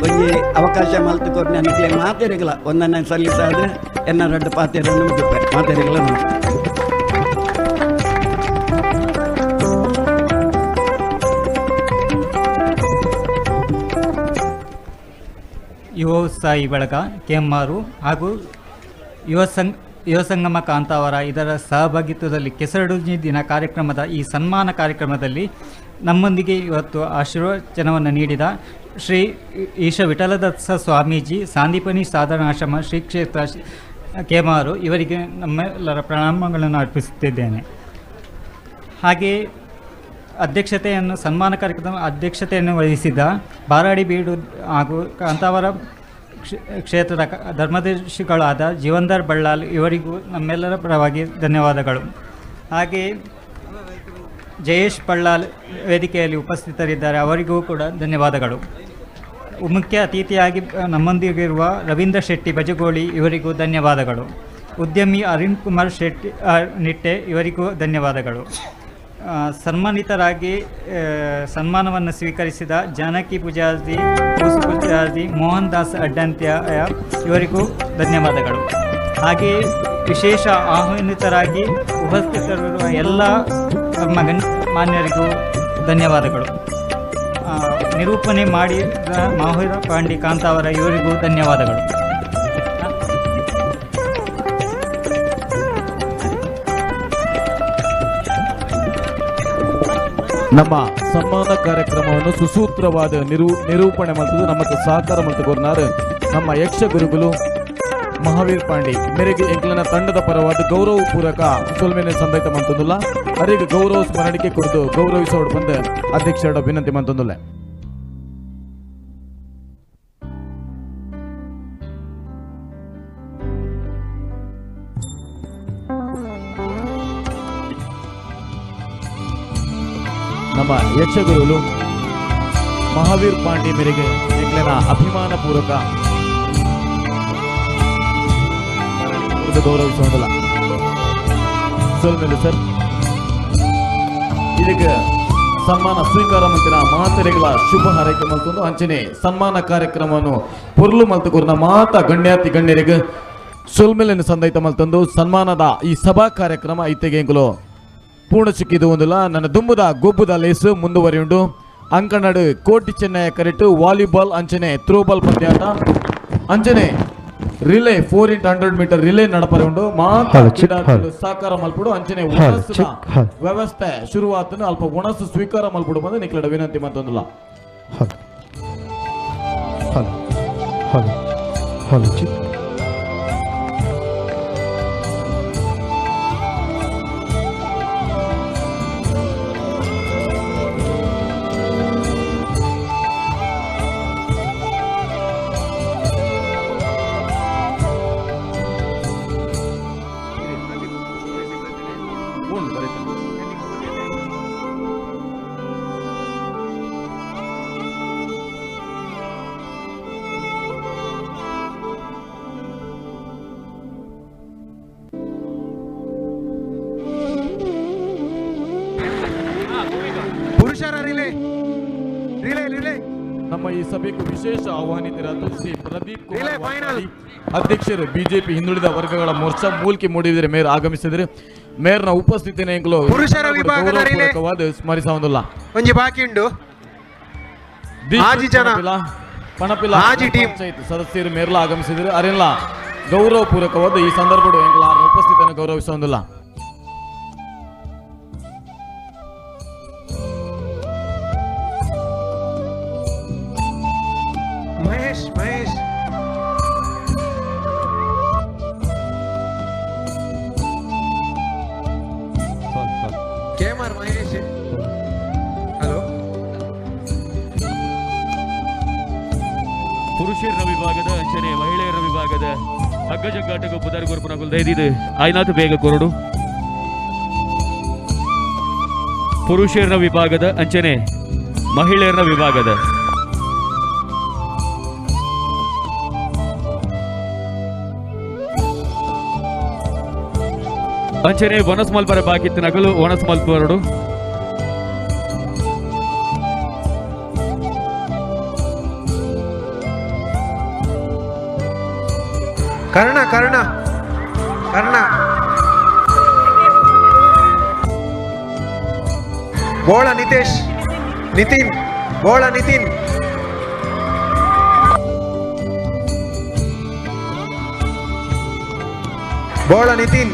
Speaker 3: ಒಂಜಿ ಅವಕಾಶ ಮಲ್ತು ಕೊರ್ನ ನಿಕ್ಲೆ ಮಾತೆರೆಗಲ ಒಂದನ್ನ ಸಲ್ಲಿಸಾದ ಎನ್ನ ರಡ್ಡು ಪಾತೆರನ್ನು ಮುಗಿಪೆ ಮಾತೆರೆಗಲ ನಮಸ್ಕಾರ.
Speaker 22: ಯುವ ಉತ್ಸಾಹಿ ಬಳಗ ಕೆಎಂಆರು ಹಾಗೂ ಯುವ ಸಂಗಮ ಕಾಂತಾವರ ಇದರ ಸಹಭಾಗಿತ್ವದಲ್ಲಿ ಕೆಸರಡುಜಿ ದಿನ ಕಾರ್ಯಕ್ರಮದ ಈ ಸನ್ಮಾನ ಕಾರ್ಯಕ್ರಮದಲ್ಲಿ ನಮ್ಮೊಂದಿಗೆ ಇವತ್ತು ಆಶೀರ್ವಚನವನ್ನು ನೀಡಿದ ಶ್ರೀ ಈಶ ವಿಠಲದತ್ತ ಸ್ವಾಮೀಜಿ ಸಾಂದೀಪನಿ ಸಾಧನಾಶ್ರಮ ಶ್ರೀ ಕ್ಷೇತ್ರ ಕೇಮಾರು ಇವರಿಗೆ ನಮ್ಮೆಲ್ಲರ ಪ್ರಣಾಮಗಳನ್ನು ಅರ್ಪಿಸುತ್ತಿದ್ದೇನೆ. ಹಾಗೆಯೇ ಅಧ್ಯಕ್ಷತೆಯನ್ನು ಸನ್ಮಾನ ಕಾರ್ಯಕ್ರಮ ಅಧ್ಯಕ್ಷತೆಯನ್ನು ವಹಿಸಿದ ಬಾರಾಡಿ ಬೀಡು ಹಾಗೂ ಕಾಂತಾವರ ಕ್ಷೇತ್ರದ ಧರ್ಮದರ್ಶಿಗಳಾದ ಜೀವಂಧರ್ ಬಳ್ಳಾಲ್ ಇವರಿಗೂ ನಮ್ಮೆಲ್ಲರ ಪರವಾಗಿ ಧನ್ಯವಾದಗಳು. ಹಾಗೆಯೇ ಜಯೇಶ್ ಬಳ್ಳಾಲ್ ವೇದಿಕೆಯಲ್ಲಿ ಉಪಸ್ಥಿತರಿದ್ದಾರೆ, ಅವರಿಗೂ ಕೂಡ ಧನ್ಯವಾದಗಳು. ಮುಖ್ಯ ಅತಿಥಿಯಾಗಿ ನಮ್ಮೊಂದಿಗಿರುವ ರವೀಂದ್ರ ಶೆಟ್ಟಿ ಬಜಗೋಳಿ ಇವರಿಗೂ ಧನ್ಯವಾದಗಳು. ಉದ್ಯಮಿ ಅರುಣ್ ಕುಮಾರ್ ಶೆಟ್ಟಿ ನಿಟ್ಟೆ ಇವರಿಗೂ ಧನ್ಯವಾದಗಳು. ಸನ್ಮಾನಿತರಾಗಿ ಸನ್ಮಾನವನ್ನು ಸ್ವೀಕರಿಸಿದ ಜಾನಕಿ ಪೂಜಾರಿ, ಕೂಸು ಪೂಜಾರಿ, ಮೋಹನ್ ದಾಸ್ ಅಡ್ಡಂತ್ಯ ಇವರಿಗೂ ಧನ್ಯವಾದಗಳು. ಹಾಗೆಯೇ ವಿಶೇಷ ಆಹ್ವಾನಿತರಾಗಿ ಉಪಸ್ಥಿತರಿರುವ ಎಲ್ಲ ನಮ್ಮ ಮಾನ್ಯರಿಗೂ ಧನ್ಯವಾದಗಳು. ನಿರೂಪಣೆ ಮಾಡಿದ ಮಾಹುರ ಪಾಂಡಿ ಕಾಂತಾವರ ಇವರಿಗೂ ಧನ್ಯವಾದಗಳು.
Speaker 1: ನಮ್ಮ ಸನ್ಮಾನ ಕಾರ್ಯಕ್ರಮವನ್ನು ಸುಸೂತ್ರವಾದ ನಿರೂಪಣೆ ಮಾಡ್ತದೆ ನಮ್ಮ ಸಹಕಾರ ಮತ್ತು ಕೊರ್ನಾರು ನಮ್ಮ ಯಕ್ಷ ಗುರುಗಳು ಮಹಾವೀರ್ ಪಾಂಡಿ ಮೇರೆಗೆ ಎಂಕ್ಲನ ತಂಡದ ಪರವಾದ ಗೌರವ ಪೂರಕ ಸೊಲ್ಮೆನೆ ಸಂದೈತ ಮಂತಂದುಲ್ಲ ಅರಿಗೆ ಗೌರವ ಸ್ಮರಣಿಕೆ ಕೊಡ್ದು ಗೌರವಿಸೋಡು ಬಂದ ಅಧ್ಯಕ್ಷರ ವಿನಂತಿ ಮಂತಂದುಲ್ಲ. ನಮ್ಮ ಯಕ್ಷಗುರುಗಳು ಮಹಾವೀರ್ ಪಾಂಡಿ ಮೇರೆಗೆ ಎಂಕ್ಲನ ಅಭಿಮಾನ ಪೂರ್ವಕ ಗೌರವಿಸೋದಲ್ಲ ಸೊಲ್ಮೇಲೆ ಸರ್. ಇದಕ್ಕೆ ಸನ್ಮಾನ ಸ್ವೀಕಾರ ಮಂತಿನ ಮಾತೆರೆಗಳ ಶುಭ ಹಾರೈಕೆ ಮಲ್ತೊಂದು ಅಂಚನೆ ಸನ್ಮಾನ ಕಾರ್ಯಕ್ರಮವನ್ನು ಪೊರ್ಲು ಮಲ್ತುಕೊರ್ನ ಮಾತ ಗಣ್ಯಾತಿ ಗಣ್ಯರಿಗೆ ಸೊಲ್ಮೇಲೆಯನ್ನು ಸಂದೈತ ಮಲ್ತಂದು ಸನ್ಮಾನದ ಈ ಸಭಾ ಕಾರ್ಯಕ್ರಮ ಇತ್ತೆಗೆ ಎಂಕುಲು ಪೂರ್ಣ ಸಿಕ್ಕಿದ್ದು ಒಂದಿಲ್ಲ. ನನ್ನ ದುಂಬುದ ಗೊಬ್ಬುದ ಲೇಸು ಮುಂದುವರಿಯುಂಡು. ಅಂಕನಾಡು ಕೋಟಿ ಚೆನ್ನಯ ಕರೆಟು ವಾಲಿಬಾಲ್ ಅಂಚನೆ ಥ್ರೋಬಾಲ್ ಪಂದ್ಯಾಟ ಅಂಚನೆ ರಿಲೇ 4x100 metre relay ನಡಪರೆ ಉಂಡು. ಮಾತ ಕ್ರೀಡಾಪಟುಲು ಸಹಕಾರ ಮಲ್ಪುಡು ಅಂಚನೆ ಉಣಸ್ಸುನ ವ್ಯವಸ್ಥೆ ಶುರುವಾತನು ಅಲ್ಪ ಉಣಸ್ಸು ಸ್ವೀಕಾರ ಮಲ್ಪುಡು ಬಂದು ನಿಕ್ಲಡ ವಿನಂತಿ ಮತ್ತೊಂದಿಲ್ಲ.
Speaker 11: ಪುರುಷರ ರಿಲೇ ರಿಲೇ ರಿಲೇ.
Speaker 1: ನಮ್ಮ ಈ ಸಭೆಗೆ ವಿಶೇಷ ಆಹ್ವಾನಿತರಾದ ಶ್ರೀ ಪ್ರದೀಪ್ ಕುಮಾರ್ ವಾಗ್ಮಾಡಿ, ಅಧ್ಯಕ್ಷರು ಬಿಜೆಪಿ ಹಿಂದುಳಿದ ವರ್ಗಗಳ ಮೋರ್ಚಾ ಮೂಲ್ಕಿ ಮೂಡಿದರೆ ಮೇಯರ್ ಆಗಮಿಸಿದರೆ ಮೇಯರ್ನ ಉಪಸ್ಥಿತಿನ ಎಂಕುಲು
Speaker 11: ಪುರುಷರ ವಿಭಾಗದ ರಿಲೇ.
Speaker 1: ಗೌರವಪೂರ್ವಕವಾದ ಸ್ಮರಿಸುವುದಿಲ್ಲ.
Speaker 11: ಒಂಜಿ ಬಾಕಿ ಉಂಡು. ಆಜಿ ಜನ.
Speaker 1: ಪಣಪಿಲ
Speaker 11: ಆಜಿ ಟೀಮ್.
Speaker 1: ಪಂಚಾಯತ್ ಸದಸ್ಯರು ಮೇರ್ಲ ಆಗಮಿಸಿದರು ಅರೆಲ್ಲ ಗೌರವಪೂರ್ವಕವಾದ ಈ ಸಂದರ್ಭದ ಎಂಕುಲು ಅವರ ಉಪಸ್ಥಿತಿಯನ್ನು ಗೌರವಿಸುವುದಿಲ್ಲ.
Speaker 11: ಮಹೇಶ್ ಮಹೇಶ್ ಕೆಎಂಆರ್ ಮಹೇಶ್. ಹಲೋ.
Speaker 13: ಪುರುಷರ ವಿಭಾಗದ ಅಂಚನೆ ಮಹಿಳೆಯರ ವಿಭಾಗದ ಹಗ್ಗಜಗ್ಗಾಟಕ್ಕೂ ಪುದಾರ್ ಕೊರ್ಪುನಗುಲ್ದ ಇದು ಆಯ್ನಾಥ್ ಬೇಗ ಕೊರಡು. ಪುರುಷರ ವಿಭಾಗದ ಅಂಚನೆ ಮಹಿಳೆಯರ ವಿಭಾಗದ ಅಂಚನೆ ಒನಸ್ಮಲ್ಪರ ಬಾಕಿತ್ತು ನಗಲು ಒಣಸ್ಮಲ್ಪರಡು.
Speaker 11: ಕರ್ಣ ಕರ್ಣ ಕರ್ಣ ಬೋಳ ನಿತೇಶ್ ನಿತಿನ್ ಬೋಳ ನಿತಿನ್ ಬೋಳ ನಿತಿನ್.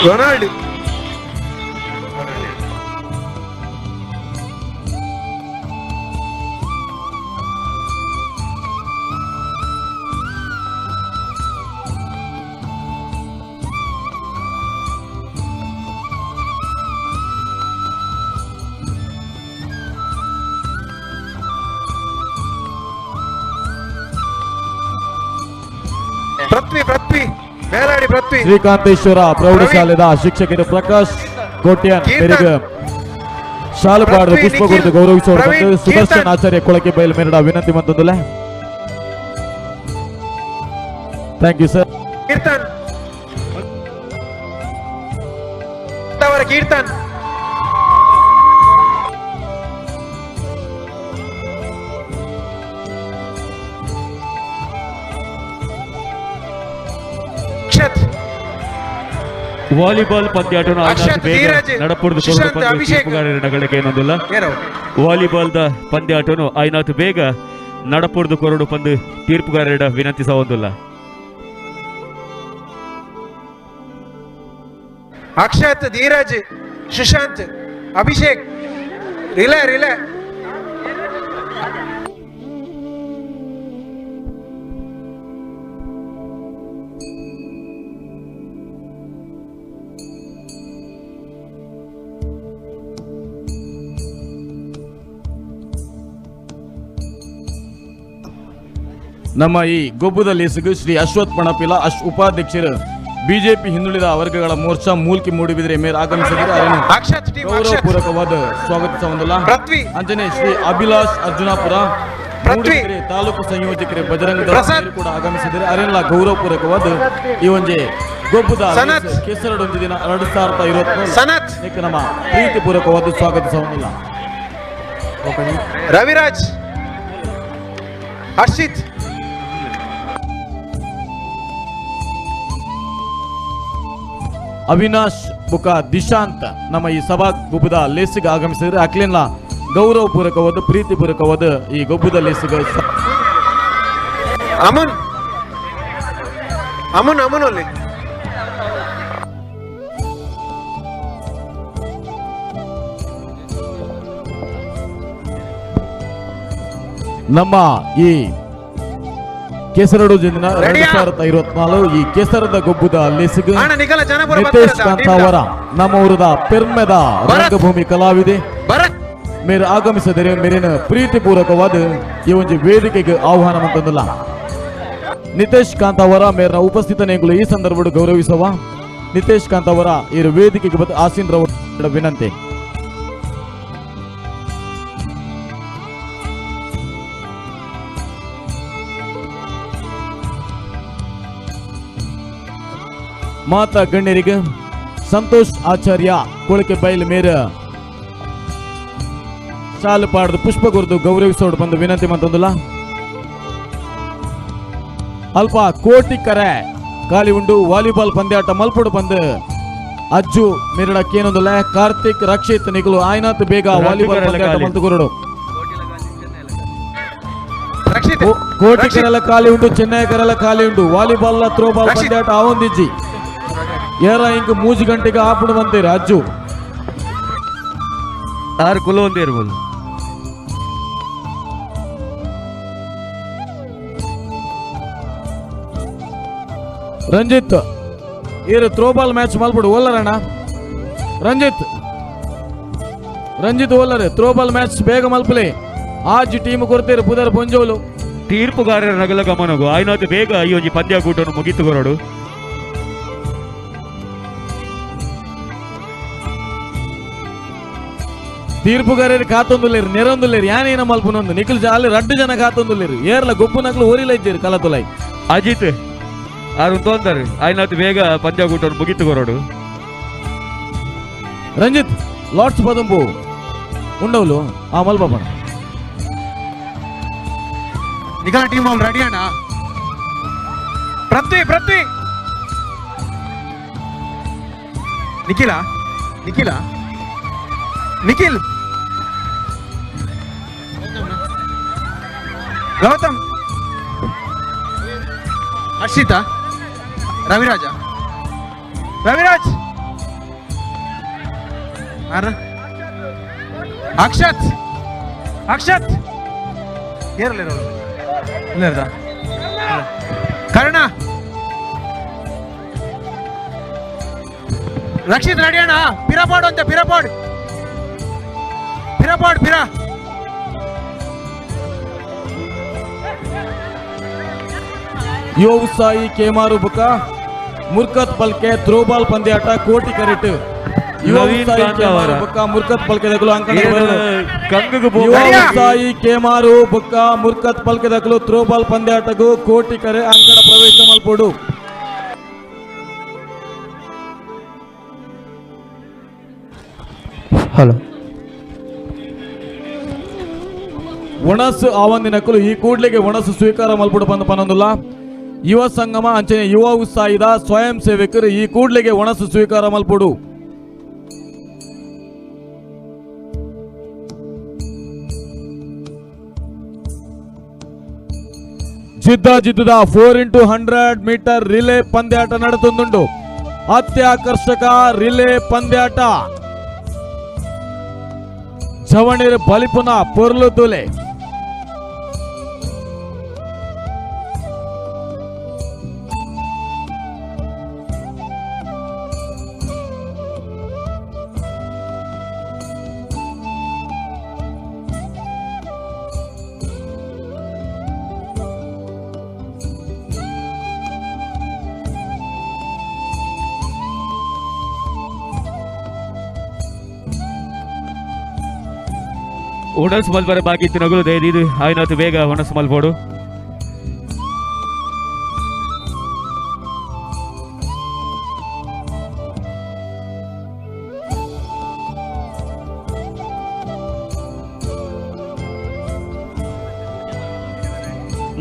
Speaker 11: ರೊನಾಲ್ಡ್. ಪೃಥ್ವಿ ಪೃಥ್ವಿ ಮೇಲಾಡಿ ಪೃಥ್ವಿ.
Speaker 1: ಶ್ರೀಕಾಂತೇಶ್ವರ ಪ್ರೌಢಶಾಲೆದ ಶಿಕ್ಷಕರು ಪ್ರಕಾಶ್ ಕೋಟ್ಯಾನ್ ಮೇರೆಗೆ ಶಾಲು ಪಾಡದ ಪುಷ್ಪ ಕೊಟ್ಟು ಗೌರವಿಸುವ ಸುದರ್ಶನ್ ಆಚಾರ್ಯ ಕೊಳಕೆ ಬಯಲು ಮೇರಡ ವಿನಂತಿ ಮಂತಂದುಲ್ಲ. Thank you sir.
Speaker 11: Keerthan ಅವರ ಕೀರ್ತನ್.
Speaker 13: ವಾಲಿಬಾಲ್ ಪಂದ್ಯಾಟವನ್ನು ನಡಪುರದ ತೀರ್ಪುಗಾರರ ವಾಲಿಬಾಲ್ the ಪಂದ್ಯಾಟವನ್ನು ಐನಾಥ್ ಬೇಗ ನಡಪುರದ ಕೊರಡು ಪಂದು ತೀರ್ಪುಗಾರರ ವಿನಂತಿಸವೊಂದಿಲ್ಲ.
Speaker 11: Akshath, Dheeraj, Sushanth, Abhishek, relay relay.
Speaker 1: ನಮ್ಮ ಈ ಗೊಬ್ಬುದ ಲೇಸಿಗೆ ಶ್ರೀ ಅಶ್ವಥ್ ಪಣಪಿಲ ಉಪಾಧ್ಯಕ್ಷರು ಬಿಜೆಪಿ ಹಿಂದುಳಿದ ವರ್ಗಗಳ ಮೋರ್ಚಾ ಮೂಲ್ಕಿ ಮೂಡಿಬಿದ್ರೆ ಮೇರೆ ಆಗಮಿಸಿದರೆ ಅದನ್ನು ಗೌರವಪೂರ್ವಕವಾದ ಸ್ವಾಗತಿಸವಂದಲ್ಲ. ಅಂಜನೆ ಶ್ರೀ ಅಭಿಲಾಷ್ ಅರ್ಜುನಾಪುರ ಮೂಡುಬಿದಿರೆ ತಾಲೂಕು ಸಂಯೋಜಕರೇ ಬಜರಂಗ ದಳ ಕೂಡ ಆಗಮಿಸಿದರೆ ಅರೆಲ್ಲ ಗೌರವಪೂರ್ವಕವಾದ ಈ ಒಂಜಿ ಗೊಬ್ಬುದ ಕೇಸರಡೊಂದು ದಿನ 2023 ನಮ್ಮ ಪ್ರೀತಿಪೂರ್ವಕವಾದ ಸ್ವಾಗತಿಸವಂದಿಲ್ಲ.
Speaker 11: ರವಿರಾಜ್, ಹರ್ಷಿತ್,
Speaker 1: ಅವಿನಾಶ್ ಬುಕ ದಿಶಾಂತ್ ನಮ್ಮ ಈ ಸಭಾ ಗೊಬ್ಬದ ಲೇಸಿಗೆ ಆಗಮಿಸಿದರೆ ಅಕ್ಲಿನ ಗೌರವಪೂರ್ವಕವಾದ ಪ್ರೀತಿಪೂರ್ವಕವಾದ ಈ ಗೊಬ್ಬದ ಲೇಸಿಗೆ.
Speaker 11: ಅಮನ್ ಅಮನ್ ಅಮನ್ ಅಲ್ಲಿ
Speaker 1: ನಮ್ಮ ಈ ಕೇಸರಡು ಜಿಂದಿನ 2024 ಈ ಕೇಸರದ ಗೊಬ್ಬದ ಲೇಸಿಗೆ ನಿತೇಶ್ ಕಾಂತಾವರ ನಮ್ಮ ಊರದ ಪೆರ್ಮೆದ ರಂಗಭೂಮಿ ಕಲಾವಿದೆ ಮೇರೆ ಆಗಮಿಸಿದರೆ ಮೇರಿನ ಪ್ರೀತಿಪೂರ್ವಕವಾದ ಈ ಒಂದು ವೇದಿಕೆಗೆ ಆಹ್ವಾನ ಅಂತಂದಿಲ್ಲ. ನಿತೇಶ್ ಕಾಂತಾವರ ಮೇರಿನ ಉಪಸ್ಥಿತನೆಗಳು ಈ ಸಂದರ್ಭ ಗೌರವಿಸುವ ನಿತೇಶ್ ಕಾಂತಾವರ ಈ ವೇದಿಕೆಗೆ ಬಂದು ಆಸೀನರವರ ವಿನಂತಿ. ಮಾತಾ ಗಣ್ಯರಿಗೆ ಸಂತೋಷ್ ಆಚಾರ್ಯ ಕೊಳಕೆ ಬೈಲ್ ಮೇರ ಶಾಲು ಪಾಡ್ದು ಪುಷ್ಪ ಗುರುದು ಗೌರವಿಸೋಡು ಬಂದು ವಿನಂತಿ ಮಂತಂದಿಲ್ಲ. ಅಲ್ಪ ಕೋಟಿ ಕರೆ ಖಾಲಿ ಉಂಡು ವಾಲಿಬಾಲ್ ಪಂದ್ಯಾಟ ಮಲ್ಪುಡು ಬಂದು ಅಜ್ಜು ಮೇರಡ ಕೇನೊಂದುಲ್ಲ ಕಾರ್ತಿಕ್ ರಕ್ಷಿತ್ ನಿಗಲು ಆಯ್ನಾತ್ ಬೇಗ ವಾಲಿಬಾಲ್ ಪಂದ್ಯಾಟ ಮಲ್ತು ಗುರುಡು. ಕೋಟಿ ಕರೆಲ್ಲ ಖಾಲಿ ಉಂಟು, ಚೆನ್ನೈ ಕರೆಲ್ಲ ಖಾಲಿ ಉಂಟು, ವಾಲಿಬಾಲ್ ಥ್ರೋಬಾಲ್ ಪಂದ್ಯಾಟ ಆವೊಂದಿಜ್ಜಿ ಏರ ಇಂಕ್ 3 ಗಂಟೆಗೆ ಆಪುಡು ಬಂತೀರ ಅಜ್ಜು
Speaker 13: ಆರು ಕುಲ ಒಂದೇ ಇರ್ಬೋದು.
Speaker 1: ರಂಜಿತ್ ಏರು ಥ್ರೋಬಾಲ್ ಮ್ಯಾಚ್ ಮಲ್ಬಿಡು ಓಲ್ಲರಣ್ಣ. ರಂಜಿತ್ ರಂಜಿತ್ ಓಲ್ಲರೆ ಥ್ರೋಬಾಲ್ ಮ್ಯಾಚ್ ಬೇಗ ಮಲ್ಪಲಿ ಆಜ್ ಟೀಮ್ ಕೊಡ್ತೀರಿ ಪುದರ್ ಪೊಂಜೋಲು.
Speaker 13: ತೀರ್ಪುಗಾರರ ನಗಲ ಗಮನಗು ಆಯ್ನಾತ್ ಬೇಗ ಈ ಒಂಜಿ ಪಂದ್ಯಕೂಟವನ್ನು ಮುಗಿತು ಕೊರಡು.
Speaker 1: ತೀರ್ಪುಗಾರರು ಕಾತೊಂದುಲ್ಲೇರು ನೆರೊಂದುಲ್ಲೇರು ಯಾನೇನ ಮಲ್ಪುನೊಂದು ನಿಖಿಲ್ ಜಾಲಿ ರಡ್ಡು ಜನ ಕಾತೊಂದುಲ್ಲೇರು ಏರ್ಲ ಗೊಬ್ಬು ನಕ್ಲು ಓರಿಲ ಇದ್ದೀರಿ ಕಲತುಲೈ.
Speaker 13: ಅಜಿತ್ ಆರು ತೋಂತಾರೆ ಆಯ್ನಾತ್ ಬೇಗ ಪಂದ್ಯಕೂಟವನ್ನು ಮುಗಿತು ಕೊರಡು.
Speaker 1: ರಂಜಿತ್ ಲಾಟ್ಸ್ ಪದಂಪು ఉండవులు ಆ ಮಲ್ಪಣ.
Speaker 11: ನಿಖಿಲ ಟೀಮ್ ಅವ್ರು ರೆಡಿ ಅಣ್ಣ. ಪೃಥ್ವಿ ಪೃಥ್ವಿ ನಿಖಿಲ ನಿಖಿಲ ನಿಖಿಲ್ ಗೌತಮ್ ಹರ್ಷಿತಾ ರವಿರಾಜ ರವಿರಾಜ್ ಅಕ್ಷತ್ ಅಕ್ಷತ್ ಏರಲಿರೋರು ಇಲ್ಲ ಕರ್ಣ ರಕ್ಷಿತ್ ರೆಡಿ ಅಣ್ಣ. ಪಿರಪಾಡು ಅಂತ ಪಿರಪಾಡು ಪಿರಪಾಡು ಪಿರ.
Speaker 1: ಯುವ ಉತ್ಸಾಹಿ ಕೇಮಾರು ಬುಕ ಮುರ್ಕತ್ ಪಲ್ಕೆ ಥ್ರೋಬಾಲ್ ಪಂದ್ಯಾಟ ಕೋಟಿ ಕರೆಟ್. ಯುವ ಉತ್ಸಾಹಿ ಕೇಮಾರು ಬುಕ್ಕ ಮುರ್ಕತ್ ಪಲ್ಕೆ ದಕಲು ಅಂಕಣ ಯುವ ಉತ್ಸಾಹಿ ಕೇಮಾರು ಬುಕ್ಕ ಮುರ್ಕತ್ ಪಲ್ಕೆ ದಕಲು ಥ್ರೋಬಾಲ್ ಪಂದ್ಯಾಟಗೂ ಕೋಟಿ ಕರೆ ಅಂಕಣ ಪ್ರವೇಶ ಮಲ್ಪೋಡು.
Speaker 16: ಹಲೋ
Speaker 1: ಒಣಸು ಆವಂದಿನಕಲು ಈ ಕೂಡ್ಲಿಗೆ ಒಣಸು ಸ್ವೀಕಾರ ಮಲ್ಪುಡು ಬಂದ ಪನೊಂದುಲ್ಲ. ಯುವ ಸಂಗಮ ಅಂಚನೆ ಯುವ ಉತ್ಸಾಹಿದ ಸ್ವಯಂ ಸೇವಕರು ಈ ಕೂಡ್ಲಿಗೆ ಒಣಸು ಸ್ವೀಕಾರ ಮಲ್ಪುಡು. ಜಿದ್ದ ಜಿದ್ದುದ 4x100 metre relay ಪಂದ್ಯಾಟ ನಡೆದುಂಡು. ಅತ್ಯಾಕರ್ಷಕ ರಿಲೇ ಪಂದ್ಯಾಟ. ಜವಣಿರ ಬಲಿಪುನ ಪೊರ್ಲು ತುಲೆ.
Speaker 13: ಉಣಸ್ ಮಲ್ಪರ ಬಾಕಿ ಇತ್ತಿನಗುಲು ದಯದೀದು ಆಯ್ನಾತು ಬೇಗ ಒಣಸ್ ಮಲ್ಪೋಡು.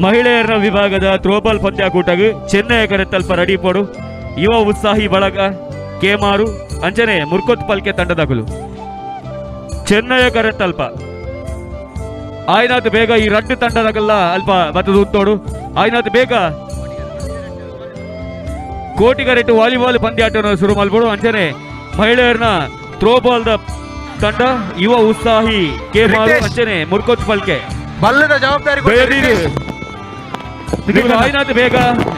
Speaker 13: ಮಹಿಳೆಯರ ವಿಭಾಗದ ಥ್ರೋಬಾಲ್ ಪಂದ್ಯಾಕೂಟಗ್ ಚೆನ್ನೈ ಕರೆತಲ್ಪ ರೆಡಿ ಪೋಡು. ಯುವ ಉತ್ಸಾಹಿ ಬಳಗ ಕೇಮಾರು ಅಂಚನೆ ಮುರ್ಕೊತ್ ಪಲ್ಕೆ ತಂಡದಗುಲು ಚೆನ್ನೈಯ ಕರೆತಲ್ಪ ಆಯ್ನಾತ್ ಬೇಗ ಈ ರಡ್ಡು ತಂಡದಗಲ್ಲ ಅಲ್ಪ ಬತ್ತದ ಉತ್ತೋಡು. ಆಯ್ನಾತ್ ಬೇಗ ಕೋಟಿಗರೆಟ್ಟು ವಾಲಿಬಾಲ್ ಪಂದ್ಯಾಟವನ್ನು ಶುರು ಮಲ್ಪೋಡು. ಅಂಚನೆ ಮಹಿಳೆಯರನ್ನ ಥ್ರೋಬಾಲ್ the ತಂಡ ಯುವ ಉತ್ಸಾಹಿ ಕೇಮಾರು ಅಂಚನೆ ಮುರ್ಕೊತ್ ಪಲ್ಕೆ
Speaker 11: ಬಲ್ಲದ ಜವಾಬ್ದಾರಿ
Speaker 13: ಆಯ್ನಾತ್ ಬೇಗ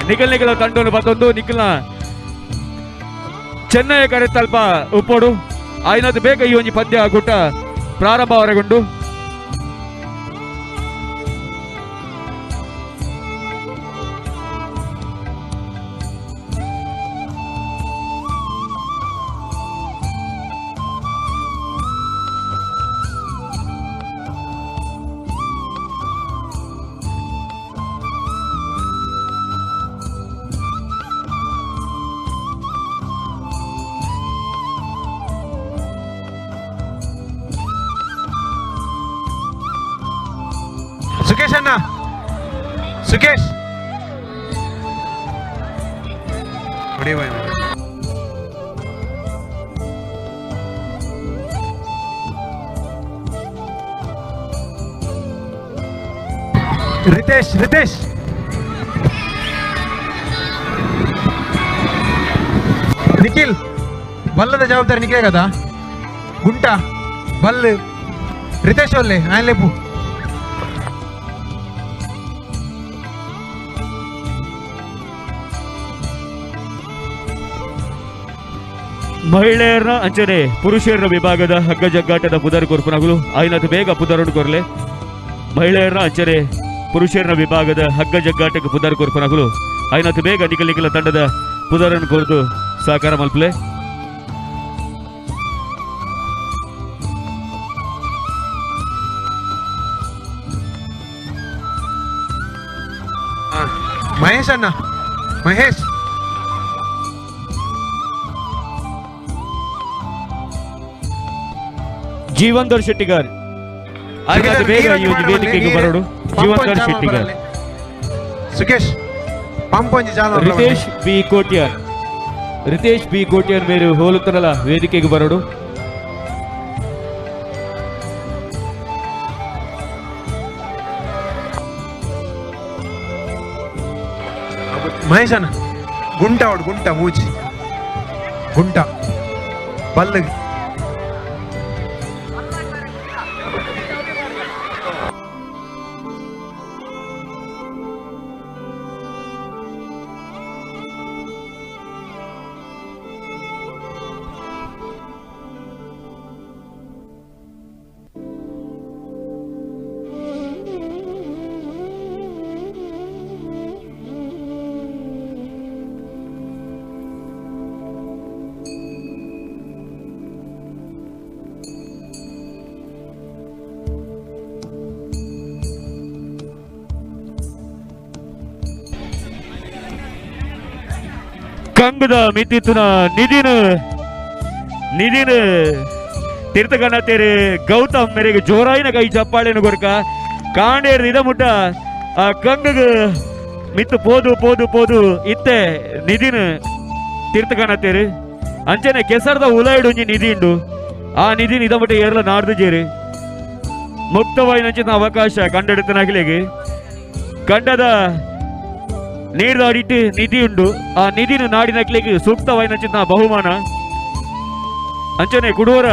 Speaker 13: ನಿಖಲ್ ನಿಖಲ ತಂಡವನ್ನು ಬತ್ತೊಂದು ನಿಖಲ್ನ ಚೆನ್ನೈ ಕರೆತಲ್ಪ ಉಪ್ಪೋಡು. ಆಯ್ನಾತ್ ಬೇಗ ಈ ಒಂಜಿ ಪಂದ್ಯ ಕೂಟ ಪ್ರಾರಂಭ ಹೊರಗೊಂಡು.
Speaker 11: ಸುಕೇಶ್ ಅಣ್ಣ, ಸುಕೇಶ್ ರಿತೇಶ್, ರಿತೇಶ್ ನಿಖಿಲ್ ಬಲ್ಲದ ಜವಾಬ್ದಾರಿ ನಿಖಿಲ್ కదా ಗುಂಟ ಬಲ್ ರಿತೇಶ್ ಒಲ್ಲೆ ఆయన లేపు.
Speaker 13: ಮಹಿಳೆಯರ ಅಂಚನೆ ಪುರುಷರ ವಿಭಾಗದ ಹಗ್ಗ ಜಗ್ಗಾಟದ ಪುದರ್ ಕೊರ್ಪುನಗುಲು ಆಯ್ನಾತ್ ಬೇಗ ಪುದರುಡು ಕೊರ್ಲೆ. ಮಹಿಳೆಯರ ಅಂಚನೆ ಪುರುಷರ ವಿಭಾಗದ ಹಗ್ಗ ಜಗ್ಗಾಟಕ್ಕೆ ಪುದರ್ ಕೊರ್ಪುನಗುಲು ಆಯ್ನಾತ್ ಬೇಗ ನಿಖಲ್ ನಿಖಲ ತಂಡದ ಪುದರನ್ನು ಕೊರ್ದು ಸಹಕಾರ ಮಲ್ಪಲೆ.
Speaker 11: ಮಹೇಶ್ ಅಣ್ಣ, ಮಹೇಶ್
Speaker 13: ಜೀವಂಧರ್ ಶೆಟ್ಟಿಗಾರ್ ಆಯ್ನಾತ್ ಬೇಗ ಈ ಒಂದು ವೇದಿಕೆಗೆ ಬರೋಡು. ಜೀವಂಧರ್ ಶೆಟ್ಟಿಗಾರ್,
Speaker 11: ಸುಕೇಶ್ ಪಂಪಂಜಿ ಜಾಲ,
Speaker 13: ರಿತೇಶ್ ಬಿ ಕೋಟ್ಯಾನ್, ರಿತೇಶ್ ಬಿ ಕೋಟ್ಯಾನ್ ಮೇರು ಹೋಲುತ್ತರಲ ವೇದಿಕೆಗೆ ಬರೋಡು.
Speaker 11: ಮಹೇಶ್ ಅಣ್ಣ ಗುಂಟ ಅವಡು, ಗುಂಟ ಮೂಚಿ ಗುಂಟ ಬಲ್ಲು.
Speaker 13: ಕಂಗದ ಮಿತಿತ್ತುನ ನಿಧಿನ ನಿಧಿನ ತೀರ್ಥಗಣತೇರು ಗೌತಮ್ ಮೇರೆಗೆ ಜೋರಾಯಿನ ಕೈ ಚಪ್ಪಾಳೆನು ಕೊರ್ಕ ಕಾಂಡೇರ್ ಇದ ಮುಟ್ಟ ಆ ಕಂಗಗ ಮಿತ್ತು ಪೋದು ಪೋದು ಪೋದು ಇತ್ತೆ ನಿಧಿನ ತೀರ್ಥಗಣತೇರು ಅಂಚನೆ ಕೆಸರ್ದ ಉಲಾಯಿಡುಂಜಿ ನಿಧಿ ಉಂಡು ಆ ನಿಧಿನ ಇದ ಮುಟ್ಟ ಏರ್ಲ ನಾಡ್ದು ಜೇರು ಮುಕ್ತವಾಯಿನಂಚಿನ ಅವಕಾಶ ಕಂಡೆಡುತ್ತನಾಗಲಿಗೆ ಕಂಡದ ನೀರ್ದಾಡಿಟ್ಟು ನಿಧಿ ಉಂಡು ಆ ನಿಧಿನ ನಾಡಿನಕ್ಲಿಗೆ ಸೂಕ್ತವಾಯಿನಂಚಿನ ಬಹುಮಾನ ಅಂಚನೆ ಕುಡೋರ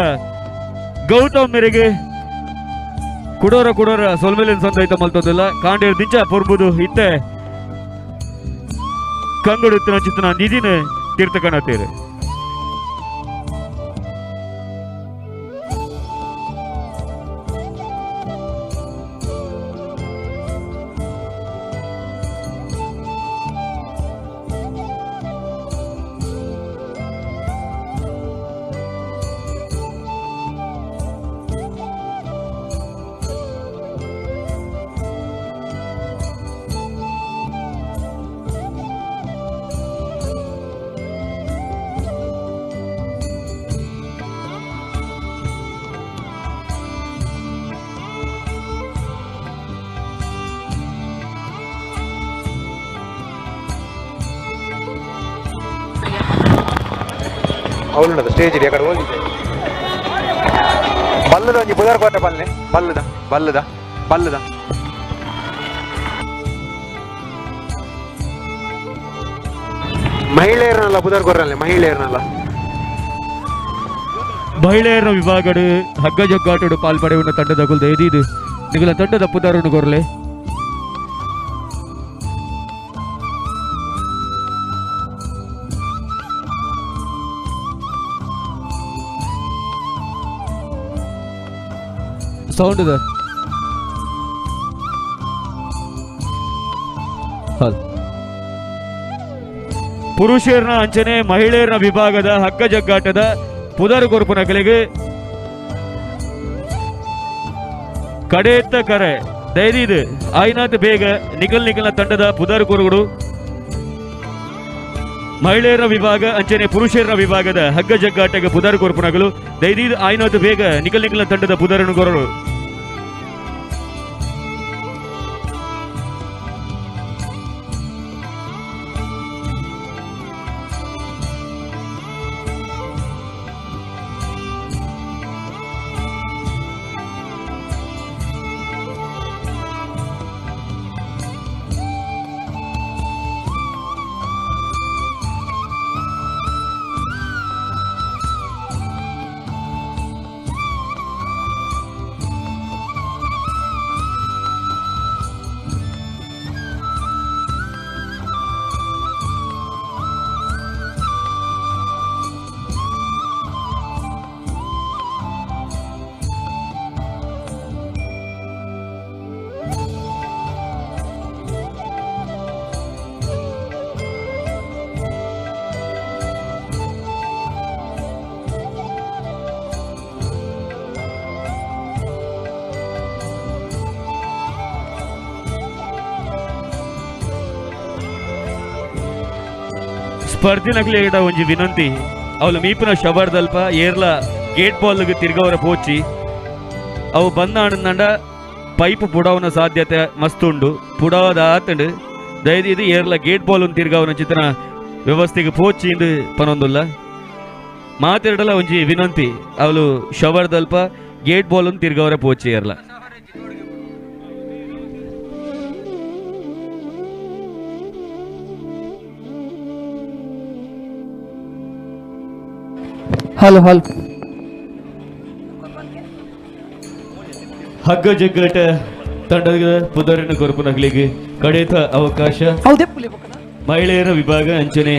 Speaker 13: ಗೌತಮ್ ಮೇರೆಗೆ ಕುಡೋರ ಕುಡೋರ ಸೊಲ್ಮೆಲಿನ ಸಂದೈತ ಮಲ್ತದಲ್ಲ ಕಾಂಡೇರ್ ದಿಂಚ ಪೊರ್ಬುದು ಇತ್ತೆ ಕಂಗಡು ಚಿತ್ತನ ನಿಧಿನ ತೀರ್ಥಕಣತೇರು.
Speaker 6: ಅವಳುಂಡದ ಸ್ಟೇಜ್ ಇಡಿ ಅಕಡೆ ಹೋಗಿದೆ. ಬಲ್ಲದ ಒಂಜಿ ಬುಧವಾರ ಕೋಟೆ ಬಲ್ಲೆ ಬಲ್ಲದ ಬಲ್ಲದ ಬಲ್ಲದ ಮಹಿಳೆಯರನ್ನಲ್ಲ ಬುಧವಾರ ಕೊರಲ್ಲ ಮಹಿಳೆಯರನ್ನಲ್ಲ.
Speaker 13: ಮಹಿಳೆಯರ ವಿಭಾಗಡು ಹಗ್ಗ ಜಗ್ಗಾಟಡು ಪಾಲ್ಪಡೆಯುವ ತಂಡದ ಗುಲ್ದ ಎದೀದು ನಿಗಲ ತಂಡದ ಪುದಾರನ್ನು ಕೊರಲೆ. ಸೌಂಡ್ ಇದೆ. ಪುರುಷರನ ಅಂಚನೆ ಮಹಿಳೆಯರ ವಿಭಾಗದ ಹಗ್ಗ ಜಗ್ಗಾಟದ ಪುದರ್ ಕೊರ್ಪುನ ಕಲೆಗೆ ಕಡೆತ್ತ ಕರೆ ದೈದಿದು ಆಯ್ನಾತ್ ಬೇಗ ನಿಕಲ್ ನಿಕಲ್ನ ತಂಡದ ಪುದರ್ ಕೊರುಗುಡು. ಮಹಿಳೆಯರ ವಿಭಾಗ ಅಂಚನೆ ಪುರುಷರ ವಿಭಾಗದ ಹಗ್ಗ ಜಗ್ಗಾಟಗ ಪುದರ್ ಕೊರ್ಪುನಗಲು ದೈದಿದು ಆಯ್ನಾತ್ ಬೇಗ ನಿಕಲ್ ನಿಕಲ್ನ ತಂಡದ ಪುದರನ್ನು ಕೊರಡು. ಸ್ಪರ್ಧಿನಗಲೇಡ ಒಂಜಿ ವಿನಂತಿ ಅವಳು ಮೀಪಿನ ಶಬರ್ದಲ್ಪ ಏರ್ಲ ಗೇಟ್ ಬಾಲ್ಗೆ ತಿರ್ಗವರ ಪೋಚಿ ಅವು ಬಂದ ಆನಂದ ಪೈಪ್ ಪುಡವನ ಸಾಧ್ಯತೆ ಮಸ್ತ್ ಉಂಡು ಪುಡವದ ಆತಂಡು ದಯದೀದು ಏರ್ಲ ಗೇಟ್ ಬಾಲ್ ತಿರ್ಗವನ ಚಿತ್ರನ ವ್ಯವಸ್ಥೆಗೆ ಪೋಚಿ ಇಂದು ಪನೊಂದುಲ್ಲ ಮಾತೆರಡಲ ಒಂಜಿ ವಿನಂತಿ ಅವಳು ಶಬರ್ದಲ್ಪ ಗೇಟ್ ಬಾಲ್ ತಿರ್ಗವರ ಪೋಚಿ ಏರ್ಲ.
Speaker 10: ಹಲೋ ಹಲೋ
Speaker 13: ಹಗ್ಗ ಜಗ್ಗಾಟ ತಂಡದ ಪುದರಿನ ಕೊರಪುನಗಲಿಗೆ ಕಡೇತ ಅವಕಾಶ. ಮಹಿಳೆಯರ ವಿಭಾಗ ಅಂಚನೆ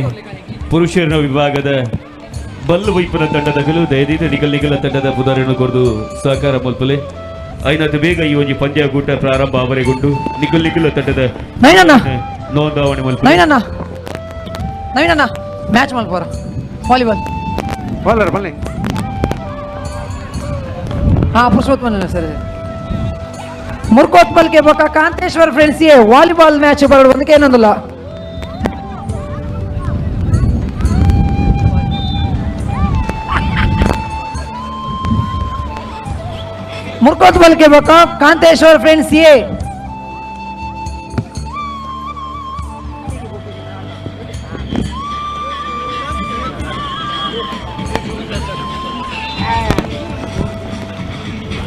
Speaker 13: ಪುರುಷರ ವಿಭಾಗದ ಬಲ್ಲು ವೈಪನ ತಂಡದಗಲು ದಯದೀತ ನಿಗಲ್ ನಿಗಲ ತಂಡದ ಪುದರಿನ ಕೊರದು ಸಹಕಾರ ಮಲ್ಪಲೆ ಐನತ್ತು ಬೇಗ ಈ ಒಂಜಿ ಪಂದ್ಯಾಕೂಟ ಪ್ರಾರಂಭ ಅವರೆಗುಂಟು ನಿಗಲ್ ನಿಗಲ ತಂಡದ ನೋಂದಾವಣೆ ಮಲ್ಪಲೆ.
Speaker 10: ನವೀನಣ್ಣ ಮ್ಯಾಚ್ ಮಲ್ಪೋರ ವಾಲಿಬಾಲ್
Speaker 6: ಬಲ್ಲರ ಬನ್ನಿ.
Speaker 10: ಹಾ ಪುರುಷೋತ್ತಮ ಸರಿ ಮುರ್ಕೋತ್ ಬಲ್ಕೆ ಬೊಕ್ಕ ಕಾಂತೇಶ್ವರ್ ಫ್ರೆಂಡ್ಸ್ ಎ ವಾಲಿಬಾಲ್ ಮ್ಯಾಚ್ ಬರಡು ಒಂದಕ್ಕೆ ಏನೊಂದಿಲ್ಲ. ಮುರ್ಕೋತ್ ಬಲ್ಕೆ ಬೊಕ್ಕ ಕಾಂತೇಶ್ವರ್ ಫ್ರೆಂಡ್ಸ್ ಎ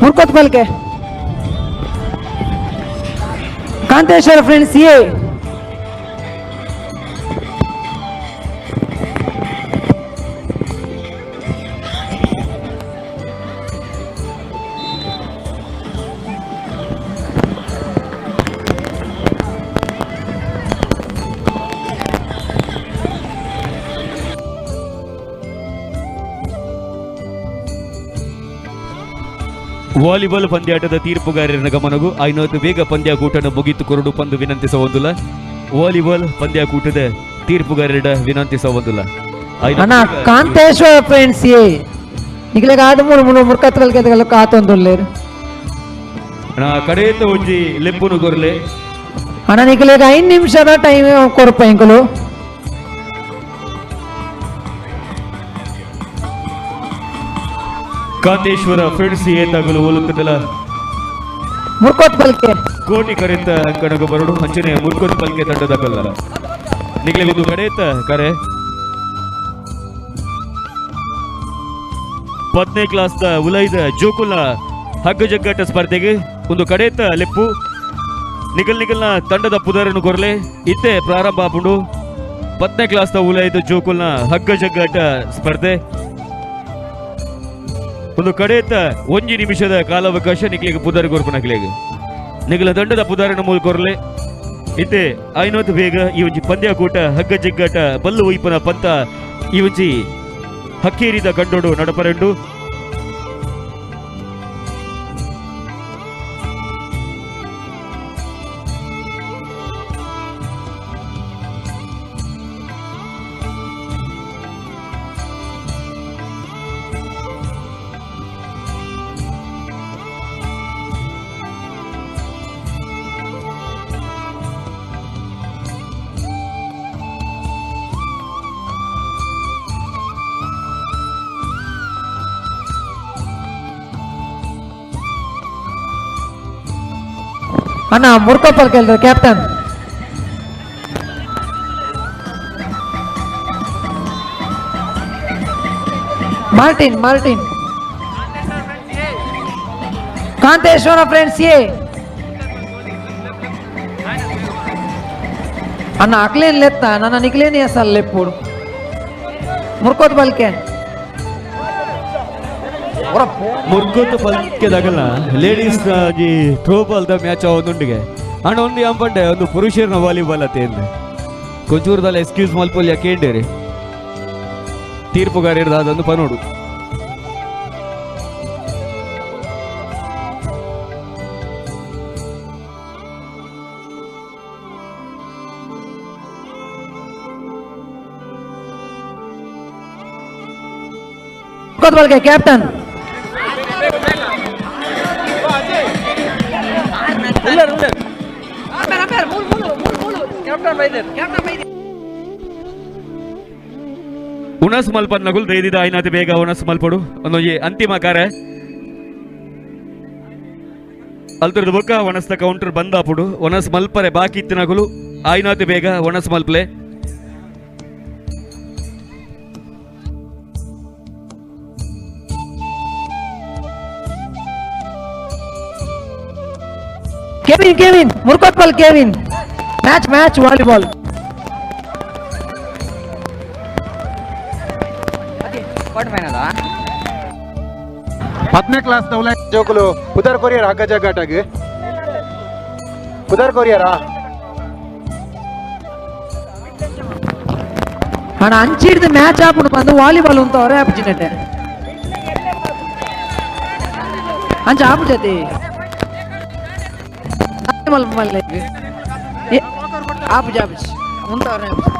Speaker 10: ಮುರ್ಕೋತ್ ಬಲ್ಕೆ ಕಾಂತೇಶ್ವರ ಫ್ರೆಂಡ್ಸ್ ಎ
Speaker 13: ವಾಲಿಬಾಲ್ ಪಂದ್ಯಾಟದ ತೀರ್ಪುಗಾರರ ಗಮನಗೂ ಐನೋತು ಬೇಗ ಪಂದ್ಯಾಕೂಟನ ಮುಗಿತು ಕೊರಡು ಪಂದು ವಿನಂತಿಸಬಹುದಿಲ್ಲ. ವಾಲಿಬಾಲ್ ಪಂದ್ಯಾಕೂಟದ ತೀರ್ಪುಗಾರರ ವಿನಂತಿಸಬಹುದಿಲ್ಲ.
Speaker 10: ಅಣ್ಣ ಕಾಂತೇಶ್ವರ ಫ್ರೆಂಡ್ಸ್ ಎ ನಿಗಲೆಗ ಆಡು ಮೂರು ಮೂರು ಮುರ್ಕತ್ರಲ್ಗೆ ಕಾತೊಂದುಲ್ಲೇರು
Speaker 13: ಅಣ್ಣ ಕಡೆಯತ್ತ ಒಂಜಿ ಲೆಪ್ಪುನು ಕೊರ್ಲೆ
Speaker 10: ಅಣ್ಣ ನಿಗಲೆಗ 5 ನಿಮಿಷದ ಟೈಮ್ ಕೊರಪ ಇಂಕಲು.
Speaker 13: ಕಾಂತೇಶ್ವರ ಫ್ರೆಂಡ್ಸ್ ಎ ತಗಲು ಓಲುತ್ತದಲ
Speaker 10: ಮುರ್ಕೋತ್ ಬಲ್ಕೆ
Speaker 13: ಕೋಟಿ ಕರೆತ ಅಂಕಣಗ ಬರಡು ಅಂಚನೆ ಮುರ್ಕೋತ್ ಬಲ್ಕೆ ತಂಡದ ಕಲ್ಲ ನಿಗಲೆ ಒಂದು ಕಡೆಯತ್ತ ಕರೆ. ಪತ್ನೇ ಕ್ಲಾಸ್ the ಉಲೈದ ಜೋಕುಲ್ನ ಹಗ್ಗ ಜಗ್ಗಾಟ ಸ್ಪರ್ಧೆಗೆ ಒಂದು ಕಡೆತ ಲೆಪ್ಪು ನಿಗಲ್ ನಿಗಲ್ನ ತಂಡದ ಪುದರನ್ನು ಕೊರಲೆ ಇತ್ತೆ ಪ್ರಾರಂಭ ಆಪುಂಡು. ಪತ್ನೇ ಕ್ಲಾಸ್ ದ ಉಲೈದ ಜೋಕುಲ್ನ ಹಗ್ಗ ಜಗ್ಗಾಟ ಸ್ಪರ್ಧೆ ಒಂದು ಕಡೆತ ಒಂಜಿ ನಿಮಿಷದ ಕಾಲಾವಕಾಶ ನಿಕ್ಲಿಗೆ ಪುದರ್ ಕೊರ್ಪುನಕ್ಲೆಗ್ ನಿಗಲ ತಂಡದ ಪುದರನ್ನು ಮೂಲ ಕೊರಲೆ ಇತ್ತೆ ಐನೋತ್ ಬೇಗ ಈ ಒಂಜಿ ಪಂದ್ಯಕೂಟ ಹಗ್ಗ ಜಗ್ಗಾಟ ಬಲ್ಲು ಒಯ್ಪನ ಪಂತ ಈ ಒಂಜಿ ಹಕ್ಕೇರಿದ ಕಂಡೋಡು ನಡಪರೆಂಡು.
Speaker 10: ಅಣ್ಣ ಮುರ್ಕೊಪ್ಪಲ್ ಕೇಳಿದ್ರು captain. Martin Martin Kanteshwara friends A ಅಣ್ಣ ಅಕ್ಲೇನ್ ಲೆತ್ತ ನನ್ನ ನಿಕ್ಲೇನಿ ಅಸಲ್ ಲೆಪ್ಪುಡು ಮುರ್ಕೋತ್ ಬಲ್ಕೆ
Speaker 13: ಮುರ್ಕೋತ್ ಬಲ್ಕೆದಾಗಲ್ಲ ಲೇಡೀಸ್ ಜಿ ಥ್ರೋಬಾಲ್ the match ಒಂದುಂಡಿಗೆ ಅಣ್ಣ ಒಂದು ಅಂಪಂಡೆ ಒಂದು ಪುರುಷರನ್ನ ವಾಲಿಬಾಲ್ ಅತ್ತೆ ಕೊಂಚೂರ್ದಲ್ಲ ಎಕ್ಸ್ಕ್ಯೂಸ್ ಮಲ್ಪೊಲಿ ಯಾಕೆ ತೀರ್ಪುಗಾರ ಅದೊಂದು ಪನೋಡು.
Speaker 10: ಮುರ್ಕೋತ್ ಬಲ್ಕೆ ಕ್ಯಾಪ್ಟನ್.
Speaker 13: ಉಣಸ್ ಮಲ್ಪನ್ ನಗುಲ್ ದೈದಿದ ಐನಾತಿ ಬೇಗ ಉಣಸ್ ಮಲ್ಪಡು ಒಂದೊಂಜಿ ಅಂತಿಮ ಕಾರ್ಯ ಅಲ್ತರದ ಬೊಕ್ಕ ಒಣಸ್ದ ಕೌಂಟರ್ ಬಂದಾಪುಡು ಒಣಸ್ ಮಲ್ಪರೆ ಬಾಕಿ ಇತ್ತಿನಗುಲು ಆಯ್ನಾತಿ ಬೇಗ ಒಣಸ್ ಮಲ್ಪಲೆ.
Speaker 10: Kevin Kevin Murkotpal Kevin match match volleyball.
Speaker 11: ಪತ್ನೇ class ದೌಲ ಜೋಕುಲು ಪುದರ್ ಕೊರಿಯರ್ ಹಗ್ಗ ಜಗ್ಗಾಟಾಗಿ ಪುದರ್ ಕೊರಿಯರಾ
Speaker 10: ಅಣ್ಣ ಅಂಚಿಡ್ದು ಮ್ಯಾಚ್ ಆಪುಂಡು ಬಂದು ವಾಲಿಬಾಲ್ ಅಂತ ಅವರೇ ಆಪುಜಿನಟ್ಟೆ ಅಂಚ ಆಪುಜತಿ ಆಪುಜ ಆಪುಜಿ ಉಂತವರೇ ಆಪುಜಿ.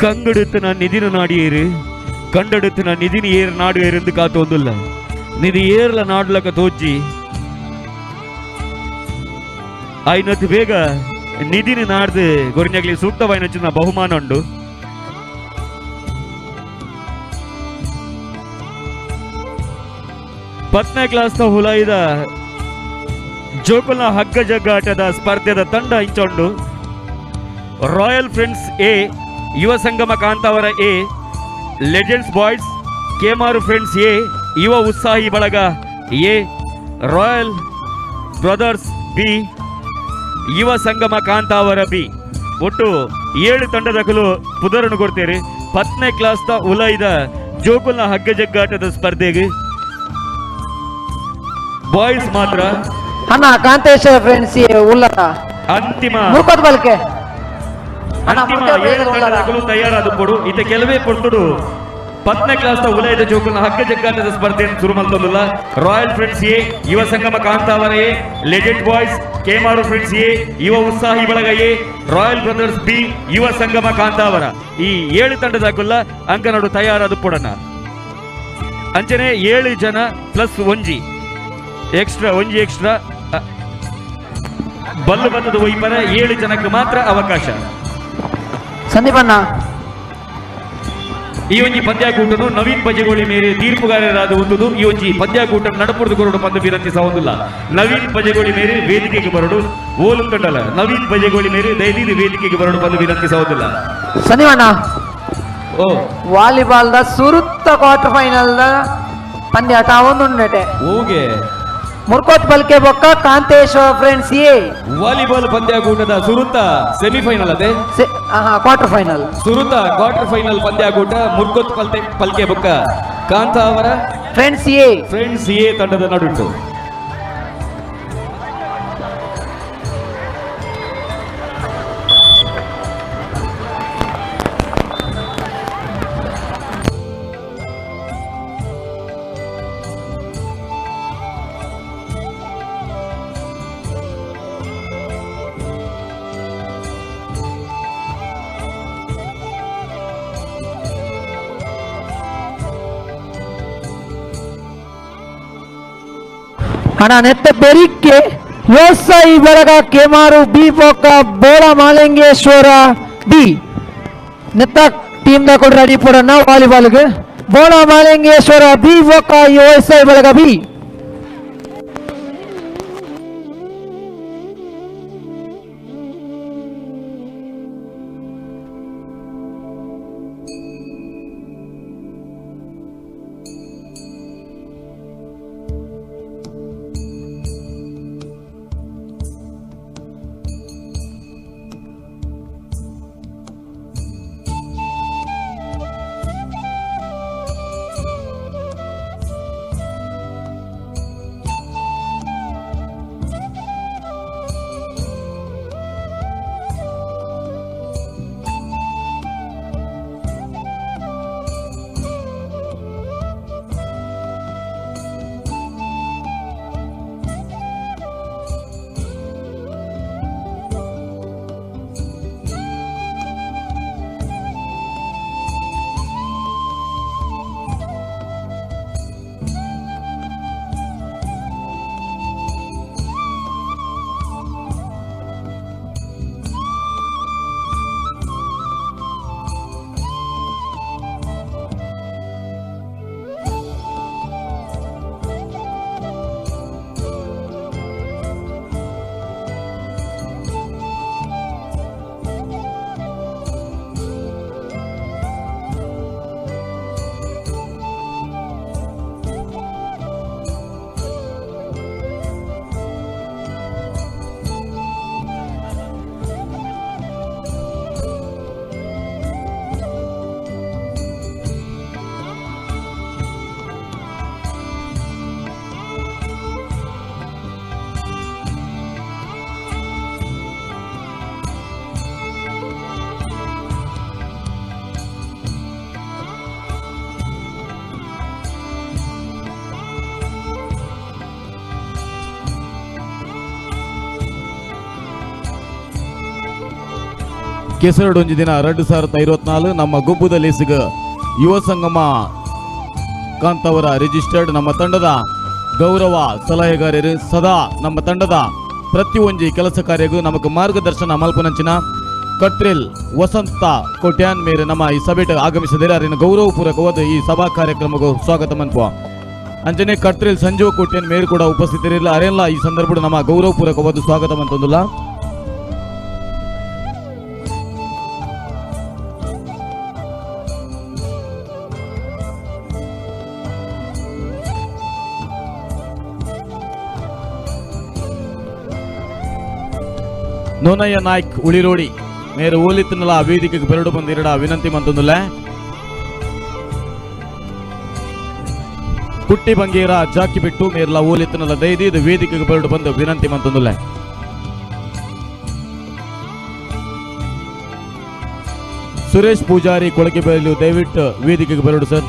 Speaker 13: ಕಂಗಡುತ್ತನ ನಿಧಿನ ನಾಡಿಯೇರು ಕಂಡಡುತ್ತನ ನಿಧಿನ ಏರ್ ನಾಡು ಏರೆಂದು ಕಾತೊಂದುಲ್ಲ ನಿಧಿ ಏರ್ಲ ನಾಡ್ಲಕ ತೋಜಿ ಐನತ್ತು ಬೇಗ ನಿಧಿನ ನಾಡ್ದು ಗೊರಿഞ്ഞಾಗ್ಲಿ ಸೂಕ್ತವಾಯಿನ ಬಹುಮಾನ ಉಂಡು. ಪತ್ನೇ ಕ್ಲಾಸ್ ಹುಲಾಯಿದ ಜೋಕುಲ್ನ ಹಗ್ಗ ಜಗ್ಗಾಟದ ಸ್ಪರ್ಧೆದ ತಂಡ ಇಂಚೊಂಡು royal friends A, Yuva Sangama Kantavara A, legends boys Kemaru friends A, Yuva Utsahi Balaga A, royal brothers B, Yuva Sangama Kantavara B. ಒಟ್ಟು 7 ತಂಡದಕಲು ಪುದರನ್ನು ಕೊಡ್ತೀರಿ. ಪತ್ನೇ ಕ್ಲಾಸ್ the ಉಲೈದ ಜೋಕುಲ್ನ ಹಗ್ಗ ಜಗ್ಗಾಟದ ಸ್ಪರ್ಧೆಗೆ ಬಾಯ್ಸ್ ಮಾತ್ರ.
Speaker 10: ಅಣ್ಣ ಕಾಂತೇಶ್ವರ ಫ್ರೆಂಡ್ಸ್ ಉಲ್ಲರ
Speaker 13: ಅಂತಿಮ
Speaker 10: ಮುರ್ಕೋತ್ ಬಲ್ಕೆ
Speaker 13: ಅಂತಿಮ 7 ತಂಡದಕಲು ತಯಾರಾದ ಕೊಡು. ಇತ ಕೆಲವೇ ಪೊರ್ತುಡು ಪತ್ತನೇ ಕ್ಲಾಸ್ ಉಲೈದ ಜೋಕುಲ್ನ ಹಗ್ಗ ಜಗ್ಗಾಟದ ಸ್ಪರ್ಧೆಯನ್ನು ಶುರು ಮಲ್ತೊಂದುಲ್ಲ. Royal friends A, Yuva Sangama Kantavara A, legend boys Kemaru friends A, Yuva Utsahi Balaga A, royal brothers B, Yuva Sangama Kantavara ಈ 7 ತಂಡದ ಕುಲ್ಲ ಅಂಕನಡು ತಯಾರಾದ ಪುಡನ. ಅಂಚನೆ 7 ಜನ ಪ್ಲಸ್ ಒಂಜಿ ಎಕ್ಸ್ಟ್ರಾ, ಒಂಜಿ ಎಕ್ಸ್ಟ್ರಾ ಬಲ್ಲು ಬತ್ತದ ಒಯ್ಪರ 7 ಜನಕ್ಕೆ ಮಾತ್ರ ಅವಕಾಶ.
Speaker 10: ಸಂದೀಪಣ್ಣ,
Speaker 13: ಈ ಒಂಜಿ ಪಂದ್ಯಾಕೂಟನು ನವೀನ್ ಪಜೆಗೋಳಿ ಮೇರೆ ತೀರ್ಪುಗಾರರಾದ ಒಂದು ಈ ಒಂಜಿ ಪಂದ್ಯಾಕೂಟ ನಡಪುರದ ಕೊರಡು ಪಂದು ವಿನಂತಿ ಸಹೊಂದಿಲ್ಲ. ನವೀನ್ ಪಜೆಗೋಳಿ ಮೇರೆ ವೇದಿಕೆಗೆ ಬರಡು ಓಲು ತಂಡಲ ನವೀನ್ ಪಜೆಗೋಳಿ ಮೇರೆ ದಯದೀದಿ ವೇದಿಕೆಗೆ ಬರಡು ಪಂದು ವಿನಂತಿ ಸಹೊಂದಿಲ್ಲ.
Speaker 10: ಸಂದೀಪಣ್ಣ,
Speaker 13: ಓ
Speaker 10: ವಾಲಿಬಾಲ್ the ಸುರುತ್ತ ಕ್ವಾರ್ಟರ್ ಫೈನಲ್ the ಪಂದ್ಯಾಟ ಒಂದುಂಡಟೆ
Speaker 13: ಓಗೆ
Speaker 10: ಮುರ್ಕೋತ್ ಬಲ್ಕೆ ಬೊಕ್ಕ ಕಾಂತೇಶ್ವರ ಫ್ರೆಂಡ್ಸ್ ಎ
Speaker 13: ವಾಲಿಬಾಲ್ ಪಂದ್ಯಾಕೂಟದ ಸುರುತ್ತ ಸೆಮಿಫೈನಲ್ ಅದೇ
Speaker 10: ಕ್ವಾರ್ಟರ್ ಫೈನಲ್
Speaker 13: ಸುರುತ್ತ ಕ್ವಾರ್ಟರ್ ಫೈನಲ್ ಪಂದ್ಯಾಕೂಟ ಮುರ್ಕೋತ್ ಪಲ್ಕೆ ಬೊಕ್ಕ ಕಾಂತಾವರ
Speaker 10: ಫ್ರೆಂಡ್ಸ್ ಎ
Speaker 13: ಫ್ರೆಂಡ್ಸ್ ಎ ತಂಡದ ನಡುಟು.
Speaker 10: ಅಣ್ಣ ನೆತ್ತ ಬೆರಿಕೆ ವ್ಯವಸಾಯಿ ಬಳಗ ಕೇಮಾರು ಬಿ ಬೊಕ್ಕ ಬೋಳ ಮಾಲಿಂಗೇಶ್ವರ ಬಿ ನೆತ್ತ ಟೀಮ್ ದ ಕೊಡ್ರ ಅಡಿ ಪೋಡಣ್ಣ ವಾಲಿಬಾಲ್ಗೆ ಬೋಳ ಮಾಲಿಂಗೇಶ್ವರ ಬಿ ಬೊಕ್ಕ ವ್ಯವಸಾಯಿ ಬಳಗ ಬಿ.
Speaker 1: ಕೆಸರಡೊಂಜಿ ದಿನ 2024 ನಮ್ಮ ಗೊಬ್ಬುದಲ್ಲಿ ಸಿಗ ಯುವ ಸಂಗಮ ಕಾಂತವರ ರಿಜಿಸ್ಟರ್ಡ್ ನಮ್ಮ ತಂಡದ ಗೌರವ ಸಲಹೆಗಾರರು ಸದಾ ನಮ್ಮ ತಂಡದ ಪ್ರತಿಯೊಂಜಿ ಕೆಲಸ ಕಾರ್ಯಗೂ ನಮಕ್ ಮಾರ್ಗದರ್ಶನ ಮಲ್ಪನಂಚಿನ ಕಟ್ರಿಲ್ ವಸಂತ ಕೋಟ್ಯಾನ್ ಮೇರೆ ನಮ್ಮ ಈ ಸಭೆಟ್ ಆಗಮಿಸಿದರೆ ಅರಿನ ಗೌರವಪೂರ್ವಕವಾದ ಈ ಸಭಾ ಕಾರ್ಯಕ್ರಮಕ್ಕೂ ಸ್ವಾಗತ ಮನ್ಪುವ. ಅಂಚನೆ ಕಟ್ರಿಲ್ ಸಂಜೀವ ಕೋಟ್ಯಾನ್ ಮೇರು ಕೂಡ ಉಪಸ್ಥಿತರಿಲ್ಲ ಅರೆಲ್ಲ ಈ ಸಂದರ್ಭ ನಮ್ಮ ಗೌರವಪೂರ್ವಕವಾದ ಸ್ವಾಗತ ಮಂತೊಂದುಲ್ಲ. ನೋನಯ್ಯ ನಾಯ್ಕ್ ಉಳಿರೋಡಿ ಮೇರು ಓಲಿತ್ತನಲ ವೇದಿಕೆಗೆ ಬೆರಡು ಬಂದಿರಡ ವಿನಂತಿ ಮಂತೊಂದುಲ್ಲ. ಕುಟ್ಟಿ ಬಂಗೇರ ಜಾಕಿ ಬಿಟ್ಟು ಮೇರ್ಲ ಓಲಿತ್ತನಲ ದೈದಿ ಇದು ವೇದಿಕೆಗೆ ಬೆರಡು ಬಂದು ವಿನಂತಿ ಮಂತೊಂದುಲ್ಲ. ಸುರೇಶ್ ಪೂಜಾರಿ ಕೊಳಕೆಬೈಲು ದಯವಿಟ್ಟು ವೇದಿಕೆಗೆ ಬರೋಡು ಸರ್.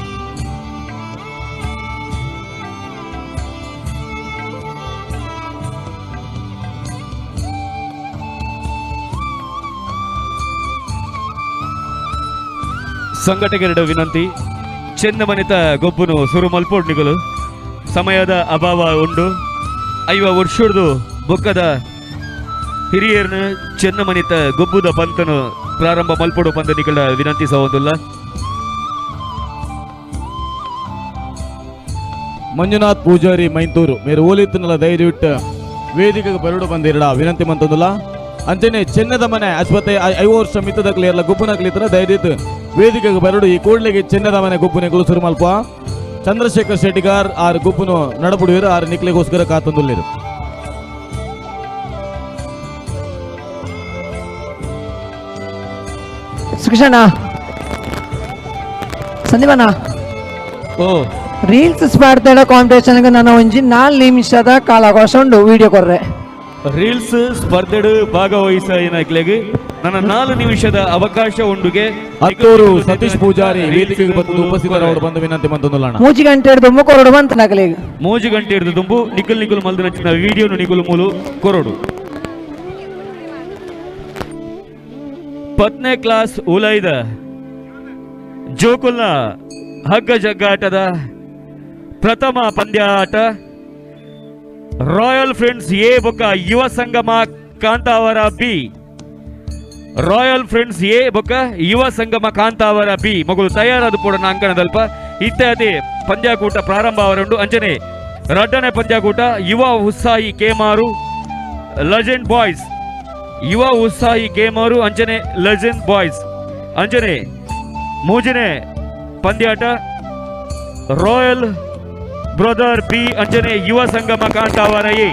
Speaker 13: ಸಂಘಟಕರ ವಿನಂತಿ, ಚೆನ್ನಮನಿತ ಗೊಬ್ಬುನು ಸುರು ಮಲ್ಪೋಡ್ನಿಗಳು ಸಮಯದ ಅಭಾವ ಉಂಡು. 50 ವರ್ಷದ್ದು ಬೊಕ್ಕದ ಹಿರಿಯರ್ನ ಚೆನ್ನಮನಿತ ಗೊಬ್ಬುದ ಪಂತನು ಪ್ರಾರಂಭ ಮಲ್ಪೊಡು ಪಂದ ನಿಗಳ ವಿನಂತಿ ಸಹೋದಲ್ಲ.
Speaker 1: ಮಂಜುನಾಥ್ ಪೂಜಾರಿ ಮೈಂತೂರು ಮೇರು ಓಲಿತ್ತನಲ್ಲ ದಯವಿಟ್ಟು ವೇದಿಕೆಗೆ ಬರಡು ಬಂದಿರಡ ವಿನಂತಿ ಮಂತಂದುಲ್ಲ. ಅಂಚನೆ ಚೆನ್ನದ ಮನೆ ಆಸ್ಪತ್ರೆ 50 ವರ್ಷ ಮಿತ್ತದಕ್ಲಿ ಎಲ್ಲ ಗೊಬ್ಬುನಕ್ಲಿ ದಯವಿಟ್ಟು ವೇದಿಕೆಗೆ ಬರಡು. ಈ ಕೂಡಲಿಗೆ ಚೆನ್ನದ ಮನೆ ಗೊಬ್ಬುನೆಗಳು ಸುರುಮಲ್ಪ ಚಂದ್ರಶೇಖರ್ ಶೆಟ್ಟಿಗಾರ್ ಆರು ಗೊಬ್ಬುನು ನಡಪುಡುವಿರು ಆರು ನಿಕ್ಲಿಗೋಸ್ಕರ ಕಾತಂದುಲ್ಲಿರು.
Speaker 10: ಸುಖಿಶಣ್ಣ, ಸಂದೀಪಣ್ಣ,
Speaker 13: ಓ
Speaker 10: ರೀಲ್ಸ್ ಸ್ಪರ್ಧೆಡ ಕಾಂಪಿಟೇಷನ್ಗೆ ನಾನು ಒಂಜಿ 4 ನಿಮಿಷದ ಕಾಲಾವಕಾಶ ಉಂಡು ವಿಡಿಯೋ ಕೊರ್ರೆ.
Speaker 13: ರೀಲ್ಸ್ ಸ್ಪರ್ಧೆಡು ಭಾಗವಹಿಸ ನನ್ನ 4 ನಿಮಿಷದ ಅವಕಾಶ ಉಂಡುಗೆ.
Speaker 1: ಹತ್ತೂರು ಸತೀಶ್ ಪೂಜಾರಿ ವೇದಿಕೆಗೆ ಬಂದು ಉಪಸ್ಥಿತರವರು ಬಂದು ವಿನಂತಿ ಮಂತೊಂದುಲ್ಲಣ್ಣ.
Speaker 10: 3 ಗಂಟೆ ಹಿಡಿದು ಕೊರಡು ಬಂತ ನಕಲಿಗೆ
Speaker 13: 3 ಗಂಟೆ ಹಿಡಿದು ತುಂಬು ನಿಖಲ್ ನಿಖಲ್ ಮಲ್ದಿನ ವಿಡಿಯೋನು ನಿಖಲ್ ಮೂಲು ಕೊರಡು. 10ನೇ ಕ್ಲಾಸ್ ಉಲೈದ ಜೋಕುಲ್ನ ಹಗ್ಗ ಜಗ್ಗಾಟದ ಪ್ರಥಮ ಪಂದ್ಯಾಟ ರಾಯಲ್ ಫ್ರೆಂಡ್ಸ್ ಎ ಬೊಕ್ಕ Yuva Sangama Kantavara B. Royal friends A ಬೊಕ್ಕ ಯುವ ಸಂಗಮ ಕಾಂತಾವರ ಬಿ ಮಗಳು ತಯಾರಾದ ಪೂರ್ಣ ಅಂಕಣದಲ್ಪ ಇತ್ಯಾದಿ ಪಂದ್ಯಾಕೂಟ ಪ್ರಾರಂಭ ಅವರುಂಡು. ಅಂಜನೆ ರಡ್ಡನೆ ಪಂದ್ಯಾಕೂಟ ಯುವ ಉತ್ಸಾಹಿ ಕೇಮಾರು ಲೆಜೆಂಡ್ ಬಾಯ್ಸ್, ಯುವ ಉತ್ಸಾಹಿ ಕೇಮಾರು ಅಂಜನೆ ಲೆಜೆಂಡ್ ಬಾಯ್ಸ್. ಅಂಜನೆ ಮೂಜನೆ ಪಂದ್ಯಾಟ ರಾಯಲ್ ಬ್ರದರ್ ಬಿ ಅಂಜನೆ ಯುವ ಸಂಗಮ ಕಾಂತಾವರ ಎ.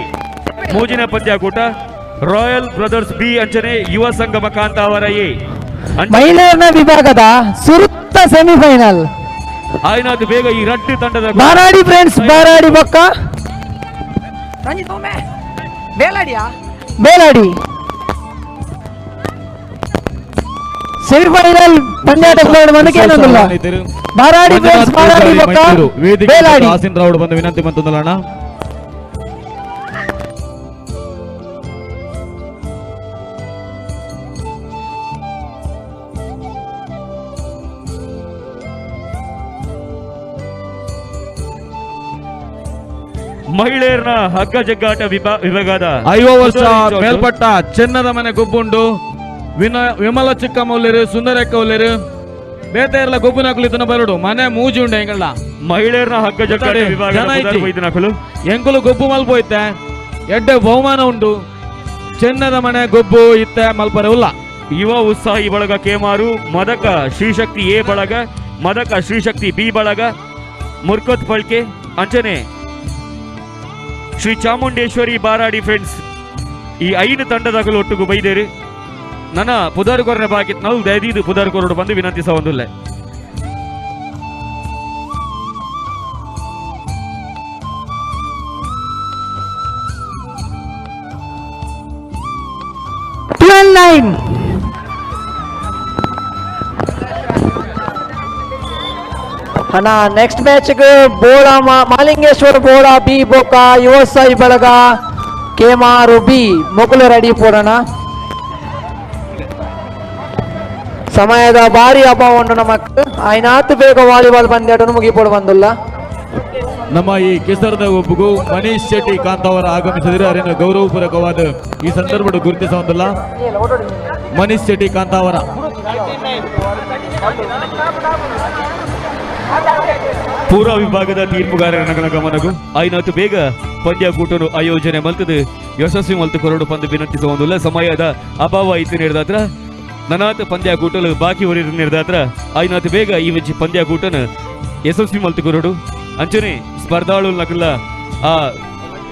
Speaker 13: ಮೂಜಿನ ಪಂದ್ಯಾಕೂಟ ರಾಯಲ್ ಬ್ರದರ್ಸ್ ಬಿ ಅಂಜನೆ ಯುವ ಸಂಗಮ ಕಾಂತಾವರ ಎ.
Speaker 10: ಮಹಿಳೆಯರ ವಿಭಾಗದ ಸುರುತ್ತ ಸೆಮಿಫೈನಲ್
Speaker 13: ಆಯ್ನಾಥ್ ಬೇಗ ಈ ರಡ್ಡು ತಂಡದ
Speaker 10: ಬಾರಾಡಿ ಫ್ರೆಂಡ್ಸ್ ಬಾರಾಡಿ ಬೊಕ್ಕ ಬೇಲಾಡಿ ಸೆಮಿಫೈನಲ್ ಪಂದ್ಯಾಟ ಬಾರಾಡಿ ಫ್ರೆಂಡ್ಸ್ ಬಾರಾಡಿ ಬೊಕ್ಕ ಬೇಲಾಡಿ.
Speaker 1: ಆಸಿನ್ ರಾವ್ ಬಂದು ವಿನಂತಿ ಮಂತೊಂದುಲ್ಲಣ್ಣ.
Speaker 13: ಮಹಿಳೆಯರ ಹಗ್ಗ ಜಗ್ಗಾಟ ವಿಭಾಗದ
Speaker 1: 50 ವರ್ಷ ಮೇಲ್ಪಟ್ಟ ಚೆನ್ನದ ಮನೆ ಗೊಬ್ಬುಂಡು. ವಿಮಲ ಚಿಕ್ಕಮೌಲ್ಯರು ಸುಂದರಕ್ಕ ಒಲ್ಲೇರು ಬೇತೆರ್ಲ ಗೊಬ್ಬುನಕುಲು ಬರಡು ಮನೆ ಮೂಜಿ ಉಂಡು ಎಂಗಲ್ಲ.
Speaker 13: ಮಹಿಳೆಯರ ಹಗ್ಗ ಜಗ್ಗಾಟ ವಿಭಾಗದ
Speaker 1: ಎಂಕುಲು ಗೊಬ್ಬು ಮಲ್ಪೋಯ್ತೆ ಎಡ್ಡೆ ಬಹುಮಾನ ಉಂಡು. ಚೆನ್ನದ ಮನೆ ಗೊಬ್ಬು ಇತ್ತೆ ಮಲ್ಪರೆ ಉಲ್ಲ.
Speaker 13: ಯುವ ಉತ್ಸಾಹಿ ಬಳಗ ಕೇಮಾರು, ಮದಕ ಶ್ರೀಶಕ್ತಿ ಎ ಬಳಗ, ಮದಕ ಶ್ರೀಶಕ್ತಿ ಬಿ ಬಳಗ, ಮುರ್ಕತ್ ಪಳ್ಕೆ ಅಂಚನೆ ಶ್ರೀ ಚಾಮುಂಡೇಶ್ವರಿ ಬಾರಾಡಿ ಫ್ರೆಂಡ್ಸ್ ಈ 5 ತಂಡದಾಗಲು ಒಟ್ಟಿಗೂ ಬೈದೇರಿ. ನನ್ನ ಪುದಾರು ಕೊರನೆ ಬಾಕಿತ್ ನಾವು ದಯದೀದು ಪುದಾರು ಕೊರಡು ಬಂದು ವಿನಂತಿಸ ಒಂದುಲ್ಲೆ.
Speaker 10: ಅಣ್ಣ ನೆಕ್ಸ್ಟ್ ಮ್ಯಾಚ್ ಬೋಳ ಮಾಲಿಂಗೇಶ್ವರ ಬೋಳ ಬಿ ಬೋಕ ಯುವಸಾಯಿ ಬಳಗ ಕೇಮಾರು ಬಿ ಮೊಕುಲು ರೆಡಿ ಪೋಡೋಣ. ಸಮಯದ ಭಾರಿ ಅಭಾವ ಉಂಟು ನಮಕ್ ಆಯ್ನಾತ್ ಬೇಗ ವಾಲಿಬಾಲ್ ಪಂದ್ಯಾಟನು ಮುಗಿಪೋಡು ಬಂದುಲ್ಲ.
Speaker 1: ನಮ್ಮ ಈ ಕೆಸರದ ಒಬ್ಬಗೂ ಮನೀಶ್ ಶೆಟ್ಟಿ ಕಾಂತಾವರ ಆಗಮಿಸಿದರೆ ಅವರನ್ನು ಗೌರವಪೂರ್ವಕವಾದ ಈ ಸಂದರ್ಭ ಗುರುತಿಸುವಂತಿಲ್ಲ. ಮನೀಶ್ ಶೆಟ್ಟಿ ಕಾಂತಾವರ
Speaker 13: ಪೂರ್ವ ವಿಭಾಗದ ತೀರ್ಪುಗಾರರ ನಗನ ಗಮನಗೂ ಆಯ್ನಾತು ಬೇಗ ಪಂದ್ಯಾಕೂಟನು ಆಯೋಜನೆ ಮಲ್ತದು ಯಶಸ್ವಿ ಮಲ್ತು ಕೊರಡು ಪಂದು ವಿನಂತಿಸುವಂತಿಲ್ಲ. ಸಮಯದ ಅಭಾವ ಇತ್ತು ನೀಡಿದಾತ್ರ ನನಾತ್ ಪಂದ್ಯಾಕೂಟಲು ಬಾಕಿ ಉರಿದು ನೀಡಿದಾತ್ರ ಆಯ್ನಾತು ಬೇಗ ಈ ವೆಚ್ಚಿ ಪಂದ್ಯಾಕೂಟನು ಯಶಸ್ವಿ ಮಲ್ತು ಕೊರಡು. ಅಂಚನೆ ಸ್ಪರ್ಧಾಳು ನಕಲ ಆ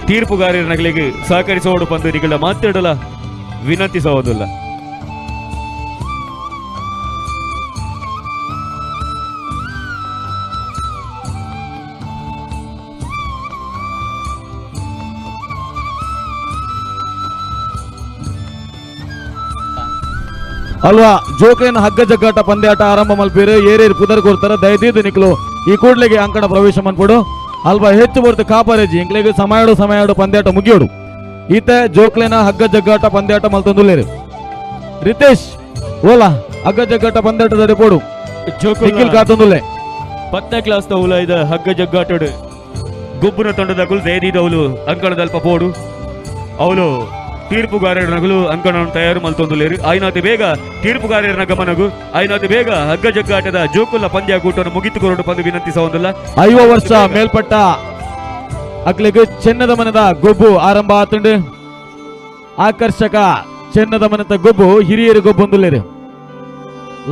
Speaker 13: ತೀರ್ಪುಗಾರರ ನಗಲಿಗೆ ಸಹಕರಿಸೋಡು ಪಂದು ನಿಗಳ ಮಾತಾಡಲ ವಿನಂತಿಸುವುದಿಲ್ಲ.
Speaker 1: ಅಲ್ವಾ ಜೋಕ್ಲಿನ ಹಗ್ಗ ಜಗ್ಗಾಟ ಪಂದ್ಯಾಟ ಆರಂಭ ಮಲ್ಪೀರು ಏರೇರು ಪುದರ್ ಕೊಡ್ತಾರ ದಯದೀದು ನಿಕ್ಲು ಈ ಕೂಡ್ಲೆಗೆ ಅಂಕಣ ಪ್ರವೇಶ ಮನ್ಪಡು ಅಲ್ವಾ ಹೆಚ್ಚು ಬರ್ತು ಕಾಪಾರೇಜಿ ಇಂಕ್ಲೆಗೆ ಸಮಯಾಡು ಸಮಯಾಡು ಪಂದ್ಯಾಟ ಮುಗಿಯೋಡು ಈತ ಜೋಕ್ಲಿನ ಹಗ್ಗ ಜಗ್ಗಾಟ ಪಂದ್ಯಾಟ ಮಲ್ತೊಂದುಲ್ಲೇರು ರಿತೇಶ್ ಓಲಾ ಹಗ್ಗ ಜಗ್ಗಾಟ ಪಂದ್ಯಾಟದ ಪೋಡು ನಿಖಿಲ್ ಕಾತೊಂದುಲ್ಲೆ
Speaker 13: ಪತ್ತನೇ ಕ್ಲಾಸ್ ತೌಲ ಇದ ಹಗ್ಗ ಜಗ್ಗಾಟಡು ಗೊಬ್ಬರ ತಂಡದಗುಲು ದಯದೀದವಲು ಅಂಕಣದಲ್ಪ ಪೋಡು ಅವಳು ತೀರ್ಪುಗಾರರ ನಗಲು ಅಂಕಣವನ್ನು ತಯಾರು ಮಲ್ತೊಂದುಲೇರು ಆಯ್ನಾತಿ ಬೇಗ ತೀರ್ಪುಗಾರರ ಗಮನಗು ಆಯ್ನಾತಿ ಬೇಗ ಹಗ್ಗ ಜಗ್ಗಾಟದ ಜೋಕುಲ್ಲ ಪಂದ್ಯಾಕೂಟವನ್ನು ಮುಗಿತುಕೊರಡು ಪಂದು ವಿನಂತಿಸೊಂದಿಲ್ಲ.
Speaker 1: 50 ವರ್ಷ ಮೇಲ್ಪಟ್ಟ ಅಕ್ಲಿಗೆ ಚೆನ್ನದ ಮನದ ಗೊಬ್ಬು ಆರಂಭ ಆತುಂಡು. ಆಕರ್ಷಕ ಚೆನ್ನದ ಮನದ ಗೊಬ್ಬು ಹಿರಿಯರು ಗೊಬ್ಬೊಂದುಲ್ಲೇರು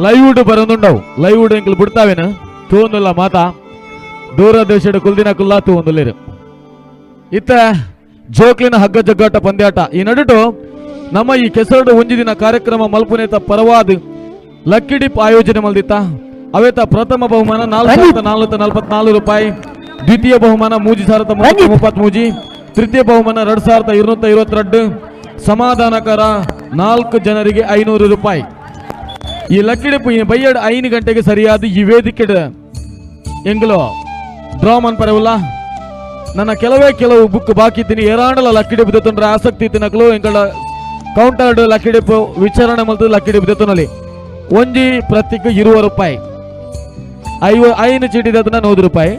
Speaker 1: ಲೈವುಡ್ ಬರೊಂದುಂಡವು ಲೈವುಡ್ ಎಂಕಲ್ ಬಿಡ್ತಾವೇನು ತೂಂದುಲ್ಲ ಮಾತಾ ದೂರ ದೇಶದ ಕುಲ್ದಿನ ಕುಲ್ಲಾ ತೂಂದುಲ್ಲೇರು. ಇತ್ತ ಜೋಕ್ಲಿನ ಹಗ್ಗ ಜಗ್ಗಾಟ ಪಂದ್ಯಾಟ ಈ ನಡುಟು ನಮ್ಮ ಈ ಕೆಸರಡು ಒಂಜಿ ದಿನ ಕಾರ್ಯಕ್ರಮ ಮಲ್ಪುನೇತ ಪರವಾದ ಲಕ್ಕಿ ಡಿಪ್ ಆಯೋಜನೆ ಮಲ್ದಿತ್ತ. ಅವೇತ ಪ್ರಥಮ ಬಹುಮಾನ 4444 ರೂಪಾಯಿ, ದ್ವಿತೀಯ ಬಹುಮಾನ 3333, ತೃತೀಯ ಬಹುಮಾನ 2222, ಸಮಾಧಾನಕರ 4 ಜನರಿಗೆ 500 ರೂಪಾಯಿ. ಈ ಲಕ್ಕಿ ಡಿಪ್ ಬೈಯಡ್ 5 ಗಂಟೆಗೆ ಸರಿಯಾದ ಈ ವೇದಿಕೆ ಎಂಗ್ಲೋ ಡ್ರಾ ಮನ್ಪರವಲ್ಲ. ನನ್ನ ಕೆಲವೇ ಕೆಲವು ಬುಕ್ ಬಾಕಿ ಇದ್ದೀನಿ ಏರಾಂಡಲ ಲಕ್ಕಿ ಡಿಪ್ ದೆತ್ತೊಂಡ್ರೆ ಆಸಕ್ತಿ ತಿನ್ನಕಲು ಎಂಗಳ ಕೌಂಟರ್ ಲಕ್ಕಿ ಡಿಪ್ ವಿಚಾರಣೆ ಮಲ್ತದ ಲಕ್ಕಿ ಡಿಪ್ ದೆತ್ತೊನಲ್ಲಿ ಒಂಜಿ ಪ್ರತಿಗೆ 20 ರೂಪಾಯಿ, 5 ಚೀಟಿ ದೆತ್ತನ 100 ರೂಪಾಯಿ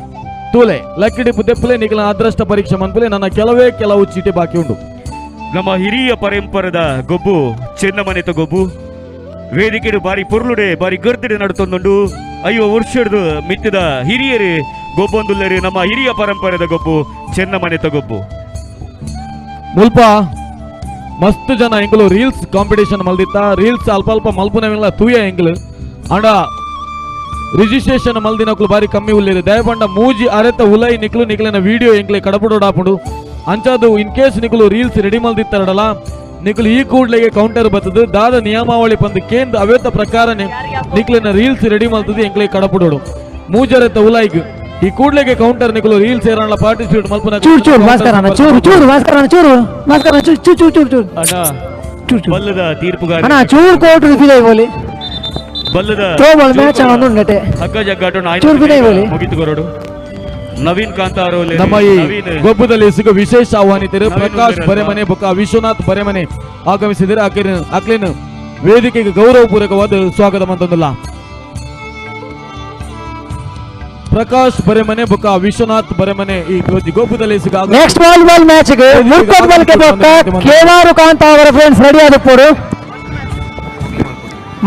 Speaker 1: ತೂಲೆ ಲಕ್ಕಿ ಡಿಪ್ ದೆಪ್ಪಲೆ ನಿಖಲ ಅದೃಷ್ಟ ಪರೀಕ್ಷೆ ಮನ್ಪಲೆ. ನನ್ನ ಕೆಲವೇ ಕೆಲವು ಚೀಟಿ ಬಾಕಿ ಉಂಟು.
Speaker 13: ನಮ್ಮ ಹಿರಿಯ ಪರಂಪರದ ಗೊಬ್ಬು ಚೆನ್ನಮನೆತ ಗೊಬ್ಬು ವೇದಿಕೆಡು ಬಾರಿ ಪೊರ್ಲುಡೆ ಬಾರಿ ಗರ್ದಿಡೆ ನಡುತ್ತೊಂದುಂಡು. 50 ವರ್ಷದ ಮಿತ್ತಿದ ಹಿರಿಯರು ಗೊಬ್ಬೊಂದುಲ್ಲರು ನಮ್ಮ ಹಿರಿಯ ಪರಂಪರೆದ ಗೊಬ್ಬು ಚೆನ್ನಮನೆತ ಗೊಬ್ಬು.
Speaker 1: ಮುಲ್ಪ ಮಸ್ತ್ ಜನ ಎಂಕುಲು ರೀಲ್ಸ್ ಕಾಂಪಿಟೇಷನ್ ಮಲ್ದಿತ್ತ. ರೀಲ್ಸ್ ಅಲ್ಪ ಅಲ್ಪ ಮಲ್ಪುನವೆಲ್ಲ ತೂಯ ಎಂಕಲು ಅಂಡ ರಿಜಿಸ್ಟ್ರೇಷನ್ ಮಲ್ದಿನಕ್ಲು ಬಾರಿ ಕಮ್ಮಿ ಉಲ್ಲೇರು. ದಯಪಂಡ ಮೂಜಿ ಅರೆತ ಉಲೈ ನಿಕ್ಲು ನಿಕ್ಲಿನ ವಿಡಿಯೋ ಎಂಕ್ಲೆ ಕಡಪಡೋಡಾಪುಂಡು. ಅಂಚಾದು ಇನ್ ಕೇಸ್ ನಿಕುಲು ರೀಲ್ಸ್ ರೆಡಿ ಮಲ್ದಿತ್ತಾರಡಲ ನಿಕುಲು ಈ ಕೂಡ್ಲೆಗೆ ಕೌಂಟರ್ ಬರ್ತದೆ ದಾದ ನಿಯಮಾವಳಿ ಬಂದು ಕೇಂದ್ರ ಅವೇತ ಪ್ರಕಾರನೇ ನಿಕ್ಲಿನ ರೀಲ್ಸ್ ರೆಡಿ ಮಲ್ತದೆ ಎಂಕ್ಲೆ ಕಡಪಡೋಡು ಮೂಜರೆತ ಉಲೈಗ್ ಈ ಕೂಡ್ಲೆಗೆ ಕೌಂಟರ್ ನಿಕುಲು ರೀಲ್ಸ್ ಏರಲ್ಲ ಪಾರ್ಟಿಸಿಪೇಟ್ ಮಲ್ಪುನ
Speaker 10: ಚೂರು ಚೂರು ಭಾಸ್ಕರಣ್ಣ ಚೂರು ಚೂರು ಭಾಸ್ಕರಣ್ಣ ಚೂರು ಭಾಸ್ಕರಣ್ಣ ಚೂರು ಚೂರು ಚೂರು ಚೂರು
Speaker 13: ಅಣ್ಣ ಬಲ್ಲದ ತೀರ್ಪುಗಾರ
Speaker 10: ಅಣ್ಣ ಚೂರು ಕೋಟ್ ರಿಫಿಲ್ ಬೋಲಿ
Speaker 13: ಬಲ್ಲದ
Speaker 10: ಥ್ರೋ ಬಾಲ್ ಮ್ಯಾಚ್ ಒಂದು ನೆಟೆ
Speaker 13: ಹಗ್ಗ ಜಗ್ಗಾಟ
Speaker 10: ಚೂರು ಬಿಡೈ ಬೋಲಿ
Speaker 13: ಮುಗಿತುಕೊರಡು. ನವೀನ್ ಕಾಂತಾರೋ
Speaker 1: ನಮ್ಮ ಈ ಗೊಬ್ಬದಲ್ಲಿ ಸಿಗ ವಿಶೇಷ ಆಹ್ವಾನಿತರು ಪ್ರಕಾಶ್ ಬರೆಮನೆ ಬೊಕ್ಕ ವಿಶ್ವನಾಥ್ ಬರೆಮನೆ ಆಗಮಿಸಿದರೆ ಅಕ್ಲಿನ ವೇದಿಕೆಗೆ ಗೌರವಪೂರ್ವಕವಾದ ಸ್ವಾಗತ ಮಂತಂದಿಲ್ಲ. ಪ್ರಕಾಶ್ ಬರೆಮನೆ ಬೊಕ್ಕ ವಿಶ್ವನಾಥ್ ಬರೆಮನೆ ಈ ಗೊಬ್ಬದಲ್ಲಿ ಸಿಗ
Speaker 10: ನೆಕ್ಸ್ಟ್ ವಾಲಿಬಾಲ್ ಮ್ಯಾಚ್ ಗೆ ಮುರ್ಕೋದ್ ಬಲ್ಕೆ ಬೊಕ್ಕ ಕೇವಾರು ಕಾಂತ ಅವರ ಫ್ರೆಂಡ್ಸ್ ರೆಡಿ ಆದಪ್ಪೋಡು.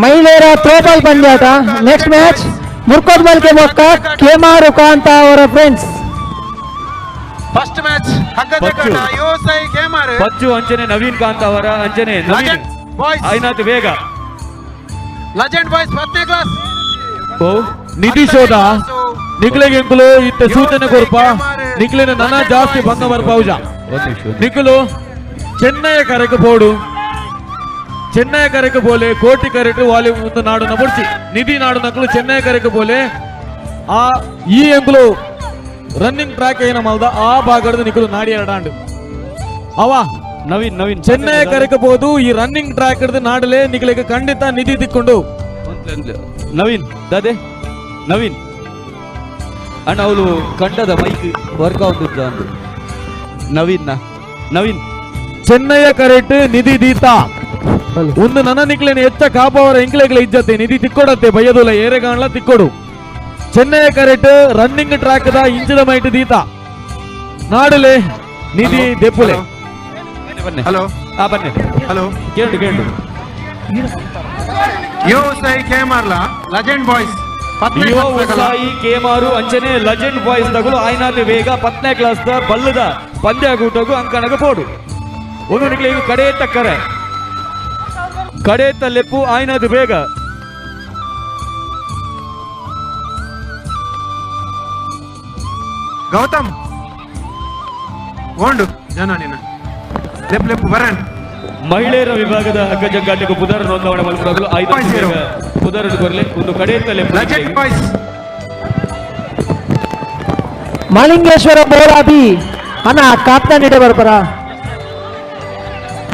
Speaker 10: ಮಹಿಳೆಯರ ಥ್ರೋಬಾಲ್ ಪಂದ್ಯಾಟ ನೆಕ್ಸ್ಟ್ ಮ್ಯಾಚ್ ಮುರ್ಕೋದ್ ಬಲ್ಕೆ ಬೊಕ್ಕ ಕೇಮಾರು ಕಾಂತ ಅವರ ಫ್ರೆಂಡ್ಸ್.
Speaker 11: ಫಸ್ಟ್ ಮ್ಯಾಚ್ ಹಗ್ಗ ಜಗ್ಗಾಟ ಯೋಸೈ ಕೇಮಾರು
Speaker 13: ಪಚ್ಚು ಅಂಚನೆ ನವೀನ್ ಕಾಂತ ಅವರ ಅಂಚನೆ ನವೀನ್ ಐನಾಥ್ ಬೇಗ
Speaker 11: ಲೆಜೆಂಡ್ ಬಾಯ್ಸ್ 10ನೇ ಕ್ಲಾಸ್
Speaker 13: ಓ
Speaker 1: ನಿತೀಶೋದ ನಿಕ್ಲೆಗೆ ಇತ್ತ ಸೂಚನೆ ಕೊರ್ಪ ನಿಕ್ಲಿನ ನನ್ನ ಜಾಸ್ತಿ ಭಂಗ ಬರ್ಪಾವುಜ. ನಿಖಲು ಚೆನ್ನೈಯ ಕರೆಗೆ ಪೋಡು ಚೆನ್ನೈ ಕರೆಗೆ ಬೋಲೆ ಕೋಟಿ ಕರೆಟು ವಾಲಿ ಒಂದು ನಾಡುನ ಬೊಡ್ಚಿ ನಿಧಿ ನಾಡು ನಕಲು ಚೆನ್ನೈ ಕರೆಗೆ ಬೋಲೆ ಆ ಈ ಎಂಕುಲು ರನ್ನಿಂಗ್ ಟ್ರ್ಯಾಕ್ ಏನ ಮಲ್ದ ಆ ಭಾಗದ ನಿಖಲು ನಾಡಿ ಎರಡಾಂಡು ಅವ
Speaker 13: ನವೀನ್ ನವೀನ್
Speaker 1: ಚೆನ್ನೈ ಕರೆಗೆ ಬೋದು ಈ ರನ್ನಿಂಗ್ ಟ್ರ್ಯಾಕ್ ಹಿಡಿದು ನಾಡಲೆ ನಿಖಲಿಗೆ ಖಂಡಿತ ನಿಧಿ ತಿಕ್ಕೊಂಡು.
Speaker 13: ನವೀನ್ ದಾದೆ ನವೀನ್ ಅಣ್ಣ ಅವಳು ಕಂಡದ ಮೈಕ್ ವರ್ಕ್ ಆಗುತ್ತಿದ್ದ ಅಂದು ನವೀನ್ ನವೀನ್
Speaker 1: ಚೆನ್ನೈಯ ಕರೆಟ್ ನಿಧಿ ದೀತ ಒಂದು ನನ್ನ ನಿಕ್ಲೇನೆ ಎಚ್ಚ ಕಾಪವರ ಎಂಕ್ಲೆಗಳ ಇಜ್ಜತೆ ನಿಧಿ ತಿಕ್ಕೊಡತ್ತೆ ಬಯ್ಯದೋಲ ಏರೆಗಾಣ್ಲ ತಿಕ್ಕೊಡು ಚೆನ್ನೈಯ ಕರೆಟ್ ರನ್ನಿಂಗ್ ಟ್ರ್ಯಾಕ್ the ಇಂಚದ ಮೈಟ್ ದೀತ ನಾಡಲೆ ನಿಧಿ ದೆಪ್ಪುಲೆ.
Speaker 11: ಹಲೋ
Speaker 13: ಬನ್ನಿ
Speaker 11: ಹಲೋ
Speaker 13: ಕೇಳು ಕೇಳು
Speaker 11: ಯೋಸೈ ಕೇಮಾರ್ಲ ಲೆಜೆಂಡ್ ಬಾಯ್ಸ್
Speaker 13: ಯುವ ಉತ್ಸಾಹಿ ಕೇಮಾರು ಅಂಚನೆ ಲೆಜೆಂಡ್ ಬಾಯ್ಸ್ ತಗುಲು ಆಯ್ನಾತಿ ವೇಗ 10ನೇ ಕ್ಲಾಸ್ the ಬಲ್ಲದ ಪಂದ್ಯಾಗೂಟಗು ಅಂಕಣಗ ಪೋಡು ಒಂದು ನಿಕ್ಲೆ ಈಗ ಕಡೆಯತ್ತ ಕರೆ ಕಡೆಯತ್ತ ಲೆಪ್ಪು ಆಯ್ನಾತಿ ಬೇಗ
Speaker 11: ಗೌತಮ್ ಓಂಡು ಜನ ನೀನು ಲೆಪ್ ಲೆಪ್ಪು ಬರನ್.
Speaker 13: ಮಹಿಳೆಯರ ವಿಭಾಗದ ಹಗ್ಗ ಜಗ್ಗಾಟಕ್ಕೆ ಪುದರ್ ನೋಂದಾವಣೆ ಮಲ್ಪುರಗಳು 5 ಪುದರ್ ಕೊರಲೆ ಒಂದು ಕಡೆಯತ್ತ ಲೆಪ್ಪು.
Speaker 11: ಲೆಜೆಂಡ್ ಬಾಯ್ಸ್
Speaker 10: ಮಾಲಿಂಗೇಶ್ವರ ಬೋರಾಬಿ ಅಣ್ಣ ಕಾಪ್ತಾನ್ ಇಡೆ ಬರ್ಬರ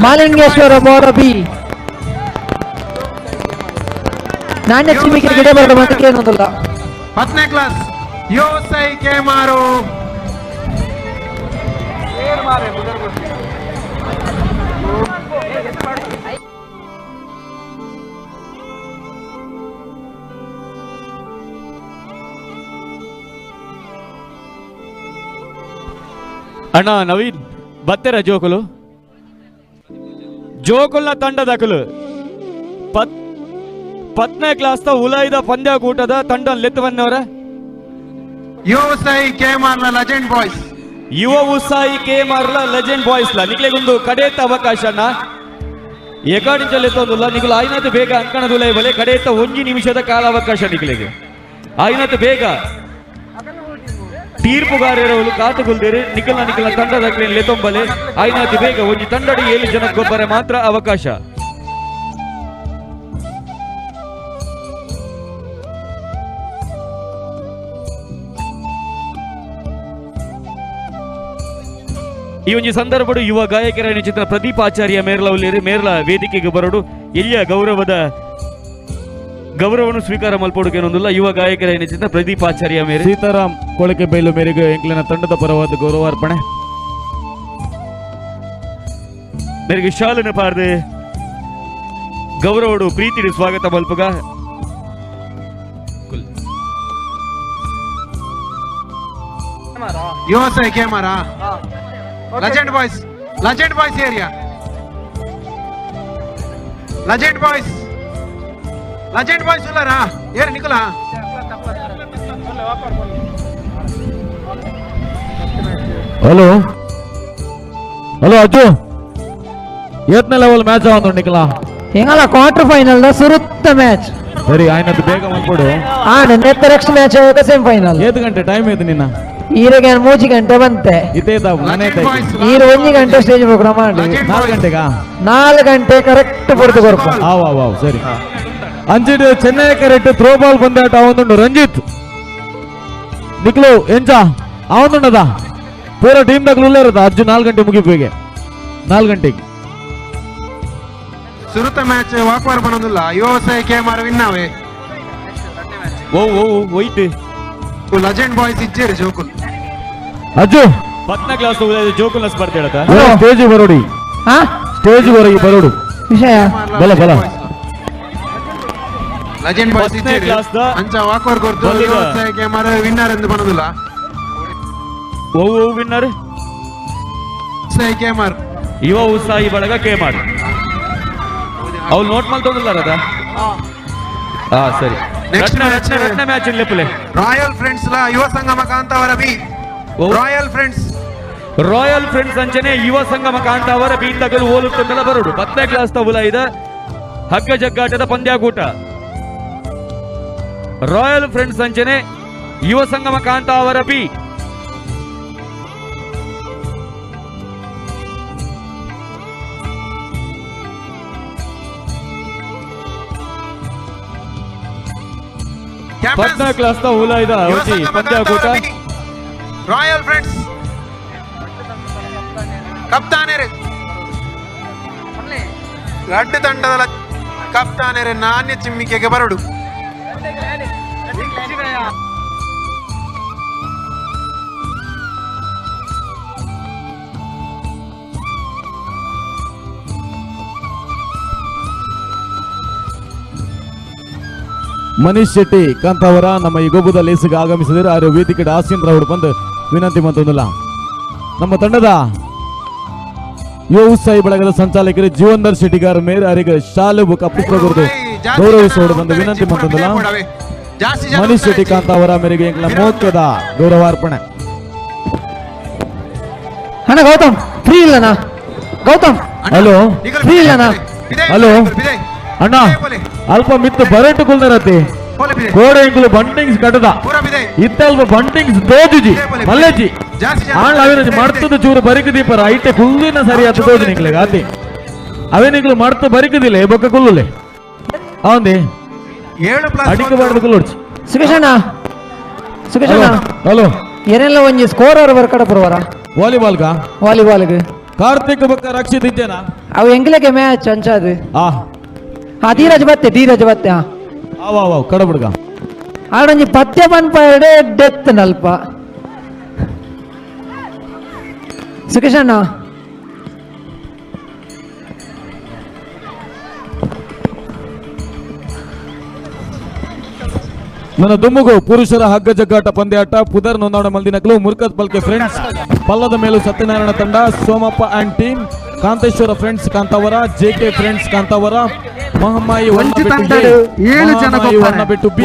Speaker 10: ಮಾಲಿಂಗೇಶ್ವರ ಬೋರಾಬಿ. ನಾಣ್ಯ ಚಿಮ್ಮಿಗೆ ಗಿಡ ಬರದ ಬಂದಕ್ಕೆ ಏನೊಂದಿಲ್ಲ.
Speaker 11: 10ನೇ ಕ್ಲಾಸ್ ಯೋಸೈ ಕೇಮಾರು.
Speaker 13: ಅಣ್ಣ ನವೀನ್ ಬತ್ತೆರ ಜೋಕುಲು ಜೋಕುಲ್ನ ತಂಡದಕಲು ಪತ್ನೇ ಕ್ಲಾಸ್ ತ ಉಲಾಯ್ದ ಪಂದ್ಯಕೂಟದ ತಂಡ ಲೆತ್ತವನ್ನವರ
Speaker 11: ಯುವಸಾಯಿ ಕೇಮಾರ್ಲ ಲೆಜೆಂಡ್ ಬಾಯ್ಸ್.
Speaker 13: ಯುವ ಉತ್ಸಾಹಿ ಕೇಮಾರ್ಲ ಲೆಜೆಂಡ್ ಬಾಯ್ಸ್ ಲ ನಿಕ್ಲೆಗೊಂದು ಕಡೇತ ಅವಕಾಶನ ಎಕಾಡಿಂಚಲೆತ್ತೊಂದುಲ್ಲ ನಿಕುಲು ಆಯ್ನತ್ ಬೇಗ ಅಂಕಣದುಲೈ ಬಲೆ ಕಡೇತ 1 ನಿಮಿಷದ ಕಾಲಾವಕಾಶ ನಿಕ್ಲೆಗೆ ಆಯ್ನತ್ ಬೇಗ ತೀರ್ಪುಗಾರರವರು ಕಾತುಗುಲ್ದೇರಿ ನಿಖಲ್ನ ನಿಖಲ ತಂಡದ ಲೆತ್ತೊಂಬಲೆ ಆಯ್ನಾತಿ ಬೇಗ ಒಂಜಿ ತಂಡಡಿ 7 ಜನಕ್ಕೊಬ್ಬರ ಮಾತ್ರ ಅವಕಾಶ. ಈ ಒಂಜಿ ಸಂದರ್ಭಡು ಯುವ ಗಾಯಕರ ಚಿತ್ರ ಪ್ರದೀಪ್ ಆಚಾರ್ಯ ಮೇರ್ಲ ಉಲ್ಲೇರಿ ಮೇರ್ಲ ವೇದಿಕೆಗೆ ಬರೋಡು ಎಲ್ಲಿಯ ಗೌರವವನ್ನು ಸ್ವೀಕಾರ ಮಲ್ಪೊಡುಗೇನೊಂದಿಲ್ಲ ಯುವ ಗಾಯಕರ ಚಿತ್ರ ಪ್ರದೀಪ್ ಆಚಾರ್ಯ ಮೇರೆ.
Speaker 1: ಸೀತಾರಾಮ್ ಕೊಳಕೆ ಬೈಲು ಮೇರೆಗೆ ಎಂಕ್ಲಿನ ತಂಡದ ಪರವಾದ ಗೌರವಾರ್ಪಣೆ.
Speaker 13: ಮೇರೆಗೆ ಶಾಲನ ಪಾರ್ದೆ ಗೌರವಡು ಪ್ರೀತಿಡು ಸ್ವಾಗತ ಮಲ್ಪುಗ.
Speaker 11: ಯುವಸಾಯಿ ಕೇಮಾರ legend boys, legend boys area, legend boys, legend boys ಉಲ್ಲಾರಾ ಏರ್ ನಿಕುಲಾ.
Speaker 1: ಹಲೋ ಹಲೋ ಅಜ್ಜು, ಏತ್ನೇ ಲೆವೆಲ್ ಮ್ಯಾಚ್ ಆವಂದು ನಿಕುಲಾ?
Speaker 10: ಹೆಂಗಲ್ಲ ಕ್ವಾರ್ಟರ್ ಫೈನಲ್ ದ ಸುರುತ್ತ ಮ್ಯಾಚ್.
Speaker 1: ಸರಿ ಆಯ್ನದ್ದು ಬೇಗ ಮಲ್ಪೊಡು.
Speaker 10: ಆ ನೆತ್ತ ನೆಕ್ಸ್ಟ್ ಮ್ಯಾಚ್ ಆಗ ಸೆಮಿ ಫೈನಲ್.
Speaker 1: ಏತ್ ಗಂಟೆ ಟೈಮ್ ಐತೆ ನಿನ್ನ?
Speaker 10: ಈರೆಗೆ 3 ಗಂಟೆ ಬಂತೆ. ಈರು 1 ಗಂಟೆ ಸ್ಟೇಜ್ ಪ್ರೋಗ್ರಾಮ್ ಮಾಡಿ.
Speaker 1: 4 ಗಂಟೆಗಾ?
Speaker 10: 4 ಗಂಟೆ ಕರೆಕ್ಟ್ ಪೊರ್ತು ಕೊರ್ಪ.
Speaker 1: ಆವ್ ಸರಿ. ಅಂಚಿಡು ಚೆನ್ನೈ ಕರೆಕ್ಟ್ ಥ್ರೋ ಬಾಲ್ ಪಂದ್ಯಾಟ ಆವೊಂದುಂಡು ರಂಜಿತ್ ನಿಕ್ಲು ಎಂಚ ಆವೊಂದುಂಡದ ಪೂರ ಟೀಮ್ ದಕ್ಲು ಉಲ್ಲೇರದ ಅಜ್ಜು 4 ಗಂಟೆ ಮುಗಿಪುಗೆ 4 ಗಂಟೆಗೆ
Speaker 11: ಸುರುತ ಮ್ಯಾಚ್ ವಾಕ್ವಾರ್ ಬನ್ನೊಂದಿಲ್ಲ ಯುವಸಾಯಿ ಕೇಮಾರ್ ವಿನ್ನಾವೆ.
Speaker 13: ಓ ಓ white
Speaker 11: legend boys ಇಚ್ಚೇರು ಜೋಕುಲ್.
Speaker 1: Ajju
Speaker 13: ಪತ್ನ class ಜೋಕುಲ್ನ ಸ್ಪರ್ಧೆ ಹೇಳತ್ತ
Speaker 1: ಸ್ಟೇಜ್ ಬರೋಡಿ, ಸ್ಟೇಜ್ ಬರೋಗಿ ಬರೋಡು
Speaker 10: ವಿಷಯ
Speaker 1: ಬಲ ಬಲ
Speaker 11: ಲೆಜೆಂಡ್ ಬಾಯ್ಸ್ ಇಚ್ಚೇರು ಅಂಚ ವಾಕ್ವಾರ್ ಕೊರ್ತು ಯುವಸಾಯಿ ಕೇಮಾರ್ ವಿನ್ನರ್ ಎಂದು ಬನ್ನೊಂದಿಲ್ಲ.
Speaker 13: ಓ ಓ ವಿನ್ನರ್
Speaker 11: ಸಾಯಿ ಕೇಮಾರ್
Speaker 13: ಯುವ ಉತ್ಸಾಹಿ ಬಳಗ ಕೇಮಾರ್. ಅವ್ರು ನೋಟ್ ಮಾಡ್ತೊಂದಿಲ್ಲ ರದ. ಹಾ ಸರಿ.
Speaker 11: ನೆಕ್ಸ್ಟ್
Speaker 13: ಮ್ಯಾಚ್ ಲೆಪ್ಪಲೆ
Speaker 11: ರಾಯಲ್ ಫ್ರೆಂಡ್ಸ್ ಲ Yuva Sangama Kantavara B. Royal friends,
Speaker 13: royal friends ಅಂಚನೆ ಯುವ ಸಂಗಮ ಕಾಂತಾವರ ಬಿ ತಗಲು ಓಲುತ್ತಂದಲ ಬರೋಡು 10ನೇ ಕ್ಲಾಸ್ ತಬುಲ ಇದ ಹಗ್ಗ ಜಗ್ಗಾಟದ ಪಂದ್ಯಾಕೂಟ. ರಾಯಲ್ ಫ್ರೆಂಡ್ಸ್ ಅಂಚನೆ ಯುವ ಸಂಗಮ ಕಾಂತಾವರ ಬಿ. ಪತ್ನ ಕ್ಲಾಸ್ ತ ಹುಲ ಇದ ಪಂದ್ಯಾಕೂಟ.
Speaker 11: ರಾಯಲ್ ಫ್ರೆಂಡ್ಸ್ ಕಪ್ತಾನೇರೆ ರಡ್ಡು ತಂಡದ ಕಪ್ತಾನೇರೆ ನಾಣ್ಯ ಚಿಮ್ಮಿಕೆಗೆ ಬರಡು.
Speaker 1: ಮನೀಶ್ ಶೆಟ್ಟಿ ಕಾಂತಾವರ ನಮ್ಮ ಈ ಗೊಬ್ಬದ ಲೇಸಿಗೆ ಆಗಮಿಸಿದರು. ಆರು ವೇದಿಕೆ ಆಸೀನ್ ರಾವ್ ಬಂದು ವಿನಂತಿ ಮತ್ತೊಂದಿಲ್ಲ. ನಮ್ಮ ತಂಡದ ಯುವ ಉತ್ಸಾಹಿ ಬಳಗದ ಸಂಚಾಲಕರು ಜೀವನ್ಧರ್ ಶೆಟ್ಟಿಗಾರ್ ಮೇರೆ ಅವರಿಗೆ ಶಾಲೆ ಬುಕ್ ಪುಸ್ತಕ ಗೌರವಿಸೋಡು ಬಂದು ವಿನಂತಿ ಮತ್ತೊಂದಿಲ್ಲ. ಮನೀಶ್ ಶೆಟ್ಟಿ ಕಾಂತಾವರ ಮೇರೆಗೆ ಮಹತ್ವದ ಗೌರವಾರ್ಪಣೆ.
Speaker 10: ಅಣ್ಣ ಗೌತಮ್ ಫ್ರೀ ಇಲ್ಲನಾ? ಗೌತಮ್
Speaker 1: ಹಲೋ
Speaker 10: ಫ್ರೀ ಇಲ್ಲನಾ?
Speaker 1: ಹಲೋ ಅಣ್ಣ ಅಲ್ಪ ಮಿತ್ತು ಬರಟು ಕುಲ್ದರತಿ ಕೋಡೆ ಇಂಕುಲು ಬಂಟಿಂಗ್ಸ್ ಕಟ್ಟದ ಇತ್ತಲ್ಪ ಬಂಟಿಂಗ್ಸ್ ತೋಜುಜಿ ಮಲ್ಲೇಜಿ ಆಣ್ ಅವೇನ ಮರ್ತದ ಚೂರು ಬರಿಕ ದೀಪರ ಐತೆ ಕುಲ್ಲಿನ ಸರಿ ಆತ ತೋಜು ನಿಕ್ಲೆಗ ಆತಿ ಅವೇನಿಕ್ಲು ಮರ್ತು ಬರಿಕದಿಲ್ಲ ಬೊಕ್ಕ ಕುಲ್ಲುಲೆ ಅವಂದಿ ಅಡಿಕೆ ಬಾರ್ದು ಕುಲ್ಲುಡ್ಚಿ.
Speaker 10: ಸುಖೇಶಣ್ಣ ಸುಖೇಶಣ್ಣ
Speaker 1: ಹಲೋ
Speaker 10: ಏನೆಲ್ಲ ಒಂಜಿ ಸ್ಕೋರ್ ಅವ್ರ ಬರ್ಕಡ ಪುರವರ
Speaker 1: ವಾಲಿಬಾಲ್ಗ
Speaker 10: ವಾಲಿಬಾಲ್ಗೆ
Speaker 1: ಕಾರ್ತಿಕ್ ಬೊಕ್ಕ ರಕ್ಷಿತ್ ಇದ್ದೇನಾ?
Speaker 10: ಅವು ಎಂಗ್ಲಕ್ಕೆ ಮ್ಯಾಚ್ ಅಂಚಾದು. ಹಾ ಧೀರಜ್ ಬತ್ತೆ ಧೀರಜ್ ಬತ್ತೆ. ಹಾ
Speaker 1: ಅವ ಕಡಬುಡ್ಗ
Speaker 10: ಆಡೊಂಜಿ ಪತ್ಯ ಪನ್ಪಾಯಡೆ ಡೆತ್ ನಲ್ಪ ಸುಖೇಶ್ ಅಣ್ಣ.
Speaker 1: ನನ್ನ ದುಮ್ಮುಗು ಪುರುಷರ ಹಗ್ಗ ಜಗ್ಗಾಟ ಪಂದ್ಯಾಟ ಪುದರ್ ನೋಂದಾವಣೆ ಮಲ್ದಿನಕಲು ಮುರ್ಕತ್ ಬಲ್ಕೆ ಫ್ರೆಂಡ್ಸ್ ಪಲ್ಲದ ಮೇಲೂ ಸತ್ಯನಾರಾಯಣ ತಂಡ Somappa and team Kanteshwara friends Kantavara JK friends Kantavara Mahammayi Vannabettu B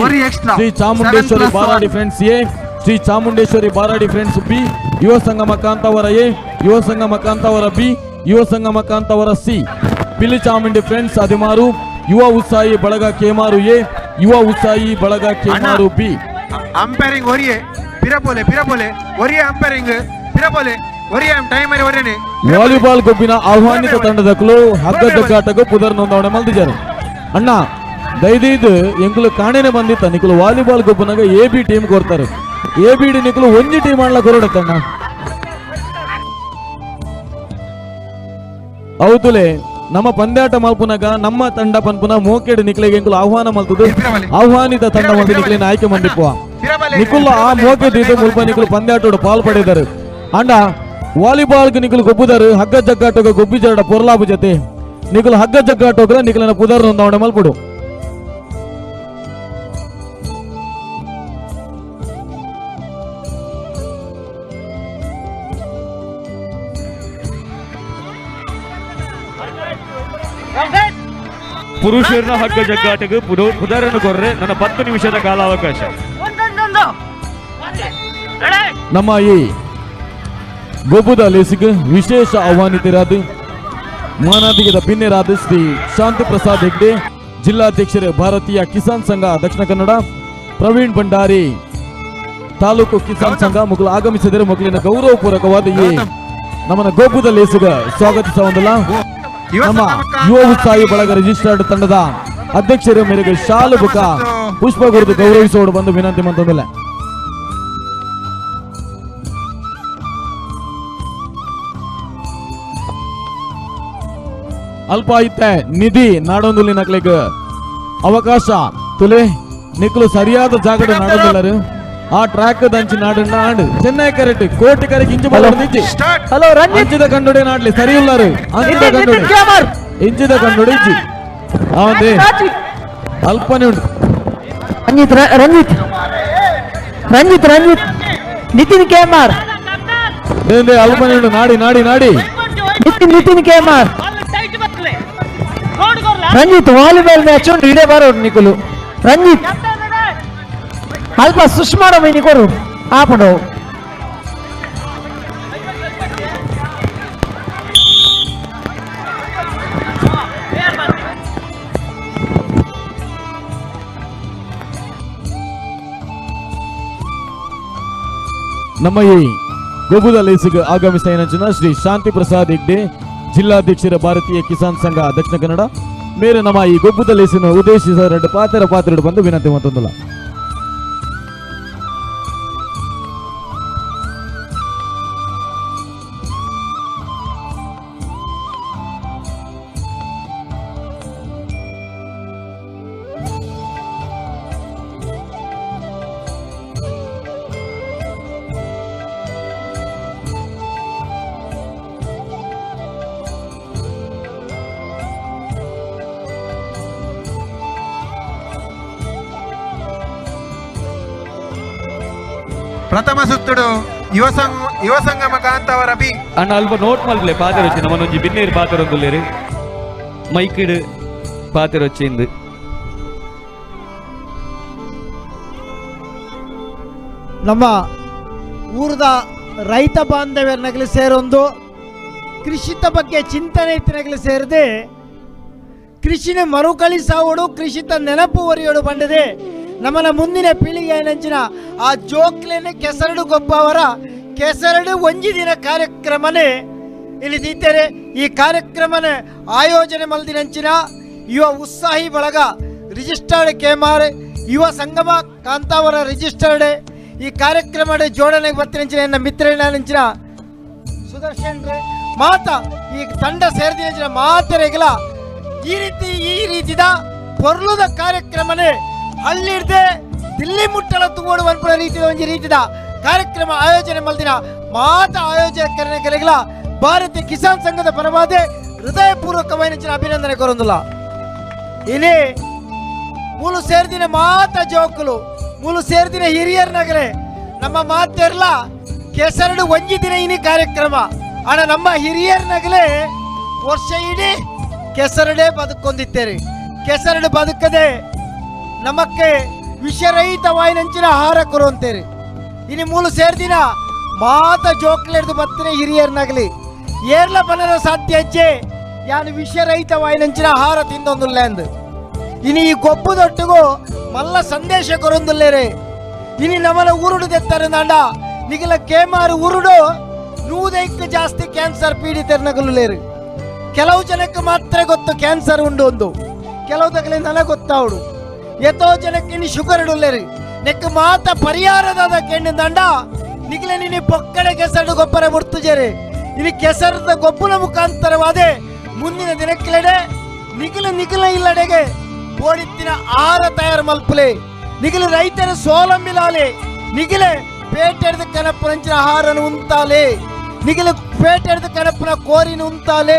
Speaker 1: Shri Chamundeshwari Baradi friends A Shri Chamundeshwari Baradi friends B Yuva Sangama Kantavara A Yuva Sangama Kantavara B Yuva Sangama Kantavara C Pili Chamundi friends Adimaru Yuva Utsahi Balaga Kemaru A Yuva Utsahi Balaga Kemaru B.
Speaker 11: Umpiring ಒರಿಯೆ ಪಿರಪೋಲೆ ಪಿರಪೋಲೆ ಒರಿಯೆ umpiring ಪಿರಪೋಲೆ ಒರಿಯೆ timer ಒರಿಯನೆ.
Speaker 1: Volleyball ಗೊಬ್ಬಿನ ಆಹ್ವಾನಿತ ತಂಡದಕ್ಕಲು ಹಗ್ಗ ಜಗ್ಗಾಟಕ್ಕೂ ಪುದರ್ ನೋಂದಾವಣೆ ಮಲ್ದಿದ್ದಾರೆ. ಅಣ್ಣ ದಯದೀದು ಎಂಕುಲು ಕಾಣೆನೆ ಬಂದಿತ್ತ ನಿಕುಲು ವಾಲಿಬಾಲ್ ಗೊಬ್ಬನಾಗ ಎ ಬಿ ಟೀಮ್ ಕೊಡ್ತಾರೆ. ಎ ಬಿ ಡಿ ನಿಕುಲು ಒಂಜಿ ಟೀಮ್ ಆಡ್ಲ ಕೊರಡತ್ತಣ್ಣ. ಹೌದುಲೆ ನಮ್ಮ ಪಂದ್ಯಾಟ ಮಲ್ಪುನಾಗ ನಮ್ಮ ತಂಡ ಪನ್ಪುನ ಮೋಕೆಡ್ ನಿಕ್ಲೆಗೆ ಎಂಕುಲು ಆಹ್ವಾನ ಮಲ್ತದು ಆಹ್ವಾನಿತ ತಂಡ ಮಂದಿ ನಿಕ್ಲಿನ ಆಯ್ಕೆ ಮಂದಿಪ್ಪುವ ನಿಕುಲ್ಲ ಆ ಮೋಕೆ ದೀದು ಮುಲ್ಪ ನಿಕುಲು ಪಂದ್ಯಾಟೋಡು ಪಾಲ್ ಪಡೆದರು. ಅಂಡ ವಾಲಿಬಾಲ್ ನಿಕುಲು ಗೊಬ್ಬುದಾರು ಹಗ್ಗ ಜಗ್ಗಾಟೋಗ ಗೊಬ್ಬಿ ಜರಡ ಪೊರ್ಲಾಬು ಜೊತೆ ನಿಕುಲು ಹಗ್ಗ ಜಗ್ಗಾಟೋಗ್ರ ನಿಕಲಿನ ಪುದರ್ ನೋಂದಾವಣೆ ಮಲ್ಪುಡು.
Speaker 13: ಪುರುಷರನ್ನ ಹಗ್ಗ ಜಗ್ಗಾಟಕ್ಕೆ ಪುದರನ್ನು ಕೊರ್ರೆ ನನ್ನ 10 ನಿಮಿಷದ ಕಾಲಾವಕಾಶ.
Speaker 1: ನಮ್ಮ ಈ ಗೊಬ್ಬುದ ಲೇಸಿಗೆ ವಿಶೇಷ ಆಹ್ವಾನಿತರಾದ ಮಾನಾದಿಗದ ಬಿನ್ನೆರಾದ ಶ್ರೀ ಶಾಂತಿ ಪ್ರಸಾದ್ ಹೆಗ್ಡೆ ಜಿಲ್ಲಾಧ್ಯಕ್ಷರು ಭಾರತೀಯ ಕಿಸಾನ್ ಸಂಘ ದಕ್ಷಿಣ ಕನ್ನಡ, ಪ್ರವೀಣ್ ಭಂಡಾರಿ ತಾಲೂಕು ಕಿಸಾನ್ ಸಂಘ ಮಕ್ಕಳು ಆಗಮಿಸಿದರೆ ಮಕ್ಕಳಿನ ಗೌರವಪೂರ್ವಕವಾದ ಈ ನಮ್ಮನ್ನ ಗೊಬ್ಬುದ ಲೇಸಿಗೆ ಸ್ವಾಗತಿಸುವಂದಿಲ್ಲ. ನಮ್ಮ ಯುವ ಉತ್ಸಾಹಿ ಬಳಗ ರಿಜಿಸ್ಟರ್ಡ್ ತಂಡದ ಅಧ್ಯಕ್ಷರ ಮೇರೆಗೆ ಶಾಲು ಬುಕ ಪುಷ್ಪ ಗುರುತು ಗೌರವಿಸೋಡು ಬಂದು ವಿನಂತಿ ಮಂತಂದಿಲ್ಲ. ಅಲ್ಪ ಐತೆ ನಿಧಿ ನಾಡೊಂದುಲಿ ನಕ್ಲಿಗ ಅವಕಾಶ ತುಲೆ ನಿಕ್ಲು ಸರಿಯಾದ ಜಾಗದ ನಾಡೊಂದುಲ್ಲರು ಆ ಟ್ರ್ಯಾಕ್ ದಂಚಿ ನಾಡನ್ನ ಆಡು ಚೆನ್ನೈ ಕರೆಕ್ಟ್ ಕೋಟಿ ಕರೆಗೆ ಇಂಚು ಬಲೊಂದಿಜ್ಜಿ.
Speaker 10: ಹಲೋ ರಂಜಿತ್
Speaker 1: ಅಂಚಿದ ಕಂಡುಡೆ ನಾಡ್ಲಿ ಸರಿ ಉಲ್ಲಾರು ಅಂಚಿದ ಕಂಡುಡೆ ಇಂಚಿದ ಕಂಡುಡೆ ಇಜ್ಜಿ ಹೌದೇ ಅಲ್ಪನೆ ಉಂಟು.
Speaker 10: ರಂಜಿತ್ ರಂಜಿತ್ ರಂಜಿತ್ ರಂಜಿತ್ ನಿತಿನ್ ಕೇಮಾರ್
Speaker 1: ಅಲ್ಪನೆ ಉಂಟು ನಾಡಿ ನಾಡಿ ನಾಡಿ
Speaker 10: Nitin Nitin Kemar Ranjith volleyball match ಉಂಟು ಇಡೇ ಬರೋಡು ನಿಕುಲು ರಂಜಿತ್ ಅಲ್ಪ ಸುಷ್ಮಾಡ ಮೈನಿ ಕೊರು ಆಪಡು.
Speaker 1: ನಮ್ಮ ಈ ಗೊಬ್ಬುದ ಲೇಸಿಗೆ ಆಗಮಿಸಿದ ಶ್ರೀ ಶಾಂತಿ ಪ್ರಸಾದ್ ಹೆಗ್ಡೆ ಜಿಲ್ಲಾಧ್ಯಕ್ಷರ ಭಾರತೀಯ ಕಿಸಾನ್ ಸಂಘ ದಕ್ಷಿಣ ಕನ್ನಡ ಮೇರೆ ನಮ್ಮ ಈ ಗೊಬ್ಬುದ ಲೇಸಿನ ಉದ್ದೇಶಿಸಿದ ಎರಡು ಪಾತ್ರ ಪಾತ್ರ ಬಂದು ವಿನಂತಿ ಮತ್ತೊಂದಲ್ಲ.
Speaker 11: ಪ್ರಥಮ ಸುತ್ತುಡು ಯುವ ಸಂಗಮ ಕಾಂತವರ ಬಿ.
Speaker 13: ಅಣ್ಣ ಅಲ್ಪ ನೋಟ್ ಮಲ್ಪಲೆ ಪಾತೆರೊಚ್ಚಿ ನಮ್ಮನೊಂಜಿ ಬಿನ್ನೇರು ಪಾತೆರೊಂದುಲ್ಲೇರು ಮೈಕಿಡು ಪಾತೆರೊಚ್ಚಿಂದು.
Speaker 7: ನಮ್ಮ ಊರದ ರೈತ ಬಾಂಧವ್ಯರನಗಲಿ ಸೇರೊಂದು ಕೃಷಿತ ಬಗ್ಗೆ ಚಿಂತನೆ ಇತ್ತಿನಗಲಿ ಸೇರಿದೆ ಕೃಷಿನ ಮರುಕಳಿಸಾವಡು ಕೃಷಿತ ನೆನಪು ಒರಿಯೋಡು ಬಂದಿದೆ ನಮ್ಮನ ಮುಂದಿನ ಪೀಳಿಗೆ ನಂಚಿನ ಆ ಜೋಕ್ಲೇನೆ ಕೆಸರಡು ಗೊಬ್ಬವರ ಕೆಸರಡು ಒಂಜಿ ದಿನ ಕಾರ್ಯಕ್ರಮನೇ ಇಲ್ಲಿ ದೀತಾರೆ. ಈ ಕಾರ್ಯಕ್ರಮನ ಆಯೋಜನೆ ಮಲ್ದಿನಂಚಿನ ಯುವ ಉತ್ಸಾಹಿ ಬಳಗ ರಿಜಿಸ್ಟರ್ಡ್ ಕೆಮಾರ್ ಯುವ ಸಂಗಮ ಕಾಂತಾವರ ರಿಜಿಸ್ಟರ್ಡ್ ಈ ಕಾರ್ಯಕ್ರಮ ಜೋಡಣೆಗೆ ಬರ್ತಿನಂಚಿನ ನನ್ನ ಮಿತ್ರನಂಚಿನ ಸುದರ್ಶನ್ ರೇ ಮಾತಾ ಈ ತಂಡ ಸೇರಿದಿನಂಚಿನ ಮಾತರೆಗಲ ಈ ರೀತಿ ಈ ರೀತಿದ ಪೊರ್ಲುದ ಕಾರ್ಯಕ್ರಮನೇ ಹಳ್ಳಿಡ್ದೆ ದಿಲ್ಲಿ ಮುಟ್ಟಲ ತೂವೋಡು ಪನ್ಪುನ ರೀತಿದ ಒಂಜಿ ರೀತಿದ ಕಾರ್ಯಕ್ರಮ ಆಯೋಜನೆ ಮಲ್ದಿನ ಮಾತ ಆಯೋಜಕರನೆಗಲೆಗ್ಲ ಭಾರತೀಯ ಕಿಸಾನ್ ಸಂಘದ ಪರವಾದೆ ಹೃದಯಪೂರ್ವಕವಾಯಿನ ಅಭಿನಂದನೆ ಕೊರೊಂದುಲ್ಲ. ಇನಿ ಮೂಲು ಸೇರ್ದಿನ ಮಾತ ಜೋಕುಲು ಮೂಲು ಸೇರ್ದಿನ ಹಿರಿಯರ್ ನಗರೆ ನಮ್ಮ ಮಾತೆರ್ಲ ಕೆಸರಡು ಒಂಜಿ ದಿನ ಇನಿ ಕಾರ್ಯಕ್ರಮ ಆಣ ನಮ್ಮ ಹಿರಿಯರ್ ನಗಲೆ ವರ್ಷ ಇಡೀ ಕೆಸರಡೆ ಬದುಕೊಂದಿತ್ತೇರಿ. ಕೆಸರಡು ಬದುಕದೆ ನಮಕ್ಕೆ ವಿಷರಹಿತವಾಯಿನಂಚಿನ ಆಹಾರ ಕೊರುವಂತೇರಿ. ಇನಿ ಮೂಲು ಸೇರ್ದಿನ ಮಾತ ಜೋಕ್ಲೆಡ್ದು ಬತ್ತನೆ ಹಿರಿಯರ್ನಾಗಲಿ ಏರ್ಲ ಬನರ ಸಾಧ್ಯ ಹೆಜ್ಜೆ ಯಾನು ವಿಷರಹಿತವಾಯಿನಂಚಿನ ಆಹಾರ ತಿಂದೊಂದುಲ್ಲ ಅಂದು ಇನಿ ಈ ಗೊಬ್ಬುದೊಟ್ಟಿಗೂ ಮಲ್ಲ ಸಂದೇಶ ಕೊರೊಂದುಲ್ಲೇರೆ. ಇನಿ ನಮ್ಮನ ಊರುಡು ದೆತ್ತಾರೆ ನಾಂಡ ನಿಗಲ ಕೇಮಾರು ಊರುಡು 100ಕ್ಕೆ ಜಾಸ್ತಿ ಕ್ಯಾನ್ಸರ್ ಪೀಡಿತರ್ನಗಲುಲೇರು. ಕೆಲವು ಜನಕ್ಕೆ ಮಾತ್ರ ಗೊತ್ತು ಕ್ಯಾನ್ಸರ್ ಉಂಡು ಒಂದು, ಕೆಲವು ತಗಲಿ ನನಗೆ ಗೊತ್ತಾವಡು. ಎತ್ತೋ ಜನಕ್ಕೆ ಇನಿ ಶುಗರ್ ಇಡುಲ್ಲೇರಿ. ನೆಕ್ ಮಾತ ಪರಿಹಾರದಾದ ಕೆಂಡು ದಂಡ ನಿಗಲ ನಿನ್ನೆ ಪೊಕ್ಕಡೆ ಕೆಸರು ಗೊಬ್ಬರ ಮುರ್ತುಜೇರಿ. ಇನಿ ಕೆಸರದ ಗೊಬ್ಬರ ಮುಖಾಂತರವಾದೆ ಮುಂದಿನ ದಿನಕ್ಕೆಡೆ ನಿಗಲ ನಿಗಲ ಇಲ್ಲಡೆಗೆ ಬೋಡಿತ್ತಿನ ಆಹಾರ ತಯಾರು ಮಲ್ಪಲೆ ನಿಗಲು ರೈತರ ಸೋಲಂಬಿಲಾಲೆ ನಿಗಲೆ ಪೇಟೆಡ್ದ ಕನಪ್ಪನಂಚಿನ ಆಹಾರನು ಉಂತಾಲೆ ನಿಗಲು ಪೇಟೆಡ್ದ ಕನಪ್ಪನ ಕೋರಿನ ಉಂತಾಲೆ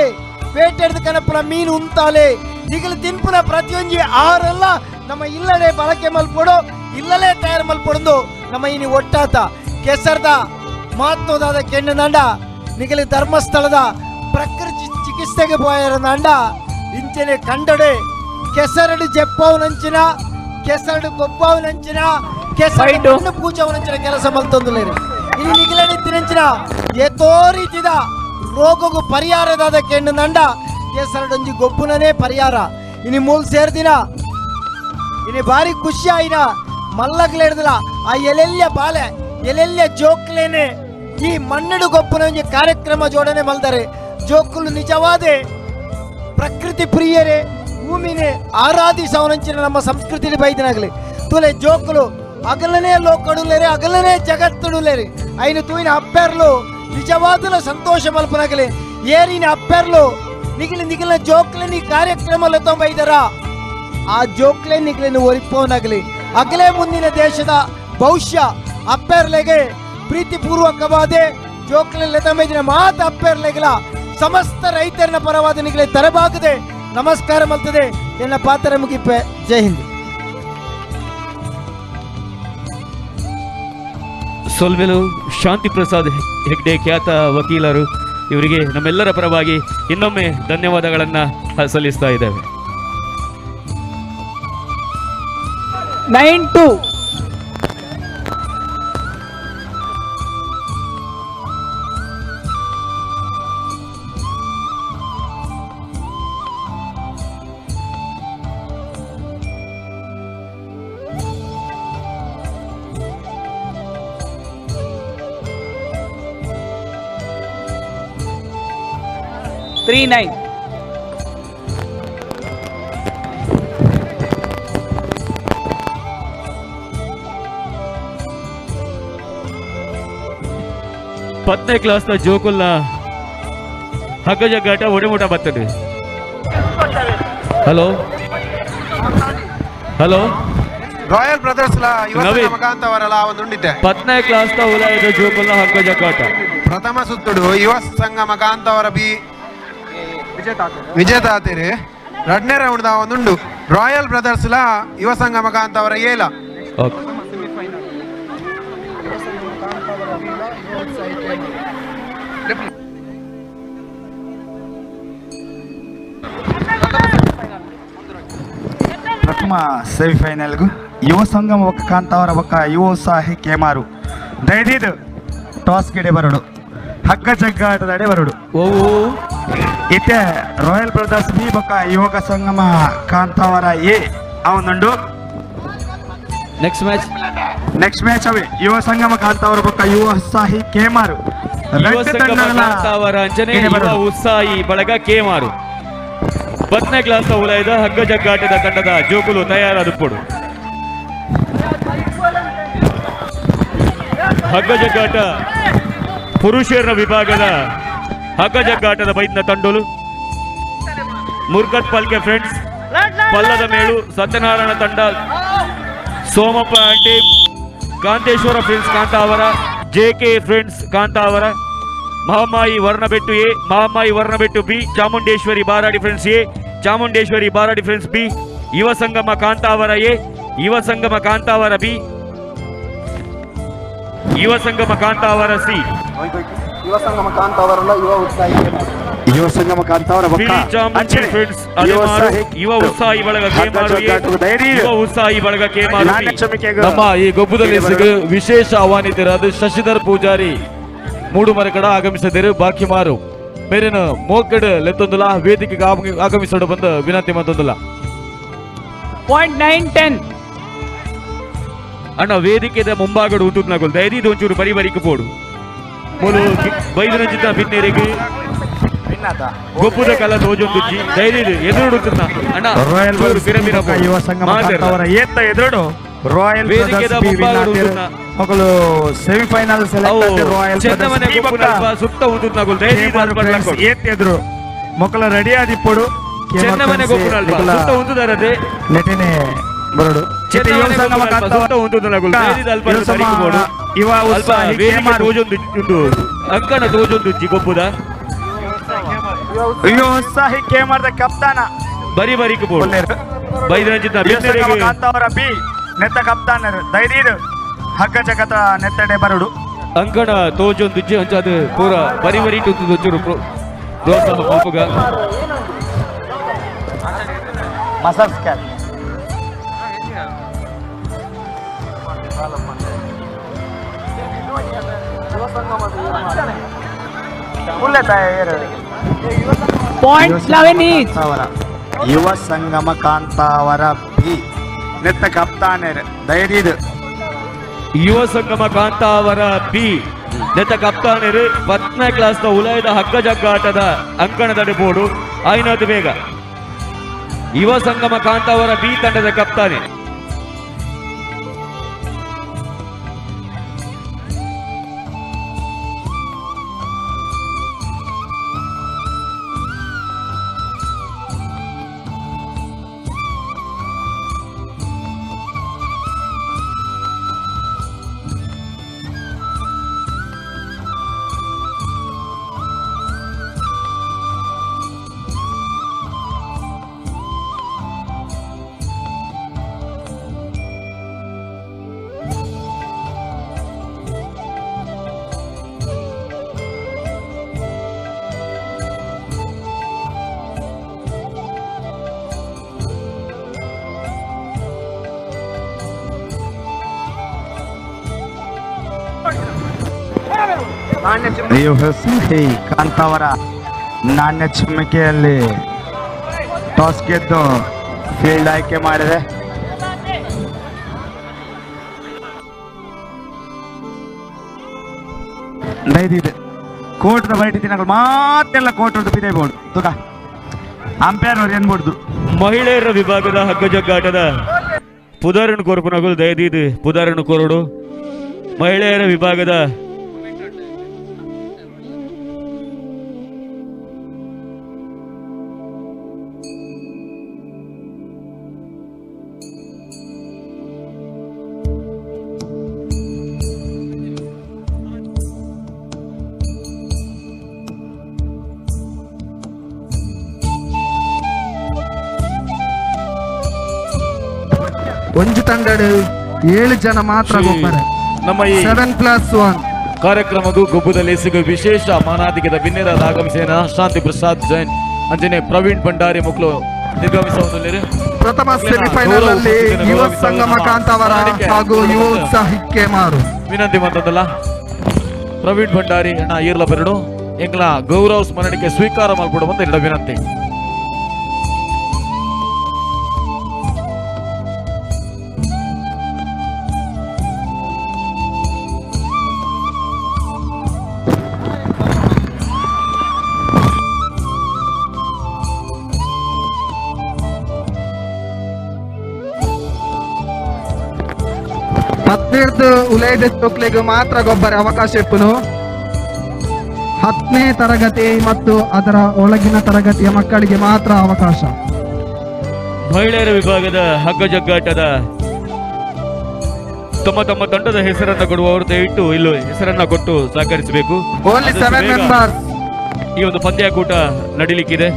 Speaker 7: ಪೇಟೆಡ್ದ ಕನಪ್ಪನ ಮೀನು ಉಂತಾಲೆ ನಿಗಲು ತಿನ್ಪುನ ಪ್ರತಿಯೊಂಜಿ ಆಹಾರಲ್ಲ ನಮ್ಮ ಇಲ್ಲಡೆ ಬಳಕೆ ಮಲ್ಪೊಡು ಇಲ್ಲಲೇ ತಯಾರು ಮಲ್ಪೊಡೊಂದು ನಮ್ಮ ಇನಿ ಒಟ್ಟಾತ ಕೆಸರ್ದ ಮಹತ್ವದಾದ ಕೆಣ್ಣದಂಡ ನಿಗಲಿ ಧರ್ಮಸ್ಥಳದ ಪ್ರಕೃತಿ ಚಿಕಿತ್ಸೆಗೆ ಪೋಯರಂಡ ಇಂಚನೆ ಕಂಡಡೆ ಕೆಸರಡು ಜೆಪ್ಪವನಂಚಿನ ಕೆಸರಡು ಗೊಬ್ಬವನಂಚಿನ ಕೆಸರಡು ಪೂಜವನಂಚಿನ ಕೆಲಸ ಮಲ್ತೊಂದುಲೇರು. ಇನಿ ನಿಗಲಡಿ ತಿನಂಚಿನ ಏತೋ ರೀತಿದ ರೋಗಗೂ ಪರಿಹಾರದಾದ ಕೆಣ್ಣದಂಡ ಕೆಸರಡೊಂಜಿ ಗೊಬ್ಬುನನೇ ಪರಿಹಾರ. ಇನಿ ಮೂಲ್ ಸೇರ್ದಿನ ಇನಿ ಭಾರಿ ಖುಷಿ ಆಯಿನ ಮಲ್ಲಗ್ಲೇಡ್ದಲ ಆ ಎಲೆಲ್ಯ ಬಾಲೆ ಎಲೆಲ್ಯ ಜೋಕ್ಲೇನೆ ಈ ಮಣ್ಣಡು ಗೊಬ್ಬನ ಒಂಜಿ ಕಾರ್ಯಕ್ರಮ ಜೋಡಣೆ ಮಲ್ದರೆ. ಜೋಕುಲು ನಿಜವಾದೆ ಪ್ರಕೃತಿ ಪ್ರಿಯರೇ ಭೂಮಿನೇ ಆರಾಧಿಸವನಂಚಿನ ನಮ್ಮ ಸಂಸ್ಕೃತಿಲಿ ಬೈದಿನಾಗಲಿ ತುಲೆ ಜೋಕುಲು ಅಗಲನೇ ಲೋಕಡುಲೇರಿ ಅಗಲನೇ ಜಗತ್ತುಡುಲೇರಿ ಐನು ತೂಯಿನ ಅಪ್ಪೆರ್ಲು ನಿಜವಾದಲ ಸಂತೋಷ ಮಲ್ಪನಾಗಲಿ ಏರಿನ ಅಪ್ಪೆರ್ಲು ನಿಗಿಲ ನಿಗಿಲ ಜೋಕ್లని ಕಾರ್ಯಕ್ರಮ ತೊಂಬೈದರ ಆ ಜೋಕ್ಲೆ ನಿಗಿಲಿನ ಒರಿಪೋನಾಗಲಿ ಅಗಲೇ ಮುಂದಿನ ದೇಶದ ಭವಿಷ್ಯ ಅಪ್ಪೆರ್ಲೆಗೆ ಪ್ರೀತಿಪೂರ್ವಕವಾದೆ ಜೋಕ್ಲೆ ತಮ್ಮೈದಿನ ಮಾತ ಅಪ್ಪೆರ್ಲೆಗಲ ಸಮಸ್ತ ರೈತರನ್ನ ಪರವಾದ ನಿಗಲೆ ತರಬಾಗದೆ ನಮಸ್ಕಾರ ಮಲ್ತದೆ ಎನ್ನ ಪಾತ್ರ ಮುಗಿಪೆ. ಜೈ ಹಿಂದ್.
Speaker 13: ಸೊಲ್ವೆಲು ಶಾಂತಿ ಪ್ರಸಾದ್ ಹೆಗ್ಡೆ ಖ್ಯಾತ ವಕೀಲರು ಇವರಿಗೆ ನಮ್ಮೆಲ್ಲರ ಪರವಾಗಿ ಇನ್ನೊಮ್ಮೆ ಧನ್ಯವಾದಗಳನ್ನು ಸಲ್ಲಿಸ್ತಾ ಇದ್ದೇವೆ.
Speaker 10: 9-2 3-9.
Speaker 13: ಪತ್ತನೇ ಕ್ಲಾಸ್ನ ಜೋಕುಲ್ನ ಹಗ್ಗ ಜಗ್ಗಾಟ ಒಡೆಮೂಟ ಬರ್ತದೆ. Hello hello
Speaker 6: royal brothers
Speaker 13: Naveen
Speaker 6: ಒಂದುಂಡಿದ್ದೆ
Speaker 13: ಪತ್ತನೇ ಕ್ಲಾಸ್ನ ಉಲಾಯದ ಜೋಕುಲ್ನ ಹಗ್ಗ ಜಗ್ಗಾಟ.
Speaker 6: ಪ್ರಥಮ ಸುತ್ತುಡು ಯುವ ಸಂಗಮ ಕಾಂತವರ ಬಿ ವಿಜೇತ ಆತೇರಿ. ಎರಡನೇ ರೌಂಡ್ ಒಂದುಂಡು ರಾಯಲ್ ಬ್ರದರ್ಸ್ ಲ ಯುವ ಸಂಗಮ ಕಾಂತವರ ಏಲ.
Speaker 5: ಪ್ರಥಮ ಸೆಮಿಫೈನಲ್ಗೂ ಯುವ ಸಂಗಮ ಒಕ್ಕ ಕಾಂತಾವರ ಒಕ್ಕ ಯುವ ಉತ್ಸಾಹಿ ಕೇಮಾರು ದಯದೀದು ಟಾಸ್ ಗಿಡೆ ಬರಡು ಹಗ್ಗ ಜಗ್ಗಾಟದಡೆ ಬರಡು. ಇತ್ತೆ ರಾಯಲ್ ಬ್ರದರ್ಸ್ ಬಿ ಬೊಕ್ಕ ಯುವಕ ಸಂಗಮ ಕಾಂತಾವರ ಎ ಅವನುಂಡು.
Speaker 17: ನೆಕ್ಸ್ಟ್ ಮ್ಯಾಚ್
Speaker 5: ನೆಕ್ಸ್ಟ್ ಮ್ಯಾಚ್ ಅವೇ ಯುವ ಸಂಗಮ ಕಾಂತಾವರ ಬೊಕ್ಕ ಯುವ ಉತ್ಸಾಹಿ ಕೇಮಾರು.
Speaker 13: ಯುವ ಸಂಗಮ ಕಾಂತಾವರ ಅಂಜನೆ ಯುವ ಉತ್ಸಾಹಿ ಬಳಗ ಕೇಮಾರು. ಪತ್ತನೇ ಕ್ಲಾಸ್ ಉಲಯದ ಹಗ್ಗ ಜಗ್ಗಾಟದ ತಂಡದ ಜೋಕುಲು ತಯಾರಾದುಪ್ಪುಡು. ಹಗ್ಗ ಜಗ್ಗಾಟ ಪುರುಷರ ವಿಭಾಗದ ಹಗ್ಗ ಜಗ್ಗಾಟದ ಬೈದ್ನ ತಂಡೋಲು ಮುರ್ಕತ್ ಪಲ್ಕೆ ಫ್ರೆಂಡ್ಸ್, ಪಲ್ಲದ ಮೇಳು ಸತ್ಯನಾರಾಯಣ ತಂಡ, Somappa aunty, Kanteshwara friends Kantavara, J K friends Kantavara, Mahamayi Varnabettu A, Mahamayi Varnabettu B, Chamundeshwari Baradi friends A, Chamundeshwari Baradi friends B, Yuva Sangama Kantavara A, Yuva Sangama Kantavara B, Yuva Sangama Kantavara C.
Speaker 18: Yuva Sangama ಕಾಂತಾವರಲ್ಲ ಯುವ ಉತ್ಸಾಹಿ
Speaker 5: ಯುವ ಸಂಗಮ Kantavara
Speaker 13: friends ಯುವ ಉತ್ಸಾಹಿ ಬಳಗ ಕೇಮಾರು ಎ, ಯುವ ಉತ್ಸಾಹಿ ಬಳಗ Kemaru B.
Speaker 1: ನಮ್ಮ ಈ ಗೊಬ್ಬದಲ್ಲಿ ವಿಶೇಷ ಆಹ್ವಾನಿತರಾದ ಶಶಿಧರ್ ಪೂಜಾರಿ ಮೂಡುಮರಕಡ ಆಗಮಿಸಿದರು. ಬಾಕಿಮಾರು ಮೇರಿನ ಮೋಕಡ್ ಲೆತ್ತೊಂದುಲ ವೇದಿಕೆಗೆ ಆಗಮಿಸೋಡು ಬಂದು ವಿನಂತಿ ಮಂತೊಂದುಲ.
Speaker 8: 0.9 10.
Speaker 13: ಅಣ್ಣ ವೇದಿಕೆದ ಮುಂಭಾಗಡು ಉಂಟುನಗುಲ್ ದಯದೀದು ಒಂಚೂರು ಬರಿ ಬರಿಕ್ ಪೋಡು ಮೂಲು ಬೈದನಂಚಿತ ಬಿನ್ನೇರಿಗೆ ಗೊಬ್ಬುದ ಕಲ ತೋಜೊಂದುಜ್ಜಿ ದಯದೀದು ಎದುರುಡು ಅಣ್ಣ
Speaker 5: ರಾಯಲ್
Speaker 13: ಚೂರು ಬಿರ ಬಿರ ಪೋಡು.
Speaker 5: ಯುವ ಸಂಗಮ
Speaker 13: ಮಾತೆರ್ಲ.
Speaker 5: ಕಾಂತಾವರ ಏತ್ತ ಎದುರುಡು ರಾಯಲ್
Speaker 13: ವೇದಿಕೆದ
Speaker 5: ಬ್ರದರ್ಸ್ ಬಿ ವಿನ್
Speaker 13: ಮುಂಭಾಗಡು
Speaker 5: ಆತೆರ್.
Speaker 13: ಉಂಟುನ.
Speaker 5: ಮೊಕಲು ಸೆಮಿಫೈನಲ್ ಸೆಲೆಕ್ಟ್
Speaker 13: ಅವು
Speaker 5: ಆತೆರ್ ರಾಯಲ್
Speaker 13: ಚೆನ್ನಮನೆ
Speaker 5: ಬ್ರದರ್ಸ್ ಬಿ
Speaker 13: ಗೊಬ್ಬುನ
Speaker 5: ಬೊಕ್ಕ
Speaker 13: ಅಲ್ಪ ಸುತ್ತ ಉಂಟುನಗುಲ್ ದಯದೀದು
Speaker 5: ಕೇಮಾರು
Speaker 13: ಅಲ್ಪ
Speaker 5: ಫ್ರೆಂಡ್ಸ್
Speaker 13: ಲಕ್ಕೊಡು.
Speaker 5: ಏತ್ ಎದುರು ಮೊಕಲ ರೆಡಿ ಆದಿಪ್ಪೊಡು
Speaker 13: ಚೆನ್ನಮನೆ ಗೊಬ್ಬುನ ಅಲ್ಪ ಸುತ್ತ ಉಂಟುದಾರದೆ
Speaker 5: ನೆಟಿನೆ ಬರಡು
Speaker 13: ಚೆನ್ನಮನೆ ಗೊಬ್ಬುನ ಅಲ್ಪ ಸುತ್ತ ಉಂಟುನಗುಲ್ ದಯದೀದು ಅಲ್ಪ
Speaker 5: ಯುವ
Speaker 13: ಬರಿಕ್ ಪೋಡು.
Speaker 5: ಯುವ
Speaker 13: ಅಲ್ಪ
Speaker 5: ಉತ್ಸಾಹಿ
Speaker 13: ವೇದಿಕೆ
Speaker 5: ಕೇಮಾರು.
Speaker 13: ತೋಜೊಂದು ಉಂಟು ಅಂಕಣ ತೋಜೊಂದುಜ್ಜಿ ಗೊಬ್ಬುದ
Speaker 5: ಯುವ ಉತ್ಸಾಹಿ ಕೇಮಾರ್ದ ಕಪ್ತಾನ
Speaker 13: ಬರಿ ಬರಿಕ್ ಪೋಡು ಬೈದನಂಚಿತ
Speaker 5: ಯುವ ಸಂಗಮ
Speaker 13: ಬಿನ್ನೇರಿಗೆ
Speaker 5: ಕಾಂತಾವರ ಬಿ ನೆತ್ತ ಕಪ್ತಾನರು ದೈದೀದು ಹಗ್ಗ ಜಗತ ನೆತ್ತಡೆ ಬರಡು
Speaker 13: ಅಂಕಣ ತೋಜೊಂದುಜ್ಜಿ ಅಂಚಾದ ಪೂರ ಬರಿ ಬರಿ ಒಂಚೂರು ಪ್ರೋತ್ಸಾಹ ಮಲ್ಪುಗ.
Speaker 5: Muscles cap
Speaker 8: 0.11 each.
Speaker 5: Yuva Sangama Kantavara B ನೆತ್ತ ಕಪ್ತಾನರು ದೈದೀದು
Speaker 13: ಯುವ ಸಂಗಮ ಕಾಂತಾವರ ಬಿ ನೆತ್ತ ಕಪ್ತಾನರು 10ನೇ ಕ್ಲಾಸ್ ದ ಉಲಯದ ಹಗ್ಗ ಜಗ್ಗಾಟದ ಅಂಕಣದಡೆ ಬೋಡು ಆಯ್ನಾತು ಬೇಗ. ಯುವ ಸಂಗಮ ಕಾಂತಾವರ ಬಿ ತಂಡದ ಕಪ್ತಾನೆ.
Speaker 5: ಯುವ ಉತ್ಸಾಹಿ ಕಾಂತಾವರ ನಾಣ್ಯ ಚಿಮ್ಮಿಕೆಯಲ್ಲಿ ಟಾಸ್ ಗೆದ್ದು ಫೀಲ್ಡ್ ಆಯ್ಕೆ ಮಾಡಿದೆ. ದಯದಿದೆ ಕೋರ್ಟ್ದ ಬೈಟಿ ದಿನಗಳು ಮಾತೆಲ್ಲ ಕೋರ್ಟ್ ಬಿದೆ ಬೋರ್ಡು ತುಕ ಅಂಪೈರ್ ಅವ್ರು ಏನ್ಬೋಡ್ದು.
Speaker 13: ಮಹಿಳೆಯರ ವಿಭಾಗದ ಹಗ್ಗಜಗ್ಗಾಟದ ಪುದಾರಣ ಕೊರಪುನಗುಲ್ ದಯದೀದು ಪುದಾರಣ ಕೊರಡು. ಮಹಿಳೆಯರ ವಿಭಾಗದ
Speaker 18: ಒಂಜು ತಂಡಡು 7 ಜನ ಮಾತ್ರ ಗೊಬ್ಬರ.
Speaker 1: ನಮ್ಮ ಈ
Speaker 18: 7+1
Speaker 1: ಕಾರ್ಯಕ್ರಮಕ್ಕೂ ಗೊಬ್ಬದಲ್ಲಿ ಸಿಗುವ ವಿಶೇಷ ಮಾನಾಧಿಕದ ಬಿನ್ನೆರಾದ ಆಗಮಿಸಿದ ಶಾಂತಿ ಪ್ರಸಾದ್ ಜೈನ್ ಅಂಜನೆ ಪ್ರವೀಣ್ ಭಂಡಾರಿ ಮಕ್ಕಳು ನಿರ್ಗಮಿಸುವುದಲ್ಲಿರು.
Speaker 18: ಪ್ರಥಮ ಸೆಮಿಫೈನಲ್ ಅಲ್ಲಿ ಯುವ ಸಂಗಮ ಕಾಂತಾವರ ಹಾಗೂ ಯುವ ಉತ್ಸಾಹಿ ಕೇಮಾರು.
Speaker 1: ವಿನಂತಿ ಮಾಡ್ತದಲ್ಲ ಪ್ರವೀಣ್ ಭಂಡಾರಿ ಅಣ್ಣ ಈರ್ಲ ಬರಡು ಎಂಗ್ಲ ಗೌರವ ಸ್ಮರಣಿಕೆ ಸ್ವೀಕಾರ ಮಾಡ್ಬಿಡು ಅಂತ ಎಲ್ಲ ವಿನಂತಿ.
Speaker 18: ಹದಿನೈದು ಉಲೈದ ಚೋಕ್ಲೆಗೆ ಮಾತ್ರ ಗೊಬ್ಬರ ಅವಕಾಶ ಇಪ್ಪನು. 10ನೇ ತರಗತಿ ಮತ್ತು ಅದರ ಒಳಗಿನ ತರಗತಿಯ ಮಕ್ಕಳಿಗೆ ಮಾತ್ರ ಅವಕಾಶ.
Speaker 13: ಮಹಿಳೆಯರ ವಿಭಾಗದ ಹಗ್ಗಜಗ್ಗಾಟದ ತಮ್ಮ ತಮ್ಮ ತಂಡದ ಹೆಸರನ್ನು ಕೊಡುವವರು ದಯವಿಟ್ಟು ಇಲ್ಲಿ ಹೆಸರನ್ನ ಕೊಟ್ಟು ಸಹಕರಿಸಬೇಕು.
Speaker 18: Only 7 members.
Speaker 13: ಈ ಒಂದು ಪಂದ್ಯಾಕೂಟ ನಡೀಲಿಕ್ಕಿದೆ.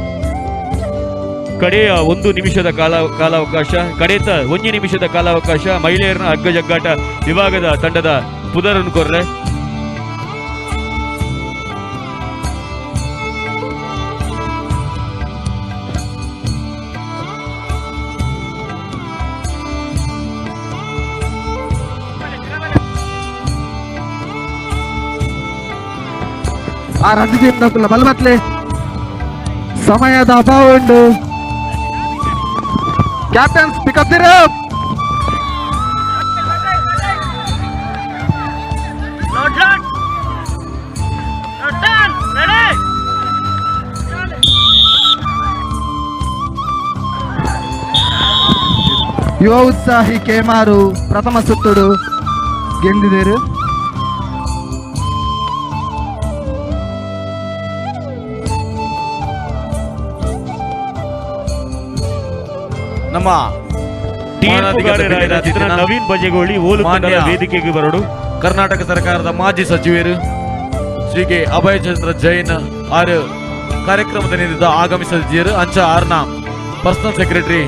Speaker 13: ಕಡೆಯ 1 ನಿಮಿಷದ ಕಾಲಾವಕಾಶ, ಕಡೆತ 1 ನಿಮಿಷದ ಕಾಲಾವಕಾಶ. ಮಹಿಳೆಯರನ್ನ ಹಗ್ಗ ಜಗ್ಗಾಟ ವಿಭಾಗದ ತಂಡದ ಪುದರನ್ನು ಕೊರ್ರೆ.
Speaker 18: ಆ ರದ್ದು ಬಲ್ಮತ್ಲೆ ಸಮಯದ ಅಭಾವ ಉಂಟು. Captains pick up the rope. ಯುವ ಉತ್ಸಾಹಿ ಕೇಮಾರು ಪ್ರಥಮ ಸುತ್ತುಡು ಗೆಂದಿದರು.
Speaker 1: ನಮ್ಮ
Speaker 13: ನವೀನ್ ಬಜೆಗೋಳಿ ಓಲು ವೇದಿಕೆಗೆ ಬರೋಡು.
Speaker 1: ಕರ್ನಾಟಕ ಸರ್ಕಾರದ ಮಾಜಿ ಸಚಿವರು ಶ್ರೀ ಕೆ ಅಭಯಚಂದ್ರ ಜೈನ್ ಆರು ಕಾರ್ಯಕ್ರಮದ ನಿಂದ ಆಗಮಿಸಿದರು. ಅಂಚ ಆರ್ನ ಪರ್ಸನಲ್ ಸೆಕ್ರೆಟರಿ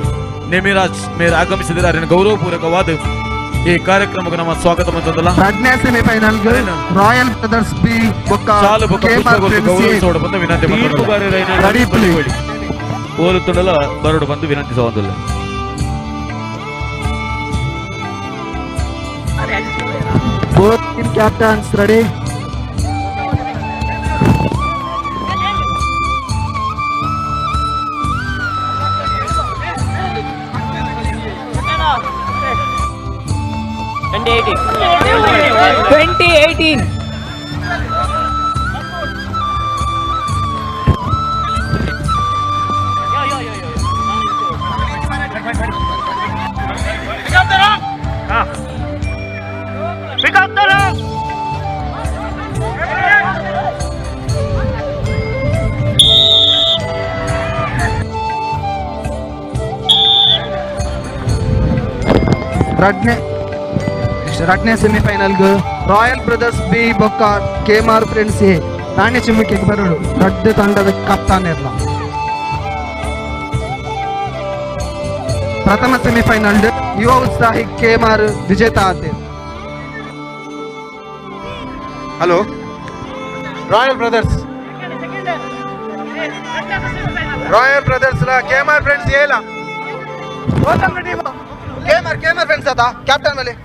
Speaker 1: ನೇಮಿರಾಜ್ ಮೇರ್ ಆಗಮಿಸಿದರೆ ಅವರನ್ನು ಗೌರವಪೂರ್ವಕವಾದ ಈ ಕಾರ್ಯಕ್ರಮಕ್ಕೆ ನಮ್ಮ ಸ್ವಾಗತ ಬಂದಲ್ಲ.
Speaker 18: Prajna semifinal royal brothers B ಬೊಕ್ಕ
Speaker 1: ಗೌರವಿಸೋಡು ಬಂದು ವಿನಂತಿ
Speaker 13: ಓಲು ತಂಡಲ ಬರೋಡು ಬಂದು ವಿನಂತಿಸುವುದಿಲ್ಲ.
Speaker 18: Both team captains ready.
Speaker 10: Twenty eighteen.
Speaker 18: ರಡ್ನೆ ಸೆಮಿಫೈನಲ್ಗೆ ರಾಯಲ್ ಬ್ರದರ್ಸ್ ಬಿ ಬೊಕ್ಕ ಕೇಮಾರ್ ಫ್ರೆಂಡ್ಸ್ ಎ ನಾಣ್ಯ ಚಿಮ್ಮಕ್ಕೆ ಬರೋಡು. ರಡ್ಡು ತಂಡದ ಕಪ್ತಾನ್ ಇರಲ. ಪ್ರಥಮ ಸೆಮಿಫೈನಲ್ ಯುವ ಉತ್ಸಾಹಿ ಕೇಮಾರ್ ವಿಜೇತ ಆತೆ.
Speaker 6: ಹಲೋ ರಾಯಲ್ ಬ್ರದರ್ಸ್ ಲ ಕೇಮಾರ್ ಫ್ರೆಂಡ್ಸ್ ಏಲ
Speaker 18: ಕೇಮಾರ್ ಕೇಮಾರ್ ಫ್ರೆಂಡ್ಸ್ ಆತ ಕ್ಯಾಪ್ಟನ್ ಮೇಲೆ.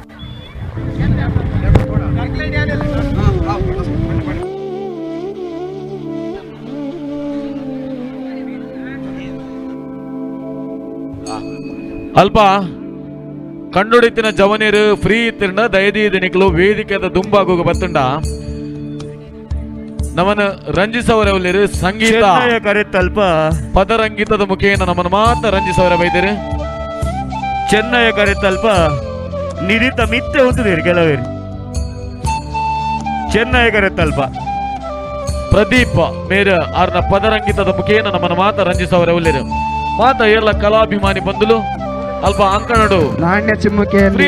Speaker 1: ಅಲ್ಪ ಕಣ್ಣುಡಿತಿನ ಜವನೀರು ಫ್ರೀ ಇತ್ತಿಂಡ ದಯದೀದ ನಿಕ್ಲು ವೇದಿಕೆದ ದುಂಬಾಗೋಗ ಬತ್ತುಂಡ ನಮ್ಮನ್ನು ರಂಜಿಸವರವಲ್ಲಿರು ಸಂಗೀತ
Speaker 13: ಕರೆತಲ್ಪ
Speaker 1: ಪದರಂಗೀತದ ಮುಖೇನ ನಮ್ಮನ್ನು ಮಾತ್ರ ರಂಜಿಸವರ ಬೈದಿರು.
Speaker 13: ಚೆನ್ನಯ ಕರೆತಲ್ಪ ನಿರಿತ ಮಿತ್ತೆ ಹೊತ್ತಿದ್ದೀರಿ ಕೆಲವರು. ಚೆನ್ನಯ ಕರೆತಲ್ಪ
Speaker 1: ಪ್ರದೀಪ್ ಮೇರ ಆರ್ನ ಪದರಂಗಿತದ ಮುಖೇನ ನಮ್ಮನ್ನು ಮಾತ್ರ ರಂಜಿಸವರವಲ್ಲಿರು. ಮಾತ ಎಲ್ಲ ಕಲಾಭಿಮಾನಿ ಬಂದಲು ಅಲ್ಪ ಅಂಕಣಡು
Speaker 18: ನಾಣ್ಯ ಚಿಮ್ಮುಕೆಯಲ್ಲಿ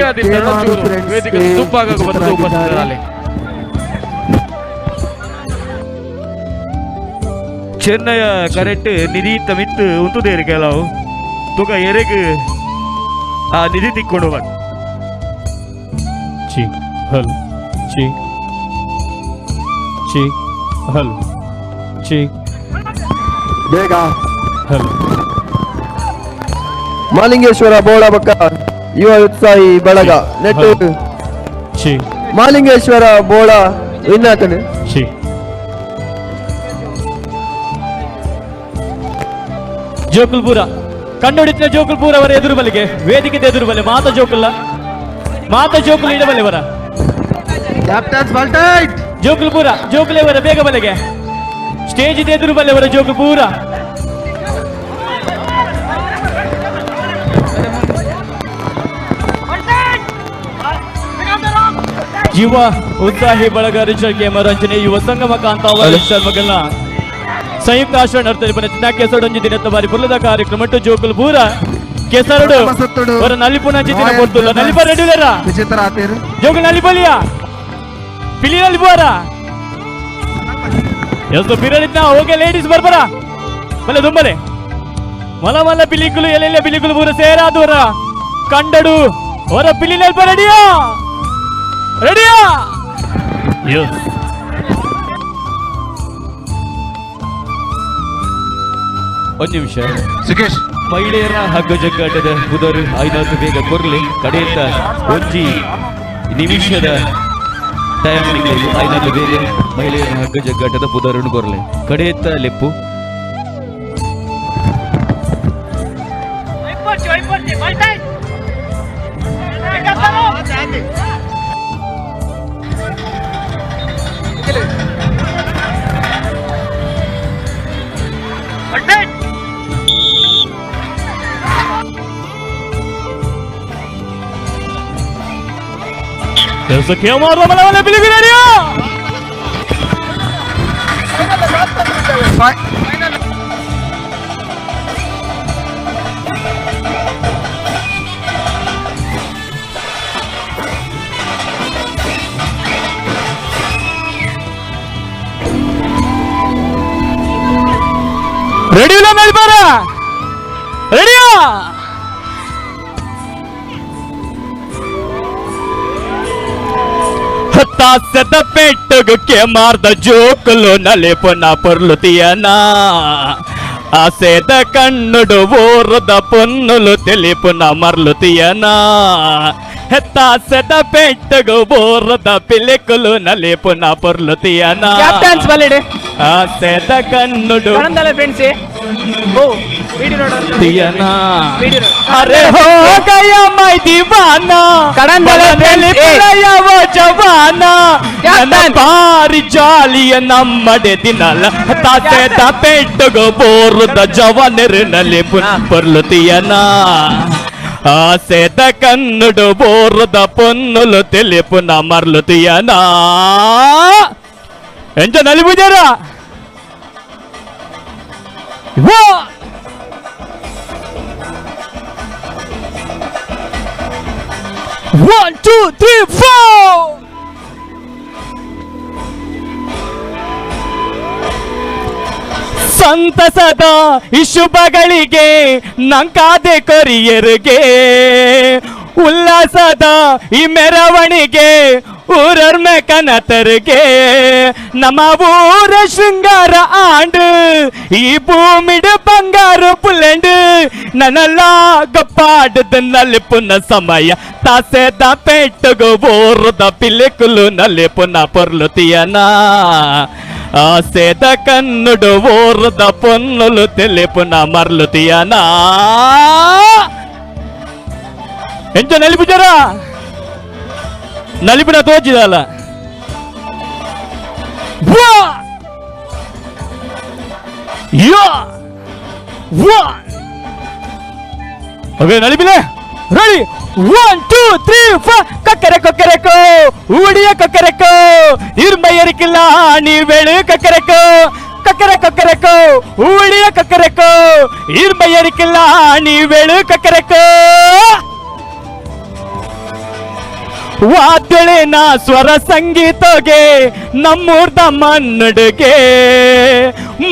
Speaker 1: ವೇದಿಕೆ ದುಂಬಾಗ ಬಂದು ಉಪಸ್ಥಿತರಲ್ಲಿ.
Speaker 13: ಚೆನ್ನಯ ಕರೆಕ್ಟ್ ನಿಧಿ ಮಿತ್ತು ಉಂತುದೇರಿ ಕೆಲವು ತುಗ ಎರೆಗ್ ಆ ನಿಧಿ ತಿಕ್ಕೊಂಡು ಬಂದು
Speaker 8: ಚಿ ಹಲ್ ಚಿ ಚಿ ಹಲ್ ಚಿ
Speaker 18: ಬೇಗ
Speaker 8: ಹಲ್.
Speaker 12: ಮಾಲಿಂಗೇಶ್ವರ ಬೋಳ ಬಕ್ಕ ಯುವ ಉತ್ಸಾಹಿ ಬಳಗ ನೆಟ್ಟು
Speaker 8: ಚಿ
Speaker 12: ಮಾಲಿಂಗೇಶ್ವರ ಬೋಳ ವಿನ್ ಆತನು.
Speaker 8: ಚಿ
Speaker 23: ಜೋಕುಲ್ಪುರ ಕಣ್ಣುಡಿತ ಜೋಕುಲ್ಪುರ ಅವರ ಎದುರು ಬಲಿಗೆ ವೇದಿಕೆ ಎದುರು ಬಲೆ ಮಾತ ಜೋಕುಲ್ಲ ಮಾತ ಜೋಕುಲ್ ಇಡಬಲೆವರ
Speaker 18: ಕ್ಯಾಪ್ಟನ್ಸ್ ಬಲ್ಟೈಟ್
Speaker 23: ಜೋಕುಲ್ಪುರ ಜೋಕುಲೆವರ ಬೇಗ ಬಲೆಗೆ ಸ್ಟೇಜ್ ಎದುರು ಬಲೆವರ ಜೋಕುಲ್ಪುರ. ಯುವ ಉತ್ಸಾಹಿ ಬಳಗ ರಿಚರ್ಡ್ ಕೆ ಮರಂಜನೆ ಯುವ ಸಂಗಮ ಕಾಂತಾವರ ಶರ್ಮಗಲ್ನ ಸಂಯುಕ್ತ ಆಶ್ರಯ ನರ್ತನೆ ಬನ ಚಿನ್ನಾಕೆ ಸೊಡಂಜಿ ದಿನದ ಬಾರಿ ಪುಲ್ಲದ ಕಾರ್ಯಕ್ರಮ ಜೋಕುಲ್ಪುರ. ಕೆಸರುಡು ಹೊರ ನಲಿಪುನ ಚಿತ್ತಿನ ಪೊರ್ತುಲ್ಲ ನಲಿಪ ರೆಡಿಲರ
Speaker 5: ವಿಜೇತರ ಆತೇರು
Speaker 23: ಜೋಗ ನಲಿಪಲಿಯ ಪಿಲಿ ನಲಿಪುವಾರ ಎಸ್ ಪಿರಳಿದ್ನ ಓಕೆ ಲೇಡೀಸ್ ಬರ್ಬರ ಬಲೆ ದುಂಬಲೆ ಮಲ ಮಲ ಪಿಲಿಕುಲು ಎಲ್ಲೆಲ್ಲ ಪಿಲಿಕುಲು ಪೂರ ಸೇರಾದವರ ಕಂಡಡು ಹೊರ ಪಿಲಿ ನಲ್ಪ ರೆಡಿಯಾ ರೆಡಿಯಾ ಎಸ್
Speaker 13: ಒಂದು ನಿಮಿಷ
Speaker 5: ಸುಖೇಶ್
Speaker 13: ಮಹಿಳೆಯರ ಹಗ್ಗ ಜಗ್ಗಾಟದ ಬುಧರು ಐದಾರು ಬೇಗ ಕೊರ್ಲಿ ಕಡೆಯಿಂದ ಒಂಜಿ ನಿಮಿಷದ ಟೈಮ್ ಐದಾರು ಬೇಗ ಮಹಿಳೆಯರ ಹಗ್ಗ ಜಗ್ಗಾಟದ ಬುಧರನ್ನು ಕೊರ್ಲಿ ಕಡೆಯತ್ತ ಲೆಪ್ಪು
Speaker 23: ಕೇಮಾರುವ ಮಲ ಮಲ ಪಿಲಿಕುಲು ರೆಡಿಯಾ ರೆಡಿ ಇಲ್ಲ ನಲಿಪಾರ ರೆಡಿಯಾ ತಾಸದ ಪೆಟ್ಟುಗೆ ಮಾರ್ದ ಜೋಕುಲು ನಲಿಪುನ ಪೊರ್ಲುತಿಯನ ಆಸೆದ ಕಣ್ಣುಡು ಊರದ ಪೊನ್ನುಲು ತಿಳಿಪುನ ಮರ್ಲುತಿಯನ ತಾಸದ ಪೆಟ್ಟುಗು ಊರದ ಪಿಲಿಕುಲು ನಲಿಪುನ ಪೊರ್ಲುತಿಯನ
Speaker 10: ಕ್ಯಾಪ್ಟನ್ಸ್ ಬಲ್ಲಿಡೆ
Speaker 23: ಆಸೆದ ಕಣ್ಣುಡು
Speaker 10: ಕಣಂದಲ ಫ್ರೆಂಡ್ಸ್ ಓ ವಿಡಿಯೋ ನೋಡೋಣ
Speaker 23: ತಿಯನ
Speaker 10: ವಿಡಿಯೋ
Speaker 23: अरे हो गया मैं दीवाना
Speaker 10: ಕಡಂದಲ
Speaker 23: ಬಲದಲ್ಲಿ ಪ್ರಣಯವ ಜವಾನ ನನ್ನ ಬಾರಿ ಜಾಲಿಯ ನಮ್ಮಡೆ ದಿನಲ ತಾತೆ ಪೆಟ್ಟುಗು ಬೋರುದ ಜವನರಿನಲ್ಲಿ ಪೊರ್ಲುತಿಯನ ಆಸೆದ ಕನ್ನುಡು ಬೋರುದ ಪೊನ್ನುಲು ತಿಳಿಪುನ ಮರ್ಲುತಿಯನ ಎಂಜ ನಲಿಬುಜರ ವಾ One, two, three, four! ಸಂತಸದ ಈ ಶುಭಗಳಿಗೆ ನಂಕಾದೆ ಕೊರಿಯರಿಗೆ ಉಲ್ಲಾಸದ ಈ ಮೆರವಣಿಗೆ ಊರರ್ಮೆ ಕನತರಿಗೆ ನಮ್ಮ ಊರ ಶೃಂಗಾರ ಆಂಡು ಈ ಭೂಮಿಡು ಬಂಗಾರು ಪುಲೆಂಡು ನನ್ನಲಾಗ ಪಾಡದ ನಲಿಪುನ ಸಮಯ ತಾಸೆದ ಪೆಟ್ಟುಗು ಊರದ ಪಿಲಿಕುಲು ನಲಿಪುನ ಪೊರ್ಲುತಿಯನ ಆಸೆದ ಕನ್ನುಡು ಊರದ ಪೊನ್ನುಲು ತಿಳಿಪುನ ಮರ್ಲುತಿಯನ ಎಂಚ ನಲಿಪುಜರ ನಲಿಪಿನ ತೋಚಿದಲ್ಲ ಓಕೆ ನಲಿಪಿಲೆ ರೆಡಿ 1 2 3 4 ಕಕ್ಕರೆ ಕೊಕ್ಕರೆಕೋ ಉಡಿಯ ಕೊಕ್ಕರೆಕೋ ಇರ್ಮಯ್ಯರಿಕಿಲ್ಲ ನೀ ಬೆಳು ಕಕ್ಕರೆಕೋ ಕಕ್ಕರೆ ಕೊಕ್ಕರೆಕೋ ಉಡಿಯ ಕಕ್ಕರೆಕೋ ಇರ್ಮಯ್ಯರಿಕಿಲ್ಲ ನೀ ಬೆಳು ಕಕ್ಕರೆಕೋ ವಾದ್ಯಳಿನ ಸ್ವರ ಸಂಗೀತಗೆ ನಮ್ಮೂರ್ದ ಮನ್ನಡುಗೆ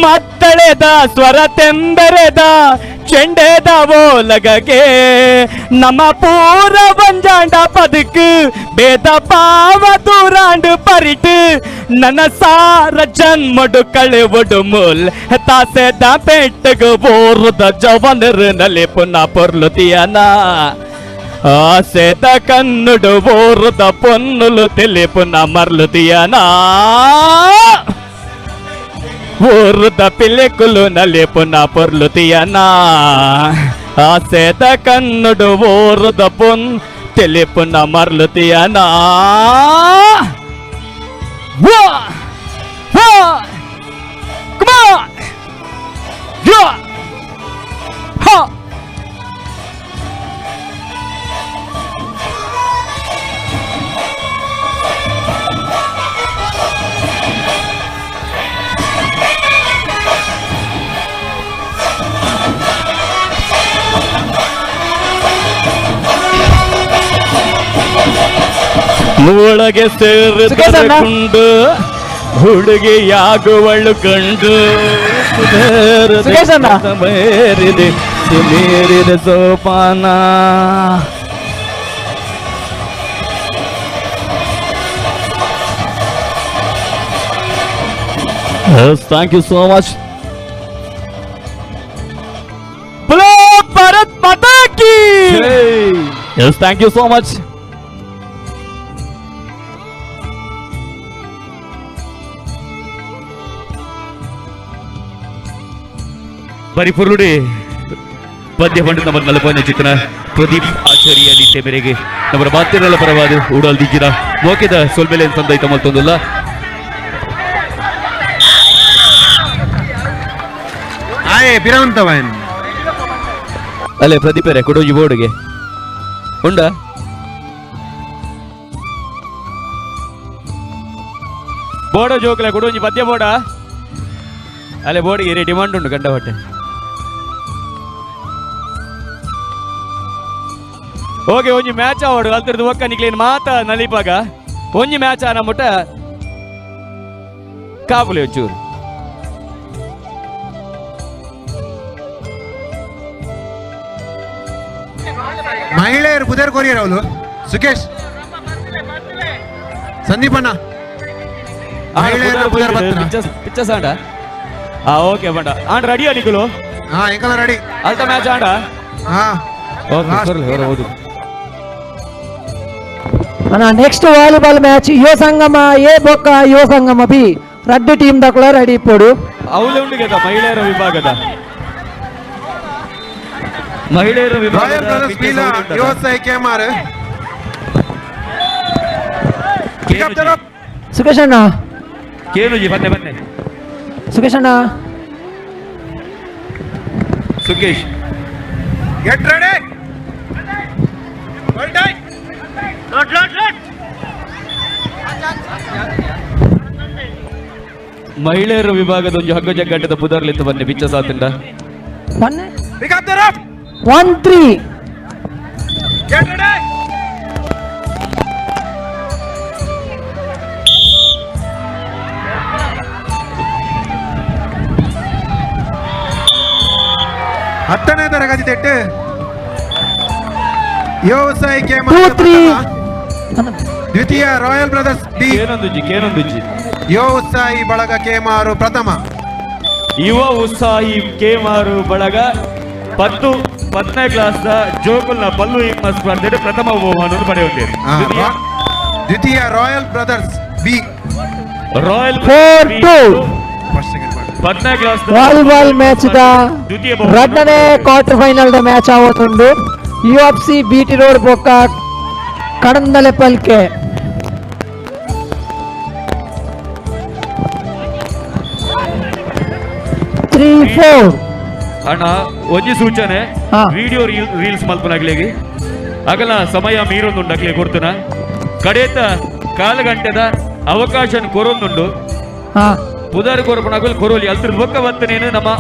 Speaker 23: ಮತ್ತಳೆದ ಸ್ವರ ತೆಂಬರೆದ ಚೆಂಡೆದ ಓಲಗಗೆ ನಮ್ಮ ಪೂರ ಬಂಜಾಂಡ ಪದಕು ಬೇದ ಪಾವ ದೂರಾಂಡು ಪರಿಟು ನನ್ನ ಸಾರ ಜನ್ಮಡು ಕಳೆವಡು ಮೂಲ್ ತಾಸೆದ ಪೆಟ್ಟಗು ಬೋರುದ ಜವನರು ನಲಿ ಪುನಃ ಪೊರ್ಲುತಿಯನ ಆಸೆದ ಕನ್ನುಡು ಬೋರುದ ಪೊನ್ನುಲು ತಿಳಿಪುನ ಮರ್ಲುತಿಯನ ಊರುದ ಪಿಲಿಕುಲು ನಲಿಪುನ ಪೊರ್ಲುತಿಯನ ಆಸೆದ ಕನ್ನುಡು ಊರುದ ಪೊನ್ ತಿಳಿಪುನ ಮರ್ಲುತಿಯನ ಒಳಗೆ ಸೇರಿಕೊಂಡು ಹುಡುಗಿಯಾಗುವಳು ಕಂಡು ಮೇರಿದೆ ಮೀರಿದ ಸೋಪಾನ. Thank you so much. बोलो भारत माता की. Yes, thank you so much. ಬರಿ ಪುರುಡಿ ಪದ್ಯ ಪಂಡಿತ ನಮ್ಮ ನಲಪಾನ ಚಿತ್ರನ ಪ್ರದೀಪ್ ಆಚಾರ್ಯ ನಿತ್ಯ ಮೇರೆಗೆ ನಮ್ಮ ಮಾತಿರಲ್ಲ ಪರವಾದ ಉಡಲ್ ದಿಜ್ಜಿನ ಮೋಕೆದ ಸೊಲ್ಮೆಲೆ ಸಂದೈತ ಮಲ್ತೊಂದುಲ್ಲ.
Speaker 6: ಆಯೆ ಬಿರವಂತವನ್
Speaker 13: ಅಲ್ಲೇ ಪ್ರದೀಪರೇ ಕೊಡೋಜಿ ಬೋರ್ಡ್ಗೆ ಉಂಡ
Speaker 23: ಬೋಡ ಜೋಕಲೆ ಕೊಡೋಜಿ ಪದ್ಯ ಬೋಡ ಅಲ್ಲೇ ಬೋರ್ಡ್ಗೆ ರೇ ಡಿಮಾಂಡ್ ಉಂಟು ಗಂಡ ಹೊಟ್ಟೆ. ಓಕೆ ಒಂಜಿ ಮ್ಯಾಚ್ ಆವಡು ಅಲ್ತಿರ್ದು ಒಕ್ಕ ನಿಕ್ಲೇನು ಮಾತ ನಲಿಪಾಗ ಒಂಜಿ ಮ್ಯಾಚ್ ಆನ ಮುಟ್ಟ ಕಾಪುಲೆ ಒಂಚೂರು.
Speaker 6: ಮಹಿಳೆಯರು ಬುಧರ್ ಕೊರಿಯರ್ ಅವಳು ಸುಕೇಶ್ ಸಂದೀಪಣ್ಣ ಮಹಿಳೆಯರ ಬುಧರ್ ಬತ್ತರ
Speaker 23: ಪಿಚ್ಚಸ್ ಆಂಡ. ಆ ಓಕೆ ಬಂಡ ಆಂಡ ರೆಡಿ ನಿಕುಲು.
Speaker 6: ಹಾ ಎಂಕಲ ರೆಡಿ
Speaker 23: ಅಲ್ತ ಮ್ಯಾಚ್ ಆಂಡ.
Speaker 6: ಹಾ
Speaker 13: ಓಕೆ ಸರ್ ಹೌದು.
Speaker 10: మన నెక్స్ట్ వాలీబాల్ మ్యాచ్ యువ సంగమ ఏ బొక్క యువ సంగమ బి ರಡ್ಡು ಟೀಮ್ ದಕ್ಕಲ ರೆಡಿ ಇಪ್ಪೋಡು.
Speaker 23: ಅವಲೇ ಉಂಡು కదా ಮಹಿಳೆಯರ ವಿಭಾಗದ ಮಹಿಳೆಯರ
Speaker 6: ರಾಯಲ್ ಬ್ರದರ್ಸ್ ಬೀಲ ಯುವಸಾಯಿ ಕೆಮಾರ್
Speaker 10: ಸುಖೇಶ್ ಅಣ್ಣ
Speaker 13: ಕೇನುಜಿ ಬನ್ನೆ ಬನ್ನೆ
Speaker 10: ಸುಖೇಶ್ ಅಣ್ಣ
Speaker 13: ಸುಖೇಶ್
Speaker 6: ಗೆಟ್ ರೆಡಿ
Speaker 13: ಮಹಿಳೆಯರ ವಿಭಾಗದ ಒಂದು ಹಗ್ಗ ಜಗ್ಗಾಟದ ಪುದರ್ಲಿತ್ತು ಬನ್ನಿ ಬಿಚ್ಚ ಸಾತಿಂದ
Speaker 10: 1-3
Speaker 6: ಹತ್ತನೇ ತರಗತಿ ತೆಟ್ಟು ವ್ಯವಸಾಯಕ್ಕೆ ದ್ವಿತೀಯ ರಾಯಲ್ ಬ್ರದರ್ಸ್ ಡಿ ಯುವ ಉತ್ಸಾಹಿ ಬಳಗ ಕೇಮಾರು ಪ್ರಥಮ.
Speaker 23: ಯುವ ಉತ್ಸಾಹಿ ಕೇಮಾರು ಬಳಗ 10ನೇ ಕ್ಲಾಸ್ ಜೋಕುಲ್ನ ಪಲ್ಲು ಇಮ್ಮ ಸ್ಪರ್ಧೆ ಪ್ರಥಮ ಬಹುಮಾನವನ್ನು ಪಡೆಯುತ್ತೇವೆ.
Speaker 6: ದ್ವಿತೀಯ ರಾಯಲ್ ಬ್ರದರ್ಸ್ ಬಿ ರಾಯಲ್
Speaker 10: 4-2
Speaker 23: 10ನೇ ಕ್ಲಾಸ್
Speaker 10: ವಾಲಿಬಾಲ್ ಮ್ಯಾಚ್ the ಎರಡನೇ ಕ್ವಾರ್ಟರ್ ಫೈನಲ್ the match ಆವತ್ತುಂಡು ಯುಎಫ್ಸಿ ಬಿಟಿ ರೋಡ್ ಬೊಕ್ಕ ಕಡಂದಲೆ ಪಲ್ಕೆ. 3-4
Speaker 23: ಅಣ್ಣ ಒಂಜಿ ಸೂಚನೆ ವಿಡಿಯೋ ರೀಲ್ಸ್ ಮಲ್ಪನಾಗ್ಲಿಗೆ ಆಗಲ ಸಮಯ ಮೀರೊಂದುಂಡು ಅಕ್ಲೆ ಕೊಡ್ತುನ ಕಡೇತ ಕಾಲು ಗಂಟೆದ ಅವಕಾಶ ಕೊರೊಂದುಂಡು ಪುದಾರು ಕೊರಪನಾಗಲ್ ಕೊರೋಲಿ ಅಲ್ತ್ರ ಬೊಕ್ಕ ಬತ್ತನೇನು ನಮ್ಮ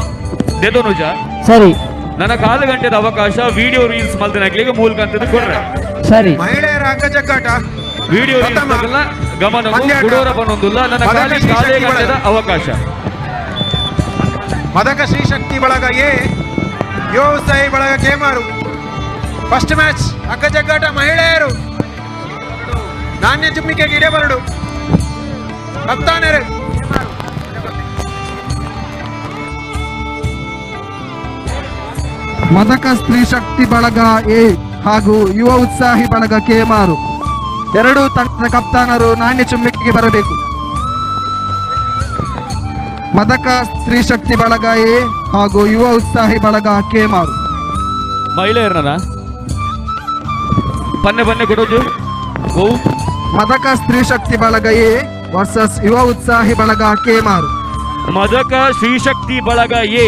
Speaker 23: ದೆದೋನುಜ
Speaker 10: ಸರಿ
Speaker 23: ನನ್ನ ಕಾಲು ಗಂಟೆದ ಅವಕಾಶ ವಿಡಿಯೋ ರೀಲ್ಸ್ ಮಲ್ತನಾಗ್ಲಿಗೆ ಮೂಲಕ ಅಂತದ್ದು ಕೊರ್ರೆ
Speaker 10: ಸರಿ.
Speaker 6: ಮಹಿಳೆಯರ ಅಂಕ ಜಗ್ಗಾಟ
Speaker 23: ವಿಡಿಯೋ ರೀಲ್ಸ್ ಗಮನ ಗುಡೋರ ಬನ್ನೊಂದುಲ್ಲ ನನ್ನ ಕಾಲೇ ಗಂಟೆದ ಅವಕಾಶ.
Speaker 6: ಮದಕ ಶ್ರೀಶಕ್ತಿ ಬಳಗ ಎ ವ್ಯವಸಾಯಿ ಬಳಗ ಕೇಮಾರು ಫಸ್ಟ್ ಮ್ಯಾಚ್ ಅಕ್ಕ ಜಗ್ಗಾಟ ಮಹಿಳೆಯರು ನಾಣ್ಯ ಚುಮ್ಮಿಕೆಗೆ ಇಡೆ ಬರಡು ಕಪ್ತಾನರು
Speaker 18: ಮದಕ ಸ್ತ್ರೀ ಶಕ್ತಿ ಬಳಗ ಎ ಹಾಗೂ ಯುವ ಉತ್ಸಾಹಿ ಬಳಗ ಕೇಮಾರು ಎರಡೂ ತಂಡದ ಕಪ್ತಾನರು ನಾಣ್ಯ ಚುಮ್ಮಿಕೆಗೆ ಬರಬೇಕು. ಮದಕ ಸ್ತ್ರೀ ಶಕ್ತಿ ಬಳಗ ಎ ಹಾಗೂ ಯುವ ಉತ್ಸಾಹಿ ಬಳಗ ಕೇಮಾರು.
Speaker 23: ಮಹಿಳೆಯರನ್ನ ಬನ್ನೆ ಬನ್ನೆ ಕೊಡೋದು.
Speaker 18: ಮದಕ ಸ್ತ್ರೀ ಶಕ್ತಿ ಬಳಗ ಎ ವರ್ಸಸ್ ಯುವ ಉತ್ಸಾಹಿ ಬಳಗ ಕೇಮಾರು.
Speaker 23: ಮದಕ ಶ್ರೀಶಕ್ತಿ ಬಳಗ ಎ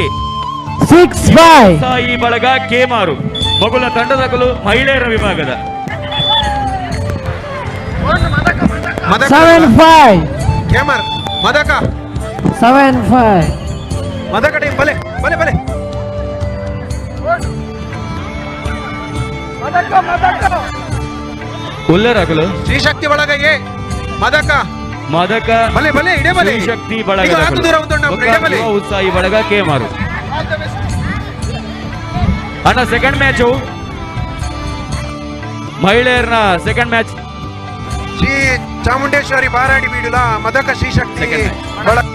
Speaker 10: 6-5
Speaker 23: ಉತ್ಸಾಹಿ ಬಳಗ ಕೇಮಾರು ಮಗುಲ ತಂಡದಕಲು ಮಹಿಳೆಯರ ವಿಭಾಗದ
Speaker 10: 7-5
Speaker 6: ಕೇಮಾರ್ ಮದಕ
Speaker 10: 7-5
Speaker 6: ಮದಕ ಟೀಮ್ ಬಲೆ ಬಲೆ ಬಲೆ
Speaker 10: ಮದಕ ಮದಕ
Speaker 13: ಉಲ್ಲೇರಾಗಲು
Speaker 6: ಶ್ರೀಶಕ್ತಿ ಬಳಗ ಎ ಮದಕ
Speaker 13: ಮದಕ
Speaker 6: ಬಲೆ ಬಲೆ ಇಡೆ ಬಲೆ
Speaker 13: ಶ್ರೀಶಕ್ತಿ ಬಳಗ
Speaker 6: ಈಗ ಆತು ದೂರ ಉಂಟು ನಮ್ಮ ಇಡೆ ಬಲೆ
Speaker 13: ಉತ್ಸಾಹಿ ಬಳಗ ಕೇಮಾರು. ಅಣ್ಣ ಸೆಕೆಂಡ್ ಮ್ಯಾಚು ಮಹಿಳೆಯರನ್ನ ಸೆಕೆಂಡ್ ಮ್ಯಾಚ್.
Speaker 6: ಶ್ರೀ ಚಾಮುಂಡೇಶ್ವರಿ ಬಾರಾಡಿ ಬೀಡುಲ ಮದಕ ಶ್ರೀಶಕ್ತಿ ಬಳಗ.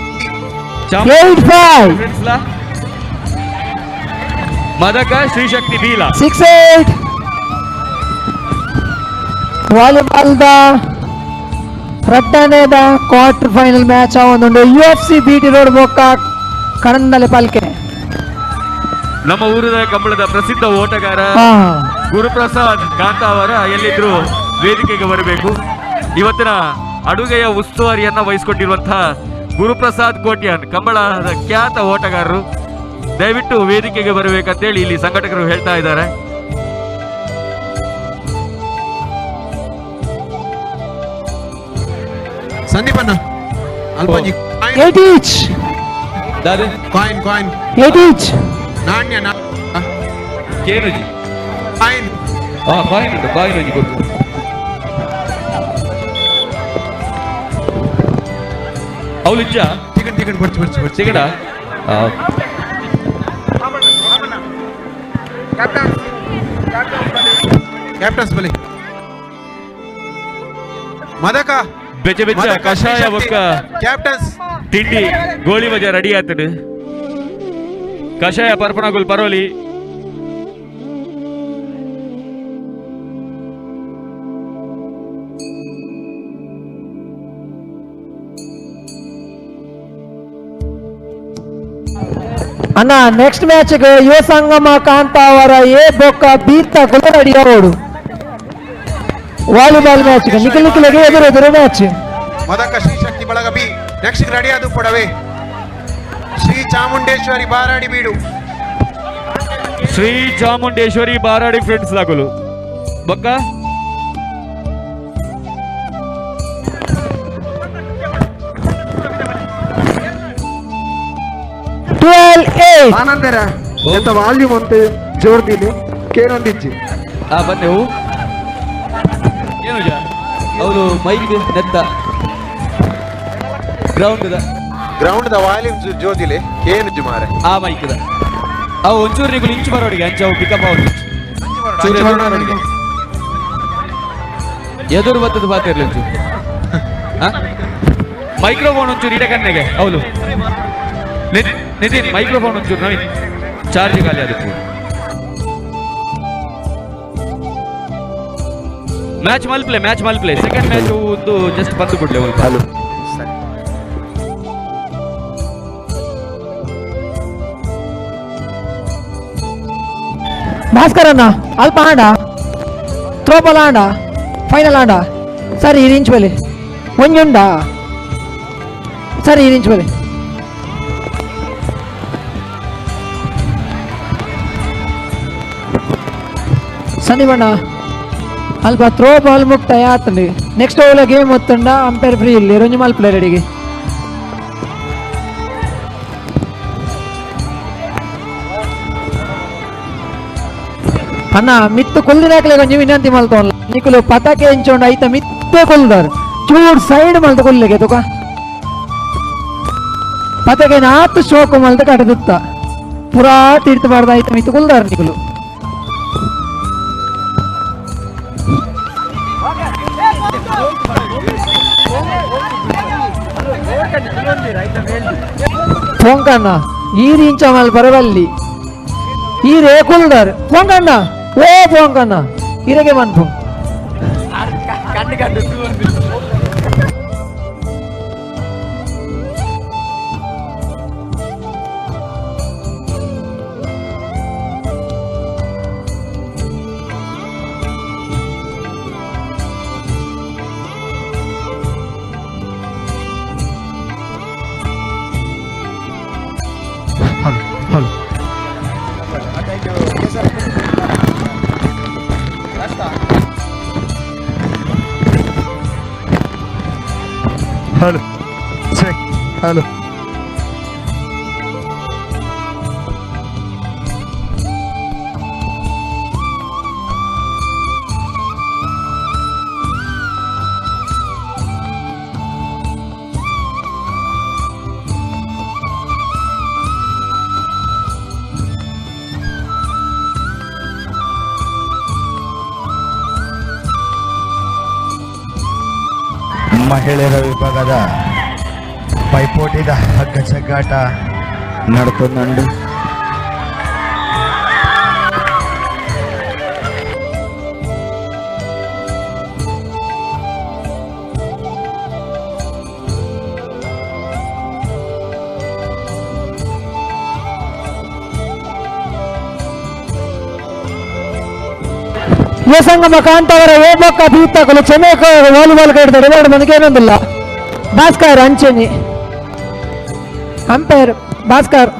Speaker 10: 8-5.
Speaker 13: ಮದಕ ಶ್ರೀಶಕ್ತಿ ಬೀಲ.
Speaker 10: 6-8. ವಾಲಿಬಾಲ್ದ ರಡ್ಡನೇದ ಕ್ವಾರ್ಟರ್ ಫೈನಲ್ ಮ್ಯಾಚ್ ಆವೊಂದುಂಡು U F C B T road ಬೊಕ್ಕ ಕಣಂದಲೆ ಪಲ್ಕೆ.
Speaker 13: ನಮ್ಮ ಊರದ ಕಂಬಳದ ಪ್ರಸಿದ್ಧ ಓಟಗಾರ ಗುರುಪ್ರಸಾದ್ ಕಾಂತಾವರ ಎಲ್ಲಿದ್ರು ವೇದಿಕೆಗೆ ಬರಬೇಕು. ಇವತ್ತಿನ ಅಡುಗೆಯ ಉಸ್ತುವಾರಿಯನ್ನ ವಹಿಸಿಕೊಂಡಿರುವಂತಹ ಗುರುಪ್ರಸಾದ್ ಕೋಟ್ಯಾನ್ ಕಂಬಳದ ಖ್ಯಾತ ಓಟಗಾರರು ದಯವಿಟ್ಟು ವೇದಿಕೆಗೆ ಬರಬೇಕಂತೇಳಿ ಇಲ್ಲಿ ಸಂಘಟಕರು ಹೇಳ್ತಾ ಇದ್ದಾರೆ.
Speaker 6: ಸಂದೀಪಣ್ಣ ಅಲ್ಪ
Speaker 10: 8 ಈಚ್.
Speaker 6: ಕಾಯಿನ್ ಕಾಯಿನ್
Speaker 10: 8 ಈಚ್.
Speaker 6: ನಾಣ್ಯ
Speaker 13: ಕೇನುಜಿ
Speaker 6: ಕಾಯಿನ್.
Speaker 13: ಕಾಯಿನ್ ಉಂಟು, ಕಾಯಿನ್ ಒಂಜಿ ಕೊಟ್ಟು. ಅವಳಿಜ್ಜ
Speaker 6: ಟಿಕೆಟ್ ಟಿಕೆಟ್ ಬರ್ಚು ಬರ್ಚು ಬರ್ಚು
Speaker 13: ಟಿಕೆಟಾ?
Speaker 6: ಕ್ಯಾಪ್ಟನ್ಸ್ ಬಲಿ ಮದಕ
Speaker 13: ಬೆಚ್ಚ ಬೆಚ್ಚ ಕಷಾಯ ಬೊಕ್ಕ
Speaker 6: ಕ್ಯಾಪ್ಟನ್ಸ್
Speaker 13: ತಿಂಡಿ ಗೋಳಿ ಮಜಾ ರೆಡಿ ಆತಡು. ಕಷಾಯ ಪರ್ಪಣಗುಲ್ ಪರೋಲಿ.
Speaker 10: ಅಣ್ಣ ನೆಕ್ಸ್ಟ್ ಮ್ಯಾಚ್ ಯುವ ಸಂಗಮ ಕಾಂತಾವರ ಎ ಬೊಕ್ಕ ಬೀತ ಗುಲರಡಿ ಅವಡು ವಾಲಿಬಾಲ್ ಮ್ಯಾಚ್ ನಿಖಿಲ್ ನಿಖಿಲ್ಗೆ ಎದುರು ಎದುರು ಮ್ಯಾಚ್.
Speaker 6: ಮದಕ ಶ್ರೀಶಕ್ತಿ ಬಳಗ ಬಿ ನೆಕ್ಸ್ಟ್ ರೆಡಿ ಅದು ಕೊಡವೆ. ಶ್ರೀ ಚಾಮುಂಡೇಶ್ವರಿ ಬಾರಾಡಿ ಬೀಡು.
Speaker 13: ಶ್ರೀ ಚಾಮುಂಡೇಶ್ವರಿ ಬಾರಾಡಿ ಫ್ರೆಂಡ್ಸ್ ದಾಗುಲು ಬೊಕ್ಕ
Speaker 4: ಆನಂದರ ಎಂತ ವಾಲ್ಯೂಮ್ ಅಂತ ಜೋರ್ದಿನಿ ಕೇನೊಂದಿಜ್ಜಿ.
Speaker 13: ಬನ್ನಿ. ಏನು ಅವರು ಮೈಕ್ ನೆತ್ತ ಗ್ರೌಂಡ್
Speaker 6: ಗ್ರೌಂಡ್ the volume ಜೋದಿಲೆ ಕೇನುಜ್ಜು ಮಾರೆ
Speaker 13: ಆ ಮೈಕ್ the ಅವು ಒಂಚೂರು ನಿಗುಲು ಇಂಚು ಬರೋಡಿಗೆ ಅಂಚ ಅವು ಪಿಕಪ್ ಅವು ಚೂರು ಎದುರು ಬರೋಡಿಗೆ ಎದುರು ಬತ್ತದ ಬಾತಿರ್ಲಿ ಒಂಚೂರು. ಮೈಕ್ರೋಫೋನ್ ಒಂಚೂರು ಇಡ ಕಣ್ಣೆಗೆ ಹೌದು ನಿತಿನ್ ಮೈಕ್ರೋಫೋನ್ ಒಂಚೂರು ನವೀನ್ ಚಾರ್ಜ್ ಖಾಲಿ ಅದಕ್ಕೆ. ಮ್ಯಾಚ್ ಮಲ್ಪ್ಲೆ ಮ್ಯಾಚ್ ಮಲ್ಪ್ಲೆ ಸೆಕೆಂಡ್ ಮ್ಯಾಚ್ ಒಂದು ಜಸ್ಟ್ ಬಂದು ಬಿಡ್ಲೆ ಒಂದು.
Speaker 10: ಭಾಸ್ಕರಣ್ಣ ಅಲ್ಪ ಆಂಡ ಥ್ರೋಬಾಲ್ ಆಂಡ ಫೈನಲ್ ಆಂಡ ಸರಿ ಇಂಚ್ ಬಲಿ ಒಂಜುಂಡ ಸರಿ ಇಂಚ್ ಬಲಿ. ಸಂದೀಪಣ್ಣ ಅಲ್ಪ ಥ್ರೋ ಬಾಲ್ ಮುಕ್ತಾಯ ಆತಂడి. ನೆಕ್ಸ್ಟ್ ಓವರ್ ಗೇಮ್ ಒತ್ತಂಡ ಅಂಪೈರ್ ಫ್ರೀ ಇಲ್ಲಿ ರಂಜು ಮಾಲ್ ಪ್ಲೇಯರ್ ಅಡಿಗೆ. ಅಣ್ಣ ಮಿತ್ತು ಕೊಲ್ಲಿನಾಕ್ಲೆ ಕೊಂಚ ವಿನಂತಿ ಮಲ್ತೋನ್ಲ ನಿಕುಲು ಪತಾಕೆ ಎಂಚೋಂಡು ಐತ ಮಿತ್ತೆ ಕೊಲ್ದಾರ್ ಚೂರ್ ಸೈಡ್ ಮಲ್ತ ಕೊಲ್ಲಿಗೆ ತುಕ ಪತಾಕೆ ನಾತು ಶೋಕು ಮಲ್ತ ಕಟದುತ್ತ ಪುರಾ ತೀರ್ಥ ಬಾರ್ದ ಐತ ಮಿತ್ತು ಕೊಲ್ದಾರ್ ನಿಕುಲು. ಪೊಂಕಣ್ಣ ಈರಿಂಚ ಮಲ್ ಬರವಲ್ಲಿ ಈ ರೇ ಕುಲ್ದಾರ್ ಪೊಂಕಣ್ಣ ಓ ಪೊಂಕಣ್ಣ ಇರಗೆ ಮನ್ಪು.
Speaker 5: Hello hello hello check hello. ಮಹಿಳೆಯರ ವಿಭಾಗದ ಪೈಪೋಟಿದ ಹಗ್ಗ ಜಗ್ಗಾಟ ನಡ್ತೊಂದುಂಡು.
Speaker 10: ಯುವ ಸಂಗಮ ಕಾಂತಾವರ ಎ ಬೊಕ್ಕ ಬೀತಕಲು ಚೆನ್ನೈ ವಾಲಿಬಾಲ್ ಕೈಡ್ತಾರೆ ಎರಡು ಮಂದಿಗೆ ಏನೊಂದಿಲ್ಲ. ಭಾಸ್ಕರ್ ಅಂಚೆನಿ ಅಂಪೈರ್ ಭಾಸ್ಕರ್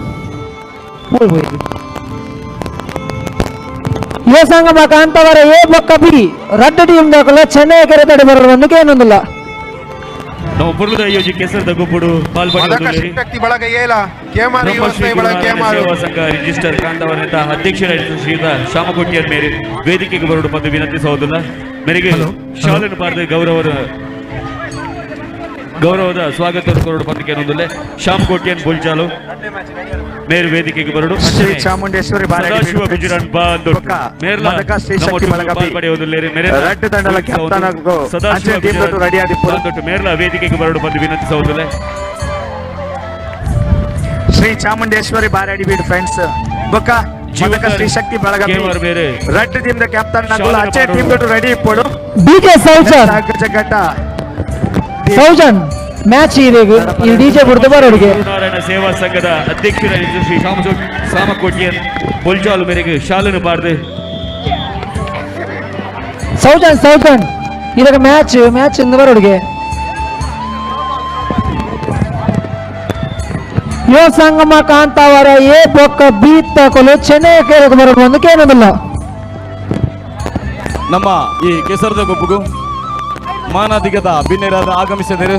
Speaker 10: ಯುವ ಸಂಗಮ ಕಾಂತಾವರ ಎ ಬೊಕ್ಕ ಬಿ ರಡ್ಡು ಟೀಮ್ ದಾಕಲು ಚೆನ್ನೈ ಕೆರೆ ಬರಲು ಬಂದಕ್ಕೆ ಏನೊಂದಿಲ್ಲ.
Speaker 13: ನಾವು ಪುರ್ಲದ ಯೋಜಿ ಕೆಸರದ ಗೊಬ್ಬುಡು
Speaker 6: ಮದಕ ಶಕ್ತಿ ಬಳಗ ಏಲ ಕೇಮಾರು ಯುವ ಉತ್ಸಾಹಿ ಬಳಗ ಕೇಮಾರು.
Speaker 13: ಸೇವಾ ಸಂಘ ರಿಜಿಸ್ಟರ್ ಕಾಂತಾವರನೇತ ಅಧ್ಯಕ್ಷರಾದ ಶ್ರೀಯುತ ಶ್ಯಾಮಕೋಟಿಯರ್ ಮೇರೆ ವೇದಿಕೆಗೆ ಬರಡು ಮತ್ತು ವಿನಂತಿಸುವುದಿಲ್ಲ. ಮೇರೆಗೆ ಶಾಲನ್ನು ಪಾರದ ಗೌರವದ ಸ್ವಾಗತ ಕೊರಡು ಪತ್ರಿಕೆ ಅನ್ನೊಂದಲ್ಲೇ ಶ್ಯಾಮಕೋಟಿಯನ್ ಬುಲ್ಚಾಲು ಮೇರು ವೇದಿಕೆಗೆ ಬರಡು.
Speaker 5: ಶ್ರೀ ಚಾಮುಂಡೇಶ್ವರಿ
Speaker 13: ಸದಾಶಿವ ಗುಜರಾನ್ ಬಾಂದೊಟ್ಟು ಮೇರ್ಲ
Speaker 5: ಮದಕ ಶ್ರೀ ಶಕ್ತಿ ಬಳಗ ಬಿ. ರಡ್ಡು ತಂಡದ ಕ್ಯಾಪ್ಟನ್ ಆಗು
Speaker 13: ಸದಾಶಿವ
Speaker 5: ಅಂಚೆ ಟೀಮ್ ದೊಟ್ಟು ರೆಡಿ ಆದಿಪ್ಪು.
Speaker 13: ಬಾಂದೊಟ್ಟು ಮೇರ್ಲ ವೇದಿಕೆಗೆ ಬರಡು ಬಂದು ವಿನಂತಿಸುವುದಿಲ್ಲ.
Speaker 5: ಶ್ರೀ ಚಾಮುಂಡೇಶ್ವರಿ ಬಾರಾಡಿ ಬೀಡ್ ಫ್ರೆಂಡ್ಸ್ ಬೊಕ್ಕ ಮದಕ ಶ್ರೀ ಶಕ್ತಿ ಬಳಗ ಬಿ.
Speaker 13: ಕೇವರ್ ಬೇರೆ.
Speaker 5: ರಡ್ಡು ಟೀಮ್ the captain ನಗುಲ ಅಂಚೆ ಟೀಮ್ ದೊಟ್ಟು ರೆಡಿ ಇಪ್ಪಡು.
Speaker 10: ಬಿಕೆ ಸೌಜನ್
Speaker 5: ಜಗ್ಗಟ್ಟ
Speaker 10: ಸೌಜನ್ ಮ್ಯಾಚ್ ಇದೆ ಈ ಡಿಜೆ ಬಿಡ್ದು ಬರೋರಿಗೆ.
Speaker 13: ನಾರಾಯಣ ಸೇವಾ ಸಂಘದ ಅಧ್ಯಕ್ಷರಾದ ಶ್ರೀ ಸಾಮಕೋಟಿಯನ್ ಬೊಲ್ಜಾಲು ಮೇರೆಗೆ ಶಾಲನ್ನು ಬಾರದೆ
Speaker 10: ಸೌಜನ್ ಸೌಜನ್ ಇದಾಗ ಮ್ಯಾಚ್ ಮ್ಯಾಚ್ ಇಂದ ಬರೋರಿಗೆ. ಯುವ ಸಂಗಮ ಕಾಂತಾವರ ಎ ಬೊಕ್ಕ ಬಿ ತಕೊಲು ಚೆನ್ನೈ ಕೇರಕ್ಕೆ ಬರೋದು ಒಂದು ಕೇಳೋದಿಲ್ಲ.
Speaker 1: ನಮ್ಮ ಈ ಕೆಸರದ ಗೊಬ್ಬುಗು ಮಾನಾದಿಗದ ಬಿನ್ನೆರಾದ ಆಗಮಿಸಿದರು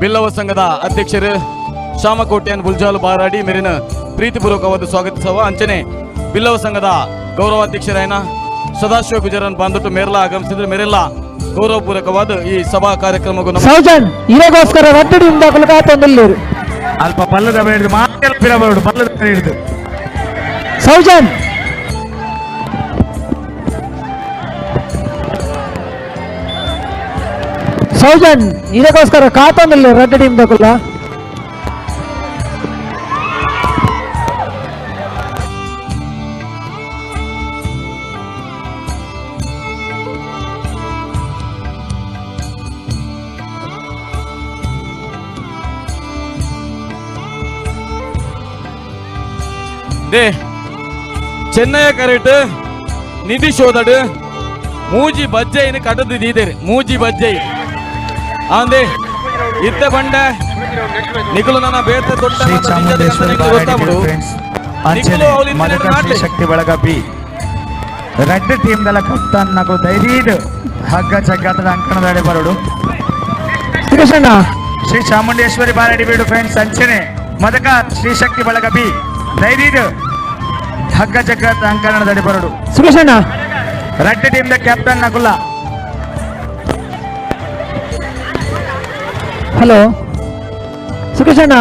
Speaker 1: ಬಿಲ್ಲವ ಸಂಘದ ಅಧ್ಯಕ್ಷರು ಶ್ಯಾಮಕೋಟೆಯನ್ ಬುಲ್ಜಾಲು ಬಾರಾಡಿ ಮೇರಿನ ಪ್ರೀತಿಪೂರ್ವಕವಾದ ಸ್ವಾಗತಿಸುವ ಅಂಚನೆ ಬಿಲ್ಲವ ಸಂಘದ ಗೌರವಾಧ್ಯಕ್ಷರಾಯನ ಸದಾಶಿವ ಗುಜರನ್ ಬಾಂದೊಟ್ಟು ಮೇರ್ಲ ಆಗಮಿಸಿದ್ರು. ಮೇರೆಲ್ಲ ಗೌರವಪೂರ್ವಕವಾದ ಈ ಸಭಾ ಕಾರ್ಯಕ್ರಮಕ್ಕೂ
Speaker 10: ಸೌಜನ್ ಇದಕ್ಕೋಸ್ಕರ ರಡ್ಡು ಕಾತೊಂದಿಲ್ಲರು
Speaker 5: ಅಲ್ಪ ಪಲ್ಲದ ಹಿಡಿದು ಮಾತೆಲ್ಲ ಪಲ್ಲದ ಹಿಡಿದು
Speaker 10: ಸೌಜನ್ ಸೌಜನ್ ಇದಕ್ಕೋಸ್ಕರ ಕಾತೊಂದಿಲ್ಲ ರಡ್ಡು ಟೀಮ್ ದಾಕುಲ.
Speaker 1: They ಚೆನ್ನೈಯ ಕರೆಟ್ ನಿಧಿ ಶೋಧಡು ಮೂಜಿ ಬಜ್ಜೈನ ಕಟದು ದೀದೇರು ಮೂಜಿ ಬಜ್ಜೈ ಆಂದೆ ಇತ್ತ ಬಂಡ ನಿಕುಲು ನನ್ನ ಬೇತ ದೊಡ್ಡ
Speaker 5: ಶ್ರೀ ಚಾಮುಂಡೇಶ್ವರಿ ಬಾರಾಡಿ ಫ್ರೆಂಡ್ಸ್ ಅಂಚನೆ ಮದಕ ಶ್ರೀ ಶಕ್ತಿ ಬಳಗ ಬಿ ರಡ್ಡು ಟೀಮ್ ದಲ ಕಪ್ತಾನ್ ನಗು ಧೈರ್ಯದ ಹಗ್ಗ ಜಗ್ಗಾಟದ ಅಂಕಣದಡೆ ಬರಡು.
Speaker 10: ಕೃಷ್ಣ
Speaker 5: ಶ್ರೀ ಚಾಮುಂಡೇಶ್ವರಿ ಬಾರಾಡಿ ಬೀಡು ಫ್ರೆಂಡ್ಸ್ ಅಂಚನೆ ಮದಕ ಶ್ರೀ ಶಕ್ತಿ ಬಳಗ ಬಿ ಧೈರ್ಯದ ಹಗ್ಗ ಜಗ್ಗಾಟದ ಅಂಕಣದಡೆ ಬರಡು.
Speaker 10: ಸುರೇಶಣ್ಣ
Speaker 5: ರಡ್ಡು ಟೀಮ್ the captain ನಗುಲ.
Speaker 10: Hello ಸುಖೇಶಣ್ಣ.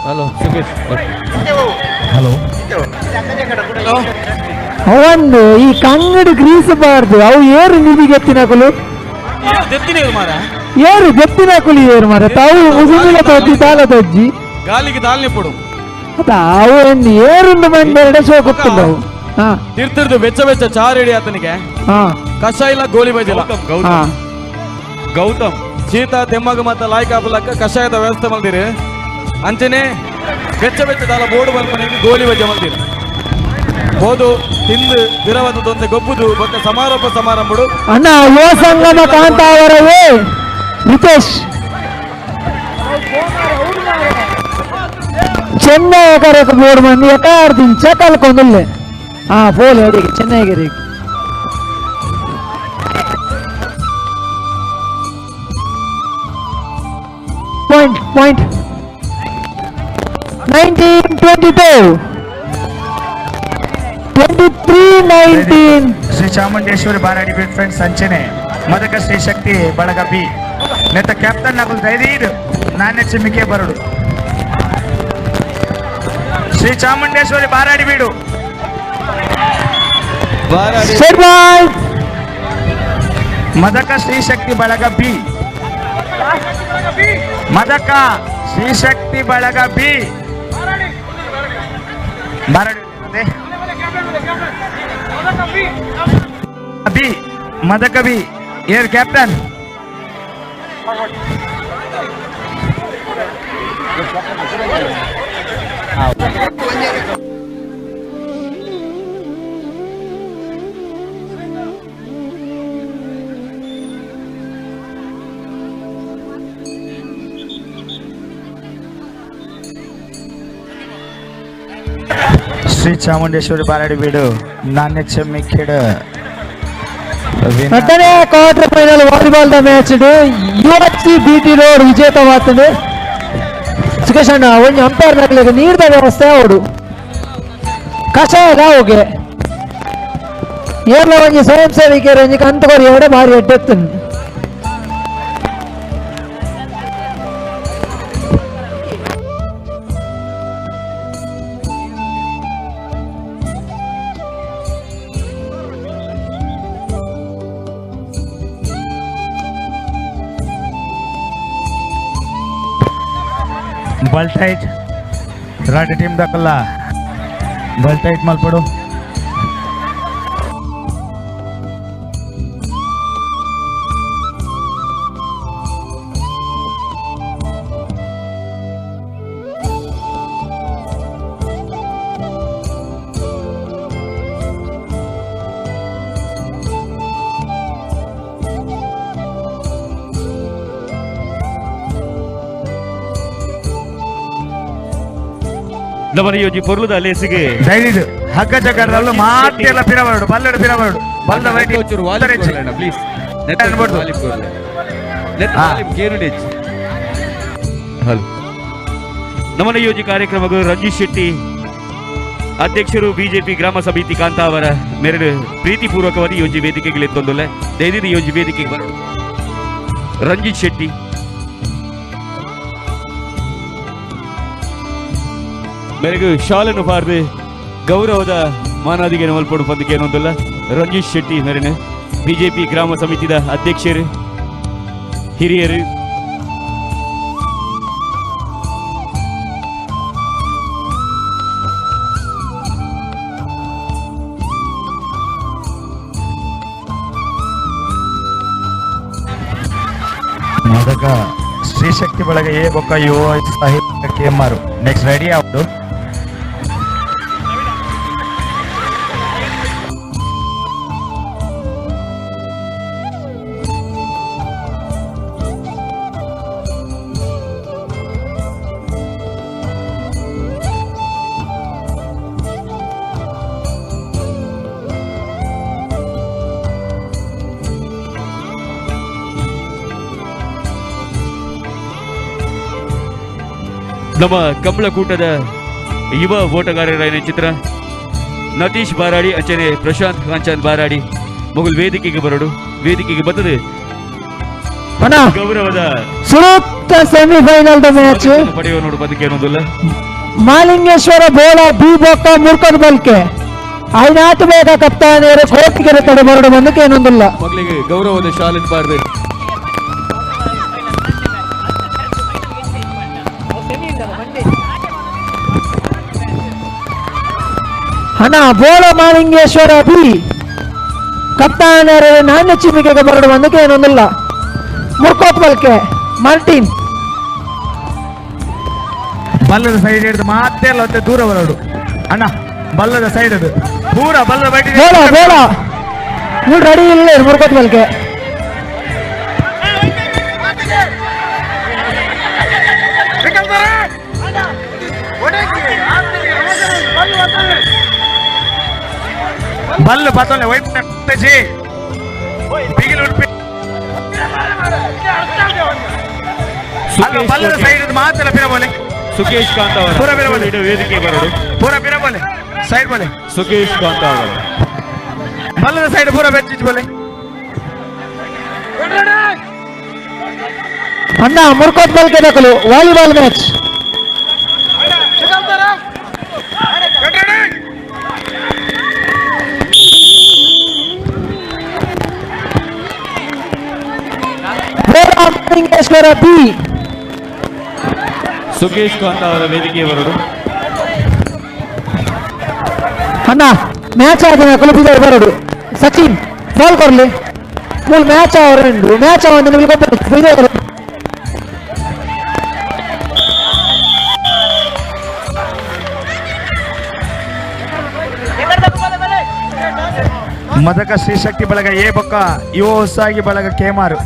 Speaker 13: ಹಲೋ ಸುಖೇಶ್.
Speaker 5: ಹಲೋ
Speaker 10: ಒಂದು ಈ ಕಂಗಡಿ ಗ್ರೀಸಬಾರ್ದು ಅವು ಏರು ನಿಧಿಗೆ ಎತ್ತಿನಕುಲು ಏರು ದೆತ್ತಿನಕುಲು ಏರು ಮಾರ ತಾವು ಮುಸುಮಿಲ ತಜ್ಜಿ ತಾಲ ತಜ್ಜಿ
Speaker 1: ಗಾಲಿಗೆ ದಾಲ್ನೆ ಪಡು
Speaker 10: ಅವು ಒಂದು ಏರುಂದು ಬಂದೆರಡೆ ಶೋ ಗೊತ್ತಿಲ್ಲವು.
Speaker 1: ತಿರ್ತಿರ್ದು ಬೆಚ್ಚ ಬೆಚ್ಚ ಚಾರ್ ರೆಡಿ ಆತನಿಗೆ ಕಷಾಯ ಇಲ್ಲ ಗೋಲಿ ಬಜ್ಜಿಲ್ಲ.
Speaker 13: ಗೌತಮ್ ಗೌತಮ್
Speaker 1: ಶೀತ ತೆಮ್ಮಗ ಮತ್ತು ಲಾಯ್ಕ ಹಾಪಲಕ್ಕ ಕಷಾಯದ ವ್ಯವಸ್ಥೆ ಮಲ್ದಿರಿ. ಅಂಚನೆ ಬೆಚ್ಚ ಬೆಚ್ಚ ದಾಲ ಬೋರ್ಡು ಬಂದ್ಮನಿಗೆ ಗೋಲಿ ಬಜ್ಜೆ ಮಲ್ದಿರಿ. ಹೋದು ತಿಂದು ವಿರವಾದ ದೊಂದೆ ಗೊಬ್ಬುದು ಬೊಕ್ಕ ಸಮಾರೋಪ ಸಮಾರಂಭಡು.
Speaker 10: ಅಣ್ಣ ಯುವ ಸಂಗಮ ಕಾಂತಾವರವೇ ರಿತೇಶ್ ಚೆನ್ನೈ ಕರೆಕ್ ಬೋರ್ಡ್ ಮಂದಿ ಎಕಾರ್ದಿಂಚ ಕಲ್ಕೊಂದುಲ್ಲೆ. ಹಾ ಪೋಲೆ ಅಡಿಗೆ ಚೆನ್ನೈಗೆ point point 19-22 23-19.
Speaker 5: Shri Chamundeshwari Baradi bead friends ಅಂಚನೆ ಮದಕ ಶ್ರೀ ಶಕ್ತಿ ಬಳಗ ಬಿ ನೆತ್ತ ಕ್ಯಾಪ್ಟನ್ ನಗುಲ್ ಧೈರ್ಯ ನಾಣ್ಯ ಚಿಮ್ಮಿಕೆ ಬರಡು. ಶ್ರೀ ಚಾಮುಂಡೇಶ್ವರಿ ಬಾರಾಡಿ ಬೀಡು ಮದಕ ಶ್ರೀ ಶಕ್ತಿ ಬಳಗ ಬಿ ಮದಕ ಶ್ರೀಶಕ್ತಿ ಬಳಗ ಬಿ ಬಿ ಮದಕ ಬಿ ಏರ್ ಕ್ಯಾಪ್ಟನ್ ಶ್ರೀ ಚಾಮುಂಡೇಶ್ವರಿ ಬಾರಾಡಿ ಬೀಡು ನಾಣ್ಯ ಚೆಮ್ಮಿಖೇಡ
Speaker 10: ಎರಡನೇ quarter final volleyball the match UFC BT road ವಿಜೇತವಾಗ್ತದೆ. Sukhesh ಅಣ್ಣ, ಒಂಜಿ ಅಂಪೈರ್ ನಕಲಿಗೆ ನೀರ್ದ ವ್ಯವಸ್ಥೆ ಅವಡು ಕಷಾಯದ ಹೋಗೆ ಏರ್ಲ ಒಂಜಿ ಸ್ವಯಂ ಸೇವಿಕೆಯರು ಒಂಜಿ ಕಂತಕೋರಿ ಎಡೆ ಭಾರಿ ಎಡ್ಡೆತ್ತುಂಡು.
Speaker 5: ಬಲ್ ಟೈಟ್ ರಾಡಿ ಟೀಮ್ ದಕ್ಕಲ್ಲ ಬಲ್ ಟೈಟ್ ಮಲ್ಪಡು.
Speaker 13: ನಮ್ಮನೆ ಯೋಜಿ ಪೊರ್ಲುದ ಲೇಸಿಗೆ
Speaker 5: ದಯವಿಟ್ಟು ಹಗ್ಗ ಜಗ್ಗಡದಲ್ಲೂ ಮಾತೆಲ್ಲ ಪಿರಬರಡು ಬಲ್ಲಡು ಪಿರಬರಡು ಬಲ್ದ ವೈಟಿ
Speaker 1: ಪ್ಲೀಸ್.
Speaker 13: ಹಲೋ, ನಮನ ಯೋಜಿ ಕಾರ್ಯಕ್ರಮಕ್ಕೆ ರಂಜಿತ್ ಶೆಟ್ಟಿ ಅಧ್ಯಕ್ಷರು ಬಿಜೆಪಿ ಗ್ರಾಮ ಸಮಿತಿ ಕಾಂತಾವರ ಮೆರಡು ಪ್ರೀತಿಪೂರ್ವಕವಾಗಿ ಯೋಜಿ ವೇದಿಕೆಗೆ ಎತ್ತೊಂದುಲ್ಲ. ದಯವಿಟ್ಟು ಯೋಜಿ ವೇದಿಕೆಗೆ ಬರಡು ರಂಜಿತ್ ಶೆಟ್ಟಿ. ಮೇರೆಗೆ ಶಾಲನ್ನು ಪಾರ್ದು ಗೌರವದ ಮಾನಾದಿಗೆ ನಮಲ್ಪಡು ಪಂದಕ್ಕೆ ಏನೊಂದಲ್ಲ ರಂಜಿತ್ ಶೆಟ್ಟಿ ಮೇರೆನ ಬಿಜೆಪಿ ಗ್ರಾಮ ಸಮಿತಿದ ಅಧ್ಯಕ್ಷರು ಹಿರಿಯರು.
Speaker 5: ಮದಕ ಶ್ರೀಶಕ್ತಿ ಬಳಗ ಎ ಬೊಕ್ಕ ಯುವ ಸಾಹಿತ್ಯ ಕೆಎಂಆರ್ ನೆಕ್ಸ್ಟ್ ರೆಡಿ ಆಗುದು.
Speaker 13: ನಮ್ಮ ಕಂಬಳಕೂಟದ ಯುವ ಓಟಗಾರರ ಚಿತ್ರ ನತೀಶ್ ಬಾರಾಡಿ ಅಂಚನೆ ಪ್ರಶಾಂತ್ ಕಾಂಚನ್ ಬಾರಾಡಿ ಮೊಗಲ್ ವೇದಿಕೆಗೆ ಬರಡು. ವೇದಿಕೆಗೆ ಬರ್ತದೆ ಗೌರವದ
Speaker 10: ಸುರೂಪ್ತ ಸೆಮಿಫೈನಲ್ the match
Speaker 13: ಪಡೆಯುವ ನೋಡು ಬದಕೆ ಅನ್ನೋದಿಲ್ಲ.
Speaker 10: ಮಾಲಿಂಗೇಶ್ವರ ಬೋಳ ಬಿ ಬೊಕ್ಕ ಮುರ್ಕದ ಬಲ್ಕೆ ಐನಾತು ಬೇಗ ಕಪ್ತಾನೇರು ಕೋಟಿಗೆರೆ ತಡೆ ಬರಡು ಬಂದಕ್ಕೆ ಏನೊಂದಿಲ್ಲ.
Speaker 1: ಮಗಳಿಗೆ ಗೌರವದ ಶಾಲೆ ಬಾರದೆ
Speaker 10: ಅಣ್ಣ ಬೋಳ ಮಾಲಿಂಗೇಶ್ವರ ಬಿ ಕಪ್ತಾನರು ನಾಣ್ಯ ಚಿಮ್ಮಿಕೆಗೆ ಬರಡು ಬಂದಕ್ಕೆ ಏನೊಂದಿಲ್ಲ. ಮುರ್ಕೋತ್ ಬಲ್ಕೆ ಮಾರ್ಟಿನ್
Speaker 5: ಬಲ್ಲದ ಸೈಡ್ ಹಿಡಿದು ಮಾತೆ ಅಲ್ಲ ಮತ್ತೆ ದೂರ ಬರೋಡು ಅಣ್ಣ. ಬಲ್ಲದ ಸೈಡ್ ಅದು ಪೂರ ಬಲ್ಲದ ಬೈಟ್
Speaker 10: ಬೋಳ ಬೋಳ ನೀವು ರೆಡಿ ಇಲ್ಲ ಮುರ್ಕೋತ್ bulk.
Speaker 5: Ballu ಪತ್ತೊಂದೆ white G ಬಿಗಿಲು Udupi ಬಲ್ಲದ side ಮಾತ್ರ ಪಿರಬೋಲೆ.
Speaker 13: ಸುಕೇಶ್ ಕಾಂತ ಅವರ
Speaker 5: ಪೂರ ಪಿರಬೋಲೆ
Speaker 13: ವೇದಿಕೆ ಬರೋಡು.
Speaker 5: ಪೂರ ಪಿರಬೋಲೆ ಸೈಡ್ ಬೋಲೆ
Speaker 13: ಸುಕೇಶ್ ಕಾಂತ ಅವರ
Speaker 5: ಬಲ್ಲದ ಸೈಡ್ ಪೂರ ಬೆಚ್ಚಿಚ್ ಬೋಲೆ.
Speaker 10: ಅಣ್ಣ ಮುರ್ಕೋತ್ ಬಲ್ಕೆ ದಕ್ಕಲು volleyball match. Malingeshwara B
Speaker 13: Sukhesh ಕಾಂತ ಅವರ ವೇದಿಕೆಯವರಡು.
Speaker 10: ಅಣ್ಣ ಮ್ಯಾಚ್ ಆದಿನ ಕುಲುಪಿದವರು ಬರೋಡು. ಸಚಿನ್ ಬಾಲ್ ಕೊರ್ಲಿ ಮೂಲ ಮ್ಯಾಚ್ ಅವರ ಮ್ಯಾಚ್ ಅವ ನಿಮಗೆ ಗೊತ್ತಿದೆ.
Speaker 5: ಮದಕ ಶ್ರೀಶಕ್ತಿ ಬಳಗ ಎ ಬೊಕ್ಕ ಯುವ ಉತ್ಸಾಹಿ ಬಳಗ ಕೇಮಾರು.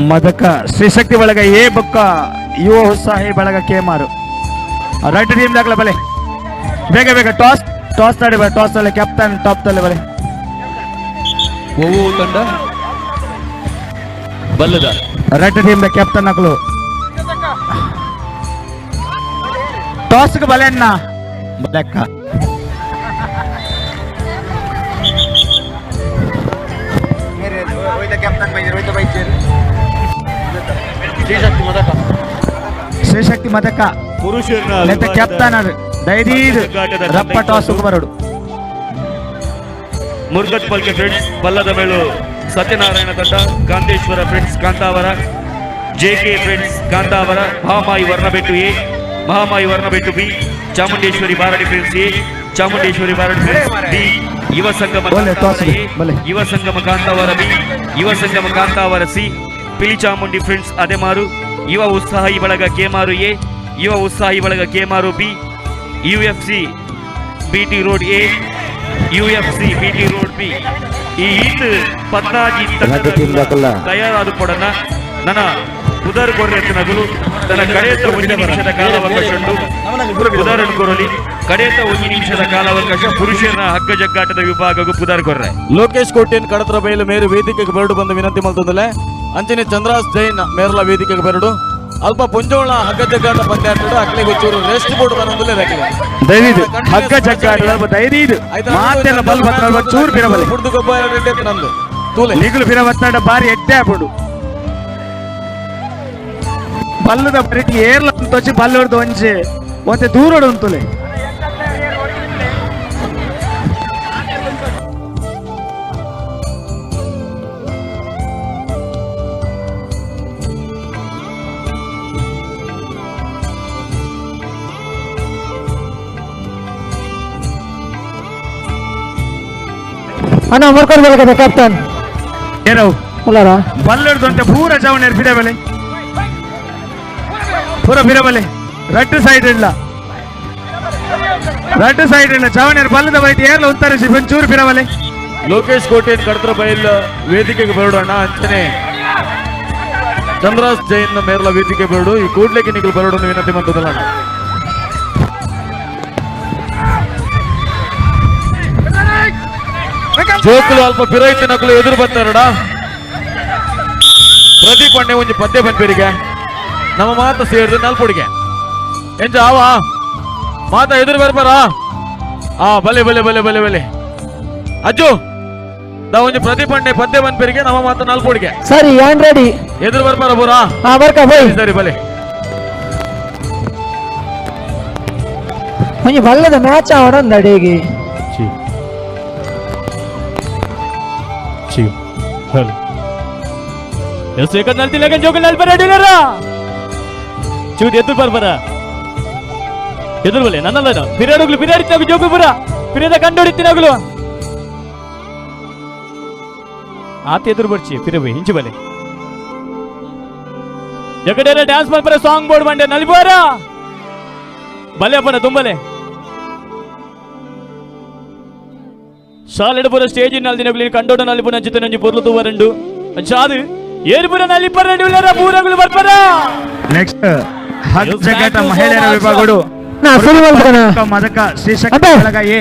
Speaker 5: ಮದಕ ಶ್ರೀಶಕ್ತಿ ಬಳಗ ಎ ಬೊಕ್ಕ ಯುವ ಉತ್ಸಾಹಿ ಬಳಗ ಕೇಮಾರು. ರೈಟ್ ಟೀಮ್ ದಾಖಲೆ ಬಲೆ ಬೇಗ ಬೇಗ ಟಾಸ್ ಟಾಸ್ ತಡಿ ಟಾಸ್ ಅಲ್ಲಿ ಕ್ಯಾಪ್ಟನ್ ಟಾಪ್ ತಲೆ ಬಲೆ.
Speaker 13: ಒವು ತಂಡ ಬಲ್ಲದ
Speaker 5: ರೈಟ್ ಟೀಮ್ the captain ನಕಲು ಟಾಸ್ ಬಲೆ ಅಣ್ಣ ಬಲೆಕ್ಕ. ಶ್ರೀಶಕ್ತಿ ಮದಕ
Speaker 13: ಪುರುಷರ
Speaker 5: ಕ್ಯಾಪ್ಟನ್ ದೈದೀ ರಪ್ಪ ಟಾಸ್ ಬರೋಡು.
Speaker 13: ಮುರ್ಗತ್ ಪಲ್ಕೆ ಫ್ರೆಂಡ್ಸ್ ಬಲ್ಲದ ಮೇಳು ಸತ್ಯನಾರಾಯಣ ತಂಡ, Kanteshwara friends Kantavara, JK friends Kantavara, Mahamayi Varnabettu A, Mahamayi Varnabettu B, Chamundeshwari Baradi friends A, Chamundeshwari Baradi friends B, Yuva Sangama Kantavara A, Yuva Sangama Kantavara B, Yuva Sangama Kantavara C, Pilichamundi friends Ademaru, Yuva Utsahi Balaga Kemaru A, Yuva Utsahi Balaga Kemaru B, UFC BT road A, UFC BT road B. ಈ ಈತ್ ಪದ್ನಾಜಿ ತಯಾರಾದ ಕೊಡನ ನನ್ನ ಉದರ್ ಕೊರ್ರೆತ್ತಿನಗುಲು ತನ್ನ ಕಡೆಯತ್ತ ಒಂದು ನಿಮಿಷದ ಕಾಲಾವಕಾಶ ಉಂಟು. ಉದಾಹರಣೆ ಕೊರಲಿ ಕಡೆಯತ್ತ ಒಂದು ನಿಮಿಷದ ಕಾಲಾವಕಾಶ ಪುರುಷರ ಹಗ್ಗ ಜಗ್ಗಾಟದ ವಿಭಾಗಕ್ಕೂ ಪುದಾರ್ ಕೊರ್ರೆ.
Speaker 1: ಲೋಕೇಶ್ ಕೋಟೆನ್ ಕಡತ್ರ ಬಯಲು ಮೇರು ವೇದಿಕೆಗೆ ಬರಡು ಬಂದು ವಿನಂತಿ ಮಲ್ತಂದಲೆ. ಅಂಚನೆ ಚಂದ್ರಾಸ್ ಜೈನ್ ಮೇರ್ಲ ವೇದಿಕೆಗೆ ಬರಡು. ಅಲ್ಪ ಪುಂಜೋಳ ಹಗ್ಗ ಜಗ್ಗಾಟ ಪಂದ್ಯಾಟಡು ಅಕ್ಲಿಗೆ ಚೂರು ರೆಸ್ಟ್ ಬೋರ್ಡ್ ಬಂದಲೇ
Speaker 5: ದೈವೀದು ಹಗ್ಗ ಜಗ್ಗಾಟ ದೈವೀದು ಮಾತೆಲ್ಲ ಬಲ್ ಬತ್ತಡ ಚೂರು ಬಿರಬಲೆ
Speaker 1: ಪುಡ್ದು ಗೊಬ್ಬರ ನಂದು ತೂಲೆ
Speaker 5: ನಿಗುಲು ಬಿರಬತ್ತಾಡ ಬಾರಿ ಎಡ್ಡೆ ಆಪುಂಡು. ಬಲ್ಲದ ಬರಿಟಿ ಏರ್ಲ ಅಂತೊಚ್ಚಿ ಬಲ್ಲೊಡ್ದು ಒಂಜಿ ಒಂತೆ ದೂರಡು ಅಂತುಲೆ.
Speaker 10: ಅಣ್ಣ ಮುರ್ಕೊಂಡು ಬೆಳಕದ ಕ್ಯಾಪ್ಟನ್
Speaker 5: ಏನವು
Speaker 10: ಉಲ್ಲಾರ
Speaker 5: ಬಲ್ಲೊಡ್ದು ಒಂತೆ ಪೂರ ಜವಣೇರ್ ಬಿರಬಲೆ ಪೂರ ಬಿರಬಲೆ ರಡ್ಡು ಸೈಡ್ ಇಲ್ಲ ರಡ್ಡು ಸೈಡ್ ಇಲ್ಲ ಜವಣೇರ್ ಬಲ್ಲದ ಬೈಟ್ ಏರ್ಲ ಉತ್ತರಿಸಿ ಒಂಚೂರು ಬಿರಬಲೆ.
Speaker 1: ಲೋಕೇಶ್ ಕೋಟೆನ್ ಕಡತ್ರ ಬಯಲ್ ವೇದಿಕೆಗೆ ಬರಡೋಣ. ಅಂಚನೆ ಚಂದ್ರಾಸ್ ಜೈನ್ ಮೇರ್ಲ ವೇದಿಕೆ ಬರಡು. ಈ ಕೂಡ್ಲೆಗೆ ನಿಗಲು ಬರಡು ವಿನಂತಿ ಮಂತದಲ್ಲ. ಜೋಕುಲು ಅಲ್ಪ ಪಿರೈತಿ ನಕಲು ಎದುರು ಬರ್ತಾರಡ. ಪ್ರದೀಪ್ ಅಣ್ಣೆ ಒಂಜಿ ಪದ್ಯ ಬಂದ್ಬೇರಿಗೆ ನಮ್ಮ ಮಾತ ಸೇರಿದ ನಲ್ಪುಡಿಗೆ ಎಂಜ ಆವ ಮಾತ ಎದುರು ಬರ್ಬಾರ. ಆ ಬಲೆ ಬಲೆ ಬಲೆ ಬಲೆ ಬಲೆ ಅಜ್ಜು ದಾ ಒಂಜಿ ಪ್ರದೀಪ್ ಅಣ್ಣೆ ಪದ್ಯ ಬಂದ್ಬೇರಿಗೆ ನಮ್ಮ ಮಾತ ನಲ್ಪುಡಿಗೆ.
Speaker 10: ಸರಿ ಯಾನ್ ರೆಡಿ
Speaker 1: ಎದುರು ಬರ್ಬಾರ ಬೂರಾ.
Speaker 10: ಹಾ ಬರ್ಕ ಬೈ
Speaker 1: ಸರಿ ಬಲೆ
Speaker 10: ಒಂಜಿ ಬಲ್ಲದ ಮ್ಯಾಚ್ ಆವಡ ಅಡಿಗೆ.
Speaker 23: ಹಲೋ ಎಸ್ ಏಕದ್ ನಲ್ತಿ ಲಗನ್ ಜೋಗಲ್ ನಲ್ ಬರ ಡಿಲರ ಚೂಟ್ ಎದುರು ಬರ್ಬರ ಎದುರು ಬಲೆ ನನ್ನಲ್ಲ ಪಿರಿಯಡುಗ್ಲು ಪಿರಿಯಡಿತ್ತಿನಾಗು ಜೋಗು ಪುರ ಪಿರಿಯದ ಕಂಡೋಡಿತ್ತಿನಾಗಲು ಆತ ಎದುರು ಬರ್ಚಿ ಪಿರಬಿ ಇಂಚು ಬಲೆ ಎಕಡೆರ ಡ್ಯಾನ್ಸ್ ಮಾಡ್ಬರ ಸಾಂಗ್ ಬೋರ್ಡ್ ಬಂಡೆ ನಲಿಬೋರ ಬಲೆ ಅಪ್ಪನ ತುಂಬಲೆ ಶಾಲೆಡಪುರ ಸ್ಟೇಜ್ ನಲ್ದಿನಗುಲಿ ಕಂಡೋಡ ನಲಿಪುನ ಚಿತ್ತ ನಂಜಿ ಪೊರ್ಲು ತೂವರಂಡು ಅಂಚಾದು ಏರ್ಪುರ ನಲಿಪರ ಉಲ್ಲರ ಪೂರಗುಲು ಬರ್ಪರ.
Speaker 5: ನೆಕ್ಸ್ಟ್ ಹಗ್ಗ ಜಗ್ಗಾಟ ಮಹಿಳೆಯರ ವಿಭಾಗಡು ಮದಕ ಶ್ರೀಶಕ್ತಿ ಬಳಗ ಎ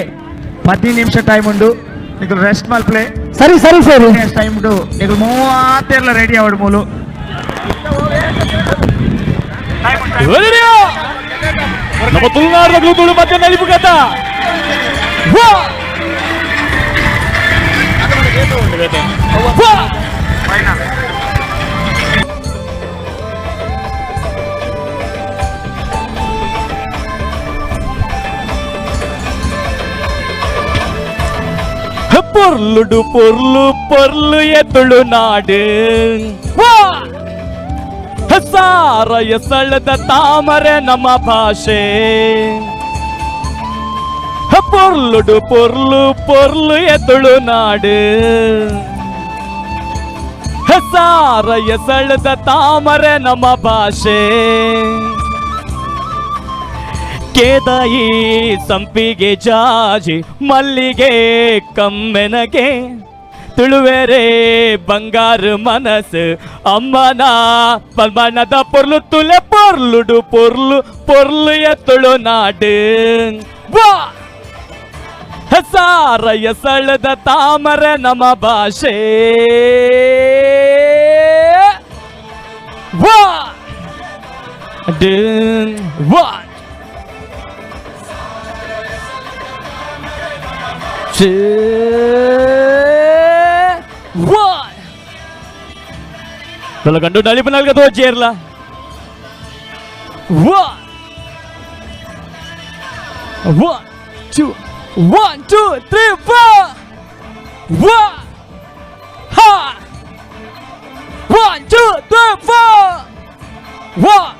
Speaker 5: 15 ನಿಮಿಷ ಟೈಮ್ ಉಂಡು. ನಿಕುಲು ರೆಸ್ಟ್ ಮಲ್ಪ್ಲೆ
Speaker 10: ಸರಿ ಸರಿ ಸರಿ
Speaker 5: ಟೈಮ್ ಉಂಡು. ನಿಕುಲು ಮೂವತ್ತೆರ್ಲ ರೆಡಿ ಅವಡು ಮೂಲು.
Speaker 23: ನಮ್ಮ ತುಳುನಾಡದ ತುಳು ಮತ್ತೆ ನಲಿಪು ಕಥ. ಪೊರ್ಲುಡು ಪೊರ್ಲು ಪೊರ್ಲು ಎತ್ತುಳು ನಾಡು ಸಾರ ಎಸಳದ ತಾಮರೆ ನಮ್ಮ ಭಾಷೆ ಪೊರ್ಲುಡು ಪೊರ್ಲು ಪೊರ್ಲು ಎತ್ತುಳು ನಾಡು ಸಾರ ಎಸಳದ ತಾಮರೆ ನಮ್ಮ ಭಾಷೆ ಕೇದಾಯಿ ಸಂಪಿಗೆ ಜಾಜಿ ಮಲ್ಲಿಗೆ ಕಮ್ಮೆನಗೆ ತುಳುವೆರೆ ಬಂಗಾರು ಮನಸ್ಸು ಅಮ್ಮನ ಪಲ್ಮನದ ಪೊರ್ಲು ತುಲೆ ಪೊರ್ಲುಡು ಪೊರ್ಲು ಪೊರ್ಲು ಎತ್ತುಳು ನಾಡು ವಾ ಸಾರ ಎಸಳದ ತಾಮರೆ ನಮ್ಮ ಭಾಷೆ ವಾ ವಾ 2 1 ತಲಗಂಡು ನಲಿಪನಲ್ಗ ತೋಚೇರ್ಲ 1 1 2 1 2 3 4 1 ha 1 2 3 4 1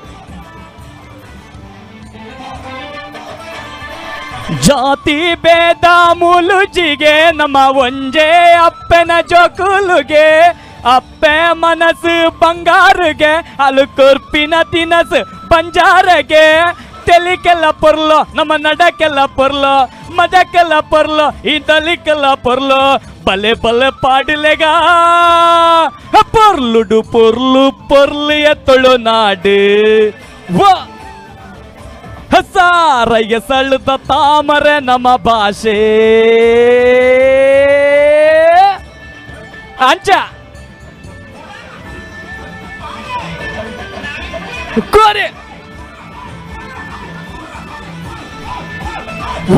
Speaker 23: ಜಾತಿ ಭೇದ ಮುಲುಜಿಗೆ ನಮ್ಮ ಒಂಜೆ ಅಪ್ಪನ ಜೋಕುಲುಗೆ ಅಪ್ಪೆ ಮನಸ್ಸು ಬಂಗಾರುಗೆ ಅಲು ಕೊರ್ಪಿನ ತಿನಸು ಬಂಜಾರಗೆ ತೆಲಿಕೆಲ್ಲ ಪೊರ್ಲೋ ನಮ್ಮ ನಡಕೆಲ್ಲ ಪೊರ್ಲೋ ಮಜಕ್ಕೆಲ್ಲ ಪೊರ್ಲೋ ಈ ತಲಿಕೆಲ್ಲ ಪೊರ್ಲೋ ಬಲೆ ಬಲೆ ಪಾಡಿಲೆಗ ಪೊರ್ಲುಡು ಪೊರ್ಲು ಪೊರ್ಲು ಎತ್ತುಳು ನಾಡು ವಾ ಸಾರ ಎಸಳದ ತಾಮರೆ ನಮ್ಮ ಭಾಷೆ ಅಂಚ ಕೋರೆ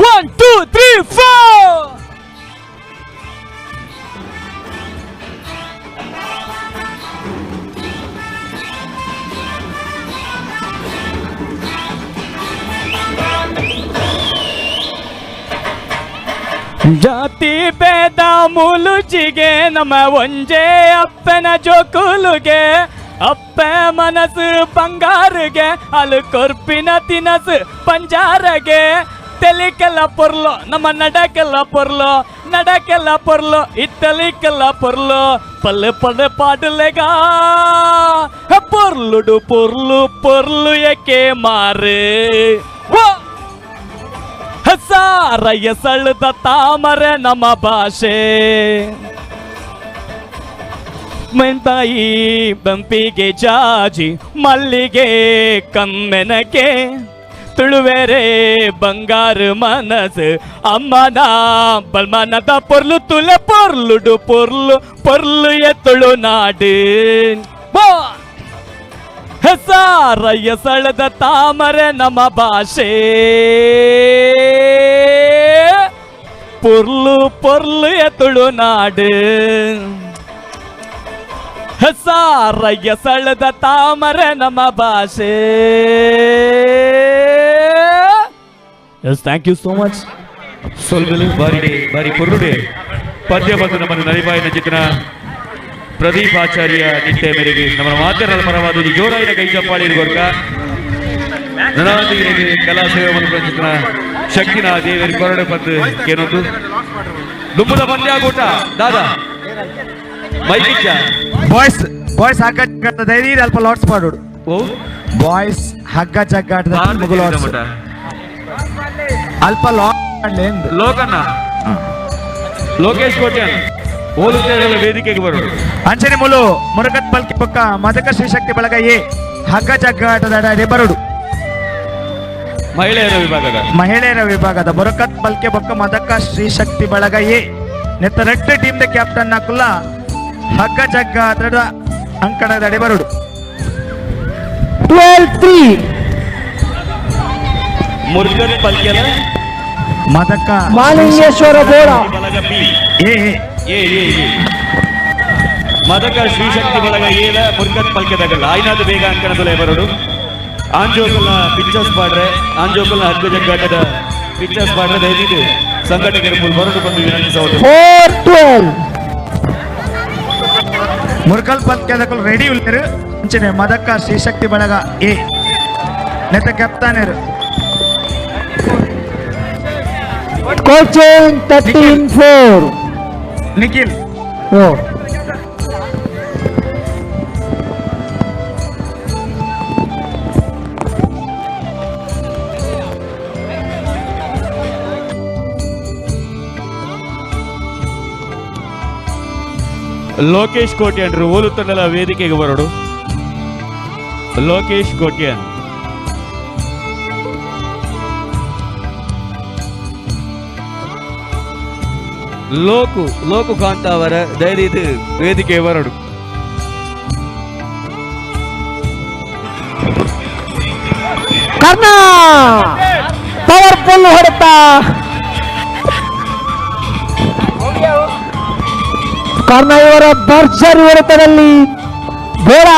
Speaker 23: 1 2 3 4 ಜಾತಿ ಭೇದ ಮುಲುಜಿಗೆ ನಮ್ಮ ಒಂಜೆ ಅಪ್ಪನ ಜೋಕುಲುಗೆ ಅಪ್ಪೆ ಮನಸ್ಸು ಬಂಗಾರುಗೆ ಅಲು ಕೊರ್ಪಿನ ತಿನಸು ಪಂಜಾರಗೆ ತೆಲಿಕೆಲ್ಲ ಪೊರ್ಲೋ ನಮ್ಮ ನಡಕೆಲ್ಲ ಪೊರ್ಲೋ ನಡಕೆಲ್ಲ ಪೊರ್ಲೋ ಇತ್ತಲಿಕೆಲ್ಲ ಪೊರ್ಲೋ ಪಲ್ಲೆ ಪಲ್ಲೆ ಪಾಡಲೆಗ ಪೊರ್ಲುಡು ಪೊರ್ಲು ಪೊರ್ಲು ಏಕೆ ಮಾರು ಸಾರ ಎಸಳದ ತಾಮರೆ ನಮ್ಮ ಭಾಷೆ ಮೆಂತಾಯಿ ಬಂಪಿಗೆ ಜಾಜಿ ಮಲ್ಲಿಗೆ ಕಮ್ಮೆನಗೆ ತುಳುವೆರೆ ಬಂಗಾರು ಮನಸ್ಸು ಅಮ್ಮನ ಬಲ್ಮನದ ಪೊರ್ಲು ತುಲೆ ಪೊರ್ಲುಡು ಪೊರ್ಲು ಪೊರ್ಲು ಎತ್ತುಳು ನಾಡು ಸಾರ ಎಸಳದ ತಾಮರೆ ನಮ್ಮ ಭಾಷೆ ಪೊರ್ಲು ಪೊರ್ಲು ಎತ್ತುಳು ನಾಡು ಸಾರ ಎಸಳದ ತಾಮರೆ ನಮ್ಮ ಭಾಷೆ. Yes, thank you so much.
Speaker 13: ಸೊಲ್ಬಲು ಬಾರಿ ಬಾರಿ ಪೊರ್ಲುಡೆ ಪದ್ಯ ಬಂದು ನಮ್ಮನ್ನು ನರಿಬಾಯಿನ ಚಿತ್ರ ಪ್ರದೀಪ್ ಆಚಾರ್ಯ ನಿಟ್ಟೆ ಮೇರೆಗೆ ನಮ್ಮ ಮಾತೆರಲ ಪರವಾದ ಜೋರಾಯಿನ ಕೈ ಚಪ್ಪಾಳಿ ಕೊರ್ಕ ನನಾದಿಗೆ ಕಲಾ ಸೇವೆ ಚಿತ್ರ ಶಕ್ತಿನ ದೇವರಿ ಕೊರಡು ಪದ್ದು ಕೇನೊಂದು ದುಂಬುದ ಪಂದ್ಯ ಕೂಟ ದಾದಾ ಮೈಕಿಚ್ಚ
Speaker 5: ಬಾಯ್ಸ್ ಬಾಯ್ಸ್ ಹಗ್ಗ ಜಗ್ಗಾಟದ ಧೈರ್ಯ ಅಲ್ಪ ಲಾಟ್ಸ್ ಮಾಡೋಡು. ಬಾಯ್ಸ್ ಹಗ್ಗ ಜಗ್ಗಾಟದ ಲಾಟ್ಸ್ ಅಲ್ಪ ಲಾಟ್
Speaker 13: ಲೋಕನ್ನ ಲೋಕೇಶ್ ಕೋಟ್ಯಾನ್ ಓಲುತ್ತೇರಲ ವೇದಿಕೆಗೆ ಬರೋದು.
Speaker 5: ಅಂಚನೆ ಮುಲು ಮುರುಗತ್ ಪಲ್ಕಿ ಪಕ್ಕ ಮದಕ ಶ್ರೀಶಕ್ತಿ ಬಳಗ ಎ ಹಗ್ಗ ಜಗ್ಗಾಟದ ಅಡೆ ಬರೋಡು. ಮಹಿಳೆಯರ ವಿಭಾಗದ ಬೊರಕತ್ ಬಲ್ಕೆ ಬೊಕ್ಕ ಮದಕ ಶ್ರೀಶಕ್ತಿ ಬಳಗ ಎ ನೆತ್ತ red team the captain Nakula ಹಗ್ಗ ಜಗ್ಗಾಟದ ಅಂಕಣದ ಅಡೆ ಬರೋಡು.
Speaker 4: 12-3
Speaker 13: ಮುರುಗತ್ ಪಲ್ಕೆಲ
Speaker 5: ಮದಕ
Speaker 4: ಮಾಲಿಂಗೇಶ್ವರ ಬೋಳ
Speaker 13: ಬಳಗ B
Speaker 5: A
Speaker 13: A A A Madaka Shrishakti ಬಳಗ ಏಲ ಮುರುಗತ್ ಪಲ್ಕೆದಾಗಲ್ಲ ಆಯ್ನಾದ ಬೇಗ ಅಂಕಣದಲ್ಲೇ ಬರೋಡು. ಆಂಜೋಕಲ್ನ ಪಿಕ್ಚರ್ಸ್ ಪಾಡ್ರೆ ಆಂಜೋಕಲ್ನ ಹಗ್ಗ ಜಗ್ಗಾಟದ ಪಿಕ್ಚರ್ಸ್ ಪಾಡ್ರೆ ದಯವಿಟ್ಟು ಸಂಘಟಕರು ಬರಡು ಬಂದು ವಿನಂತಿಸಬಹುದು.
Speaker 10: 4-12.
Speaker 5: ಮುರ್ಕಲ್ ಪಂದ್ಯದಕುಲು ರೆಡಿ ಉಲ್ಲೇರು ಅಂಚನೆ ಮದಕ್ಕ ಶ್ರೀಶಕ್ತಿ ಬಳಗ ಎ ನೆತ್ತ ಕ್ಯಾಪ್ತಾನೇರು.
Speaker 10: ಕೋಚಿಂಗ್ 13-4.
Speaker 5: ನಿಖಿಲ್.
Speaker 10: ಓ
Speaker 13: ಲೋಕೇಶ್ ಕೋಟ್ಯಾನ್ರು ಓಲುತ್ತಂಡಲ ವೇದಿಕೆಗೆ ಬರೋಡು. ಲೋಕೇಶ್ ಕೋಟ್ಯಾನ್
Speaker 12: ಲೋಕು ಲೋಕು ಕಾಂತ ಅವರ ಧೈರ್ಯದ ವೇದಿಕೆ ಬರೋಡು.
Speaker 10: ಕರ್ಣ ಪವರ್ಫುಲ್ ಹೊಡೆತ. ಕರ್ಣ ಇವರ ಭರ್ಜರಿ ಹೊಡೆತದಲ್ಲಿ ಬೇಡ.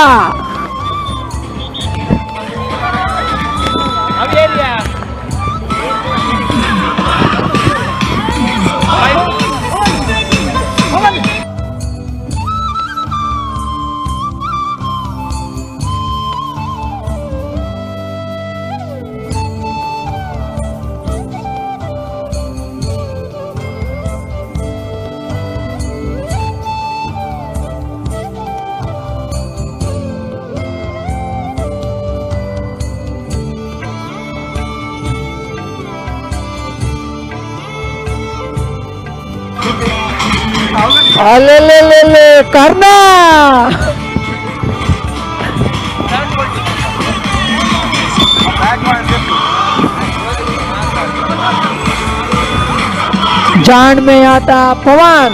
Speaker 10: ಅಲೆಲೆಲೆಲೆ ಕರ್ಣ जान में आता पवन.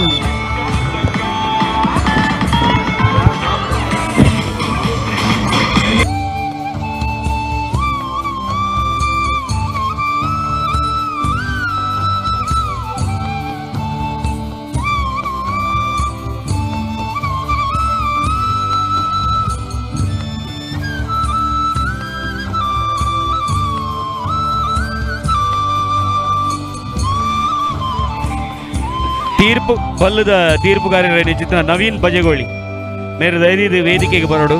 Speaker 13: ತೀರ್ಪು ಬಲ್ಲದ ತೀರ್ಪುಗಾರರ ಚಿತ್ರ ನವೀನ್ ಬಜಗೋಳಿ ಮೇರೆ ಧೈರ್ಯದ ವೇದಿಕೆಗೆ ಬರೋಡು.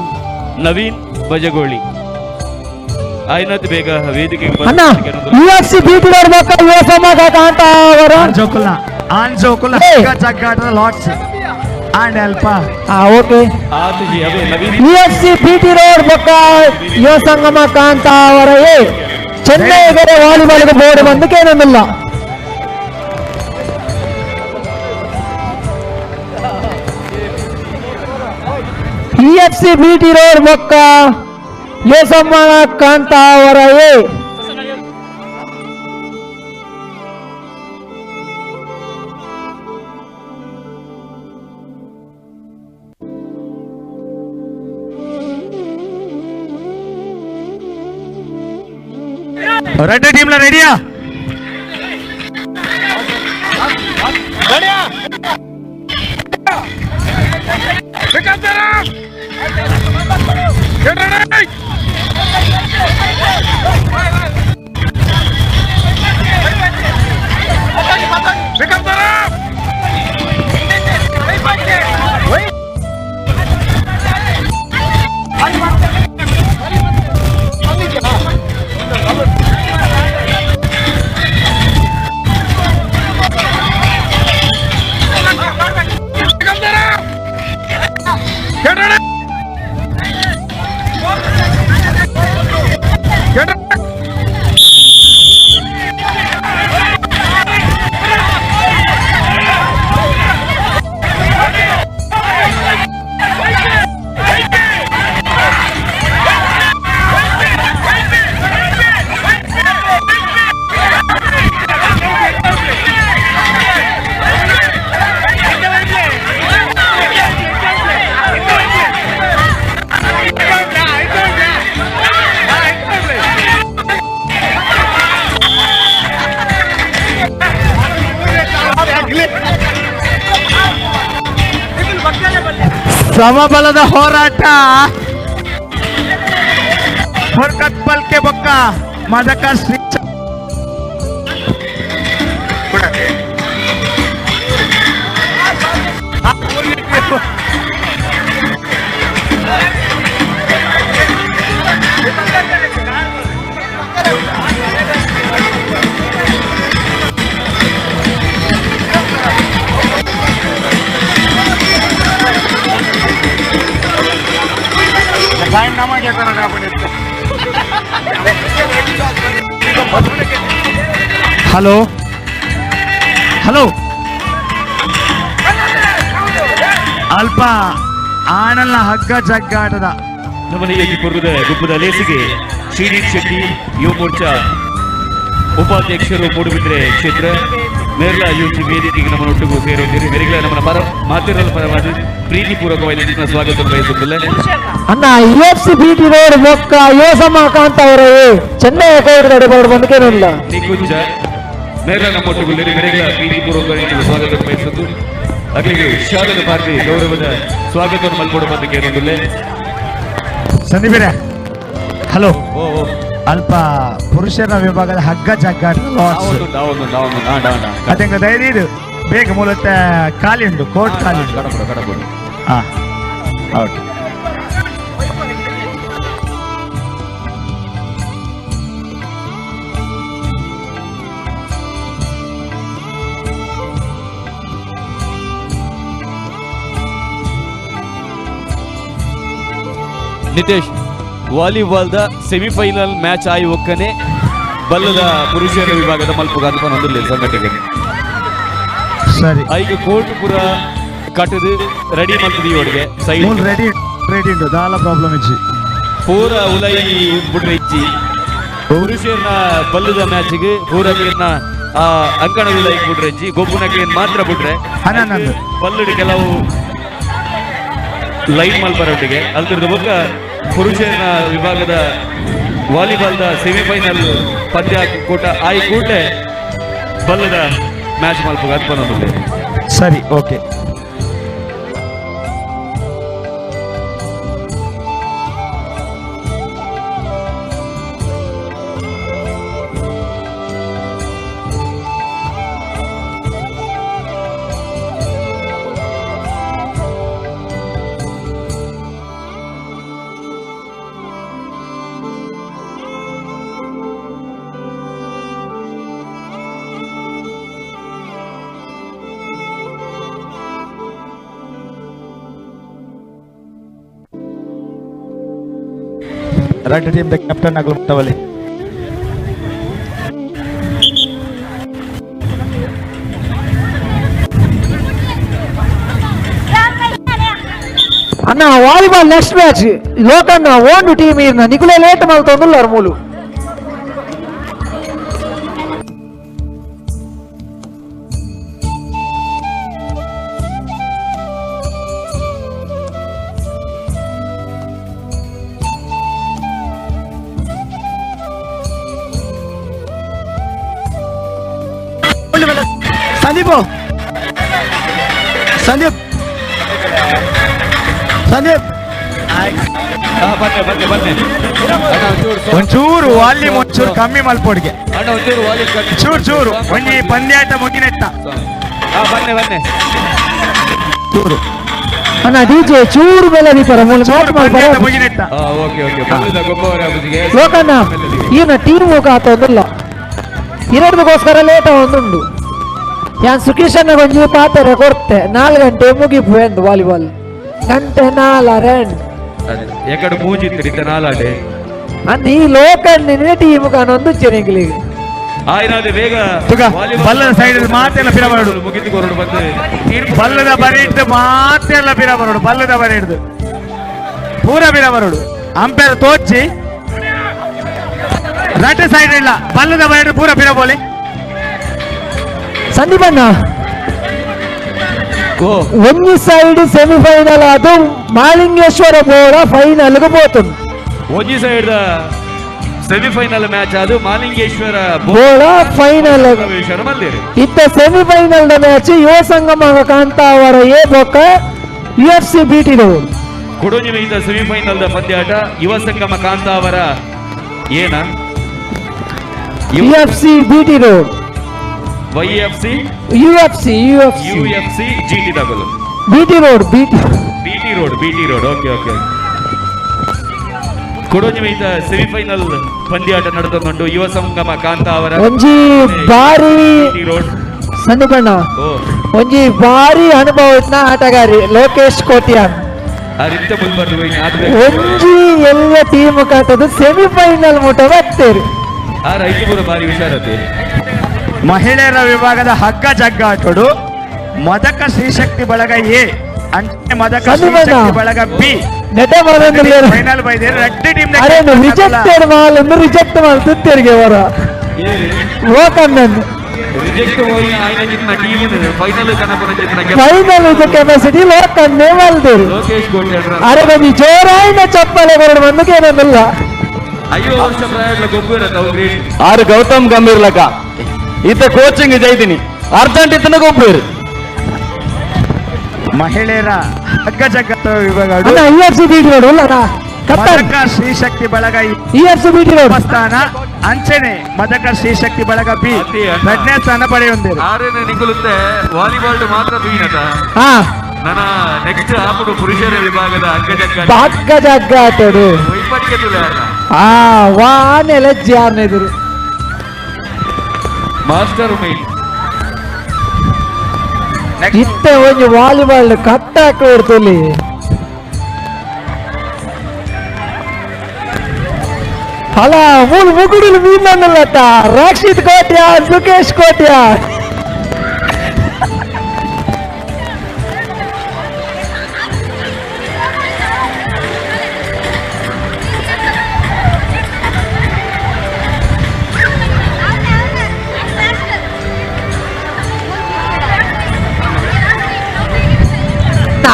Speaker 13: ನವೀನ್ ಬಜಗೋಳಿ ಆಯ್ನತ್ ಬೇಗ ವೇದಿಕೆಗೆ
Speaker 10: ಅಣ್ಣ ಯುಎಫ್ಸಿ ಬಿಟಿ ನೋಡ್ಬೇಕು. ಯುಎಫ್ಎಂ ಕಾಂತ ಅವರ
Speaker 5: ಜೋಕುಲ ಆನ್ ಜೋಕುಲ ಜಗ್ಗಾಟದ ಲಾಟ್ಸ್ ಆಂಡ್ ಅಲ್ಪ.
Speaker 10: ಓಕೆ
Speaker 13: ಆತುಜಿ ಅವೇ ನವೀನ್
Speaker 10: ಯುಎಫ್ಸಿ ಬಿಟಿ ರೋಡ್ ಬೊಕ್ಕ ಯುವ ಸಂಗಮ ಕಾಂತ ಅವರ ಎ ಚೆನ್ನೈ ವಾಲಿಬಾಲ್ ಬೋರ್ಡ್ ಬಂದು ಕೇನೊಂದಿಲ್ಲ. ಯುಎಫ್ಸಿ ಬಿಟಿ ರೋಡ್ ಬೊಕ್ಕ ಯುವ ಸಂಗಮ ಕಾಂತ ಅವರ ಎ.
Speaker 5: Red team ರೆಡಿಯಾ? ಸಮಬಲದ ಹೋರಾಟ. ಹೊರ್ಕತ್ ಪಲ್ಕೆ ಬೊಕ್ಕ ಮದಕ ಶ್ರೀ ಹಲೋ ಹಲೋ ಅಲ್ಪ ಆನಲ್ಲ ಹಗ್ಗ ಜಗ್ಗಾಟದ
Speaker 13: ನಮ್ಮನೆಯಲ್ಲಿ ಪುರದ ಗುಪ್ಪದ ಲೇಸಿಗೆ ಶ್ರೀದೀಪ್ ಶೆಟ್ಟಿ ಯುವ ಮೋರ್ಚಾ ಉಪಾಧ್ಯಕ್ಷರು ಮೂಡುಬಿದ್ರೆ ಕ್ಷೇತ್ರ ಮೇರ್ಲ ಯುಸಿ ವೇದಿಕೆಗೆ ನಮ್ಮನ್ನೊಟ್ಟಿಗೂ ಸೇರುತ್ತೀರಿ. ಮೇರೆಗಳ ನಮ್ಮ ಪರ ಮಾತಿರಲು ಪರವಾಗಿ ಪ್ರೀತಿಪೂರ್ವಕವಾಗಿ ಸ್ವಾಗತ ಬಯಸುತ್ತಿಲ್ಲ.
Speaker 10: ಅಣ್ಣ ಯುಎಫ್ಸಿ ಬಿಟಿ ರೋಡ್ ಮೊಕ್ಕ ಯೋಸಮ ಕಾಂತ ಅವರೇ ಚೆನ್ನೈ ಕೋರ್ಗಡೆ ಬೋರ್ಡ್ ಬಂದಕೇನಿಲ್ಲ.
Speaker 13: ನಿಕುಂಜ ಮೇರ್ಲ ನಮ್ಮೊಟ್ಟಿಗೂ ಮೇರೆಗಳ ಪ್ರೀತಿಪೂರ್ವಕವಾಗಿ ಸ್ವಾಗತ ಬಯಸುತ್ತು. ಅಲ್ಲಿಗೆ ಶಾಲದ ಭಾರತಿ ಗೌರವದ ಸ್ವಾಗತವನ್ನು ಮಲ್ಕೊಡು ಬಂದಕ್ಕೇನೊಂದಿಲ್ಲ.
Speaker 5: ಸಂದೀಪ್ ಹಲೋ, ಅಲ್ಪ ಪುರುಷರ ವಿಭಾಗದ ಹಗ್ಗ ಜಗ್ಗಾಟ ಅದಂಗ ದಯದೀದು ಬೇಗ ಮೂಲತಃ ಖಾಲಿ ಉಂಟು, ಕೋರ್ಟ್ ಖಾಲಿ ಉಂಟು. ಹಾ ಓಕೆ.
Speaker 13: ನಿತೇಶ್, ವಾಲಿಬಾಲ್ದ ಸೆಮಿಫೈನಲ್ ಮ್ಯಾಚ್ ಆಯಿ ಒಕ್ಕನೆ ಬಲ್ಲದ ಪುರುಷರ ವಿಭಾಗದ ಮಲ್ಪುಗಾದ ಹೊಂದಿರಲಿಲ್ಲ ಸಂಘಟನೆ.
Speaker 5: ಸರಿ,
Speaker 13: ಐದು ಕೋರ್ಟ್ ಪೂರ ಕಟ್ಟದು ರೆಡಿ ಮಲ್ತದಿ ಒಳಗೆ ಸೈಡ್
Speaker 5: ರೆಡಿ ರೆಡಿ ಉಂಟು, ದಾಲ ಪ್ರಾಬ್ಲಮ್ ಇಜ್ಜಿ
Speaker 13: ಪೂರ ಉಲೈ ಬಿಡ್ರೆ ಇಜ್ಜಿ. ಪುರುಷರನ್ನ ಬಲ್ಲದ ಮ್ಯಾಚ್ಗೆ ಪೂರ ಅಂಕಣ ಉಲೈ ಬಿಡ್ರೆ ಇಜ್ಜಿ, ಗೊಬ್ಬುನಕ್ಕೆ ಮಾತ್ರ ಬಿಡ್ರೆ ಬಲ್ಲಡು ಕೆಲವು ಲೈನ್ ಮಲ್ಪರೊಟ್ಟಿಗೆ ಅಲ್ತಿರದ ಬೊಕ್ಕ ಪುರುಷರ ವಿಭಾಗದ ವಾಲಿಬಾಲ್ದ ಸೆಮಿಫೈನಲ್ ಪಂದ್ಯ ಕೂಟ ಆಯಿ ಕೂಡಲೇ ಬಲ್ಲದ ಮ್ಯಾಚ್ ಮಲ್ಪುಗ ಅನ್ಪನೊಂದಿದೆ.
Speaker 5: ಸರಿ, okay. Red team the captain ಆಗಲು ಮುಟ್ಟವಲ್ಲಿ.
Speaker 10: ಅಣ್ಣ ವಾಲಿಬಾಲ್ ನೆಕ್ಸ್ಟ್ ಮ್ಯಾಚ್ ಲೋಕನ್ನ ಓಂಡು ಟೀಮ್ ಇರ್ನ ನಿಕುಲೆ ಲೇಟ್ ಮಲ್ತೊಂದುಲ್ಲಾರ್ ಮೂಲು.
Speaker 7: ಸಂದೀಪ್ ಸಂದೀಪ್ ಸಂದೀಪ್
Speaker 13: ಬನ್ನಿ ಬನ್ನಿ ಬನ್ನಿ.
Speaker 5: ಒಂಚೂರು ವಾಲ್ಯೂಮ್ ಒಂಚೂರು ಕಮ್ಮಿ ಮಲ್ಪೊಡಿಗೆ, ಚೂರು ಚೂರು ಒಂಜಿ ಪಂದ್ಯಾಟ ಮುಗಿನೆತ್ತ.
Speaker 13: ಬನ್ನಿ ಬನ್ನಿ
Speaker 5: ಚೂರು
Speaker 10: ಅಣ್ಣ ಡಿಜೆ ಚೂರು ಮೇಲೆ ದೀಪರ ಮೂಲ ಮ್ಯಾಚ್ ಮಲ್ಪರ
Speaker 5: ಮುಗಿನೆತ್ತ.
Speaker 13: Okay okay.
Speaker 10: ಲೋಕಣ್ಣ ಈನ ಟೀಮ್ ಹೋಗಾತೊಂದಿಲ್ಲ ಎರಡದಕ್ಕೋಸ್ಕರ ಲೇಟ್ ಒಂದುಂಡು. ಯಾನ್ ಸುಕೇಶ್ ಒಂಜಿ ಪಾತ್ರೆ ಕೊರ್ತೆ 4 ಗಂಟೆ ಮುಗಿಪು ಎಂದು ವಾಲಿಬಾಲ್ ಗಂಟೆ 4
Speaker 13: ಎಕಡೆ ಮೂಜಿತ್ತು ನಾಲಾಡೆ
Speaker 10: ಅಂದ್ ಈ ಲೋಕಣ್ಣಿನ ಟೀಮ್ ಕಾನೊಂದು ಚೆನಿಗ್ಲಿಗೆ
Speaker 13: ಆಯ್ನಾದೆ ಬೇಗ
Speaker 5: ಬಲ್ಲದ ಸೈಡ್ ಮಾತೆಲ್ಲ ಪಿರ ಬರೋಡು
Speaker 13: ಮುಗಿದು ಕೊರಡು ಬಂದು
Speaker 5: ಬಲ್ಲದ ಬರಿ ಹಿಡ್ದು ಮಾತೆಲ್ಲ ಪಿರ ಬರೋಡು, ಬಲ್ಲದ ಬರಿ ಹಿಡ್ದು ಪೂರ ಪಿರ ಬರೋಡು. ಅಂಪೇರ್ ತೋಚಿ ರಟ್ ಸೈಡ್ ಇಲ್ಲ, ಬಲ್ಲದ ಬರಿ ಹಿಡ್ದು ಪೂರ ಪಿರ ಬೋಲಿ.
Speaker 10: ಸಂದೀಪಣ್ಣ ಒಂಜಿ ಸೈಡ್ ಸೆಮಿಫೈನಲ್ ಅದು ಮಾಲಿಂಗೇಶ್ವರ ಬೋಳ ಫೈನಲ್ ಪೋತುಂಡು.
Speaker 13: ಒಂಜಿ ಸೈಡ್ ಸೆಮಿಫೈನಲ್ ಮ್ಯಾಚ್ ಅದು ಮಾಲಿಂಗೇಶ್ವರ
Speaker 10: ಬೋಳ ಫೈನಲ್ ಇತ್ತ semifinal the match Yuva Sangama Kantavara A ಬೊಕ್ಕ ಯುಎಫ್ಸಿ ಬಿಟಿ ರೋಡ್.
Speaker 13: ಕೊಡೊಂಜಿ ಮೈತ ಸೆಮಿಫೈನಲ್ the ಪಂದ್ಯಾಟ ಯುವ ಸಂಗಮ ಕಾಂತಾವರ ಏನ
Speaker 10: UFC BT road
Speaker 13: YFC
Speaker 10: UFC UFC
Speaker 13: UFC GT double
Speaker 10: BT road BT
Speaker 13: BT road BT road okay okay. ಕೊಡೊಂಜಿ ಮೈತ semifinal ಪಂದ್ಯಾಟ ನಡೆದುಕೊಂಡು ಯುವ ಸಂಗಮ ಕಾಂತಾವರ
Speaker 10: ಒಂಜಿ ಬಾರಿ
Speaker 13: ರೋಡ್
Speaker 10: ಸಂದೀಪಣ್ಣ ಒಂಜಿ ಬಾರಿ ಅನುಭವ ಇತ್ತಿನ ಆಟಗಾರಿ ಲೋಕೇಶ್ ಕೋಟ್ಯಾನ್
Speaker 13: ಆ ರಿತ್ತ ಮುಲ್ಬರ್ದು
Speaker 10: ಒಂಜಿ ಎಲ್ಲ ಟೀಮ್ ಕಾಟದು ಸೆಮಿಫೈನಲ್ ಮುಟ ಬರ್ತೀರಿ.
Speaker 13: ಆ ರೈತ ಪೂರ ಭಾರಿ ಹುಷಾರತೆ.
Speaker 5: ಮಹಿಳೆಯರ ವಿಭಾಗದ ಹಗ್ಗ ಜಗ್ಗಾಟೋಡು ಮದಕ ಶ್ರೀಶಕ್ತಿ ಬಳಗ ಎ ಅಂಚೆ ಮದಕ ಶ್ರೀಶಕ್ತಿ ಬಳಗ ಬಿ
Speaker 10: ನೆಟ
Speaker 5: ಫೈನಲ್ ಬೈದೇರು ರಡ್ಡಿ ಟೀಮ್.
Speaker 10: ಅರೆ ರಿಜೆಕ್ಟೆಡ್ ಮಾಲ್ ಒಂದು ರಿಜೆಕ್ಟ್ ಮಾಲ್ ತುತ್ತೇರಿಗೆ ಅವರ ಲೋಕನ್ನನ್
Speaker 13: ರಿಜೆಕ್ಟ್ ಹೋಗಿ ಆಯ್ನ ಜಿತ್ನ ಟೀಮ್ ಫೈನಲ್ ಕನಪನ ಜಿತ್ನ
Speaker 10: ಫೈನಲ್ ಇದು ಕೆಪಾಸಿಟಿ ಲೋಕನ್ನೇ ಮಲ್ದೇರು.
Speaker 13: ಲೋಕೇಶ್ ಕೋಟ್ಯಾಡ್ರ.
Speaker 10: ಅರೆ ಬನ್ನಿ ಜೋರಾಯಿನ ಚಪ್ಪಲೆ ಬರಡು ಬಂದಕ್ಕೆ ಏನೊಂದಿಲ್ಲ.
Speaker 13: 5 ವರ್ಷ ಪ್ರಾಯದ ಗೊಬ್ಬರ ಅವು ಗ್ರೇಟ್.
Speaker 1: ಆರು ಗೌತಮ್ ಗಂಭೀರ್ ಲಕ ಈತ ಕೋಚಿಂಗ್ ಜೈದಿನಿ ಅರ್ಜೆಂಟ್ ಇತ್ತನ ಗೊಬ್ಬರು.
Speaker 5: ಮಹಿಳೆಯರ ಹಗ್ಗ ಜಗ್ಗಾಟ ವಿಭಾಗ
Speaker 10: ಅಣ್ಣ ಇ ಎಫ್ ಸಿ ಬಿಟಿ ರೋಡ್ ಅಲ್ಲ
Speaker 5: ಮದಕ ಶ್ರೀಶಕ್ತಿ ಬಳಗ
Speaker 10: E F C BT road
Speaker 5: ಸ್ಥಾನ ಅಂಚನೆ ಮದಕ ಶ್ರೀಶಕ್ತಿ ಬಳಗ ಬಿ ಎರಡನೇ ಸ್ಥಾನ ಪಡೆಯುವಂದಿರು.
Speaker 13: ಆರೇನೆ ನಿಗುಲುತ್ತೆ ವಾಲಿಬಾಲ್ ಮಾತ್ರ ಬೀನತ.
Speaker 10: ಹಾ
Speaker 13: ನನ್ನ ನೆಕ್ಸ್ಟ್ ಆಪುಡು ಪುರುಷರ ವಿಭಾಗದ ಹಗ್ಗ ಜಗ್ಗಾಟ.
Speaker 10: ಹಗ್ಗ ಜಗ್ಗಾಟಡು
Speaker 13: ವೈಪಡಿಕೆ ತುಲೆ
Speaker 10: ಆ ವಾನೆಲ ಜಾರ್ನ ಎದುರು
Speaker 13: ಮಾಸ್ಟರ್ ಮೈಂಡ್.
Speaker 10: ಇತ್ತೆ ಒಂಜಿ ವಾಲಿಬಾಲ್ ಕಟ್ಟಾಕ ಇರ್ತಲ್ಲಿ ಅಲ್ಲ ಮೂಲು ಮುಗುಡುಲು ಮೀನಲ್ಲತ್ತ ರಕ್ಷಿತ್ ಕೋಟ್ಯಾನ್ ಸುಕೇಶ್ ಕೋಟ್ಯಾನ್.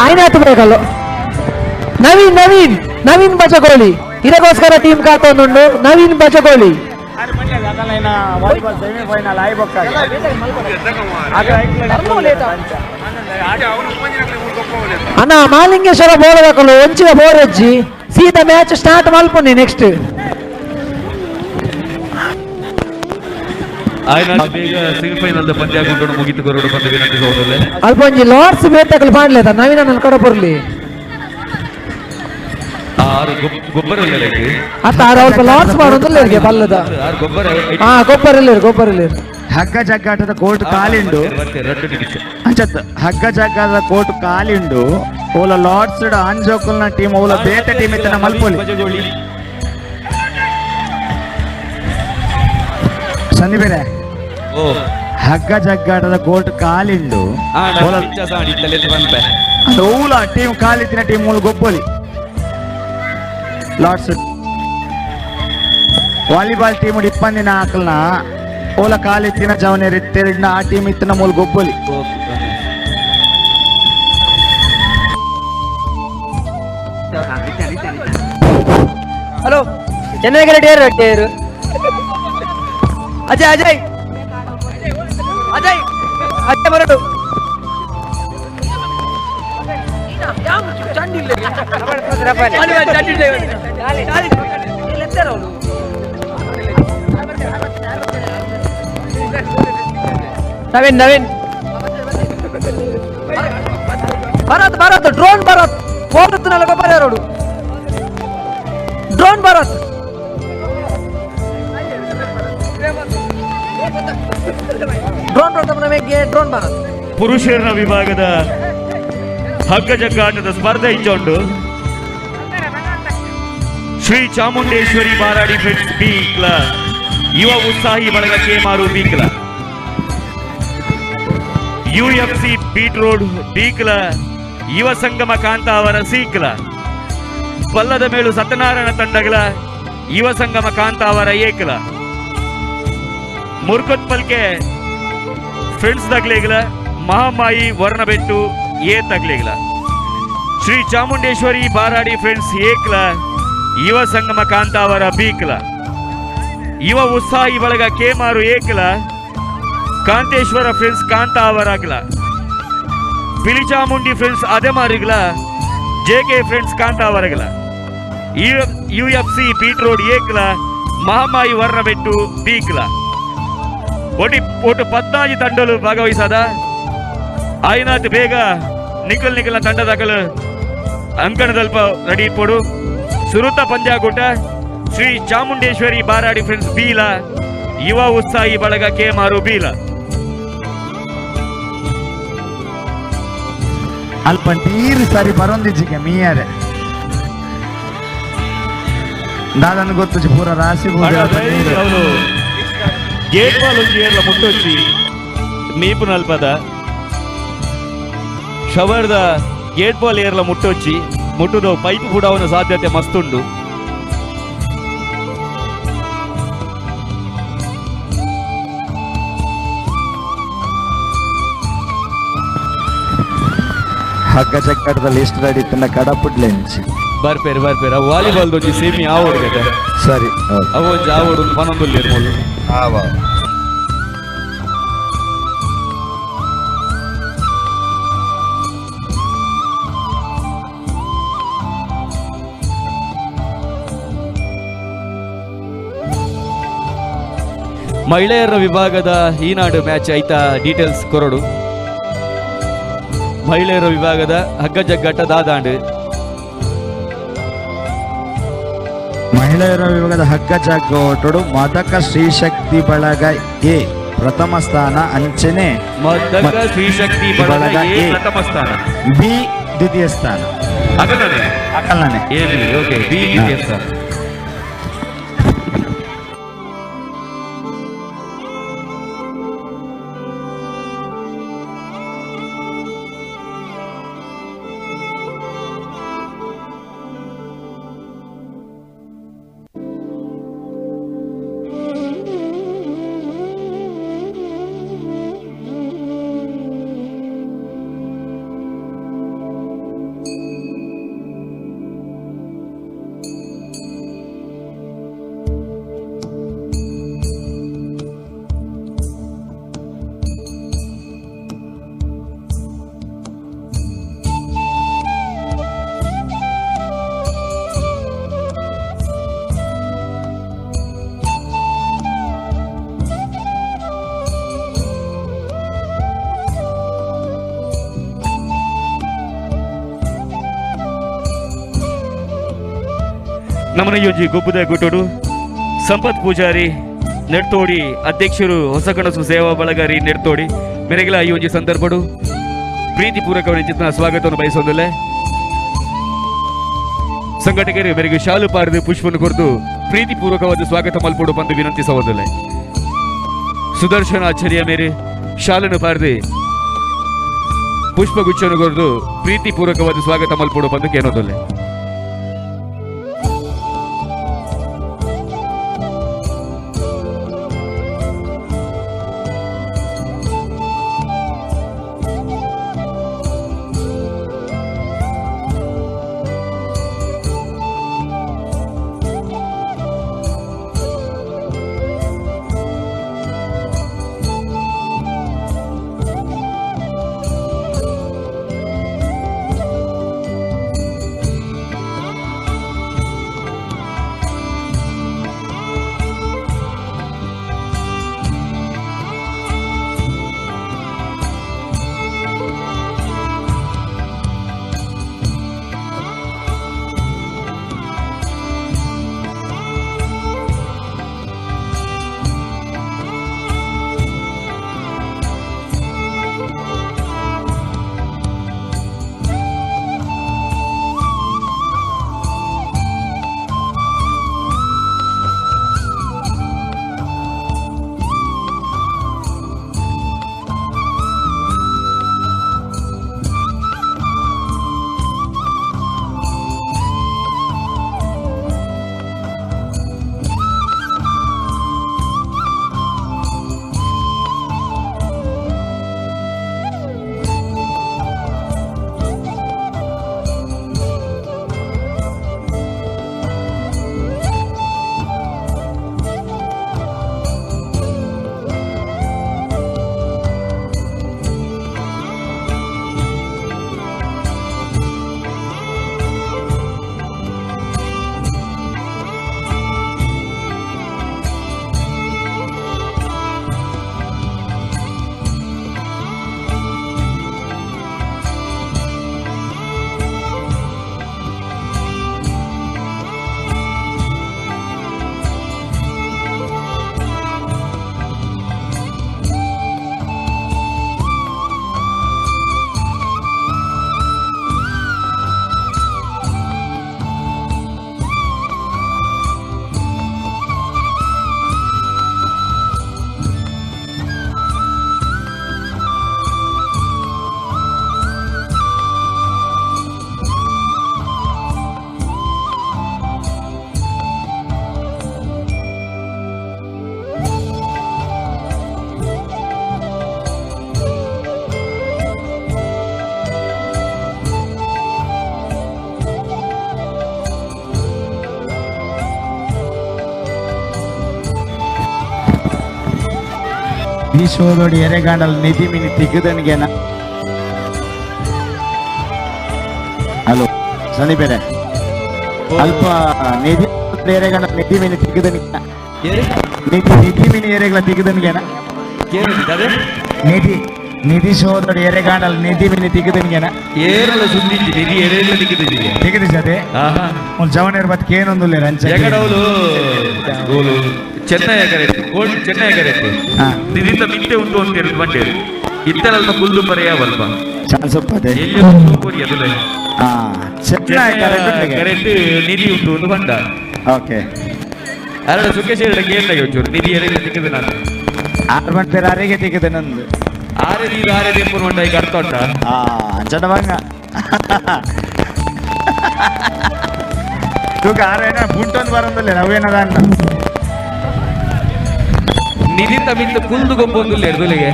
Speaker 10: ಆಯ್ನಾತು ಬೇಕಲ್ಲ ನವೀನ್ ನವೀನ್ ನವೀನ್ ಬಜಗೋಳಿ ಇದಕ್ಕೋಸ್ಕರ ಟೀಮ್ ಕಾತೊಂದುಂಡು ನವೀನ್ ಬಜಗೋಳಿ. ಅಣ್ಣ ಮಾಲಿಂಗೇಶ್ವರ ಬೋರದಾಕಲು ಒಂಚಿನ ಬೋರಜ್ಜಿ ಸೀದಾ ಮ್ಯಾಚ್ ಸ್ಟಾರ್ಟ್ ಮಲ್ಪುನಿ ನೆಕ್ಸ್ಟ್.
Speaker 13: ಆಯ್ನ ಬೇಗ ಸೆಮಿಫೈನಲ್ ಪಂದ್ಯ ಗುಂಡೋಡು ಮುಗಿತು ಕೊರಡು ಪಂದ್ಯ ವಿನಂತಿ ಸಹೋದರೇ.
Speaker 10: ಅಲ್ಪ ಒಂಜಿ ಲಾರ್ಡ್ಸ್ ಬೇತಕಲು ಪಾಡ್ಲೇತ ನವೀನ ನನ್ನ ಕಡ ಬರ್ಲಿ.
Speaker 13: ಆರು ಗೊಬ್ಬರ ಇಲ್ಲ.
Speaker 10: ಅತ್ತ ಆರು ಅಲ್ಪ ಲಾರ್ಡ್ಸ್ ಮಾಡೋದಿಲ್ಲ ಇವ್ರಿಗೆ ಬಲ್ಲದ.
Speaker 13: ಆರು ಗೊಬ್ಬರ.
Speaker 10: ಹಾ ಗೊಬ್ಬರ ಇಲ್ಲ ಗೊಬ್ಬರ ಇಲ್ಲ.
Speaker 5: ಹಗ್ಗ ಜಗ್ಗಾಟದ ಕೋರ್ಟ್ ಖಾಲಿಂಡು
Speaker 13: 2 ನಿಮಿಷ.
Speaker 5: ಅಂಚತ್ ಹಗ್ಗ ಜಗ್ಗಾಟದ ಕೋರ್ಟ್ ಖಾಲಿಂಡು ಓಲ ಲಾರ್ಡ್ಸ್ ಆಂಜೋಕುಲ್ನ ಟೀಮ್ ಓಲ ಬೇತೆ ಟೀಮ್ ಇತ್ತನ ಮಲ್ಪೊಲಿ. ಸಂದೀಪ್ ಬೇರೆ ಹಗ್ಗ ಜಗ್ಗಾಟದ ಕೋರ್ಟ್ ಖಾಲಿಂಡು ಓಲ ಟೀಮ್ ಖಾಲಿತ್ತಿನ ಟೀಮ್ ಮೂಲ ಗೊಬ್ಬೊಲಿ. ಲಾರ್ಡ್ಸ್ ವಾಲಿಬಾಲ್ ಟೀಮ್ ಇಪ್ಪಂದಿನ ಹಾಕಲ್ನ ಓಲ ಕಾಲಿತ್ತಿನ ಜವನೇರಿ ತೆರಡಿನ ಆ ಟೀಮ್ ಇತ್ತಿನ ಮೂಲ ಗೊಬ್ಬೊಲಿ.
Speaker 16: ಹಲೋ ಚೆನ್ನೈ ಟೇರು ಅಜಯ್ ಅಜಯ್ ಅಜಯ್ ಅಜಯ್ ಬರಡು. ನವೀನ್ ನವೀನ್ ಭರತ್ ಭರತ್ ಡ್ರೋನ್ ಭರತ್ ಹೋಗುತ್ತಿನಲ್ಲ ಗೊಬ್ಬರ ರೋಡು ಡ್ರೋನ್ ಭರತ್ ಡ್ರೋನ್ ನಮಗೆ ಡ್ರೋನ್ ಭರತ್.
Speaker 13: ಪುರುಷರ ವಿಭಾಗದ ಹಗ್ಗ ಜಗ್ಗಾಟದ ಸ್ಪರ್ಧೆ ಇಚ್ಚೊಂಡು ಶ್ರೀ ಚಾಮುಂಡೇಶ್ವರಿ ಬಾರಾಡಿ ಫ್ರೆಂಡ್ಸ್ ಬಿ ಕ್ಲ ಯುವ ಉತ್ಸಾಹಿ ಬಳಗ ಕೇಮಾರು ಬಿ ಕ್ಲ ಯುಎಫ್ಸಿ ಬೀಟ್ ರೋಡ್ ಬಿ ಕ್ಲ ಯುವ ಸಂಗಮ ಕಾಂತಾವರ ಸಿ ಕ್ಲ ಪಲ್ಲದ ಮೇಳು ಸತ್ಯನಾರಾಯಣ ತಂಡಗಳ ಯುವ ಸಂಗಮ ಕಾಂತಾವರ ಏಕಲ ಮುರ್ಕೊತ್ ಪಲ್ಕೆ ಫ್ರೆಂಡ್ಸ್ ತಗ್ಲೇಗಲ ಮಹಾಮಾಯಿ ವರ್ಣಬೆಟ್ಟು ಎ ತಗ್ಲೇಗಲ ಶ್ರೀ ಚಾಮುಂಡೇಶ್ವರಿ ಬಾರಾಡಿ ಫ್ರೆಂಡ್ಸ್ ಏಕ್ಲ ಯುವ ಸಂಗಮ ಕಾಂತಾವರ ಬೀಕ್ಲ ಯುವ ಉತ್ಸಾಹಿ ಬಳಗ ಕೇಮಾರು ಏಕ್ಲ ಕಾಂತೇಶ್ವರ ಫ್ರೆಂಡ್ಸ್ ಕಾಂತಾವರಾಗ್ಲ ಪಿಲಿಚಾಮುಂಡಿ ಫ್ರೆಂಡ್ಸ್ ಅದೆಮಾರಿಗ್ಲ ಜೆ ಕೆ ಫ್ರೆಂಡ್ಸ್ ಕಾಂತಾವರಗ್ಲ U F C BT road ಏಕ್ಲ ಮಹಾಮಾಯಿ ವರ್ಣಬೆಟ್ಟು ಬೀಕ್ಲ ಒಟ್ಟು 14 ತಂಡಲು ಭಾಗವಹಿಸದ ಆಯ್ನಾಥ್ ಬೇಗ ನಿಖಲ್ ನಿಖಲ್ನ ತಂಡದಾಕಲು ಅಂಕಣದಲ್ಪ ರೆಡಿ ಇಟ್ಪೊಡು. ಸುರುತ ಪಂದ್ಯಾಕೂಟ ಶ್ರೀ ಚಾಮುಂಡೇಶ್ವರಿ ಬಾರಾಡಿ ಫ್ರೆಂಡ್ಸ್ ಬೀಲ ಯುವ ಉತ್ಸಾಹಿ ಬಳಗ ಕೇಮಾರು ಬೀಲ.
Speaker 5: ಅಲ್ಪ ನೀರು ಸರಿ ಬರೊಂದಿಜ್ಜಿಗೆ ಮೀಯರೆ ದಾದನ ಗೊತ್ತು ಪೂರ ರಾಶಿ
Speaker 13: ಅವನು ಗೇಟ್ ಬಾಲ್ ಒಂಜಿ ಏರ್ಲ ಮುಟ್ಟೊಚ್ಚಿ ಮೀಪು ನಲ್ಪದ ಶವರ್ದ ಗೇಟ್ ಬಾಲ್ ಏರ್ಲ ಮುಟ್ಟೊಚ್ಚಿ ಮುಟ್ಟುದು ಪೈಪ್ ಕೂಡ ಅವನ ಸಾಧ್ಯತೆ ಮಸ್ತುಂಡು.
Speaker 5: ಹಗ್ಗ ಜಗ್ಗಾಟದಲ್ಲಿ ಎಷ್ಟು ರೆಡಿ ತಿನ್ನ ಕಡಪುಡ್ಲೆಂಚಿ
Speaker 13: ಬರ್ಪೇರು ಬರ್ಪೇರು ಅವು ವಾಲಿಬಾಲ್ ಒಂಜಿ ಸೇಮಿ ಆವೋಡು ಗತೆ
Speaker 5: ಸರಿ
Speaker 13: ಅವು ಒಂಜಿ ಆವೋಡು ಪನೊಂದುಲ್ಲೇರು ಮೂಲು.
Speaker 5: ಆವ
Speaker 13: ಮಹಿಳೆಯರ ವಿಭಾಗದ ಈನಾಡು ಮ್ಯಾಚ್ ಐತಾ ಡೀಟೇಲ್ಸ್ ಕೊರಡು. ಮಹಿಳೆಯರ ವಿಭಾಗದ ಹಗ್ಗ ಜಗ್ಗಾಟ ದಾದಾಂಡು.
Speaker 5: ಮಹಿಳೆಯರ ವಿಭಾಗದ ಹಗ್ಗ ಜಗ್ಗೋಟುಡು ಮದಕ ಶ್ರೀಶಕ್ತಿ ಬಳಗ ಎ ಪ್ರಥಮ ಸ್ಥಾನ, ಅಂಚನೆ
Speaker 13: ಮದಕ ಶ್ರೀಶಕ್ತಿ ಬಳಗ ಎ ಪ್ರಥಮ ಸ್ಥಾನ,
Speaker 5: ಬಿ ದ್ವಿತೀಯ ಸ್ಥಾನ.
Speaker 13: ಅಕಲನೆ
Speaker 5: ಅಕಲನೆ
Speaker 13: ಎ ಬಿ ಓಕೆ ಬಿ ದ್ವಿತೀಯ ಸ್ಥಾನ. ನಮನ ಯೋಜಿ ಗೊಬ್ಬದ ಗುಟೋಡು ಸಂಪತ್ ಪೂಜಾರಿ ನೆಡ್ತೋಡಿ ಅಧ್ಯಕ್ಷರು ಹೊಸಕಣಸು ಸೇವಾ ಬಳಗಾರಿ ನೆಡ್ತೋಡಿ ಮೆರೆಗಲ ಈ ಒಂಜಿ ಸಂದರ್ಭಡು ಪ್ರೀತಿಪೂರ್ವಕವಾಗಿ ಚಿತ್ರ ಸ್ವಾಗತವನ್ನು ಬಯಸೋದಿಲ್ಲ. ಸಂಘಟಕರು ಮೇರೆಗೆ ಶಾಲು ಪಾರದು ಪುಷ್ಪನ್ನು ಕೊರದು ಪ್ರೀತಿಪೂರ್ವಕವಾದ ಸ್ವಾಗತ ಮಲ್ಪೋಡು ಬಂದು ವಿನಂತಿಸುವುದಿಲ್ಲ. ಸುದರ್ಶನ ಆಚಾರ್ಯ ಮೇರೆ ಶಾಲನ್ನು ಪಾರದು ಪುಷ್ಪಗುಚ್ಛನ್ನು ಕೊರದು ಪ್ರೀತಿಪೂರ್ವಕವಾದ ಸ್ವಾಗತ ಮಲ್ಪೋಡು ಬಂದು ಕೇಳೋದಿಲ್ಲ.
Speaker 5: ನಿಧಿ ಶೋಧೋಡಿ ಎರೆಗಾಂಡಲ್ ನಿಧಿ ಮಿನಿ ತಿಕ್ಕದನಿಗೆನ ಹಲೋ ಸಂದೀಪೇರೆ ಅಲ್ಪ ನಿಧಿ ಎರೆಗಂಡ ನಿಧಿ ಮಿನಿ ತಿಕ್ಕದನಿಗೆ ನಿಧಿ ನಿಧಿ ಮಿನಿ ಎರೆಗಳ ತಿಕ್ಕದನಿಗೆನ ನಿಧಿ ನಿಧಿ ಶೋಧೋಡಿ ಎರೆಗಾಂಡಲ್ ನಿಧಿ ಮಿನಿ ತಿಕ್ಕದನಿಗೆನ
Speaker 13: ಏರಲ ಸುಂದಿಜ್ಜಿ ನಿಧಿ ಎರೆಲ್ಲ ತಿಕ್ಕದಿದ್ದೀರಿ
Speaker 5: ತಿಕ್ಕದಿಸದೆ ಒಂದು ಜವನೇರ್ ಬತ್ಕೆ ಏನೊಂದುಲ್ಲ ರಂಚ
Speaker 13: ಎಗಡವಲು goal Chennai correct goal Chennai correct ನಿಧಿತ ಮಿತ್ತೆ ಉಂಟು ಅಂತ ಹೇಳಿ ಬಂಡೇರು ಇತ್ತಲಲ್ಪ ಕುಲ್ದು ಪರೆಯಾವಲ್ಪ
Speaker 5: ಚಾನ್ಸ್ ಒಪ್ಪದೆ
Speaker 13: ಎಲ್ಲಿ ಕೊರಿಯದುಲೆ
Speaker 5: ಚೆನ್ನೈ ಕರೆಕ್ಟ್
Speaker 13: ಕರೆಕ್ಟ್ ನಿಧಿ ಉಂಟು ಒಂದು ಬಂಡ
Speaker 5: ಓಕೆ
Speaker 13: ಅರಡ ಸುಖೇಶ್ ಗೇಮ್ ಒಂಚೂರು ನಿಧಿ ಎರೆಗೆ ತಿಕ್ಕದೆ ನಾನು
Speaker 5: ಆರು ಬಂಟೇರು ಅರೆಗೆ ತಿಕ್ಕದೆ ನಂದು
Speaker 13: ಆರೆ ನೀರು ಆರೆ ದೆಂಪುನ ಉಂಟ ಈಗ ಅರ್ಥ ಉಂಟಾ
Speaker 5: ಅಂಚನ ಬಂಗ ತೂಕ ಆರೇನ ಬುಂಟೊಂದು ಬರಂದಿಲ್ಲ ನಾವೇನದ ಅನ್ನ
Speaker 13: ನಿಧಿತ ಮಿತ್ತ ಕುಲ್ದು ಗೊಬ್ಬೊಂದುಲ್ಲ ಎರ್ದುಲಿಗೆ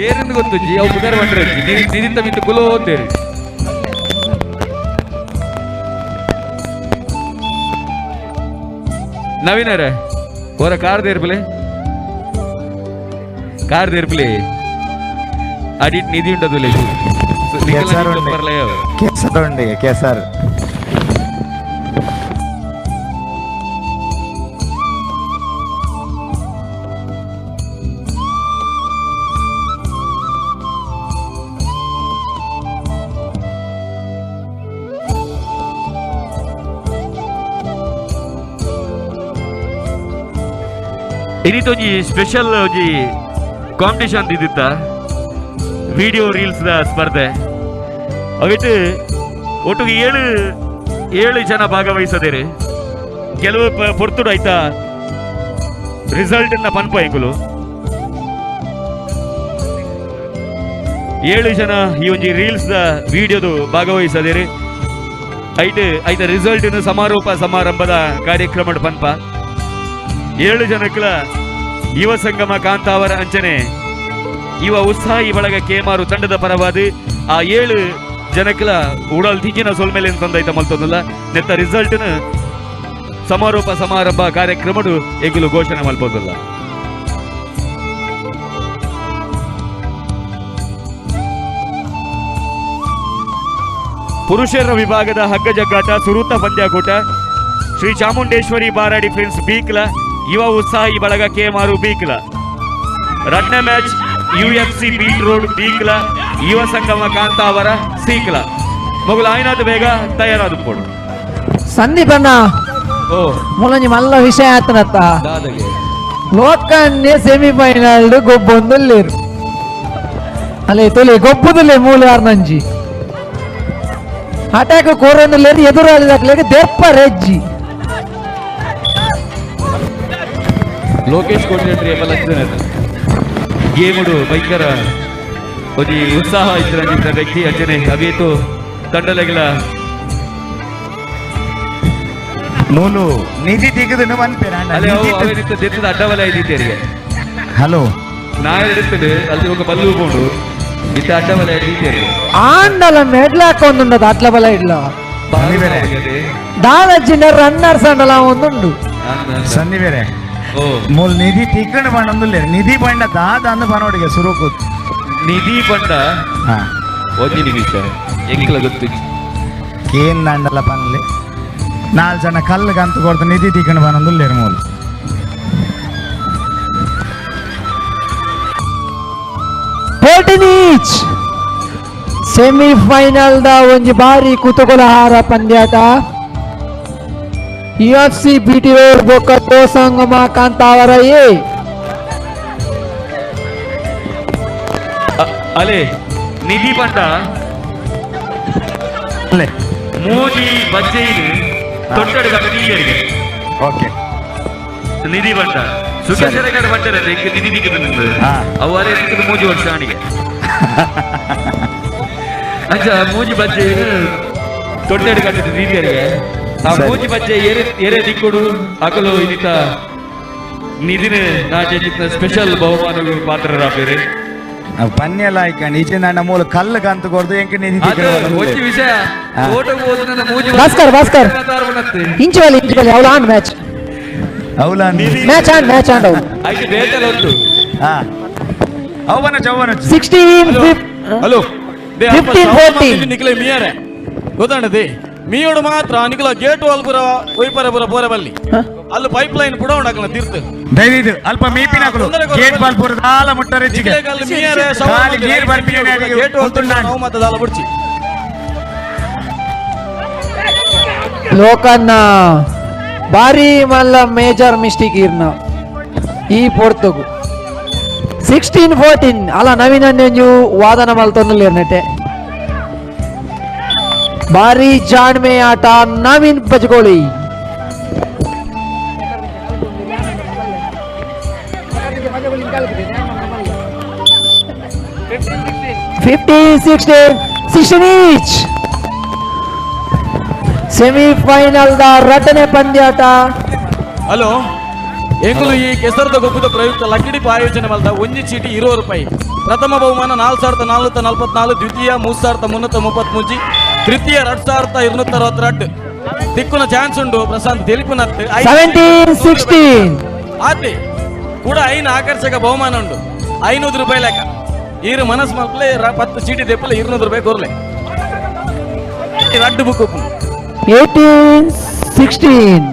Speaker 13: ಏನೆಂದು ಗೊತ್ತು ಜಿ ಅವು ಬುಗಾರ ಬಂದ್ರೆ ನಿಧಿತ ಮಿತ್ತ ಕುಲೋ ಅಂತೇಳಿ ನವೀನರೇ ಹೊರ ಕಾರ್ ದೇರ್ಪಲೆ ಕಾರ್ ದೇರ್ಪಲೆ ಅಡಿಟ್ ನಿಧಿ ಉಂಟದುಲೆ
Speaker 5: ಕೆಸರು ಕೆಸರು ಉಂಡೆ ಕೆಸರು
Speaker 13: ಇನಿತೊಂಜಿ ಸ್ಪೆಷಲ್ ಒಂಜಿ ಕಾಂಪಿಟೇಷನ್ ದಿದ್ದಿತ್ತ ವಿಡಿಯೋ ರೀಲ್ಸ್ the ಸ್ಪರ್ಧೆ ಅವಿಟ್ ಒಟ್ಟಿಗೆ ಏಳು ಏಳು ಜನ ಭಾಗವಹಿಸದೇರಿ ಕೆಲವು ಪೊರ್ತುಡು ಆಯ್ತಾ ರಿಸಲ್ಟ್ ನ ಪನ್ಪ ಎಂಕುಲು ಏಳು ಜನ ಈ ಒಂಜಿ ರೀಲ್ಸ್ ದ ವಿಡಿಯೋದು ಭಾಗವಹಿಸದೇರಿ ಐಟ್ ಐತ ರಿಸಲ್ಟ್ ಸಮಾರೋಪ ಸಮಾರಂಭದ ಕಾರ್ಯಕ್ರಮ ಪನ್ಪ ಏಳು ಜನಕ್ಕಲ ಯುವ ಸಂಗಮ ಕಾಂತಾವರ ಅಂಚನೆ ಯುವ ಉತ್ಸಾಹಿ ಬಳಗ ಕೇಮಾರು ತಂಡದ ಪರವಾದ ಆ ಏಳು ಜನಕ್ಕಲ ಉಡಲ್ ತಿಂಜಿನ ಸೊಲ್ಮೇಲೆ ತಂದೈತ ಮಲ್ತೊಂದಲ್ಲ ನೆತ್ತ ರಿಸಲ್ಟ್ನ ಸಮಾರೋಪ ಸಮಾರಂಭ ಕಾರ್ಯಕ್ರಮಡು ಎಗುಲು ಘೋಷಣೆ ಮಲ್ಪೊಂದಲ್ಲ. ಪುರುಷರ ವಿಭಾಗದ ಹಗ್ಗ ಜಗ್ಗಾಟ ಸುರೂತ ಪಂದ್ಯಾಕೂಟ ಶ್ರೀ ಚಾಮುಂಡೇಶ್ವರಿ ಬಾರಾಡಿ ಫ್ರೆಂಡ್ಸ್ ಬೀಕ್ಲ ಯುವ ಉತ್ಸಾಹಿ ಬಳಗ ಕೇಮಾರು ಬೀಕ್ಲ. ರಡ್ನ ಮ್ಯಾಚ್ ಯುಎಫ್ಸಿ ಬೀಟ್ ರೋಡ್ ಬೀಕ್ಲ ಯುವ ಸಂಗಮ ಕಾಂತಾವರ ಸೀಕ್ಲ. ಮಗುಲು ಆಯ್ನಾದ ಬೇಗ ತಯಾರಾದ ಪೋಡು.
Speaker 10: ಸಂದೀಪ್ ಅಣ್ಣ
Speaker 13: ಓ
Speaker 10: ಮೂಲಂಜಿ ಮಲ್ಲ ವಿಷಯ ಆತನತ್ತ
Speaker 13: ದಾದಗೆ
Speaker 10: ಲೋಕನ್ನೇ ಸೆಮಿಫೈನಲ್ ಗೊಬ್ಬೊಂದುಲ್ಲೇರು ಅಲ್ಲೇ ತೊಲೆ ಗೊಬ್ಬುದುಲ್ಲೆ ಮೂಲ ಆರ್ನಂಜಿ ಅಟ್ಯಾಕ್ ಕೋರೊಂದುಲ್ಲೇರು ಎದುರಾಳಿದಾಕ್ಲೇಗೆ ದೆಪ್ಪ ರೆಜ್ಜಿ.
Speaker 13: ಲೋಕೇಶ್ ಕೋಟ್ರಿ ಎಂಬ ಗೇಮುಡು ಭಯಂಕರ ಒಂಜಿ ಉತ್ಸಾಹ ಇತ್ತಿನ ವ್ಯಕ್ತಿ ಅಂಚನೆ ಅವೇತು ತಂಡಲಗಿಲ
Speaker 5: ನೂಲು ನಿಧಿ ತೆಗೆದು
Speaker 13: ಅಲ್ಲೇ ಅವು ಅವೇನಿತ್ತು ದೆತ್ತದ ಅಡ್ಡವಲ ಇದ್ದಿದ್ದೇರಿಗೆ.
Speaker 5: ಹಲೋ
Speaker 13: ನಾ ಎಡುತ್ತದೆ ಅಲ್ಲಿ ఒక ಬಲ್ಲು ಪೋಂಡು ಇತ್ತ ಅಡ್ಡವಲ ಇದ್ದಿದ್ದೇರಿಗೆ.
Speaker 10: ಆಂಡಲ ಮೆಡ್ಲಾಕ ಒಂದುಂಡದ ಅಟ್ಲ ಬಲ ಇಡ್ಲ ದಾದಜ್ಜಿನ ರನ್ನರ್ಸ್ ಅಂಡಲ ಒಂದುಂಡು.
Speaker 5: ಸನ್ನಿ ಬೇರೆ ಮೂಲ ನಿಧಿ ತಿಕ್ಕಣ ಬಂಡೊಂದುಲ್ಲ ನಿಧಿ ಬಂಡ ದಾದ ಅಂದು ಬನೋಡಿಗೆ ಸುರುಕು
Speaker 13: ನಿಧಿ ಬಂಡ ಒಂಜಿ ನಿಮಿಷ ಎಂಕ್ಲ ಗೊತ್ತು
Speaker 5: ಕೇನ್ ದಂಡಲ ಪನ್ಲಿ ನಾಲ್ ಜನ ಕಲ್ಲು ಗಂತ ಕೊಡ್ತು ನಿಧಿ ತಿಕ್ಕಣ ಬನೊಂದುಲ್ಲ ಮೂಲ.
Speaker 10: ಫೋರ್ಟೀನ್ ಸೆಮಿಫೈನಲ್ the ಒಂಜಿ ಬಾರಿ ಕುತೂಹಲಹಾರ ಪಂದ್ಯಾಟ. ಯುಎಫ್ಸಿ ಬಿಟಿ ರೋಡ್ ಬೊಕ್ಕ ಸಂಗಮ ಕಾಂತಾವರ ಎ.
Speaker 13: ಅಲೆ ನಿಧಿ ಬಂಡ ಮೋದಿ ಬಜ್ಜೆಯಿನು ತೊಟ್ಟಡು ಕಟ್ಟ ನೀರಿಗೆ.
Speaker 5: ಓಕೆ
Speaker 13: ನಿಧಿ ಬಂಡ ಸುಖೇಶ್ವರ ಕಡೆ ಬಂಟರೆ ನಿಧಿ ದಿಕ್ಕದ ಅವು ಅರೆ ದಿಕ್ಕದ ಮೂಜಿ ವರ್ಷ ಅಣಿಗೆ ಅಂಚ ಮೂಜಿ ಬಜ್ಜೆಯಿನು ತೊಟ್ಟಡು ಕಟ್ಟದ ನೀರಿಗೆ. ಆ ಮೂಜಿ ಬಜ್ಜೆ ಎರೆ ಎರೆ ದಿಕ್ಕುಡು ಅಕಲು ಇನ್ನಿತ ನಿಧಿನ ನಾಚೆ ಸ್ಪೆಷಲ್ ಬಹುಮಾನ ಪಾತ್ರರಾಪೇರೆ.
Speaker 5: ಪನ್ಯಲ ಆಯ್ಕಂಡ್ ಈಚೆ ನನ್ನ ಮೂಲ ಕಲ್ಲು ಕಂತ ಕೊಡ್ದು ಎಂಕ ನಿಧಿ
Speaker 13: ಒಂಜಿ ವಿಷಯ
Speaker 10: ಭಾಸ್ಕರ್ ಭಾಸ್ಕರ್ ಇಂಚು ಬಲಿ ಇಂಚು ಬಲಿ ಅವಳು ಆನ್ ಮ್ಯಾಚ್.
Speaker 5: ಅವಲ
Speaker 10: ಮ್ಯಾಚ್ ಆಂಡ್ ಮ್ಯಾಚ್ ಆಂಡ್ ಅವು
Speaker 13: ಐದು ಬೇಟಲ್ ಉಂಟು.
Speaker 5: ಹಾ, ಅವನ ಚೌವನ.
Speaker 10: 16.
Speaker 1: ಹಲೋ.
Speaker 10: 15 14.
Speaker 1: ನಿಖಿಲ ಮಿಯರೆ ಗೊತ್ತಾಂಡದಿ ಮೀಯೋಡು ಮಾತ್ರ ನಿಖಿಲ ಗೇಟ್ ವಾಲ್ ಪುರ ಒಯ್ಪರ ಪುರ ಪೋರೆ ಬಲ್ಲಿ ಅಲ್ಲಿ ಪೈಪ್ ಲೈನ್ ಪುಡ ಉಂಡಾಕಲ ತೀರ್ತು.
Speaker 5: ದಯವಿದು ಅಲ್ಪ ಮೀಪಿನಕುಲು ಗೇಟ್ ಬಾಲ್ ಪೂರ ದಾಲ ಮುಟ್ಟರೆಚ್ಚಿಗೆ ಖಾಲಿ ನೀರು ಬರ್ಪಿನ.
Speaker 1: ಗೇಟ್ ವಾಲ್ ನಾವು ಮತ್ತೆ ದಾಲ ಬುಡ್ಚಿ.
Speaker 10: ಲೋಕನ್ನ ಬಾರಿ ಮಲ್ಲ ಮೇಜರ್ ಮಿಸ್ಟೇಕ್ ಇರ್ನ ಈ ಪೊರ್ತುಗು. 16 14. ಅಲ್ಲ, ನವೀನ್ ಒಂಜು ವಾದನ ಮಲ್ತೊಂದುಲ್ಲೆರ್. ಬಾರಿ ಜಾಣ್ಮೆ ಆಟ Naveen Bajagoli. 15 16, 16 each. Semifinal the ರಡ್ಡನೇ ಪಂದ್ಯಾಟ.
Speaker 1: ಹಲೋ, ಎಂಕುಲು ಈ ಕೆಸರದ ಗೊಬ್ಬದ ಪ್ರಯುಕ್ತ ಲಕ್ಕಿಡಿಪ ಆಯೋಜನೆ ಮಲ್ದ. ಒಂಜಿ ಚೀಟಿ 20 ರೂಪಾಯಿ. ಪ್ರಥಮ ಬಹುಮಾನ 4444, ದ್ವಿತೀಯ 3333, ತೃತೀಯ 2262. ದಿಕ್ಕುನ ಚಾನ್ಸ್ ಉಂಡು ಪ್ರಶಾಂತ್ ತೆಲಿಪುನತ್.
Speaker 10: 17 16.
Speaker 1: ಆತಿ ಕೂಡ ಐನ ಆಕರ್ಷಕ ಬಹುಮಾನ ಉಂಡು, 500 ರೂಪಾಯಿ ಲೆಕ್ಕ. ಈರು ಮನಸ್ಸು ಮಲ್ಪಲೆ 10 ಚೀಟಿ ದೆಪ್ಪಲೆ 200 ರೂಪಾಯಿ ಕೊರ್ಲೆ ರಡ್ಡು book.
Speaker 10: 18 16.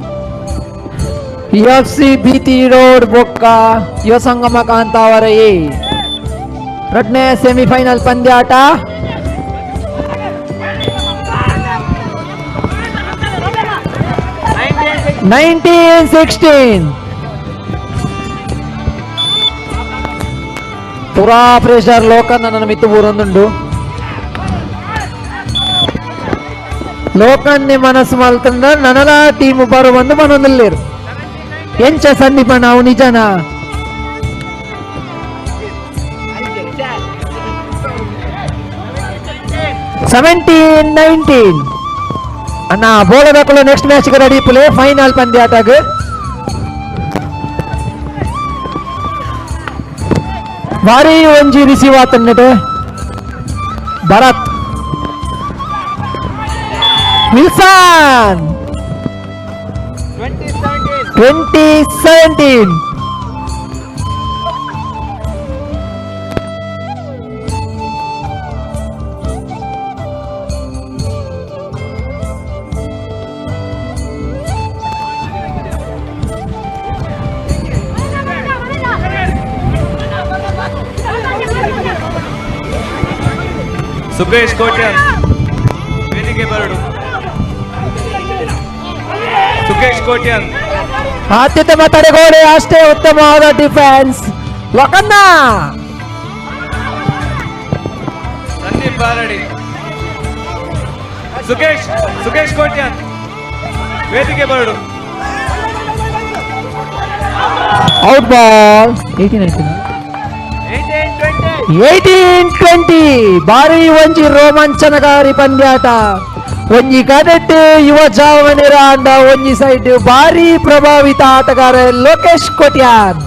Speaker 10: F C BT road ಬೊಕ್ಕ ಯುವ ಸಂಗಮ ಕಾಂತಾವರ ಎ ರಡ್ನೇ ಸೆಮಿಫೈನಲ್ ಪಂದ್ಯಾಟ. 19 16. ಪುರಾ ಪ್ರೆಷರ್ ಲೋಕನ್ನ ನನ್ನ ಮಿತ್ತು ಊರೊಂದುಂಡು. ಲೋಕನ್ನೇ ಮನಸ್ಸು ಮಲ್ತಂಡ ನನಲ ಟೀಮ್ ಬರು ಬಂದು ಮನೊಂದಲ್ಲೇರು ಎಂಚ ಸಂದೀಪ ನಾವು ನಿಜನಾ? 17 19. ಅಣ್ಣ ಬೋಳದಕ್ಕಲು ನೆಕ್ಸ್ಟ್ ಮ್ಯಾಚ್ ರೆಡಿ ಪುಲೆ ಫೈನಲ್ ಪಂದ್ಯಾಟಗ್. ಭಾರಿ ಒಂಜಿ ರಿಸೀವ್ ಆತನ್ನಟೆ ಭರತ್ ವಿಲ್ಸನ್. 20 17.
Speaker 13: ಸುಬ್ರೇಶ್ ಕೋಟ್ಯಾನ್ ವೇದಿಕೆ ಬರಡು. ಸುಖೇಶ್ ಕೋಟ್ಯಾನ್.
Speaker 10: ಅತ್ಯುತ್ತಮ ತಡೆಗೋಡೆ, ಅಷ್ಟೇ ಉತ್ತಮವಾದ ಡಿಫೆನ್ಸ್ ಲೋಕನ್ನ.
Speaker 13: ಸಂದೀಪ್ ಬಾರಡಿ. ಸುಖೇಶ್ ಸುಖೇಶ್ ಕೋಟ್ಯಾನ್ ವೇದಿಕೆ ಬರಡು.
Speaker 10: Out ball. 18 19, 18 20. ಬಾರಿ ಒಂಜಿ ರೋಮಾಂಚನಕಾರಿ ಪಂದ್ಯಾಟ. ಒಂಜಿ ಕಡೆಟ್ ಯುವ ಜಾವನೇರ ಅಂಡ ಒಂಜಿ ಸೈಡ್ ಭಾರಿ ಪ್ರಭಾವಿತ ಆಟಗಾರ ಲೋಕೇಶ್ ಕೋಟ್ಯಾನ್.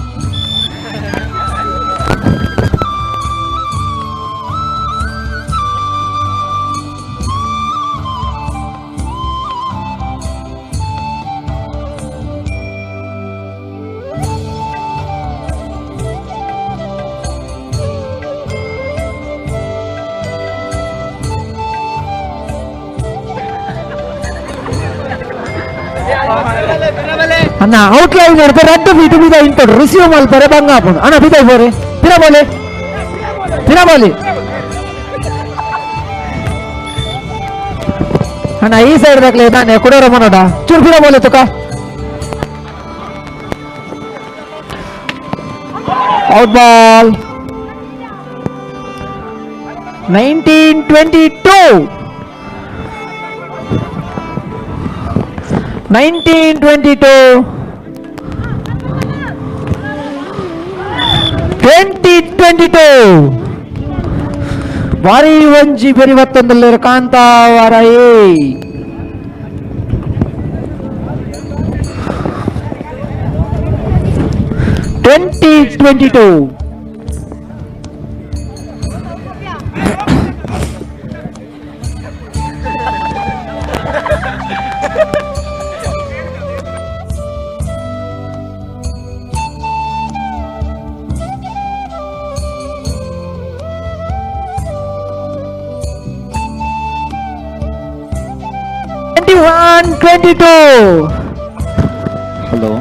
Speaker 10: ಅಣ್ಣ ಔಟ್ ಲೈನ್ ಹಿಡ್ದು ರಡ್ಡು ಫೀಟ್ ಬೀದ ಇಂತೋಡು ರಿಸೀವ್ ಮಲ್ಪರೆ ಬಂಗ ಆಪುಂಡು. ಅಣ್ಣ ಬೀದ ಪೋರೆ ಪಿರಬೋಲೆ ಪಿರಬೋಲಿ. ಅಣ್ಣ ಈ ಸೈಡ್ ದಾಖಲೆ ನಾನೇ ಕುಡೋರ ಮನೋಡ ಚೂರು ಪಿರಬೋಲೆ ತುಕ. Out ball. 19 22, 19 22, 20 22. ಭಾರಿ ಒಂಜಿ ಬೆರಿವತ್ತೊಂದಲ್ಲಿರೋ ಕಾಂತಾವರ ಎ. 20 22. 21-22.
Speaker 5: ಹಲೋ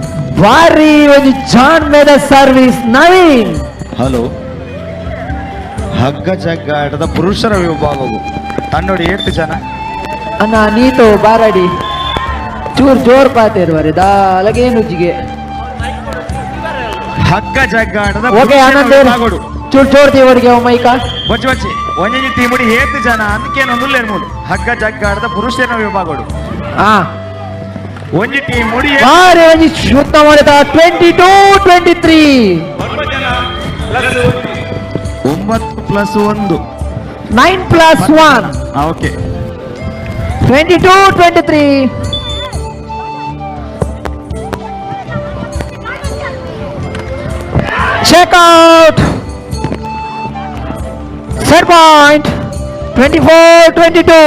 Speaker 10: ಭಾರಿ ಒಂದು ಜಾನ್ ಮೇದ ಸರ್ವಿಸ್ ನವೀನ್.
Speaker 5: ಹಲೋ ಹಗ್ಗ ಜಗ್ಗಾಟದ ಪುರುಷರ ವಿಭಾಗವು ತನ್ನೋಡಿ 8 ಜನ
Speaker 10: ಅಣ್ಣ ನೀತು ಬಾರಾಡಿ ಚೂರ್ ಜೋರ್ ಪಾತೇರು ದಾಲಗೇನು ಜಿಗೆ
Speaker 5: ಹಗ್ಗ ಜಗ್ಗಾಟದ
Speaker 10: ಓಕೆ ಆನಂದ್ ಚೂರ್ ಜೋರ್ ದೇವರಿಗೆ ಮೈಕ
Speaker 5: ಬಚ್ಚಿ ಬಚ್ಚಿ ಒಂಜಿ ತೀಮುಡಿ 8 ಜನ ಅಂದ್ಕೇನೊಂದು ಮೂಡು ಹಗ್ಗ ಜಗ್ಗಾಟದ ಪುರುಷರ ವಿಭಾಗಡು ಒಂಜಿ ಟೀಮುಡಿ
Speaker 10: ಬಾರಿ ಒಂಜಿ ಶುದ್ಧ ಮಾಡಿದ 22-23.
Speaker 5: 9 + 1
Speaker 10: 9 + 1.
Speaker 5: Okay
Speaker 10: 22-23. Check out. Set point 24-22.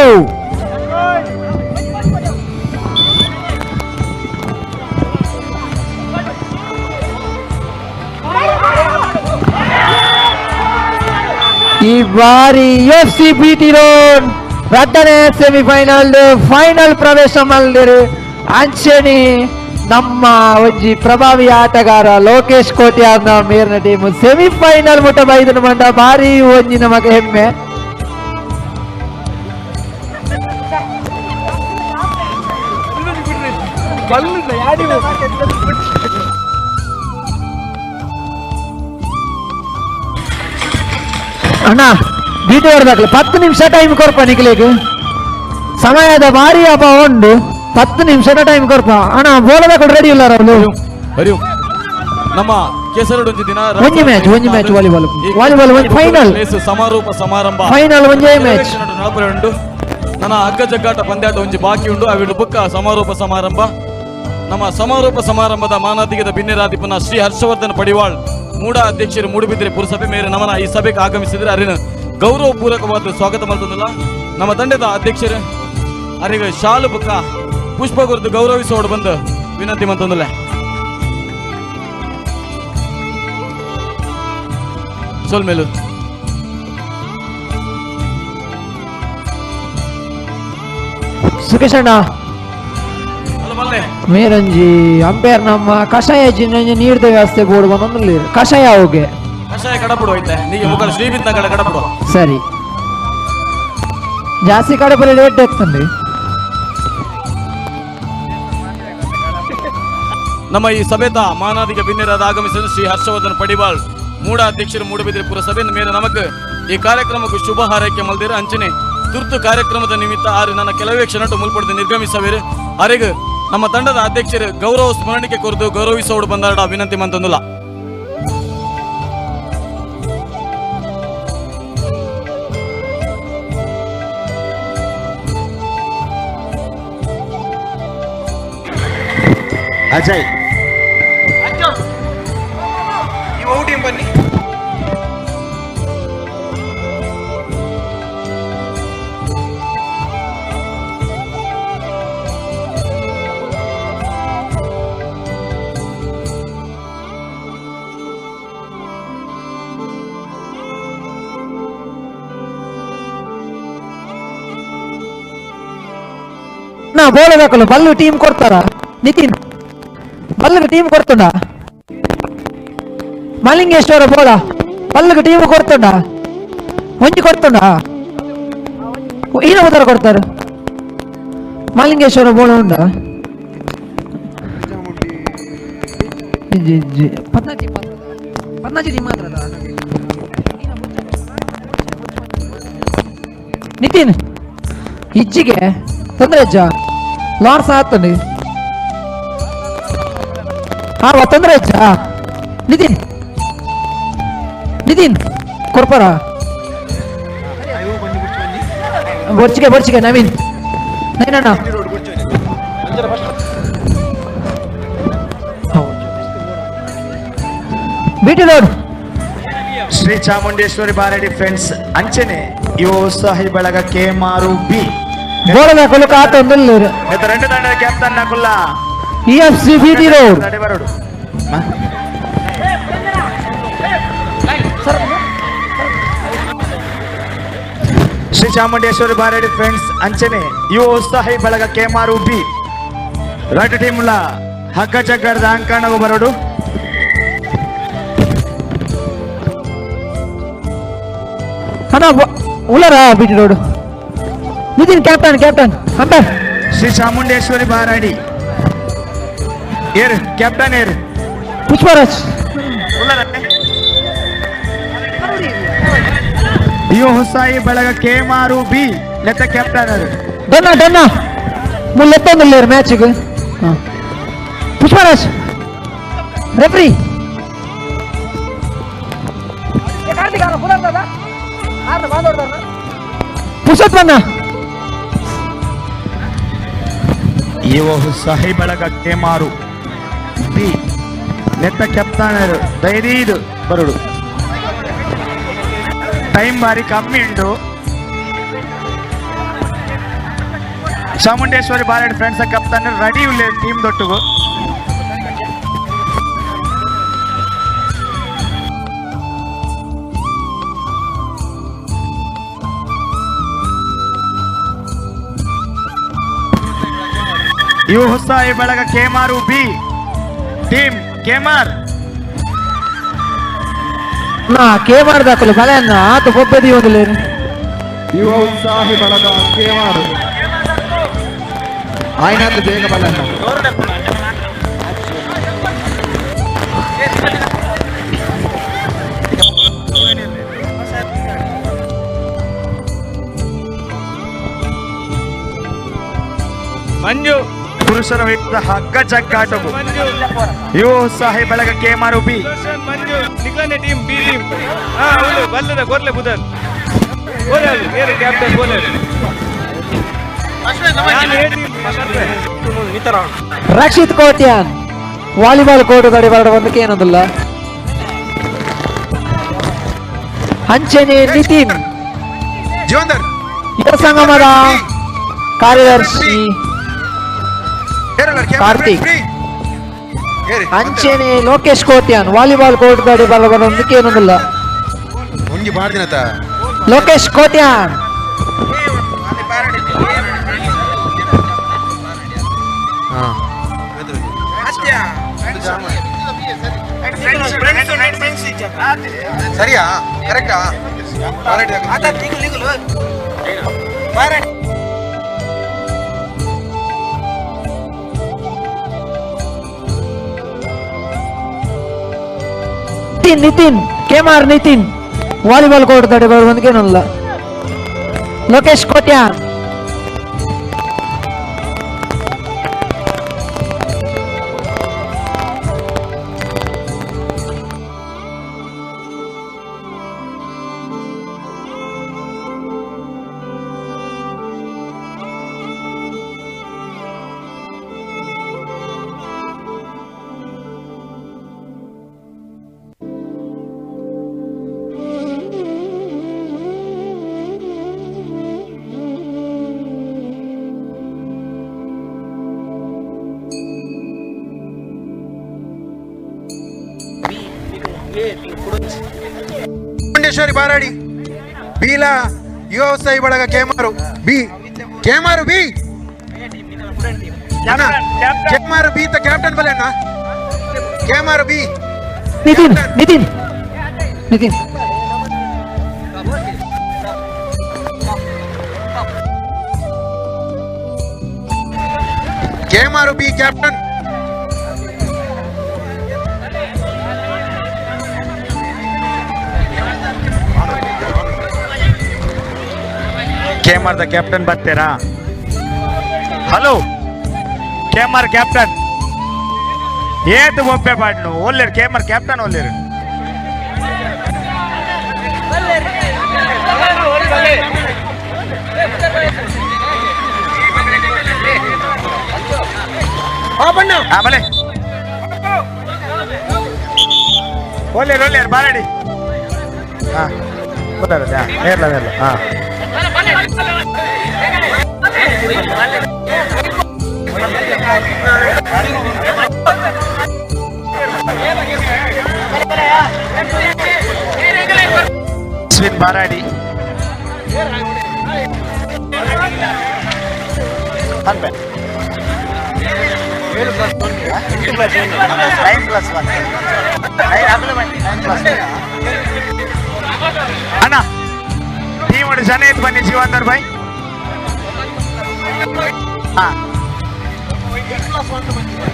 Speaker 10: ಈ ಬಾರಿ F C B T road ರಡ್ಡನೇ ಸೆಮಿಫೈನಲ್ ಫೈನಲ್ ಪ್ರವೇಶ ಮಲ್ದಿರು ಅಂಚೆನಿ ನಮ್ಮ ಒಂಜಿ ಪ್ರಭಾವಿ ಆಟಗಾರ ಲೋಕೇಶ್ ಕೋಟ್ಯಾರ್ನ ಮೇರ್ನ ಟೀಮ್ ಸೆಮಿಫೈನಲ್ ಮುಟ್ಟ ಬೈದನ ಮಂಡ ಭಾರಿ ಒಂಜಿ ನಮಗೆ ಹೆಮ್ಮೆ. ಅಣ್ಣ ಬೀಟಿ ಹೊಡೆದಾಗಲಿ 10 ನಿಮಿಷ ಟೈಮ್ ಕೊರ್ಪ ನಿಖಿಲಿಗೆ, ಸಮಯದ ಭಾರಿ ಅಭಾವ ಉಂಟು, 10 ನಿಮಿಷದ ಟೈಮ್ ಕೊರ್ಪ ಅಣ್ಣ. ಬೋಲದ ಕೂಡ ರೆಡಿ ಇಲ್ಲ ರಾಹುಲ್.
Speaker 1: ಹರಿವು ನಮ್ಮ ಕೇಸರಡು ದಿನ
Speaker 10: ಒಂಜಿ ಮ್ಯಾಚ್, ಒಂಜಿ ಮ್ಯಾಚ್ ವಾಲಿಬಾಲ್, ವಾಲಿಬಾಲ್ ಒಂಜಿ ಫೈನಲ್
Speaker 1: ಸಮಾರೋಪ ಸಮಾರಂಭ
Speaker 10: ಫೈನಲ್ ಒಂಜೇ ಮ್ಯಾಚ್
Speaker 1: ನಡಪರೆ ಉಂಟು. ನನ್ನ ಹಗ್ಗ ಜಗ್ಗಾಟ ಪಂದ್ಯಾಟ ಒಂಜಿ ಬಾಕಿ ಉಂಟು. ಅವಿಡು ಬುಕ್ಕ ಸಮಾರೋಪ ಸಮಾರಂಭ. ನಮ್ಮ ಸಮಾರೋಪ ಸಮಾರಂಭದ ಮಾನಾಧಿಕದ ಬಿನ್ನೆರಾಧಿಪನ ಶ್ರೀ ಹರ್ಷವರ್ಧನ್ ಪಡಿವಾಳ್ ಮೂಡ ಅಧ್ಯಕ್ಷರು ಮೂಡುಬಿದಿರೆ ಪುರಸಭೆ ಮೇರೆ ನಮನ ಈ ಸಭೆಗೆ ಆಗಮಿಸಿದರೆ ಅರಿನ ಗೌರವಪೂರ್ವಕವಾದ ಸ್ವಾಗತ ಮಾಡ್ತದಲ್ಲ. ನಮ್ಮ ತಂಡದ ಅಧ್ಯಕ್ಷರು ಅರಿಗೆ ಶಾಲು ಬುಕ್ಕ ಪುಷ್ಪ ಗುರುತು ಗೌರವಿಸೋಡು ಬಂದು ವಿನಂತಿ ಮಂತಂದಲ್ಲ. ಸೋಲ್ ಮೇಲು
Speaker 10: ಸುಖೇಶ್ ಅಣ್ಣ ಮೇರಂಜಿ ಅಂಪೇರ್ ನಮ್ಮ ಕಷಾಯ ಜಿನ್ನಂಜಿ ನೀರ್ದ ವ್ಯವಸ್ಥೆ ಬೋರ್ಡ್ ಬಂದೊಂದು ಕಷಾಯ ಹೋಗೆ
Speaker 1: ಕಷಾಯ ಕಡಪಡು ಹೋಯ್ತೆ ನೀಗೆ ಮುಖ ಶ್ರೀಬಿದ್ದ ಕಡೆ ಕಡಪಡು
Speaker 10: ಸರಿ ಜಾಸ್ತಿ ಕಡಪಡಿ ಲೇಟ್ ಆಗ್ತದೆ.
Speaker 1: ನಮ್ಮ ಈ ಸಭೆತ ಮಾನಾಧಿಕ ಬಿನ್ನೆರಾದ ಆಗಮಿಸಿದ ಶ್ರೀ ಹರ್ಷವರ್ಧನ್ ಪಡಿವಾಳ್ ಮೂಡ ಅಧ್ಯಕ್ಷರು ಮೂಡುಬಿದಿರೆ ಪುರಸಭೆ ಮೇರೆ ನಮಕ್ ಈ ಕಾರ್ಯಕ್ರಮಕ್ಕೆ ಶುಭ ಹಾರೈಕೆ ಮಲ್ದಿರ ಅಂಚನೆ ತುರ್ತು ಕಾರ್ಯಕ್ರಮದ ನಿಮಿತ್ತ ಆರು ನನ್ನ ಕೆಲವೇ ಕ್ಷಣಟ್ಟು ಮುಲ್ಪಡೆದು ನಿರ್ಗಮಿಸವೇರು. ಅರೆಗ್ ನಮ್ಮ ತಂಡದ ಅಧ್ಯಕ್ಷರು ಗೌರವ ಸ್ಮರಣಿಕೆ ಕೊರದು ಗೌರವಿಸೋಡು ಬಂದಾಡ ವಿನಂತಿ ಮಂತಂದುಲ್ಲ.
Speaker 5: ಅಜಯ್
Speaker 6: ಬನ್ನಿ.
Speaker 10: ನಾ ಬೋಲಬೇಕಲ್ಲ ಬಲ್ಲು ಟೀಮ್ ಕೊಡ್ತಾರ ನಿತಿನ್, ಬಲ್ಲಿಗೆ ಟೀಮ್ ಕೊಡ್ತುಂಡ ಮಲಿಂಗೇಶ್ವರ ಬೋಳ ಬಲ್ಲಿಗೆ ಟೀಮ್ ಕೊಡ್ತುಂಡ ಒಂಜಿ ಕೊಡ್ತುಂಡ ಈನ ಉತ್ತರ ಕೊಡ್ತಾರೆ ಮಲಿಂಗೇಶ್ವರ ಬೋಳ ಉಂಡ ಪದ್ನಾಜಿ ಟೀಮ್ ಮಾತ್ರ ನಿತಿನ್ ಇಜ್ಜಿಗೆ ತೊಂದರೆ ಅಜ್ಜ ಲಾರ್ಸ್ ಆತಂడి ತೊಂದರೆ ಅಜ್ಜ Nitin Nitin ಕೊರ್ಪರ ಬೊರ್ಚಿಗೆ ಬೊರ್ಚಿಗೆ Naveen ನವೀನಣ್ಣ BT road
Speaker 5: Shri Chamundeshwari Baradi friends ಅಂಚನೆ ಯುವ ಉತ್ಸಾಹಿ ಬಳಗ ಕೆಮಾರು ಬಿ
Speaker 10: ಬೋಳದ ಕೊಲುಕ ಆತ ಒಂದಲ್ಲೂರು
Speaker 5: ಎರಡು ತಂಡದ ಕ್ಯಾಪ್ಟನ್ ನಕುಲ್ಲ
Speaker 10: ಇಎಫ್ಸಿ ಬಿಟಿ ರೋಡ್
Speaker 5: ಬರೋಡು. ಶ್ರೀ ಚಾಮುಂಡೇಶ್ವರಿ ಬಾರಡಿ ಫ್ರೆಂಡ್ಸ್ ಅಂಚನೆ ಯುವ ಉತ್ಸಾಹಿ ಬಳಗ ಕೇಮಾರು ಬಿ ರಡ್ ಟೀಮ್ಲ ಹಗ್ಗ ಜಗ್ಗದ ಅಂಕಣಗು ಬರೋಡು.
Speaker 10: ಅಣ್ಣ ಉಳ್ಳಾರ ಬಿಟ್ಟು road. Nitin captain captain umpire.
Speaker 5: Shri Chamundeshwari Baradi air captain air
Speaker 10: Pushparaj.
Speaker 5: ಯುವ ಉತ್ಸಾಹಿ ಬಳಗ ಕೇಮಾರು ಬಿ ಲೆತ್ತ ಕ್ಯಾಪ್ಟನ್ ಅವರು.
Speaker 10: ಡನ್ನ ಡನ್ನ ಮುಲ್ಲೆತ್ತೊಂದುಲ್ಲೇರು ಮ್ಯಾಚಿಗೆ. ಪುಷ್ಪರಾಜ್ ರೆಫ್ರಿ. ಪುರುಷೋತ್ತಮಣ್ಣ.
Speaker 5: ಯುವ ಉತ್ಸಾಹಿ ಬಳಗ ಕೇಮಾರು ಬಿ ನೆತ್ತ ಕ್ಯಾಪ್ಟನ್ ದೈರೀದು ಬರುಡು. ಟೈಮ್ ಬಾರಿ ಕಮ್ಮಿ ಉಂಟು. Chamundeshwari Baradi friends captain ready ಉಲ್ಲೆ ಟೀಮ್ ದೊಟ್ಟುಗು. ಯುವ ಉತ್ಸಾಹಿ ಬಳಗ ಕೇಮಾರು ಬಿ ಟೀಮ್ ಕೇಮಾರ್.
Speaker 10: ನಾ ಕೇಮಾರ್ ದಾಖಲು ಬಲೆ ಅನ್ನ ಆತ ಒಬ್ಬದಿ ಒಂದುಲೇನು.
Speaker 4: ಯುವ ಉತ್ಸಾಹಿ ಬಳಗ ಕೇಮಾರು ಆಯ್ನಾಥ್ ಬೇಗ ಬಲನ್ನ.
Speaker 5: ಮಂಜು ಪುರುಷರ ವಿರುದ್ಧ ಹಗ್ಗ ಜಗ್ಗಾಟವು. ಯುವ ಉತ್ಸಾಹಿ ಬಳಗ ಕೇಮಾರು ಬಿ.
Speaker 6: ಮಂಜು ನಿಕ್ಲನೆ ಟೀಮ್ ಬಿ ಟೀಮ್. ಹಾ ಹೌದು ಬಲ್ಲದ ಕೊರ್ಲೆ ಬುಧನ್ ಬೋಲೆ ಏರು ಕ್ಯಾಪ್ಟನ್ ಬೋಲೆ.
Speaker 10: ರಕ್ಷಿತ್ ಕೋಟ್ಯಾನ್ ವಾಲಿಬಾಲ್ ಕೋರ್ಟ್ ಗಾಡಿ ಬರಡ ಒಂದಕ್ಕೆ ಏನೊಂದಿಲ್ಲ. ಅಂಚನೆ ನಿತಿನ್ ಯುವ ಸಂಗಮದ ಕಾರ್ಯದರ್ಶಿ ಕಾರ್ತಿಕ್. ಅಂಚನೆ ಲೋಕೇಶ್ ಕೋಟ್ಯಾನ್ ವಾಲಿಬಾಲ್ ಕೋರ್ಟ್ ಗಾಡಿ ಬರಡ ಒಂದಕ್ಕೆ ಏನೊಂದಿಲ್ಲ. ಲೋಕೇಶ್ ಕೋಟ್ಯಾನ್.
Speaker 6: ಸರಿಯಾ ಕರೆಕ್ಟಾ?
Speaker 10: ನಿತಿನ್ ನಿತಿನ್ ಕೆಮಾರ್ ನಿತಿನ್ ವಾಲಿಬಾಲ್ ಕೋರ್ಟ್ ದಾಡಿ ಬರುವಂತೇನಲ್ಲ. ಲೋಕೇಶ್ ಕೋಟ್ಯಾನ್.
Speaker 6: ಚಾಮುಂಡೇಶ್ವರಿ ಬಾರಾಡಿ ಬೀಲ ಯುವ ಉತ್ಸಾಹಿ ಬಳಗ Kemaru B Kemaru B Kemaru B ತ ಕ್ಯಾಪ್ಟನ್ ಬಲೆ ಅಣ್ಣ Kemaru B.
Speaker 10: Nitin Nitin Nitin
Speaker 6: Kemaru B captain.
Speaker 5: ಕೇಮಾರ್ದ ಕ್ಯಾಪ್ಟನ್ ಬರ್ತೀರಾ? ಹಲೋ ಕೇಮಾರ್ ಕ್ಯಾಪ್ಟನ್ ಏತು ಒಬ್ಬೆ ಪಾಡ್ನು ಒಲ್ಲೇರು ಕೇಮಾರ್ ಕ್ಯಾಪ್ಟನ್ ಒಲ್ಲೇರು. ಬಲೆ ಒಲ್ಲೇರು ಒಲ್ಲೇರು ಬಾರಡಿ. ಹಾ ಗೊತ್ತಾಗುತ್ತೆ ನೇರ್ಲ ನೇರ್ಲ. ಹಾ ಅಶ್ವಿನ್ ಬಾರಾಡಿ. ಪನ್ಪೆ 7 ಪ್ಲಸ್ 1 8 ಪ್ಲಸ್ 1 9 ಪ್ಲಸ್ 1 9 ಪ್ಲಸ್ 1 ಅಣ್ಣ ಟೀಮ್ ಜನ ಎತ್ತು ಬನ್ನಿ ಜೀವಂತರ್ ಭಾಯ್. ಹಾ 9 ಪ್ಲಸ್ 1 ಬಂದಿದೆ.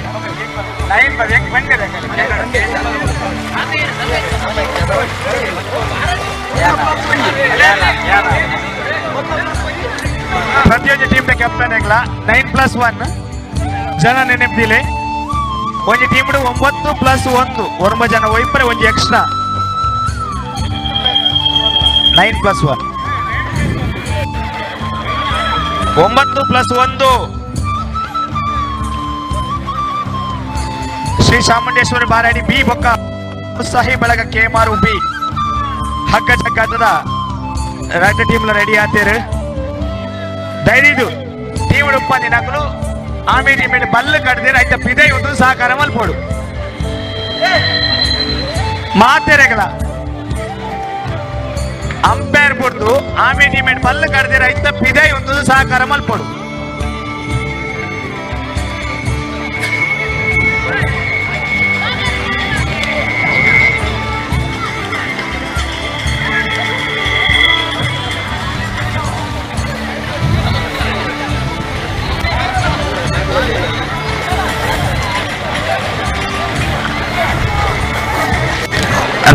Speaker 5: ಪ್ರತಿಯೊಂದು ಟೀಮ್ ಕ್ಯಾಪ್ಟನ್ ಹೆಗ್ಲ 9 ಪ್ಲಸ್ 1 ಜನ ನೆನಪಿಲೆ. ಒಂಜಿ ಟೀಮ್ 9 ಪ್ಲಸ್ 1 9 ಜನ ಒಯ್ಪರೆ ಒಂಜಿ extra 9 plus 1 9 plus 1. Shri Chamundeshwari Baradi B ಬೊಕ್ಕ ಉತ್ಸಾಹಿ ಬಳಗ ಕೇಮಾರು ಬಿ ಹಗ್ಗ ಜಗ್ಗಾಟದ ರಡ್ಡು ಟೀಮ್ ರೆಡಿ ಆತೇರು. ಧೈರ್ಯದು ಟೀಮ್ ಉಪ್ಪಂದಿನಕಲು ಆಮೆ ಟೀಮ್ ಬಲ್ಲು ಕಡ್ದಿರ ಐತ ಪಿದೈ ಒಂದು ಸಹಕಾರ ಮಲ್ಪೋಡು ಮಾತೆರೆಗಳ ಅಂಪೈರ್ ಬುಡ್ದು ಆಮೆ ಟೀಮ್ ಬಲ್ಲು ಕಡ್ದಿರ ಐತ ಪಿದೈ ಒಂದು ಸಹಕಾರ ಮಲ್ಪೋಡು.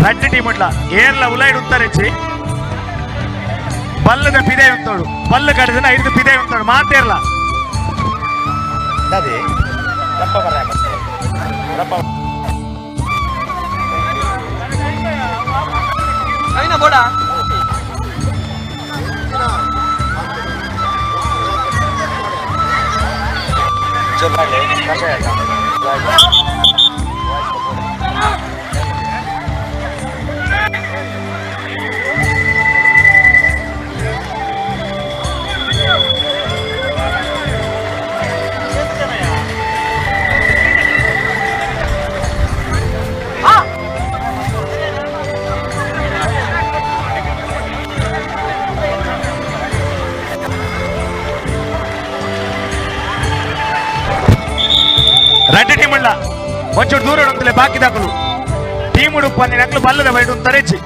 Speaker 5: ರಡ್ಡು ಟೀಮ್ ಉಂಡ್ಲ ಏರ್ಲ ಉಲೈಡ್ ಉತ್ತರಿಚಿ ಬಲ್ಲದ ಪಿದೆ ಉಂತೋಡು ಬಲ್ಲು ಕಡಿದ ಐದು ಪಿದೆ ಉಂತೋಡು ಮಾತೇರ್ಲ ರಡ್ಡು ಟೀಮ್ ಉಳ್ಳ ಒಂಚೂರು ದೂರ ಉಂಟಲೆ ಬಾಕಿ ದಾಕಲು ಟೀಮ್ ಉಡುಪು ನಕ್ಲು ಬಲ್ಲದ ಬೈಡು ತರೆಚಿ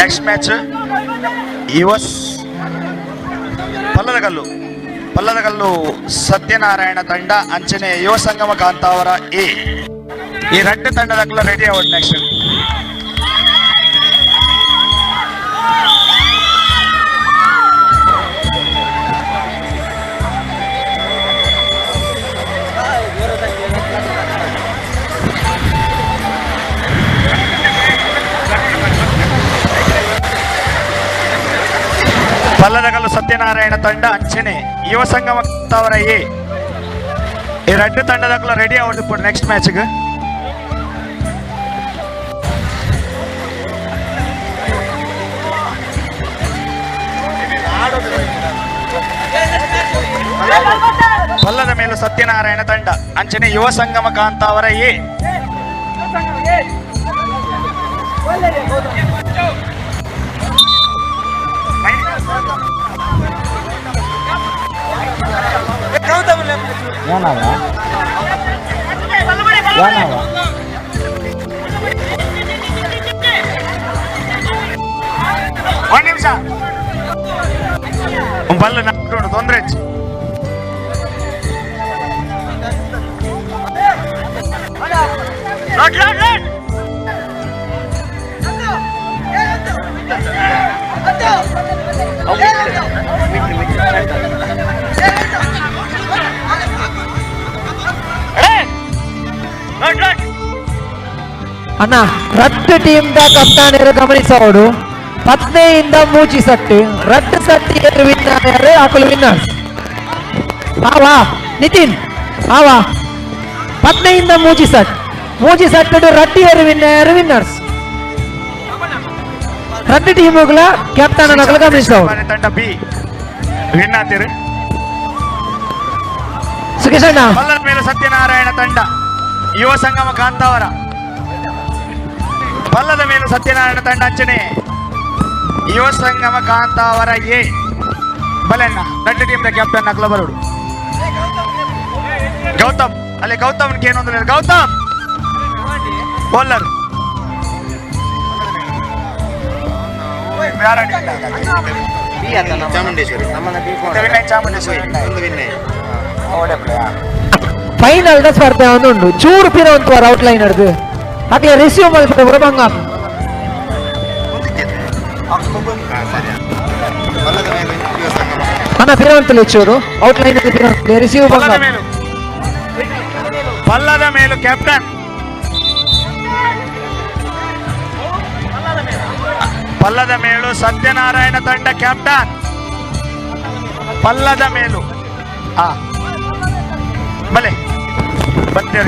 Speaker 5: ನೆಕ್ಸ್ಟ್ ಮ್ಯಾಚ್ ಯುವಸ್ ಪಲ್ಲದಗಲ್ಲು ಪಲ್ಲದಗಲ್ಲು ಸತ್ಯನಾರಾಯಣ ತಂಡ ಅಂಚನೆ ಯುವ ಸಂಗಮ ಕಾಂತಾವರ ಎ ಈ ರಡ್ಡು ತಂಡದ ರೆಡಿ ಅವರ್ ನೆಕ್ಸ್ಟ್. ಪಲ್ಲದಗಲ್ಲು ಸತ್ಯನಾರಾಯಣ ತಂಡ ಅಂಚನೆ ಯುವ ಸಂಗಮ ಕಾಂತಾವರ ಎ ಈ ರಡ್ಡು ತಂಡದ ರೆಡಿ ಅವರ್ ನೆಕ್ಸ್ಟ್ ಮ್ಯಾಚ್ಗೆ. ಪಲ್ಲದ ಮೇಲೂ ಸತ್ಯನಾರಾಯಣ ತಂಡ ಅಂಚನೆ ಯುವ ಸಂಗಮ ಕಾಂತಾವರ ಎ. ಒಂದು ನಿಮಿಷ ಬಲ್ಲ ನಾಟು ತೊಂದರೆ
Speaker 10: ಅಣ್ಣ ರಡ್ಡು ಟೀಮ್ the ಕಪ್ತಾನರು ಗಮನಿಸೋಡು ಪತ್ನಿಯಿಂದ ಮೂಚಿ ಸಟ್ಟು ರಡ್ಡು ಸಟ್ಟು ಏರು ವಿನ್ನರ್ ಆಕಲು ವಿನ್ನರ್ಸ್. ಆವಾ ನಿತಿನ್ ಆವಾ ಪತ್ನಿಯಿಂದ ಮೂಚಿ ಸಟ್ ಮೂಚಿ ಸಟ್ಟು ರಡ್ಡು ಏರು ವಿನ್ನರ್ ವಿನ್ನರ್ಸ್. ರಡ್ಡ್ ಟೀಮುಗಳ ಕ್ಯಾಪ್ಟನ್ ನಕಲು ಗಮನಿಸವು
Speaker 5: ತಂಡ ಬಿ ವಿನ್ ಆತಿರು.
Speaker 10: ಸುಖೇಶ್ ಅಣ್ಣ.
Speaker 5: ಪಲ್ಲದ ಮೇಲೆ ಸತ್ಯನಾರಾಯಣ ತಂಡ ಯುವ ಸಂಗಮ ಕಾಂತಾವರ. ಪಲ್ಲದ ಮೇಲೆ ಸತ್ಯನಾರಾಯಣ ತಂಡ ಅಂಚನೆ ಯುವ ಸಂಗಮ ಕಾಂತಾವರ ಎ ಬಲೆಣ್ಣ ನಡ್ಡು ಟೀಮ್ ಕ್ಯಾಪ್ಟನ್ ನಕಲ ಬರೋಡು ಗೌತಮ್. ಅಲ್ಲಿ ಗೌತಮ್ ಏನೊಂದು ಗೌತಮ್ ಬೌಲರ್
Speaker 10: ಫೈನಲ್ ದ ಸ್ಪರ್ಧೆ ಉಂಡು ಚೂರು ಪಿರ ಒಂದು ಔಟ್ ಲೈನ್ ಹಿಡಿದು ಅಕ್ಲೆ ರಿಸೀವ್ ಮಲ್ಪರೆ ಪೂರ ಬಂಗ. ಅಣ್ಣ ಪಿರ ಚೂರು ಔಟ್ ಲೈನ್ ಪಿರ ರಿಸೀವ್ ಬಂಗ.
Speaker 5: ಪಲ್ಲದ ಮೇಲು ಕ್ಯಾಪ್ಟನ್ ಪಲ್ಲದ ಮೇಲು ಸತ್ಯನಾರಾಯಣ ತಂಡ ಕ್ಯಾಪ್ಟನ್ ಪಲ್ಲದ ಮೇಲು ಬಲೆ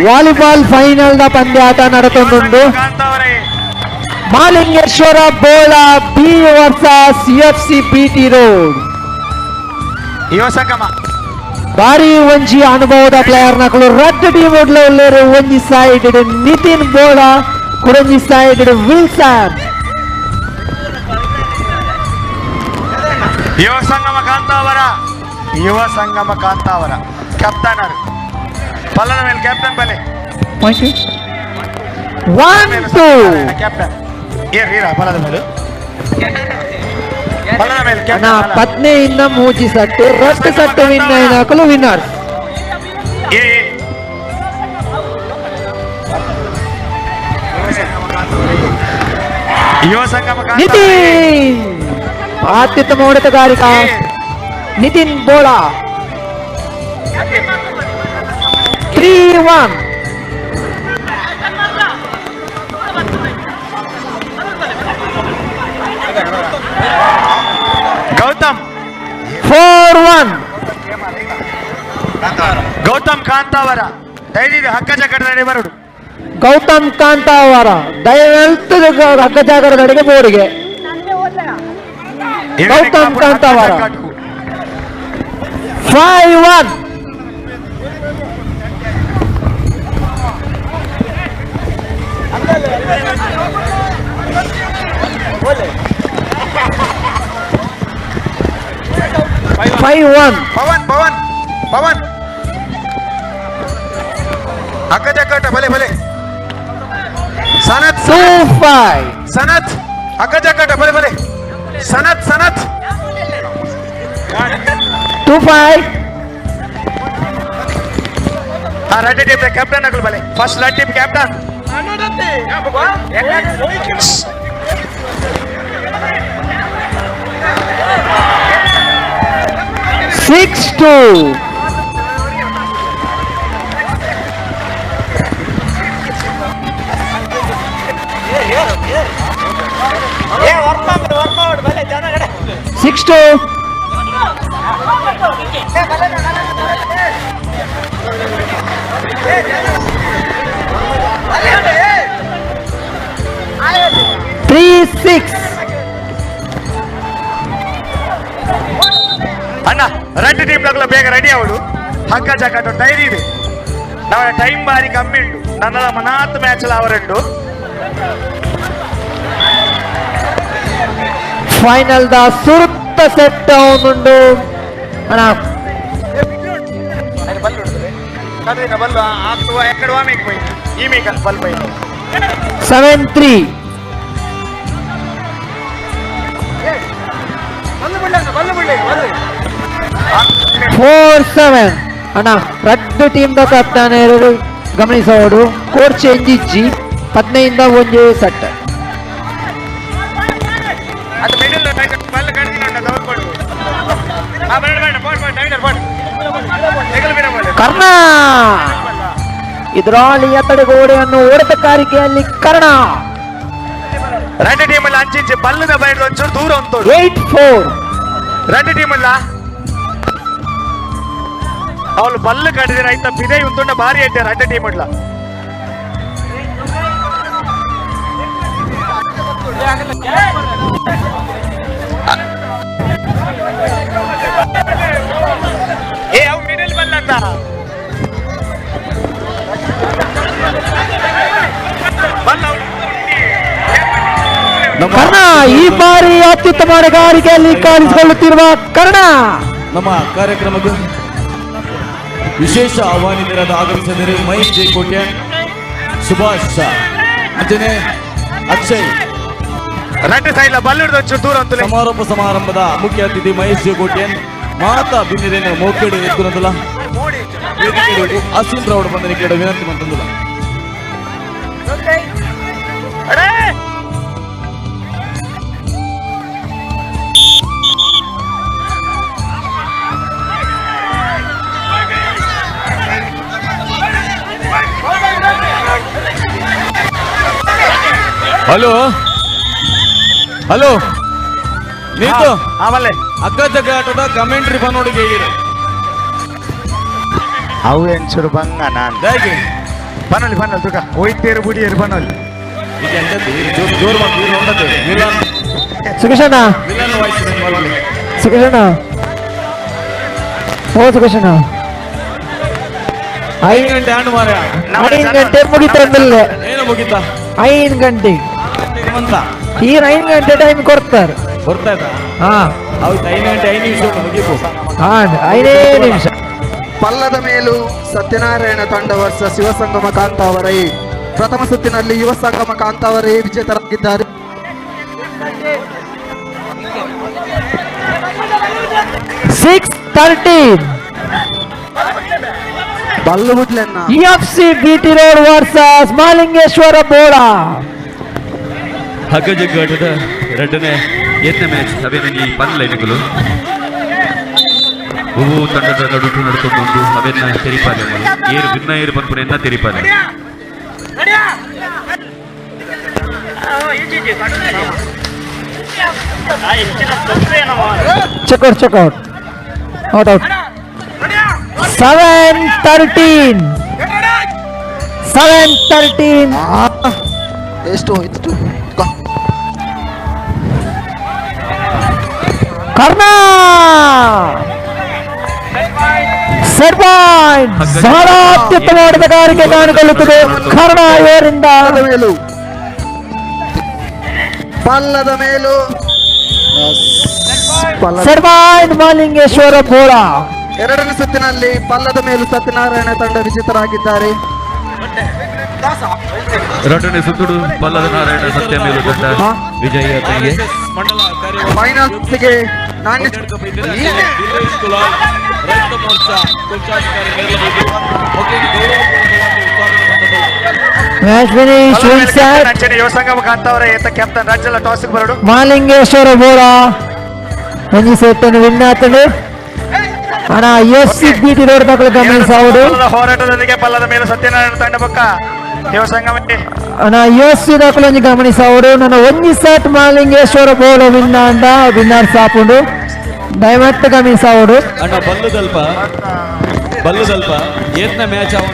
Speaker 10: ವಾಲಿಬಾಲ್ ಫೈನಲ್ ದ ಪಂದ್ಯಾಟ ನಡತೊಂದುಂಡು. Malingeshwara Bola B versus FC BT road.
Speaker 5: Yuva Sangama
Speaker 10: ಬಾರಿ ಒಂಜಿ ಅನುಭವದ ಪ್ಲೇಯರ್ ನಕಲು ರಡ್ಡ್ ಟೀಮ್ ಉಲ್ಲೇರು. ಒಂಜಿ ಸೈಡ್ ನಿತಿನ್ ಬೋಳ, ಕುಡೊಂಜಿ ಸೈಡ್ ವಿಲ್ಸನ್.
Speaker 5: ಯುವ ಸಂಗಮ ಕಾಂತಾವರ, ಯುವ ಸಂಗಮ ಕಾಂತಾವರ ಕ್ಯಾಪ್ಟನ್ ಅವರು ಪಲ್ಲದ ಮೇಲೆ ಕ್ಯಾಪ್ಟನ್ ಬಲೆ
Speaker 10: 1-2
Speaker 5: ಕ್ಯಾಪ್ಟನ್ ಏರ್ ಪಲ್ಲದ ಮೇಲೆ ಪಲ್ಲದ ಮೇಲೆ
Speaker 10: ಅಣ್ಣ ಪತ್ನಿಯಿಂದ ಮೂಜಿ ಸಟ್ಟು ರಟ್ಟು ಸಟ್ಟು ವಿನ್ ಹಾಕಲು ವಿನ್ನರ್ಸ್.
Speaker 5: ಯುವ ಸಂಗಮ
Speaker 10: ನಿತಿನ್ ಅತ್ಯುತ್ತಮ ಹೊಡೆತಗಾರಿಕಾ ನಿತಿನ್ ಬೋಳ 3-1.
Speaker 5: ಗೌತಮ್
Speaker 10: 4-1.
Speaker 5: ಗೌತಮ್ ಕಾಂತಾವರ ದಯವಿಟ್ಟು ಹಕ್ಕ ಜಗಡದಡಿ ಬರುಡು.
Speaker 10: ಗೌತಮ್ ಕಾಂತಾವರ ದಯವಿಟ್ಟು ಹಕ್ಕ ಜಾಗರದಡಿಗೆ ಬೋರ್ಡ್ಗೆ. ಗೌತಮ್ ಕಾಂತಾವರ 5-1. 5-1.
Speaker 6: ಪವನ್ ಪವನ್ ಪವನ್ ಹಕ್ಕ ಜಗ್ಗಾಟ ಬಲೆ ಬಲೆ ಸನತ್
Speaker 10: 2-5.
Speaker 6: ಸನತ್ ಹಕ್ಕ ಜಗ್ಗಾಟ ಬಲೆ ಬಲೆ Sanath Sanath
Speaker 10: 2-5.
Speaker 5: Red team captain ಆಗಲು ಬಲೆ first red team captain
Speaker 10: 6-2. 6-2. 3-6.
Speaker 5: ಅಣ್ಣ ರೆಡ್ ಟೀಮ್ ನಗಲ ಬೇಗ ರೆಡಿ ಅವಳು ಹಕ್ಕ ಜಗಾಟ ಡೈರಿ ಇದೆ. ನಾವು ಟೈಮ್ ಬಾರಿ ಕಮ್ಮಿ ಉಂಟು. ನನ್ನ ಮನಾತ್ ಮ್ಯಾಚ್ ಅವರುಂಟು.
Speaker 10: ಫೈನಲ್ the ಸುರುತ್ತ ಸೆಟ್ ಉಂಡು ಅಣ್ಣ. 7-3. 4-7. ಅಣ್ಣ ರಡ್ಡು ಟೀಮ್ the captain ಗಮನಿಸೋಡು. ಕೋಚ್ ಚೇಂಜ್ ಇಜ್ಜಿ 15-1 ಸೆಟ್. ಕರ್ಣ ಎದುರಾಳಿಯ ತಡೆಗೋಡೆಯನ್ನು ಹೊಡೆತಗಾರಿಕೆಯಲ್ಲಿ ಕರ್ಣ.
Speaker 5: ರೆಡ್ ಟೀಮ್ ಅಲ್ಲಿ ಅಂಚಿಂಚೆ ಬಲ್ಲದ ಬೈಡ್ ಒಂಚೂರು ದೂರ ಉಂಟು.
Speaker 10: 8-4.
Speaker 5: ರೆಡ್ ಟೀಮ್ ಅಲ್ಲ ಅವಳು ಬಲ್ಲು ಕಡಿದ್ರೆ ಆಯ್ತಾ ಬಿದೆ ಉಂಟುಂಡ ಭಾರಿ ಐತೆ ರೆಡ್ ಟೀಮ್ ಅಲ್ಲ.
Speaker 10: ಕರ್ಣ ಈ ಬಾರಿ ಅತ್ಯುತ್ತಮ ಆಟಗಾರಿಕೆಯಲ್ಲಿ ಕಾಣಿಸಿಕೊಳ್ಳುತ್ತಿರುವ ಕರ್ಣ.
Speaker 1: ನಮ್ಮ ಕಾರ್ಯಕ್ರಮಕ್ಕೆ ವಿಶೇಷ ಆಹ್ವಾನಿತರಾದ ಆಗಮಿಸಿದರೆ ಮಹೇಶ್ ಜೆ ಕೋಟ್ಯಾನ್, ಸುಭಾಷ್ ಅಂಜನೆ, ಅಕ್ಷಯ್. ಸಮಾರೋಪ ಸಮಾರಂಭದ ಮುಖ್ಯ ಅತಿಥಿ ಮಹೇಶ್ ಜೆ ಕೋಟ್ಯಾನ್ ಮಾತಾ ಬಿನ್ನಿರೇನು ಮೋಕೆಡು ಎದ್ದುನದಲ್ಲ ಅಸೀನ್ ರಾವ್ ಬಂದನೆ ಕೇಳ ವಿನಂತಿ ಮಂತಂದಿಲ್ಲ. ಹಲೋ ಹಲೋ ನೀತು
Speaker 5: ಆಮಲೆ
Speaker 1: ಅಕ್ಕ ಜಗ್ಗಾಟದ ಕಮೆಂಟ್ರಿ ಬಂದೋಡಿಗೆ ಹೇಗಿರು
Speaker 5: ಅವು ಎಂಚೂರು ಬಂಗ ನಾನು ಬನ್ನಲಿ ಬನ್ನಲಿ ತುಕ ಒಯ್ತೇರು ಬುಡಿಯೇರು ಬನ್ನಲಿ
Speaker 1: ಈಗ ಎಂತದ್ದು ಜೋರ್ ಜೋರ್ ಮಾಡ್ತೀವಿ ನೋಡತ್ತೆ ಮಿಲನ್
Speaker 10: ಸುಖೇಶಣ್ಣ
Speaker 1: ಮಿಲನ್ ವಾಯ್ಸ್
Speaker 10: ಸುಖೇಶಣ್ಣ ಓ ಸುಖೇಶಣ್ಣ
Speaker 1: 5 ಗಂಟೆ ಆಂಡ್ ಮಾರ್ಯ
Speaker 10: 5 ಗಂಟೆ ಮುಗಿತಾ ಅಂದಲ್ಲೇ
Speaker 1: ಏನು ಮುಗಿತಾ
Speaker 10: 5 ಗಂಟೆ
Speaker 1: ಅಂತ
Speaker 10: ಈಗ 5 ಗಂಟೆ ಟೈಮ್ ಕೊಡ್ತಾರೆ
Speaker 1: ಬರ್ತಾ ಇದ್ದ
Speaker 10: ಹಾ
Speaker 1: ಹೌದು 5 ಗಂಟೆ 5 ನಿಮಿಷ ಮುಗಿಪು
Speaker 10: ಹಾ 5 ನಿಮಿಷ.
Speaker 4: ಪಲ್ಲದ ಮೇಲೂ ಸತ್ಯನಾರಾಯಣ ತಂಡ ವರ್ಷ ಶಿವಸಂಗಮ ಕಾಂತಾವರೈ. ಪ್ರಥಮ ಸುತ್ತಿನಲ್ಲಿ ಯುವ ಸಂಗಮ ಕಾಂತಾವರೈ ವಿಜೇತರಾಗಿದ್ದಾರೆ.
Speaker 10: 6-13
Speaker 4: ಬಲ್ಲುಬುಡ್ಲೆನ್ನ
Speaker 10: FC BT road versus Malingeshwara Bola.
Speaker 13: ಹಗ್ಗಜಗ್ಗಾಟದ ಎರಡನೇ ಯತ್ನ ಮ್ಯಾಚ್ ಅವೇನಂಜಿ ಪನ್ಲೈನ್ಗಳು ಹೂವು ತಂಡದ ನಡುಟು ನಡ್ಕೊಂಡು ಅವೆನ್ನ ತೆರಿಪಾಲೆ ಏರು ಭಿನ್ನ ಏರು ಪನ್ಪುನೆನ್ನ ತೆರಿಪಾಲೆ.
Speaker 10: Checkout checkout out out. 7-13 7-13.
Speaker 4: ಎಷ್ಟು ಎಷ್ಟು
Speaker 10: ಕರ್ಣ ಸೆಟ್ ಪಾಯಿಂಟ್ ಬಹಳ ಅತ್ಯುತ್ತಮ ಆಟಗಾರಿಕೆ ಕಾಣಿಕೊಳ್ಳುತ್ತದೆ ಕರ್ಣ ಇವರಿಂದ.
Speaker 4: ಮೇಲೂ ಪಲ್ಲದ ಮೇಲೂ
Speaker 10: ಸೆಟ್ ಪಾಯಿಂಟ್ ಮಾಲಿಂಗೇಶ್ವರ ಬೋಳ.
Speaker 4: ಎರಡನೇ ಸುತ್ತಿನಲ್ಲಿ ಪಲ್ಲದ ಮೇಲೂ ಸತ್ಯನಾರಾಯಣ ತಂಡ ವಿಜೇತರಾಗಿದ್ದಾರೆ.
Speaker 13: ಎರಡನೇ ಸುತ್ತುಡು ಪಲ್ಲದ ನಾರಾಯಣ ಸತ್ಯ ಮೇಲು ತಂಡ ವಿಜಯ ತಂಗೆ.
Speaker 4: ಫೈನಲ್ಸ್ಗೆ ನಾಣ್ಯ
Speaker 10: ಮ್ಯಾಚ್ ಫಿನಿಶ್ ವಿನ್ ಸೆಟ್.
Speaker 5: ಯುವ ಸಂಗಮ ಕಾಂತಾವರ ಏತ ಕ್ಯಾಪ್ಟನ್ ರಾಜ್ಯಲ ಟಾಸ್ ಬರಡು.
Speaker 10: ಮಾಲಿಂಗೇಶ್ವರ ಬೋಳ ಒಂಜಿ ಸೆಟ್ ಅನ್ನು ವಿನ್ ಆತಂಡು. ಅಣ್ಣ ಎಫ್ ಸಿ ಬಿಟಿ ರೋಡ್ ಮಕ್ಕಳು ಗಮನಿಸಬಹುದು.
Speaker 5: ಹೋರಾಟದೊಂದಿಗೆ ಪಲ್ಲದ ಮೇಲೆ ಸತ್ಯನಾರಾಯಣ ತಂಡ ಪಕ್ಕ ಯುವ ಸಂಗಮ.
Speaker 10: ಅಣ್ಣ ಎಫ್ ಸಿ ದಾಖಲು ಒಂಜಿ ಗಮನಿಸಬಹುದು. ನನ್ನ ಒಂಜಿ ಸೆಟ್ ಮಾಲಿಂಗೇಶ್ವರ ಬೋಳ ವಿನ್ ಅಂಡ ವಿನ್ನರ್ ಸಾಪುಂಡು. ದಯಮಾಡಿ ಗಮನಿಸಬಹುದು.
Speaker 13: ಅಣ್ಣ ಬಲ್ಲದಲ್ಪ ಬಲ್ಲದಲ್ಪ ಏತ್ನ ಮ್ಯಾಚ್ ಅವನು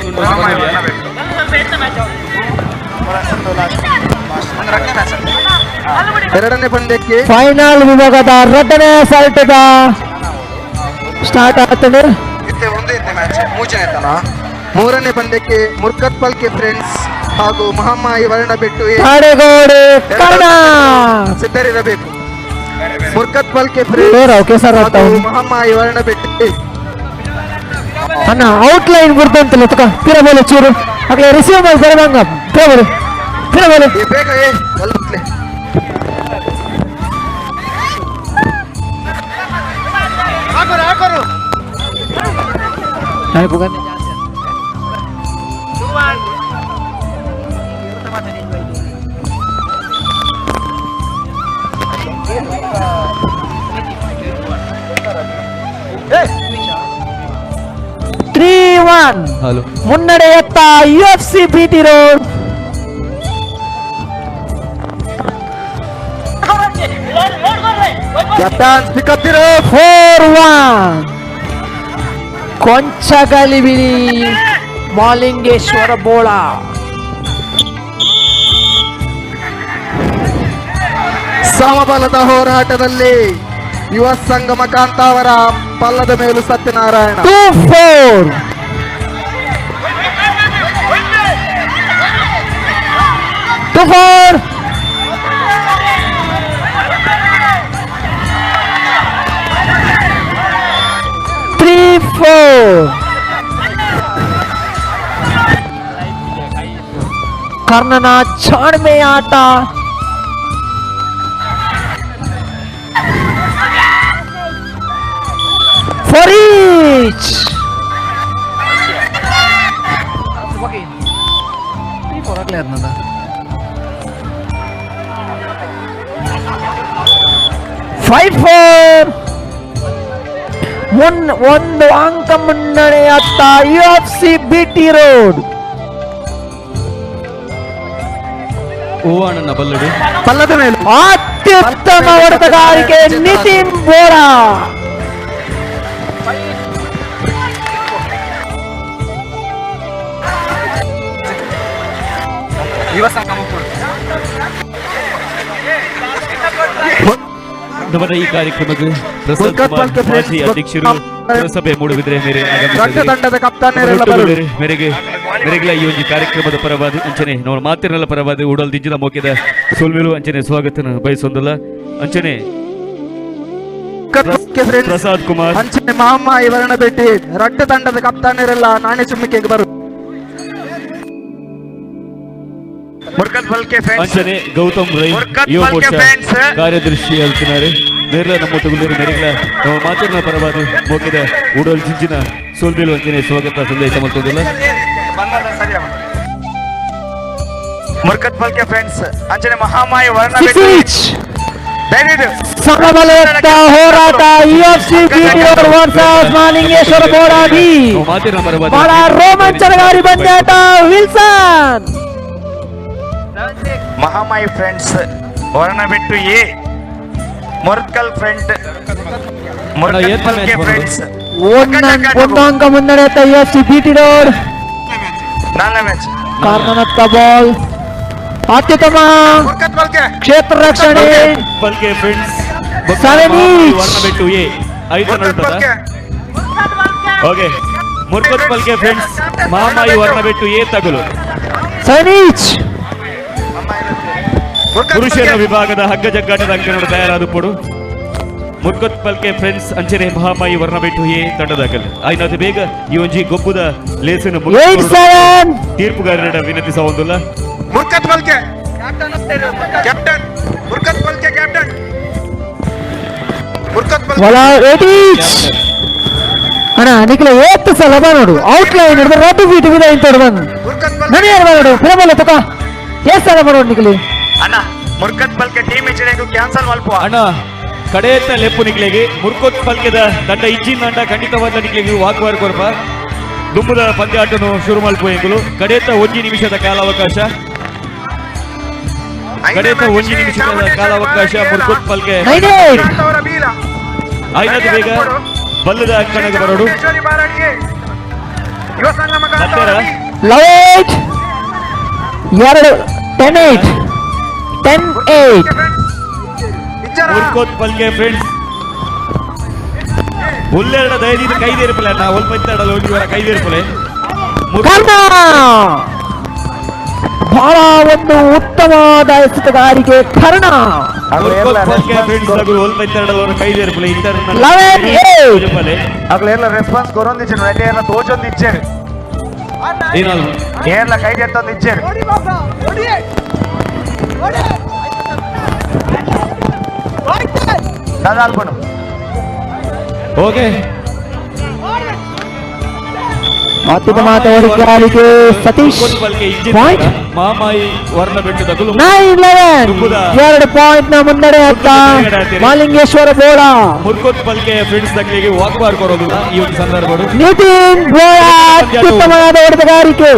Speaker 4: ಎರಡನೇ ಪಂದ್ಯಕ್ಕೆ
Speaker 10: ಫೈನಲ್ ವಿಭಾಗದ ಎರಡನೇ ಸೆಟ್ ಸ್ಟಾರ್ಟ್ ಆಗ್ತದೆ.
Speaker 4: ಮೂರನೇ ಪಂದ್ಯಕ್ಕೆ ಮುರ್ಕತ್ ಪಲ್ಕೆ ಫ್ರೆಂಡ್ಸ್ ಹಾಗೂ ಮಹಾಮಾಯಿ ವರ್ಣಬೆಟ್ಟು
Speaker 10: ಕರ್ಣ
Speaker 4: ಸಿದ್ಧರಿರಬೇಕು. ಮುರ್ಕತ್ ಪಲ್ಕೆ ಫ್ರೆಂಡ್ಸ್ ಹಾಗೂ ಮಹಾಮಾಯಿ ವರ್ಣಬೆಟ್ಟು.
Speaker 10: ಅಣ್ಣ ಔಟ್ ಲೈನ್ ಬಿಡ್ತಂತಲ್ಲ ತುಕ ಪಿರಬೋಲೆ ಚೂರು ಅಗಲೇ ರಿಸೀವ್ ಮಾಡಿ ಬರಬಂಗ ಪಿರಬೋಲೆ ಪಿರಬೋಲೆ
Speaker 4: ಬೇಗ ಏ ಬಲ್ಲುಟ್ಲೆ.
Speaker 7: ಹಾಕೋರು ಹಾಕೋರು
Speaker 10: 3-1
Speaker 13: hello
Speaker 10: ಮುನ್ನಡೆಯತ್ತ F C BT road.
Speaker 4: Captain pick up
Speaker 10: 4-1 ಕೊಂಚ ಗಲಿಬಿಲಿ ಮಾಲಿಂಗೇಶ್ವರ ಬೋಳ.
Speaker 4: ಸಮಬಲದ ಹೋರಾಟದಲ್ಲಿ ಯುವ ಸಂಗಮ ಕಾಂತಾವರ, ಪಲ್ಲದ ಮೇಲೂ ಸತ್ಯನಾರಾಯಣ.
Speaker 10: 2-4. 2-4. 3-4. ಕರ್ಣನ ಚಾಣ್ಮೆ ಆಟ. For each. 3-4 ಆಗಲೇ ಅದನ್ನ. 5-4. ಒಂದು ಅಂಕ ಮುನ್ನಡೆಯತ್ತ UFC BT road.
Speaker 13: ಹೂವಾಣನ ಬಲ್ಲಡು
Speaker 4: ಪಲ್ಲದ ಮೇಲೆ
Speaker 10: ಅತ್ಯುತ್ತಮ ಹೊಡೆತಗಾರಿಕೆ ನಿತಿನ್ ಬೋರಾ.
Speaker 13: ನಮ್ಮ ಈ ಕಾರ್ಯಕ್ರಮಕ್ಕೆ ಪ್ರಸಾದ್ ಕುಮಾರ್ ಮಾಜಿ ಅಧ್ಯಕ್ಷರು ಪುರಸಭೆ ಮೂಡುಬಿದ್ರೆ ಮೇರೆ
Speaker 4: ತಂಡದ ಕಪ್ತಾನರೆಲ್ಲ ಬರಲು.
Speaker 13: ಮೇರೆಗೆ ಮೇರೆಗಳ ಈ ಒಂದು ಕಾರ್ಯಕ್ರಮದ ಪರವಾದ ಅಂಚನೆ ನಮ್ಮ ಮಾತಿನಲ್ಲ ಪರವಾದ ಉಡಲ್ ದಿಂಜಿನ ಮೋಕೆದ ಸೋಲ್ಮೇಲು ಅಂಚನೆ ಸ್ವಾಗತನ ಬಯಸೊಂದಲ್ಲ ಅಂಚನೆ ಪ್ರಸಾದ್ ಕುಮಾರ್
Speaker 4: ಅಂಚನೆ ಮಾಮ ಇವರನ್ನ ಭೇಟಿ ರಡ್ಡ ತಂಡದ ಕಪ್ತಾನರೆಲ್ಲ ನಾಣ್ಯ ಚುಮ್ಮಿಕೆಗೆ ಬರು.
Speaker 13: ಅಂಚನೆ ಗೌತಮ್ ರೈ ಯುವ ಮೋರ್ಚಾ ಕಾರ್ಯದರ್ಶಿ ಅಲ್ತಿನಾರೆ ಮೇರ್ಲ ನಮ್ಮ ತಗುಲೂರು ಮೇರೆಗಳ ನಮ್ಮ ಮಾತಿನ ಪರವಾದ ಮೋಕೆದ ಉಡಲ್ ಜಿಂಜಿನ ಸೋಲ್ಬೇಲು ಅಂಚನೆ ಸ್ವಾಗತ ಸಂದೇಶ ಮಲ್ತೊಂದಿಲ್ಲ.
Speaker 5: ಮುರ್ಕತ್ ಬಲ್ಕೆ ಫ್ರೆಂಡ್ಸ್ ಅಂಚನೆ ಮಹಾಮಾಯಿ ವರ್ಣ
Speaker 10: ಸಮಬಲದ ಹೋರಾಟ UFC BT road versus Mahalingeshwara Boradi. ಬಹಳ ರೋಮಾಂಚನಕಾರಿ ಪಂದ್ಯಾಟ. Wilson
Speaker 5: Mahamayi friends Varnabettu A Murkal friend Murkal Balke friends
Speaker 10: ಒಂದು ಅಂಕ ಮುನ್ನಡೆಯತ್ತ UFC BT road.
Speaker 5: ನಾಲ್ಕನೇ ಮ್ಯಾಚ್
Speaker 10: ಕಾರ್ನನತ್ತ ಬಾಲ್. ಅತ್ಯುತ್ತಮ ಕ್ಷೇತ್ರ ರಕ್ಷಣೆ
Speaker 13: ಬಲ್ಕೆ ಫ್ರೆಂಡ್ಸ್ ವರ್ಣಬೆಟ್ಟು ಎ ಐದು okay ಮುರ್ಕತ್ bulk friends Mahamayi Varnabettu ಎ ತಗುಲು.
Speaker 10: 7
Speaker 13: ಪುರುಷರ ವಿಭಾಗದ ಹಗ್ಗ ಜಗ್ಗಾಟದ ಅಂಕಣದ ತಯಾರಾದ ಪೊಡು ಮುರ್ಕತ್ ಪಲ್ಕೆ ಫ್ರೆಂಡ್ಸ್ ಅಂಚನೆ ಮಹಾಮಾಯಿ ವರ್ಣಬೆಟ್ಟು ಎ ತಂಡದಾಗಲಿ ಐನಾದ ಬೇಗ ಈ ಒಂಜಿ ಗೊಬ್ಬುದ ಲೇಸಿನ ತೀರ್ಪುಗಾರರ ವಿನಂತಿಸಬಹುದಿಲ್ಲ.
Speaker 6: Murkat Balke captain, Murkat Balke captain, Murkat Balke
Speaker 10: ಅಣ್ಣ ನಿಖಿಲ ಏತ್ತು ಸಲ ನೋಡು ಔಟ್ ಲೈನ್ ಹಿಡಿದು ರಡ್ಡು ಫೀಟ್ ವಿಧ ಇಂತ ಬಂದು ನನಗೆ ನೋಡು ಫಿಲಮಲ್ಲ ತಕ ಏಸ್ ಸಲ ಮಾಡೋಡು ನಿಖಿಲಿ.
Speaker 5: ಅಣ್ಣ ಮುರ್ಕತ್ ಬಲ್ಕೆ ಟೀಮ್ ಇಚ್ಚಡೆಗೂ ಕ್ಯಾನ್ಸಲ್ ಮಲ್ಪ
Speaker 13: ಅಣ್ಣ ಕಡೆಯತ್ತ ಲೆಪ್ಪು ನಿಕ್ಲೆಗೆ ಮುರ್ಕತ್ ಪಲ್ಕೆದ ತಂಡ ಇಜ್ಜಿನ ತಂಡ ಖಂಡಿತವಾದ ನಿಕ್ಲೆಗೆ ವಾಕ್ವಾರ್ ಕೊರಪ ದುಂಬುದ ಪಂದ್ಯಾಟನು ಶುರು ಮಲ್ಪು ಎಂಗುಲು. ಕಡೆಯತ್ತ 1 ನಿಮಿಷದ ಕಾಲಾವಕಾಶ, ಕಡೆಯತ್ತ 1 ನಿಮಿಷದ ಕಾಲಾವಕಾಶ ಮುರ್ಕತ್ ಪಲ್ಕೆ. ಐನದು ಬೇಗ ಬಲ್ಲದ ಅಂಕಣಕ್ಕೆ ಬರೋಡು.
Speaker 10: 10-8 10-8.
Speaker 13: ಮುರ್ಕೋತ್ ಪಲ್ಕೆ ಫ್ರೆಂಡ್ಸ್ ಉಲ್ಲೆರಡ ದಯದಿಂದ ಕೈದೇರ್ಪಲೆ ಅಣ್ಣ ಒಲ್ಪ ಇತ್ತಾಡಲ್ಲ ಹೋಗಿ ಇವರ ಕೈದೇರ್ಪಲೆ.
Speaker 10: ಬಹಳ ಒಂದು ಉತ್ತಮವಾದ ಎಸೆತಗಾರಿಕೆ ಕರ್ಣ.
Speaker 5: ಅಗ್ಲೆಲ್ಲ ರೆಸ್ಪಾನ್ಸ್ ಕೊರೊಂದಿಚ್ಚರು ಏರ್ಲ ತೋಚೊಂದು ಇಚ್ಚೇರು ಏರ್ಲ ಕೈದೆತ್ತೊಂದು ಇಚ್ಚೇರು.
Speaker 13: ಓಕೆ
Speaker 10: ಅತ್ಯುತ್ತಮ ಹೊಡೆತಗಾರಿಕೆ ಸತೀಶ್. ಪಾಯಿಂಟ್
Speaker 13: ಮಾಮಾಯಿ ವರ್ಣ ಬೆಟ್ಟದ
Speaker 10: 9-11. 2 ಪಾಯಿಂಟ್ ನ ಮುನ್ನಡೆ ಅತ್ತ ಮಾಲಿಂಗೇಶ್ವರ ಬೋಳ.
Speaker 13: ಮುರ್ಕೋತ್ ಪಲ್ಕೆ ಫ್ರೆಂಡ್ಸ್ ದಕ್ಲಿಗೆ ವಾಕ್ಬಾರ್ ಕೊರೋದಿಲ್ಲ ಈ ಒಂದು ಸಂದರ್ಭ.
Speaker 10: ನಿತಿನ್ ಬೋಳ ಅತ್ಯುತ್ತಮವಾದ ಹೊಡೆತಗಾರಿಕೆ.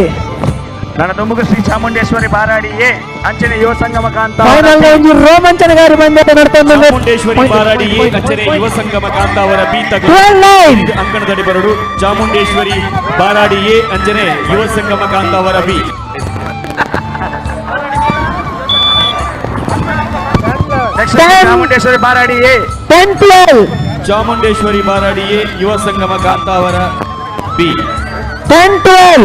Speaker 5: ನನ್ನ ತುಮಕ ಶ್ರೀ ಚಾಮುಂಡೇಶ್ವರಿ ಬಾರಾಡಿ ಎ ಅಂಚನೆ ಯುವ ಸಂಗಮ ಕಾಂತ
Speaker 10: ಫೈನಲ್ ರೋಮಾಂಚನಕಾರಿ ಪಂದ್ಯ ನಡ್ಕೊಂಡು
Speaker 13: ಚಾಮುಂಡೇಶ್ವರಿ ಬಾರಾಡಿ ಎ ಅಂಚನೆ ಯುವ ಸಂಗಮ ಕಾಂತಾವರ ಬಿ ತಗುಲು ಅಂಕಣದಡಿ ಬರಡು. ಚಾಮುಂಡೇಶ್ವರಿ ಬಾರಾಡಿ ಎ ಅಂಚನೆ ಯುವ ಸಂಗಮ Kantavara B.
Speaker 5: Chamundeshwari Baradi A.
Speaker 10: 10-12.
Speaker 13: Chamundeshwari Baradi A, Yuva Sangama Kantavara B.
Speaker 10: 10-12.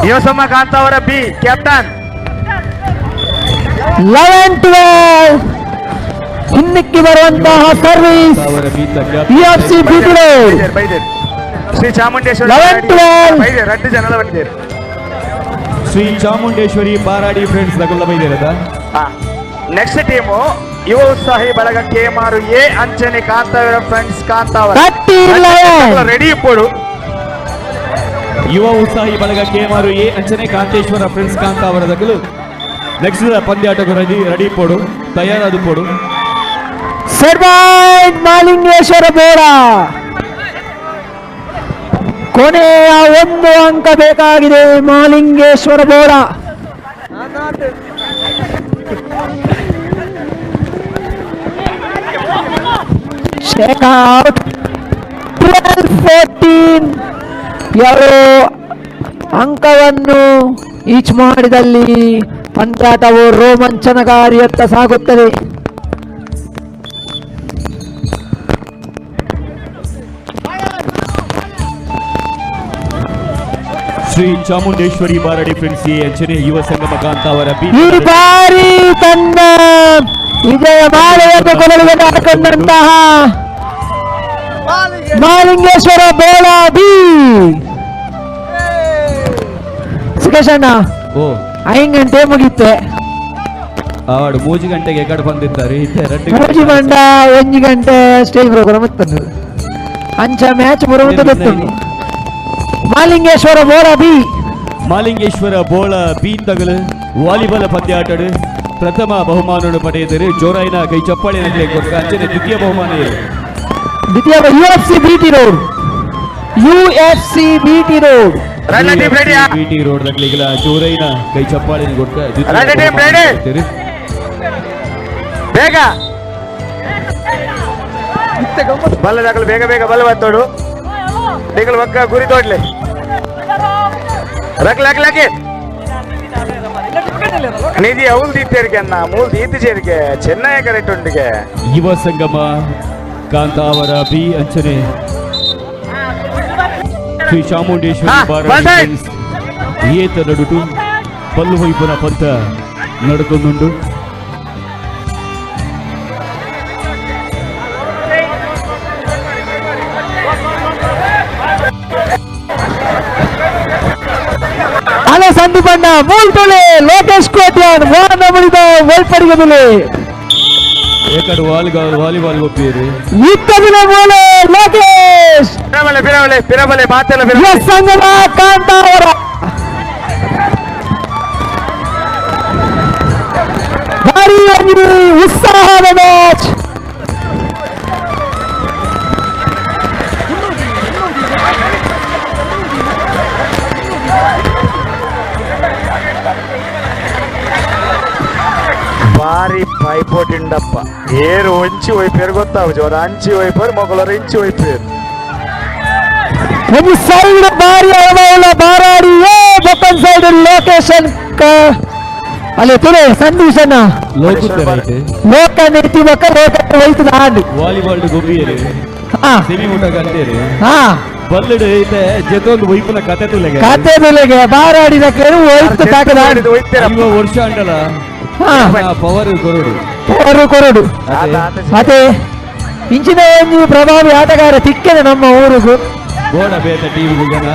Speaker 5: Yuva Sangama Kantavara B captain.
Speaker 10: 11-12. ಹಿಂದಕ್ಕೆ ಬರುವಂತಹ service UFC BT road.
Speaker 5: Shri Chamundeshwari
Speaker 10: 11-12.
Speaker 5: ಬೈದೇರು ರಡ್ಡು ಜನಲ ಬೈದೇರು.
Speaker 13: ಶ್ರೀ ಚಾಮುಂಡೇಶ್ವರಿ ಬಾರಾಡಿ ಫ್ರೆಂಡ್ಸ್ ನಗುಲ್ಲ ಬೈದೇರದ.
Speaker 5: ನೆಕ್ಸ್ಟ್ ಟೀಮು ಯುವ ಉತ್ಸಾಹಿ ಬಳಗ ಕೇಮಾರು ಎ ಅಂಚನೆ ಕಾಂತಾವರ ಫ್ರೆಂಡ್ಸ್ ಕಾಂತಾವರ.
Speaker 10: 13-11.
Speaker 5: ರೆಡಿ ಇಪ್ಪೋಡು.
Speaker 13: ಯುವ ಉತ್ಸಾಹಿ ಬಳಗ ಕೇಮಾರು ಎ ಅಂಚನೆ ಕಾಂತೇಶ್ವರ ಫ್ರೆಂಡ್ಸ್ ಕಾಂತಾವರ ದಗಲು ನೆಕ್ಸ್ಟ್ ಪಂದ್ಯಾಟకు ರೆಡಿ ರೆಡಿ ಪೋಡು ತಯಾರಾದ ಪೋಡು.
Speaker 10: ಸರ್ವೈವ್ ಮಾಲಿಂಗೇಶ್ವರ ಬೋಡ. ಕೊನೆಯ 1 ಅಂಕ ಬೇಕಾಗಿದೆ ಮಾಲಿಂಗೇಶ್ವರ ಬೋಡ. ಔಟ್. 12-14. 2 ಅಂಕವನ್ನು ಈಚ್ ಮಾಡಿದಲ್ಲಿ ಪಂದ್ಯಾಟವು ರೋಮಾಂಚನಕಾರಿಯತ್ತ ಸಾಗುತ್ತದೆ.
Speaker 13: ಶ್ರೀ ಚಾಮುಂಡೇಶ್ವರಿ ಬಾರಾಡಿ ಫ್ರೆಂಡ್ಸ್ ಎ ಅಂಚನೆ ಯುವ ಸಂಗಮ ಕಾಂತಾವರ ಬಿ.
Speaker 10: ಈ ಬಾರಿ ತನ್ನ ವಿಜಯ ಮಾಲೆಯನ್ನು ಕೊರಳಿಗೆ ಹಾಕೊಂಡಂತಹ ಮಾಲಿಂಗೇಶ್ವರ ಬೋಳ ಬಿ. ಸುಖೇಶಣ್ಣ, 5 ಗಂಟೆ ಮುಗೀತೆ.
Speaker 13: ಆಡು 3 ಗಂಟೆಗೆ ಎಕಡೆ ಬಂದಿದ್ದಾರೆ.
Speaker 10: ಮೂಜಿ ಬಂಡ 1 ಗಂಟೆ ಸ್ಟೇಜ್ ಪ್ರೋಗ್ರಾಮ್ ಇತ್ತು. ಅಂಚ ಮ್ಯಾಚ್ ಬರುವಂತ ಗೊತ್ತುಂಟು. ಮಾಲಿಂಗೇಶ್ವರ ಬೋಳ ಬಿ.
Speaker 13: ಮಾಲಿಂಗೇಶ್ವರ ಬೋಳ ಬಿ ತಗಲು ವಾಲಿಬಾಲ್ ಪಂದ್ಯಾಟಡು ಪ್ರಥಮ ಬಹುಮಾನ ಪಡೆಯುತ್ತಾರೆ. ಜೋರಾಯಿನ ಕೈ ಚಪ್ಪಾಳೆ ಅಂಚನೆ ದ್ವಿತೀಯ ಬಹುಮಾನ ಇದೆ.
Speaker 10: ದ್ವಿತೀಯ UFC BT road. UFC BT road.
Speaker 13: BT road ದಗ್ಲಿಗಳ ಜೋರೈನ ಕೈ ಚಪ್ಪಾಳೆ ಕೊಟ್ಟ
Speaker 5: ಬೇಗ ಬಲ್ಲದಾಗಲು ಬೇಗ ಬೇಗ ಬಲ್ಲ ಬತ್ತೋಡು ನಿಗಲ್ ಒಕ್ಕ ಗುರಿ ತೋಡ್ಲಿ ರಕ್ ಲಕ್ ಲಕ್ಕೆ ನಿಧಿ ಅವಲ್ ದೀತೇರಿಗೆ ಅನ್ನ ಮೂಲ್ ದೀತಿ ചേರಿಗೆ ಚೆನ್ನೈ ಕರೆಕ್ಟ್ ಉಂಡಿಗೆ.
Speaker 13: ಯುವ ಸಂಗಮ ಕಾಂತಾವರ ಬಿ ಅಂಚನೆ ಶ್ರೀ ಚಾಮುಂಡೇಶ್ವರಿ ಬಾರಾಡಿ ಏತ ನಡುಟು ಪಲ್ಲು ಹೊಯ್ಪುನ ಪಂತ ನಡ್ಕೊಂಡುಂಡು.
Speaker 10: ಅಲೆ ಸಂದೀಪಣ್ಣ ಮೂಲ್ತೊಳೆ ಲೋಕೇಶ್ ಕೋಟ್ಯಾನ್ ವಾನ ಮುಡಿದ ಒಳ್ಪಡಿಗದುಲೆ.
Speaker 13: ಏಕಡು ವಾಲಿಬಾಲ್ ವಾಲಿಬಾಲ್ ಒಪ್ಪಿರಿ.
Speaker 10: ಇತ್ತದಿನ ಮೂಲೆ ಲೋಕೇಶ್.
Speaker 5: ಪಿರಬಲೆ ಪಿರಬಲೆ ಪಿರಬಲೆ ಮಾತೆಲ್ಲ
Speaker 10: ಯುವ ಸಂಗಮ ಕಾಂತಾವರ. ಭಾರಿ ಉತ್ಸಾಹದ ಮ್ಯಾಚ್.
Speaker 5: ಭಾರಿ ಪೈಪೋಟಿಂಡಪ್ಪ ಏರು ಒಂಚಿ ಒಯ್ಪೇರು ಗೊತ್ತಾವು ಜೋರ ಅಂಚಿ ಒಯ್ಪೇರು ಮೊಗಲರು ಇಂಚಿ ಒಯ್ಪೇರು.
Speaker 10: ಒಂದು ಸೈಡ್ ಭಾರಿ ಅಳವಲ್ಲ ಬಾರಾಡಿ ಎ ಬೊಕ್ಕನ್ ಸೈಡ್ ಲೊಕೇಶನ್ ಅಲ್ಲಿ ತುಳೆ ಸಂದೀಶನ ಲೋಕ ನೆತ್ತಿ ಬೊಕ್ಕ ಲೋಕ ಹೋಯ್ತದ ಆಂಡ್
Speaker 13: ವಾಲಿಬಾಲ್ ಗೊಬ್ಬಿಯರು ಸೆಮಿ ಊಟ ಗಂಟೇರು ಬಲ್ಲಡು ಐತೆ ಜೊತೊಂದು ಒಯ್ಪುನ ಕತೆ ತುಲೆಗೆ
Speaker 10: ಕತೆ ತುಲೆಗೆ ಬಾರಾಡಿದ ಕೇಳು ಹೋಯ್ತು ತಾಕದ
Speaker 13: ವರ್ಷ ಅಂಡಲ ಪವರ್ ಕೊರಡು
Speaker 10: ಪವರ್ ಕೊರಡು. ಅದೇ ಇಂಚಿನ ಒಂದು ಪ್ರಭಾವಿ ಆಟಗಾರ ತಿಕ್ಕದೆ ನಮ್ಮ ಊರಿಗೂ
Speaker 13: ಗೋಡ ಬೇತ ಟೀಮ್ ಜನ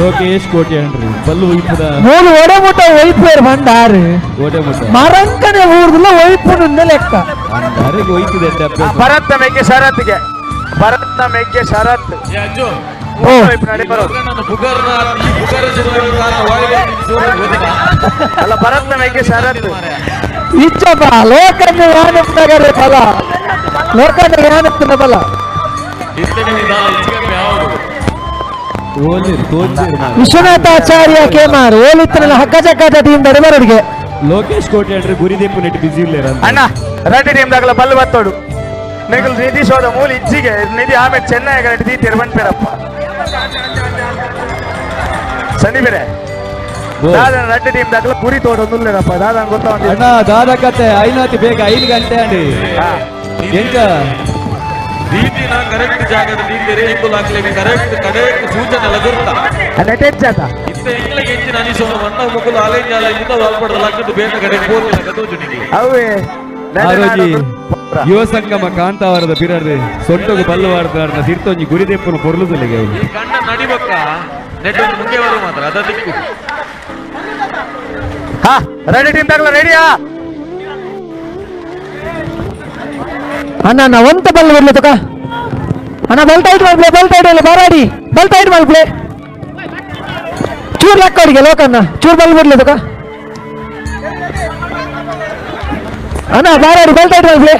Speaker 13: ಲೋಕೇಶ್ ಕೋಟೆ ಅಂಡ್ರಿ ಬಲ್ಲು ಒಯ್ಪುದ
Speaker 10: ಮೂಲು ಒಡೆಮುಟ್ಟ ಒಯ್ಪೇರು ಬಂದಾರು
Speaker 13: ಒಡೆಮುಟ್ಟ
Speaker 10: ಮರಂಕನೆ ಊರ್ದುಲ್ಲ ಒಯ್ಪುನ ಲೆಕ್ಕ
Speaker 13: ಅಂದಾರಿಗೆ ಒಯ್ತಿದೆ
Speaker 5: ಭರತ್ ಮೆಗ್ಗೆ ಶರತ್ಗೆ ಭರತ್ ಮೆಗ್ಗೆ ಶರತ್ ಅಲ್ಲ ಭರತ್ ಮೆಗ್ಗೆ ಶರತ್
Speaker 10: ಇಚ್ಚಪ್ಪ ಲೋಕನ್ನ ಯಾನಪ್ಪನಗರೆ ಬಲ ಲೋಕನ್ನ ಯಾನಪ್ಪನ ಬಲ ವಿಶ್ವನಾಥಾಚಾರ್ಯ ಕೇಮಾರ್ ಓಲಿತ್ತನ ಹಕ್ಕ ಚಕ್ಕಾಟ ಟೀಮ್ ಬರಬರಡಿಗೆ
Speaker 13: ಲೋಕೇಶ್ ಕೋಟೆ ಅಂದ್ರೆ ಗುರಿದೀಪು ನೆಟ್ ಬಿಸಿ ಇಲ್ಲ
Speaker 5: ಅಣ್ಣ ರೆಡ್ಡಿ ಟೀಮ್ ದಾಗಲ ಬಲ್ಲು ಬತ್ತೋಡು ನಿಗಲ್ ನಿಧಿ ಸೋದ ಮೂಲ ಇಜ್ಜಿಗೆ ನಿಧಿ ಆಮೇಲೆ ಚೆನ್ನೈ ದೀತಿರ್ ಬಂದ್ಪೇರಪ್ಪ ಸಂದೀಪರೇ ದಾದನ ರಡ್ಡು ಟೀಮ್ ದಾಖಲ ಪುರಿ ತೋಟ ಒಂದುಲ್ಲೇನಪ್ಪ ದಾದನ ಗೊತ್ತಾ
Speaker 13: ಅಣ್ಣ ದಾದ ಕತೆ ಐನಾತಿ ಬೇಗ 5 ಗಂಟೆ ಅಂಡಿ ಎಂತ
Speaker 1: ದೀದಿನ ಕರೆಕ್ಟ್ ಜಾಗದ ದೀದಿರೆ ಇಂಬುಲ್ ಹಾಕ್ಲಿಕ್ಕೆ ಕರೆಕ್ಟ್ ಕಡೆಕ್ಟ್ ಸೂಚನೆ ಲಗುರ್ತ
Speaker 5: ನೆಟೆಚ್ಚಾತ
Speaker 1: ಇತ್ತೆ ಇಂಗ್ಲಿಗೆ ಹೆಚ್ಚಿನ ಅನಿಸೋಣ ಮಣ್ಣ ಮುಕುಲು ಆಲೇಂಜಾಲ ಇಂದ ವಾಲ್ಪಡದ ಲಕ್ಕದ ಬೇಗ ಕಡೆ ಪೋರ್ತಿನ ಕತೋಜುನಿಗೆ
Speaker 5: ಅವೇ
Speaker 13: ಆರೋಜಿ ಯುವ ಸಂಗಮ ಕಾಂತಾವರದ ಬಿರರ್ದೆ ಸೊಂಟಗು ಬಲ್ಲು ವಾಡ್ದಾರ್ನ ಸಿರ್ತೊಂಜಿ ಗುರಿದೆಪ್ಪನ ಪೊರ್ಲುದಲ್ಲಿಗೆ ಅವಳು
Speaker 1: ಈ ಕಣ್ಣ ನಡಿಬಕ್ಕ ನೆಟ್ ಒಂದು ಮುಂದೆ ಬರುವ ಮಾತ್ರ ಅದ ದಿಕ್ಕು
Speaker 5: ಹಾ ರೆಡಿ ಟೀಮ್ ದಾಖಲ ರೆಡಿಯಾ
Speaker 10: ಅಣ್ಣ ನಾ ಒಂತ ಬಲ್ ಬರ್ಲಿ ತುಕ ಅಣ್ಣ ಬಲ್ ಟೈಟ್ ಮಲ್ಪ್ಲೆ ಬಲ್ ಟೈಟ್ ಅಲ್ಲ ಬಾರಾಡಿ ಬಲ್ ಟೈಟ್ ಮಲ್ಪ್ಲೆ ಚೂರ್ ಲಕ್ಕ ಅವರಿಗೆ ಲೋಕಣ್ಣ ಚೂರ್ ಬಲ್ ಬಿಡ್ಲಿ ತುಕ ಅಣ್ಣ ಬಾರಾಡಿ ಬಲ್ ಟೈಟ್ ಮಲ್ಪ್ಲೆ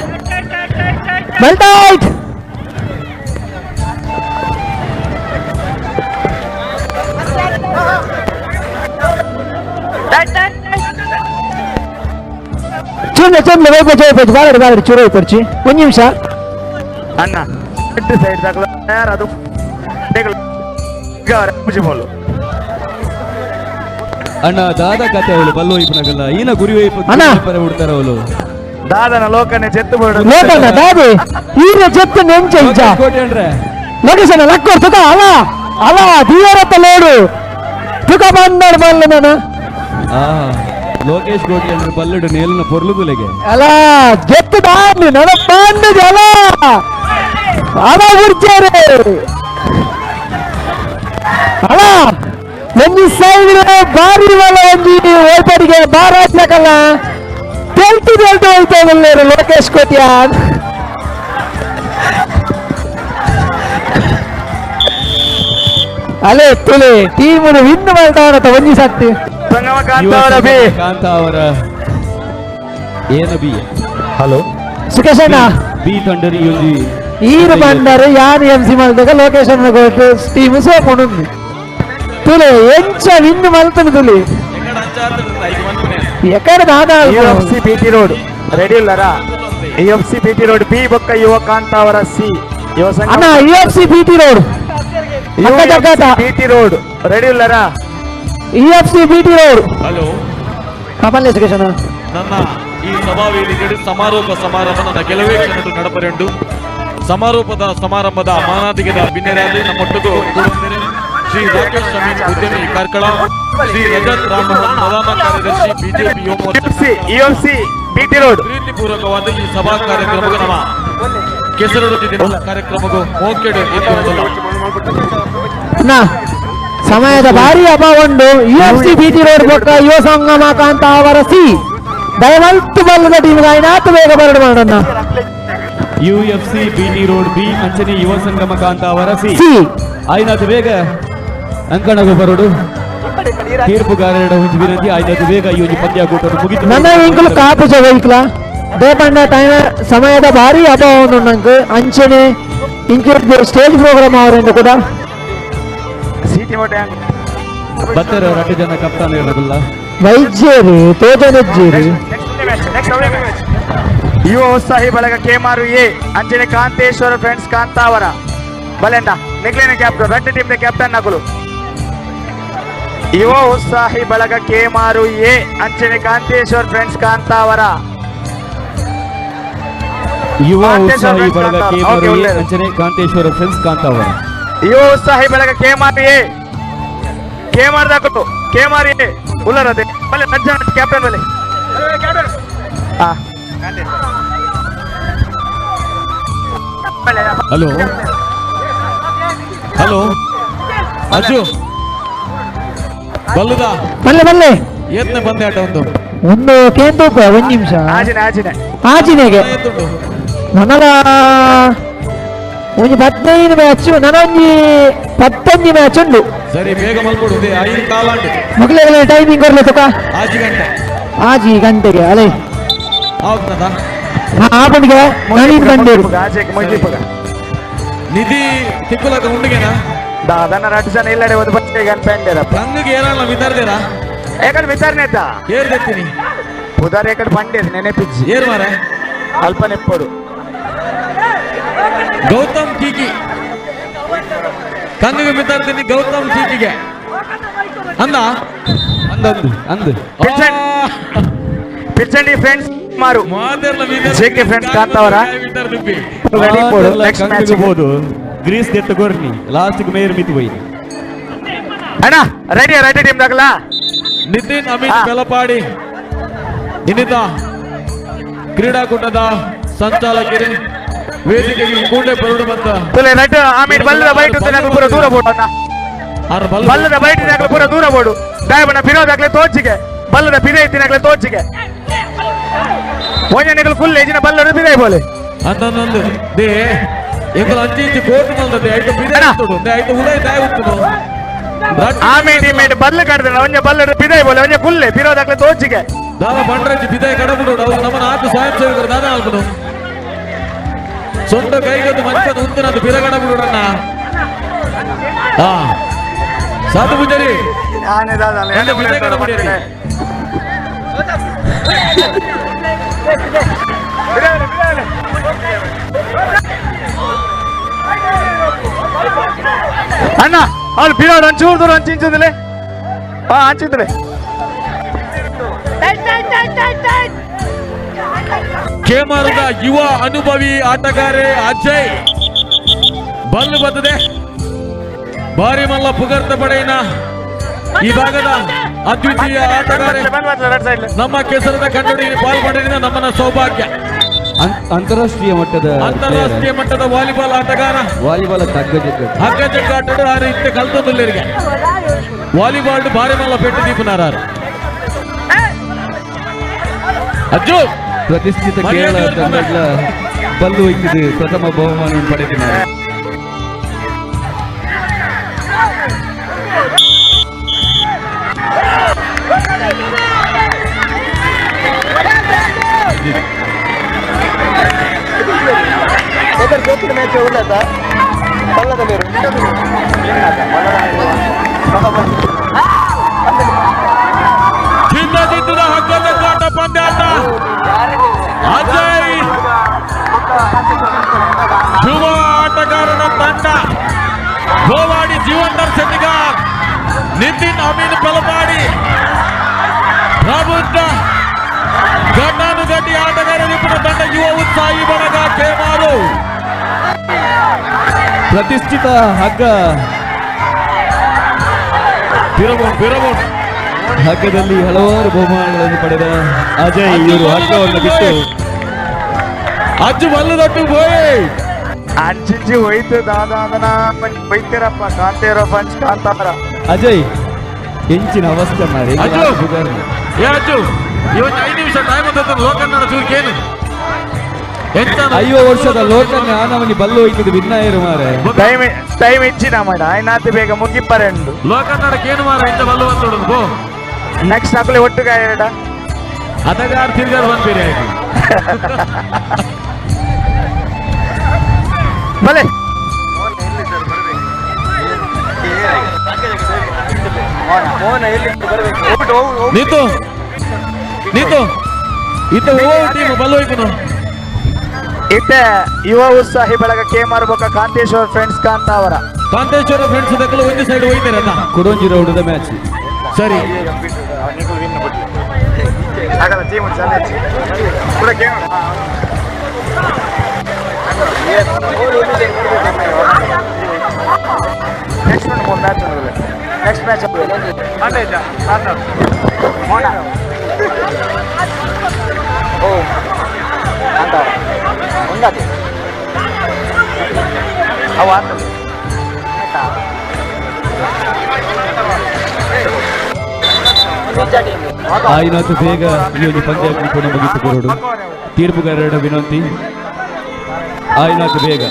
Speaker 10: ಬಲ್ ಟೈಟ್ ಚೂರ್ಲೆ ಚೂರ್ಲೆ ಹೋಗ್ಬೋದು ಹೋಗ್ಬೋದು ಬಾರಾಡಿ ಬಾರಾಡಿ ಚೂರು ಹೋಗ್ಪಡ್ಚಿ ಒಂದು ನಿಮಿಷ
Speaker 5: ಅಣ್ಣ ರೆಡ್ ಸೈಡ್ ದಾಖಲ ಯಾರು ಅದು ಪೂಜೆ
Speaker 13: ಅಣ್ಣ ದಾದ ಕತೆ ಅವಳು ಬಲ್ಲು ಒಯ್ಪನಗಲ್ಲ ಈನ ಗುರಿ ಒಯ್ಪ
Speaker 10: ಅಣ್ಣ.
Speaker 13: ಬಿಡ್ತಾರ ಅವಳು
Speaker 5: ದಾದನ ಲೋಕನೆ ಜೆತ್ತು ಬೋರ್ಡ್
Speaker 10: ಲೋಕಣ್ಣ ದಾದಿ ಈರ ಜೆತ್ತು ನೆಂಚ ಇಂಚ
Speaker 13: ಕೋಟೆ ಅಂದ್ರೆ
Speaker 10: ಲೋಕೇಶಣ್ಣ ಲಕ್ಕೋರ್ ತುಕ ಅಲ ಅಲ ದೀವರತ್ತ ಲೋಡು ತುಕ ಬಂದಾడు ಮಲ್ಲ ನಾನು
Speaker 13: ಆ ಲೋಕೇಶ್ ಕೋಟಿ ಅಂದ್ರೆ ಬಲ್ಲುಡು ನೇಲಿನ ಪೊರ್ಲುದುಲೆಗೆ
Speaker 10: ಅಲ ಜೆತ್ತು ದಾಂದು ನನ್ನ ಬಂದು ಅಲ ಅಲ ಉರ್ಜಾರೆ ಅಲ ಒಂಜಿ ಸೈಡ್ ಬಾರಿ ವಲ ಒಂಜಿ ಓಲ್ಪಡಿಗೆ ಬಾರಾಟ್ಲಕಲ್ಲ ತೆಲ್ತು ತೆಲ್ತು ಹೋಯ್ತಾ ಲೋಕೇಶ್ ಕೋಟ್ಯಾನ್ ಅಲೆ ತುಳಿ ಟೀಮ್ ವಿನ್ ಮಾಡ್ತಾವನತ್ತ ಒಂಜಿ ಸತ್ತಿ
Speaker 5: ಸಂಗಮ ಕಾಂತಾವರ ಬಿ
Speaker 13: ಕಾಂತಾವರ ಏನ ಬಿ
Speaker 5: ಹಲೋ
Speaker 10: ಸುಖೇಶ್ ಅಣ್ಣ
Speaker 13: ಬಿ ತಂಡರಿ ಒಂಜಿ
Speaker 10: ಈರು ಬಂದರು ಯಾನ್ ಎಂ ಸಿ ಮಲ್ದಾಗ ಲೋಕೇಶ್ ಅಣ್ಣ ಟೀಮ್ ಸೋಪುಂಡು ತುಳಿ ಎಂಚ ವಿನ್ ಮಲ್ತನು ತುಳಿ ಎಕಡೆ ದಾದ
Speaker 5: UFC B T road ready ಇಲ್ಲರಾ U F C B T road B ಬೊಕ್ಕ ಯುವ ಕಾಂತಾವರ ಸಿ ಯುವ ಸಂಘ
Speaker 10: ಅಣ್ಣ U F C B T road
Speaker 5: B T road ready ಇಲ್ಲರಾ
Speaker 10: U F C B T road
Speaker 1: hello
Speaker 10: Kamal Sukhesh ಅಣ್ಣ
Speaker 1: ನನ್ನ ಈ ಸಭಾವೇದಿಕೆಯಡಿ ಸಮಾರೋಪ ಸಮಾರಂಭ ನನ್ನ ಕೆಲವೇ ಕ್ಷಣಗಳು ನಡಪರೆಂಡು ಸಮಾರೋಪದ ಸಮಾರಂಭದ ಮಾನಾದಿಗದ ಬಿನ್ನೆರಾಗಿ ನಮ್ಮೊಟ್ಟಿಗೂ ಕೂಡುತ್ತಿದ್ದಾರೆ ಶ್ರೀ ರಾಕೇಶ್ ಅಮೀನ್ ಉದ್ಯಮಿ ಕಾರ್ಕಳ, ಶ್ರೀ ರಜತ್ ರಾಮಮೋಹನ್ ಪ್ರಧಾನ ಕಾರ್ಯದರ್ಶಿ BJP Yuva Morcha
Speaker 5: ಯುಎಫ್ಸಿ BT road
Speaker 1: ಪ್ರೀತಿಪೂರ್ವಕವಾದ ಈ ಸಭಾ ಕಾರ್ಯಕ್ರಮಕ್ಕೆ ನಮ್ಮ ಕೆಸರಡು ದಿನ ಕಾರ್ಯಕ್ರಮಕ್ಕೂ ಮೋಕೆಡು ಎನ್ನುವುದಲ್ಲ.
Speaker 10: ಅಣ್ಣ ಸಮಯದ ಭಾರಿ ಅಭಾವ ಉಂಡು U F C B T road ಬೊಕ್ಕ ಯುವ ಸಂಗಮ ಕಾಂತಾವರ ಸಿ ದಯಮಲ್ತು ಬಲ್ಲದ ಟೀಮ್ ಆಯ್ನಾತು ಬೇಗ ಬರಡು ಮಾಡೋಣ
Speaker 13: ಯುಎಫ್ಸಿ ಬಿಟಿ ರೋಡ್ ಬಿ ಅಂಚನೆ ಯುವ ಸಂಗಮ ಕಾಂತಾವರ ಸಿ
Speaker 10: ಸಿ.
Speaker 13: ಆಯ್ನಾತು ಬೇಗ ಅಂಕಣಗು ಬರೋಡು ತೀರ್ಪುಗಾರರ ಒಂಜಿ ವಿನಂತಿ ಆಯ್ನಾತು ಬೇಗ ಈ ಒಂದು ಪಂದ್ಯಾಕೂಟವನ್ನು ಮುಗಿತು
Speaker 10: ನನ್ನ ಇಂಕುಲು ಕಾಪು ಚವೈಕ್ಲ ದೇಪಂಡ ಟೈಮ್ ಸಮಯದ ಭಾರಿ ಅಭಾವ ಉಂಡು ನಂಗೆ ಅಂಚನೆ ಇಂಕ್ಲೂಡ್ ಸ್ಟೇಜ್ ಪ್ರೋಗ್ರಾಮ್ ಅವರಿಂದ ಕೂಡ
Speaker 5: ಸಿಟಿ ಮೋಟೆ
Speaker 13: ಬತ್ತರ ರಟ್ಟು ಜನ ಕಪ್ತಾನ ಇರೋದಿಲ್ಲ
Speaker 10: ವೈದ್ಯರು ತೋಜನೆಜ್ಜೇರು
Speaker 5: ಯುವ ಉತ್ಸಾಹಿ ಬಳಗ ಕೇಮಾರು ಎ ಅಂಚನೆ ಕಾಂತೇಶ್ವರ ಫ್ರೆಂಡ್ಸ್ ಕಾಂತಾವರ ಬಲೆಂಡ ನಿಗ್ಲೇನ ಕ್ಯಾಪ್ಟನ್ ರಡ್ಡು ಟೀಮ್ ಕ್ಯಾಪ್ಟನ್ ನಕುಲು ಯುವ ಉತ್ಸಾಹಿ ಬಳಗ ಕೇಮಾರು ಎ ಅಂಚನೆ ಕಾಂತೇಶ್ವರ್ ಫ್ರೆಂಡ್ಸ್ ಕಾಂತಾವರ
Speaker 13: ಯುವ
Speaker 5: ಕಾಂತೇಶ್ವರ
Speaker 13: ಉತ್ಸಾಹಿ
Speaker 5: ಫ್ರೆಂಡ್ಸ್
Speaker 13: ಬಳಗ
Speaker 5: ಕಾಂತಾವರ.
Speaker 13: ಕೇಮಾರು
Speaker 5: ಓಕೆ,
Speaker 13: ಎ
Speaker 5: ಒಳ್ಳೆಯದು.
Speaker 13: ಅಂಚನೆ ಕಾಂತೇಶ್ವರ ಫ್ರೆಂಡ್ಸ್ ಕಾಂತಾವರ
Speaker 5: ಯುವ ಉತ್ಸಾಹಿ ಬಳಗ ಕೇಮಾರು ಎ ಕೇಮಾರ್ ದಾಕುಲು ಕೇಮಾರು ಎ ಉಲ್ಲರದೆ ಬಲೆ ಸಜ್ಜನ ಕ್ಯಾಪ್ಟನ್ ಬಲೆ ಹಾ
Speaker 1: ಹಲೋ ಹಲೋ ಅಜ್ಜು ಬಲ್ಲುದ
Speaker 10: ಬಲ್ಲೆ ಬಲ್ಲೆ
Speaker 1: ಏತ್ನೆ ಬಂದೆ ಆಟ ಒಂದು
Speaker 10: ಒಂದು ಕೇಂದ್ರಪ್ಪ ಒಂದು ನಿಮಿಷ
Speaker 5: ಆಜಿನೆ ಆಜಿನೆ
Speaker 10: ಆಜಿನೆಗೆ ನನಲ ಒಂಜಿ 15 ಮ್ಯಾಚ್ ನನೊಂಜಿ 10 ಮ್ಯಾಚ್ ಉಂಡು
Speaker 1: ಸರಿ ಬೇಗ ಮಲ್ಕೊಡು ಇದೆ 5 ಕಾಲಾಂಡು
Speaker 10: ಮಕ್ಕಳಿಗೆ ಟೈಮಿಂಗ್ ಕೊರ್ಲೆ ತುಕ
Speaker 1: ಆಜಿ ಗಂಟೆ
Speaker 10: ಆಜಿ ಗಂಟೆಗೆ ಅಲೆ
Speaker 1: ಹೌದಾ
Speaker 10: ಆಪಣಿಗೆ ನವೀನ್ ಬಂಡೇರು
Speaker 5: ಆಜೆಗೆ ಮುಗಿಪಗ
Speaker 1: ನಿಧಿ ತಿಕ್ಕುಲಕ ಉಂಡುಗೆನಾ
Speaker 5: ದಾದನ ರಟ್ಟು ಜನ ಇಲ್ಲಡೆ ಒಂದು ಬಚ್ಚೆ ಗನ್ಪೆಂಡೇರಪ್ಪ
Speaker 1: ಕಂಗಿಗೆ ಏರಲ್ಲ ವಿತರ್ದೇರಾ
Speaker 5: ಏಕಡ್ ವಿತರಣೆ ಆಯ್ತಾ
Speaker 1: ಏರ್ ದೆತ್ತೀನಿ
Speaker 5: ಉದಾರ ಏಕಡ್ ಬಂಡೇರು ನೆನೆಪಿಜ್ಜಿ
Speaker 1: ಏರ್ ಮಾರೆ
Speaker 5: ಅಲ್ಪ ನೆಪ್ಪಡು
Speaker 1: ಗೌತಮ್ ಕೀಕಿ ಕಂಗಿಗೆ ಮಿತಾರ್ತೀನಿ ಗೌತಮ್ ಕೀಕಿಗೆ ಅಂದ
Speaker 13: ಅಂದಂದು ಅಂದು
Speaker 5: ಪಿಲ್ಚಂಡಿ ಫ್ರೆಂಡ್ಸ್ ಮಾರು ಜೆಕೆ ಫ್ರೆಂಡ್ಸ್ ಕಾಂತಾವರ ರೆಡಿ ಪೋಡು ನೆಕ್ಸ್ಟ್ ಮ್ಯಾಚ್
Speaker 13: ಬಹುದು ಗ್ರೀಸ್ ದೆತ್ತ ಗೊರ್ನಿ ಲಾಸ್ಟ್ ಮೇಯರ್ ಮಿತ್ ಹೋಯಿ
Speaker 5: ಅಣ್ಣ ರೆಡಿ ರೆಡಿ ಟೀಮ್ ದಾಗಲ
Speaker 1: ನಿತಿನ್ ಅಮಿತ್ ಬೆಲಪಾಡಿ ಇನ್ನಿತ ಕ್ರೀಡಾಕೂಟದ ಸಂಚಾಲಕರು ವೇದಿಕೆಗೆ ಕೂಡಲೇ ಬರಡು ಬಂತ
Speaker 5: ತುಲೆ ರಡ್ ಆಮೇಲೆ ಬಲ್ಲದ ಬೈಟ್ ಉತ್ತನಾಗ್ಲು ಪೂರ ದೂರ ಬೋಡು ಅಣ್ಣ ಬಲ್ಲದ ಬೈಟ್ ನಾಗ್ಲು ಪೂರ ದೂರ ಬೋಡು ದಾಯಬಣ್ಣ ಬಿರೋದಾಗ್ಲೆ ತೋಚಿಗೆ ಬಲ್ಲದ ಬಿದೆ ಇತ್ತಿನಾಗ್ಲೆ ತೋಚಿಗೆ ಒಂಜನೆಗಳು ಫುಲ್ ಏಜಿನ ಬಲ್ಲದ ಬಿದೆ ಬೋಲೆ
Speaker 1: ಅಂತಂದು they ಎಂಕಲ್ ಅಂಚಿ ಇಂಚಿ ಕೋರ್ಟ್ ಮಲ್ದದೆ ಐತ ಬಿದೆ ಉತ್ತುಡು they ಐತ ಉದಯ ದಾಯ ಉತ್ತುಡು
Speaker 5: ಆಮೇಲೆ ಮೇಡ್ ಬಲ್ಲ ಕಡ್ದಣ ಒಂಜೆ ಬಲ್ಲದ ಬಿದೆ ಬೋಲೆ ಒಂಜೆ ಕುಲ್ಲೆ ಬಿರೋದಾಗ್ಲೆ ತೋಚಿಗೆ
Speaker 1: ದಾದ ಬಂಡ್ರಂಚಿ ಬಿದೆ ಕಡಬುಡು ಅವು ನಮ್ಮನ ಆತು ಸ್ವಯಂ ಸೇವಕರು ದಾದ ಆಲ್ಪನು ಸೊಂಟ ಕೈಗದ್ದು ಮಂಚದ ಉಂತನದು ಬಿರ ಕಡಬುಡುಡಣ್ಣ ಹಾ ಸಾಧು ಪೂಜಾರಿ ಒಂಜೆ ಬಿದೆ ಕಡಬುಡಿಯರಿ
Speaker 5: ಅಣ್ಣ ಅವ್ಳು ಬಿರೋಡು ಒಂಚೂರು ದೂರ ಅಂಚಿಂಚುದಿಲ್ಲ ಹಾ ಅಂಚಿದ್ರೆ
Speaker 1: ಕೇಮಾರದ ಯುವ ಅನುಭವಿ ಆಟಗಾರೆ ಅಜಯ್ ಬಲ್ಲು ಬತ್ತದೆ ಭಾರಿ ಮಲ್ಲ ಪುಗರ್ತ ಪಡೆಯನ ಈ ಭಾಗದ ಅದ್ವಿತೀಯ ಆಟಗಾರೆ ನಮ್ಮ ಕೆಸರದ ಕನ್ನಡಿ ಪಾಲ್ಗೊಂಡಿದ್ದ ನಮ್ಮನ್ನ ಸೌಭಾಗ್ಯ
Speaker 13: ಅಂತಾರಾಷ್ಟ್ರೀಯ ಮಟ್ಟದ
Speaker 1: ಅಂತಾರಾಷ್ಟ್ರೀಯ ಮಟ್ಟದ ವಾಲಿಬಾಲ್ ಆಟಗಾರ
Speaker 13: ವಾಲಿಬಾಲ್
Speaker 1: ಹಗ್ಗ ಜಗ್ಗಾಟ ಆರು ಇತ್ತೆ ಕಲ್ತೊಂದುಲ್ಲೇರಿಗೆ ವಾಲಿಬಾಲ್ ಭಾರಿ ಮಲ್ಲ ಪೆಟ್ಟು ದೀಪನಾರಾರು ಅಜ್ಜು
Speaker 13: ಪ್ರತಿಷ್ಠಿತ ಕೇರಳ ತಂಡಗಳ ಬಲ್ಲು ಒಯ್ತಿದ್ದು ಪ್ರಥಮ ಬಹುಮಾನ ಪಡೆದಿದ್ದಾರೆ.
Speaker 1: ಜಿಂದ ಜಿದ್ದುದ ಹಗ್ಗದ ಕಾಟ ಪಂದ್ಯಾಟ ಅಜಯ್ ಯುವ ಆಟಗಾರನ ತಂಡ ಗೋವಾಡಿ ಜೀವಂಧರ್ ಶೆಟ್ಟಿಗಾರ್ ನಿತಿನ್ ಅಮೀನ್ ಪಲಪಾಡಿ ಪ್ರಬುದ್ಧ ಘಟಾನುಘಟಿ ಆಟಗಾರ ನಿಪುಣ ತಂಡ ಯುವ ಉತ್ಸಾಹಿ ಬಳಗ ಕೇಮಾರು
Speaker 13: ಪ್ರತಿಷ್ಠಿತ ಹಗ್ಗ ಹಗ್ಗದಲ್ಲಿ ಹಲವಾರು ಬಹುಮಾನಗಳನ್ನು ಪಡೆದ ಅಜಯ್ ಇವರು ಹಗ್ಗವನ್ನು ಬಿಟ್ಟು
Speaker 1: ಅಜ್ಜು ಬಲ್ಲದಟ್ಟು ಬೋಯ್
Speaker 5: ಅಂಚಿಂಚಿ ಹೋಯ್ತು ದಾದಾದನ ಬೈತಿರಪ್ಪ ಕಾಂತೇರ ಪಂಚ್ ಕಾಂತಾರ
Speaker 13: ಅಜಯ್ ಹೆಂಚಿನ ಅವಸ್ಥೆ ಮಾಡಿ
Speaker 1: ಅಜ್ಜು ಏ ಅಜ್ಜು ಇವತ್ತು 5 ನಿಮಿಷ ಟೈಮ್ ಅಂತ ಲೋಕನ್ನಡ ಚೂರ್ಕೇನು
Speaker 13: 50 ವರ್ಷದ ಲೋಕನ್ನ ಆನವನಿ ಬಲ್ಲು ಹೋಯ್ತದೆ ವಿನ್ನಾಯರು ಮಾರೆ
Speaker 5: ಟೈಮ್ ಟೈಮ್ ಹೆಚ್ಚಿನ ಮಾಡ ಆಯ್ನಾತಿ ಬೇಗ ಮುಗಿಪರೆಂಡು
Speaker 1: ಲೋಕನ್ನಡಕ್ಕೆ ಏನು ಮಾರ ಇಂತ ಬಲ್ಲು ಅಂತ ಬೋ
Speaker 5: ನೆಕ್ಸ್ಟ್ ಹಾಕಲಿ ಒಟ್ಟುಗ ಎರಡ
Speaker 1: ಅದಗಾರ್ ತಿರ್ಗಾರ್ ಬಂದ್ಬೇರಿ ಆಯ್ತು
Speaker 5: ಬಲೆ
Speaker 1: ನೀತು ನೀತು ಇತ್ತ ಓ ಟೀಮ್ ಬಲ್ಲು ಹೋಯ್ತು
Speaker 5: ಇತ್ತೆ ಯುವ ಉತ್ಸಾಹಿ ಬಳಗ K ಮಾರ್ಬೊಕ Kanteshwara friends Kantavara
Speaker 1: Kanteshwara friends ದಕ್ಕಲು ಒಂದು ಸೈಡ್ ಹೋಯ್ತಾರೆ
Speaker 13: ಕುಡೊಂಜಿ ರೌಂಡ್ ಮ್ಯಾಚ್
Speaker 1: ಸರಿ
Speaker 5: ಆಗಲ್ಲ ಟೀಮ್ ಕೂಡ ನೆಕ್ಸ್ಟ್ ಒಂದು match next match ಓ ಅಂತ ಒಂದಾತೆ ಅವು ಆತ
Speaker 13: ಆಯ್ನಾತು ಬೇಗ ಈ ಒಂದು ಪಂದ್ಯ ಪುನಃ ಮುಗಿಸಿಕೊರಡು ತೀರ್ಪುಗಾರರ ವಿನಂತಿ ಆಯ್ನಾತು ಬೇಗ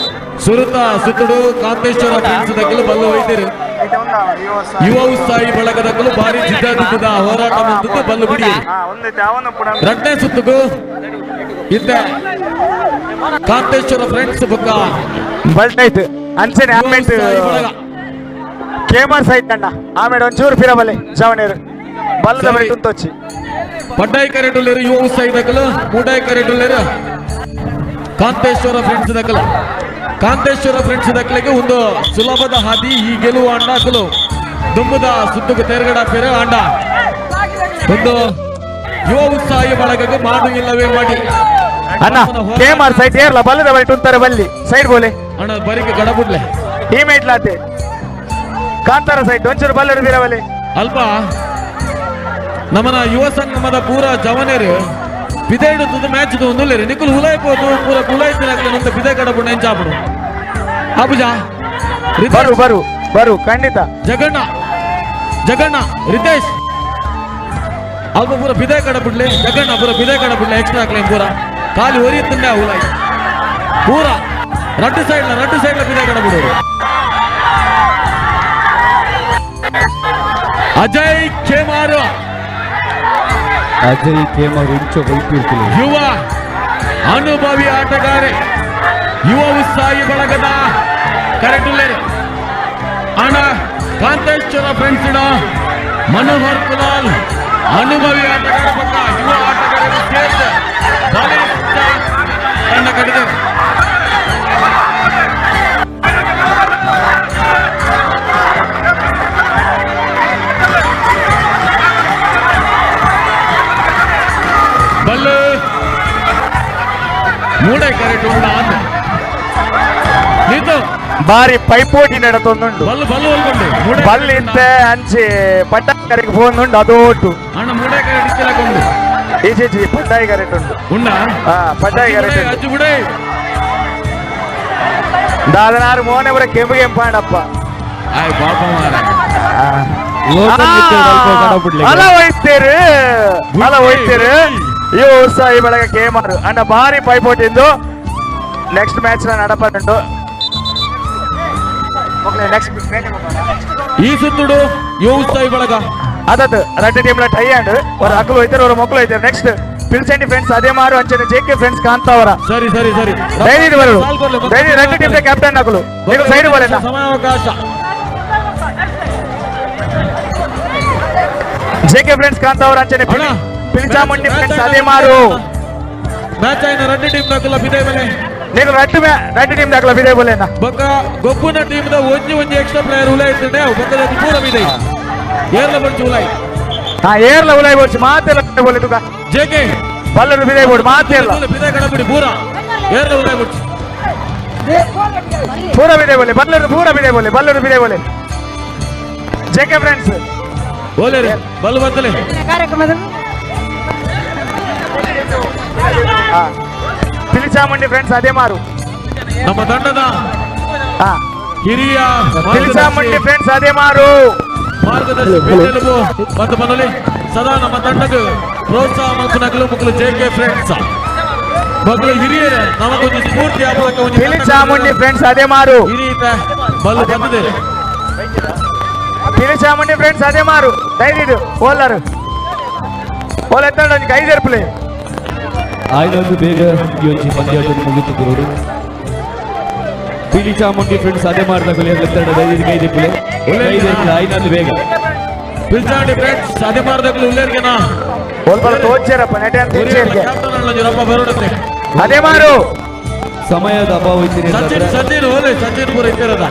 Speaker 1: ಸುರುತ ಸುತ್ತುಡು ಕಾಂತೇಶ್ವರ ಫ್ರೆಂಡ್ಸ್ ದಕ್ಕಲು ಬಲ್ಲು ಹೋಯ್ತೀರಿ ಯುವ ಉತ್ಸಾಹಿ ಬಳಗದಕ್ಕಲು ಭಾರಿ ಜಿದ್ದಾಜಿದ್ದದ ಹೋರಾಟ ಬಂದದ್ದು ಬಲ್ಲು ಬಿಡಿ ಎರಡನೇ ಸುತ್ತುಗು ಇದ್ದೆ ಕಾಂತೇಶ್ವರ ಫ್ರೆಂಡ್ಸ್ ಬುಕ್ಕ
Speaker 5: ಬಲ್ಟಾಯ್ತು ಅಂಚನೆ ಆಮೇಲೆ ಕೇಮರ್ಸ್ ಆಯ್ತಣ್ಣ ಆಮೇಲೆ ಒಂಚೂರು ಫಿರಬಲೆ ಜವನೇರು ಬಲ್ಲದ ಬಳಿ ತುಂತೊಚ್ಚಿ
Speaker 1: ಪಡ್ಡಾಯಿ ಕರೆಟುಲ್ಲೇರು ಯುವ ಉತ್ಸಾಹಿ ದಕ್ಕಲು ಮೂಡಾಯಿ ಕರೆಟುಲ್ಲೇರು ಕಾಂತೇಶ್ವರ ಫ್ರೆಂಡ್ಸ್ ದಕ್ಕಲು ಕಾಂತೇಶ್ವರ ಫ್ರೆಂಡ್ಸ್ ದಕ್ಕಲಿಗೆ ಒಂದು ಸುಲಭದ ಹಾದಿ ಈ ಗೆಲುವು ಅಣ್ಣಾಕಲು ದುಂಬುದ ಸುತ್ತುಗು ತೇರ್ಗಡ ಪೇರು ಆಂಡ ಒಂದು ಯುವ ಉತ್ಸಾಹಿ ಬಳಗಕ್ಕೆ ಮಾಡು ಇಲ್ಲವೇ ಮಾಡಿ
Speaker 5: ಅಣ್ಣ ಕೇಮಾರ್ ಸೈಡ್ ಏರ್ಲ ಬಲ್ಲದ ಬಳಿ ತುಂತಾರೆ ಬಲ್ಲಿ ಸೈಡ್ ಬೋಲೆ
Speaker 1: ಅಣ್ಣ ಬರಿಗೆ ಗಡಬುಡ್ಲೆ
Speaker 5: ಟೀಮೇಟ್ ಲಾತೆ ಕಾಂತಾರ ಸೈಡ್ ಒಂಚೂರು ಬಲ್ಲರು ಬೀರವಲೆ
Speaker 1: ಅಲ್ಪ ನಮ್ಮನ ಯುವ ಸಂಗಮದ ಪೂರ ಜವನೇರು ಬಿದೇಡು ತುದು ಮ್ಯಾಚ್ ಒಂದುಲ್ಲೇರಿ ನಿಕ್ಕುಲು ಹುಲಾಯ್ಬೋದು ಪೂರ ಹುಲಾಯ್ತಿನ ನಂತ ಬಿದೆ ಕಡಬುಡ್ನ ಎಂಚಾಪಡು ಅಬುಜಾ
Speaker 5: ಬರು ಬರು ಬರು ಖಂಡಿತ
Speaker 1: ಜಗಣ್ಣ ಜಗಣ್ಣ ರಿತೇಶ್ ಅಲ್ಪ ಪೂರ ಬಿದೆ ಕಡಬಿಡ್ಲಿ ಜಗಣ್ಣ ಪೂರ ಬಿದೆ ಕಡಬಿಡ್ಲಿ ಎಕ್ಸ್ಟ್ರಾ ಕ್ಲೈಮ್ ಪೂರ ಖಾಲಿ ಒರಿಯುತ್ತಂಡೆ ಹುಲಾಯ್ ಪೂರ ರಡ್ಡು ಸೈಡ್ಲ ರಡ್ಡು ಸೈಡ್ಲ ಬಿದೆ ಕಡಬಿಡೋರು ಅಜಯ್ ಖೇಮಾರು
Speaker 13: ಅಜಯ್ ಖೇಮಾರು ಇಂಚ ವೈಪಿರ್ತಿಲ್ಲ
Speaker 1: ಯುವ ಅನುಭವಿ ಆಟಗಾರೆ ಯುವ ಉತ್ಸಾಹಿ ಬಳಗದ ಕರೆಟುಲ್ಲೇರು ಅಣ್ಣ ಕಾಂತೇಶ್ವರ ಫ್ರೆಂಡ್ಸ್ ಮನೋಹರ್ ಕುಲಾಲ್ ಅನುಭವಿ ಆಟಗಾರ ಪಕ್ಕ ಯುವ ಆಟಗಾರರು ಸೇರಿದ ಬಲಿಷ್ಠ ತಂಡ ಕಟ್ಟಿದರು. ಬಲ್ಲು ಮೂಡೆ ಕರೆಕ್ಟ್ ಉಂಡ ಅಂತ ನಿಂತು
Speaker 5: ಬಾರಿ ಪೈಪೋಟಿ ನಡತೊಂದುಂಡು
Speaker 1: ಬಲ್ಲು ಬಲ್ಲು ಒಲ್ಕೊಂಡು
Speaker 5: ಬಲ್ಲು ಇತ್ತೆ ಅಂಚೆ ಪಟ್ಟಾಯಿಗಾರಿಗೆ ಫೋನ್ ಉಂಡು ಅದು ಒಟ್ಟು
Speaker 1: ಅಣ್ಣ ಮೂಡೆ ಕರೆಕ್ಟ್ ಇತ್ತಿಲಕೊಂಡು
Speaker 5: ಈಚೆ ಪಟ್ಟಾಯಿ ಕರೆಕ್ಟ್ ಉಂಟು
Speaker 1: ಉಂಡ
Speaker 5: ಹಾ ಪಟ್ಟಾಯಿ ಕರೆಕ್ಟ್ ಉಂಟು
Speaker 1: ಅಜ್ಜು ಬಿಡೆ
Speaker 5: ದಾದನಾರು ಮೋನೆ ಬರ ಕೆಂಪು ಕೆಂಪಾಂಡಪ್ಪ
Speaker 1: ಆಯ್ ಪಾಪ ಮಾರ
Speaker 5: ಅಲ ಒಯ್ತೇರು ಅಲ ಒಯ್ತೇರು ಇವು ಉತ್ಸಾಹಿ ಬಳಗ ಕೇಮಾರು ಅಣ್ಣ ಭಾರಿ ಪೈಪೋಟಿಂದು ನೆಕ್ಸ್ಟ್ ಮ್ಯಾಚ್ ನಡಪದುಂಟು ನೆಕ್ಸ್ಟ್
Speaker 1: ಈ ಸುತ್ತುಡು ಯುವ ಉತ್ಸಾಹಿ ಬಳಗ
Speaker 5: ಅದದು ರಡ್ಡು ಟೀಮ್ ಟೈ ಅಂಡ್ ஒரு ಅಕ್ಕಲು ಹೋಯ್ತಾರೆ ஒரு ಮಕ್ಕಳು ಹೋಯ್ತಾರೆ ನೆಕ್ಸ್ಟ್ ಪಿಲ್ಸೆಂಡಿ ಫ್ರೆಂಡ್ಸ್ ಅದೇ ಮಾರು ಅಂಚನೆ ಜೆ ಕೆ ಫ್ರೆಂಡ್ಸ್ ಕಾಂತಾವರ
Speaker 1: ಸರಿ ಸರಿ ಸರಿ
Speaker 5: ಡೈರಿ ಬರಲು ಡೈರಿ ರಡ್ಡು ಟೀಮ್ ಕ್ಯಾಪ್ಟನ್ ಅಕಲು ನೀವು ಸೈಡ್ ಬರಲ್ಲ
Speaker 1: ಸಮಯಾವಕಾಶ
Speaker 5: ಜೆ ಕೆ ಫ್ರೆಂಡ್ಸ್ ಕಾಂತಾವರ ಅಂಚನೆ ಪಿಲ್ಚಾಮುಂಡಿ ಫ್ರೆಂಡ್ಸ್ ಅದೇ ಮಾರು
Speaker 1: ಮ್ಯಾಚ್ ಆಯ್ನ ರಡ್ಡು ಟೀಮ್ ದಾಖಲ ಬಿದೆ ಮೇಲೆ
Speaker 5: ನೀವು ರಡ್ಡು ರಡ್ಡು ಟೀಮ್ ದಾಖಲ ಬಿದೆ ಬೋಲೇನಾ
Speaker 1: ಬೊಕ್ಕ ಗೊಬ್ಬುನ ಟೀಮ್ ದ ಒಂಜಿ ಒಂಜಿ ಎಕ್ಸ್ಟ್ರಾ ಪ್ಲೇಯರ್ ಉಲಾಯ್ ಇತ್ತಂಡೆ ಅವು ಬೊಕ್ಕದ ಪೂರ ಬಿದೆ ಏರ್ಲ ಬರ್ಚು ಉಲಾಯ್
Speaker 5: ಹಾ ಏರ್ಲ ಉಲಾಯ್ ಬರ್ಚು ಮಾತೆಲ್ಲ ಬೋಲೆ ತುಕ
Speaker 1: ಜೆ ಕೆ
Speaker 5: ಬಲ್ಲರು ಬಿದೆ ಬೋಡು ಮಾತೆಲ್ಲ
Speaker 1: ಬಿದೆ ಕಡಬಿಡಿ ಪೂರ ಏರ್ಲ ಉಲಾಯ್ ಬರ್ಚು
Speaker 5: ಪೂರ ಬಿದೆ ಬೋಲೆ ಬಲ್ಲರು ಪೂರ ಬಿದೆ ಬೋಲೆ ಬಲ್ಲರು ಬಿದೆ ಬೋಲೆ ಜೆ ಕೆ ಫ್ರೆಂಡ್ಸ್
Speaker 1: ಬೋಲೆ ಬಲ್ಲು ಬತ್ತಲೆ
Speaker 16: ಕಾರ್ಯಕ್ರಮದ
Speaker 5: ಪಿಲಿಚಾಮುಂಡಿ ಫ್ರೆಂಡ್ಸ್ ಅದೇ ಮಾರು
Speaker 1: ನಮ್ಮ ತಂಡದ ಹಿರಿಯ
Speaker 5: ಪಿಲಿಚಾಮುಂಡಿ ಫ್ರೆಂಡ್ಸ್ ಅದೇ ಮಾರು
Speaker 1: ಮಾರ್ಗದರ್ಶಿ ಬೆನ್ನೆಲುಬು ಮತ್ತು ಮನಲಿ ಸದಾ ನಮ್ಮ ತಂಡಕ್ಕೆ ಪ್ರೋತ್ಸಾಹ ಮತ್ತು ನಗಲು ಮಕ್ಕಳು ಜೆ ಕೆ ಫ್ರೆಂಡ್ಸ್ ಮಕ್ಕಳು ಹಿರಿಯರೇ ನಮಗೊಂದು ಸ್ಫೂರ್ತಿ ಆಪಲಕ ಒಂದು
Speaker 5: ಪಿಲಿಚಾಮುಂಡಿ ಫ್ರೆಂಡ್ಸ್ ಅದೇ ಮಾರು
Speaker 1: ಹಿರಿಯ ಬಲ್ಲು ಬಂದಿದೆ
Speaker 5: ಪಿಲಿಚಾಮುಂಡಿ ಫ್ರೆಂಡ್ಸ್ ಅದೇ ಮಾರು ದಯವಿಟ್ಟು ಓಲಾರು ಓಲ ಎತ್ತಾಡ ಕೈ ಜರ್ಪಲೆ
Speaker 13: ಆಯ್ದೊಂದು ಬೇಗ ಈ ಒಂಜಿ ಪಂದ್ಯಾಟದ ಮುಗಿತು ಪಿಲಿ ಚಾಮುಂಡಿ ಫ್ರೆಂಡ್ಸ್ ಅದೇ ಮಾಡಿದ ದಯವಿಟ್ಟು ಕೈ ದಿಪ್ಪಲೆ ಕೈ ದಿಪ್ಪಲೆ ಆಯ್ನೊಂದು ಬೇಗ
Speaker 1: ಪಿಲ್ಚಾಂಡಿ ಫ್ರೆಂಡ್ಸ್ ಅದೇ ಮಾಡಿದಾಗಲೂ ಉಲ್ಲೇರ್ಗೆನಾ
Speaker 5: ಓಲ್ಬಲ ತೋಚರಪ್ಪ ನೆಟೆ ಅಂತ ತೋಚೇರ್ಗೆ
Speaker 1: ರಪ್ಪ ಬರೋಡತ್ತೆ
Speaker 5: ಅದೇ ಮಾರು
Speaker 13: ಸಮಯದ ಅಭಾವ ಇದ್ದೀನಿ
Speaker 1: ಸಚಿನ್ ಸಚಿನ್ ಹೋಲೆ ಸಚಿನ್ ಪೂರ ಇತ್ತಿರದ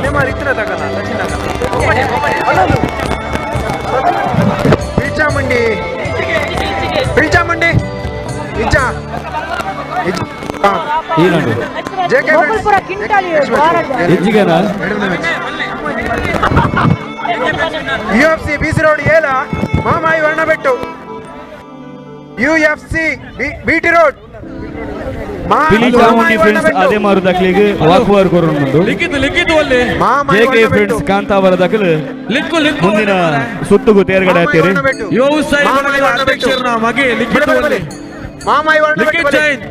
Speaker 6: ಪಿಲ್ಚಾಮುಂಡಿ ಪಿಲ್ಚಾಮುಂಡಿ ಇಜ್ಜ
Speaker 13: ಈನಂಡು
Speaker 16: ಗೋಕುಲ್ಪುರ ಕಿಂಟಾಲಿ
Speaker 13: ಹೆಚ್ಚಿಗೆನಾ
Speaker 6: ಯುಎಫ್ಸಿ ಬಿಸಿ ರೋಡ್ ಏಲ Mamayi Varnabettu UFC BT road
Speaker 13: Pili Chamundi friends ಅದೇ ಮಾರು ದಾಖಲೆಗೆ ವಾಕುವಾರ್ ಕೊರೊಂದು
Speaker 1: ಲಿಖಿತ ಲಿಖಿತ ಅಲ್ಲಿ
Speaker 13: ಜೆ ಕೆ ಫ್ರೆಂಡ್ಸ್ ಕಾಂತಾವರ ದಾಖಲು
Speaker 1: ಲಿಕ್ಕು ಲಿಕ್ಕು
Speaker 13: ಮುಂದಿನ ಸುತ್ತುಗು ತೇರ್ಗಡೆ ಹಾಕ್ತೀರಿ
Speaker 1: ಯುವ ಉತ್ಸಾಹಿ ಬಳಗದ ಅಧ್ಯಕ್ಷರನ್ನ ಮಗೆ ಲಿಖಿತ ಅಲ್ಲಿ
Speaker 6: ಮಾಮಾಯಿ
Speaker 1: ಲಿಖಿತ್ ಜೈನ್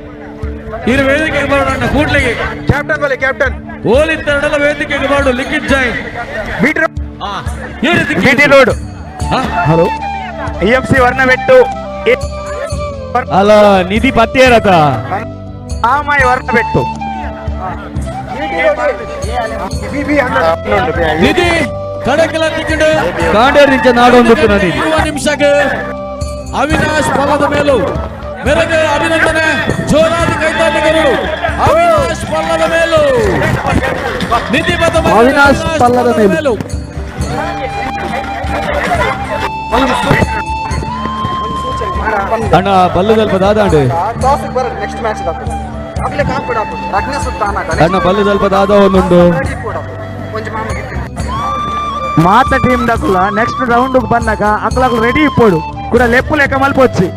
Speaker 1: ಇರು ವೇದಿಕೆಗೆ ಬರೋಣ ಕೂಡ್ಲಿಗೆ
Speaker 6: ಕ್ಯಾಪ್ಟನ್ ಬಲೆ ಕ್ಯಾಪ್ಟನ್
Speaker 1: ಓಲಿತ್ತೆರಡಲ್ಲ ವೇದಿಕೆಗೆ ಮಾಡು Likhith Jain
Speaker 5: BT road hello EFC Varnabettu
Speaker 13: ಅಲ್ಲ ನಿಧಿ ಪತ್ತೇರತ
Speaker 5: ಮಾಮಾಯಿ ವರ್ಣಬೆಟ್ಟು
Speaker 1: ನಿಧಿ ಕಡಕಲ ತಿಕ್ಕಿಂಡು
Speaker 13: ಕಾಂಡೇರ್ ನಾಡೊಂದು ನಿಧಿ
Speaker 1: ನಿಮಿಷಕ್ಕೆ ಅವಿನಾಶ್ ಪಲ್ಲದ ಮೇಲೂ ಮೆರಗೆ ಅಭಿನಂದನೆ ಜೋರಾದ ಕೈತಾಟಕರು ಅವಿನಾಶ್ ಪಲ್ಲದ ಮೇಲೂ ನಿಧಿ ಬದ
Speaker 4: ಅವಿನಾಶ್ ಪಲ್ಲದ ಮೇಲೂ.
Speaker 13: ಅಣ್ಣ ಬಲ್ಲದಲ್ಪ ದಾದಾಂಡು ಅಣ್ಣ ಬಲ್ಲದಲ್ಪ ದಾದ ಒಂದುಂಡು
Speaker 5: ಮಾತ ಟೀಮ್ ದಕುಲ ನೆಕ್ಸ್ಟ್ ರೌಂಡ್ ಬಂದಾಗ ಅಕ್ಲಕ್ಲು ರೆಡಿ ಇಪ್ಪೋಡು ಕೂಡ ಲೆಪ್ಪು ಲೆಕ್ಕ ಮಲ್ಪೊಚ್ಚಿ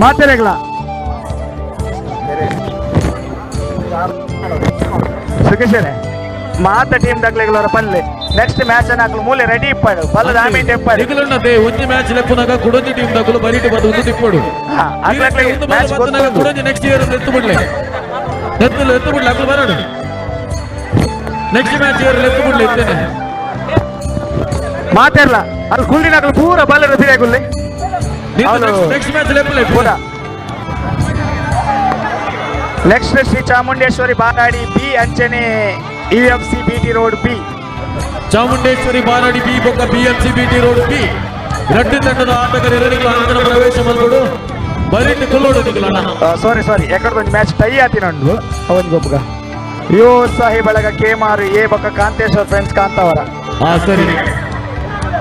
Speaker 5: ಮಾತೆರೆಗ್ಲ ಸುಖೇಶರೇ ಮಾತ ಟೀಮ್ ದಕ್ಲೆಗ್ಲವರ ಪಲ್ಲೆ ನೆಕ್ಸ್ಟ್ ಮ್ಯಾಚ್ ಅನ್ನ ಅಕ್ಲು ಮೂಲೆ ರೆಡಿ ಇಪ್ಪಾಡು ಬಲ್ಲದ ಆಮೀಟ್ ಇಪ್ಪಾಡು
Speaker 1: ನಿಗಲುಣ್ಣತೆ ಒಂಜಿ ಮ್ಯಾಚ್ ಲೆಪ್ಪುನಾಗ ಕುಡೊಂಜಿ ಟೀಮ್ ದಕುಲು ಬರಿಟ್ ಬದು ಒಂದು ತಿಪ್ಪೋಡು
Speaker 5: ಅಕ್ಲಕ್ಲೆ ಮ್ಯಾಚ್
Speaker 1: ಕುಡೊಂಜಿ ನೆಕ್ಸ್ಟ್ ಇಯರ್ ಎತ್ತು ಬಿಡ್ಲೆ ಎತ್ತು ಎತ್ತು ಬಿಡ್ಲೆ ಅಕ್ಲು ಬರಡು ನೆಕ್ಸ್ಟ್ ಮ್ಯಾಚ್ ಇಯರ್ ಎತ್ತು ಬಿಡ್ಲೆ ಇತ್ತೇನೆ
Speaker 5: ಮಾತಾಡ್ಲ ಅಲ್ಲಿ ಕುಳ್ಳಿನ ಅಕ್ಲು ಪೂರ ಬಲ್ಲದ ತಿರಗುಲ್ಲೆ
Speaker 1: ನೆಕ್ಸ್ಟ್ ಮ್ಯಾಚ್ ಲೆಪ್ಪುಲೆ
Speaker 5: ಪೂರ ನೆಕ್ಸ್ಟ್ ಶ್ರೀ ಚಾಮುಂಡೇಶ್ವರಿ ಬಾರಾಡಿ ಬಿ ಅಂಚನೆ UFC BT road B
Speaker 1: Chamundeshwari Baradi B ಬೊಕ್ಕ ಬಿಎಂಸಿ ಬಿಟಿ ರೋಡ್ ಬಿ ರಡ್ಡು ತಂಡದ ಆಟಗಾರರಿಗೆ ಅಂಕಣ ಪ್ರವೇಶ ಮಲ್ಕೊಡು ಬರಿಟ್ ಕುಲ್ಲೋಡು ನಿಗಲಣ್ಣ
Speaker 5: ಸಾರಿ ಸಾರಿ ಎಕಡ್ದೊಂದು ಮ್ಯಾಚ್ ಟೈ ಆತಿನಂಡು ಅವನ್ ಗೊಬ್ಬಗ ಯೋ ಸಾಹಿ ಬಳಗ ಕೇಮಾರು ಎ ಬೊಕ್ಕ ಕಾಂತೇಶ್ವರ್ ಫ್ರೆಂಡ್ಸ್ ಕಾಂತಾವರ
Speaker 1: ಹಾ ಸರಿ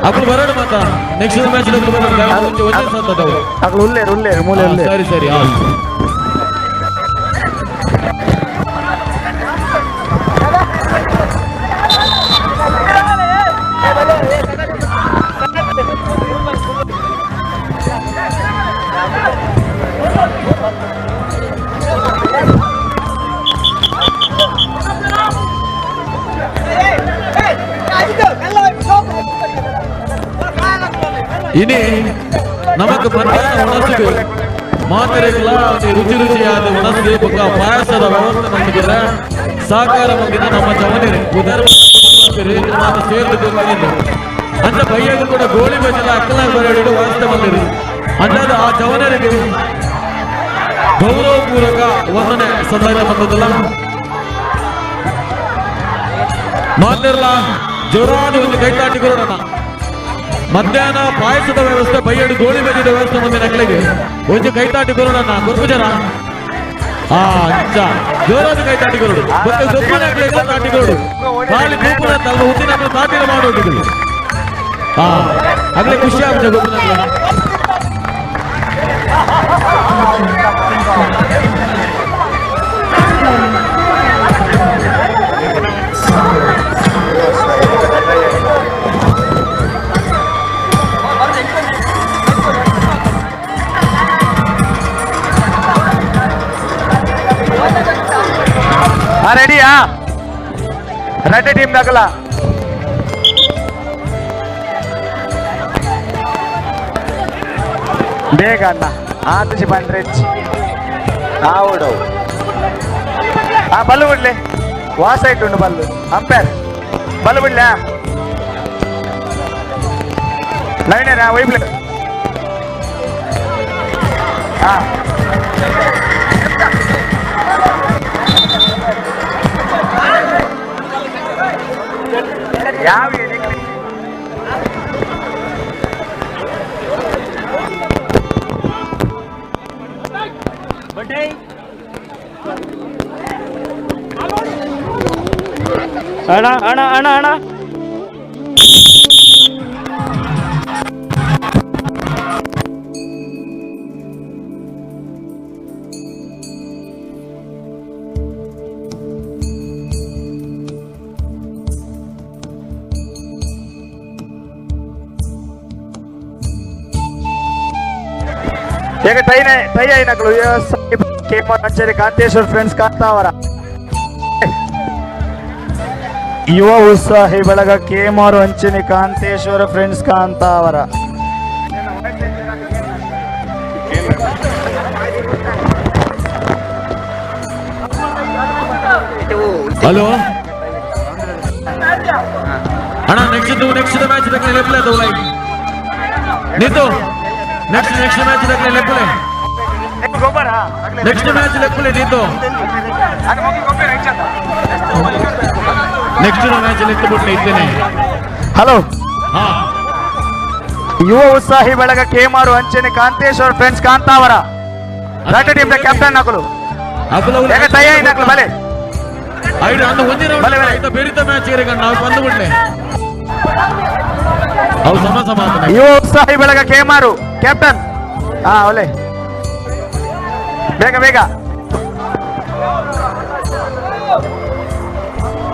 Speaker 1: ಅಕ್ಲು ಬರೋಡು ಮಾತಾ ನೆಕ್ಸ್ಟ್ ಮ್ಯಾಚ್ ಬರೋಡು ಒಂದೇ ಸತ್ತದವು
Speaker 5: ಅಕ್ಲು ಉಲ್ಲೇರು ಉಲ್ಲೇರು ಮೂಲೆ ಉಲ್ಲೇರು
Speaker 1: ಸರಿ ಸರಿ ಹಾ ಇನಿ ನಮಕ್ ಮಧ್ಯಾಹ್ನ ಉಣಸುಗು ಮಾತೆರೆಗ್ಲ ರುಚಿ ರುಚಿಯಾದ ಉಣಸು ಬೊಕ್ಕ ಪಾಯಸದ ವ್ಯವಸ್ಥೆ ಮಂದಿರ ಸಹಕಾರ ಮಂದಿನ ನಮ್ಮ ಜವನಿರು ಉದರ ಮಾತ ಸೇರ್ದು ಕೊರ್ತಿನಿಂದು ಅಂಚ ಬಯ್ಯಗು ಕೂಡ ಗೋಳಿ ಬಜಲ ಅಕ್ಕಲ ಬರಡಿಡು ವ್ಯವಸ್ಥೆ ಬಂದಿರು ಅಂದಾದ ಆ ಜವನರಿಗೆ ಗೌರವಪೂರ್ವಕ ವಂದನೆ ಸಂದಾಯ ಬಂದದಲ್ಲ ಮಾತೆರ್ಲ ಜೋರಾದ ಒಂದು ಕೈತಾಟಿ ಕೊರೋಣ ಮಧ್ಯಾಹ್ನ ಪಾಯಸದ ವ್ಯವಸ್ಥೆ ಬೈಯಡು ಗೋಳಿ ಬಜ್ಜಿದ ವ್ಯವಸ್ಥೆ ಮುಂದೆ ನಕಲಿಗೆ ಒಂಜಿ ಕೈತಾಟಿ ಕೊರೋಣ ಕೊರ್ಪುಜರ ಆ ಅಂಚ ಜೋರಾದ ಕೈತಾಟಿ ಕೊರಡು ಮತ್ತೆ ಗೊಬ್ಬು ನಕಲಿಗೆ ತಾಟಿ ಕೊರಡು ಖಾಲಿ ತೂಪುನ ತಲ್ಲ ಹುಟ್ಟಿನ ತಾಟಿನ ಮಾಡೋದು ಹಾ ಆಗ್ಲೇ ಖುಷಿ ಆಗುತ್ತೆ ಗೊಬ್ಬು ನಕಲ
Speaker 5: ರೆಡಿಯಾ ರೆಡ್ ಟೀಮ್ ದಾಖಲ ಬೇಗ ಅಣ್ಣ ಆತುಜಿ ಬಂಡ್ರೆಚ್ ಆವುಡು ಆ ಬಲ್ಲು ಬಿಡ್ಲೆ ವಾಸ ಇಟ್ಟುಂಡು ಬಲ್ಲು ಅಂಪೇರ್ ಬಲ್ಲು ಬಿಡ್ಲೆ ನವೀನ ವೈಬ್ಲೆ ಹಾ ಯಾವ
Speaker 23: ಅಣ್ಣ ಅಣ್ಣ ಅಣ್ಣ ಅಣ್ಣ
Speaker 5: ಈಗ ಟೈ అయినట్లు ಕೇಮಾಂಚೇರಿ ಕಾಂತೇಶ್ವರ್ ಫ್ರೆಂಡ್ಸ್ ಕಾಂತಾವರ ಯುವ ಉತ್ಸಾಹಿ ಬಳಗ ಕೇಮಾರು ಅಂಚನೆ ಕಾಂತೇಶ್ವರ ಫ್ರೆಂಡ್ಸ್ ಕಾಂತಾವರ.
Speaker 1: ಹಲೋ ಅಣ್ಣ, ನೆಕ್ಸ್ಟ್ ನೆಕ್ಸ್ಟ್ ಮ್ಯಾಚ್ ತಕ್ಕನೆ ಲೆಪ್ಪಲೆ ಅದು ಲೈಕ್ ನಿಂತು ನೆಕ್ಸ್ಟ್ ನೆಕ್ಸ್ಟ್ ಮ್ಯಾಚ್ ತಕ್ಕನೆ ಲೆಪ್ಪಲೆ ನೆಕ್ಸ್ಟ್ ಮ್ಯಾಚ್ ಲೆಪ್ಪಲೆ ನಿಂತು ನೆಕ್ಸ್ಟ್ ಮ್ಯಾಚ್ ಲೆಕ್ಕ ಬಿಟ್ಲೆ ಇದ್ದೇನೆ.
Speaker 5: ಹಲೋ
Speaker 1: ಹಾ
Speaker 5: ಯುವ ಉತ್ಸಾಹಿ ಬಳಗ ಕೇಮಾರು ಅಂಚನೆ Kanteshwara friends Kantavara red team the captain ನಕಲು ಯಾಕೆ ಟೈ ನಕಲು ಬಲೆ
Speaker 1: ಐದು ಅಂದ ಒಂದೇ ರೌಂಡ್ ಆಯ್ತಾ ಬೇರಿತ ಮ್ಯಾಚ್ ನಾವು ಬಂದು ಬಿಡ್ಲೆ. ಅವು ಸಮ ಸಮ
Speaker 5: ಯುವ ಉತ್ಸಾಹಿ ಬಳಗ ಕೇಮಾರು ಕ್ಯಾಪ್ಟನ್. ಹಾ ಒಲೆ ಬೇಗ ಬೇಗ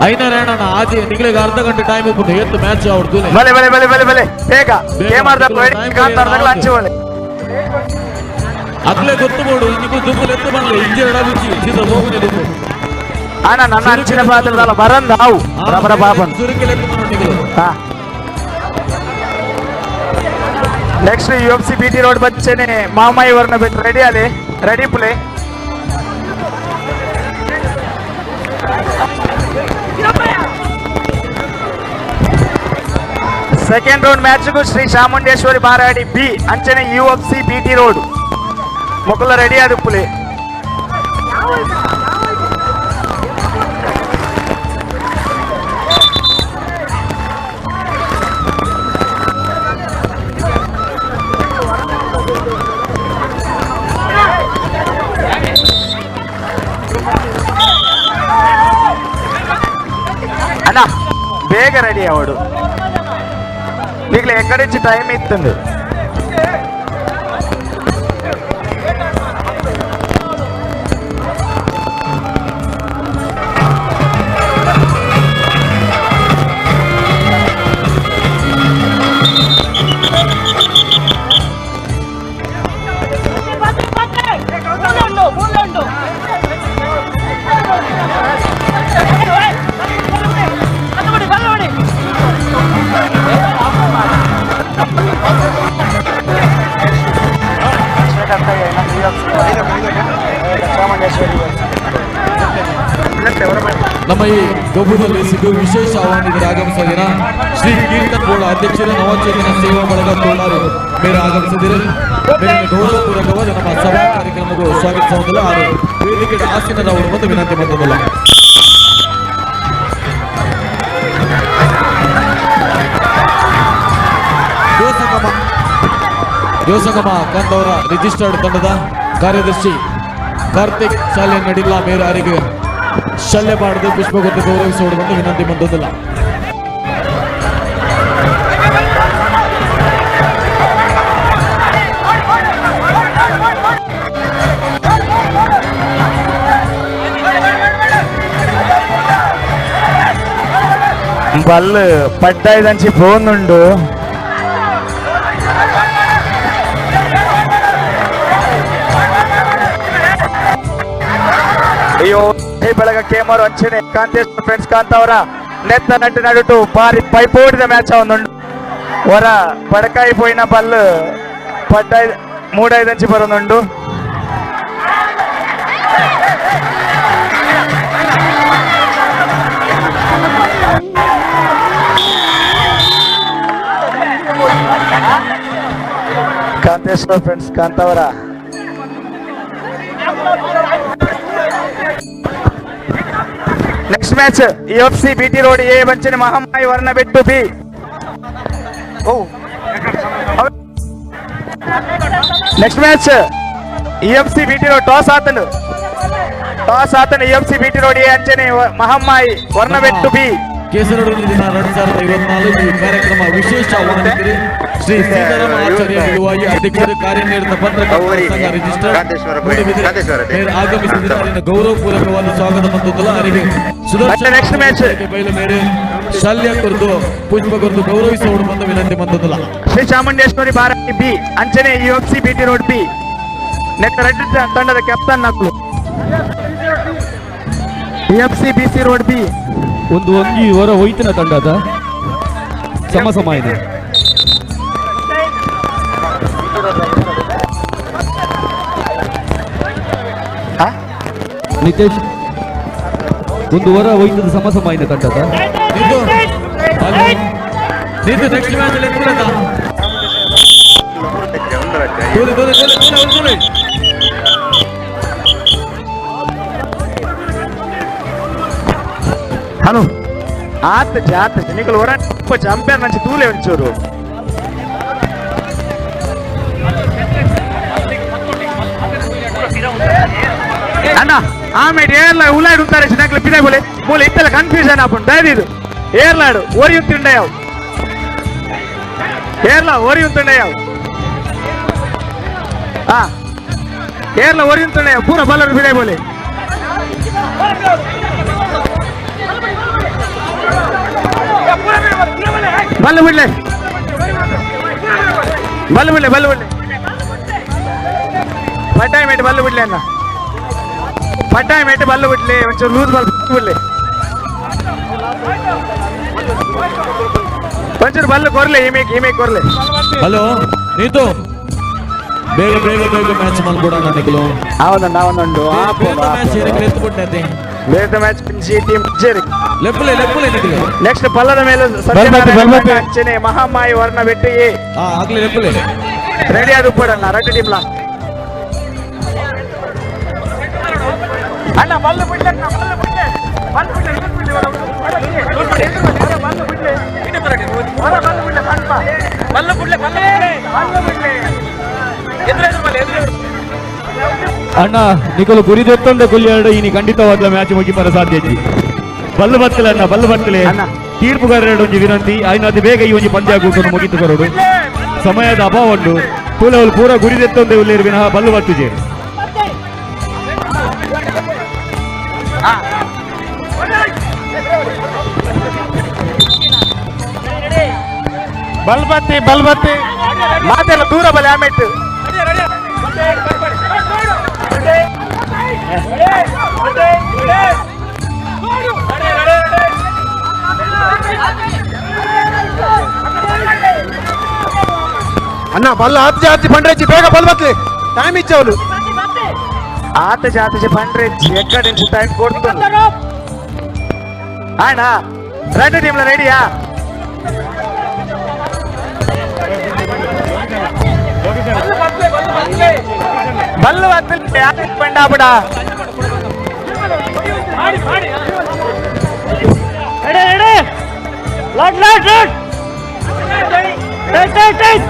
Speaker 1: ಐನರೇಣ ಆಜಿ ನಿಗಳಿಗೆ ಅರ್ಧ ಗಂಟೆ ಟೈಮ್ ಉಂಟು ಎತ್ತು ಮ್ಯಾಚ್ ಅವ್ರದ್ದು.
Speaker 5: ಬಲೆ ಬಲೆ ಬಲೆ ಬಲೆ ಬಲೆ ಬೇಗ ಕೇಮಾರ್ದ ಕಾಂತಾರದಾಗಲ ಹಂಚು ಬಲೆ.
Speaker 1: ಅಗ್ಲೇ ಗೊತ್ತು ಬೋಡು ಇನ್ನಿಗೂ ದುಂಬುಲು ಎತ್ತು ಬರಲಿ ಇಂಜಿನ ಬುಚ್ಚಿ ಸೀದಾ ಹೋಗುನೆ ದುಂಬು.
Speaker 5: ಅಣ್ಣ ನನ್ನ ಅಂಚಿನ ಪಾತ್ರದಲ್ಲ ಬರಂದ ಅವು ಬರಬರ ಬಾಬನ್
Speaker 1: ಸುರುಕಿಲ್ ಎತ್ತು ಬರೋ ನಿಗಲು.
Speaker 5: ಹಾ next U F C B T road ಬಚ್ಚನೆ Mamayi ವರ್ಣ ಬಿಟ್ಟು ರೆಡಿ ಅಲ್ಲಿ ರೆಡಿ ಪ್ಲೇ. ಸೆಕೆಂಡ್ ರೌಂಡ್ ಮ್ಯಾಚ್ಗೂ ಶ್ರೀ ಚಾಮುಂಡೇಶ್ವರಿ ಬಾರಾಡಿ ಬಿ ಅಂಚನೆ U F C B T road ಮೊಕಲ ready ಅದು ಪುಲಿ. ಅಣ್ಣ ಬೇಗ ರೆಡಿ ಅವಡು ಈಗಲೇ ಎಕ್ಕಡಿಂచి ಟೈಮ್ ಇತ್ತಂದು.
Speaker 1: ನಮ್ಮ ಈ ಗೊಬ್ಬರದಲ್ಲಿ ಸಿದ್ದು ವಿಶೇಷ ಆಹ್ವಾನಿತರು ಆಗಮಿಸಿದ ಶ್ರೀ ಕೀರ್ತನ್ ಬೋಳ ಅಧ್ಯಕ್ಷರು ನವಚೇತನ ಸೇವಾ ಬಳಗ ಕೋಲಾರು ಮೇರೆ ಆಗಮಿಸಿದರು. ಮೇಲಿನ ಗೌರವಪೂರ್ವಕವಾದ ನಮ್ಮ ಸಭಾ ಕಾರ್ಯಕ್ರಮಕ್ಕೂ ಸ್ವಾಗತಿಸುವುದಿಲ್ಲ. ಆರು ವೇದಿಕೆ ಆಸೀನರವರು ಮತ್ತು ವಿನಂತಿ ಮಾಡುವುದಿಲ್ಲ. ಯುವಸಂಗಮ ಕಂದವರ ರಿಜಿಸ್ಟರ್ಡ್ ತಂಡದ ಕಾರ್ಯದರ್ಶಿ ಕಾರ್ತಿಕ್ ಶಾಲೆ ನಡಿಲ್ಲ ಮೇರೆ ಅವರಿಗೆ ಶಲ್ಯ ಮಾಡದೆ ಪುಷ್ಪಗುತ್ತ ಗೌರವಿಸುವುದು ಬಂದು ವಿನಂತಿ ಬಂದದಲ್ಲ.
Speaker 5: ಬಲ್ಲು ಪಡ್ಡಾಯ್ದಂಚಿ ಫೋನ್ ಉಂಡು. ಅಯ್ಯೋ ಬೆಳಗ ಕೇಮರು ಅಂಚನೆ ಕಾಂತೇಶ್ವರ ಫ್ರೆಂಡ್ಸ್ ಕಾಂತವರ ನೆತ್ತ ನಟ್ಟು ನಡುಟು ಬಾರಿ ಪೈಪೋಟಿದ ಮ್ಯಾಚ್ ಒಂದುಂಡು. ವರ ಬಡಕಾಯಿ ಪೋಯಿನ Ballu ಪಡ್ಡಾಯ್ ಮೂಡೈದಂಚಿ ಬರೋದುಂಡು. Kanteshwara friends Kantavara next match F C B T road A ಬಂಚನೆ Mahammayi Varnabettu B. Oh next match F C B T road toss ಆತನು ಟಾಸ್ ಆತನು F C B T road A ಅಂಚನೆ Mahammayi ವರ್ಣಬೆಟ್ಟು B.
Speaker 1: ಕೇಸರಡು ದಿನ 2024 ಈ ಕಾರ್ಯಕ್ರಮ ವಿಶೇಷ ಆಹ್ವಾನಿತರು ಶ್ರೀ ಸೀತಾರಾಮ ಆಚಾರ್ಯ ಬಿಡುವಾಗಿ ಅಧ್ಯಕ್ಷರು ಕಾರ್ಯನಿರತ ಪತ್ರಕರ್ತರ ಸಂಘ ರಿಜಿಸ್ಟರ್ ಆಗಮಿಸಿದ ಗೌರವಪೂರ್ವಕವಾದ ಸ್ವಾಗತ ಮತ್ತು ಅವರಿಗೆ ಸುದರ್ಶನ
Speaker 5: ನೆಕ್ಸ್ಟ್ ಮ್ಯಾಚ್
Speaker 1: ಬಯಲು ಮೇರೆ ಶಲ್ಯ ಕುರಿತು ಪುಷ್ಪ ಕುರಿತು ಗೌರವಿಸುವ ಬಂದ ವಿನಂತಿ ಮಂತದಲ್ಲ.
Speaker 5: ಶ್ರೀ ಚಾಮುಂಡೇಶ್ವರಿ ಬಾರಾಡಿ ಬಿ ಅಂಚನೆ F C B T road B next red ತಂಡದ captain ನಕ್ಲು F C B C road B.
Speaker 13: ಒಂದು ಒಂಜಿ ಹೊರ ಹೋಯ್ತಿನ ತಂಡದ ಸಮ ಸಮ ಇದೆ. ನಿತೇಶ್ ಒಂದು ಹೊರ ಹೋಯ್ತದ ಸಮ ಸಮ ಇದೆ ತಂಡದ.
Speaker 1: ನೆಕ್ಸ್ಟ್ ಮ್ಯಾಚ್ ಅಲ್ಲಿ
Speaker 5: ಹಲೋ ಆತ ಜಾತ ನಿಕಲ್ ಹೊರ ಚಾಂಪಿಯನ್ ಮಂಚಿ ತೂಲೆ ಒಂಚೂರು. ಅಣ್ಣ ಆಮೇಲೆ ಏರ್ಲ ಉಲಾಡು ಉಂತಾರೆ ನಕ್ಲು ಪಿದೆ ಬೋಲೆ ಮೂಲೆ ಇತ್ತೆಲ್ಲ ಕನ್ಫ್ಯೂಷನ್ ಆಪುಂಡು ದಯದಿದು ಏರ್ಲಾಡು ಒರಿಯುತ್ತಿಂಡ ಯಾವ ಕೇರಳ ಓರಿ ಉಂತುಂಡಯ್ಯ ಆ ಕೇರಳ ಓರಿ ಉಂತುಂಡಯ್ಯ ಪೂರ ಬಲ್ಲರು ಬಿಡೆ ಬೋಲೆ ಬಲ್ಲು ಬಿಡ್ಲೆ ಬಲ್ಲು ಬಿಡ್ಲೆ ಬಲ್ಲು ಬಿಡ್ಲೆ ಪಟ್ಟಾಯಿ ಮೇಟ್ ಬಲ್ಲು ಬಿಡ್ಲೆ ಅన్న ಪಟ್ಟಾಯಿ ಮೇಟ್ ಬಲ್ಲು ಬಿಡ್ಲೆ ಒಂಚೂರು ಲೂಸ್ ಬಲ್ ಬಿಡ್ಲೆ ಒಂಚೂರು ಬಲ್ಲು ಕೊರ್ಲೆ ಈಮೇಕ್ ಈಮೇಕ್ ಕೊರ್ಲೆ.
Speaker 1: ಹಲೋ ನೀತು ಬೇಗ ಬೇಗ ಬೇಗ ಮ್ಯಾಚ್ ಮಲ್ಕೊಡೋಣ ನಿಖಲು.
Speaker 5: ಅವನೊಂದು ಅವನೊಂದು
Speaker 1: ಮ್ಯಾಚ್ ಎತ್ತುಬಿಟ್ಟೆ
Speaker 5: ಬೇರೆ ಮ್ಯಾಚ್ ಪಿಂಚಿ ಟೀಮ್ ಜೇರಿ
Speaker 1: ಲೆಪ್ಪಲೆ ಲೆಪ್ಪಲೆ ನಿಖಲು.
Speaker 5: ನೆಕ್ಸ್ಟ್ ಪಲ್ಲದ ಮೇಲೆ ಸತ್ಯನಾರಾಯಣ ಅಂಚನೆ ಮಹಾಮಾಯಿ ವರ್ಣ ಬೆಟ್ಟಿ
Speaker 1: ಆಗ್ಲಿ ಲೆಪ್ಪಲೆ
Speaker 5: ರೆಡಿ ಅದು ಪಡಣ್ಣ ರೆಡ್ಡಿ ಟೀಮ್ಲಾ ಅಣ್ಣ ಬಲ್ಲು ಬಿಡ್ಲೆ ಅಣ್ಣ ಬಲ್ಲು ಬಿಡ್ಲೆ ಬಲ್ಲು ಬಿಡ್ಲೆ ಲೂಸ್ ಬಿಡ್ಲೆ ಬಲ್ಲು ಬಿಡ್ಲೆ ಬಲ್ಲು ಬಿಡ್ಲೆ ಬಲ್ಲು ಬಲ್ಲು ಬಿಡ್ಲೆ ಬಲ್ಲು ಬಿಡ್ಲೆ
Speaker 13: ಅಣ್ಣ ನಿಕಲು ಗುರಿ ದೆತ್ತೊಂದ ಗುಲ್ಯಾರ್ಡು ಇನಿ ಖಂಡಿತವಾಗ್ಲ ಮ್ಯಾಚ್ ಮುಗಿಪರ ಸಾಧ್ಯ ಇಜ್ಜಿ. ಬಲ್ಲು ಬತ್ತಲೆ ಅಣ್ಣ ಬಲ್ಲು ಬತ್ತಲೆ ತೀರ್ಪುಗಾರರು ಒಂಜಿ ವಿನಂತಿ ಆಯ್ನ ಬೇಗ ಈ ಒಂಜಿ ಪಂದ್ಯ ಕೂಟನ್ನು ಮುಗಿತು ಬರೋಡು ಸಮಯದ ಅಭಾವ ಉಂಟು ಪೂಲವಲ್ ಪೂರ ಗುರಿ ದೆತ್ತೊಂದೆ ಉಲ್ಲೇರು ವಿನಃ ಬಲ್ಲು ಬತ್ತುಜೆ.
Speaker 5: ಬಲ್ಬತ್ತಿ ಬಲ್ಬತ್ತಿ ಮಾತೆಲ್ಲ ದೂರ ಬಲೆ ಆಮೆಟ್ಟು
Speaker 6: ಅಣ್ಣ ಬಲ್ಲ ಆತ ಜಾತಿ ಪಂಡ್ರೆಜ್ಜಿ ಬೇಗ ಬಲ್ ಬತ್ಲಿ ಟೈಮ್ ಇಚ್ಚವಲು
Speaker 5: ಆತ ಜಾತಿ ಪಂಡ್ರೆಜ್ಜಿ ಎಕ್ಕಡೆ ಟೈಮ್ ಕೊಡ್ತು ಅಣ್ಣ red ಟೀಮ್ಲ ರೆಡಿಯಾ Ballu ಬತ್ತಲಿ ಪಂಡಾಪಡ
Speaker 23: ready ready lot lot lot tight tight tight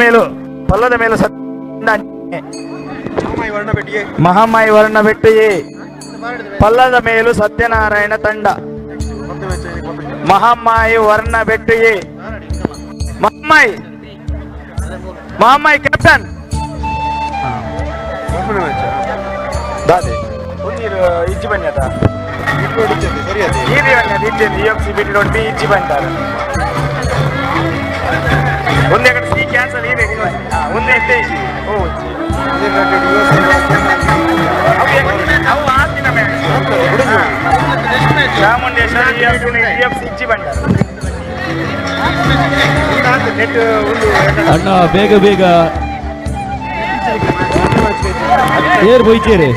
Speaker 5: ಮೇಲು ಪಲ್ಲದ ಮೇಲು ಮಹಾಮಾಯಿ ವರ್ಣ ಬೆಟ್ಟಿಯೇ ಪಲ್ಲದ ಮೇಲು ಸತ್ಯನಾರಾಯಣ ತಂಡ ಮಹಾಮಾಯಿ ವರ್ಣ ಬೆಟ್ಟಿಯೇ ಮಹಾಮಾಯಿ ಮಹಾಮಾಯಿ ಕ್ಯಾಪ್ಟನ್ ದಾದೆ ಒಂದಿರು ಇಜ್ಜಿ ಬನ್ನಿ ಈರಿ ಬನ್ನಿ ಇಜ್ಜಿ ಇ ಎಫ್ ಸಿ ಬಿಟ್ಟು ನೋಡಿ ಇಜ್ಜಿ ಬಂದಾರ ಒಂದೇ ಕಡೆ ಸಿ ಕ್ಯಾನ್ಸಲ್ ಇದೆ ಒಂದೇ ಇದ್ದೇ ಇಜ್ಜಿ ಓ ಅವು ಆತಿನ match Chamundeshwari E F C E F C ಇಜ್ಜಿ ಬಂದಾರ
Speaker 13: ಅಣ್ಣ ಬೇಗ ಬೇಗ ಏರ್ ಬೊಯ್ಚೇರಿ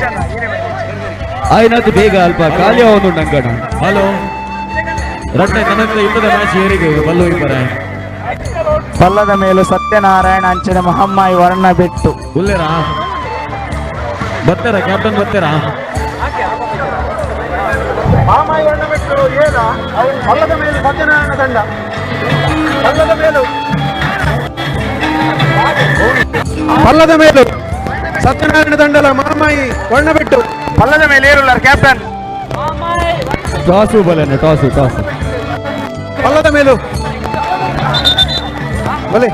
Speaker 13: ಆಯ್ನಾತ್ ಬೇಗ ಅಲ್ಪ ಖಾಲಿ ಒಂದು ಅಂಕಣ.
Speaker 1: ಹಲೋ ರಟ್ಟೆ ನನ್ನ ಇಬ್ಬರ ಮ್ಯಾಚ್ ಏರಿಗೆ ಬಲ್ಲು ಇಬ್ಬರ
Speaker 5: ಪಲ್ಲದ ಮೇಲೂ ಸತ್ಯನಾರಾಯಣ ಅಂಚಿನ ಮಹಮ್ಮಾಯಿ ವರ್ಣ ಬಿಟ್ಟು
Speaker 1: ಉಲ್ಲೇರಾ ಬರ್ತಾರ ಕ್ಯಾಪ್ಟನ್ ಬರ್ತಾರಾ
Speaker 6: ಮಹಾಮಾಯಿ ವರ್ಣ ಬಿಟ್ಟು ಏನ ಪಲ್ಲದ ಮೇಲೆ ಸತ್ಯನಾರಾಯಣ ತಂಡ ಪಲ್ಲದ ಮೇಲೂ ಪಲ್ಲದ ಮೇಲೂ ಸತ್ಯನಾರಾಯಣ ದಂಡಲ ಮಹಾಮಾಯಿ ವರ್ಣ ಬಿಟ್ಟು
Speaker 5: ಪಲ್ಲದ ಮೇಲೆ ಏರುಲ್ಲಾರ ಕ್ಯಾಪ್ಟನ್
Speaker 13: ಟಾಸು ಬಲನೆ ಟಾಸು ಟಾಸು
Speaker 6: ಪಲ್ಲದ ಮೇಲೂ ಬಲೆ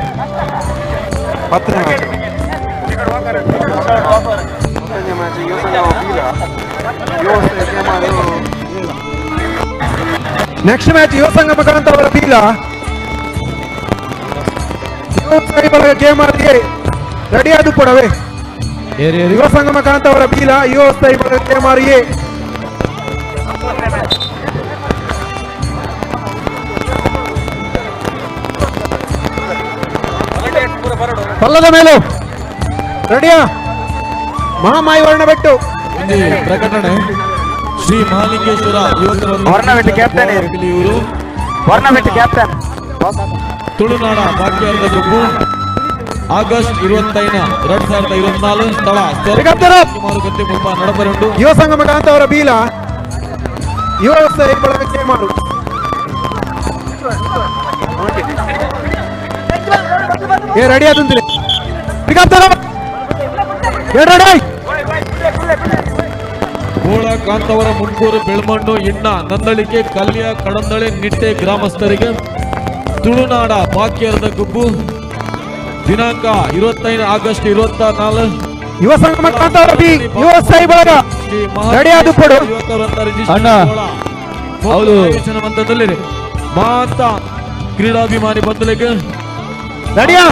Speaker 6: ನೆಕ್ಸ್ಟ್ ಮ್ಯಾಚ್ ಯುವ ಸಂಗಮ ಕಾಂತಾವರ ಬೀಲ ಯುವ ಸಾಹಿಬರ ಕೇಮಾರಿಗೆ ರೆಡಿ ಆದು ಕೊಡವೆ ಯುವ ಸಂಗಮ ಕಾಂತಾವರ ಬೀಲ ಯುವ ಸಾಹಿಬರ ಕೇಮಾರಿಗೆ ಪಲ್ಲದ ಮೇಲೂ ರೆಡಿಯಾ ಮಹಾಮಾಯಿ ವರ್ಣ ಬೆಟ್ಟು
Speaker 1: ಪ್ರಕಟಣೆ ಶ್ರೀ ಮಹಾಲಿಂಗೇಶ್ವರ ಯುವಕರ
Speaker 5: ವರ್ಣಬೆಟ್ಟು ಕ್ಯಾಪ್ಟನ್
Speaker 1: ಇವರು
Speaker 5: ವರ್ಣಬೆಟ್ಟು ಕ್ಯಾಪ್ಟನ್
Speaker 1: ತುಳುನಾಡ ಭಾಗ್ಯದ ಗುಂಪು ಆಗಸ್ಟ್ 25 2024 ಸ್ಥಳ ಮಾರುಕಟ್ಟೆ ಮುಲ್ಪ ನಡಪರುಂಡು.
Speaker 6: ಯುವ ಸಂಗಮ ಕಾಂತಾವರ ಬೀಲ ಯುವ ಬಳಗ ಕೇಮಾರು. ಏ ರೆಡಿ ಆದಂತಿಲ್ಲ.
Speaker 1: ಬೋಳ ಕಾಂತವರ ಮುಂಕೂರು ಬೆಳ್ಮಣ್ಣು ಇಣ್ಣ ನಂದಳಿಕೆ ಕಲ್ಯ ಕಡಂದಳೆ ನಿಟ್ಟೆ ಗ್ರಾಮಸ್ಥರಿಗೆ ತುಳುನಾಡ ಬಾಕ್ಯರದ ಗುಬ್ಬು ದಿನಾಂಕ 25 ಆಗಸ್ಟ್ 24
Speaker 6: ಯುವ ಸಂಗಮ ಕಾಂತಾವರ ಬಿ ಯುವ ಸಾಯಿ ಬಳಗ ರೆಡಿ ಆದು ಕೊಡು.
Speaker 1: ಅಣ್ಣ ಹೌದು ಹಂತದಲ್ಲಿ ಮಾತಾ ಕ್ರೀಡಾಭಿಮಾನಿ ಬಂಧುಗಳಿಗೆ
Speaker 6: ರೆಡಿಯಾ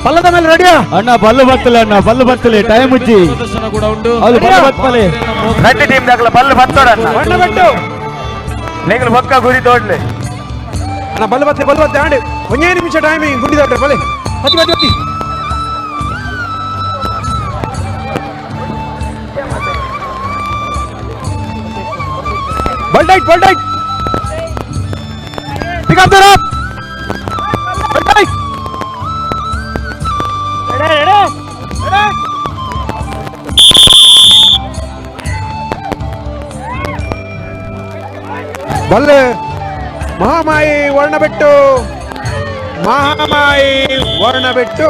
Speaker 6: ಪಲ್ಲದ ಮೇಲೆ ರೆಡಿಯಾ
Speaker 23: ಅಣ್ಣ ಬಲ್ಲು ಬತ್ತಲೆ ಅಣ್ಣ ಬಲ್ಲು ಬತ್ತಲೆ ಟೈಮ್ ಉಜ್ಜಿ
Speaker 1: ಪ್ರದರ್ಶನ ಕೂಡ ಉಂಟು.
Speaker 23: ಹೌದು ಬಲ್ಲು ಬತ್ತಲೆ
Speaker 5: ರೆಡ್ಡಿ ಟೀಮ್ ದಾಖಲ ಬಲ್ಲು ಬತ್ತೋಡಣ್ಣ
Speaker 6: ಬಣ್ಣ ಬೆಟ್ಟು
Speaker 5: ನಿಂಗಳು ಬೊಕ್ಕ ಗುರಿ ತೋಡ್ಲೆ
Speaker 6: ಅಣ್ಣ ಬಲ್ಲು ಬತ್ತಲೆ ಬಲ್ಲು ಬತ್ತೆ ಆಂಡ್ ಒಂದೇ ನಿಮಿಷ ಟೈಮಿಂಗ್ ಗುಂಡಿ ದೊಡ್ಡ ಬಲೆ ಬತ್ತಿ ಬತ್ತಿ ಬತ್ತಿ ball tight ball tight pick up the rope ball tight ಬಲ್ಲೆ ಮಹಾಮಾಯಿ ವರ್ಣಬೆಟ್ಟು ಮಹಾಮಾಯಿ ವರ್ಣಬೆಟ್ಟು.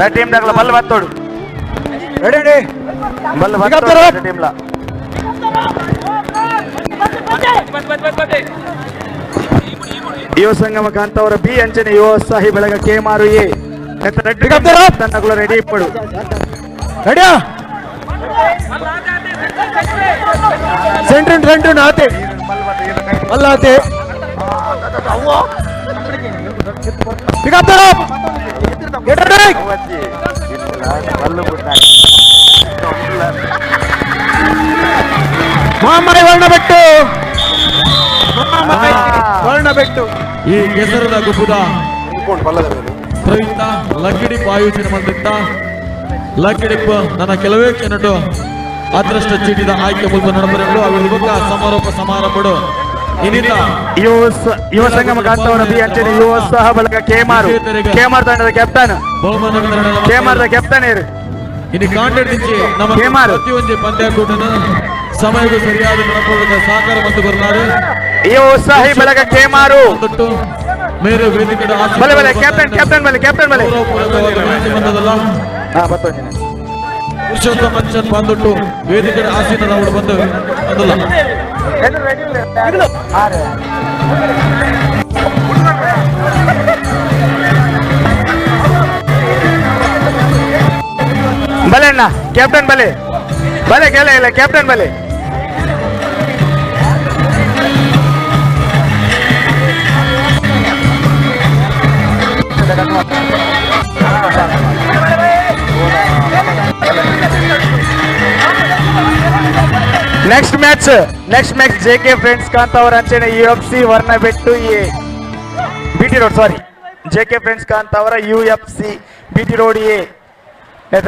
Speaker 5: ರೆಡ್ ಟೀಮ್ ದಾಖಲ ಬಲ್ಲು ಬತ್ತೋಡು
Speaker 6: ರೆಡಿ ರೆಡಿ
Speaker 5: ಬಲ್ಲು ಬತ್ತೋಡು ರೆಡ್ ಟೀಮ್ ಲ. ಯುವ ಸಂಗಮ ಕಾಂತವರ ಬಿ ಅಂಚನೆ ಯುವ ಸಾಹಿ ಬೆಳಗ ಕೇಮಾರು ಎ ತನ್ನಗಳು ರೆಡಿ ಇಪ್ಪಡು.
Speaker 6: ರೆಡಿಯಾ ಸೆಂಟ್ರ್ ಸೆಂಟ್ರ್ ಆತೆ ಅಲ್ಲ ಆತೆ Pick up the rope. Get ready. Mahamayi Varnabettu Mahamayi Varnabettu.
Speaker 1: ಈ ಕೆಸರದ ಗುಬ್ಬುದ ಪ್ರಯುಕ್ತ ಲಕ್ಕಿಡಿಪ್ ಆಯೋಜನೆ ಮಾಡಿದ್ದ ಲಕ್ಕಿಡಿಪ್ ನನ್ನ ಕೆಲವೇ ಕ್ಷಣಟ್ಟು ಅದೃಷ್ಟ ಚೀಟಿದ ಆಯ್ಕೆ ಮೂಲಕ ನಡಪರೆಂಡು ಅವರ ಬೊಕ್ಕ ಸಮಾರೋಪ ಸಮಾರಂಭಡು ಇನ್ನಿತ
Speaker 5: ಯುವ ಸಂಗಮ ಕಾಂತವರ ಬಿ ಅಂಚನೆ ಯುವ ಸಹ ಬಳಗ ಕೇಮಾರು ಕೇಮಾರ್ ತಂಡದ ಕ್ಯಾಪ್ಟನ್
Speaker 1: ಬಹುಮಾನ
Speaker 5: ಕೇಮಾರದ ಕ್ಯಾಪ್ಟನ್ ಇರು
Speaker 1: ಇನ್ನು ಕಾಂಟೆಂಟ್ ಇಂಚಿ ನಮ್ಮ ಪ್ರತಿಯೊಂದು ಪಂದ್ಯಕೂಟನ ಸಮಯಕ್ಕೂ ಸರಿಯಾದ ನಡಪದ ಸಹಕಾರ ಮತ್ತು ಬರ್ನಾಡು
Speaker 5: ಯುವ ಉತ್ಸಾಹಿ ಬಳಗ ಕೇಮಾರು
Speaker 1: ಮೇರೆ ವೇದಿಕೆ
Speaker 5: ಬಲೆ ಬಲೆ ಕ್ಯಾಪ್ಟನ್ ಕ್ಯಾಪ್ಟನ್ ಬಲೆ ಕ್ಯಾಪ್ಟನ್ ಬಲೆ
Speaker 1: ಬಂದದಲ್ಲ ಪುರುಷೋತ್ತಮ ಮಂಚನ್ ಬಂದುಟ್ಟು ವೇದಿಕೆ ಆಸೀನರಾವಳು ಬಂದು ಅದಲ್ಲ
Speaker 5: ಬಲೆ ಅಣ್ಣ ಕ್ಯಾಪ್ಟನ್ ಬಲೆ ಬಲೆ ಕೇಳ ಇಲ್ಲ ಕ್ಯಾಪ್ಟನ್ ಬಲೆ Next match J K friends Kantavara ಅಂಚನೆ U F C Varnabettu A B T road, sorry J K friends Kantavara U F C B T road A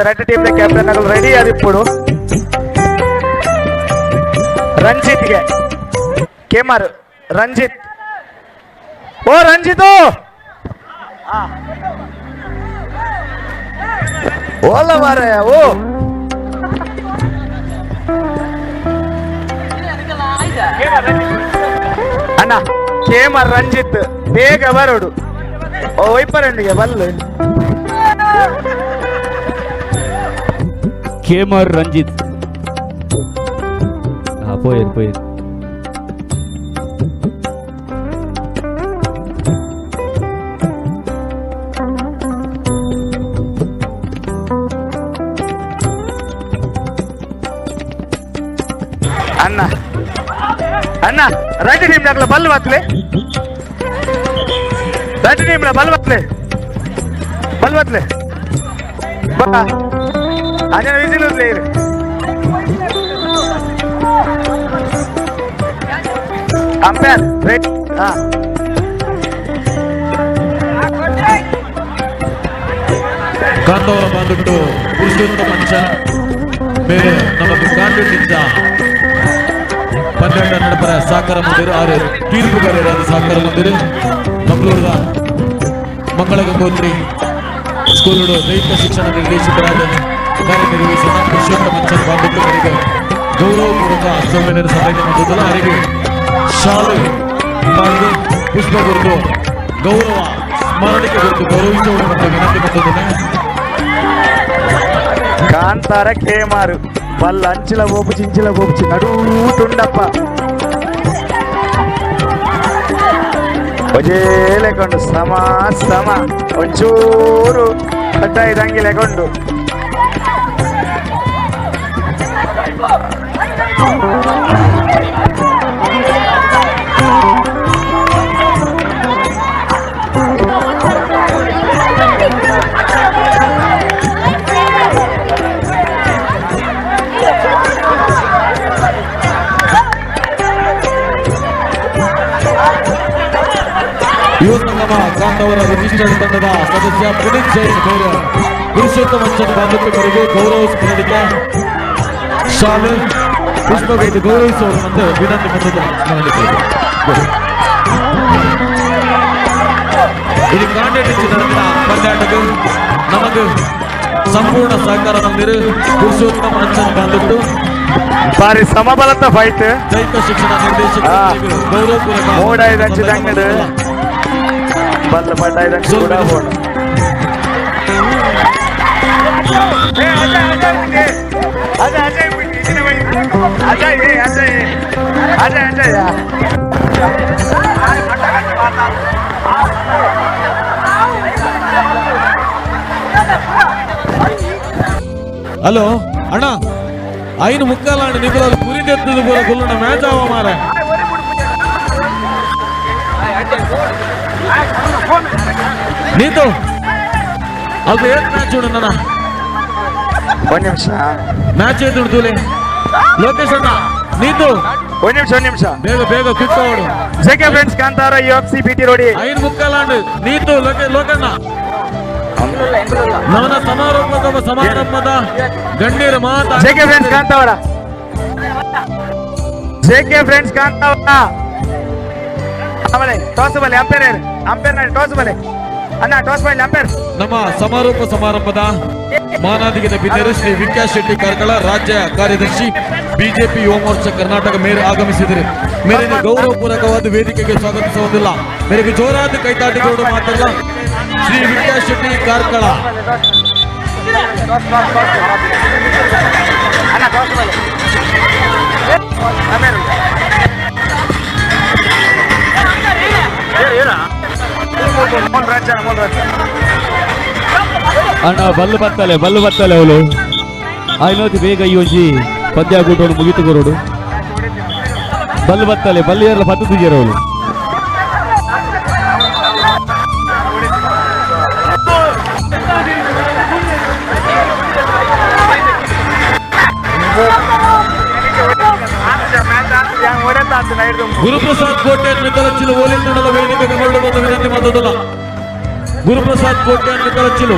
Speaker 5: red team captain ಆಗಲು ready ಆದಿಪ್ಪುಡು ರಂಜಿತ್ಗೆ ಕೇಮಾರ್ Ranjith ಓ ರಂಜಿತ್ ಓಲ ಮಾರಾಯ ಓ ಅಣ್ಣ ಕೇಮಾರ್ ರಂಜಿತ್ ಬೇಗ ಬರೋಡು ಓ ವೈಪರಂಡಿಗೆ ಬಲ್ಲು
Speaker 13: ಕೇಮಾರ್ ರಂಜಿತ್ ಪೋಯರ್ ಪೋಯರ್
Speaker 5: ಅಣ್ಣ right team ದಾಖಲ ಬಲ್ ಬತ್ಲೆ right team ಬಲ್ ಬತ್ಲೆ ಬಲ್ ಬತ್ಲೆ ಬಾ ಅಜನ ವಿಸಿಲ್ ಉದ್ಲೆ ಇರು ಅಂಪೈರ್ ರೈಟ್ ಹಾ
Speaker 1: ಕಾಂತಾವರ ಬಂದ್ಬಿಟ್ಟು ಪುರುಷೋತ್ತಮ ಅಂಚನ್ ಬೇರೆ ನಮ್ಮ ಕಾಂಡಿಂಚ ಪನ್ನೆರಡು ನಡಪರ ಸಾಕಾರ ಮಂದಿರ ಆರು ತೀರ್ಪುಗಾರರಾದ ಸಾಕಾರ ಮಂದಿರ ಮಂಗಳೂರದ ಮಂಗಳ ಗಂಗೋತ್ರಿ ಸ್ಕೂಲ್ ದೈಹಿಕ ಶಿಕ್ಷಣ ನಿರ್ದೇಶಕರಾದ ಕಾರ್ಯನಿರ್ವಹಿಸಿದ ಪುರುಷೋತ್ತಮ ಅಂಚನ್ ಬಾಂಧವ್ಯ ಅವರಿಗೆ ಗೌರವಪೂರ್ವಕ ಸೌಮ್ಯನ ಸಭೆಗೆ ಬಂದಿದ್ದಲ್ಲ ಅವರಿಗೆ ಶಾಲು ಹಾಗೂ ಪುಷ್ಪ ಗುರುತು ಗೌರವ ಸ್ಮರಣಿಕೆ ಗುರುತು ಗೌರವಿಸುವ ವಿನಂತಿ ಬಂದಿದ್ದೇನೆ.
Speaker 5: ಕಾಂತಾರ ಕೇಮಾರು ಬಲ್ಲ ಅಂಚಿಲ ಗೋಪು ಚಿಂಚಿಲ ಗೋಪುಚಿ ನಡೂಟುಂಡಪ್ಪ ಒಜೇ ಲೆಕೊಂಡು ಸಮ ಸಮ ಒಂಚೂರು ಕಡ್ಡಾಯ ಲೆಕೊಂಡು
Speaker 1: ಯುವ ಸಂಗಮ ಕಾಂತಾವರ ರಿಜಿಸ್ಟರ್ಡ್ ತಂಡದ ಸದಸ್ಯ ಪುನೀತ್ ಜೈನ್ ಬೇರೆ ಪುರುಷೋತ್ತಮ ಅಂಚನ್ ಬಾಂಧವ್ಯವರಿಗೆ ಗೌರವ ಸ್ಮರಣಿಕೆ ಶಾಲು ಪುಷ್ಪಗಳಿಗೆ ಗೌರವಿಸುವಂತೆ ವಿನಂತಿ ಬಂದದ್ದು ಸ್ಮರಣಿಕೆ. ಇದು ಕಾಂಡೆಟ್ ನಡೆದ ಪಂದ್ಯಾಟಕ್ಕೆ ನಮಗೆ ಸಂಪೂರ್ಣ ಸಹಕಾರ ಮಂದಿರ ಪುರುಷೋತ್ತಮ ಅಂಚನ್ ಬಾಂಧವ್ಯ
Speaker 5: ಬಾರಿ ಸಮಬಲತ ಫೈಟ್
Speaker 1: ದೈಹಿಕ ಶಿಕ್ಷಣ ನಿರ್ದೇಶಕ ಗೌರವಪೂರ್ವಕ
Speaker 5: ಮೂಡೈದು ಅಂಚಿದಂಗಡು ಬಲ್ಲ ಪಟ್ಟ ಕೂಡ ಬೋಣ
Speaker 1: ಹಲೋ ಅಣ್ಣ ಐನು ಮುಕ್ಕಾಲಾಂಡ ನಿಗುಲಾಲ್ ಪುರಿದೆತ್ತದು ಪೂರ ಗುಲ್ಲುನ ಮ್ಯಾಚ್ ಆವ ಮಾರ ನೀತು ಅಲ್ಪ ಏತ್ ಮ್ಯಾಚ್ ಉಂಡು ನನ್ನ
Speaker 5: ಒಂದು ನಿಮಿಷ
Speaker 1: ಮ್ಯಾಚ್ ಏತ್ ಉಂಡು ತೂಲೆ ಲೋಕೇಶ್ ಅಣ್ಣ ನೀತು
Speaker 5: ಒಂದು ನಿಮಿಷ ಒಂದು ನಿಮಿಷ
Speaker 1: ಬೇಗ ಬೇಗ ಕ್ವಿಕ್ ಅವಡು
Speaker 5: JK friends Kantara U F C BT road
Speaker 1: ಐನು ಮುಕ್ಕಾಲಾಂಡು ನೀತು ಲೋಕಣ್ಣ ನವನ ಸಮಾರೋಪದ ಸಮಾರಂಭದ ಗಣ್ಯರ ಮಾತ
Speaker 5: JK friends Kantavara JK friends Kantavara ಆಮೇಲೆ ಟಾಸ್ ಬಲೆ ಅಂಪೈರ್ ಅಂಪೈರ್ ಟಾಸ್ ಬಲೆ ಅಣ್ಣ ಟಾಸ್ ಬಲೆ ಅಂಪೈರ್
Speaker 1: ನಮ್ಮ ಸಮಾರೋಪ ಸಮಾರಂಭದ ಮಾನಾದಿಗದ ಬಿದ್ದರು ಶ್ರೀ ವಿಕಾಸ್ ಶೆಟ್ಟಿ ಕಾರ್ಕಳ ರಾಜ್ಯ ಕಾರ್ಯದರ್ಶಿ ಬಿಜೆಪಿ ಯುವ ಮೋರ್ಚಾ ಕರ್ನಾಟಕ ಮೇರೆ ಆಗಮಿಸಿದರು. ಮೇಲಿನ ಗೌರವಪೂರ್ವಕವಾದ ವೇದಿಕೆಗೆ ಸ್ವಾಗತಿಸುವುದಿಲ್ಲ ಮೇರೆಗೆ ಜೋರಾದ ಕೈತಾಟಿಗಳು ಮಾತ್ರಲ್ಲ ಶ್ರೀ ವಿಕಾಸ್ ಶೆಟ್ಟಿ ಕಾರ್ಕಳ.
Speaker 13: ಅಣ್ಣ ಬಲ್ಲು ಬರ್ತಲೆ ಬಲ್ಲು ಬರ್ತಲೆ ಅವಳು ಆಯ್ನೋತಿ ಬೇಗ ಈ ಒಂಜಿ ಪದ್ಯ ಕೂಟವನ್ನು ಮುಗಿತು ಬರೋಡು ಬಲ್ಲು ಬರ್ತಲೆ ಬಲ್ಲು ಏರ್ಲ ಪತ್ತು ತುಜೇರ ಅವಳು.
Speaker 1: ಗುರುಪ್ರಸಾದ್ ಕೋಟೆ ಮಿತಲಚ್ಚಿಲು ಓಲಿಂದಣದ ವೇದಿಕೆಗೆ ಹೊರಡುವಂತ ವಿನಂತಿ ಮಾಡುವುದಿಲ್ಲ. ಗುರುಪ್ರಸಾದ್ ಕೋಟೆ ಮಿತಲಚ್ಚಿಲು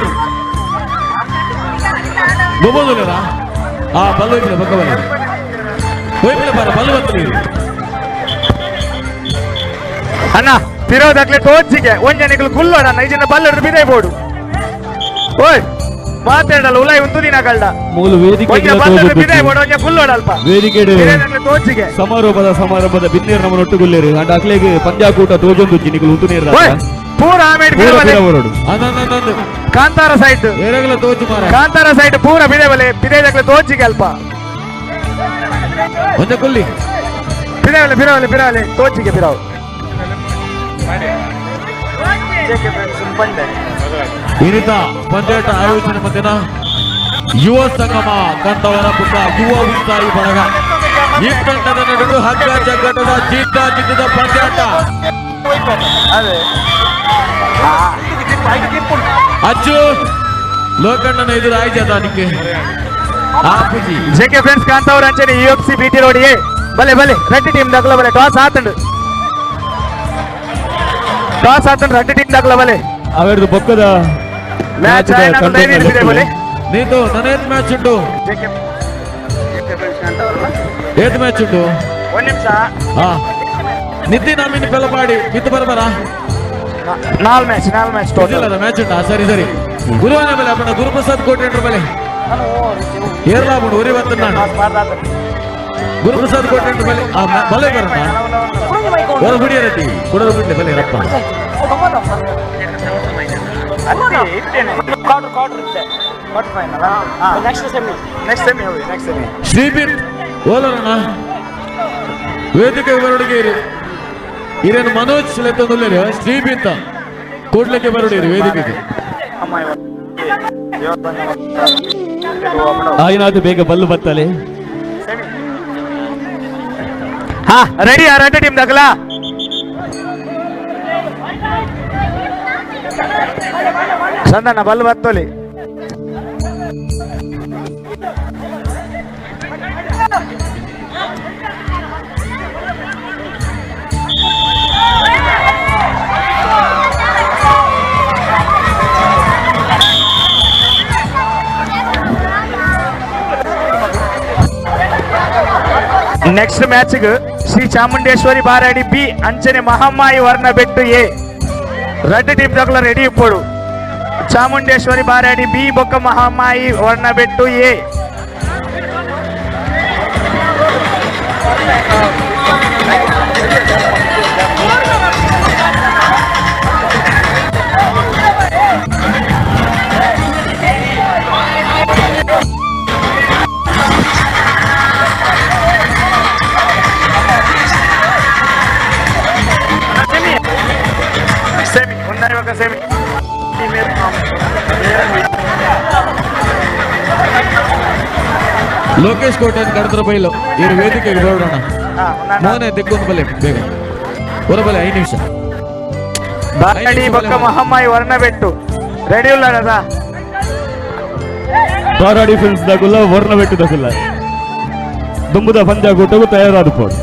Speaker 1: ಗೊಬ್ಬದಿಲ್ಲ ಆ ಬಲ್ಲು ಇಲ್ಲ ಬಕ್ಕ ಬಲ್ಲ ಹೋಯ್ಪಿಲ್ಲ ಬಾರ ಬಲ್ಲು ಬರ್ತದೆ.
Speaker 5: ಅಣ್ಣ ತಿರೋದಾಗ್ಲೆ ತೋಚಿಗೆ ಒಂದ್ ಜನಗಳು ಗುಲ್ಲೋಣ ಐಜನ ಬಲ್ಲು ಬಿದೆ ಬೋಡು ಓಯ್ ಮಾತಾಡಲ್ಲ ಉಲಾಯಿ ಒಂದು ದಿನ ಕಳ್ಳ
Speaker 13: ಮೂಲ ವೇದಿಕೆ ವೇದಿಕೆ
Speaker 5: ತೋಚಿಗೆ
Speaker 13: ಸಮಾರೋಪದ ಸಮಾರಂಭದ ಬಿನ್ನೇರು ನಮ್ಮ ಒಟ್ಟುಗುಲ್ಲೇರು ಅಂಡ್ ಅಕ್ಲೆಗ್ ಪಂದ್ಯಾಕೂಟ ತೋಜೊಂದು ನಿಕುಲು ಉಂತು ನೀರು
Speaker 5: ಪೂರ ಆಮೇಲೆ ಕಾಂತಾರ ಸೈಡ್ ಕಾಂತಾರ ಸೈಡ್ ಪೂರ ಬಿದೆ ಬಲೆ ಬಿದೆ ತೋಚಿಗೆ ಅಲ್ಪ
Speaker 1: ಒಂದೇ ಕೊಲ್ಲಿ
Speaker 5: ಬಿರವಲೆ ಬಿರವಲೆ ಬಿರವಲೆ ತೋಚಿಗೆ ಬಿರವು.
Speaker 1: ಈ ಪಂದ್ಯಾಟ ಆಯೋಜನೆ ಮಧ್ಯನ ಯುವ ಸಂಗಮ ಕಾಂತಾವರ ಪುಟ್ಟ ಯುವ ಉತ್ಸಾಹಿ ಬಳಗ ಈ ತಂಡದ ನಡುವೆ ಹಗ್ಗ ಜಗ್ಗಟದ ಜೀತ ಜಿದ್ದದ ಪಂದ್ಯಾಟ. ಅಜ್ಜು ಲೋಕಣ್ಣನ ಎದುರು ಆಯ್ಜಾದಾನಿಕೆ ಆಪುಜಿ.
Speaker 5: ಜೆಕೆ ಫ್ರೆಂಡ್ಸ್ ಕಾಂತಾವರ ಅಂಚನೆ ಯುಎಫ್ಸಿ ಬಿಟಿ ರೋಡ್ ಎ ಬಲೆ ಬಲೆ ರೆಡ್ ಟೀಮ್ ದಾಖಲ ಬಲೆ ಟಾಸ್ ಆತಂಡು ಟಾಸ್ ಆತಂಡು ರೆಡ್ ಟೀಮ್ ದಾಖಲ ಬಲೆ
Speaker 23: ಅವೆರಡು ಬೊಕ್ಕದ
Speaker 5: ಮ್ಯಾಚ್ ಬಲೆ
Speaker 1: ನೀತು ನನೇತ್ ಮ್ಯಾಚ್ ಉಂಟು, ಏತ್ ಮ್ಯಾಚ್ ಉಂಟು?
Speaker 5: ಒಂದ್ ನಿಮಿಷ.
Speaker 1: ಹಾ ನಿತಿನ್ ಅಮೀನ್ ಪೆಲಪಾಡಿ ಮಿತ್ತು ಬರಬರ
Speaker 5: ನಾಲ್ ಮ್ಯಾಚ್, ನಾಲ್ ಮ್ಯಾಚ್ ಟೋಟಲ್
Speaker 1: ಮ್ಯಾಚ್ ಉಂಟಾ? ಸರಿ ಸರಿ. ಗುರುವಾನ ಬಲೆ ಅಪ್ಪಣ ಗುರುಪ್ರಸಾದ್ ಕೋಟೆಂಡ್ರ ಬಲೆ ಏರ್ಲಾಬುಂಡು ಉರಿ ಬರ್ತನಾಡು ಗುರುಪ್ರಸಾದ್ ಕೋಟೆಂಡ್ರ ಬಲೆ ಬಲೆ ಬರಣ ಹೊರ ಬಿಡಿಯರತಿ ಕೊಡರು ಬಿಡ್ಲೆ ಬಲೆ ರಪ್ಪ. ಶ್ರೀಬಿತ್ ಓಲರಣ ವೇದಿಕೆ ಬರಡುಗೇರಿ ಇರೇನು ಮನೋಜ್ ಲೆತ್ತೊಂದುಲ್ಲೇರು ಶ್ರೀಬಿತ್ ಕೂಡ್ಲಿಕ್ಕೆ ಬರಡಿರಿ ವೇದಿಕೆಗೆ.
Speaker 23: ಆಯ್ನಾದು ಬೇಗ ಬಲ್ಲು ಬತ್ತಲೆ.
Speaker 5: ಹಾ ರೆಡಿ ಆ ರೆಡ್ ಟೀಮ್ ದಾಖಲ ಸಂದಣ್ಣ ಬಲ್ಲು ಬತ್ತೋಲಿ. Next match Shri Chamundeshwari Baradi B ಅಂಚನೆ Mahamayi Varnabettu A red team ದಾಖಲ ರೆಡಿ ಇಪ್ಪಡು. ಚಾಮುಂಡೇಶ್ವರಿ ಬಾರಾಡಿ ಬಿ ಬೊಕ್ಕ Mahamayi Varnabettu A. Semi ಒಂದಾಯಿವಾಗ ಸೆಮಿ
Speaker 1: ಲೋಕೇಶ್ ಕೋಟೆ ಕಡದ್ರ ಬೈಲು ಇವರು ವೇದಿಕೆಗೆ ಬರೋಣ. ಮೋನೆ ದಿಕ್ಕೊಂದು ಬಲೆ ಬೇಗ ಹೊರ ಬಲೆ 5 ನಿಮಿಷ.
Speaker 5: ಬಾರಾಡಿ ಬೊಕ್ಕ ಮಹಮ್ಮಾಯಿ ವರ್ಣ ಬೆಟ್ಟು ರೆಡಿ ಉಳ್ಳಾರದ
Speaker 23: ಬಾರಾಡಿ ಫಿಲ್ಮ್ಸ್ ದಾಗುಲ್ಲ ವರ್ಣ ಬೆಟ್ಟು ದಾಗುಲ್ಲ ದುಂಬುದ ಪಂದ್ಯ ಕೂಟವು ತಯಾರಾದ ಪೋಡು.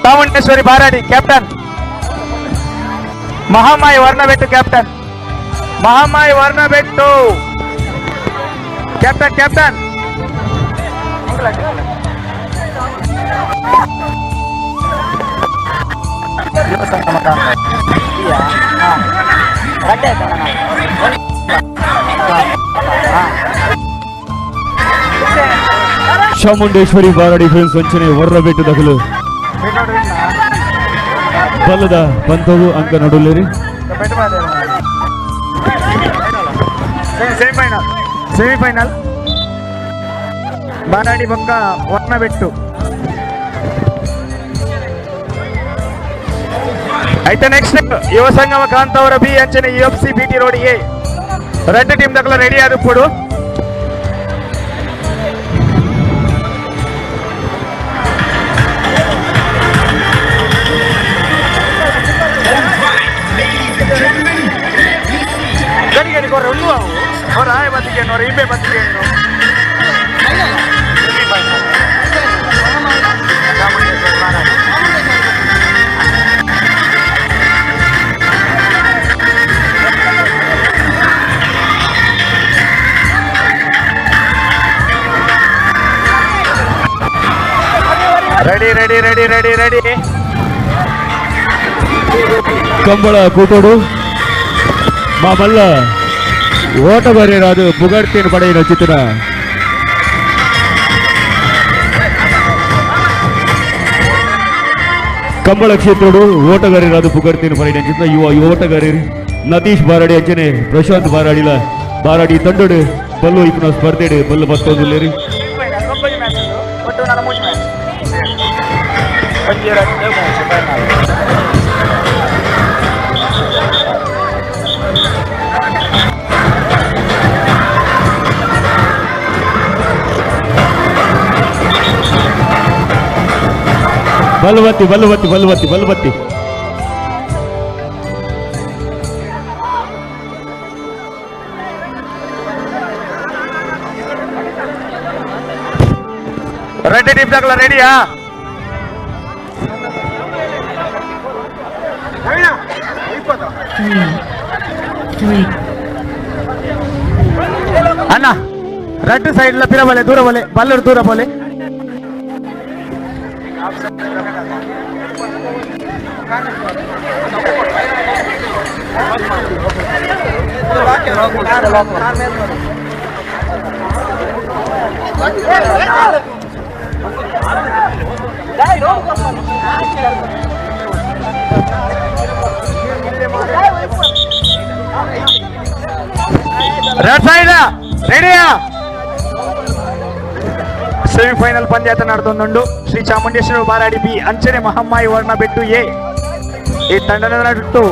Speaker 5: Chamundeshwari Baradi captain, Mahammayi Varnabettu captain, Mahammayi Varnabettu captain captain.
Speaker 23: Chamundeshwari Baradi films ವಂಚನೆ ವರ್ಣಬೆಟ್ಟು ದಖಲು ಬಲ್ಲದ ಪಂಥವು ಅಂಕ ನಡುಲೇರಿ.
Speaker 5: ಸೆಮಿಫೈನಲ್ ಸೆಮಿಫೈನಲ್ ಬಾರಾಡಿ ಬೊಕ್ಕ ವರ್ಣಬೆಟ್ಟು. ಆಯ್ತಾ ನೆಕ್ಸ್ಟ್ ಯುವ ಸಂಗಮ ಕಾಂತಾವರ ಬಿ ಅಂಚನೆ UFC BT road A red team ದಾಖಲ ರೆಡಿ ಆದ ಪೋಡು. ಗಡಿ ಗಡಿ ಕೊರ ಉಳ್ಳುವ ಹೊರ ಆಯ ಬತ್ತಿಗೆ ನೋರ ಇಂಬೆ ಬತ್ತಿಗೆ ready ready ready ready ready.
Speaker 23: Kambala ಕೂಟೋಡು ಮಾಮಲ್ಲ ಓಟಗಾರರಾದ ಪುಗರ್ತಿನ ಪಡೆಯಿನ ಚಿತ್ರ ಕಂಬಳ ಕ್ಷೇತ್ರೋಡು ಓಟಗಾರರಾದ ಪುಗರ್ತಿನ ಪಡೆಯಿನ ಚಿತ್ರ ಯುವ ಓಟಗಾರರು ನತೀಶ್ ಬಾರಾಡಿ ಅಂಚನೆ ಪ್ರಶಾಂತ್ ಬಾರಾಡಿಲ ಬಾರಾಡಿ ತಂಡೋಡು
Speaker 13: ಬಲ್ಲು ಇಪ್ಪುನ ಸ್ಪರ್ಧೆಡ್ ಬಲ್ಲು ಬತ್ತೊಂದುಲ್ಲೆರ್. ಬಲ್ವತ್ತಿ ಬಲ್ವತ್ತಿ ಬಲ್ವತ್ತಿ ಬಲ್ವತ್ತಿ
Speaker 5: ರೆಡ್ಡಿ ಟೀಮ್ ದಾಖಲ ರೆಡಿಯಾ? ಅಣ್ಣ ರೆಡ್ ಸೈಡ್ ಲ ಪಿರ ಬಲೆ ದೂರ ಬಲೆ ಬಲ್ಲೂರು ದೂರ ಬಲೆ. ರೆಡ್ ಸೈಡ್ ರೆಡಿಯಾ? ಸೆಮಿಫೈನಲ್ ಪಂದ್ಯಾತ ನಡೆದೊಂದುಂಡು. ಶ್ರೀ ಚಾಮುಂಡೇಶ್ವರಿ ಬಾರಾಡಿ ಬಿ ಅಂಚನೆ ಮಹಮ್ಮಾಯಿ ವರ್ಣ ಬೆಟ್ಟು ಎ ಈ ತಂಡದ ನಡುಟ್ಟು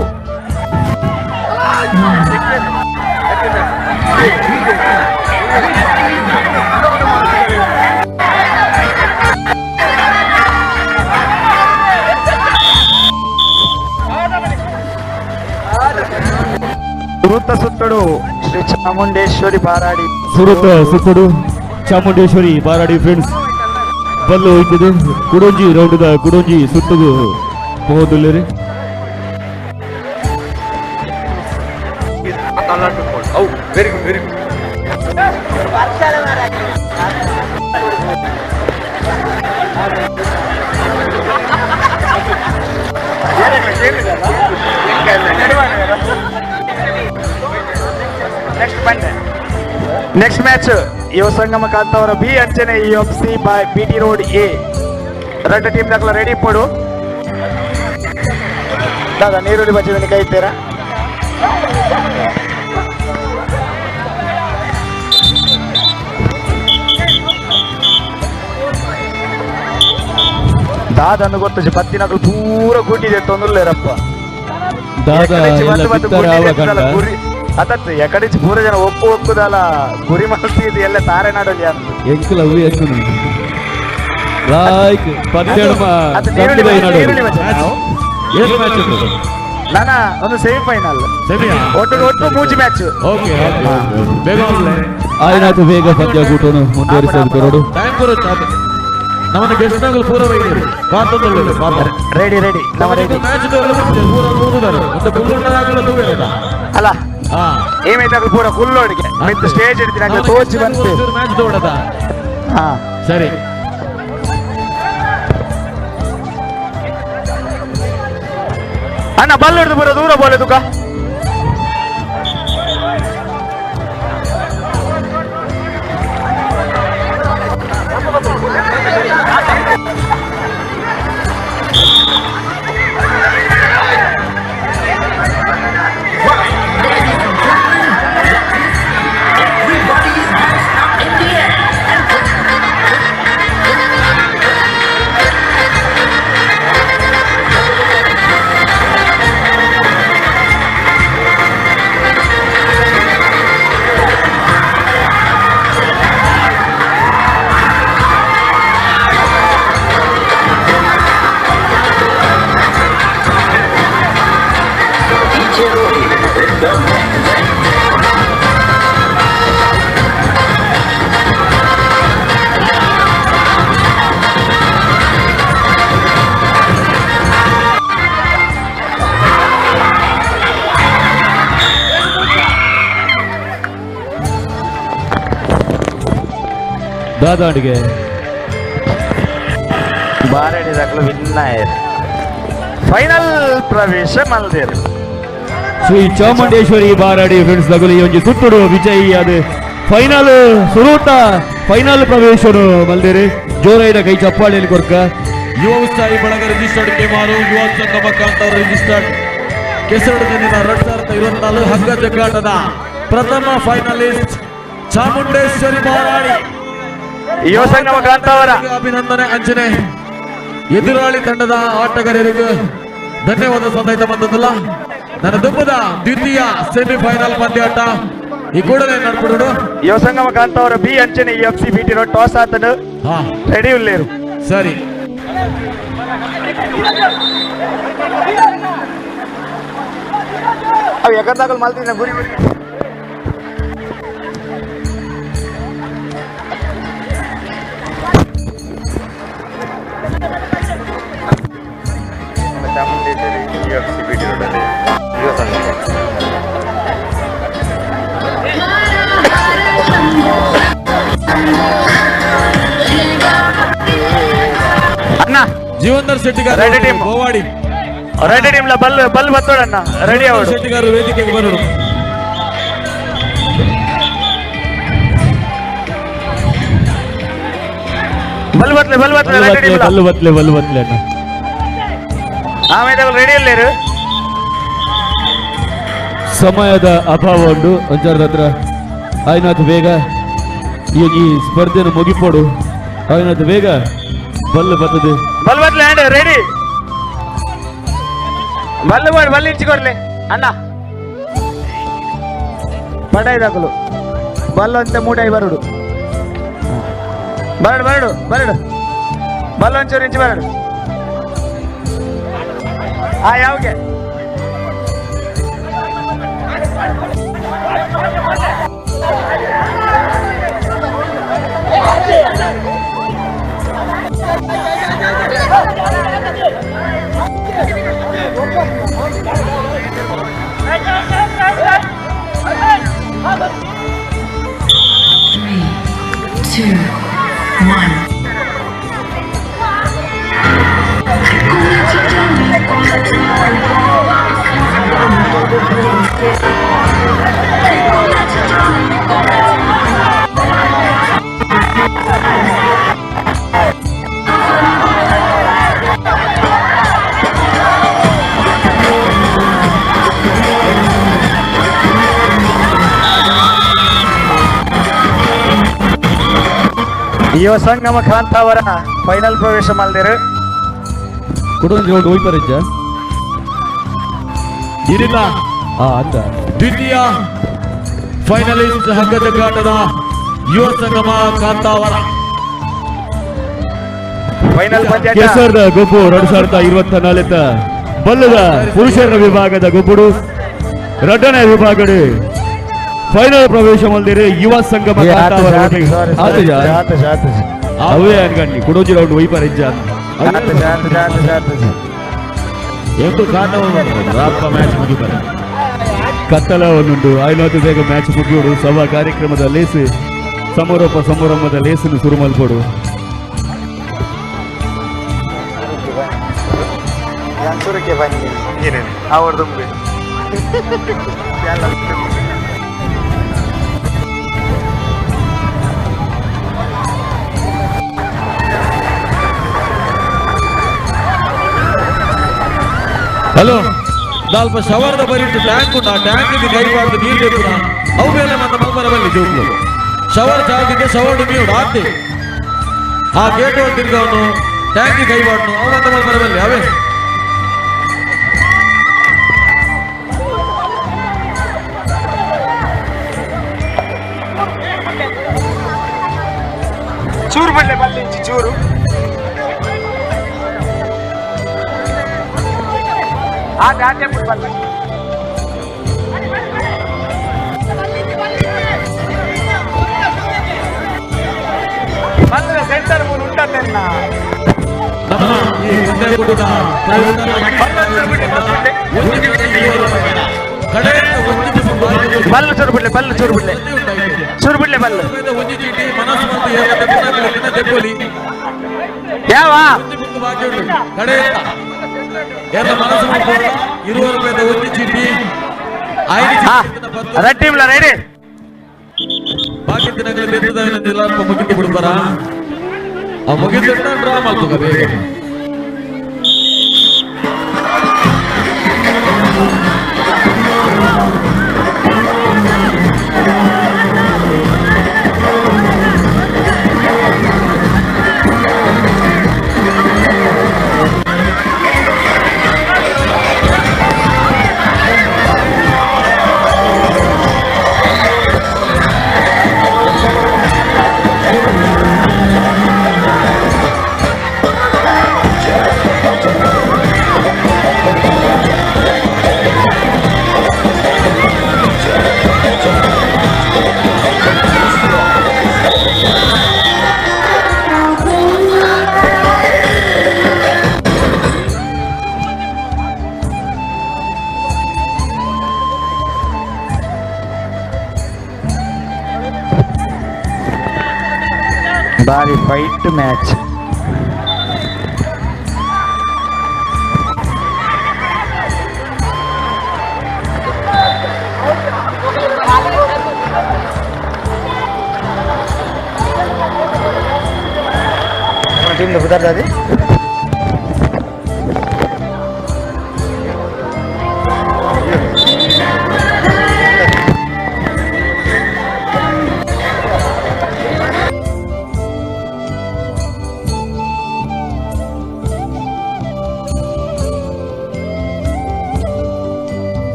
Speaker 5: ಸುರುತ ಸುತ್ತಡು ಶ್ರೀ ಚಾಮುಂಡೇಶ್ವರಿ ಬಾರಾಡಿ
Speaker 13: ಸುರುತ ಸುತ್ತಡು ಚಾಮುಂಡೇಶ್ವರಿ ಬಾರಾಡಿ ಫ್ರೆಂಡ್ಸ್ ಬಲ್ಲು ಇದ್ದಿದ್ದು ಕುಡೊಂಜಿ ರೌಂಡ್ದ ಕುಡೊಂಜಿ ಸುತ್ತಗು ಪೋದುಲ್ಲೆರ್.
Speaker 14: Very good very good.
Speaker 5: Next match Yuva Sangama Kantavara B ಅಂಚನೆ U F C by B T road A. Red team ದಾಖಲ ರೆಡಿ ಪಡು. ದಾದಾ ನೀರುಳ್ಳಿ ಬಜ್ಜಿ ಕೈ ಇದ್ದೀರಾ? ದಾದನ್ನು ಗೊತ್ತು ಬತ್ತಿನಗಳು ಪೂರ ಗುಡ್ಡಿದೆ ತೊಂದರ್ಲೇರಪ್ಪ.
Speaker 13: ದಾದಾ ಎಲ್ಲ ಬಿತ್ತರ ಆವ ಕಂಡ.
Speaker 5: ಗುರಿ ಅತತ್ ಎಕಡಿಚ್ ಪೂರ ಜನ ಒಪ್ಪು ಒಕ್ಕುದಲ್ಲ ಗುರಿ ಮಲ್ತಿದ್ದು ಎಲ್ಲ ತಾರೆ ನಾಡಲ್ಲಿ ಅಂತ.
Speaker 13: ಎಂಕುಲ ಅವು ಎಂಕುಲು ಲೈಕ್ ಪದ್ದೆಡ್ಮ
Speaker 5: ಅದು ನೀರುಳ್ಳಿ
Speaker 13: ಸಂಕುಲ
Speaker 5: ಬಜ್ಜಿ,
Speaker 13: ನಾಡೋದು.
Speaker 5: ನೀರುಳ್ಳಿ ಬಜ್ಜಿ ನಾವು.
Speaker 13: ಏನ್ ಮ್ಯಾಚ್ ಉಂಟು?
Speaker 5: ನಾನ ಒಂದು ಸೆಮಿಫೈನಲ್.
Speaker 13: ಸೆಮಿಯಾ?
Speaker 5: ಒಟ್ಟು ಒಟ್ಟು ಮೂಜಿ ಮ್ಯಾಚ್.
Speaker 13: ಓಕೆ ಓಕೆ ಬೇಗ ಆಯ್ನಾತು ಬೇಗ ಪಂದ್ಯ ಕೂಟವನ್ನು ಮುಂದುವರಿಸೋದು ಕೊರಡು.
Speaker 1: ಟೈಮ್ ಕೊರಡು ಚಾಪೆ. ನಮ್ಮನ್ನ ಗೆಸ್ಟ್ ನಗಲು ಪೂರ ಬೈದಿರು. ಕಾತೊಂದುಲ್ಲೆರ್ ಪಾಪ.
Speaker 5: ರೆಡಿ ರೆಡಿ ನಮ್ಮ ರೆಡಿ.
Speaker 1: ಮ್ಯಾಚ್ ಪೂರ ತೂದುದಾರು. ಮತ್ತೆ ಕುಲ್ಲುಂಡದಾಗಲ ತೂವೆರದ.
Speaker 5: ಅಲ್ಲ ಏಮೈತಾಗಲು ಪೂರ ಕುಲ್ಲೋಡಿಗೆ ಮಿತ್ ಸ್ಟೇಜ್ ಹಿಡಿದಿನ ತೋಚಿ ಬಂತು.
Speaker 1: ಮ್ಯಾಚ್ ದೋಡದ.
Speaker 5: ಹಾ
Speaker 1: ಸರಿ.
Speaker 5: ಅಣ್ಣ ಬಲ್ ಹಿಡಿದು ಬರೋ ದೂರ ಬೋಲೆ ತುಕ.
Speaker 13: ದಾದಾಡಿಗೆ
Speaker 5: ಬಾರಡಿ ದಾಖಲು ವಿನ್ ಆಯರ್ ಫೈನಲ್ ಪ್ರವೇಶ ಮಲ್ದೇರು.
Speaker 13: ಶ್ರೀ ಚಾಮುಂಡೇಶ್ವರಿ ಬಾರಾಡಿ ಫ್ರೆಂಡ್ಸ್ ದಗುಲಿ ಒಂಜಿ ಸುತ್ತುಡು ವಿಜಯಿ ಅದು ಫೈನಲ್ ಸುರೂತ ಫೈನಲ್ ಪ್ರವೇಶನು ಮಲ್ದೇರು. ಜೋರೈದ ಕೈ ಚಪ್ಪಾಳೆಯಲ್ಲಿ ಕೊರ್ಕ.
Speaker 1: ಯುವ ಉತ್ಸಾಹಿ ಬಳಗ ರಿಜಿಸ್ಟರ್ಡ್ ಕೇಮಾರು ಯುವ ಸಂಗಮ ಕಾಂತಾವರ ರಿಜಿಸ್ಟರ್ಡ್ ಕೆಸರಡು ದಿನ 2024 ಹಗ್ಗ ಜಗ್ಗಾಟದ ಪ್ರಥಮ ಫೈನಲಿಸ್ಟ್ ಚಾಮುಂಡೇಶ್ವರಿ ಮಾರಾಣಿ
Speaker 5: ಯುವ ಸಂಗಮ ಕಾಂತಾವರ
Speaker 1: ಅಭಿನಂದನೆ ಅಂಚನೆ ಎದುರಾಳಿ ತಂಡದ ಆಟಗಾರರಿಗೂ ಧನ್ಯವಾದ ಸಂದೈತ ಬಂದದ್ದಲ್ಲ. ನನ್ನ ದುಮ್ಮದ ದ್ವಿತೀಯ ಸೆಮಿಫೈನಲ್ ಪಂದ್ಯಾಟ ಈ ಕೂಡಲೇ ನಡ್ಬಿಡೋಡು.
Speaker 5: ಯುವ ಸಂಗಮ ಕಾಂತಾವರ ಬಿ ಅಂಚನೆ ಎಫ್ ಸಿ ಬಿಟಿ ಟಾಸ್ ಆತನು ರೆಡಿ ಉಲ್ಲೇರು.
Speaker 1: ಸರಿ,
Speaker 5: ಅವು ಎಕರ್ದಾಗಲ್ ಮಲ್ತಿನ ಗುರಿ ಗುರಿ.
Speaker 14: ಚಾಮುಂಡೇಶ್ವರಿ ಎಫ್ ಸಿ ಬಿಟಿ ರೋಡಲ್ಲಿ ಯುವ ಸಂಗಮ.
Speaker 5: ಅಣ್ಣ
Speaker 1: ಜೀವಂಧರ್ ಶೆಟ್ಟಿಗಾರ್
Speaker 5: ರೆಡಿ ಟೀಮ್
Speaker 1: ಗೋವಾಡಿ
Speaker 5: ರೆಡಿ ಟೀಮ್ ಲ ಬಲ್ ಬಲ್ ಬತ್ತೋಡಣ್ಣ ರೆಡಿ ಅವರು.
Speaker 1: ಶೆಟ್ಟಿಗಾರ್ ವೇದಿಕೆಗೆ ಬರೋಡು.
Speaker 5: ಬಲ್ ಬತ್ಲೆ ಬಲ್ ಬತ್ಲೆ ರೆಡಿ ಟೀಮ್
Speaker 13: ಬಲ್ಲು ಬತ್ಲೆ ಬಲ್ಲು ಬತ್ಲೆ ಅಣ್ಣ.
Speaker 5: ಆಮೇಲೆ ರೆಡಿ ಇಲ್ಲೇರು.
Speaker 13: ಸಮಯದ ಅಭಾವ ಉಂಟು ಅಂಚಾರದ ಹತ್ರ ಆಯ್ನಾಥ್ ಬೇಗ ಈ ಈ ಸ್ಪರ್ಧೆಯನ್ನು ಮುಗಿಪೋಡು. ಆಯ್ನಾಥ್ ಬೇಗ ಬಲ್ಲು ಬರ್ತದೆ.
Speaker 5: ಬಲ್ ಬತ್ಲೆ ಅಂಡ್ ರೆಡಿ ಬಲ್ಲು ಮಾಡಿ ಬಲ್ಲು ಇಂಚಿಕೊಡ್ಲಿ ಅಣ್ಣ. ಪಡೈದಾಕಲು ಬಲ್ಲು ಅಂತ ಮೂಡೈ ಬರಡು ಬರಡು ಬರಡು ಬರಡು ಬಲ್ಲು ಒಂಚೂರು ಇಂಚು ಬರಡು. ಆ ಯಾವಗೆ
Speaker 15: Three, two, one.
Speaker 5: ಯುವ ಸಂಗಮ ಕಾಂತಾವರ ಫೈನಲ್ ಪ್ರವೇಶ ಮಲ್ದಿರು.
Speaker 13: ಕುಡೊಂದು ರೌಂಡ್ ಹೋಯ್ತಾರಿಜ್ಜ
Speaker 1: ಇರಿಲ್ಲ
Speaker 13: ಅಂತ
Speaker 1: ದ್ವಿತೀಯ ಫೈನಲಿಸ್ಟ್ ಹಗ್ಗಜಗ್ಗಾಟದ ಯುವ ಸಂಗಮ ಕಾಂತಾವರ
Speaker 5: ಫೈನಲ್ ಪಂದ್ಯಾಟ
Speaker 13: ಕೆಸರ್ದ ಗೊಬ್ಬು 2024 ಬಲ್ಲದ ಪುರುಷರ ವಿಭಾಗದ ಗೊಬ್ಬುಡು ರಡ್ಡನೇ ವಿಭಾಗಡು ಫೈನಲ್ ಪ್ರವೇಶ ಮಲ್ದಿರಿ ಯುವ ಸಂಗಮ ಕಾಂತಾವರ. ಅವೇ ಅನ್ಕಂಡಿ ಕುಡೋಜಿ ರೌಂಡ್ ಒಯ್ಪಾರಿಜ್ಜ
Speaker 1: ಎಂಟು ಕಾಂತಾವರ ಮ್ಯಾಚ್ ಮುಗಿಬಾರ
Speaker 13: ಕತ್ತಲ ಒಂದುಂಟು ಐನೋತು ಬೇಗ ಮ್ಯಾಚ್ ಮುಗಿಯೋಡು. ಸಭಾ ಕಾರ್ಯಕ್ರಮದ ಲೇಸು ಸಮಾರೋಪ ಸಮಾರಂಭದ ಲೇಸನ್ನು ಶುರು ಮಲ್ಪೋಡು.
Speaker 1: ಹಲೋ ದಾಲ್ಪ ಶವರ್ದ ಬರಿಟ್ಟು ಟ್ಯಾಂಕ್ ಉಂಟು. ಆ ಟ್ಯಾಂಕಿಗೆ ಕೈ ಬಾರ್ದು ನೀರು ಬೇಕು ಅವು ಮೇಲೆ ಮತ್ತೆ ಮಲ್ಮರ ಬಲ್ಲಿ ಜೋಕ್ಲು ಶವರ್ ಜಾಗಿದ್ದೆ ಶವರ್ಡು ನೀರು ಆತಿ ಆ ಗೇಟ್ ತಿರ್ಗವನು ಟ್ಯಾಂಕಿಗೆ ಕೈ ಬಾಡ್ನು ಅವು ಮತ್ತೆ ಮಲ್ಮರ ಬಲ್ಲಿ ಅವೇ.
Speaker 5: ಚೂರು ಬಲ್ಲೆ ಬಲ್ಲಿ ಚೂರು ಆಟೆ ಬಲ್ಲ. ಬಲ್ಲ ಸೆಂಟರ್ ಮೂರು ಉಂಟಲ್ಲ.
Speaker 1: ನಮ್ಮ ಈ ಪಂದ್ಯಕೂಟದ
Speaker 5: ಬಲ್ಲು ಚೂರು ಬಿಡ್ಲೆ ಬಲ್ಲು ಚೂರು ಬಿಡ್ಲೆ ಚೂರು ಬಿಡ್ಲೆ ಬಲ್ಲು
Speaker 1: ಒಂಜಿ ಚೀಟಿ ಮನಸ್ಸು ಮತ್ತು ದೆಪ್ಪೊಲಿ
Speaker 5: ಯಾವ
Speaker 1: ಕಡೆ ಎಲ್ಲ ಮನಸ್ಸು 20 ರೂಪಾಯಿದ ಒಂದು ಚೀಟಿ
Speaker 5: ರೆಡ್ ಟೀಮ್ ರೆಡಿ.
Speaker 1: ಬಾಕಿ ದಿನಗಳು ಬೆತ್ತದ ಮುಗಿದು ಬಿಡ್ತಾರ. ಆ ಮುಗಿದ ಡ್ರಾ ಮಾಡ್ತದ ಬೇಗ.
Speaker 5: ಬಾರಿ ಫೈಟ್ ಮ್ಯಾಚ್. Team ಕುದರ್ದಾದಿ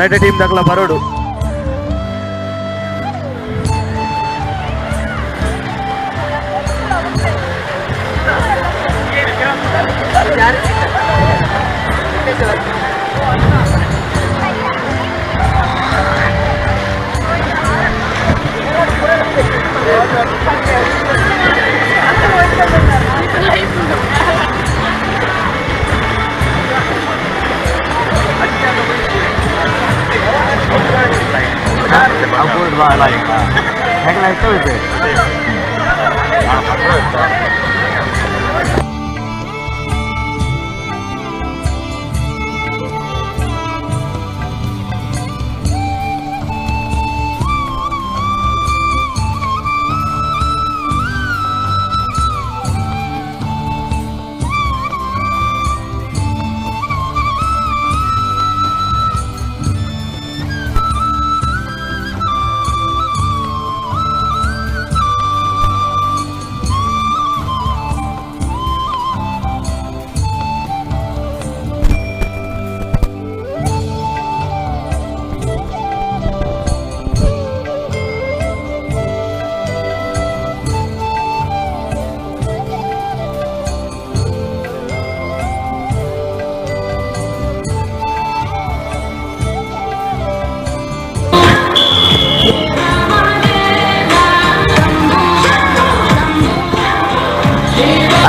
Speaker 5: ರೆಡ್ ಟೀಮ್ ದಕ್ಲ ಬರೋಡು.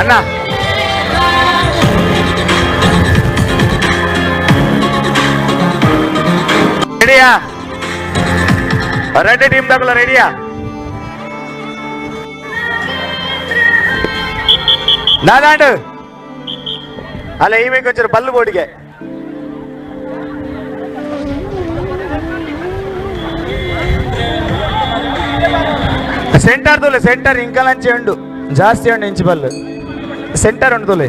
Speaker 5: ಅಣ್ಣ ರೆಡಿಯಾ? Red team ತಗೊಳ್ಳ ರೆಡಿಯಾ? ನಾನಾಂಡು ಅಲ್ಲ ಈ ಬೇಕು ಒಂಚೂರು ಬಲ್ಲು ಬೋರ್ಡಿಗೆ. ಸೆಂಟರ್ ತೋಲೆ, ಸೆಂಟರ್ ಇಂಕಲಂಚೆ ಉಂಡು ಜಾಸ್ತಿ ಉಂಡು ಇಂಚು ಬಲ್ಲು ಸೆಂಟರ್ ಉಂಡು ತೋಲೆ.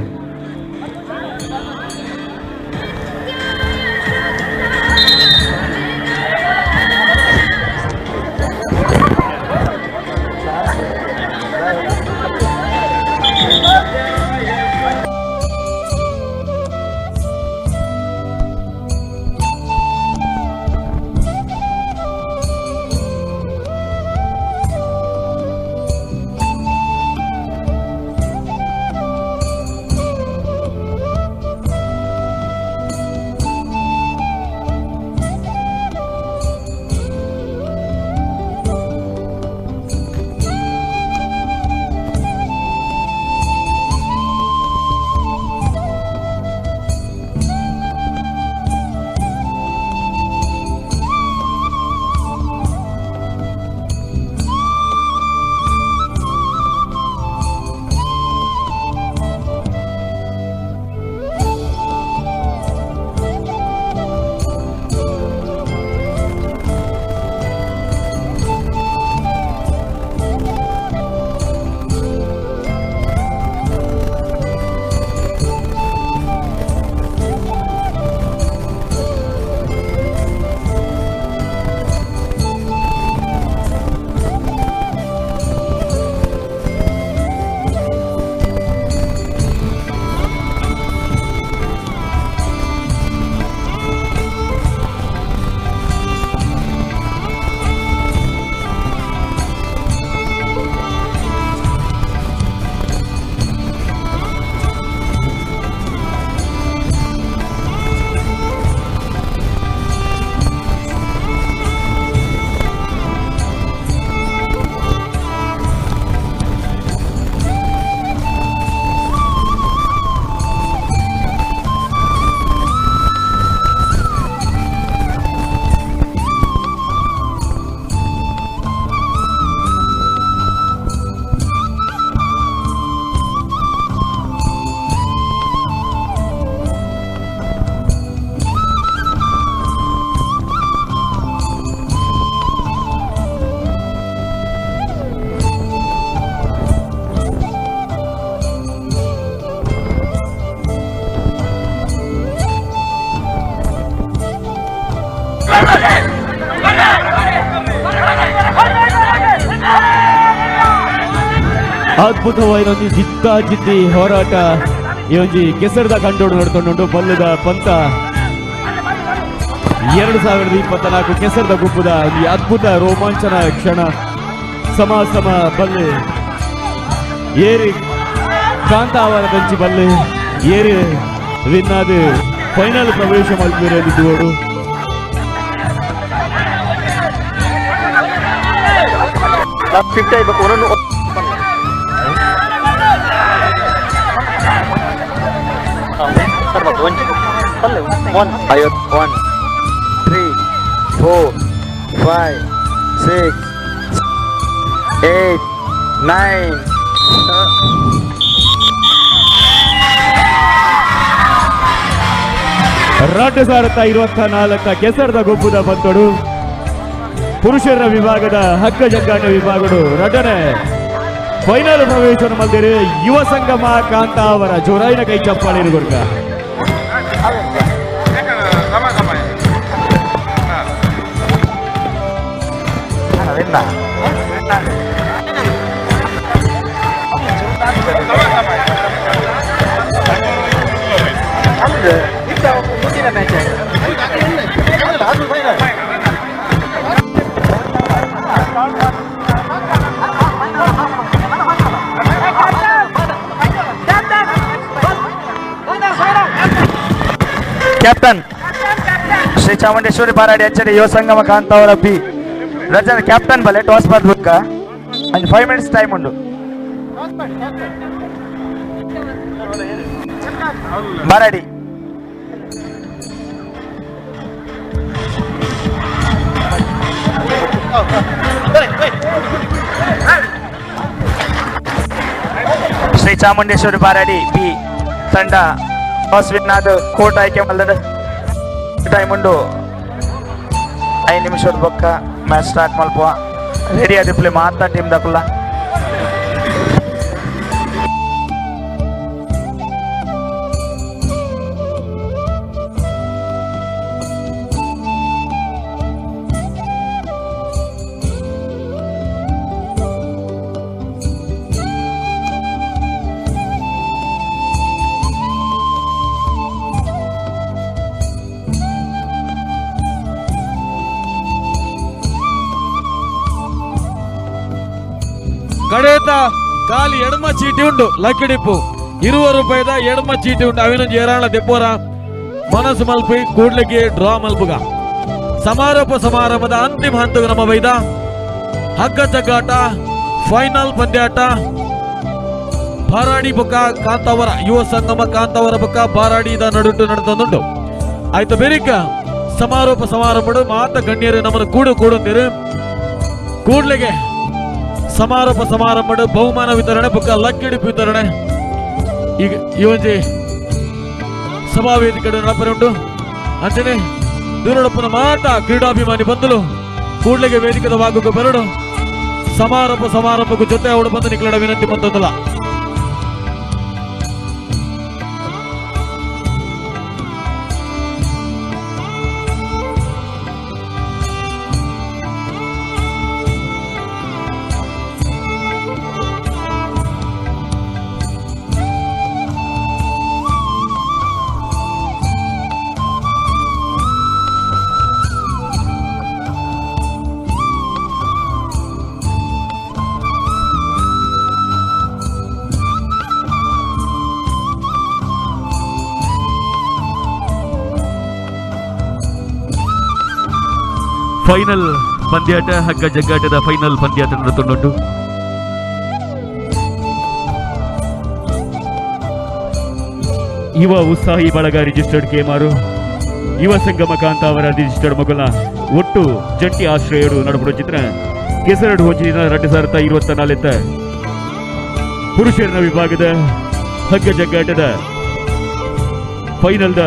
Speaker 13: ಅದ್ಭುತವಾದ ಒಂಜಿ ಜಿದ್ದ ಜಿದ್ದಿ ಹೋರಾಟ ಈ ಒಂಜಿ ಕೆಸರದ ಕಂಡೋಡು ನಡ್ಕೊಂಡುಂಟು ಬಲ್ಲದ ಪಂತ 2024 ಕೆಸರದ ಗುಪ್ಪುದ ಈ ಅದ್ಭುತ ರೋಮಾಂಚನ ಕ್ಷಣ. ಸಮ ಸಮ ಬಲ್ಲೆ ಏರಿ ಕಾಂತಾವರ ದಂಚಿ ಬಲ್ಲೆ ಏರಿ ವಿನ್ನಾದ ಫೈನಲ್ ಪ್ರವೇಶ ಮಲ್ಪುವರು.
Speaker 4: 1 3 4 5 6 8 9
Speaker 13: 2024 ಕೆಸರದ ಗೊಬ್ಬುದ ಬಂತಡು ಪುರುಷರ ವಿಭಾಗದ ಹಗ್ಗ ಜಗ್ಗಾಟ ವಿಭಾಗಡು ರಡನೆ ಫೈನಲ್ ಪ್ರವೇಶ ಮಲ್ದಿರಿ ಯುವ ಸಂಗಮ ಕಾಂತಾವರ. ಜೋರಾಯಿನ ಕೈ ಚಪ್ಪಾಳೆ ಗುರ್ಕ.
Speaker 5: ಕ್ಯಾಪ್ಟನ್ ಶ್ರೀ ಚಾಮುಂಡೇಶ್ವರಿ ಬಾರಾಡಿ ಅಂಚನೆ ಯುವ ಸಂಗಮ ಕಾಂತಾವರ ಬಿ ರಜನ ಕ್ಯಾಪ್ಟನ್ ಬಲೆ ಟಾಸ್ ಬದ್ಬುಕ್ಕ ಅಂಡ್ 5 ಮಿನಿಟ್ಸ್ ಟೈಮ್ ಉಂಡು. ಬಾರಾಡಿ ಶ್ರೀ ಚಾಮುಂಡೇಶ್ವರಿ ಬಾರಾಡಿ ಬಿ ತಂಡ ಟಾಸ್ ವಿನ್ ಆದ ಕೋರ್ಟ್ ಆಯ್ಕೆ ಮಲ್ದಡ ಟೈಮ್ ಉಂಡು. 5 ನಿಮಿಷದ ಬೊಕ್ಕ ಮ್ಯಾಚ್ ಸ್ಟಾರ್ಟ್ ಮಲ್ಪುವ. ರೆಡಿ ಆದಿಪ್ಲೆ ಮಾತಾ ಟೀಮ್ ದಕುಲ್ಲ.
Speaker 1: ಕಡೇತ ಖಾಲಿ ಎಡಮ ಚೀಟಿ ಉಂಡು ಲಕ್ಕಿಡಿಪ್ಪು 20 ರೂಪಾಯಿದ ಎಡಮ ಚೀಟಿ ಉಂಡು. ಅವಿನೊಂಜಿ ಏರಾಳ ದೆಪ್ಪೋರ ಮನಸ್ಸು ಮಲ್ಪಿ ಕೂಡ್ಲಿಕ್ಕೆ ಡ್ರಾ ಮಲ್ಪುಗ. ಸಮಾರೋಪ ಸಮಾರಂಭದ ಅಂತಿಮ ಹಂತಕ್ಕೆ ನಮ್ಮ ಬೈದ ಹಗ್ಗ ಜಗ್ಗಾಟ ಫೈನಲ್ ಪಂದ್ಯಾಟ. ಬಾರಾಡಿ ಬೊಕ್ಕ ಕಾಂತಾವರ ಯುವ ಸಂಗಮ ಕಾಂತಾವರ ಬೊಕ್ಕ ಬಾರಾಡಿದ ನಡುಟು ನಡೆದಂದುಂಡು. ಆಯ್ತು ಬೇರಿಕ ಸಮಾರೋಪ ಸಮಾರಂಭಡು ಮಾತ ಗಣ್ಯರು ನಮ್ಮನ್ನು ಕೂಡು ಕೂಡುಂದಿರು. ಕೂಡ್ಲಿಗೆ ಸಮಾರೋಪ ಸಮಾರಂಭ ಬಹುಮಾನ ವಿತರಣೆ ಬೊಕ್ಕ ಲಕ್ಕಿಡಿಪು ವಿತರಣೆ ಈಗ ಈ ಒಂಜಿ ಸಭಾ ವೇದಿಕೆ ನಡಪರೆ ಉಂಟು. ಅಂಚನೆ ದೂರಡಪ್ಪನ ಮಾತ ಕ್ರೀಡಾಭಿಮಾನಿ ಬಂದಲು ಕೂಡ್ಲಿಗೆ ವೇದಿಕೆದ ವಾಗಕ್ಕೆ ಬರಡು. ಸಮಾರೋಪ ಸಮಾರಂಭಕ್ಕೂ ಜೊತೆ ಅವಳು ಬಂದು ನಿಕ್ಕಲಡ ವಿನಂತಿ ಬಂದದಲ್ಲ.
Speaker 13: ಫೈನಲ್ ಪಂದ್ಯಾಟ ಹಗ್ಗ ಜಗ್ಗಾಟದ ಫೈನಲ್ ಪಂದ್ಯಾಟ ನಡೆದುಂಟು. ಯುವ ಉತ್ಸಾಹಿ ಬಳಗ ರಿಜಿಸ್ಟರ್ಡ್ ಕೇಮಾರು ಯುವ ಸಂಗಮ ಕಾಂತಾವರ ರಿಜಿಸ್ಟರ್ಡ್ ಮಗುಲ ಒಟ್ಟು ಜಂಟಿ ಆಶ್ರಯರು ನಡಪಡ ಚಿತ್ರ ಕೆಸರಡು ಹೊಂಚಿನ 2024 ಪುರುಷರ ವಿಭಾಗದ ಹಗ್ಗ ಜಗ್ಗಾಟದ ಫೈನಲ್ದ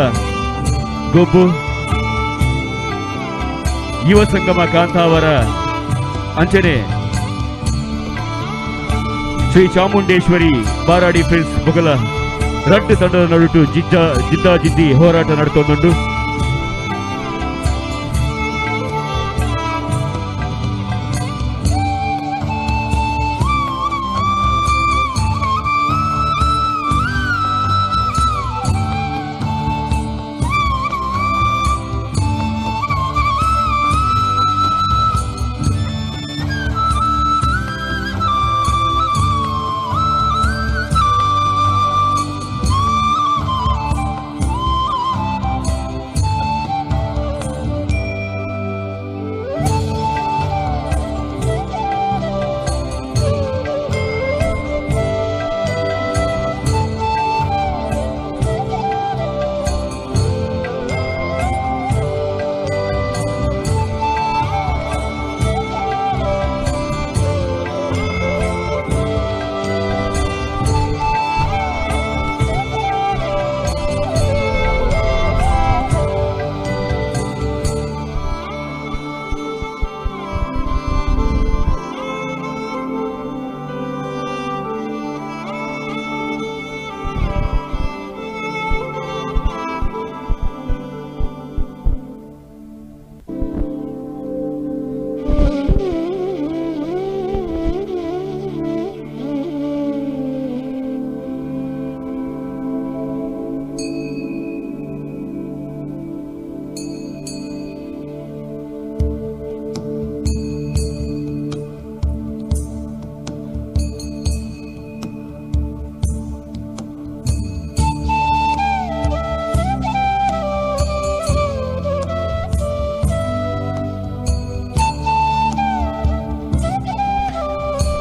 Speaker 13: ಗೊಬ್ಬು ಯುವ ಸಂಗಮ ಕಾಂತಾವರ ಅಂಚನೆ ಶ್ರೀ ಚಾಮುಂಡೇಶ್ವರಿ ಬಾರಾಡಿ ಫ್ರೆಂಡ್ಸ್ ಬೊಗಲ ರಡ್ಡು ತಂಡದ ನಡುಟು ಜಿದ್ದ ಜಿದ್ದಿ ಹೋರಾಟ ನಡೆತೊಂದುಂಡು.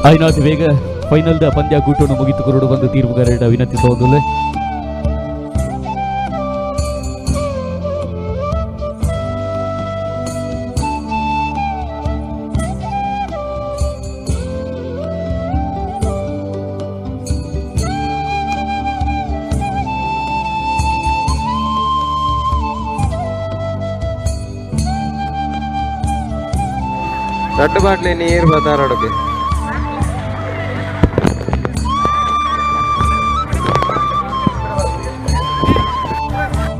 Speaker 13: ಐನಾಥ್ ವೇಗ ಫೈನಲ್ದ ಪಂದ್ಯ ಕೂಟವನ್ನು ಮುಗಿತು ಕುರುಡು ಬಂದು ತೀರ್ಪುಗಾರರ ವಿನಂತಿಸುವುದಿಲ್ಲ.
Speaker 12: ದೊಡ್ಡ ಬಾಟ್ಲಿ ನೀರು ಬತ್ತಾರೊಡಕ್ಕೆ.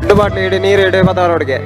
Speaker 12: ದೊಡ್ಡ ಬಾಟ್ಲಿ ಇಡಿ ನೀರು ಇಡಿ ಬತ್ತಾರೊಡಗೆ.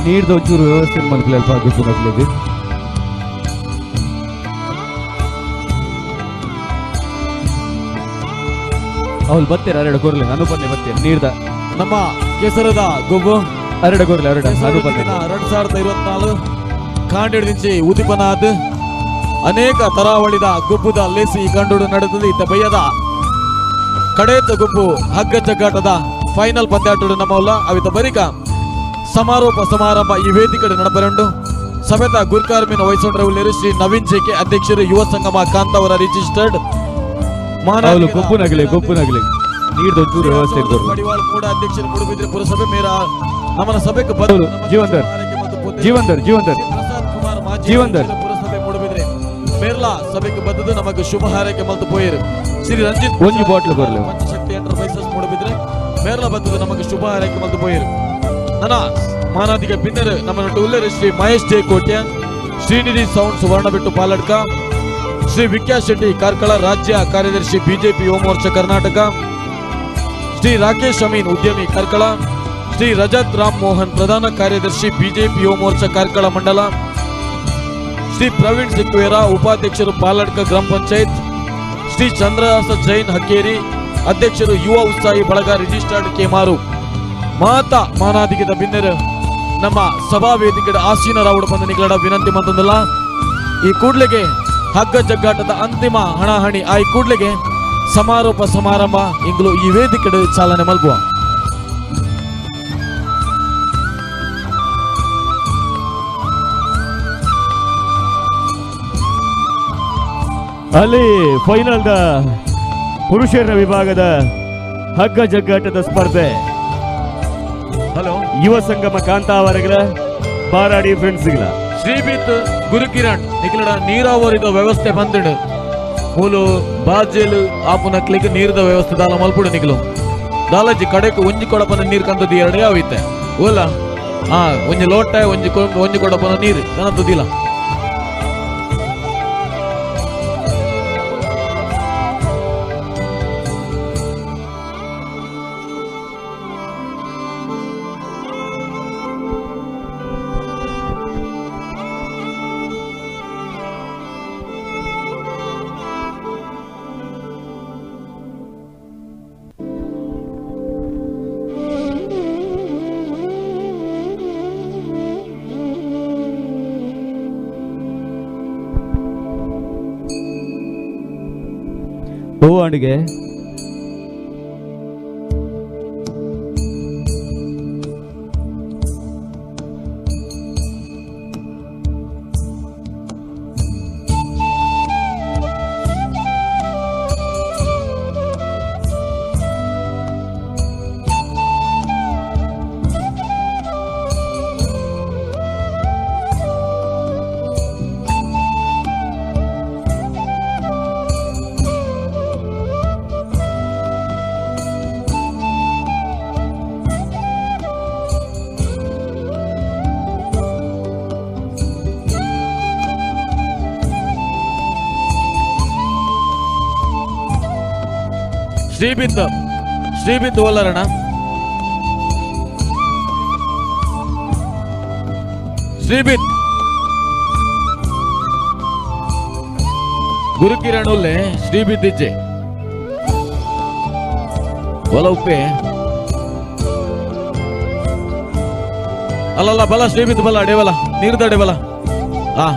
Speaker 13: ನೀರ್ದ ಒಂಚೂರು ವ್ಯವಸ್ಥೆ ಮಲ್ಪಲೆ ಅಲ್ಪ ಗೊಬ್ಬರಗಳಿಗೆ. ಅವಳು ಬತ್ತೀರ ಅರಡ ಕೊರ್ಲೆ ನಾನು ಬನ್ನಿ ಬತ್ತೀರ ನೀರ್ದ
Speaker 1: ನಮ್ಮ ಕೆಸರದ ಗೊಬ್ಬು
Speaker 13: ಅರಡ ಕೊರ್ಲೆ ಅರಡ ನಾನು ಬನ್ನಿ.
Speaker 1: 2024 ಕಾಂಡಿಡಿಂಚಿ ಉದಿಪನಾದ್ ಅನೇಕ ತರಾವಳಿದ ಗೊಬ್ಬುದ ಲೇಸಿ ಕಂಡುಡು ನಡೆದದು. ಇತ್ತ ಬಯ್ಯದ ಕಡೇತ ಗೊಬ್ಬು ಹಗ್ಗ ಜಗ್ಗಾಟದ ಫೈನಲ್ ಪಂದ್ಯಾಟುಡು ನಮ್ಮಲ್ಲ ಅವಿತ ಬರಿಕ ಸಮಾರೋಪ ಸಮಾರಂಭ ಈ ವೇದಿಕೆ ನಡಪರಂಡು. ಸಮೇತ ಗುರ್ಕಾರ್ಮಿನ ವಹಿಸಿಕೊಂಡ್ರೆ ಶ್ರೀ ನವೀನ್ ಜೆಕೆ ಅಧ್ಯಕ್ಷರು ಯುವ ಸಂಗಮ ಕಾಂತಾವರ ರಿಜಿಸ್ಟರ್ಡ್.
Speaker 13: ಗೊಬ್ಬುನಗಲೆ ಗೊಬ್ಬುನಗಲೆ ನೀರ್ದ ಒಂಚೂರು ವ್ಯವಸ್ಥೆ
Speaker 1: ಮಡಿವಾಳ ಮೂಡ ಅಧ್ಯಕ್ಷರು ಮೂಡುಬಿದ್ರೆ ಪುರಸಭೆ ಮೇರ ನಮ್ಮನ ಸಭೆಗೆ ಬಂದು
Speaker 13: ಜೀವಂಧರ್ ಜೀವಂಧರ್ ಜೀವಂಧರ್
Speaker 1: ಪ್ರಸಾದ್ ಕುಮಾರ್ ಮಾಜಿ
Speaker 13: ಜೀವಂಧರ್
Speaker 1: ಪುರಸಭೆ ಮೂಡುಬಿದ್ರೆ ಮೇರ್ಲಾ ಸಭೆಗೆ ಬಂದದ್ದು ನಮಗೆ ಶುಭ ಹಾರೈಕೆ ಮಲ್ತು ಪೋಯಿರು. ಶ್ರೀ ರಂಜಿತ್
Speaker 13: ಒಂಜಿ ಬಾಟ್ಲು ಕೊರ್ಲೆ
Speaker 1: ಪಂಚಶಕ್ತಿ ಎಂಟರ್ಪ್ರೈಸಸ್ ಮೂಡುಬಿದ್ರೆ ಮೇರ್ಲಾ ಬಂದದ್ದು ನಮಗೆ ಶುಭ ಹಾರೈಕೆ ಮಲ್ತು ಪೋಯಿರು. ನನ್ನ ಮಾನಾದಿಗ ಭಿನ್ನರು ನಮ್ಮನ್ನು ಉಲ್ಲೇರು ಶ್ರೀ ಮಹೇಶ್ ಜೆ ಕೋಟ್ಯಾನ್, ಶ್ರೀನಿಧಿ ಸೌಂಡ್ ಸುವರ್ಣಬೆಟ್ಟು ಪಾಲಡ್ಕ, ಶ್ರೀ ವಿಕ್ಯಾಸ್ ಶೆಟ್ಟಿ ಕಾರ್ಕಳ ರಾಜ್ಯ ಕಾರ್ಯದರ್ಶಿ ಬಿಜೆಪಿ ಯುವ ಮೋರ್ಚಾ ಕರ್ನಾಟಕ, ಶ್ರೀ ರಾಕೇಶ್ ಅಮೀನ್ ಉದ್ಯಮಿ ಕಾರ್ಕಳ, ಶ್ರೀ ರಜತ್ ರಾಮ್ ಮೋಹನ್ ಪ್ರಧಾನ ಕಾರ್ಯದರ್ಶಿ ಬಿಜೆಪಿ ಯುವ ಮೋರ್ಚಾ ಕಾರ್ಕಳ ಮಂಡಲ, ಶ್ರೀ ಪ್ರವೀಣ್ ಸಿಕ್ವೇರ ಉಪಾಧ್ಯಕ್ಷರು ಪಾಲಡ್ಕ ಗ್ರಾಮ ಪಂಚಾಯತ್, ಶ್ರೀ ಚಂದ್ರದಾಸ ಜೈನ್ ಹಕ್ಕೇರಿ ಅಧ್ಯಕ್ಷರು ಯುವ ಉತ್ಸಾಹಿ ಬಳಗ ರಿಜಿಸ್ಟರ್ಡ್ ಕೆಮಾರು. ಮಾತಾ ಮಾನಾದಿಗದ ಬಿನ್ನರು ನಮ್ಮ ಸಭಾ ವೇದಿಕೆ ಆಸೀನರಾವುಡು ಬಂದ ನಿಗಡ ವಿನಂತಿ ಮಂತಂದಲ್ಲ. ಈ ಕೂಡ್ಲೆಗೆ ಹಗ್ಗ ಜಗ್ಗಾಟದ ಅಂತಿಮ ಹಣಾಹಣಿ ಆಯಿ ಕೂಡ್ಲೆಗೆ ಸಮಾರೋಪ ಸಮಾರಂಭ ಇಂಗ್ಲು ಈ ವೇದಿಕೆ ಚಾಲನೆ ಮಲ್ಪುವ.
Speaker 23: ಅಲ್ಲಿ ಫೈನಲ್ದ ಪುರುಷರ ವಿಭಾಗದ ಹಗ್ಗ ಜಗ್ಗಾಟದ ಸ್ಪರ್ಧೆ.
Speaker 1: ಹಲೋ
Speaker 23: ಯುವ ಸಂಗಮ ಕಾಂತಾವರಗಳ ಬಾರಾಡಿ ಫ್ರೆಂಡ್ಸ್ಗಳ
Speaker 1: ಶ್ರೀಬಿತ್ ಗುರುಕಿರಣ್ ನಿಖಲಡ ನೀರಾವರಿದ ವ್ಯವಸ್ಥೆ ಬಂದಿಡು ಮೂಲು ಬಾಜೆಲು ಆಪುನ ಕ್ಲಿಕ್ ನೀರದ ವ್ಯವಸ್ಥೆ ದಾಲ ಮಲ್ಪುಡು ನಿಖಲು ದಾಲಜಿ ಕಡೆಕ್ ಒಂಜಿ ಕೊಡಪನ ನೀರು ಕಂತದ್ದು ಎರಡೇ ಆವಿತ್ತೆ ಓಲ ಹಾ ಒಂಜಿ ಲೋಟ ಒಂಜಿ ಒಂಜಿ ಕೊಡಪನ ನೀರು ಕನತದಿಲ್ಲ.
Speaker 13: ಹೂವಾಣಿಗೆ
Speaker 1: ಶ್ರೀಬಿಂದ್ ಶ್ರೀಬಿಂದ್ ಓಲರಣ ಶ್ರೀಬಿತ್ ಗುರುಕಿರಣ್ ಉಲ್ಲೆ ಶ್ರೀಬಿತ್ ಇಜ್ಜೆ ಒಲ ಉಪ್ಪೆ ಅಲ್ಲಲ್ಲ ಬಲ ಶ್ರೀಬಿತ್ ಬಲ ಅಡೇವಲ ನೀರ್ದ ಅಡೇವಲ ಆ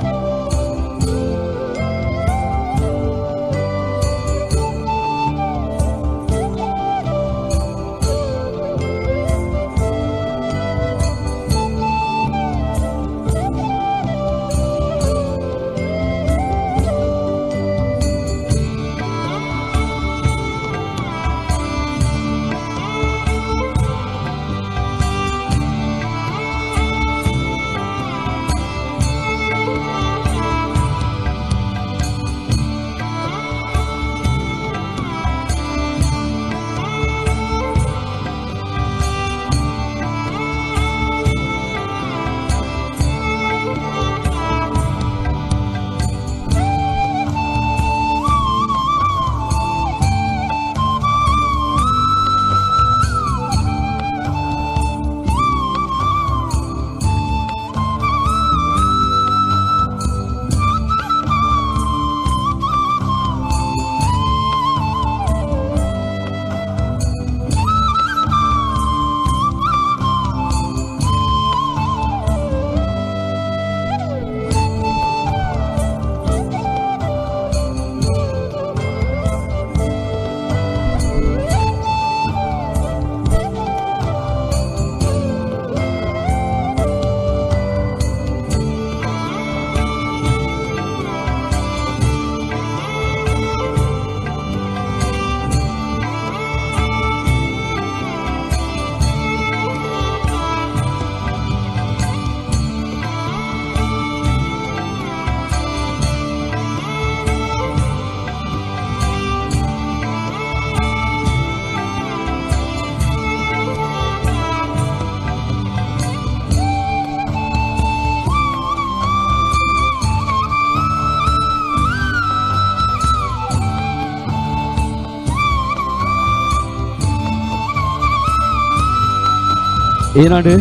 Speaker 13: ఈనాడు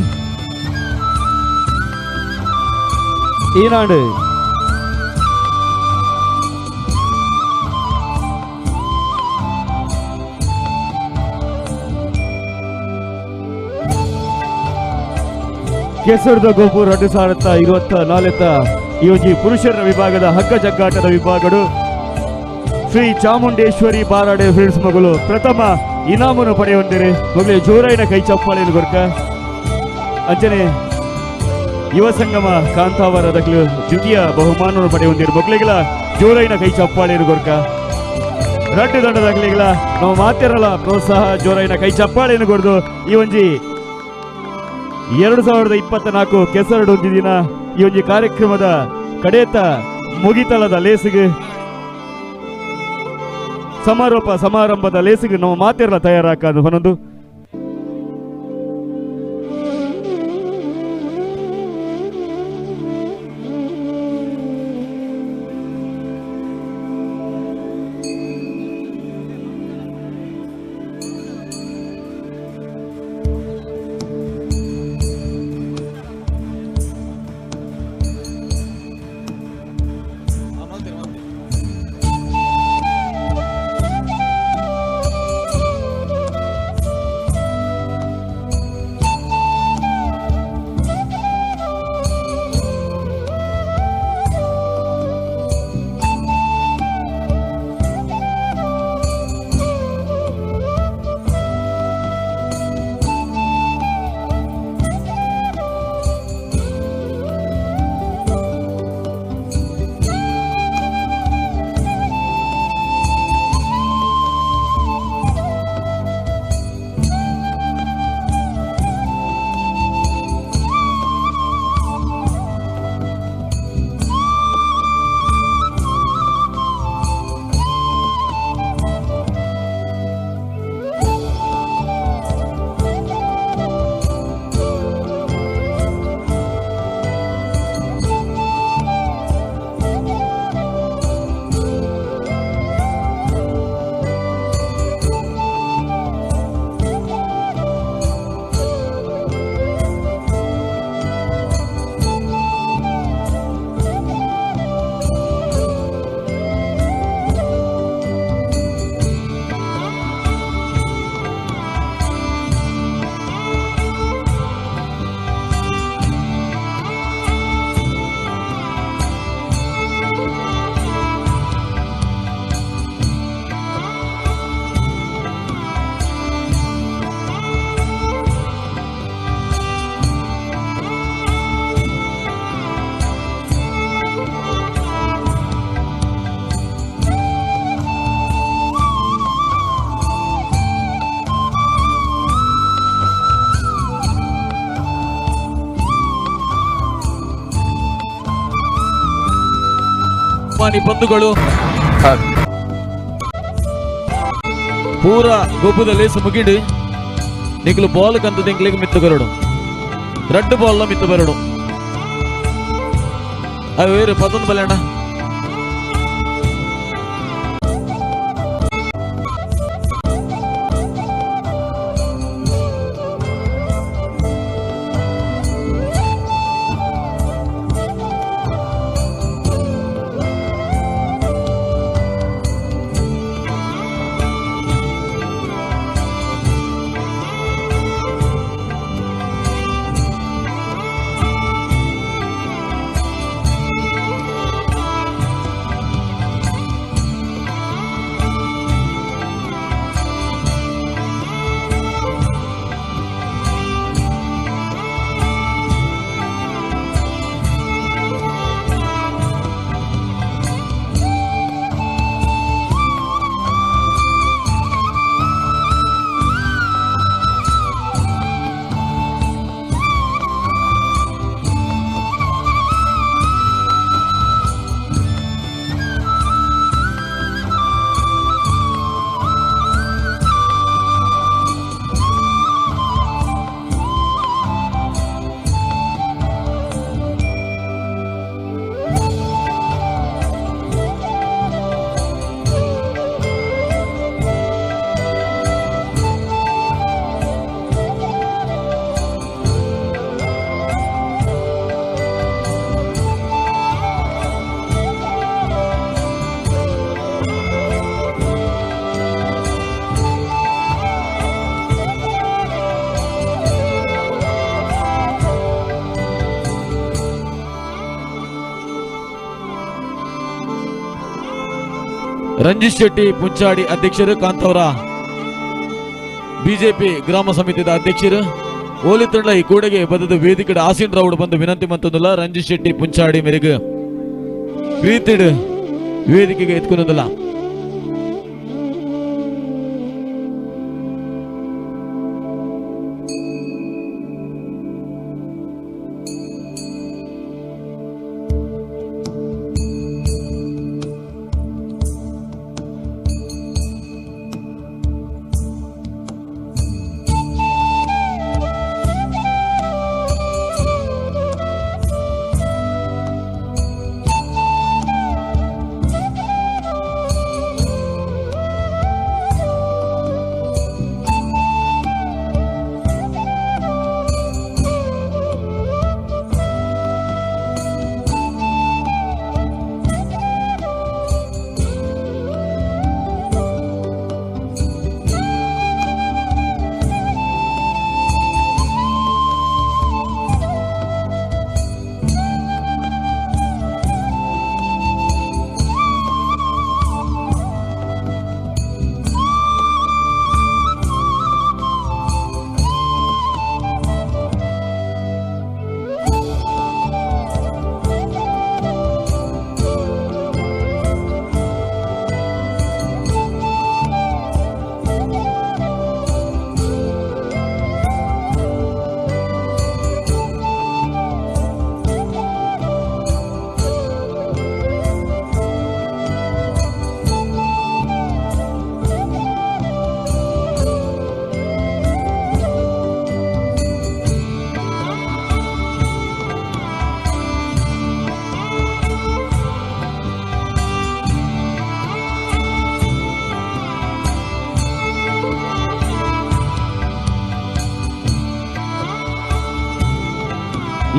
Speaker 13: ఈనాడు ಕೆಸರದ ಗೋಪು 2024 ಈ ಒಂಜಿ ಪುರುಷರ ವಿಭಾಗದ ಹಗ್ಗ ಜಗ್ಗಾಟದ ವಿಭಾಗಡು ಶ್ರೀ ಚಾಮುಂಡೇಶ್ವರಿ ಬಾರಾಡೆ ಫ್ರೆಂಡ್ಸ್ ಮಗಳು ಪ್ರಥಮ ಇನಾಮನ್ನು ಪಡೆಯುವಂದಿರಿ. ಮಗಳೇ ಜೋರಾಯಿನ ಕೈ ಚಪ್ಪಾಳೆಯನ್ನು ಕೊರ್ಕ. ಅಂಚನೆ ಯುವ ಸಂಗಮ ಕಾಂತಾವರ ದಕ್ಲು ದ್ವಿತೀಯ ಬಹುಮಾನವನ್ನು ಪಡೆಯುವಂದಿರು. ಮಕ್ಕಳಿಗೆಲ್ಲ ಜೋರಾಯಿನ ಕೈ ಚಪ್ಪಾಳೆಯನ್ನು ಕೊರ್ಕ. ರಡ್ಡು ದಂಡದಾಗಲಿಗಳ ನಾವು ಮಾತಿರಲ್ಲ ಪ್ರೋತ್ಸಾಹ ಜೋರಾಯಿನ ಕೈ ಚಪ್ಪಾಳೆಯನ್ನು ಕೊಡ್ದು ಈ ಒಂಜಿ 2024 ಕೆಸರಡು ಒಂಜಿ ದಿನ ಈ ಒಂಜಿ ಕಾರ್ಯಕ್ರಮದ ಕಡೇತ ಮುಗಿತಲದ ಲೇಸಿಗೆ ಸಮಾರೋಪ ಸಮಾರಂಭದ ಲೇಸಿಗೆ ನಮ್ಮ ಮಾತಿರಲ್ಲ ತಯಾರಾಕದು ಒಂದೊಂದು
Speaker 1: ಮಾನಿ ಬಂಧುಗಳು ಪೂರ ಗೊಬ್ಬದಲ್ಲಿ ಮುಗಿಡು ನಿಕ್ಲು ಬಾಲ್ ಕಂತ ತಿಂಗ್ಳಿಗೆ ಮಿತ್ತು ಬರಡು ರೆಡ್ ಬಾಲ್ ಮಿತ್ತು ಬರಡು ಅವೇರು ಪತ್ತೊಂದು ಬಲ್ಲೆ ಅಣ್ಣ. ರಂಜಿತ್ ಶೆಟ್ಟಿ ಪುಂಚಾಡಿ ಅಧ್ಯಕ್ಷರು, ಕಾಂತವರ ಬಿಜೆಪಿ ಗ್ರಾಮ ಸಮಿತಿದ ಅಧ್ಯಕ್ಷರು ಓಲಿತಂಡ ಈ ಕೂಡೆಗೆ ಬದದು ವೇದಿಕೆ ಆಸೀನ್ ರಾವುಡ್ ಬಂದು ವಿನಂತಿ ಮಂತೊಂದುಲ್ಲ. ರಂಜಿತ್ ಶೆಟ್ಟಿ ಪುಂಚಾಡಿ ಮೇರೆಗೆ ಪ್ರೀತಿಡ್ ವೇದಿಕೆಗೆ ಎತ್ಕೊನೊಂದುಲ್ಲ.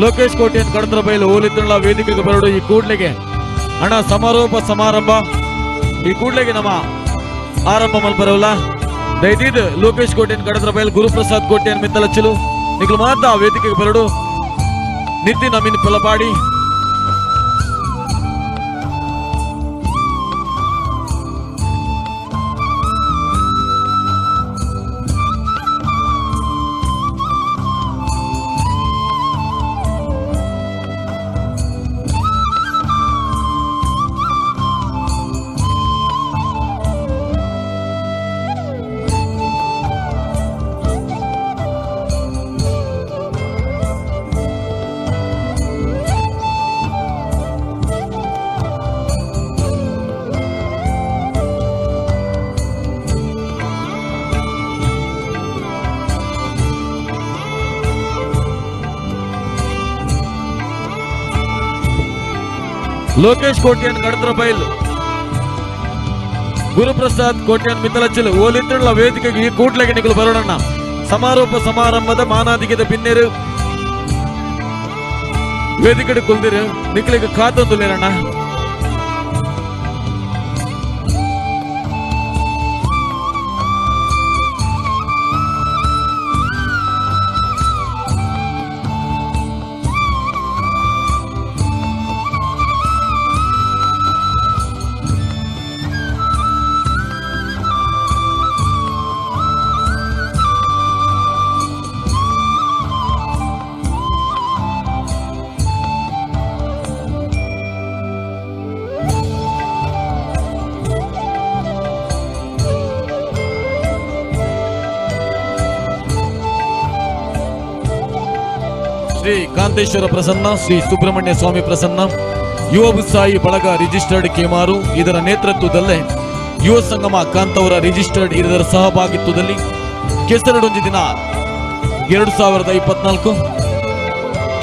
Speaker 1: ಲೋಕೇಶ್ ಕೋಟೆಯನ್ನು ಕಡದ್ರ ಬಯಲು ಓಲಿತುಳ್ಳ ವೇದಿಕೆಗೆ ಬರಡು. ಈ ಕೂಡ್ಲೆಗೆ ಹಣ ಸಮಾರೋಪ ಸಮಾರಂಭ ಈ ಕೂಡ್ಲೆಗೆ ನಮ್ಮ ಆರಂಭ ಮಲ್ಪರವಲ್ಲ. ದಯದೀದ್ ಲೋಕೇಶ್ ಕೋಟೆಯನ್ನು ಕಡದ್ರ ಬಯಲು ಗುರುಪ್ರಸಾದ್ ಕೋಟೆಯನ್ನು ಮಿತ್ತಲಚ್ಚಲು ನಿಗ್ಲು ಮಾತಾ ವೇದಿಕೆಗೆ ಬರಡು. ನಿತಿನ್ ಅಮೀನ್ ಪಲಪಾಡಿ, ಲೋಕೇಶ್ ಕೋಟ್ಯಾನ್ ಕಡತ್ರ ಬೈಲ್, ಗುರುಪ್ರಸಾದ್ ಕೋಟ್ಯಾನ್ ಮಿತ್ತಲಚ್ಚಲ್ ಓಲಿತ್ತುಳ್ಳ ವೇದಿಕೆಗೆ ಈ ಕೂಡ್ಲೆಗೆ ನಿಕಲು ಬರೋಣ. ಸಮಾರೋಪ ಸಮಾರಂಭದ ಮಾನಾದಿಗೆದ ಬಿನ್ನೇರು ವೇದಿಕೆಡೆ ಕುಲ್ದಿರು ನಿಕ್ಲಿಗೆ ಕಾತೊಂದುಲೇರಣ್ಣ. ಶ್ರೀ ಕಾಂತೇಶ್ವರ ಪ್ರಸನ್ನ, ಶ್ರೀ ಸುಬ್ರಹ್ಮಣ್ಯ ಸ್ವಾಮಿ ಪ್ರಸನ್ನ, ಯುವ ಉತ್ಸಾಹಿ ಬಳಗ ರಿಜಿಸ್ಟರ್ಡ್ ಕೇಮಾರು ಇದರ ನೇತೃತ್ವದಲ್ಲೇ ಯುವ ಸಂಗಮ ಕಾಂತವರ ರಿಜಿಸ್ಟರ್ಡ್ ಇದರ ಸಹಭಾಗಿತ್ವದಲ್ಲಿ ಕೆಸರಡೊಂಜಿ ದಿನ 2024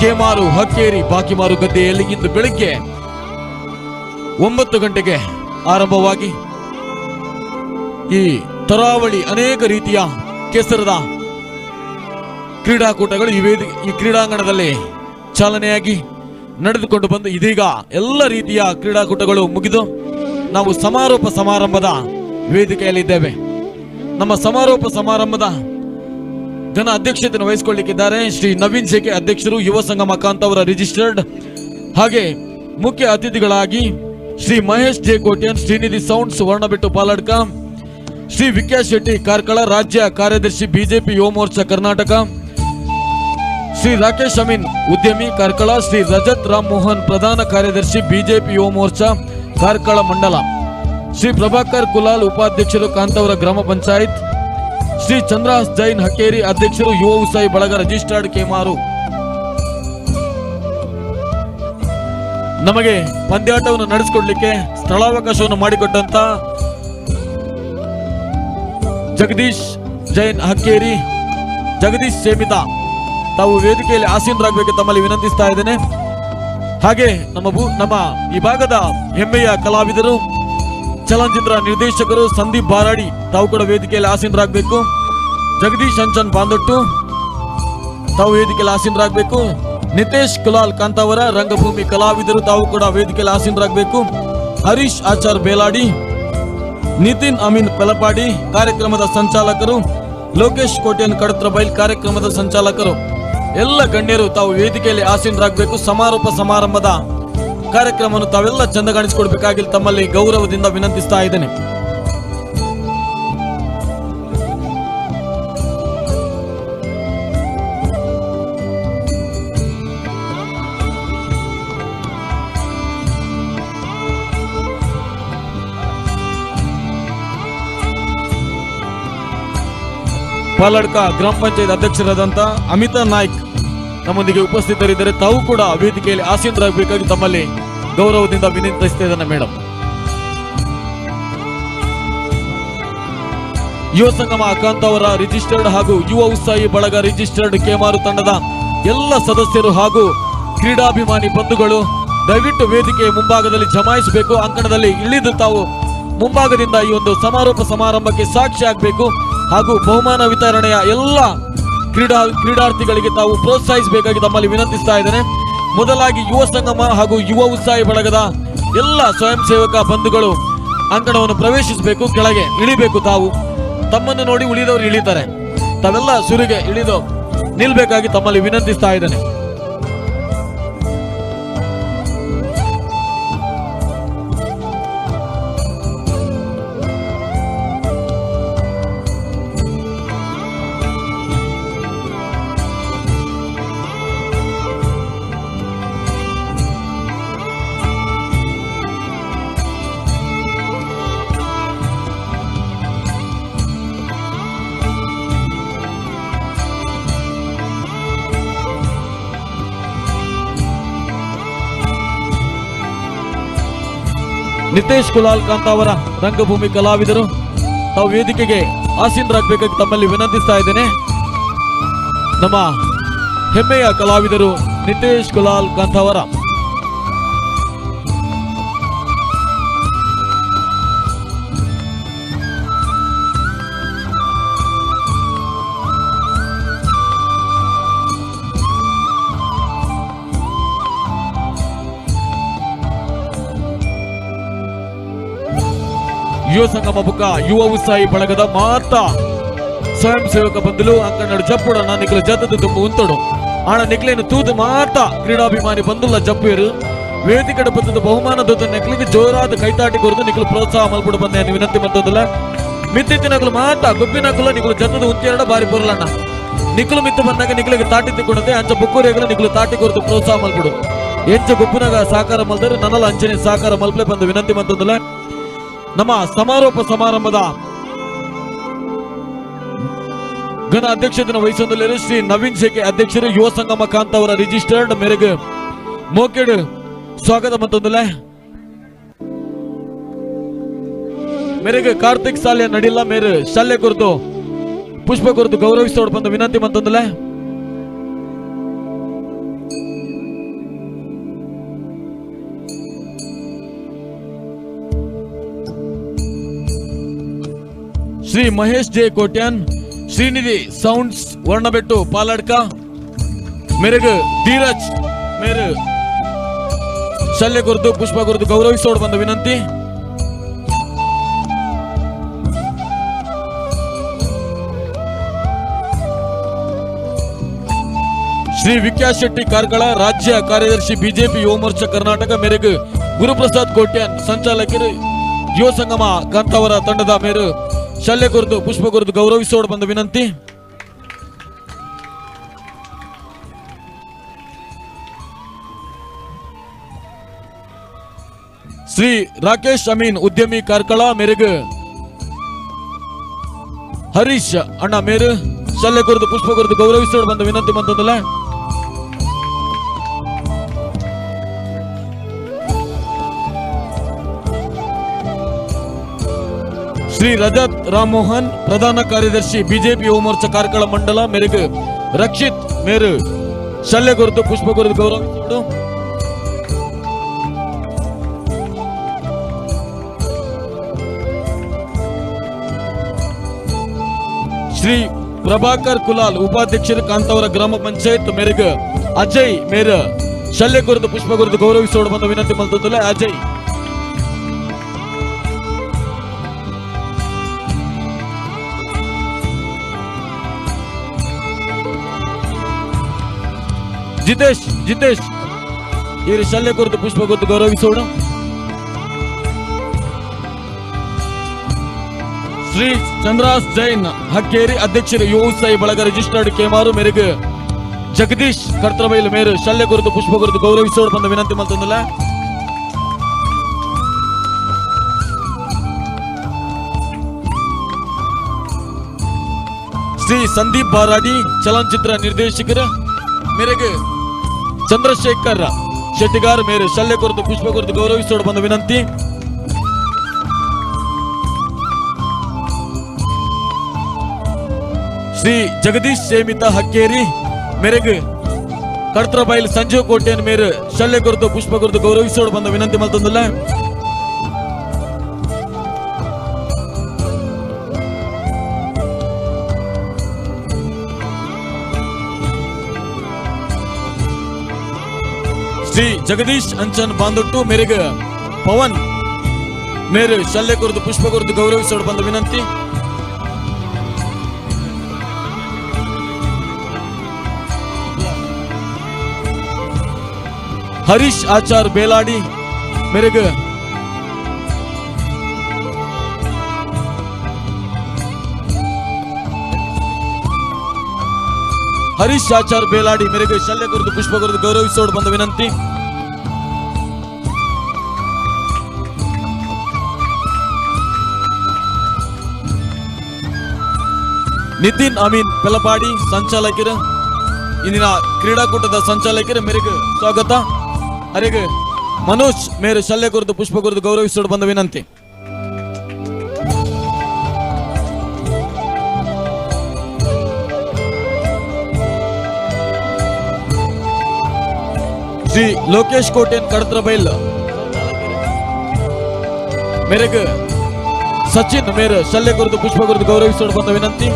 Speaker 1: ಕೇಮಾರು ಹಕ್ಕೇರಿ ಬಾಕಿಮಾರು ಗದ್ದೆಯಲ್ಲಿ ಇಂದು ಬೆಳಗ್ಗೆ 9 ಗಂಟೆಗೆ ಆರಂಭವಾಗಿ ಈ ತರಾವಳಿ ಅನೇಕ ರೀತಿಯ ಕೆಸರದ ಕ್ರೀಡಾಕೂಟಗಳು ಈ ಕ್ರೀಡಾಂಗಣದಲ್ಲಿ ಚಾಲನೆಯಾಗಿ ನಡೆದುಕೊಂಡು ಬಂದು ಇದೀಗ ಎಲ್ಲ ರೀತಿಯ ಕ್ರೀಡಾಕೂಟಗಳು ಮುಗಿದು ನಾವು ಸಮಾರೋಪ ಸಮಾರಂಭದ ವೇದಿಕೆಯಲ್ಲಿದ್ದೇವೆ. ನಮ್ಮ ಸಮಾರೋಪ ಸಮಾರಂಭದ ಘನ ಅಧ್ಯಕ್ಷತೆಯನ್ನು ವಹಿಸಿಕೊಳ್ಳಿಕ್ಕಿದ್ದಾರೆ ಶ್ರೀ ನವೀನ್ ಜೆಕೆ ಅಧ್ಯಕ್ಷರು, ಯುವ ಸಂಗಮ ಕಾಂತಾವರ ರಿಜಿಸ್ಟರ್ಡ್, ಹಾಗೆ ಮುಖ್ಯ ಅತಿಥಿಗಳಾಗಿ ಶ್ರೀ ಮಹೇಶ್ ಜೆ ಕೋಟ್ಯಾನ್, ಶ್ರೀನಿಧಿ ಸೌಂಡ್ಸ್ ವರ್ಣಬೆಟ್ಟು ಪಾಲಡ್ಕ, ಶ್ರೀ ವಿಕಾಸ್ ಶೆಟ್ಟಿ ಕಾರ್ಕಳ ರಾಜ್ಯ ಕಾರ್ಯದರ್ಶಿ ಬಿಜೆಪಿ ಯುವ ಮೋರ್ಚಾ ಕರ್ನಾಟಕ, ಶ್ರೀ ರಾಕೇಶ್ ಅಮೀನ್ ಉದ್ಯಮಿ ಕಾರ್ಕಳ, ಶ್ರೀ ರಜತ್ ರಾಮ್ ಮೋಹನ್ ಪ್ರಧಾನ ಕಾರ್ಯದರ್ಶಿ ಬಿಜೆಪಿ ಯುವ ಮೋರ್ಚಾ ಕಾರ್ಕಳ ಮಂಡಲ, ಶ್ರೀ ಪ್ರಭಾಕರ್ ಕುಲಾಲ್ ಉಪಾಧ್ಯಕ್ಷರು ಕಾಂತಾವರ ಗ್ರಾಮ ಪಂಚಾಯತ್, ಶ್ರೀ ಚಂದ್ರಹಾಸ್ ಜೈನ್ ಹಕ್ಕೇರಿ ಅಧ್ಯಕ್ಷರು ಯುವ ಉತ್ಸಾಹಿ ಬಳಗ ರಿಜಿಸ್ಟರ್ಡ್ ಕೇಮಾರು. ನಮಗೆ ಪಂದ್ಯಾಟವನ್ನು ನಡೆಸಿಕೊಡ್ಲಿಕ್ಕೆ ಸ್ಥಳಾವಕಾಶವನ್ನು ಮಾಡಿಕೊಟ್ಟಂತ ಜಗದೀಶ್ ಜೈನ್ ಹಕ್ಕೇರಿ, ಜಗದೀಶ್ ಸೇಮಿತಾ ತಾವು ವೇದಿಕೆಯಲ್ಲಿ ಆಸೀನರಾಗಬೇಕು ತಮ್ಮಲ್ಲಿ ವಿನಂತಿಸ್ತಾ ಇದ್ದೇನೆ. ಹಾಗೆ ನಮ್ಮ ಈ ಭಾಗದ ಹೆಮ್ಮೆಯ ಕಲಾವಿದರು, ಚಲನಚಿತ್ರ ನಿರ್ದೇಶಕರು ಸಂದೀಪ್ ಬಾರಾಡಿ ತಾವು ಕೂಡ ವೇದಿಕೆಯಲ್ಲಿ ಆಸೀನರಾಗಬೇಕು. ಜಗದೀಶ್ ಅಂಚನ್ ಬಾಂದೊಟ್ಟು ತಾವು ವೇದಿಕೆಯಲ್ಲಿ ಆಸೀನರಾಗಬೇಕು. ನಿತೇಶ್ ಕುಲಾಲ್ ಕಾಂತಾವರ ರಂಗಭೂಮಿ ಕಲಾವಿದರು ತಾವು ಕೂಡ ವೇದಿಕೆಯಲ್ಲಿ ಆಸೀನರಾಗಬೇಕು. ಹರೀಶ್ ಆಚಾರ್ ಬೇಲಾಡಿ, ನಿತಿನ್ ಅಮೀನ್ ಪೆಲಪಾಡಿ ಕಾರ್ಯಕ್ರಮದ ಸಂಚಾಲಕರು, ಲೋಕೇಶ್ ಕೋಟ್ಯನ್ ಕಡತ್ರಬೈಲ್ ಕಾರ್ಯಕ್ರಮದ ಸಂಚಾಲಕರು, ಎಲ್ಲ ಗಣ್ಯರು ತಾವು ವೇದಿಕೆಯಲ್ಲಿ ಆಸೀನರಾಗಬೇಕು. ಸಮಾರೋಪ ಸಮಾರಂಭದ ಕಾರ್ಯಕ್ರಮವನ್ನು ತಾವೆಲ್ಲ ಚಂದಗಾಣಿಸಿಕೊಡ್ಬೇಕಾಗಿ ತಮ್ಮಲ್ಲಿ ಗೌರವದಿಂದ ವಿನಂತಿಸ್ತಾ ಇದ್ದೇನೆ. ಪಾಲಡ್ಕ ಗ್ರಾಮ ಪಂಚಾಯತ್ ಅಧ್ಯಕ್ಷರಾದಂಥ ಅಮಿತಾ ನಾಯ್ಕ್ ನಮ್ಮೊಂದಿಗೆ ಉಪಸ್ಥಿತರಿದ್ದರೆ ತಾವು ಕೂಡ ವೇದಿಕೆಯಲ್ಲಿ ಆಸೀನರಾಗಬೇಕಾಗಿ ತಮ್ಮಲ್ಲಿ ಗೌರವದಿಂದ ವಿನಂತಿಸ್ತಾ ಇದ್ದೇನೆ ಮೇಡಮ್. ಯುವ ಸಂಗಮ ಕಾಂತಾವರ ರಿಜಿಸ್ಟರ್ಡ್ ಹಾಗೂ ಯುವ ಉತ್ಸಾಹಿ ಬಳಗ ರಿಜಿಸ್ಟರ್ಡ್ ಕೇಮಾರು ತಂಡದ ಎಲ್ಲ ಸದಸ್ಯರು ಹಾಗೂ ಕ್ರೀಡಾಭಿಮಾನಿ ಬಂಧುಗಳು ದಯವಿಟ್ಟು ವೇದಿಕೆಯ ಮುಂಭಾಗದಲ್ಲಿ ಜಮಾಯಿಸಬೇಕು. ಅಂಕಣದಲ್ಲಿ ಇಳಿದು ತಾವು ಮುಂಭಾಗದಿಂದ ಈ ಒಂದು ಸಮಾರೋಪ ಸಮಾರಂಭಕ್ಕೆ ಸಾಕ್ಷಿ ಆಗಬೇಕು ಹಾಗೂ ಬಹುಮಾನ ವಿತರಣೆಯ ಎಲ್ಲ ಕ್ರೀಡಾರ್ಥಿಗಳಿಗೆ ತಾವು ಪ್ರೋತ್ಸಾಹಿಸಬೇಕಾಗಿ ತಮ್ಮಲ್ಲಿ ವಿನಂತಿಸ್ತಾ ಇದ್ದೇನೆ. ಮೊದಲಾಗಿ ಯುವ ಸಂಗಮ ಹಾಗೂ ಯುವ ಉತ್ಸಾಹಿ ಬಳಗದ ಎಲ್ಲ ಸ್ವಯಂ ಸೇವಕ ಬಂಧುಗಳು ಅಂಕಣವನ್ನು ಪ್ರವೇಶಿಸಬೇಕು, ಕೆಳಗೆ ಇಳಿಬೇಕು. ತಾವು ತಮ್ಮನ್ನು ನೋಡಿ ಉಳಿದವರು ಇಳಿತಾರೆ. ತಾವೆಲ್ಲ ಸುರಿಗೆ ಇಳಿದು ನಿಲ್ಬೇಕಾಗಿ ತಮ್ಮಲ್ಲಿ ವಿನಂತಿಸ್ತಾ ಇದ್ದೇನೆ. ನಿತೇಶ್ ಕುಲಾಲ್ ಕಾಂತಾವರ ರಂಗಭೂಮಿ ಕಲಾವಿದರು ತಾವು ವೇದಿಕೆಗೆ ಆಸೀನರಾಗಬೇಕಾಗಿ ತಮ್ಮಲ್ಲಿ ವಿನಂತಿಸ್ತಾ ಇದ್ದೇನೆ. ನಮ್ಮ ಹೆಮ್ಮೆಯ ಕಲಾವಿದರು ನಿತೇಶ್ ಕುಲಾಲ್ ಕಾಂತಾವರ. ಯುವ ಸಂಗಮ ಬುಕ್ಕ ಯುವ ಉತ್ಸಾಹಿ ಬಳಗದ ಮಾತಾ ಸ್ವಯಂ ಸೇವಕ ಬಂಧುಲು ಅಂಕಣ್ಣಡು ಜಪ್ಪುಡಣ್ಣ ನಿಕ್ಲು ಜತದ ತುಂಬು ಉಂತಡು ಆಣ ನಿಕ್ಲೇನು ತೂದು ಮಾತಾ ಕ್ರೀಡಾಭಿಮಾನಿ ಬಂಧುಲ ಜಪ್ಪೇರು ವೇದಿಕೆಡ ಬತ್ತದ ಬಹುಮಾನ ದೊಡ್ಡ ನೆಕ್ಲಿಗೆ ಜೋರಾದ ಕೈತಾಟಿ ಕೊರದು ನಿಕ್ಲು ಪ್ರೋತ್ಸಾಹ ಮಲ್ಪುಡು ಬಂದೆ ವಿನಂತಿ ಮಂತದಲ್ಲ ಮಿತ್ತಿತ್ತಿನಕಲು ಮಾತಾ ಗೊಬ್ಬಿನಕುಲ ನಿಕ್ಲು ಜತದ ಉಂತೆರಡ ಬಾರಿ ಪೊರ್ಲಣ್ಣ ನಿಕ್ಲು ಮಿತ್ತು ಬಂದಾಗ ನಿಕ್ಲಿಗೆ ತಾಟಿ ತಿಕ್ಕೊಂಡಂತೆ ಅಂಚ ಬುಕ್ಕೂರಿಗಳು ನಿಕ್ಲು ತಾಟಿ ಕೊರದು ಪ್ರೋತ್ಸಾಹ ಮಲ್ಪುಡು ಎಂಚ ಗೊಬ್ಬುನಾಗ ಸಾಕಾರ ಮಲ್ದರೆ ನನ್ನಲ ಅಂಚನೆ ಸಾಕಾರ ಮಲ್ಪಲೆ ಬಂದು ವಿನಂತಿ ಮಂತದಲ್ಲ. ನಮ್ಮ ಸಮಾರೋಪ ಸಮಾರಂಭದ ಘನ ಅಧ್ಯಕ್ಷತೆಯನ್ನು ವಹಿಸಿಕೊಂಡಿದ್ದಾರೆ ಶ್ರೀ ನವೀನ್ ಶೇಖೆ ಅಧ್ಯಕ್ಷರು ಯುವ ಸಂಗಮ ಕಾಂತ ಅವರ ರಿಜಿಸ್ಟರ್ಡ್ ಮೇರೆಗೆ ಮೋಕೆಡ್ ಸ್ವಾಗತ ಮತ್ತೊಂದಲ್ಲ. ಮೇರೆಗೆ ಕಾರ್ತಿಕ್ ಸಾಲ್ಯ ನಡಿಲ್ಲ ಮೇರೆ ಶಾಲೆ ಕುರಿತು ಪುಷ್ಪ ಕುರಿತು ಗೌರವಿಸೋಡು ಬಂದ ವಿನಂತಿ ಮತ್ತೊಂದಲ್ಲ. ಶ್ರೀ ಮಹೇಶ್ ಜೆ ಕೋಟ್ಯಾನ್ ಶ್ರೀನಿಧಿ ಸೌಂಡ್ಸ್ ವರ್ಣಬೆಟ್ಟು ಪಾಲಡ್ಕ ಮೇರೆಗೆ ಧೀರಜ್ ಮೇರೆ ಶಲ್ಯ ಕುರಿತು ಪುಷ್ಪ ಕುರಿತು ಗೌರವಿಸೋಡು ಬಂದ ವಿನಂತಿ. ಶ್ರೀ ವಿಕಾಸ್ ಶೆಟ್ಟಿ ಕಾರ್ಕಳ ರಾಜ್ಯ ಕಾರ್ಯದರ್ಶಿ ಬಿಜೆಪಿ ಯುವ ಮೋರ್ಚಾ ಕರ್ನಾಟಕ ಮೇರೆಗೆ ಗುರುಪ್ರಸಾದ್ ಕೋಟ್ಯಾನ್ ಸಂಚಾಲಕರು ಯುವ ಸಂಗಮ ಕಾಂತಾವರ ತಂಡದ ಮೇರು ಶಲ್ಯ ಕುರಿತು ಪುಷ್ಪ ಕುರಿತು ಗೌರವಿಸೋಡು ಬಂದ ವಿನಂತಿ. ಶ್ರೀ ರಾಕೇಶ್ ಅಮೀನ್ ಉದ್ಯಮಿ ಕಾರ್ಕಳ ಮೇರೆಗೆ ಹರೀಶ್ ಅಣ್ಣ ಮೇರು ಶಲ್ಯ ಕುರಿತು ಪುಷ್ಪ ಕುರಿತು ಗೌರವಿಸೋಡು ಬಂದ ವಿನಂತಿ ಬಂತಂದಲ್ಲ. ಶ್ರೀ ರಜತ್ ರಾಮಮೋಹನ್ ಪ್ರಧಾನ ಕಾರ್ಯದರ್ಶಿ ಬಿಜೆಪಿ ಯುವ ಮೋರ್ಚಾ ಕಾರ್ಕಳ ಮಂಡಲ ಮೇರೆಗೆ ರಕ್ಷಿತ್ ಮೇರು ಶಲ್ಯ ಕುರಿತು ಪುಷ್ಪ ಕುರಿತು ಗೌರವಿಸೋಡು. ಶ್ರೀ ಪ್ರಭಾಕರ್ ಕುಲಾಲ್ ಉಪಾಧ್ಯಕ್ಷರು ಕಾಂತಾವರ ಗ್ರಾಮ ಪಂಚಾಯತ್ ಮೇರೆಗೆ ಅಜಯ್ ಮೇರು ಶಲ್ಯ ಕುರಿತು ಪುಷ್ಪ ಕುರಿತು ಗೌರವಿಸೋಡು ಬಂದ ವಿನಂತಿ ಮಲ್ತದಲ್ಲ ಅಜಯ್. ಜಿತೇಶ್ ಜಿತೇಶ್ ಇವರು ಶಲ್ಯ ಕುರಿತು ಪುಷ್ಪ ಕುರಿತು ಗೌರವಿಸೋಣ. ಶ್ರೀ ಚಂದ್ರಾಸ್ ಜೈನ್ ಹಕ್ಕೇರಿ ಅಧ್ಯಕ್ಷರು ಯುವ ಉತ್ಸಾಹಿ ಬಳಗ ರಿಜಿಸ್ಟರ್ಡ್ ಕೇಮಾರು ಮೇರೆಗೆ ಜಗದೀಶ್ ಕರ್ತಬೈಲ್ ಮೇರು ಶಲ್ಯ ಕುರಿತು ಪುಷ್ಪ ಕುರಿತು ಗೌರವಿಸೋಣ ಬಂದ ವಿನಂತಿ ಮಲ್ತಂದಲ್ಲ. ಶ್ರೀ ಸಂದೀಪ್ ಬಾರಾಡಿ ಚಲನಚಿತ್ರ ನಿರ್ದೇಶಕರು ಮೇರೆಗೆ ಚಂದ್ರಶೇಖರ್ ಶೆಟ್ಟಿಗಾರ್ ಮೇರೆ ಶಲ್ಯ ಕುರಿತು ಪುಷ್ಪ ಕುರಿತು ಗೌರವಿಸೋಡು ಬಂದ ವಿನಂತಿ. ಶ್ರೀ ಜಗದೀಶ್ ಸೇಮಿತ ಹಕ್ಕೇರಿ ಮೇರೆಗೆ ಕಡ್ತ್ರಬೈಲ್ ಸಂಜೀವ್ ಕೋಟೆಯನ್ ಮೇರೆ ಶಲ್ಯ ಕುರಿತು ಪುಷ್ಪ ಕುರಿತು ಗೌರವಿಸೋಡು ಬಂದ ವಿನಂತಿ ಮಲ್ತಂದಲ್ಲ. ಶ್ರೀ ಜಗದೀಶ್ ಅಂಚನ್ ಬಾಂದೊಟ್ಟು ಮೇರೆಗೆ ಪವನ್ ಮೇರೆ ಶಲ್ಯ ಕುರಿತು ಪುಷ್ಪ ಕುರಿತು ಗೌರವಿಸೋಡು ಬಂದ ವಿನಂತಿ. ಹರೀಶ್ ಆಚಾರ್ ಬೇಲಾಡಿ ಮೇರೆಗೆ ಹರೀಶ್ ಆಚಾರ್ ಬೇಲಾಡಿ ಮೇರೆಗೆ ಶಲ್ಯ ಕುರಿತು ಪುಷ್ಪ ಕುರಿತು ಗೌರವಿಸೋಡು ಬಂದ ವಿನಂತಿ. ನಿತಿನ್ ಅಮೀನ್ ಪೆಲಪಾಡಿ ಸಂಚಾಲಕರು ಇಂದಿನ ಕ್ರೀಡಾಕೂಟದ ಸಂಚಾಲಕರು ಮೇರೆಗೆ ಸ್ವಾಗತ. ಅರೆಗೆ ಮನೋಜ್ ಮೇರೆ ಶಲ್ಯ ಕುರಿತು ಪುಷ್ಪ ಕುರಿತು ಗೌರವಿಸೋಡು ಬಂದ ವಿನಂತಿ. ಶ್ರೀ ಲೋಕೇಶ್ ಕೋಟೆನ್ ಕಡತ್ರಬೈಲ್ ಮೇರೆಗೆ ಸಚಿನ್ ಮೇರೆ ಶಲ್ಯ ಕುರಿತು ಪುಷ್ಪ ಕುರಿತು ಗೌರವಿಸೋಡು ಬಂದ ವಿನಂತಿ.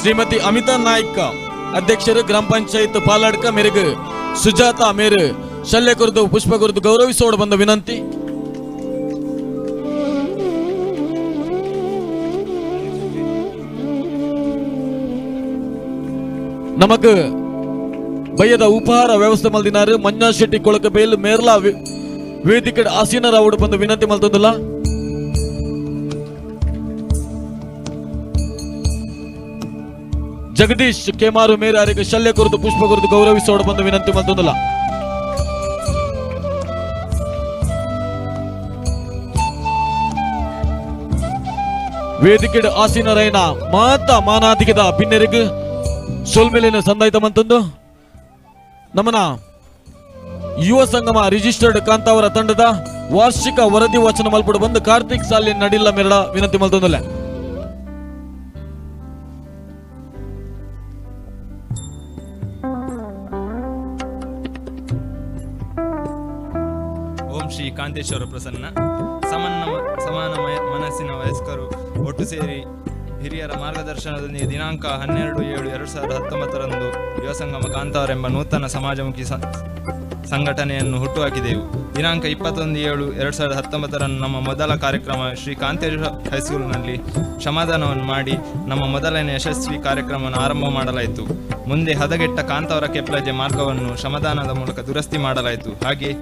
Speaker 1: ಶ್ರೀಮತಿ ಅಮಿತಾ ನಾಯ್ಕ ಅಧ್ಯಕ್ಷರು ಗ್ರಾಮ ಪಂಚಾಯತ್ ಪಾಲಾಡ್ಕ ಮೇರೆಗೆ ಸುಜಾತ ಮೇರು ಶಲ್ಯ ಕುರಿತು ಪುಷ್ಪ ಕುರಿತು ಗೌರವಿಸೋಡು ಬಂದ ವಿನಂತಿ. ನಮಕ್ ಬಯ್ಯದ ಉಪಹಾರ ವ್ಯವಸ್ಥೆ ಮಲ್ದಿನಾರು ಮಂಜಾ ಶೆಟ್ಟಿ ಕೊಳಕಬೇಲ್ ಮೇರ್ಲಾ ವೇದಿಕೆ ಆಸೀನರಾವುಡು ಬಂದು ವಿನಂತಿ ಮಲ್ತೊಂದುಲ್ಲ. ಜಗದೀಶ್ ಕೇಮಾರು ಮೇರಾರಿಗೆ ಶಲ್ಯ ಕುರಿತು ಪುಷ್ಪ ಕುರಿತು ಗೌರವಿಸೋಡು ಬಂದು ವಿನಂತಿ ಮಲ್ತೊಂದುಲ್ಲ. ವೇದಿಕೆ ಆಸೀನರೈನ ಮಾತಾ ಮಾನಾಧಿಕದ ಭಿನ್ನರಿಗೆ ಸೋಲ್ಮೇಲಿನ ಸಂದಾಯಿತ ಮಂತಂದು ನಮನ ಯುವ ಸಂಗಮ ರಿಜಿಸ್ಟರ್ಡ್ ಕಾಂತಾವರ ತಂಡದ ವಾರ್ಷಿಕ ವರದಿ ವಾಚನ ಮಲ್ಪಡು ಬಂದು ಕಾರ್ತಿಕ್ ಸಾಲಿ ನಡಿಲ್ಲ ಮೆರಡ ವಿನಂತಿ ಮಲ್ತೊಂದುಲ್ಲ.
Speaker 2: ಓಂ ಶ್ರೀ ಕಾಂತೇಶ್ವರ ಪ್ರಸನ್ನ. ಸಮಾನ ಮನಸ್ಸಿನ ವಯಸ್ಕರು ಒಟ್ಟು ಸೇರಿ ಹಿರಿಯರ ಮಾರ್ಗದರ್ಶನದೊಂದಿಗೆ ದಿನಾಂಕ 12/7/2019 ಯುವ ಸಂಗಮ ಕಾಂತಾವರ ಎಂಬ ನೂತನ ಸಮಾಜಮುಖಿ ಸಂಘಟನೆಯನ್ನು ಹುಟ್ಟುಹಾಕಿದೆವು. ದಿನಾಂಕ 21/7/2019 ನಮ್ಮ ಮೊದಲ ಕಾರ್ಯಕ್ರಮ ಶ್ರೀ ಕಾಂತೇಶ್ವರ ಹೈಸ್ಕೂಲ್ನಲ್ಲಿ ಶ್ರಮದಾನವನ್ನು ಮಾಡಿ ನಮ್ಮ ಮೊದಲನೇ ಯಶಸ್ವಿ ಕಾರ್ಯಕ್ರಮವನ್ನು ಆರಂಭ ಮಾಡಲಾಯಿತು. ಮುಂದೆ ಹದಗೆಟ್ಟ ಕಾಂತಾವರ ಕೆಪ್ಲಾಜೆ ಮಾರ್ಗವನ್ನು ಶ್ರಮದಾನದ ಮೂಲಕ ದುರಸ್ತಿ ಮಾಡಲಾಯಿತು. ಹಾಗೆ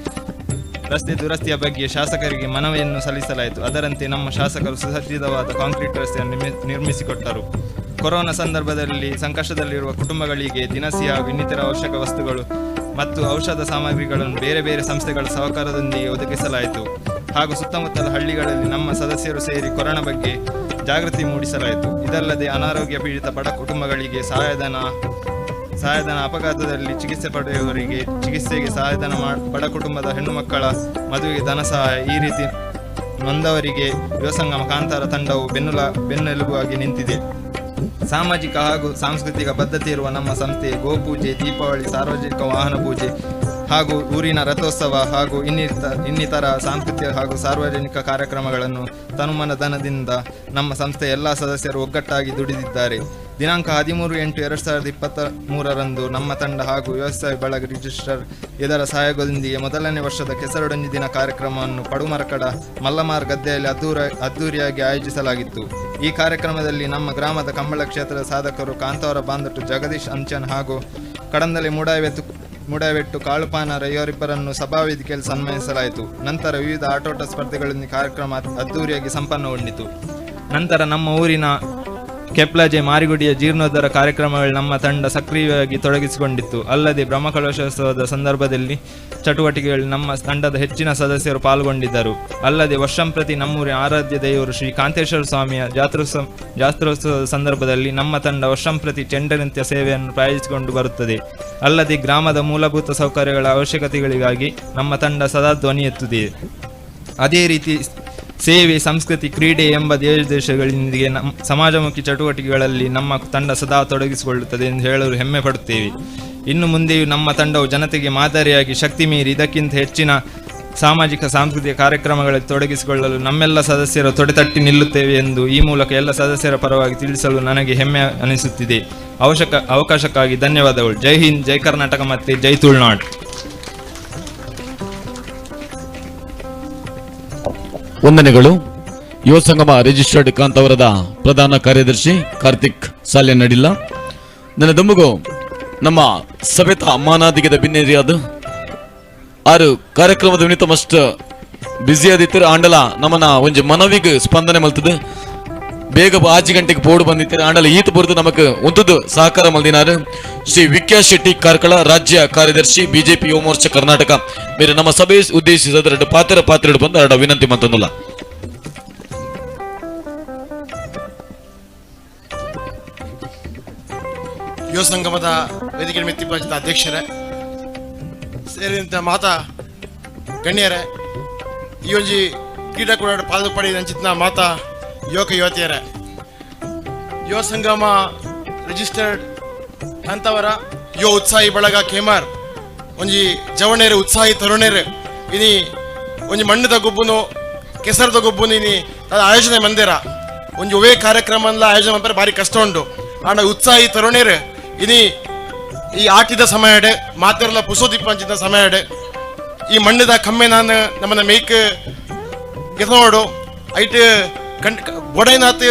Speaker 2: ರಸ್ತೆ ದುರಸ್ತಿಯ ಬಗ್ಗೆ ಶಾಸಕರಿಗೆ ಮನವಿಯನ್ನು ಸಲ್ಲಿಸಲಾಯಿತು. ಅದರಂತೆ ನಮ್ಮ ಶಾಸಕರು ಸುಸಜ್ಜಿತವಾದ ಕಾಂಕ್ರೀಟ್ ರಸ್ತೆಯನ್ನು ನಿರ್ಮಿಸಿಕೊಟ್ಟರು. ಕೊರೋನಾ ಸಂದರ್ಭದಲ್ಲಿ ಸಂಕಷ್ಟದಲ್ಲಿರುವ ಕುಟುಂಬಗಳಿಗೆ ದಿನಸಿ ಹಾಗೂ ಇನ್ನಿತರ ಅವಶ್ಯಕ ವಸ್ತುಗಳು ಮತ್ತು ಔಷಧ ಸಾಮಗ್ರಿಗಳನ್ನು ಬೇರೆ ಬೇರೆ ಸಂಸ್ಥೆಗಳ ಸಹಕಾರದೊಂದಿಗೆ ಒದಗಿಸಲಾಯಿತು. ಹಾಗೂ ಸುತ್ತಮುತ್ತಲ ಹಳ್ಳಿಗಳಲ್ಲಿ ನಮ್ಮ ಸದಸ್ಯರು ಸೇರಿ ಕೊರೋನಾ ಬಗ್ಗೆ ಜಾಗೃತಿ ಮೂಡಿಸಲಾಯಿತು. ಇದಲ್ಲದೆ ಅನಾರೋಗ್ಯ ಪೀಡಿತ ಬಡ ಕುಟುಂಬಗಳಿಗೆ ಸಹಾಯಧನ, ಅಪಘಾತದಲ್ಲಿ ಚಿಕಿತ್ಸೆ ಪಡೆಯುವವರಿಗೆ ಚಿಕಿತ್ಸೆಗೆ ಸಹಾಯಧನ, ಬಡ ಕುಟುಂಬದ ಹೆಣ್ಣು ಮಕ್ಕಳ ಮದುವೆಗೆ ಧನ ಸಹಾಯ, ಈ ರೀತಿ ನೊಂದವರಿಗೆ ಯುವ ಸಂಗಮ ಕಾಂತಾರ ತಂಡವು ಬೆನ್ನೆಲುಬಾಗಿ ನಿಂತಿದೆ. ಸಾಮಾಜಿಕ ಹಾಗೂ ಸಾಂಸ್ಕೃತಿಕ ಬದ್ಧತೆ ಇರುವ ನಮ್ಮ ಸಂಸ್ಥೆ ಗೋಪೂಜೆ, ದೀಪಾವಳಿ, ಸಾರ್ವಜನಿಕ ವಾಹನ ಪೂಜೆ ಹಾಗೂ ಊರಿನ ರಥೋತ್ಸವ ಹಾಗೂ ಇನ್ನಿತರ ಸಾಂಸ್ಕೃತಿಕ ಹಾಗೂ ಸಾರ್ವಜನಿಕ ಕಾರ್ಯಕ್ರಮಗಳನ್ನು ತನುಮನ ಧನದಿಂದ ನಮ್ಮ ಸಂಸ್ಥೆಯ ಎಲ್ಲ ಸದಸ್ಯರು ಒಗ್ಗಟ್ಟಾಗಿ ದುಡಿದಿದ್ದಾರೆ. ದಿನಾಂಕ 13/8/2023 ನಮ್ಮ ತಂಡ ಹಾಗೂ ವ್ಯವಸಾಯ ಬಳಗ ರಿಜಿಸ್ಟರ್ ಇದರ ಸಹಯೋಗದೊಂದಿಗೆ ಮೊದಲನೇ ವರ್ಷದ ಕೆಸರಡೊಂಜಿ ದಿನ ಕಾರ್ಯಕ್ರಮವನ್ನು ಪಡುಮರಕಡ ಮಲ್ಲಮಾರ್ ಗದ್ದೆಯಲ್ಲಿ ಅದ್ದೂರಿಯಾಗಿ ಆಯೋಜಿಸಲಾಗಿತ್ತು. ಈ ಕಾರ್ಯಕ್ರಮದಲ್ಲಿ ನಮ್ಮ ಗ್ರಾಮದ ಕಂಬಳ ಕ್ಷೇತ್ರದ ಸಾಧಕರು ಕಾಂತಾವರ ಬಾಂದಟ್ಟು ಜಗದೀಶ್ ಅಂಚನ್ ಹಾಗೂ ಕಡಂದಲೆ ಮುಡಾವೆಟ್ಟು ಕಾಳುಪಾನರ ಇವರಿಬ್ಬರನ್ನು ಸಭಾವೇದಿಕೆಯಲ್ಲಿ ಸನ್ಮಾನಿಸಲಾಯಿತು. ನಂತರ ವಿವಿಧ ಆಟೋಟ ಸ್ಪರ್ಧೆಗಳೊಂದಿಗೆ ಕಾರ್ಯಕ್ರಮ ಅದ್ದೂರಿಯಾಗಿ ಸಂಪನ್ನಗೊಂಡಿತು. ನಂತರ ನಮ್ಮ ಊರಿನ ಕೆಪ್ಲಾಜೆ ಮಾರಿಗುಡಿಯ ಜೀರ್ಣೋದ್ಧಾರ ಕಾರ್ಯಕ್ರಮಗಳು ನಮ್ಮ ತಂಡ ಸಕ್ರಿಯವಾಗಿ ತೊಡಗಿಸಿಕೊಂಡಿತ್ತು. ಅಲ್ಲದೆ ಬ್ರಹ್ಮಕಲಶೋತ್ಸವದ ಸಂದರ್ಭದಲ್ಲಿ ಚಟುವಟಿಕೆಗಳಲ್ಲಿ ನಮ್ಮ ತಂಡದ ಹೆಚ್ಚಿನ ಸದಸ್ಯರು ಪಾಲ್ಗೊಂಡಿದ್ದರು. ಅಲ್ಲದೆ ವರ್ಷಂಪ್ರತಿ ನಮ್ಮೂರಿನ ಆರಾಧ್ಯ ದೇವರು ಶ್ರೀ ಕಾಂತೇಶ್ವರ ಸ್ವಾಮಿಯ ಜಾತ್ರೋತ್ಸವದ ಸಂದರ್ಭದಲ್ಲಿ ನಮ್ಮ ತಂಡ ವರ್ಷಂಪ್ರತಿ ಚೆಂಡನೃತ್ಯ ಸೇವೆಯನ್ನು ಪ್ರಾಯೋಜಿಸಿಕೊಂಡು ಬರುತ್ತದೆ. ಅಲ್ಲದೆ ಗ್ರಾಮದ ಮೂಲಭೂತ ಸೌಕರ್ಯಗಳ ಅವಶ್ಯಕತೆಗಳಿಗಾಗಿ ನಮ್ಮ ತಂಡ ಸದಾ ಧ್ವನಿ ಎತ್ತುತ್ತಿದೆ. ಅದೇ ರೀತಿ ಸೇವೆ, ಸಂಸ್ಕೃತಿ, ಕ್ರೀಡೆ ಎಂಬ ಧ್ಯೇಯೋದ್ದೇಶಗಳೊಂದಿಗೆ ನಮ್ಮ ಸಮಾಜಮುಖಿ ಚಟುವಟಿಕೆಗಳಲ್ಲಿ ನಮ್ಮ ತಂಡ ಸದಾ ತೊಡಗಿಸಿಕೊಳ್ಳುತ್ತದೆ ಎಂದು ಹೇಳಲು ಹೆಮ್ಮೆ ಪಡುತ್ತೇವೆ. ಇನ್ನು ಮುಂದೆಯೂ ನಮ್ಮ ತಂಡವು ಜನತೆಗೆ ಮಾದರಿಯಾಗಿ ಶಕ್ತಿ ಮೀರಿ ಇದಕ್ಕಿಂತ ಹೆಚ್ಚಿನ ಸಾಮಾಜಿಕ ಸಾಂಸ್ಕೃತಿಕ ಕಾರ್ಯಕ್ರಮಗಳಲ್ಲಿ ತೊಡಗಿಸಿಕೊಳ್ಳಲು ನಮ್ಮೆಲ್ಲ ಸದಸ್ಯರು ತೊಡೆತಟ್ಟಿ ನಿಲ್ಲುತ್ತೇವೆ ಎಂದು ಈ ಮೂಲಕ ಎಲ್ಲ ಸದಸ್ಯರ ಪರವಾಗಿ ತಿಳಿಸಲು ನನಗೆ ಹೆಮ್ಮೆ ಅನಿಸುತ್ತಿದೆ. ಅವಕಾಶಕ್ಕಾಗಿ ಧನ್ಯವಾದಗಳು. ಜೈ ಹಿಂದ್, ಜೈ ಕರ್ನಾಟಕ ಮತ್ತು ಜೈ ತುಳುನಾಡ್.
Speaker 1: ವಂದನೆಗಳು. ಯುವ ಸಂಗಮ ರಿಜಿಸ್ಟರ್ಡ್ ಕಾಂತಾವರದ ಪ್ರಧಾನ ಕಾರ್ಯದರ್ಶಿ ಕಾರ್ತಿಕ್ ಸಾಲ್ಯ ನಡಿಲ್ಲ. ನನ್ನ ದಮ್ಮಗೂ ನಮ್ಮ ಸಭೆತ ಮಾನಾದಿಗದ ಬಿನ್ನೇರಿಯಾದ ಆರು ಕಾರ್ಯಕ್ರಮದ ವಿನಿತ ಮಸ್ಟ್ ಬ್ಯುಸಿ ಆದಿತ್ತರ ಆಂಡಲ ನಮ್ಮನ್ನ ಒಂಜಿ ಮನವಿಗೆ ಸ್ಪಂದನೆ ಮಲ್ತದೆ. ಬೇಗ 5 ಗಂಟೆಗೆ ಬೋರ್ಡ್ ಬಂದಿತ್ತಾರೆ ಆಂಡಲ ಈತ ಬರೆದು ನಮಕ್ ಒಂದದ್ದು ಸಹಕಾರ ಮಲ್ದಿನಾರು ಶ್ರೀ ವಿಕ್ಯಾ ಶೆಟ್ಟಿ ಕಾರ್ಕಳ ರಾಜ್ಯ ಕಾರ್ಯದರ್ಶಿ ಬಿಜೆಪಿ ಯುವ ಮೋರ್ಚಾ ಕರ್ನಾಟಕ ಬೇರೆ ನಮ್ಮ ಸಭೆ ಉದ್ದೇಶಿಸಿದ ಎರಡು ಪಾತ್ರ ಪಾತ್ರ ಬಂದು ಎರಡು ವಿನಂತಿ ಮಂತಂದಲ್ಲ.
Speaker 19: ಯುವ ಸಂಗಮದ ವೇದಿಕೆ ಮೆತ್ತಿ ಅಧ್ಯಕ್ಷರೇ, ಸೇರಿದಂತ ಮಾತಾ ಗಣ್ಯರೇ, ಈ ಒಂಜಿ ಕ್ರೀಡಾಕೂಟ ಪಾಲ್ದು ಪಡೆದ ಅಂಚಿತ್ನ ಮಾತಾ ಯುವಕ ಯುವತಿಯರೇ, ಯುವ ಸಂಗಮ ರಿಜಿಸ್ಟರ್ಡ್ ಕಾಂತಾವರ ಯುವ ಉತ್ಸಾಹಿ ಬಳಗ ಕೇಮಾರ್ ಒಂಜಿ ಜವಣೇರು ಉತ್ಸಾಹಿ ತರುಣೇರು ಇನಿ ಒಂಜಿ ಮಣ್ಣದ ಗೊಬ್ಬುನು ಕೆಸರದ ಗೊಬ್ಬುನು ಇನಿ ಆಯೋಜನೆ ಮಂದಿರ ಒಂಜಿ ಒವೇ ಕಾರ್ಯಕ್ರಮ ಆಯೋಜನೆ ಮಂಪರೆ ಭಾರಿ ಕಷ್ಟ ಉಂಟು. ಆಂಡ ಉತ್ಸಾಹಿ ತರುಣೇರು ಇನಿ ಈ ಆಟಿದ ಸಮಯಡೆ ಮಾತೆರ್ಲ ಪುಸೋದಿಪ್ಪಂಚಿನ ಸಮಯಡೆ ಈ ಮಣ್ಣದ ಕಮ್ಮೆ ನಾನು ನಮ್ಮನ್ನ ಮೇಕ್ ಗೆತನೋಡು ಐಟ್ ಕಂಡ್ ಬೊಡೈನಾತ್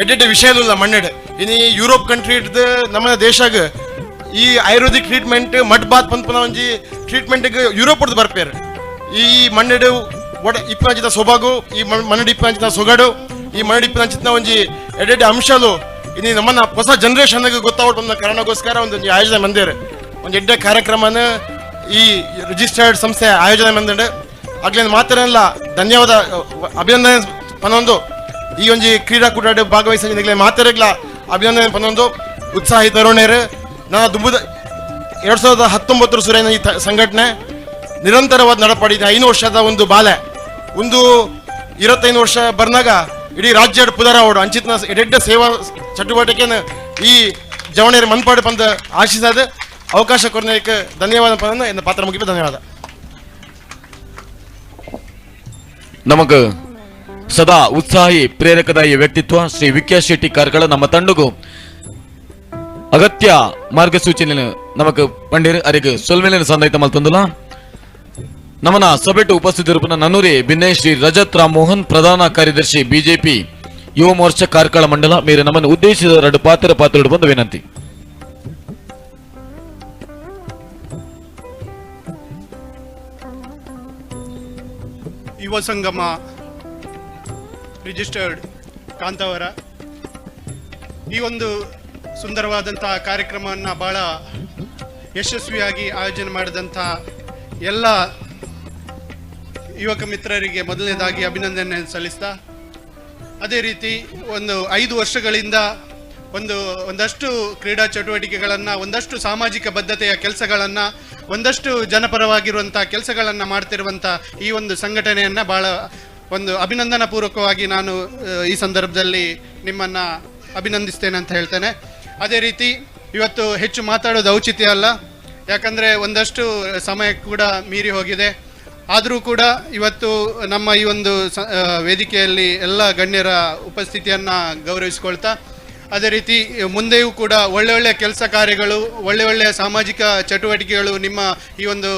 Speaker 19: ಎಡ್ಡೆಡ್ಡೆ ವಿಷಯಲ್ಲ ಮಣ್ಣೆಡೆ. ಇನಿ ಯುರೋಪ್ ಕಂಟ್ರಿ ಇಡ್ದು ನಮ್ಮನ ದೇಶಾಗ ಈ ಆಯುರ್ವೇದಿಕ್ ಟ್ರೀಟ್ಮೆಂಟ್ ಮಡ್ ಬಾತ್ ಪನ್ಪುನ ಒಂಜಿ ಟ್ರೀಟ್ಮೆಂಟ್ಗೆ ಯುರೋಪ್ ಹೊಡ್ದು ಬರ್ಪೇರು. ಈ ಮಣ್ಣೆಡು ಒಡ ಇಪ್ಪಂಚಿನ ಸೊಬಗು, ಈ ಮಣ್ಣು ಇಪ್ಪಂಚಿನ ಸೊಗಡು, ಈ ಮಣ್ಣು ಇಪ್ಪಂಚಿನ ಒಂಜಿ ಎಡ್ಡೆಡ್ಡೆ ಅಂಶಲು ಇನಿ ನಮ್ಮನ್ನ ಹೊಸ ಜನ್ರೇಷನ್ಗೆ ಗೊತ್ತಾಗ್ಬಿಟ್ಟು ಬಂದ ಕಾರಣಕ್ಕೋಸ್ಕರ ಒಂದು ಆಯೋಜನೆ ಬಂದೇರು. ಒಂದು ಎಡ್ಡೆ ಕಾರ್ಯಕ್ರಮನ ಈ ರಿಜಿಸ್ಟರ್ಡ್ ಸಂಸ್ಥೆ ಆಯೋಜನೆ ಬಂದಂಡೆ ಆಗ್ಲೇನು ಮಾತ್ರಲ್ಲ ಧನ್ಯವಾದ ಅಭಿನಂದನೆ ಪನೊಂದು ಈ ಒಂಜಿ ಕ್ರೀಡಾಕೂಟ ಭಾಗವಹಿಸ ಮಾತೆರೆಗ್ಲ ಅಭಿನಂದನೆ ಪನೊಂದು ಉತ್ಸಾಹಿ ತರುಣೇರು. ನಾನು ದುಂಬುದ 2019 ಸುರೇನ ಈ ಸಂಘಟನೆ ನಿರಂತರವಾದ ನಡಪಡಿದೆ. 5 ವರ್ಷದ ಒಂದು ಬಾಲೆ ಒಂದು 25 ವರ್ಷ ಬರ್ನಾಗ ಇಡೀ ರಾಜ್ಯದ ಪುದರ ಅವಡು ಅಂಚಿತ್ನ ಎಡೆಡ್ಡ ಸೇವಾ ಚಟುವಟಿಕೆನ ಈ ಜವಣೇರು ಮನ್ಪಾಡು ಬಂದ ಆಶಿಸದ ಅವಕಾಶ ಕೊರನೇಕ ಧನ್ಯವಾದ ಪದನ ಎನ್ನ ಪಾತ್ರ ಮುಗಿಪ ಧನ್ಯವಾದ.
Speaker 1: ನಮಗ ಸದಾ ಉತ್ಸಾಹಿ ಪ್ರೇರಕದಾಯಿ ವ್ಯಕ್ತಿತ್ವ ಶ್ರೀ ವಿಕ್ಯ ಶೆಟ್ಟಿ ಕಾರ್ಕಳ ನಮ್ಮ ತಂಡಗೂ ಅಗತ್ಯ ಮಾರ್ಗಸೂಚನೆ ನಮಕ್ ಪಂಡಿರ್ ಅರಿಗೆ ಸೊಲ್ಮೆಲಿನ ಸಂದೈತ ಮಲ್ತೊಂದುಲ. ನಮನ ಸಭೆಟು ಉಪಸ್ಥಿತರಿರುಪನ ನನ್ನೂರಿ ಬಿನ್ನೆ ಶ್ರೀ ರಜತ್ ರಾಮ್ ಮೋಹನ್ ಪ್ರಧಾನ ಕಾರ್ಯದರ್ಶಿ ಬಿಜೆಪಿ ಯುವ ಮೋರ್ಚಾ ಕಾರ್ಕಳ ಮಂಡಲ ಮೇರೆ ನಮ್ಮನ್ನು ಉದ್ದೇಶಿಸಿದ ಎರಡು ಪಾತ್ರ ಪಾತ್ರ ಬಂದು ವಿನಂತಿ.
Speaker 9: ಯುವ ಸಂಗಮ ರಿಜಿಸ್ಟರ್ಡ್ ಕಾಂತಾವರ ಈ ಒಂದು ಸುಂದರವಾದಂತಹ ಕಾರ್ಯಕ್ರಮವನ್ನು ಬಹಳ ಯಶಸ್ವಿಯಾಗಿ ಆಯೋಜನೆ ಮಾಡಿದಂಥ ಎಲ್ಲ ಯುವಕ ಮಿತ್ರರಿಗೆ ಮೊದಲನೇದಾಗಿ ಅಭಿನಂದನೆ ಸಲ್ಲಿಸ್ತಾ, ಅದೇ ರೀತಿ ಒಂದು 5 ವರ್ಷಗಳಿಂದ ಒಂದಷ್ಟು ಕ್ರೀಡಾ ಚಟುವಟಿಕೆಗಳನ್ನು, ಒಂದಷ್ಟು ಸಾಮಾಜಿಕ ಬದ್ಧತೆಯ ಕೆಲಸಗಳನ್ನು, ಒಂದಷ್ಟು ಜನಪರವಾಗಿರುವಂಥ ಕೆಲಸಗಳನ್ನು ಮಾಡ್ತಿರುವಂಥ ಈ ಒಂದು ಸಂಘಟನೆಯನ್ನು ಭಾಳ ಒಂದು ಅಭಿನಂದನಾಪೂರ್ವಕವಾಗಿ ನಾನು ಈ ಸಂದರ್ಭದಲ್ಲಿ ನಿಮ್ಮನ್ನು ಅಭಿನಂದಿಸ್ತೇನೆ ಅಂತ ಹೇಳ್ತೇನೆ. ಅದೇ ರೀತಿ ಇವತ್ತು ಹೆಚ್ಚು ಮಾತಾಡೋದು ಔಚಿತ್ಯ ಅಲ್ಲ, ಯಾಕಂದರೆ ಒಂದಷ್ಟು ಸಮಯ ಕೂಡ ಮೀರಿ ಹೋಗಿದೆ. ಆದರೂ ಕೂಡ ಇವತ್ತು ನಮ್ಮ ಈ ಒಂದು ವೇದಿಕೆಯಲ್ಲಿ ಎಲ್ಲ ಗಣ್ಯರ ಉಪಸ್ಥಿತಿಯನ್ನು ಗೌರವಿಸಿಕೊಳ್ತಾ, ಅದೇ ರೀತಿ ಮುಂದೆಯೂ ಕೂಡ ಒಳ್ಳೆ ಒಳ್ಳೆಯ ಕೆಲಸ ಕಾರ್ಯಗಳು, ಒಳ್ಳೆ ಒಳ್ಳೆಯ ಸಾಮಾಜಿಕ ಚಟುವಟಿಕೆಗಳು ನಿಮ್ಮ ಈ ಒಂದು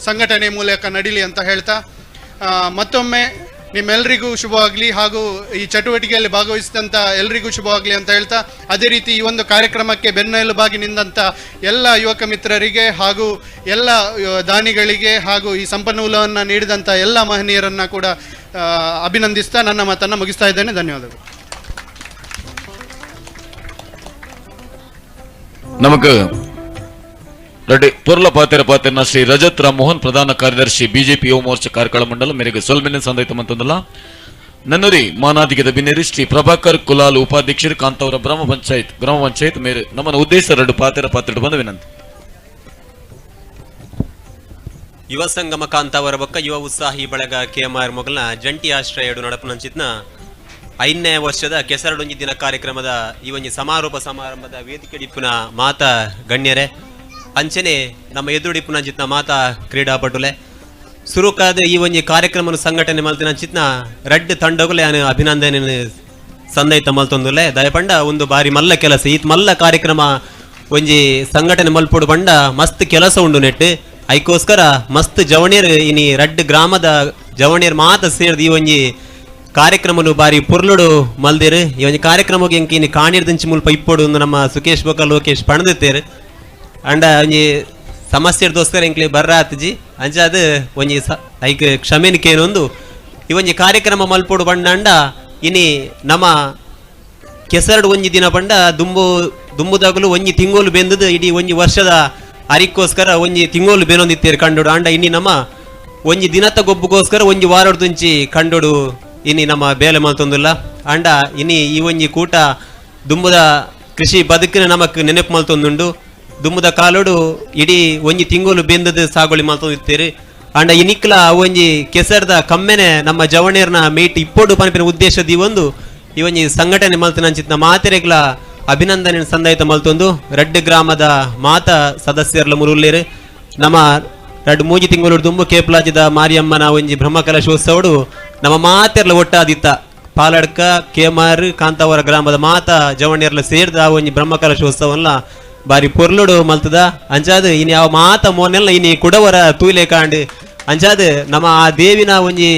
Speaker 9: ಸಂಘಟನೆ ಮೂಲಕ ನಡೀಲಿ ಅಂತ ಹೇಳ್ತಾ, ಮತ್ತೊಮ್ಮೆ ನಿಮ್ಮೆಲ್ಲರಿಗೂ ಶುಭವಾಗಲಿ ಹಾಗೂ ಈ ಚಟುವಟಿಕೆಯಲ್ಲಿ ಭಾಗವಹಿಸಿದಂಥ ಎಲ್ರಿಗೂ ಶುಭವಾಗಲಿ ಅಂತ ಹೇಳ್ತಾ, ಅದೇ ರೀತಿ ಈ ಒಂದು ಕಾರ್ಯಕ್ರಮಕ್ಕೆ ಬೆನ್ನೆಲುಬಾಗಿ ನಿಂದಂಥ ಎಲ್ಲ ಯುವಕ ಮಿತ್ರರಿಗೆ ಹಾಗೂ ಎಲ್ಲ ದಾನಿಗಳಿಗೆ ಹಾಗೂ ಈ ಸಂಪನ್ಮೂಲವನ್ನು ನೀಡಿದಂಥ ಎಲ್ಲ ಮಹನೀಯರನ್ನು ಕೂಡ ಅಭಿನಂದಿಸ್ತಾ ನನ್ನ ಮಾತನ್ನು ಮುಗಿಸ್ತಾ ಇದ್ದೇನೆ. ಧನ್ಯವಾದಗಳು.
Speaker 1: ನಮಗ ರೆಡ್ಡಿ ಪೊರ್ಲ ಪಾತ್ರ ಪಾತ್ರನ ಶ್ರೀ ರಜತ್ ರಾಮ್ ಮೋಹನ್ ಪ್ರಧಾನ ಕಾರ್ಯದರ್ಶಿ ಬಿಜೆಪಿ ಯುವ ಮೋರ್ಚಾ ಕಾರ್ಕಳ ಮಂಡಲ ಮೇರೆಗೆ ಸೊಲ್ಮೆನೆ ಸಂದೈತ ಮಂತಂದಲ್ಲ. ನನ್ನೂರಿ ಮಾನಾದಿಗದ ಬಿನ್ನೇರಿ ಶ್ರೀ ಪ್ರಭಾಕರ್ ಕುಲಾಲ್ ಉಪಾಧ್ಯಕ್ಷರು ಕಾಂತಾವರ ಗ್ರಾಮ ಪಂಚಾಯತ್ ಮೇರೆ ನಮ್ಮನ್ನು ಉದ್ದೇಶ ಎರಡು ಪಾತ್ರ ಪಾತ್ರ ಬಂದ ವಿನಂತಿ.
Speaker 20: ಯುವ ಸಂಗಮ ಕಾಂತಾವರ ಬೊಕ್ಕ ಯುವ ಉತ್ಸಾಹಿ ಬಳಗ ಕೆಎಂಆರ್ ಮೊಗಲ್ನ ಜಂಟಿ ಆಶ್ರಯ ಎರಡು ನಡಪುನಂಚಿತ್ನ 5ನೇ ವರ್ಷದ ಕೆಸರಡೊಂಜಿ ದಿನ ಕಾರ್ಯಕ್ರಮದ ಈ ಒಂಜಿ ಸಮಾರೋಪ ಸಮಾರಂಭದ ವೇದಿಕೆ ಡಿಪ್ಪುನ ಮಾತಾ ಗಣ್ಯರೇ, ಅಂಚನೆ ನಮ್ಮ ಎದುರುಡಿಪ್ಪುನ ಚಿತ್ನ ಮಾತಾ ಕ್ರೀಡಾಪಟುಲೆ ಸುರುಕಾದ ಈ ಒಂಜಿ ಕಾರ್ಯಕ್ರಮನ ಸಂಘಟನೆ ಮಲ್ತಿನ ಚಿತ್ನ ರಡ್ಡ್ ತಂಡಗುಲೆ ಅಭಿನಂದನೆ ಸಂದೈತ ಮಲ್ತೊಂದುಲೆ. ದಯಪಂಡ ಒಂದು ಬಾರಿ ಮಲ್ಲ ಕೆಲಸ ಈತ್ ಮಲ್ಲ ಕಾರ್ಯಕ್ರಮ ಒಂಜಿ ಸಂಘಟನೆ ಮಲ್ಪೊಡು ಪಂಡ ಮಸ್ತ್ ಕೆಲಸ ಉಂಡು ನೆಟ್ಟು ಐಕೋಸ್ಕರ ಮಸ್ತ್ ಜವಣೀರ್ ಇನಿ ರಡ್ಡ್ ಗ್ರಾಮದ ಜವಣೀರ್ ಮಾತ ಸೇರ್ದು ಈ ಒಂಜಿ ಕಾರ್ಯಕ್ರಮನು ಬಾರಿ ಪೊರ್ಲುಡು ಮಲ್ದಿರು. ಈ ಒಂಜಿ ಕಾರ್ಯಕ್ರಮಕ್ಕೆ ಎಂಕ್ ಇನಿ ಕಾಣಿರ್ದಿಂಚಿ ಮುಲ್ಪ ಇಪ್ಪೊಡು ನಮ್ಮ ಸುಕೇಶ್ ಬೊಕ್ಕ ಲೋಕೇಶ್ ಪಣದಿತ್ತೇರು. ಅಂಡ ಒಂಜಿ ಸಮಸ್ಯೆದೋಸ್ಕರ ಎಂಕ್ಲೆ ಬರ್ರ ಆತಜಿ ಅಂಚಾದ ಒಂಜಿ ಐಕ್ ಕ್ಷಮೆನಿಕೇನೊಂದು ಈ ಒಂಜಿ ಕಾರ್ಯಕ್ರಮ ಮಲ್ಪೊಡು ಪಂಡ ಇನಿ ನಮ್ಮ ಕೆಸರಡು ಒಂಜಿ ದಿನ ಪಂಡ ದುಂಬುದಾಗಲು ಒಂಜಿ ತಿಂಗೋಲು ಬೆಂದದು ಇಡೀ ಒಂಜಿ ವರ್ಷದ ಅರಿಕ್ಕೋಸ್ಕರ ಒಂಜಿ ತಿಂಗೋಲು ಬೇನೊಂದಿತ್ತೇರು ಕಂಡೋಡು. ಅಂಡ ಇನಿ ನಮ್ಮ ಒಂಜಿ ದಿನತ ಗೊಬ್ಬುಗೋಸ್ಕರ ಒಂಜಿ ವಾರಡ್ದುಂಚಿ ಕಂಡೋಡು ಇನಿ ನಮ್ಮ ಬೇಲೆ ಮಲ್ತೊಂದುಲ್ಲ. ಅಂಡ ಇನಿ ಈ ಒಂಜಿ ಕೂಟ ದುಂಬುದ ಕೃಷಿ ಬದುಕಿನ ನಮಕ್ ನೆನಪು ಮಲ್ತೊಂದುಂಡು. ದುಂಬುದ ಕಾಲೋಡು ಇಡೀ ಒಂಜಿ ತಿಂಗೋಲು ಬೆಂದದು ಸಾಗುವಳಿ ಮಲ್ತೊಂದಿತ್ತೇರು. ಅಂಡ ಇನಿಕ್ಲ ಒಂಜಿ ಕೆಸರ್ದ ಕಮ್ಮೆನೆ ನಮ್ಮ ಜವಣೇರ್ನ ಮೇಟ್ ಇಪ್ಪೊಡು ಪನಪಿನ ಉದ್ದೇಶದ ಈ ಒಂದು ಈ ಒಂಜಿ ಸಂಘಟನೆ ಮಲ್ತಿನಂಚಿತ್ನ ಮಾತೆರೆಗ್ಲ ಅಭಿನಂದನೆ ಸಂದಾಯಿತ ಮಲ್ತೊಂದು ರಡ್ಡು ಗ್ರಾಮದ ಮಾತ ಸದಸ್ಯರ್ಲ ಮುರುಲ್ಲೇರು. ನಮ್ಮ ರಡ್ಡು ಮೂಜಿ ತಿಂಗಳು ದುಂಬು ಕೇಪ್ಲಾಜಿದ ಮಾರಿಯಮ್ಮನ ಒಂಜಿ ಬ್ರಹ್ಮಕಲಶೋತ್ಸವಡು ನಮ್ಮ ಮಾತೆರ್ಲ ಒಟ್ಟಾದಿತ್ತ ಪಾಲಡ್ಕ ಕೇಮಾರು ಕಾಂತಾವರ ಗ್ರಾಮದ ಮಾತ ಜವಣ್ಯರ್ಲ ಸೇರ್ದ ಆ ಒಂಜಿ ಬ್ರಹ್ಮಕಲಶೋತ್ಸವನ್ಲ ಬಾರಿ ಪೊರ್ಲುಡು ಮಲ್ತದ ಅಂಚಾದ ಇನಿ ಯಾವ ಮಾತ ಮೋನೆಲ್ಲ ಇನಿ ಕುಡವರ ತೂಲೆ ಕಾಂಡ್ ಅಂಚಾದ ನಮ್ಮ ಆ ದೇವಿನ ಒಂಜಿ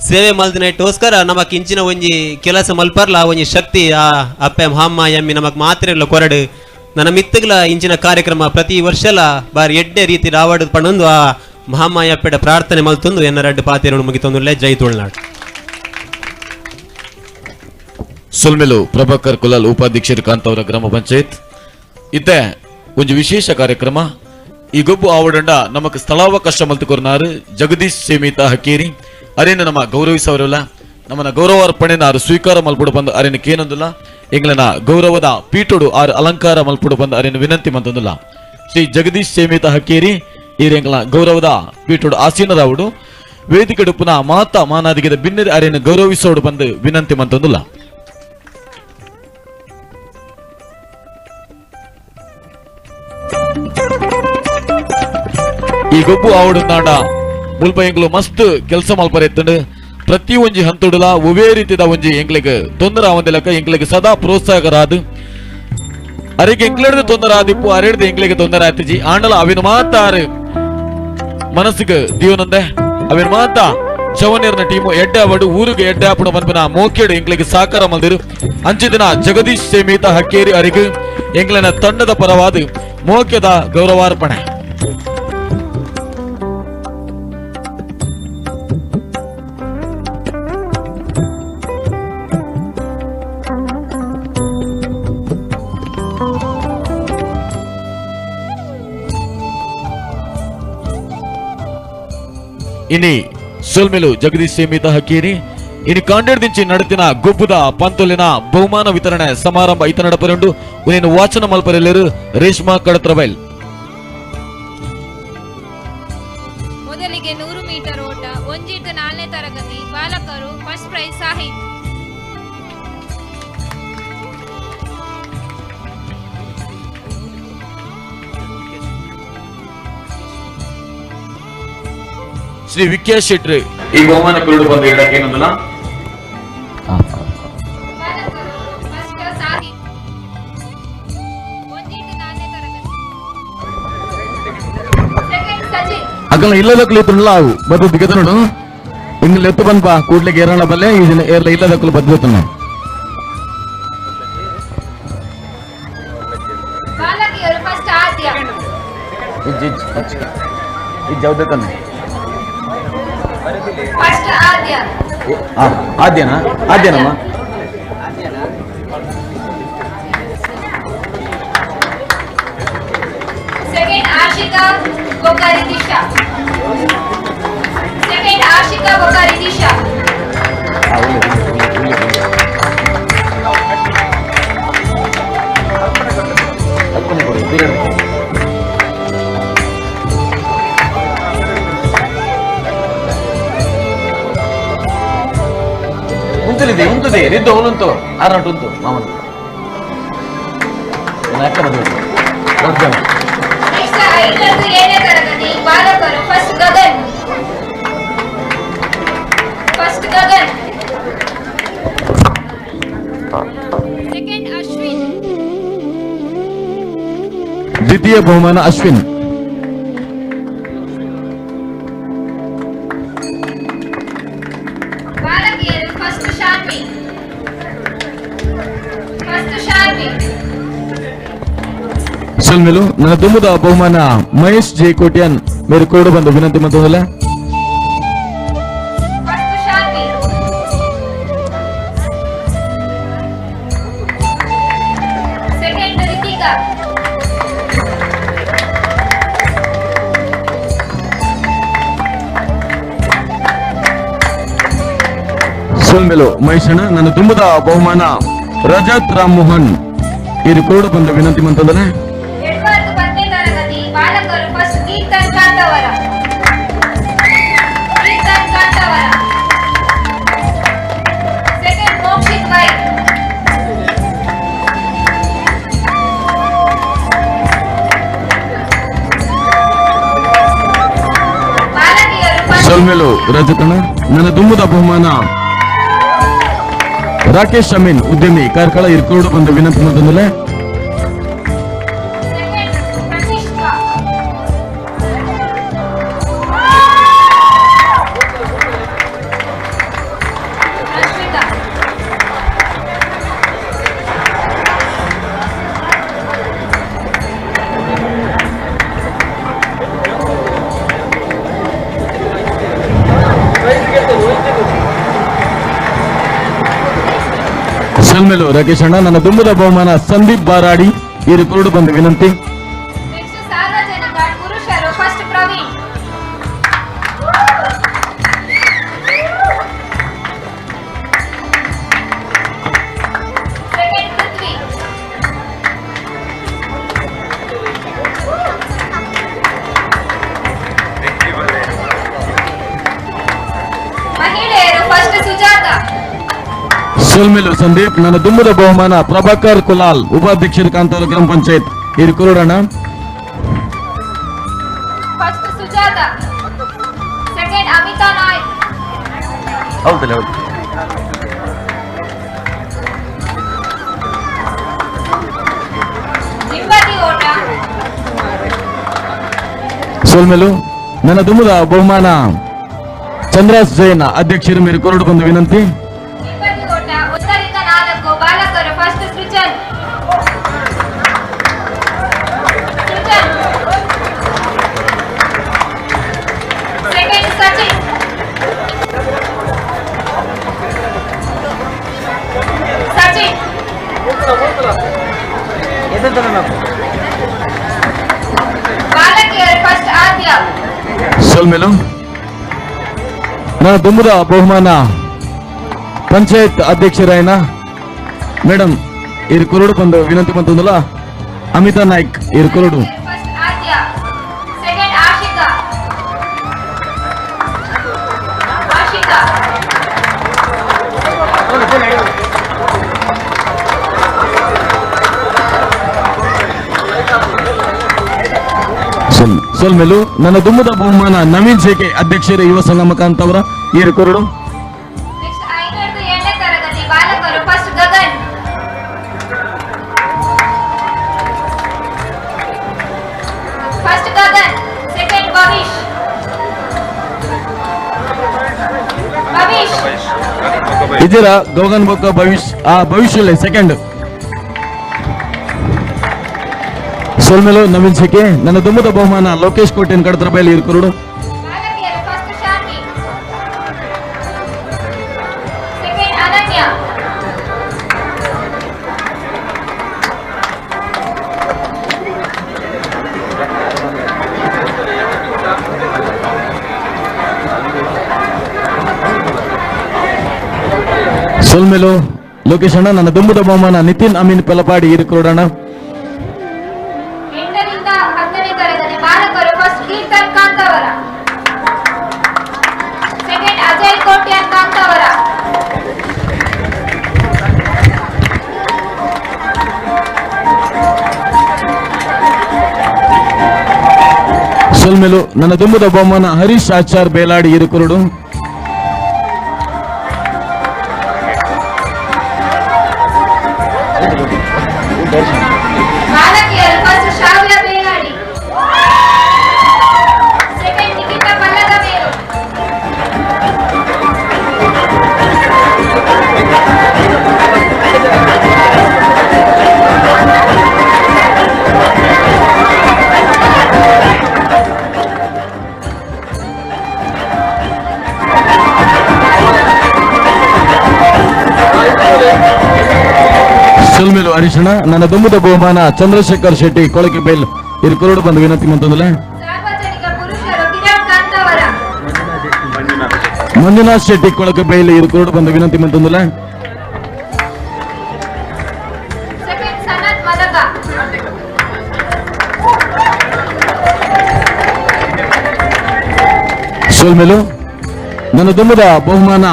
Speaker 20: ಸೇವೆ ಮಲ್ದಿನೈಟೋಸ್ಕರ ನಮಕ್ ಇಂಚಿನ ಒಂಜಿ ಕೆಲಸ ಮಲ್ಪರ್ಲ ಆ ಒಂಜಿ ಶಕ್ತಿ ಆ ಅಪ್ಪೆ ಮಹಾಮ್ಮ ಎಮ್ಮಿ ನಮಕ್ ಮಾತ್ರ ಇಲ್ಲ ಕೊರಡು ನನ್ನ ಮಿತ್ತುಗಳ ಇಂಚಿನ ಕಾರ್ಯಕ್ರಮ ಪ್ರತಿ ವರ್ಷಲ ಬಾರಿ ಎಡ್ಡೆ ರೀತಿ ರಾವಡು ಪಣೊಂದು ಆ ಮಹಾಮಾಯ ಅಪ್ಪೆಡ ಪ್ರಾರ್ಥನೆ ಮಲ್ತೊಂದು ಎನ್ನ ರಡ್ಡು ಪಾತೆರಡು ಮುಗಿತೊಂದುಲ್ಲೆ ಜೈ ತುಳುನಾಡು.
Speaker 13: ಸೊಲ್ಮೆಲು ಪ್ರಭಾಕರ್ ಕುಲಾಲ್ ಉಪಾಧ್ಯಕ್ಷರು ಕಾಂತಾವರ ಗ್ರಾಮ ಪಂಚಾಯತ್. ಇತ್ತೆ ಒಂಜಿ ವಿಶೇಷ ಕಾರ್ಯಕ್ರಮ ಈ ಗೊಬ್ಬು ಆವಡಂಡ ನಮಕ್ ಸ್ಥಳಾವಕಾಶ ಮಲ್ತುಕೊರ್ನಾರು ಜಗದೀಶ್ ಸೇಮಿತ ಹಕೇರಿ ಅರೇನು ನಮ್ಮ ಗೌರವಿಸವರಲ್ಲ ನಮ್ಮನ್ನ ಗೌರವಾರ್ಪಣೆನ ಆರು ಸ್ವೀಕಾರ ಮಲ್ಪುಡು ಬಂದು ಅರೇನು ಕೇನೊಂದುಲ್ಲ ಎಂಗ್ಲನ ಗೌರವದ ಪೀಠೋಡು ಆರು ಅಲಂಕಾರ ಮಲ್ಪುಡು ಬಂದು ಅರೇನು ವಿನಂತಿ ಮಂತೊಂದುಲ್ಲ. ಶ್ರೀ ಜಗದೀಶ್ ಸೇಮಿತ ಹಕೇರಿ ಈರೆಂಗ್ಲ ಗೌರವದ ಪೀಠೋಡು ಆಸೀನರಾವುಡು ವೇದಿಕೆ ಡುಪ್ಪುನ ಮಾತಾ ಮಾನಾದಿಗೆದ ಬಿನ್ನೆರೆ ಅರೇನು ಗೌರವಿಸೋಡು ಬಂದು ವಿನಂತಿ ಮಂತೊಂದುಲ್ಲ. ಈ ಗೊಬ್ಬು ಆವಡುಂದಾಂಡ ಮುಲ್ಪ ಎಂಗ್ಲು ಮಸ್ತ್ ಕೆಲಸ ಮಲ್ಪರೆತ್ತಂಡು ಪ್ರತಿ ಒಂಜಿ ಹಂತುಡುಲ ಒವೇ ರೀತಿದ ಒಂಜಿ ಎಂಗ್ಲಿಗೆ ತೊಂದರೆ ಆವಂದಿಲಕ ಎಂಗ್ಲಿಗೆ ಸದಾ ಪ್ರೋತ್ಸಾಹಕರಾದು ಅರೆಗೆ ಎಂಗ್ಲೆಡ್ದು ತೊಂದರೆ ಆದಿಪ್ಪು ಅರೆಡ್ದು ಎಂಗ್ಲಿಗೆ ತೊಂದರೆ ಆತಿಜಿ ಆಂಡಲ ಅವಿನ ಮಾತಾರು ಮನಸ್ಸಿಗೆ ದಿವನಂದೆ ಅವಿನ ಮಾತ ಚವನೇರ್ನ ಟೀಮು ಎಡ್ಡೆ ಅವಡು ಊರಿಗೆ ಎಡ್ಡೆ ಆಪುಣ ಬಂದ್ಬಿನ ಮೋಕೇಡು ಎಂಗ್ಲಿಗೆ ಸಾಕಾರ ಮಲ್ದಿರು ಅಂಚು ದಿನ ಜಗದೀಶ್ ಸೇಮೀತ ಹಕ್ಕೇರಿ ಅರಿಗು ಎಂಗ್ಲನ ತಂಡದ ಪರವಾದ ಮೋಕ್ಯದ ಗೌರವಾರ್ಪಣೆ. ಇನಿ ಸೊಲ್ಮೆಲು ಜಗದೀಶ್ ಸೇಮಿತ ಹಕ್ಕೇರಿ ಇನಿ ಕಾಂಡೇಡ್ದಿಂಚಿ ನಡತಿನ ಗೊಬ್ಬುದ ಪಂತೊಲಿನ ಬಹುಮಾನ ವಿತರಣೆ ಸಮಾರಂಭ ಇತ ನಡಪರುಂಡು. ಉನೇನು ವಾಚನ ಮಲ್ಪರೆಲ್ಲರು ರೇಷ್ಮಾ ಕಡತ್ರಬೈಲ್.
Speaker 3: ಮೊದಲಿಗೆ 100 ಮೀಟರ್ ಓಟ 1 ರಿಂದ 4ನೇ ತರಗತಿ ಬಾಲಕರು ಫಸ್ಟ್ ಪ್ರೈಸ್ ಸಾಹಿತ್.
Speaker 13: ಶ್ರೀ ವಿಖ್ಯಾತ್ ಶೆಟ್ರು ಈ ಬಹುಮಾನ ಕುರುಡು ಬಂದು ಹೇಳಕ್ಕೇನೊಂದಲ್ಲ.
Speaker 3: ಫಸ್ಟ್ ಸಾಹಿತ್ 1 ರಿಂದ 4ನೇ ತರಗತಿ. ಸೆಕೆಂಡ್ ಸಚಿನ್.
Speaker 1: ಅಗಲ ಇಲ್ಲದಕ್ಕಲು ಇತ್ತುಲ್ಲ ಅವು ಬದ್ದು ದಿಗದ ನೋಡು ಇಂಗ್ಲ ಎತ್ತು ಬಂದ್ಪಾ ಕೂಡ್ಲಿಕ್ಕೆ ಏರಳ ಬಲ್ಲೆ ಈ ದಿನ ಏರ್ಲ ಇಲ್ಲದಕ್ಕಲು ಬದ್ಲುತ್ತನ.
Speaker 3: ಬಾಲಕಿಯರು ಫಸ್ಟ್ ಆದ್ಯ.
Speaker 1: ಜೌದತನ
Speaker 3: ಫಸ್ಟ್ ಆದ್ಯ.
Speaker 1: ಆದ್ಯನಾ ಆದ್ಯನಮ್ಮ
Speaker 3: ಸೆಕೆಂಡ್ ಆಶಿಕಾ ಬೊಕ್ಕಾರಿ ದಿಶಾ. ಸೆಕೆಂಡ್ ಆಶಿಕಾ ಬೊಕ್ಕಾರಿ ದಿಶಾ.
Speaker 1: ಉಂತಲಿದೆ ಉಂತದೆ ರಿದ್ದು ಅವನುಂಟು ಆರ್ನಟು ಉಂಟು ಮಾಮನ ಅಕ್ಕ ಮದುವೆ ದೊಡ್ಡ ಜನ.
Speaker 3: ನೆಕ್ಸ್ಟ್ 5 ರಿಂದ 7ನೇ ತರಗತಿ ಬಾಲಕರು first Gagan. First Gagan. Second Ashwin.
Speaker 1: ದ್ವಿತೀಯ ಬಹುಮಾನ ಅಶ್ವಿನ್.
Speaker 3: ಬಾಲಕಿಯರು ಫಸ್ಟ್ ಶಾನ್ವಿ. ಫಸ್ಟ್ ಶಾನ್ವಿ.
Speaker 1: ಸೊಲ್ಮೆಲು ನನ್ನ ತುಂಬುದ ಬಹುಮಾನ ಮಹೇಶ್ ಜೆ ಕೋಟ್ಯಾನ್ ಮೇರೆ ಕೊರಡು ಬಂದು ವಿನಂತಿ ಮಂತದಲ್ಲ.
Speaker 3: ಫಸ್ಟ್ ಶಾನ್ವಿ. ಸೆಕೆಂಡ್ ರಿತಿಕಾ.
Speaker 1: ಸೊಲ್ಮೆಲು ಮಹೇಶಣ್ಣ ನನ್ನ ತುಂಬುದ ಬಹುಮಾನ ರಜತ್ ರಾಮ್ ಮೋಹನ್ ಇದು ಕೊರಡು ಬಂದು ವಿನಂತಿ ಮಂತದಲ್ಲ.
Speaker 3: 8 ರಿಂದ 10ನೇ ತರಗತಿ ಬಾಲಕರು first Keerthan Kantavara. Keerthan Kantavara. Second Mokshith Y. ಬಾಲಕಿಯರು ಫಸ್ಟ್
Speaker 1: ಸೊಲ್ಮೆಲು ರಜತಣ್ಣ ನನ್ನ ತುಂಬುದ ಬಹುಮಾನ ರಾಕೇಶ್ ಅಮೀನ್ ಉದ್ಯಮಿ ಕಾರ್ಕಳ ಇರ್ಕೋಡು ಬಂದು ವಿನಂತಿ ಮಾಡ್ತಂದ್ರೆ. ಸಲ್ಮೇಲು ರಾಕೇಶ್ ಅಣ್ಣ. ನನ್ನ ದುಂಬದ ಬಹುಮಾನ ಸಂದೀಪ್ ಬಾರಾಡಿ ಇರು ಕುರುಡು ಬಂದ ವಿನಂತಿ.
Speaker 3: ಸಾರ್ವಜನಿಕ ಪುರುಷರು ಫಸ್ಟ್ ಪ್ರವೀಣ್. ಸೆಕೆಂಡ್ ಪೃಥ್ವಿ. ಮಹಿಳೆಯರು ಫಸ್ಟ್ ಸುಜಾತ.
Speaker 1: ಸೊಲ್ಮೇಲು ಸಂದೀಪ್. ನನ್ನ ದುಂಬದ ಬಹುಮಾನ ಪ್ರಭಾಕರ್ ಕುಲಾಲ್ ಉಪಾಧ್ಯಕ್ಷರು ಕಾಂತಾರ ಗ್ರಾಮ ಪಂಚಾಯತ್ ಇರು ಕುರುಡಣ್ಣ.
Speaker 3: First Sujata, second Amita Naik.
Speaker 14: ಹೌದಲ್ಲ ಹೌದು.
Speaker 3: ಜಿಂಬದಿ ಓಟ.
Speaker 1: ಸೊಲ್ಮೇಲು ನನ್ನ ದುಂಬದ ಬಹುಮಾನ ಚಂದ್ರಾಸ್ ಜೈನ್ ಅಧ್ಯಕ್ಷರು ಮೇರೆ ಕುರುಡು ಬಂದು ವಿನಂತಿ.
Speaker 3: ಜಿಂಬದಿ ಓಟ 1 ರಿಂದ 4 ಬಾಲಕರು ಫಸ್ಟ್ ಸೃಜನ್. ಸೃಜನ್. ಸೆಕೆಂಡ್ ಸಚಿನ್. ಸಚಿನ್. ಬಾಲಕಿಯರು ಫಸ್ಟ್ ಆದ್ಯ.
Speaker 1: ಸೊಲ್ಮೇಲು ನನ್ನ ದುಂಬದ ಬಹುಮಾನ ಪಂಚಾಯತ್ ಅಧ್ಯಕ್ಷರಾಯನ ಮೇಡಮ್ ಇರು ಕುರುಡು ಬಂದು ವಿನಂತಿ ಬಂತಂದಲ್ಲ ಅಮಿತಾ ನಾಯ್ಕ್ ಇರು ಕುರುಡು.
Speaker 3: ಫಸ್ಟ್ ಆದ್ಯ, ಸೆಕೆಂಡ್ ಆಶಿಕಾ. ಆಶಿಕಾ.
Speaker 1: ಸೊಲ್ಮೇಲು ನನ್ನ ದುಮ್ಮದ ಬಹುಮಾನ ನವೀನ್ ಶೇಖೆ ಅಧ್ಯಕ್ಷರು ಯುವ ಸಂಗಮ ಕಾಂತವರ ಇರು ಕುರುಡು.
Speaker 3: ನೆಕ್ಸ್ಟ್ 5 ರಿಂದ 7ನೇ ತರಗತಿ ಬಾಲಕರು first Gagan. First Gagan, second Bhavish. Bhavish.
Speaker 1: ಇದರ ಗಗನ್ ಬೊಕ್ಕ ಭವಿಷ್ ಆ ಭವಿಷ್ಯ ಸೆಕೆಂಡ್. ಸೊಲ್ಮೇಲು ನವೀನ್ ಶೇಖೆ. ನನ್ನ ದುಮ್ಮದ ಬಹುಮಾನ ಲೋಕೇಶ್ ಕೋಟೆನ್ ಕಡತರ ಬಯಲು ಇರು ಕುರುಡು.
Speaker 3: ಬಾಲಕಿಯರು ಫಸ್ಟ್ ಶಾನ್ವಿ, ಸೆಕೆಂಡ್ ಅನನ್ಯ.
Speaker 1: ಸೊಲ್ಮೇಲು ಲೋಕೇಶ್ ಅಣ್ಣ. ನನ್ನ ದುಂಬದ ಬಹುಮಾನ ನಿತಿನ್ ಅಮೀನ್ ಪೆಲಪಾಡಿ ಇರು ಕುರುಡಣ್ಣ.
Speaker 3: 8 ರಿಂದ 10ನೇ ತರಗತಿ ಬಾಲಕರು ಫಸ್ಟ್ ಕೀರ್ತನ್ ಕಾಂತಾವರ, ಸೆಕೆಂಡ್ ಅಜಯ್ ಕೋಟ್ಯಾನ್ ಕಾಂತಾವರ.
Speaker 1: ಸೊಲ್ಮೇಲು ನನ್ನ ದುಂಬದ ಬಹುಮಾನ ಹರೀಶ್ ಆಚಾರ್ ಬೇಲಾಡಿ ಇರು ಕುರುಡು.
Speaker 3: ಬಾಲಕಿಯರು ಫಸ್ಟ್ ಶಾವ್ಯ ಬೇಲಾಡಿ, ಸೆಕೆಂಡ್ ನಿಖಿತಾ ಪಲ್ಲದಮೇಲು.
Speaker 1: ಸೊಲ್ಮೇಲು ಹರೀಶಣ್ಣ. ನನ್ನ ದುಂಬದ ಬಹುಮಾನ ಚಂದ್ರಶೇಖರ್ ಶೆಟ್ಟಿ ಕೊಳಕೆ ಬೈಲ್ ಇರು ಕುರುಡು ಬಂದು ವಿನಂತಿ ಮಂತಂದಲ್ಲ.
Speaker 3: ಸಾರ್ವಜನಿಕ ಪುರುಷರು ಕಿರಣ್ ಕಾಂತಾವರ.
Speaker 1: ಮಂಜುನಾಥ್ ಶೆಟ್ಟಿ ಕೊಳಕೆ ಬೈಲ್ ಇರು ಕುರುಡು ಬಂದು ವಿನಂತಿ ಮಂತಂದಲ್ಲ.
Speaker 3: ಸೆಕೆಂಡ್ ಸನತ್ ಮದಗ.
Speaker 1: ಸೊಲ್ಮೇಲು ನನ್ನ ದುಂಬದ ಬಹುಮಾನ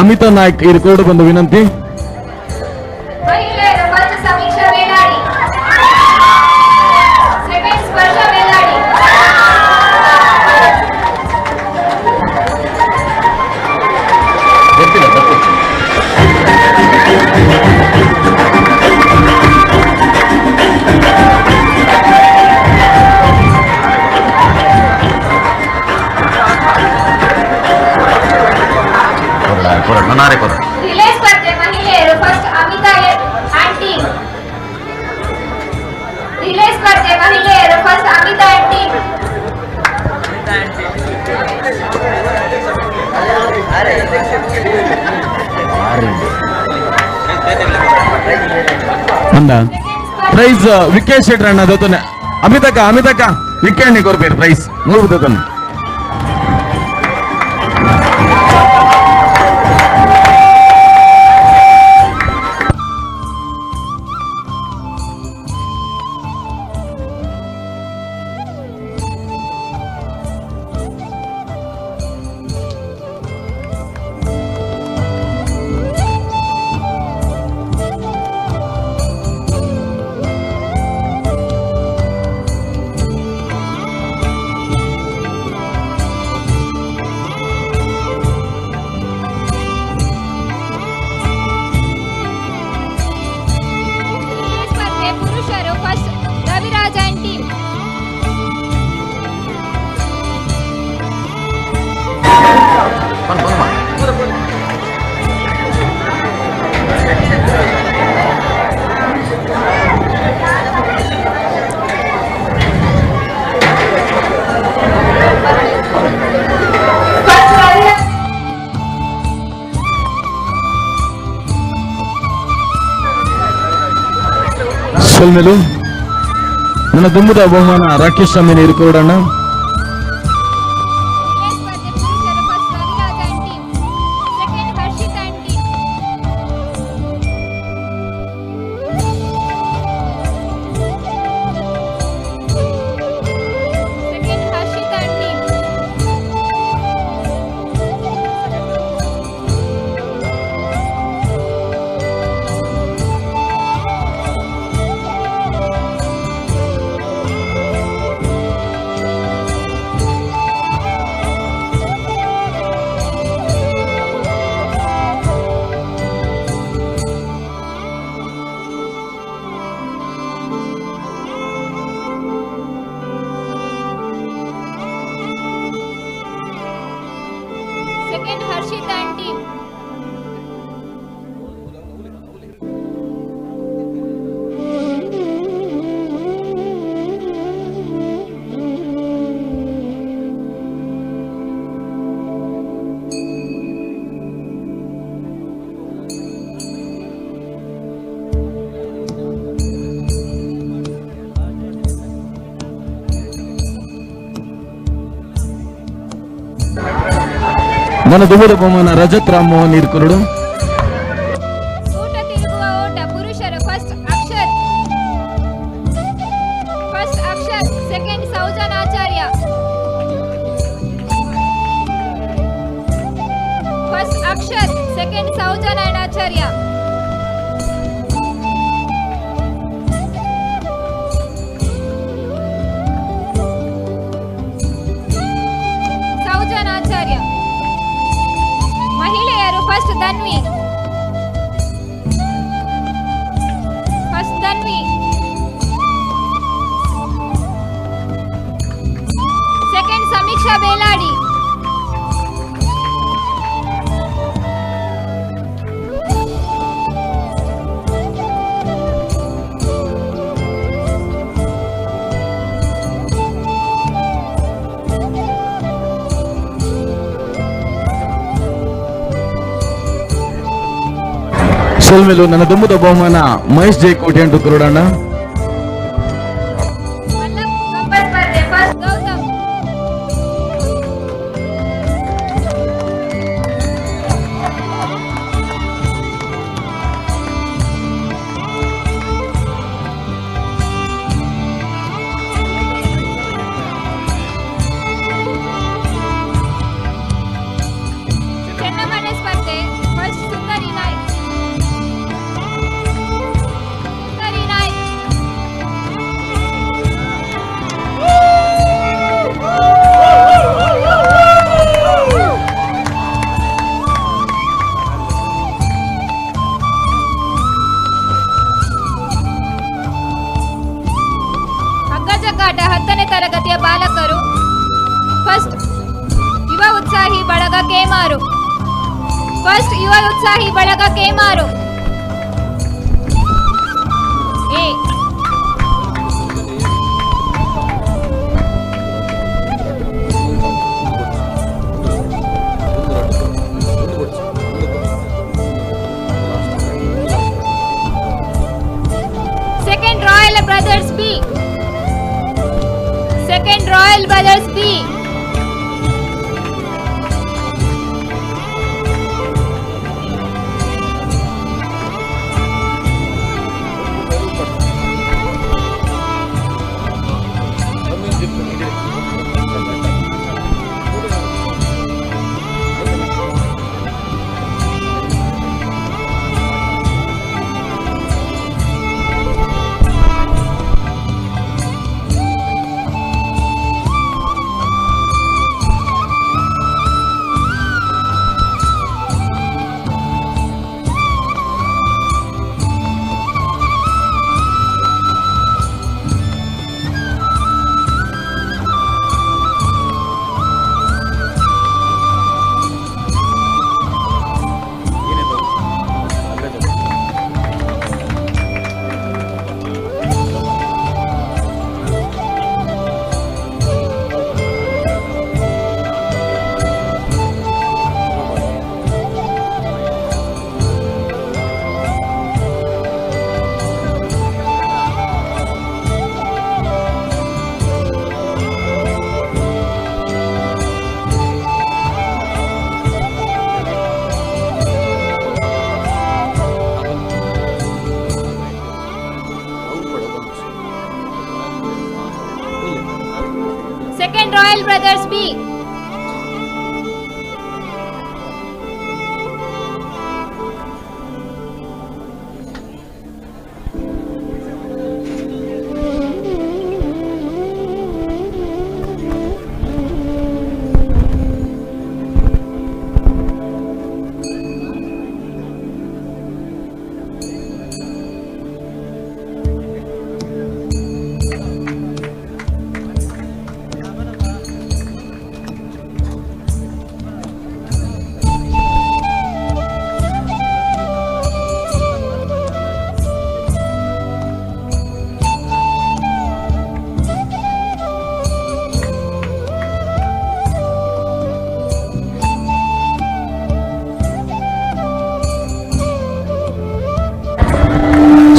Speaker 1: ಅಮಿತಾ ನಾಯ್ಕ್ ಇರು ಕುರುಡು ಬಂದು ವಿನಂತಿ.
Speaker 3: ಮಹಿಳೆಯರು ಫಸ್ಟ್ ಸಮೀಕ್ಷಾ ಬೇಲಾಡಿ, ಸೆಕೆಂಡ್ ಸ್ಪರ್ಶ ಬೇಲಾಡಿ. ಸ್ಪರ್ಧೆ ಮಹಿಳೆಯರು ಫಸ್ಟ್ ಅಮಿತಾ ಅಂಡ್ ಟೀಮ್.
Speaker 1: ಅಂದ ಪ್ರೈಸ್ ವಿಕೇಶ್ ಶೆಟ್ಟರ್ ಅಣ್ಣ ದೊತ್ತನೆ. ಅಮಿತಕ್ಕ ಅಮಿತಕ್ಕ ವಿಕೆ ಕೊರ್ಪೇರು ಪ್ರೈಸ್ 100 ದೊತ್ತನೆ.
Speaker 3: ಸ್ಪರ್ಧೆ ಪುರುಷರು ಫಸ್ಟ್ ರವಿರಾಜ್ ಅಂಡ್ ಟೀಮ್. ಫಸ್ಟ್ ರವಿರಾಜ್
Speaker 1: ಸೊಲ್ಮೆಲು ನನ್ನ ದುಂಬುದ ಬಹುಮಾನ ರಾಕೇಶ್ ಅಮ್ಮನ ಇರುಕೋಡಣ್ಣ.
Speaker 3: ರಿಲೇ ಸ್ಪರ್ಧೆ ಪುರುಷರು first Raviraj and team. Second Harshit and team. Second Harshit and team. Second Harshit and team.
Speaker 1: ನನ್ನ ದುಂಬುದ ಬಹುಮಾನ ರಜತ್ ರಾಮ್ ಮೋಹನ್ ಇರ್ಕೊರಡು.
Speaker 3: ಕೂಟ ತಿರುಗುವ ಓಟ ಪುರುಷರು first Akshat, first Akshat, second Saujan Acharya. First Akshat, second Saujan and Acharya. Saujan Acharya. ಮಹಿಳೆಯರು first Dhanvi, first Dhanvi, second Samiksha Beladi.
Speaker 1: ಸೊಲ್ಮೆಲು ನನ್ನ ದುಂಬುದ ಬಹುಮಾನ ಮಹೇಶ್ ಜೆ ಕೋಟಿ ಅಂಟು ಕೊರಡಣ್ಣ.
Speaker 3: ಕಂಬ ಸ್ಪರ್ಧೆ ಫಸ್ಟ್ ಗೌತಮ್. ಚೆನ್ನಮಣೆ ಸ್ಪರ್ಧೆ ಫಸ್ಟ್ ಸುಂದರಿ ನಾಯ್ಕ್, ಸುಂದರಿ ನಾಯ್ಕ್. ಹಗ್ಗಜಗ್ಗಾಟ 10ನೇ ತರಗತಿಯ ಬಾಲಕರು ಫಸ್ಟ್ ಯುವ ಉತ್ಸಾಹಿ ಬಳಗ ಕೇಮಾರು, ಫಸ್ಟ್ ಯುವ ಉತ್ಸಾಹಿ ಬಳಗ ಕೇಮಾರು ಎ. Brothers B. Second Royal Brothers B. Second Royal Brothers B.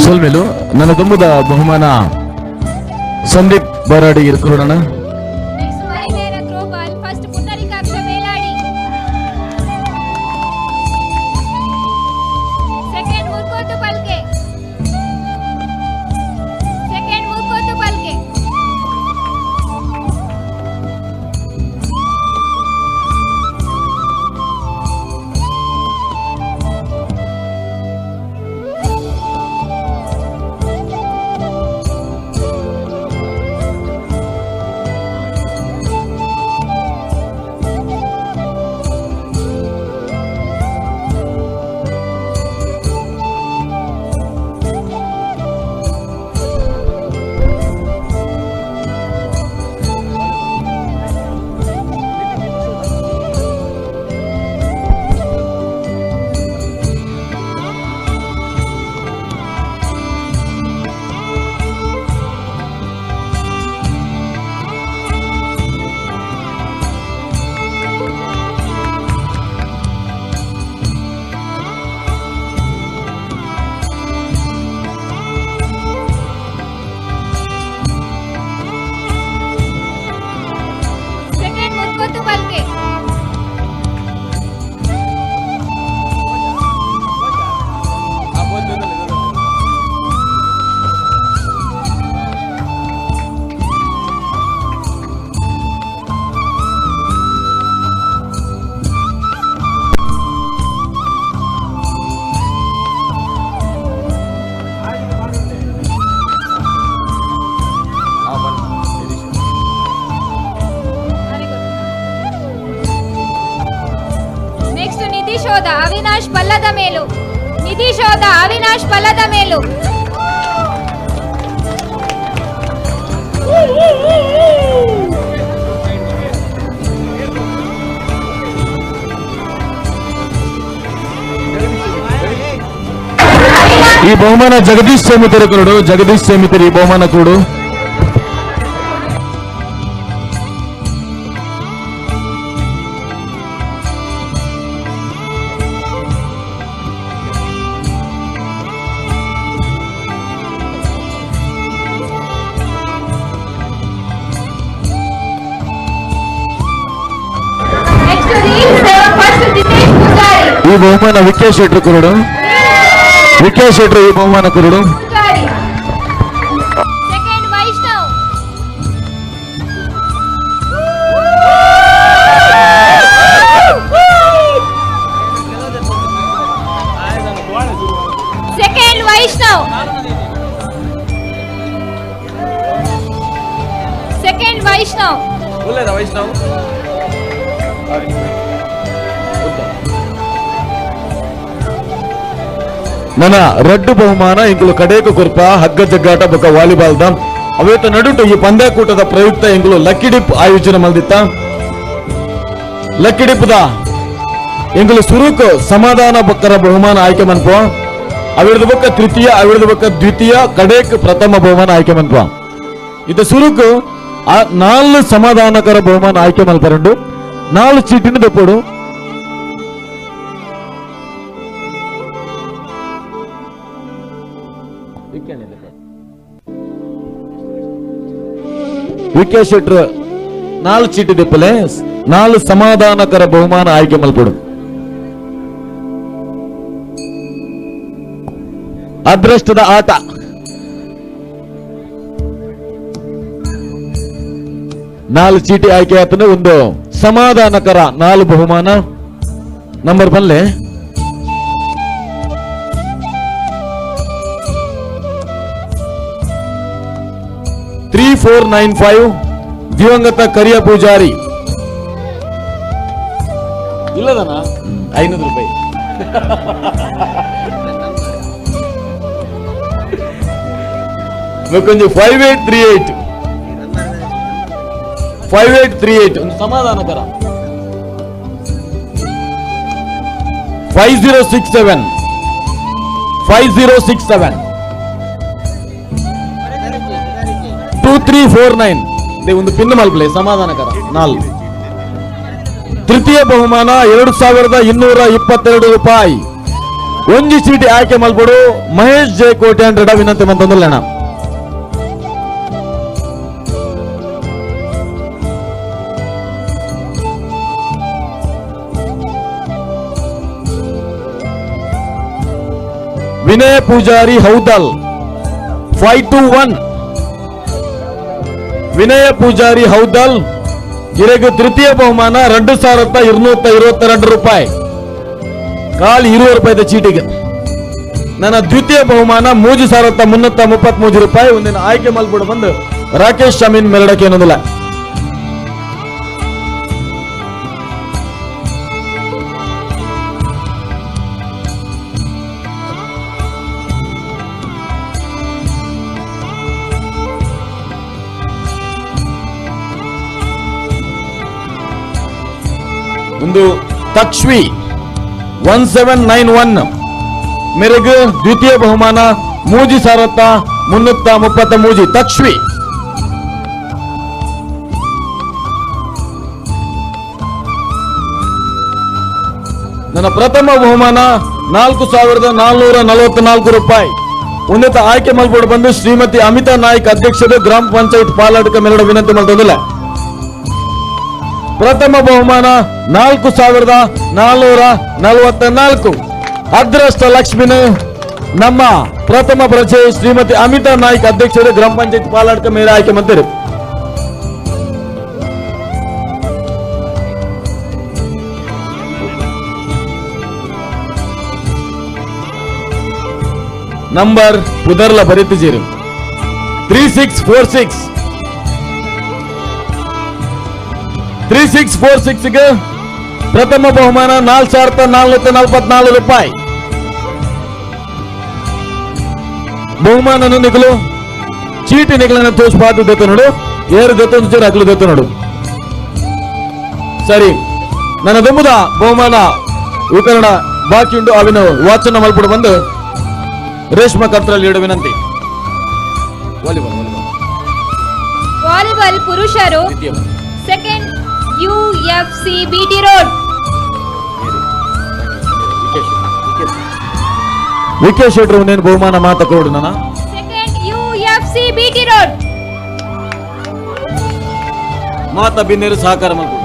Speaker 1: ಸೊಲ್ಮೆಲು ನನ್ನ ತುಂಬದ ಬಹುಮಾನ ಸಂದೀಪ್ ಬರಾಡಿ ಇರ್ಕೊಡೋಣ.
Speaker 3: ನೆಕ್ಸ್ಟ್ ಮಹಿಳೆಯರ throwball first Pundarikaksha Veladi, second Murkottu Palke, second Murkottu Palke. Second Murkottu Palke. Next ನಿಧಿಶೋಧ ಅವಿನಾಶ್ ಪಲ್ಲದ ಮೇಲು, ನಿಧಿಶೋಧ ಅವಿನಾಶ್ ಪಲ್ಲದ ಮೇಲು.
Speaker 1: ಈ ಬಹುಮಾನ ಜಗದೀಶ್ ಸೇಮಿತರು ಕೊರಡು, ಜಗದೀಶ್ ಸೇಮಿತರು ಈ ಬಹುಮಾನ ಕೊಡು. ಈ ಬಹುಮಾನ ವಿಕೇಶ್ ಶೆಟ್ರು ಕುರುಡು, ವಿಕೇಶ್ ಶೆಟ್ರು ಈ ಬಹುಮಾನ ಕುರುಡು.
Speaker 3: Second Vaishnav. Second Vaishnav. Second Vaishnav.
Speaker 1: Vaishnav ನನ್ನ ರಡ್ಡು ಬಹುಮಾನ ಇಂಗುಲು ಕಡೇಕು ಕುರ್ಪ ಹಗ್ಗ ಜಗ್ಗಾಟ ಬೊಕ್ಕ ವಾಲಿಬಾಲ್ ದಮ್ ಅವೇತ ನಡುಟು ಈ ಪಂದ್ಯಕೂಟದ ಪ್ರಯುಕ್ತ ಇಂಗುಲು ಲಕ್ಕಿ ಡಿಪ್ ಆಯೋಜನೆ ಮಲ್ದಿತ್ತ. ಲಕ್ಕಿ ಡಿಪ್ದ ಇಂಗುಲು ಸುರುಕು ಸಮಾಧಾನ ಬೊಕ್ಕರ ಬಹುಮಾನ ಆಯ್ಕೆ ಮನ್ಪ, ಅವಿರದ ಬೊಕ್ಕ ತೃತೀಯ, ಅವಿರದ ಬೊಕ್ಕ ದ್ವಿತೀಯ, ಕಡೇಕ್ ಪ್ರಥಮ ಬಹುಮಾನ ಆಯ್ಕೆ ಮನ್ಪ. ಇದು ಸುರುಕು ನಾಲ್ಕು ಸಮಾಧಾನಕರ ಬಹುಮಾನ ಆಯ್ಕೆ ಮಲ್ಪರಂಡು ನಾಲ್ಕು ಚೀಟಿನ ದಪ್ಪಡು. ವಿಕೆ ಶೆಟ್ರು ನಾಲ್ಕು ಚೀಟಿ ದಿಪ್ಪಲೆ ನಾಲ್ಕು ಸಮಾಧಾನಕರ ಬಹುಮಾನ ಆಯ್ಕೆ ಮಲ್ಪಡು. ಅದೃಷ್ಟದ ಆಟ. ನಾಲ್ಕು ಚೀಟಿ ಆಯ್ಕೆ ಆತನ ಒಂದು ಸಮಾಧಾನಕರ ನಾಲ್ಕು ಬಹುಮಾನ. ನಂಬರ್ ಬಲ್ಲೆ 3495 ದಿವಂಗತ ಕರಿಯ ಪೂಜಾರಿ. ಇಲ್ಲದನ 500 ರೂಪಾಯಿ. ಕೊಂಚ 5838 5838 ಒಂದು ಸಮಾಧಾನಕರ. 5067 5067 2349 ಒಂದು ಪಿನ್ ಮಲ್ಪಲೆ ಸಮಾಧಾನಕರ. ನಾಲ್ಕು ತೃತೀಯ ಬಹುಮಾನ 2222 ರೂಪಾಯಿ. ಒಂಜಿ ಚೀಟಿ ಆಯ್ಕೆ ಮಲ್ಪಡು ಮಹೇಶ್ ಜೆ ಕೋಟೆ ಅಂಡ್ ವಿನಂತಿ ಮಂತಂದುಲ್ಲಣ. ವಿನಯ ಪೂಜಾರಿ ಹೌದಲ್ 521 ವಿನಯ ಪೂಜಾರಿ ಹೌದಲ್ ಇರೆಗು ತೃತೀಯ ಬಹುಮಾನ 2222 ರೂಪಾಯಿ. ಕಾಲು 20 ರೂಪಾಯಿದ ಚೀಟಿಗೆ. ನನ್ನ ದ್ವಿತೀಯ ಬಹುಮಾನ 3333 ರೂಪಾಯಿ. ಒಂದಿನ ಆಯ್ಕೆ ಮಲ್ಪಡು ಬಂದು ರಾಕೇಶ್ ಶಮೀನ್ ಮೆರಡಕ್ಕೆ ಏನೊಂದಿಲ್ಲ. ಒಂದು ತಕ್ಷ್ವಿ 1791 ಮೇರೆಗೆ ದ್ವಿತೀಯ ಬಹುಮಾನ 3333 ತಕ್ಷ್ವಿ. ನನ್ನ ಪ್ರಥಮ ಬಹುಮಾನ 4444 ರೂಪಾಯಿ. ಉನ್ನತ ಆಯ್ಕೆ ಮಲ್ಪಡು ಬಂದು ಶ್ರೀಮತಿ ಅಮಿತಾ ನಾಯ್ಕ್ ಅಧ್ಯಕ್ಷರು ಗ್ರಾಮ ಪಂಚಾಯತ್ ಪಾಲಾಟಕ ಮೇಲಡ ವಿನಂತಿ ಮಾಡ್ತದಿಲ್ಲ. ಪ್ರಥಮ ಬಹುಮಾನ 4444 ಅದೃಷ್ಟ ಲಕ್ಷ್ಮಿನ ನಮ್ಮ ಪ್ರಥಮ ಪ್ರಜೆ ಶ್ರೀಮತಿ ಅಮಿತಾ ನಾಯ್ಕ್ ಅಧ್ಯಕ್ಷರು ಗ್ರಾಮ ಪಂಚಾಯತ್ ಪಾಲಾಟಕ ಮೇಲೆ ಆಯ್ಕೆ ಮಾಡ್ತಾರೆ. ನಂಬರ್ ಪುದರ್ಲ ಬರೀತಿದ್ದೀರಿ 3646 3646 ಗೆ ಪ್ರಥಮ ಬಹುಮಾನ 4444 ರೂಪಾಯಿ. ಬಹುಮಾನ ನಿಗಲು ಚೀಟಿ ನಿಗಲನ್ನ ತೋರಿಸಬಾರ್ದು ದೇತ ನೋಡು, ಏರು ದೇತ ಅಗಲು ದೇತ ನೋಡು. ಸರಿ, ನನ್ನ ದುಂಬುದ ಬಹುಮಾನ ವಿತರಣ ಬಾಕಿ ಉಂಟು. ಅವಿನ ವಾಚನ ಮಲ್ಪಡು ಬಂದು ರೇಷ್ಮಾ ಕರ್ತರಲ್ಲಿ ಇಡುವ ವಿನಂತಿ. ವಾಲಿಬಾಲ್
Speaker 3: ವಾಲಿಬಾಲ್ ಪುರುಷರು ಸೆಕೆಂಡ್ ಯುಎಫ್ಸಿ ಬಿಟಿ ರೋಡ್.
Speaker 1: ವಿಕೆ ಶೆಟ್ರು ಒಂದೇನು ಬಹುಮಾನ ಮಾತ ಕೊಡು ನನ್ನ.
Speaker 3: ಸೆಕೆಂಡ್ ಯುಎಫ್ಸಿ ಬಿಟಿ ರೋಡ್
Speaker 1: ಮಾತ ಬಿನ್ನೇರು ಸಹಕಾರ ಮಾಡ್ಕೊಡು.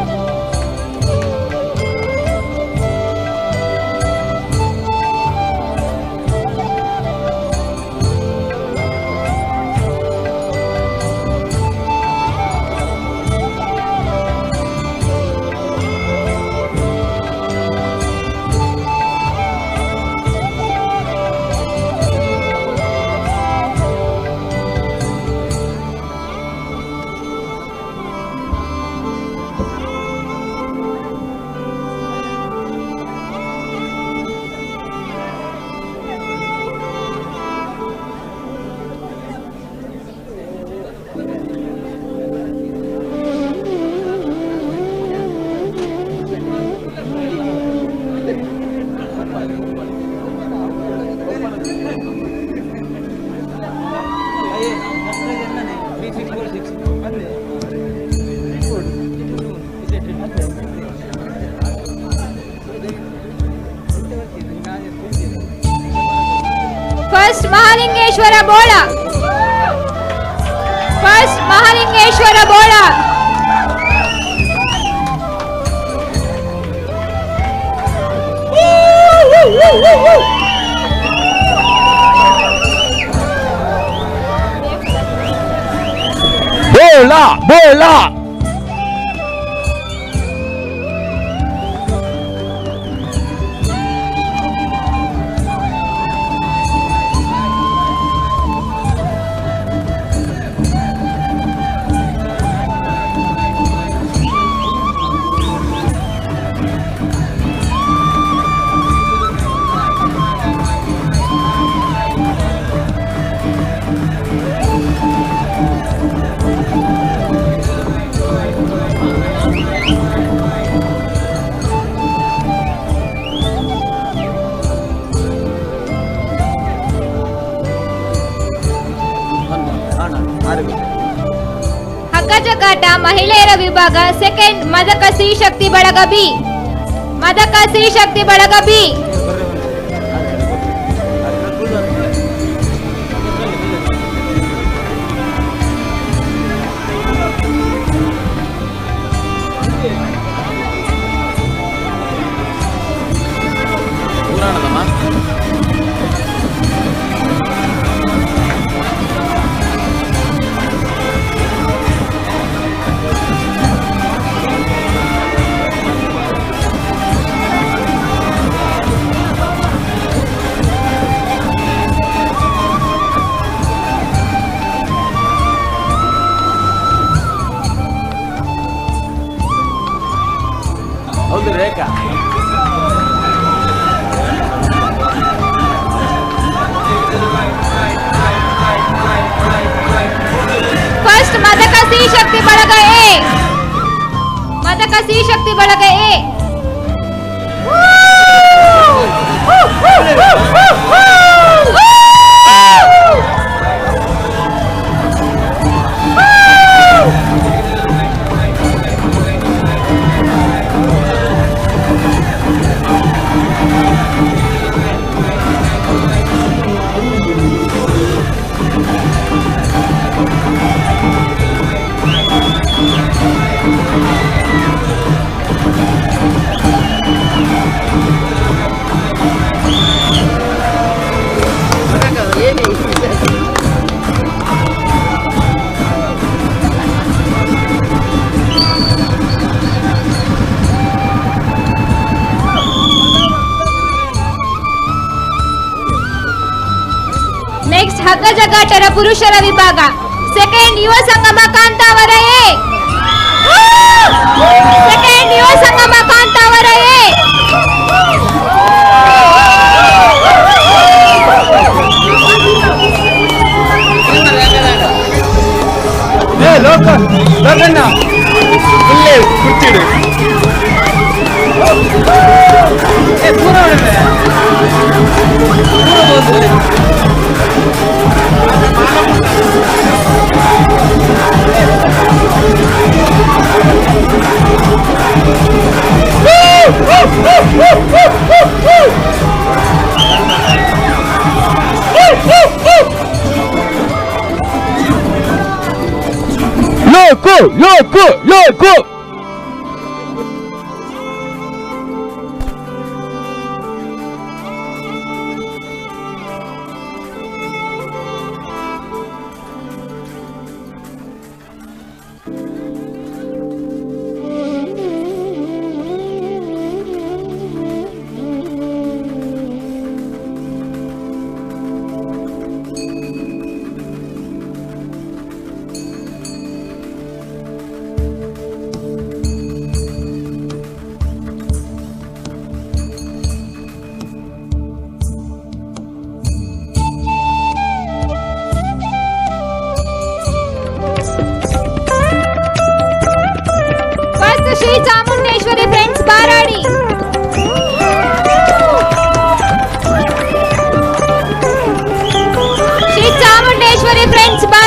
Speaker 3: First Mahalingeshwara Bola. First Mahalingeshwara Bola.
Speaker 1: Bola Bola. ಹಗ್ಗಜಗ್ಗಾಟ ಮಹಿಳೆಯರ ವಿಭಾಗ ಸೆಕೆಂಡ್ ಮದಕ ಶ್ರೀ ಶಕ್ತಿ ಬಳಗ ಬಿ. ಮದಕ ಶ್ರೀ ಶಕ್ತಿ ಬಳಗ ಬಿ.
Speaker 17: ಹೌದು ರೇಖಾ.
Speaker 3: ಫಸ್ಟ್ ಮದಕ ಶ್ರೀ ಶಕ್ತಿ ಬಳಗ ಎ. ಮದಕ ಶ್ರೀ ಶಕ್ತಿ ಬಳಗ ಎ. ನೆಕ್ಸ್ಟ್ ಹಗ್ಗಜಗ್ಗಾಟರ ಪುರುಷರ ವಿಭಾಗ ಸೆಕೆಂಡ್ ಯುವ ಸಂಗಮ ಕಾಂತಾವರ ಎ. ಸೆಕೆಂಡ್ ಯುವ ಸಂಗಮ ಕಾಂತಾವರ ಎ.
Speaker 1: ಲೋಕು ಲೋಕು ಲೋಕು.
Speaker 3: First Shri Chamundeshwari friends Baradi. Shri Chamundeshwari friends Baradi.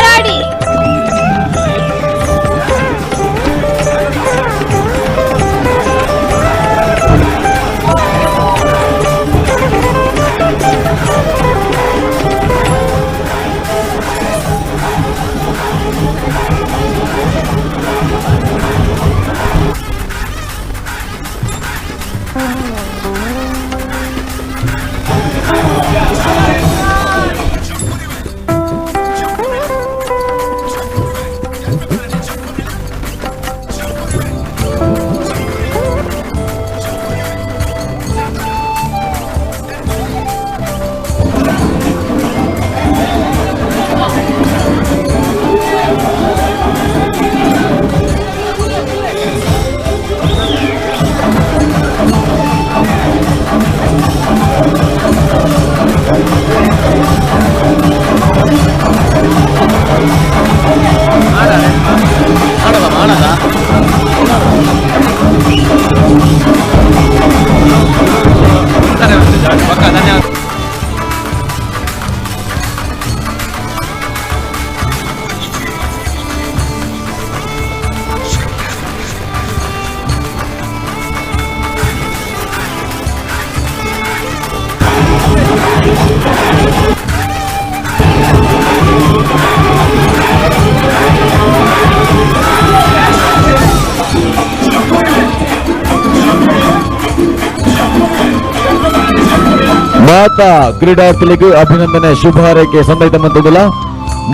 Speaker 1: ಮಾತಾ ಕ್ರೀಡಾರ್ಥಿಗಳಿಗೂ ಅಭಿನಂದನೆ ಶುಭ ಹಾರೈಕೆ ಸಂದೈತ ಮಂತುದಿಲ್ಲ.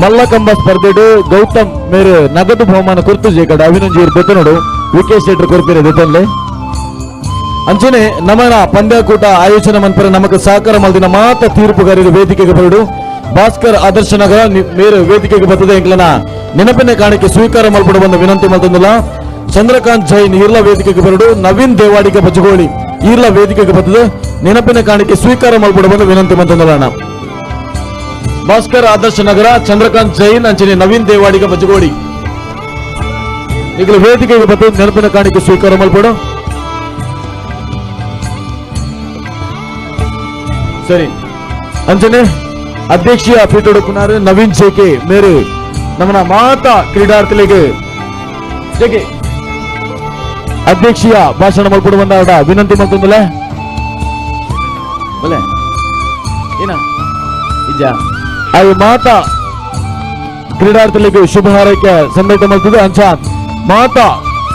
Speaker 1: ಮಲ್ಲಕಂಬ ಸ್ಪರ್ಧೆಡು ಗೌತಮ್ ಮೇರು ನಗದು ಬಹುಮಾನ ಕುರ್ತು ಜೇಕಡ ಅಭಿನಂಜಿ ಬೆತ್ತನೋಡು ವಿಕೆ ಶೆಟ್ರು ಕೊರ್ಪಿರ ದೆತ್ತನ್ಲೆ. ಅಂಚನೆ ನಮನ ಪಂದ್ಯಕೂಟ ಆಯೋಜನೆ ಮನ್ಪರ ನಮಕ್ ಸಹಕಾರ ಮಲ್ದಿನ ಮಾತ ತೀರ್ಪುಗಾರರು ವೇದಿಕೆಗೆ ಬರಡು. ಭಾಸ್ಕರ್ ಆದರ್ಶ ನಗರ ಮೇರು ವೇದಿಕೆಗೆ ಬರ್ತದೆ ಎಂಕ್ಲನ ನೆನಪಿನ ಕಾಣಿಕೆ ಸ್ವೀಕಾರ ಮಲ್ಪಡು ಬಂದ ವಿನಂತಿ ಮಲ್ತಂದಿಲ್ಲ. ಚಂದ್ರಕಾಂತ್ ಜೈನ್ ಈರ್ಲ ವೇದಿಕೆಗೆ ಬರಡು. ನವೀನ್ ದೇವಾಡಿಗ ಬಜಗೋಳಿ ಈರ್ಲ ವೇದಿಕೆಗೆ ಬರ್ತದೆ ನೆನಪಿನ ಕಾಣಿಕೆ ಸ್ವೀಕಾರ ಮಲ್ಪಡು ಬಂದ ವಿನಂತಿ ಮಲ್ತಂದಿಲ್ಲ. ಭಾಸ್ಕರ್ ಆದರ್ಶ ನಗರ, ಚಂದ್ರಕಾಂತ್ ಜೈನ್ ಅಂಚನೆ ನವೀನ್ ದೇವಾಡಿಗ ಬಜಗೋಳಿ ಈಗಲೂ ವೇದಿಕೆಗೆ ಬರ್ತದೆ ನೆನಪಿನ ಕಾಣಿಕೆ ಸ್ವೀಕಾರ ಮಲ್ಪಡು. ಸರಿ ಅಂಚನೆ ಅಧ್ಯಕ್ಷೀಯ ಪೀಠೊಡುಕುನಾರು ನವೀನ್ ಜೆಕೆ ಮೇರು ನಮ್ಮನ ಮಾತಾ ಕ್ರೀಡಾರ್ಥಿಗಳಿಗೆ ಜೆಕೆ ಅಧ್ಯಕ್ಷೀಯ ಭಾಷಣ ಮಲ್ಪಡು ಬಂದ ವಿನಂತಿ ಮಲ್ತೊಂದಿಲ್ಲ. ಬಲೆ ಏನ ಇಜ್ಜ ಅವು ಮಾತಾ ಕ್ರೀಡಾರ್ಥಿಗಳಿಗೆ ಶುಭ ಹಾರೈಕೆ ಸಂದೈತ ಮಲ್ತದೆ. ಅಂಚ ಮಾತಾ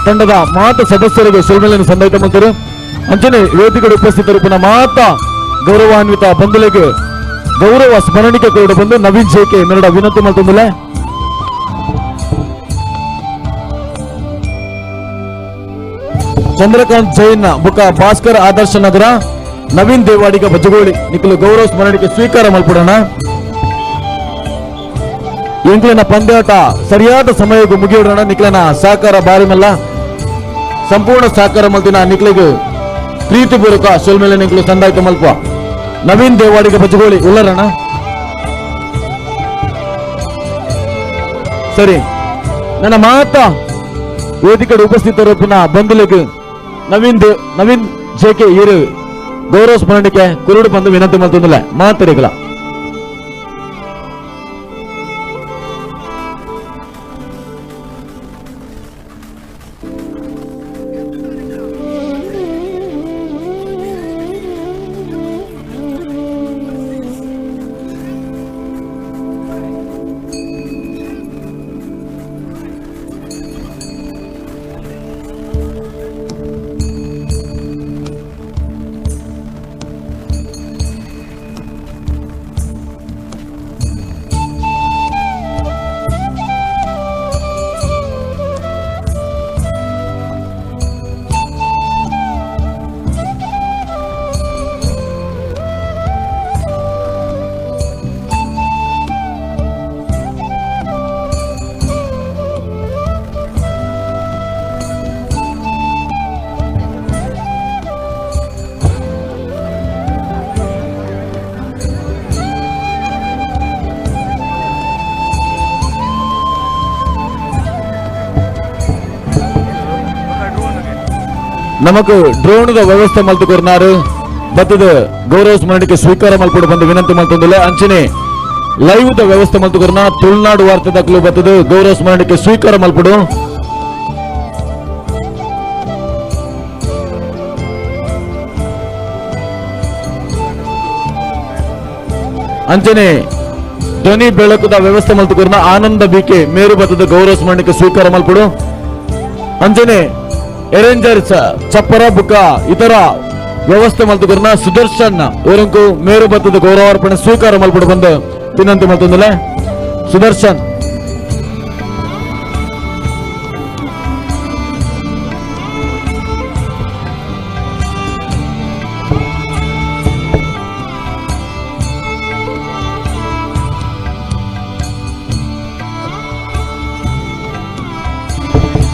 Speaker 1: ತಂಡದ ಮಾತಾ ಸದಸ್ಯರಿಗೆ ಸೊಲ್ಮೆಲೆಯನ್ನು ಸಂದೈತ ಮಲ್ತರು. ಅಂಚನೆ ವೇದಿಕೆಗೆ ಉಪಸ್ಥಿತರು ಪುನಃ ಮಾತಾ ಗೌರವಾನ್ವಿತ ಬಂಧುಗಳಿಗೆ ಗೌರವ ಸ್ಮರಣಿಕೆ ಕೂಡ ಬಂದು ನವೀನ್ ಜೆಕೆ ಮೆರಡ ವಿನಂತಿ ಮಲ್ತೊಂದಿಲ್ಲ. ಚಂದ್ರಕಾಂತ್ ಜೈನ್ ಬುಕ್ಕ ಭಾಸ್ಕರ್ ಆದರ್ಶ ನಗರ, ನವೀನ್ ದೇವಾಡಿಗ ಬಜಗೋಳಿ ನಿಖಲು ಗೌರವ ಸ್ಮರಣಿಕೆ ಸ್ವೀಕಾರ ಮಲ್ಪಡೋಣ. ಎಂಕ್ಲಿನ ಪಂದ್ಯಾಟ ಸರಿಯಾದ ಸಮಯಕ್ಕೂ ಮುಗಿಯೋಣ. ನಿಖಲನ ಸಹಕಾರ ಬಾರಿ ಮಲ್ಲ ಸಂಪೂರ್ಣ ಸಹಕಾರ ಮಲ್ತಿನ ನಿಖಲಿಗೆ ಪ್ರೀತಿಪೂರ್ವಕ ಸೊಲ್ಮೆಲೆ ನಿಖಲು ಸಂದಾಯ್ತು ಮಲ್ಪ. ನವೀನ್ ದೇವಾಡಿಗ ಬಜಗೋಳಿ ಉಲ್ಲರಣ. ಸರಿ ನನ್ನ ಮಾತಾ ವೇದಿಕೆ ಉಪಸ್ಥಿತರು ಪುನಃ ಬಂಧುಲಿಗೆ ನವೀನ್ ಜೆಕೆ ಇರು ಗೌರವ ಸ್ಮರಣಿಕೆ ಕುರುಡು ಬಂದು ವಿನಂತಿ ಮಲ್ತೊಂದಿಲ್ಲ ಮಾತರಿಗಳ. ನಮಕ್ ಡ್ರೋಣದ ವ್ಯವಸ್ಥೆ ಮಲ್ತು ಕೊರ್ನಾರು ಬತ್ತದ ಗೌರವ ಸ್ಮರಣಿಕೆ ಸ್ವೀಕಾರ ಮಲ್ಪಡು ಬಂದು ವಿನಂತಿ ಮಲ್ತೊಂದಿಲ್ಲ. ಅಂಚನೆ ಲೈವ್ the ವ್ಯವಸ್ಥೆ ಮಲ್ತು ಕೊರ್ನ ತುಳುನಾಡು ವಾರ್ತೆ ದಾಖಲು ಬತ್ತದ ಗೌರವ ಸ್ಮರಣಿಕೆ ಸ್ವೀಕಾರ ಮಲ್ಪಡು. ಅಂಚನೆ ಧ್ವನಿ ಬೆಳಕುದ ವ್ಯವಸ್ಥೆ ಮಲ್ತು ಕೊರ್ನ ಆನಂದ ಬಿಕೆ ಮೇರು ಬತ್ತದ ಗೌರವ ಸ್ಮರಣಿಕೆ ಸ್ವೀಕಾರ ಮಲ್ಪಡು. ಅಂಚನೆ ಎರೇಂಜರ್ಸ್ ಚಪ್ಪರ ಬುಕ್ಕ ಇತರ ವ್ಯವಸ್ಥೆ ಮಲ್ತುಕೊರ್ನ ಸುದರ್ಶನ್ ಊರಂಕು ಮೇರು ಬತ್ತದ ಗೌರವಾರ್ಪಣೆ ಸ್ವೀಕಾರ ಮಲ್ಪಡು ಬಂದು ವಿನಂತಿ ಮಲ್ತೊಂದಿಲ್ಲ. ಸುದರ್ಶನ್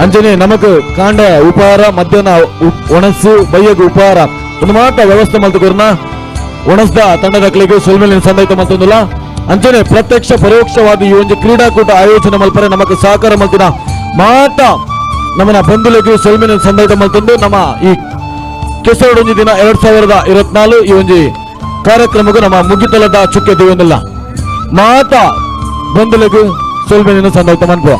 Speaker 1: ಅಂಜನೆ ನಮಕ್ ಕಾಂಡ ಉಪಹಾರ ಮಧ್ಯಾಹ್ನ ಒಣಸು ಬಯ್ಯಗ ಉಪಹಾರ ಒಂದು ಮಾತ ವ್ಯವಸ್ಥೆ ಮಲ್ತುಕೊರ್ನ ಒಣಸ್ದ ತಂಡದಕ್ಲಿಗೆ ಸೊಲ್ಮೆಲಿನ ಸಂದೈತ ಮಲ್ತೊಂದಿಲ್ಲ. ಅಂಚನೆ ಪ್ರತ್ಯಕ್ಷ ಪರೋಕ್ಷವಾದ ಈ ಒಂದು ಕ್ರೀಡಾಕೂಟ ಆಯೋಜನೆ ಮಲ್ಪರೆ ನಮಕ್ ಸಹಕಾರ ಮಲ್ತಿನ ಮಾತ ನಮ್ಮನ ಬಂಧುಲಿಗೆ ಸೊಲ್ಮೆಲಿನ ಸಂದೈತ ಮಲ್ತೊಂದು ನಮ್ಮ ಈ ಕೆಸರೊಂಜಿ ದಿನ 2024 ಈ ಒಂದು ಕಾರ್ಯಕ್ರಮಕ್ಕೂ ನಮ್ಮ ಮುಗಿತಲದ ಚುಕ್ಕೆ ದೇವೊಂದಿಲ್ಲ ಮಾತ ಬಂಧುಲಿಗೆ ಸೊಲ್ಮೆಲಿನ ಸಂದೈತ ಮನ್ಪುವ.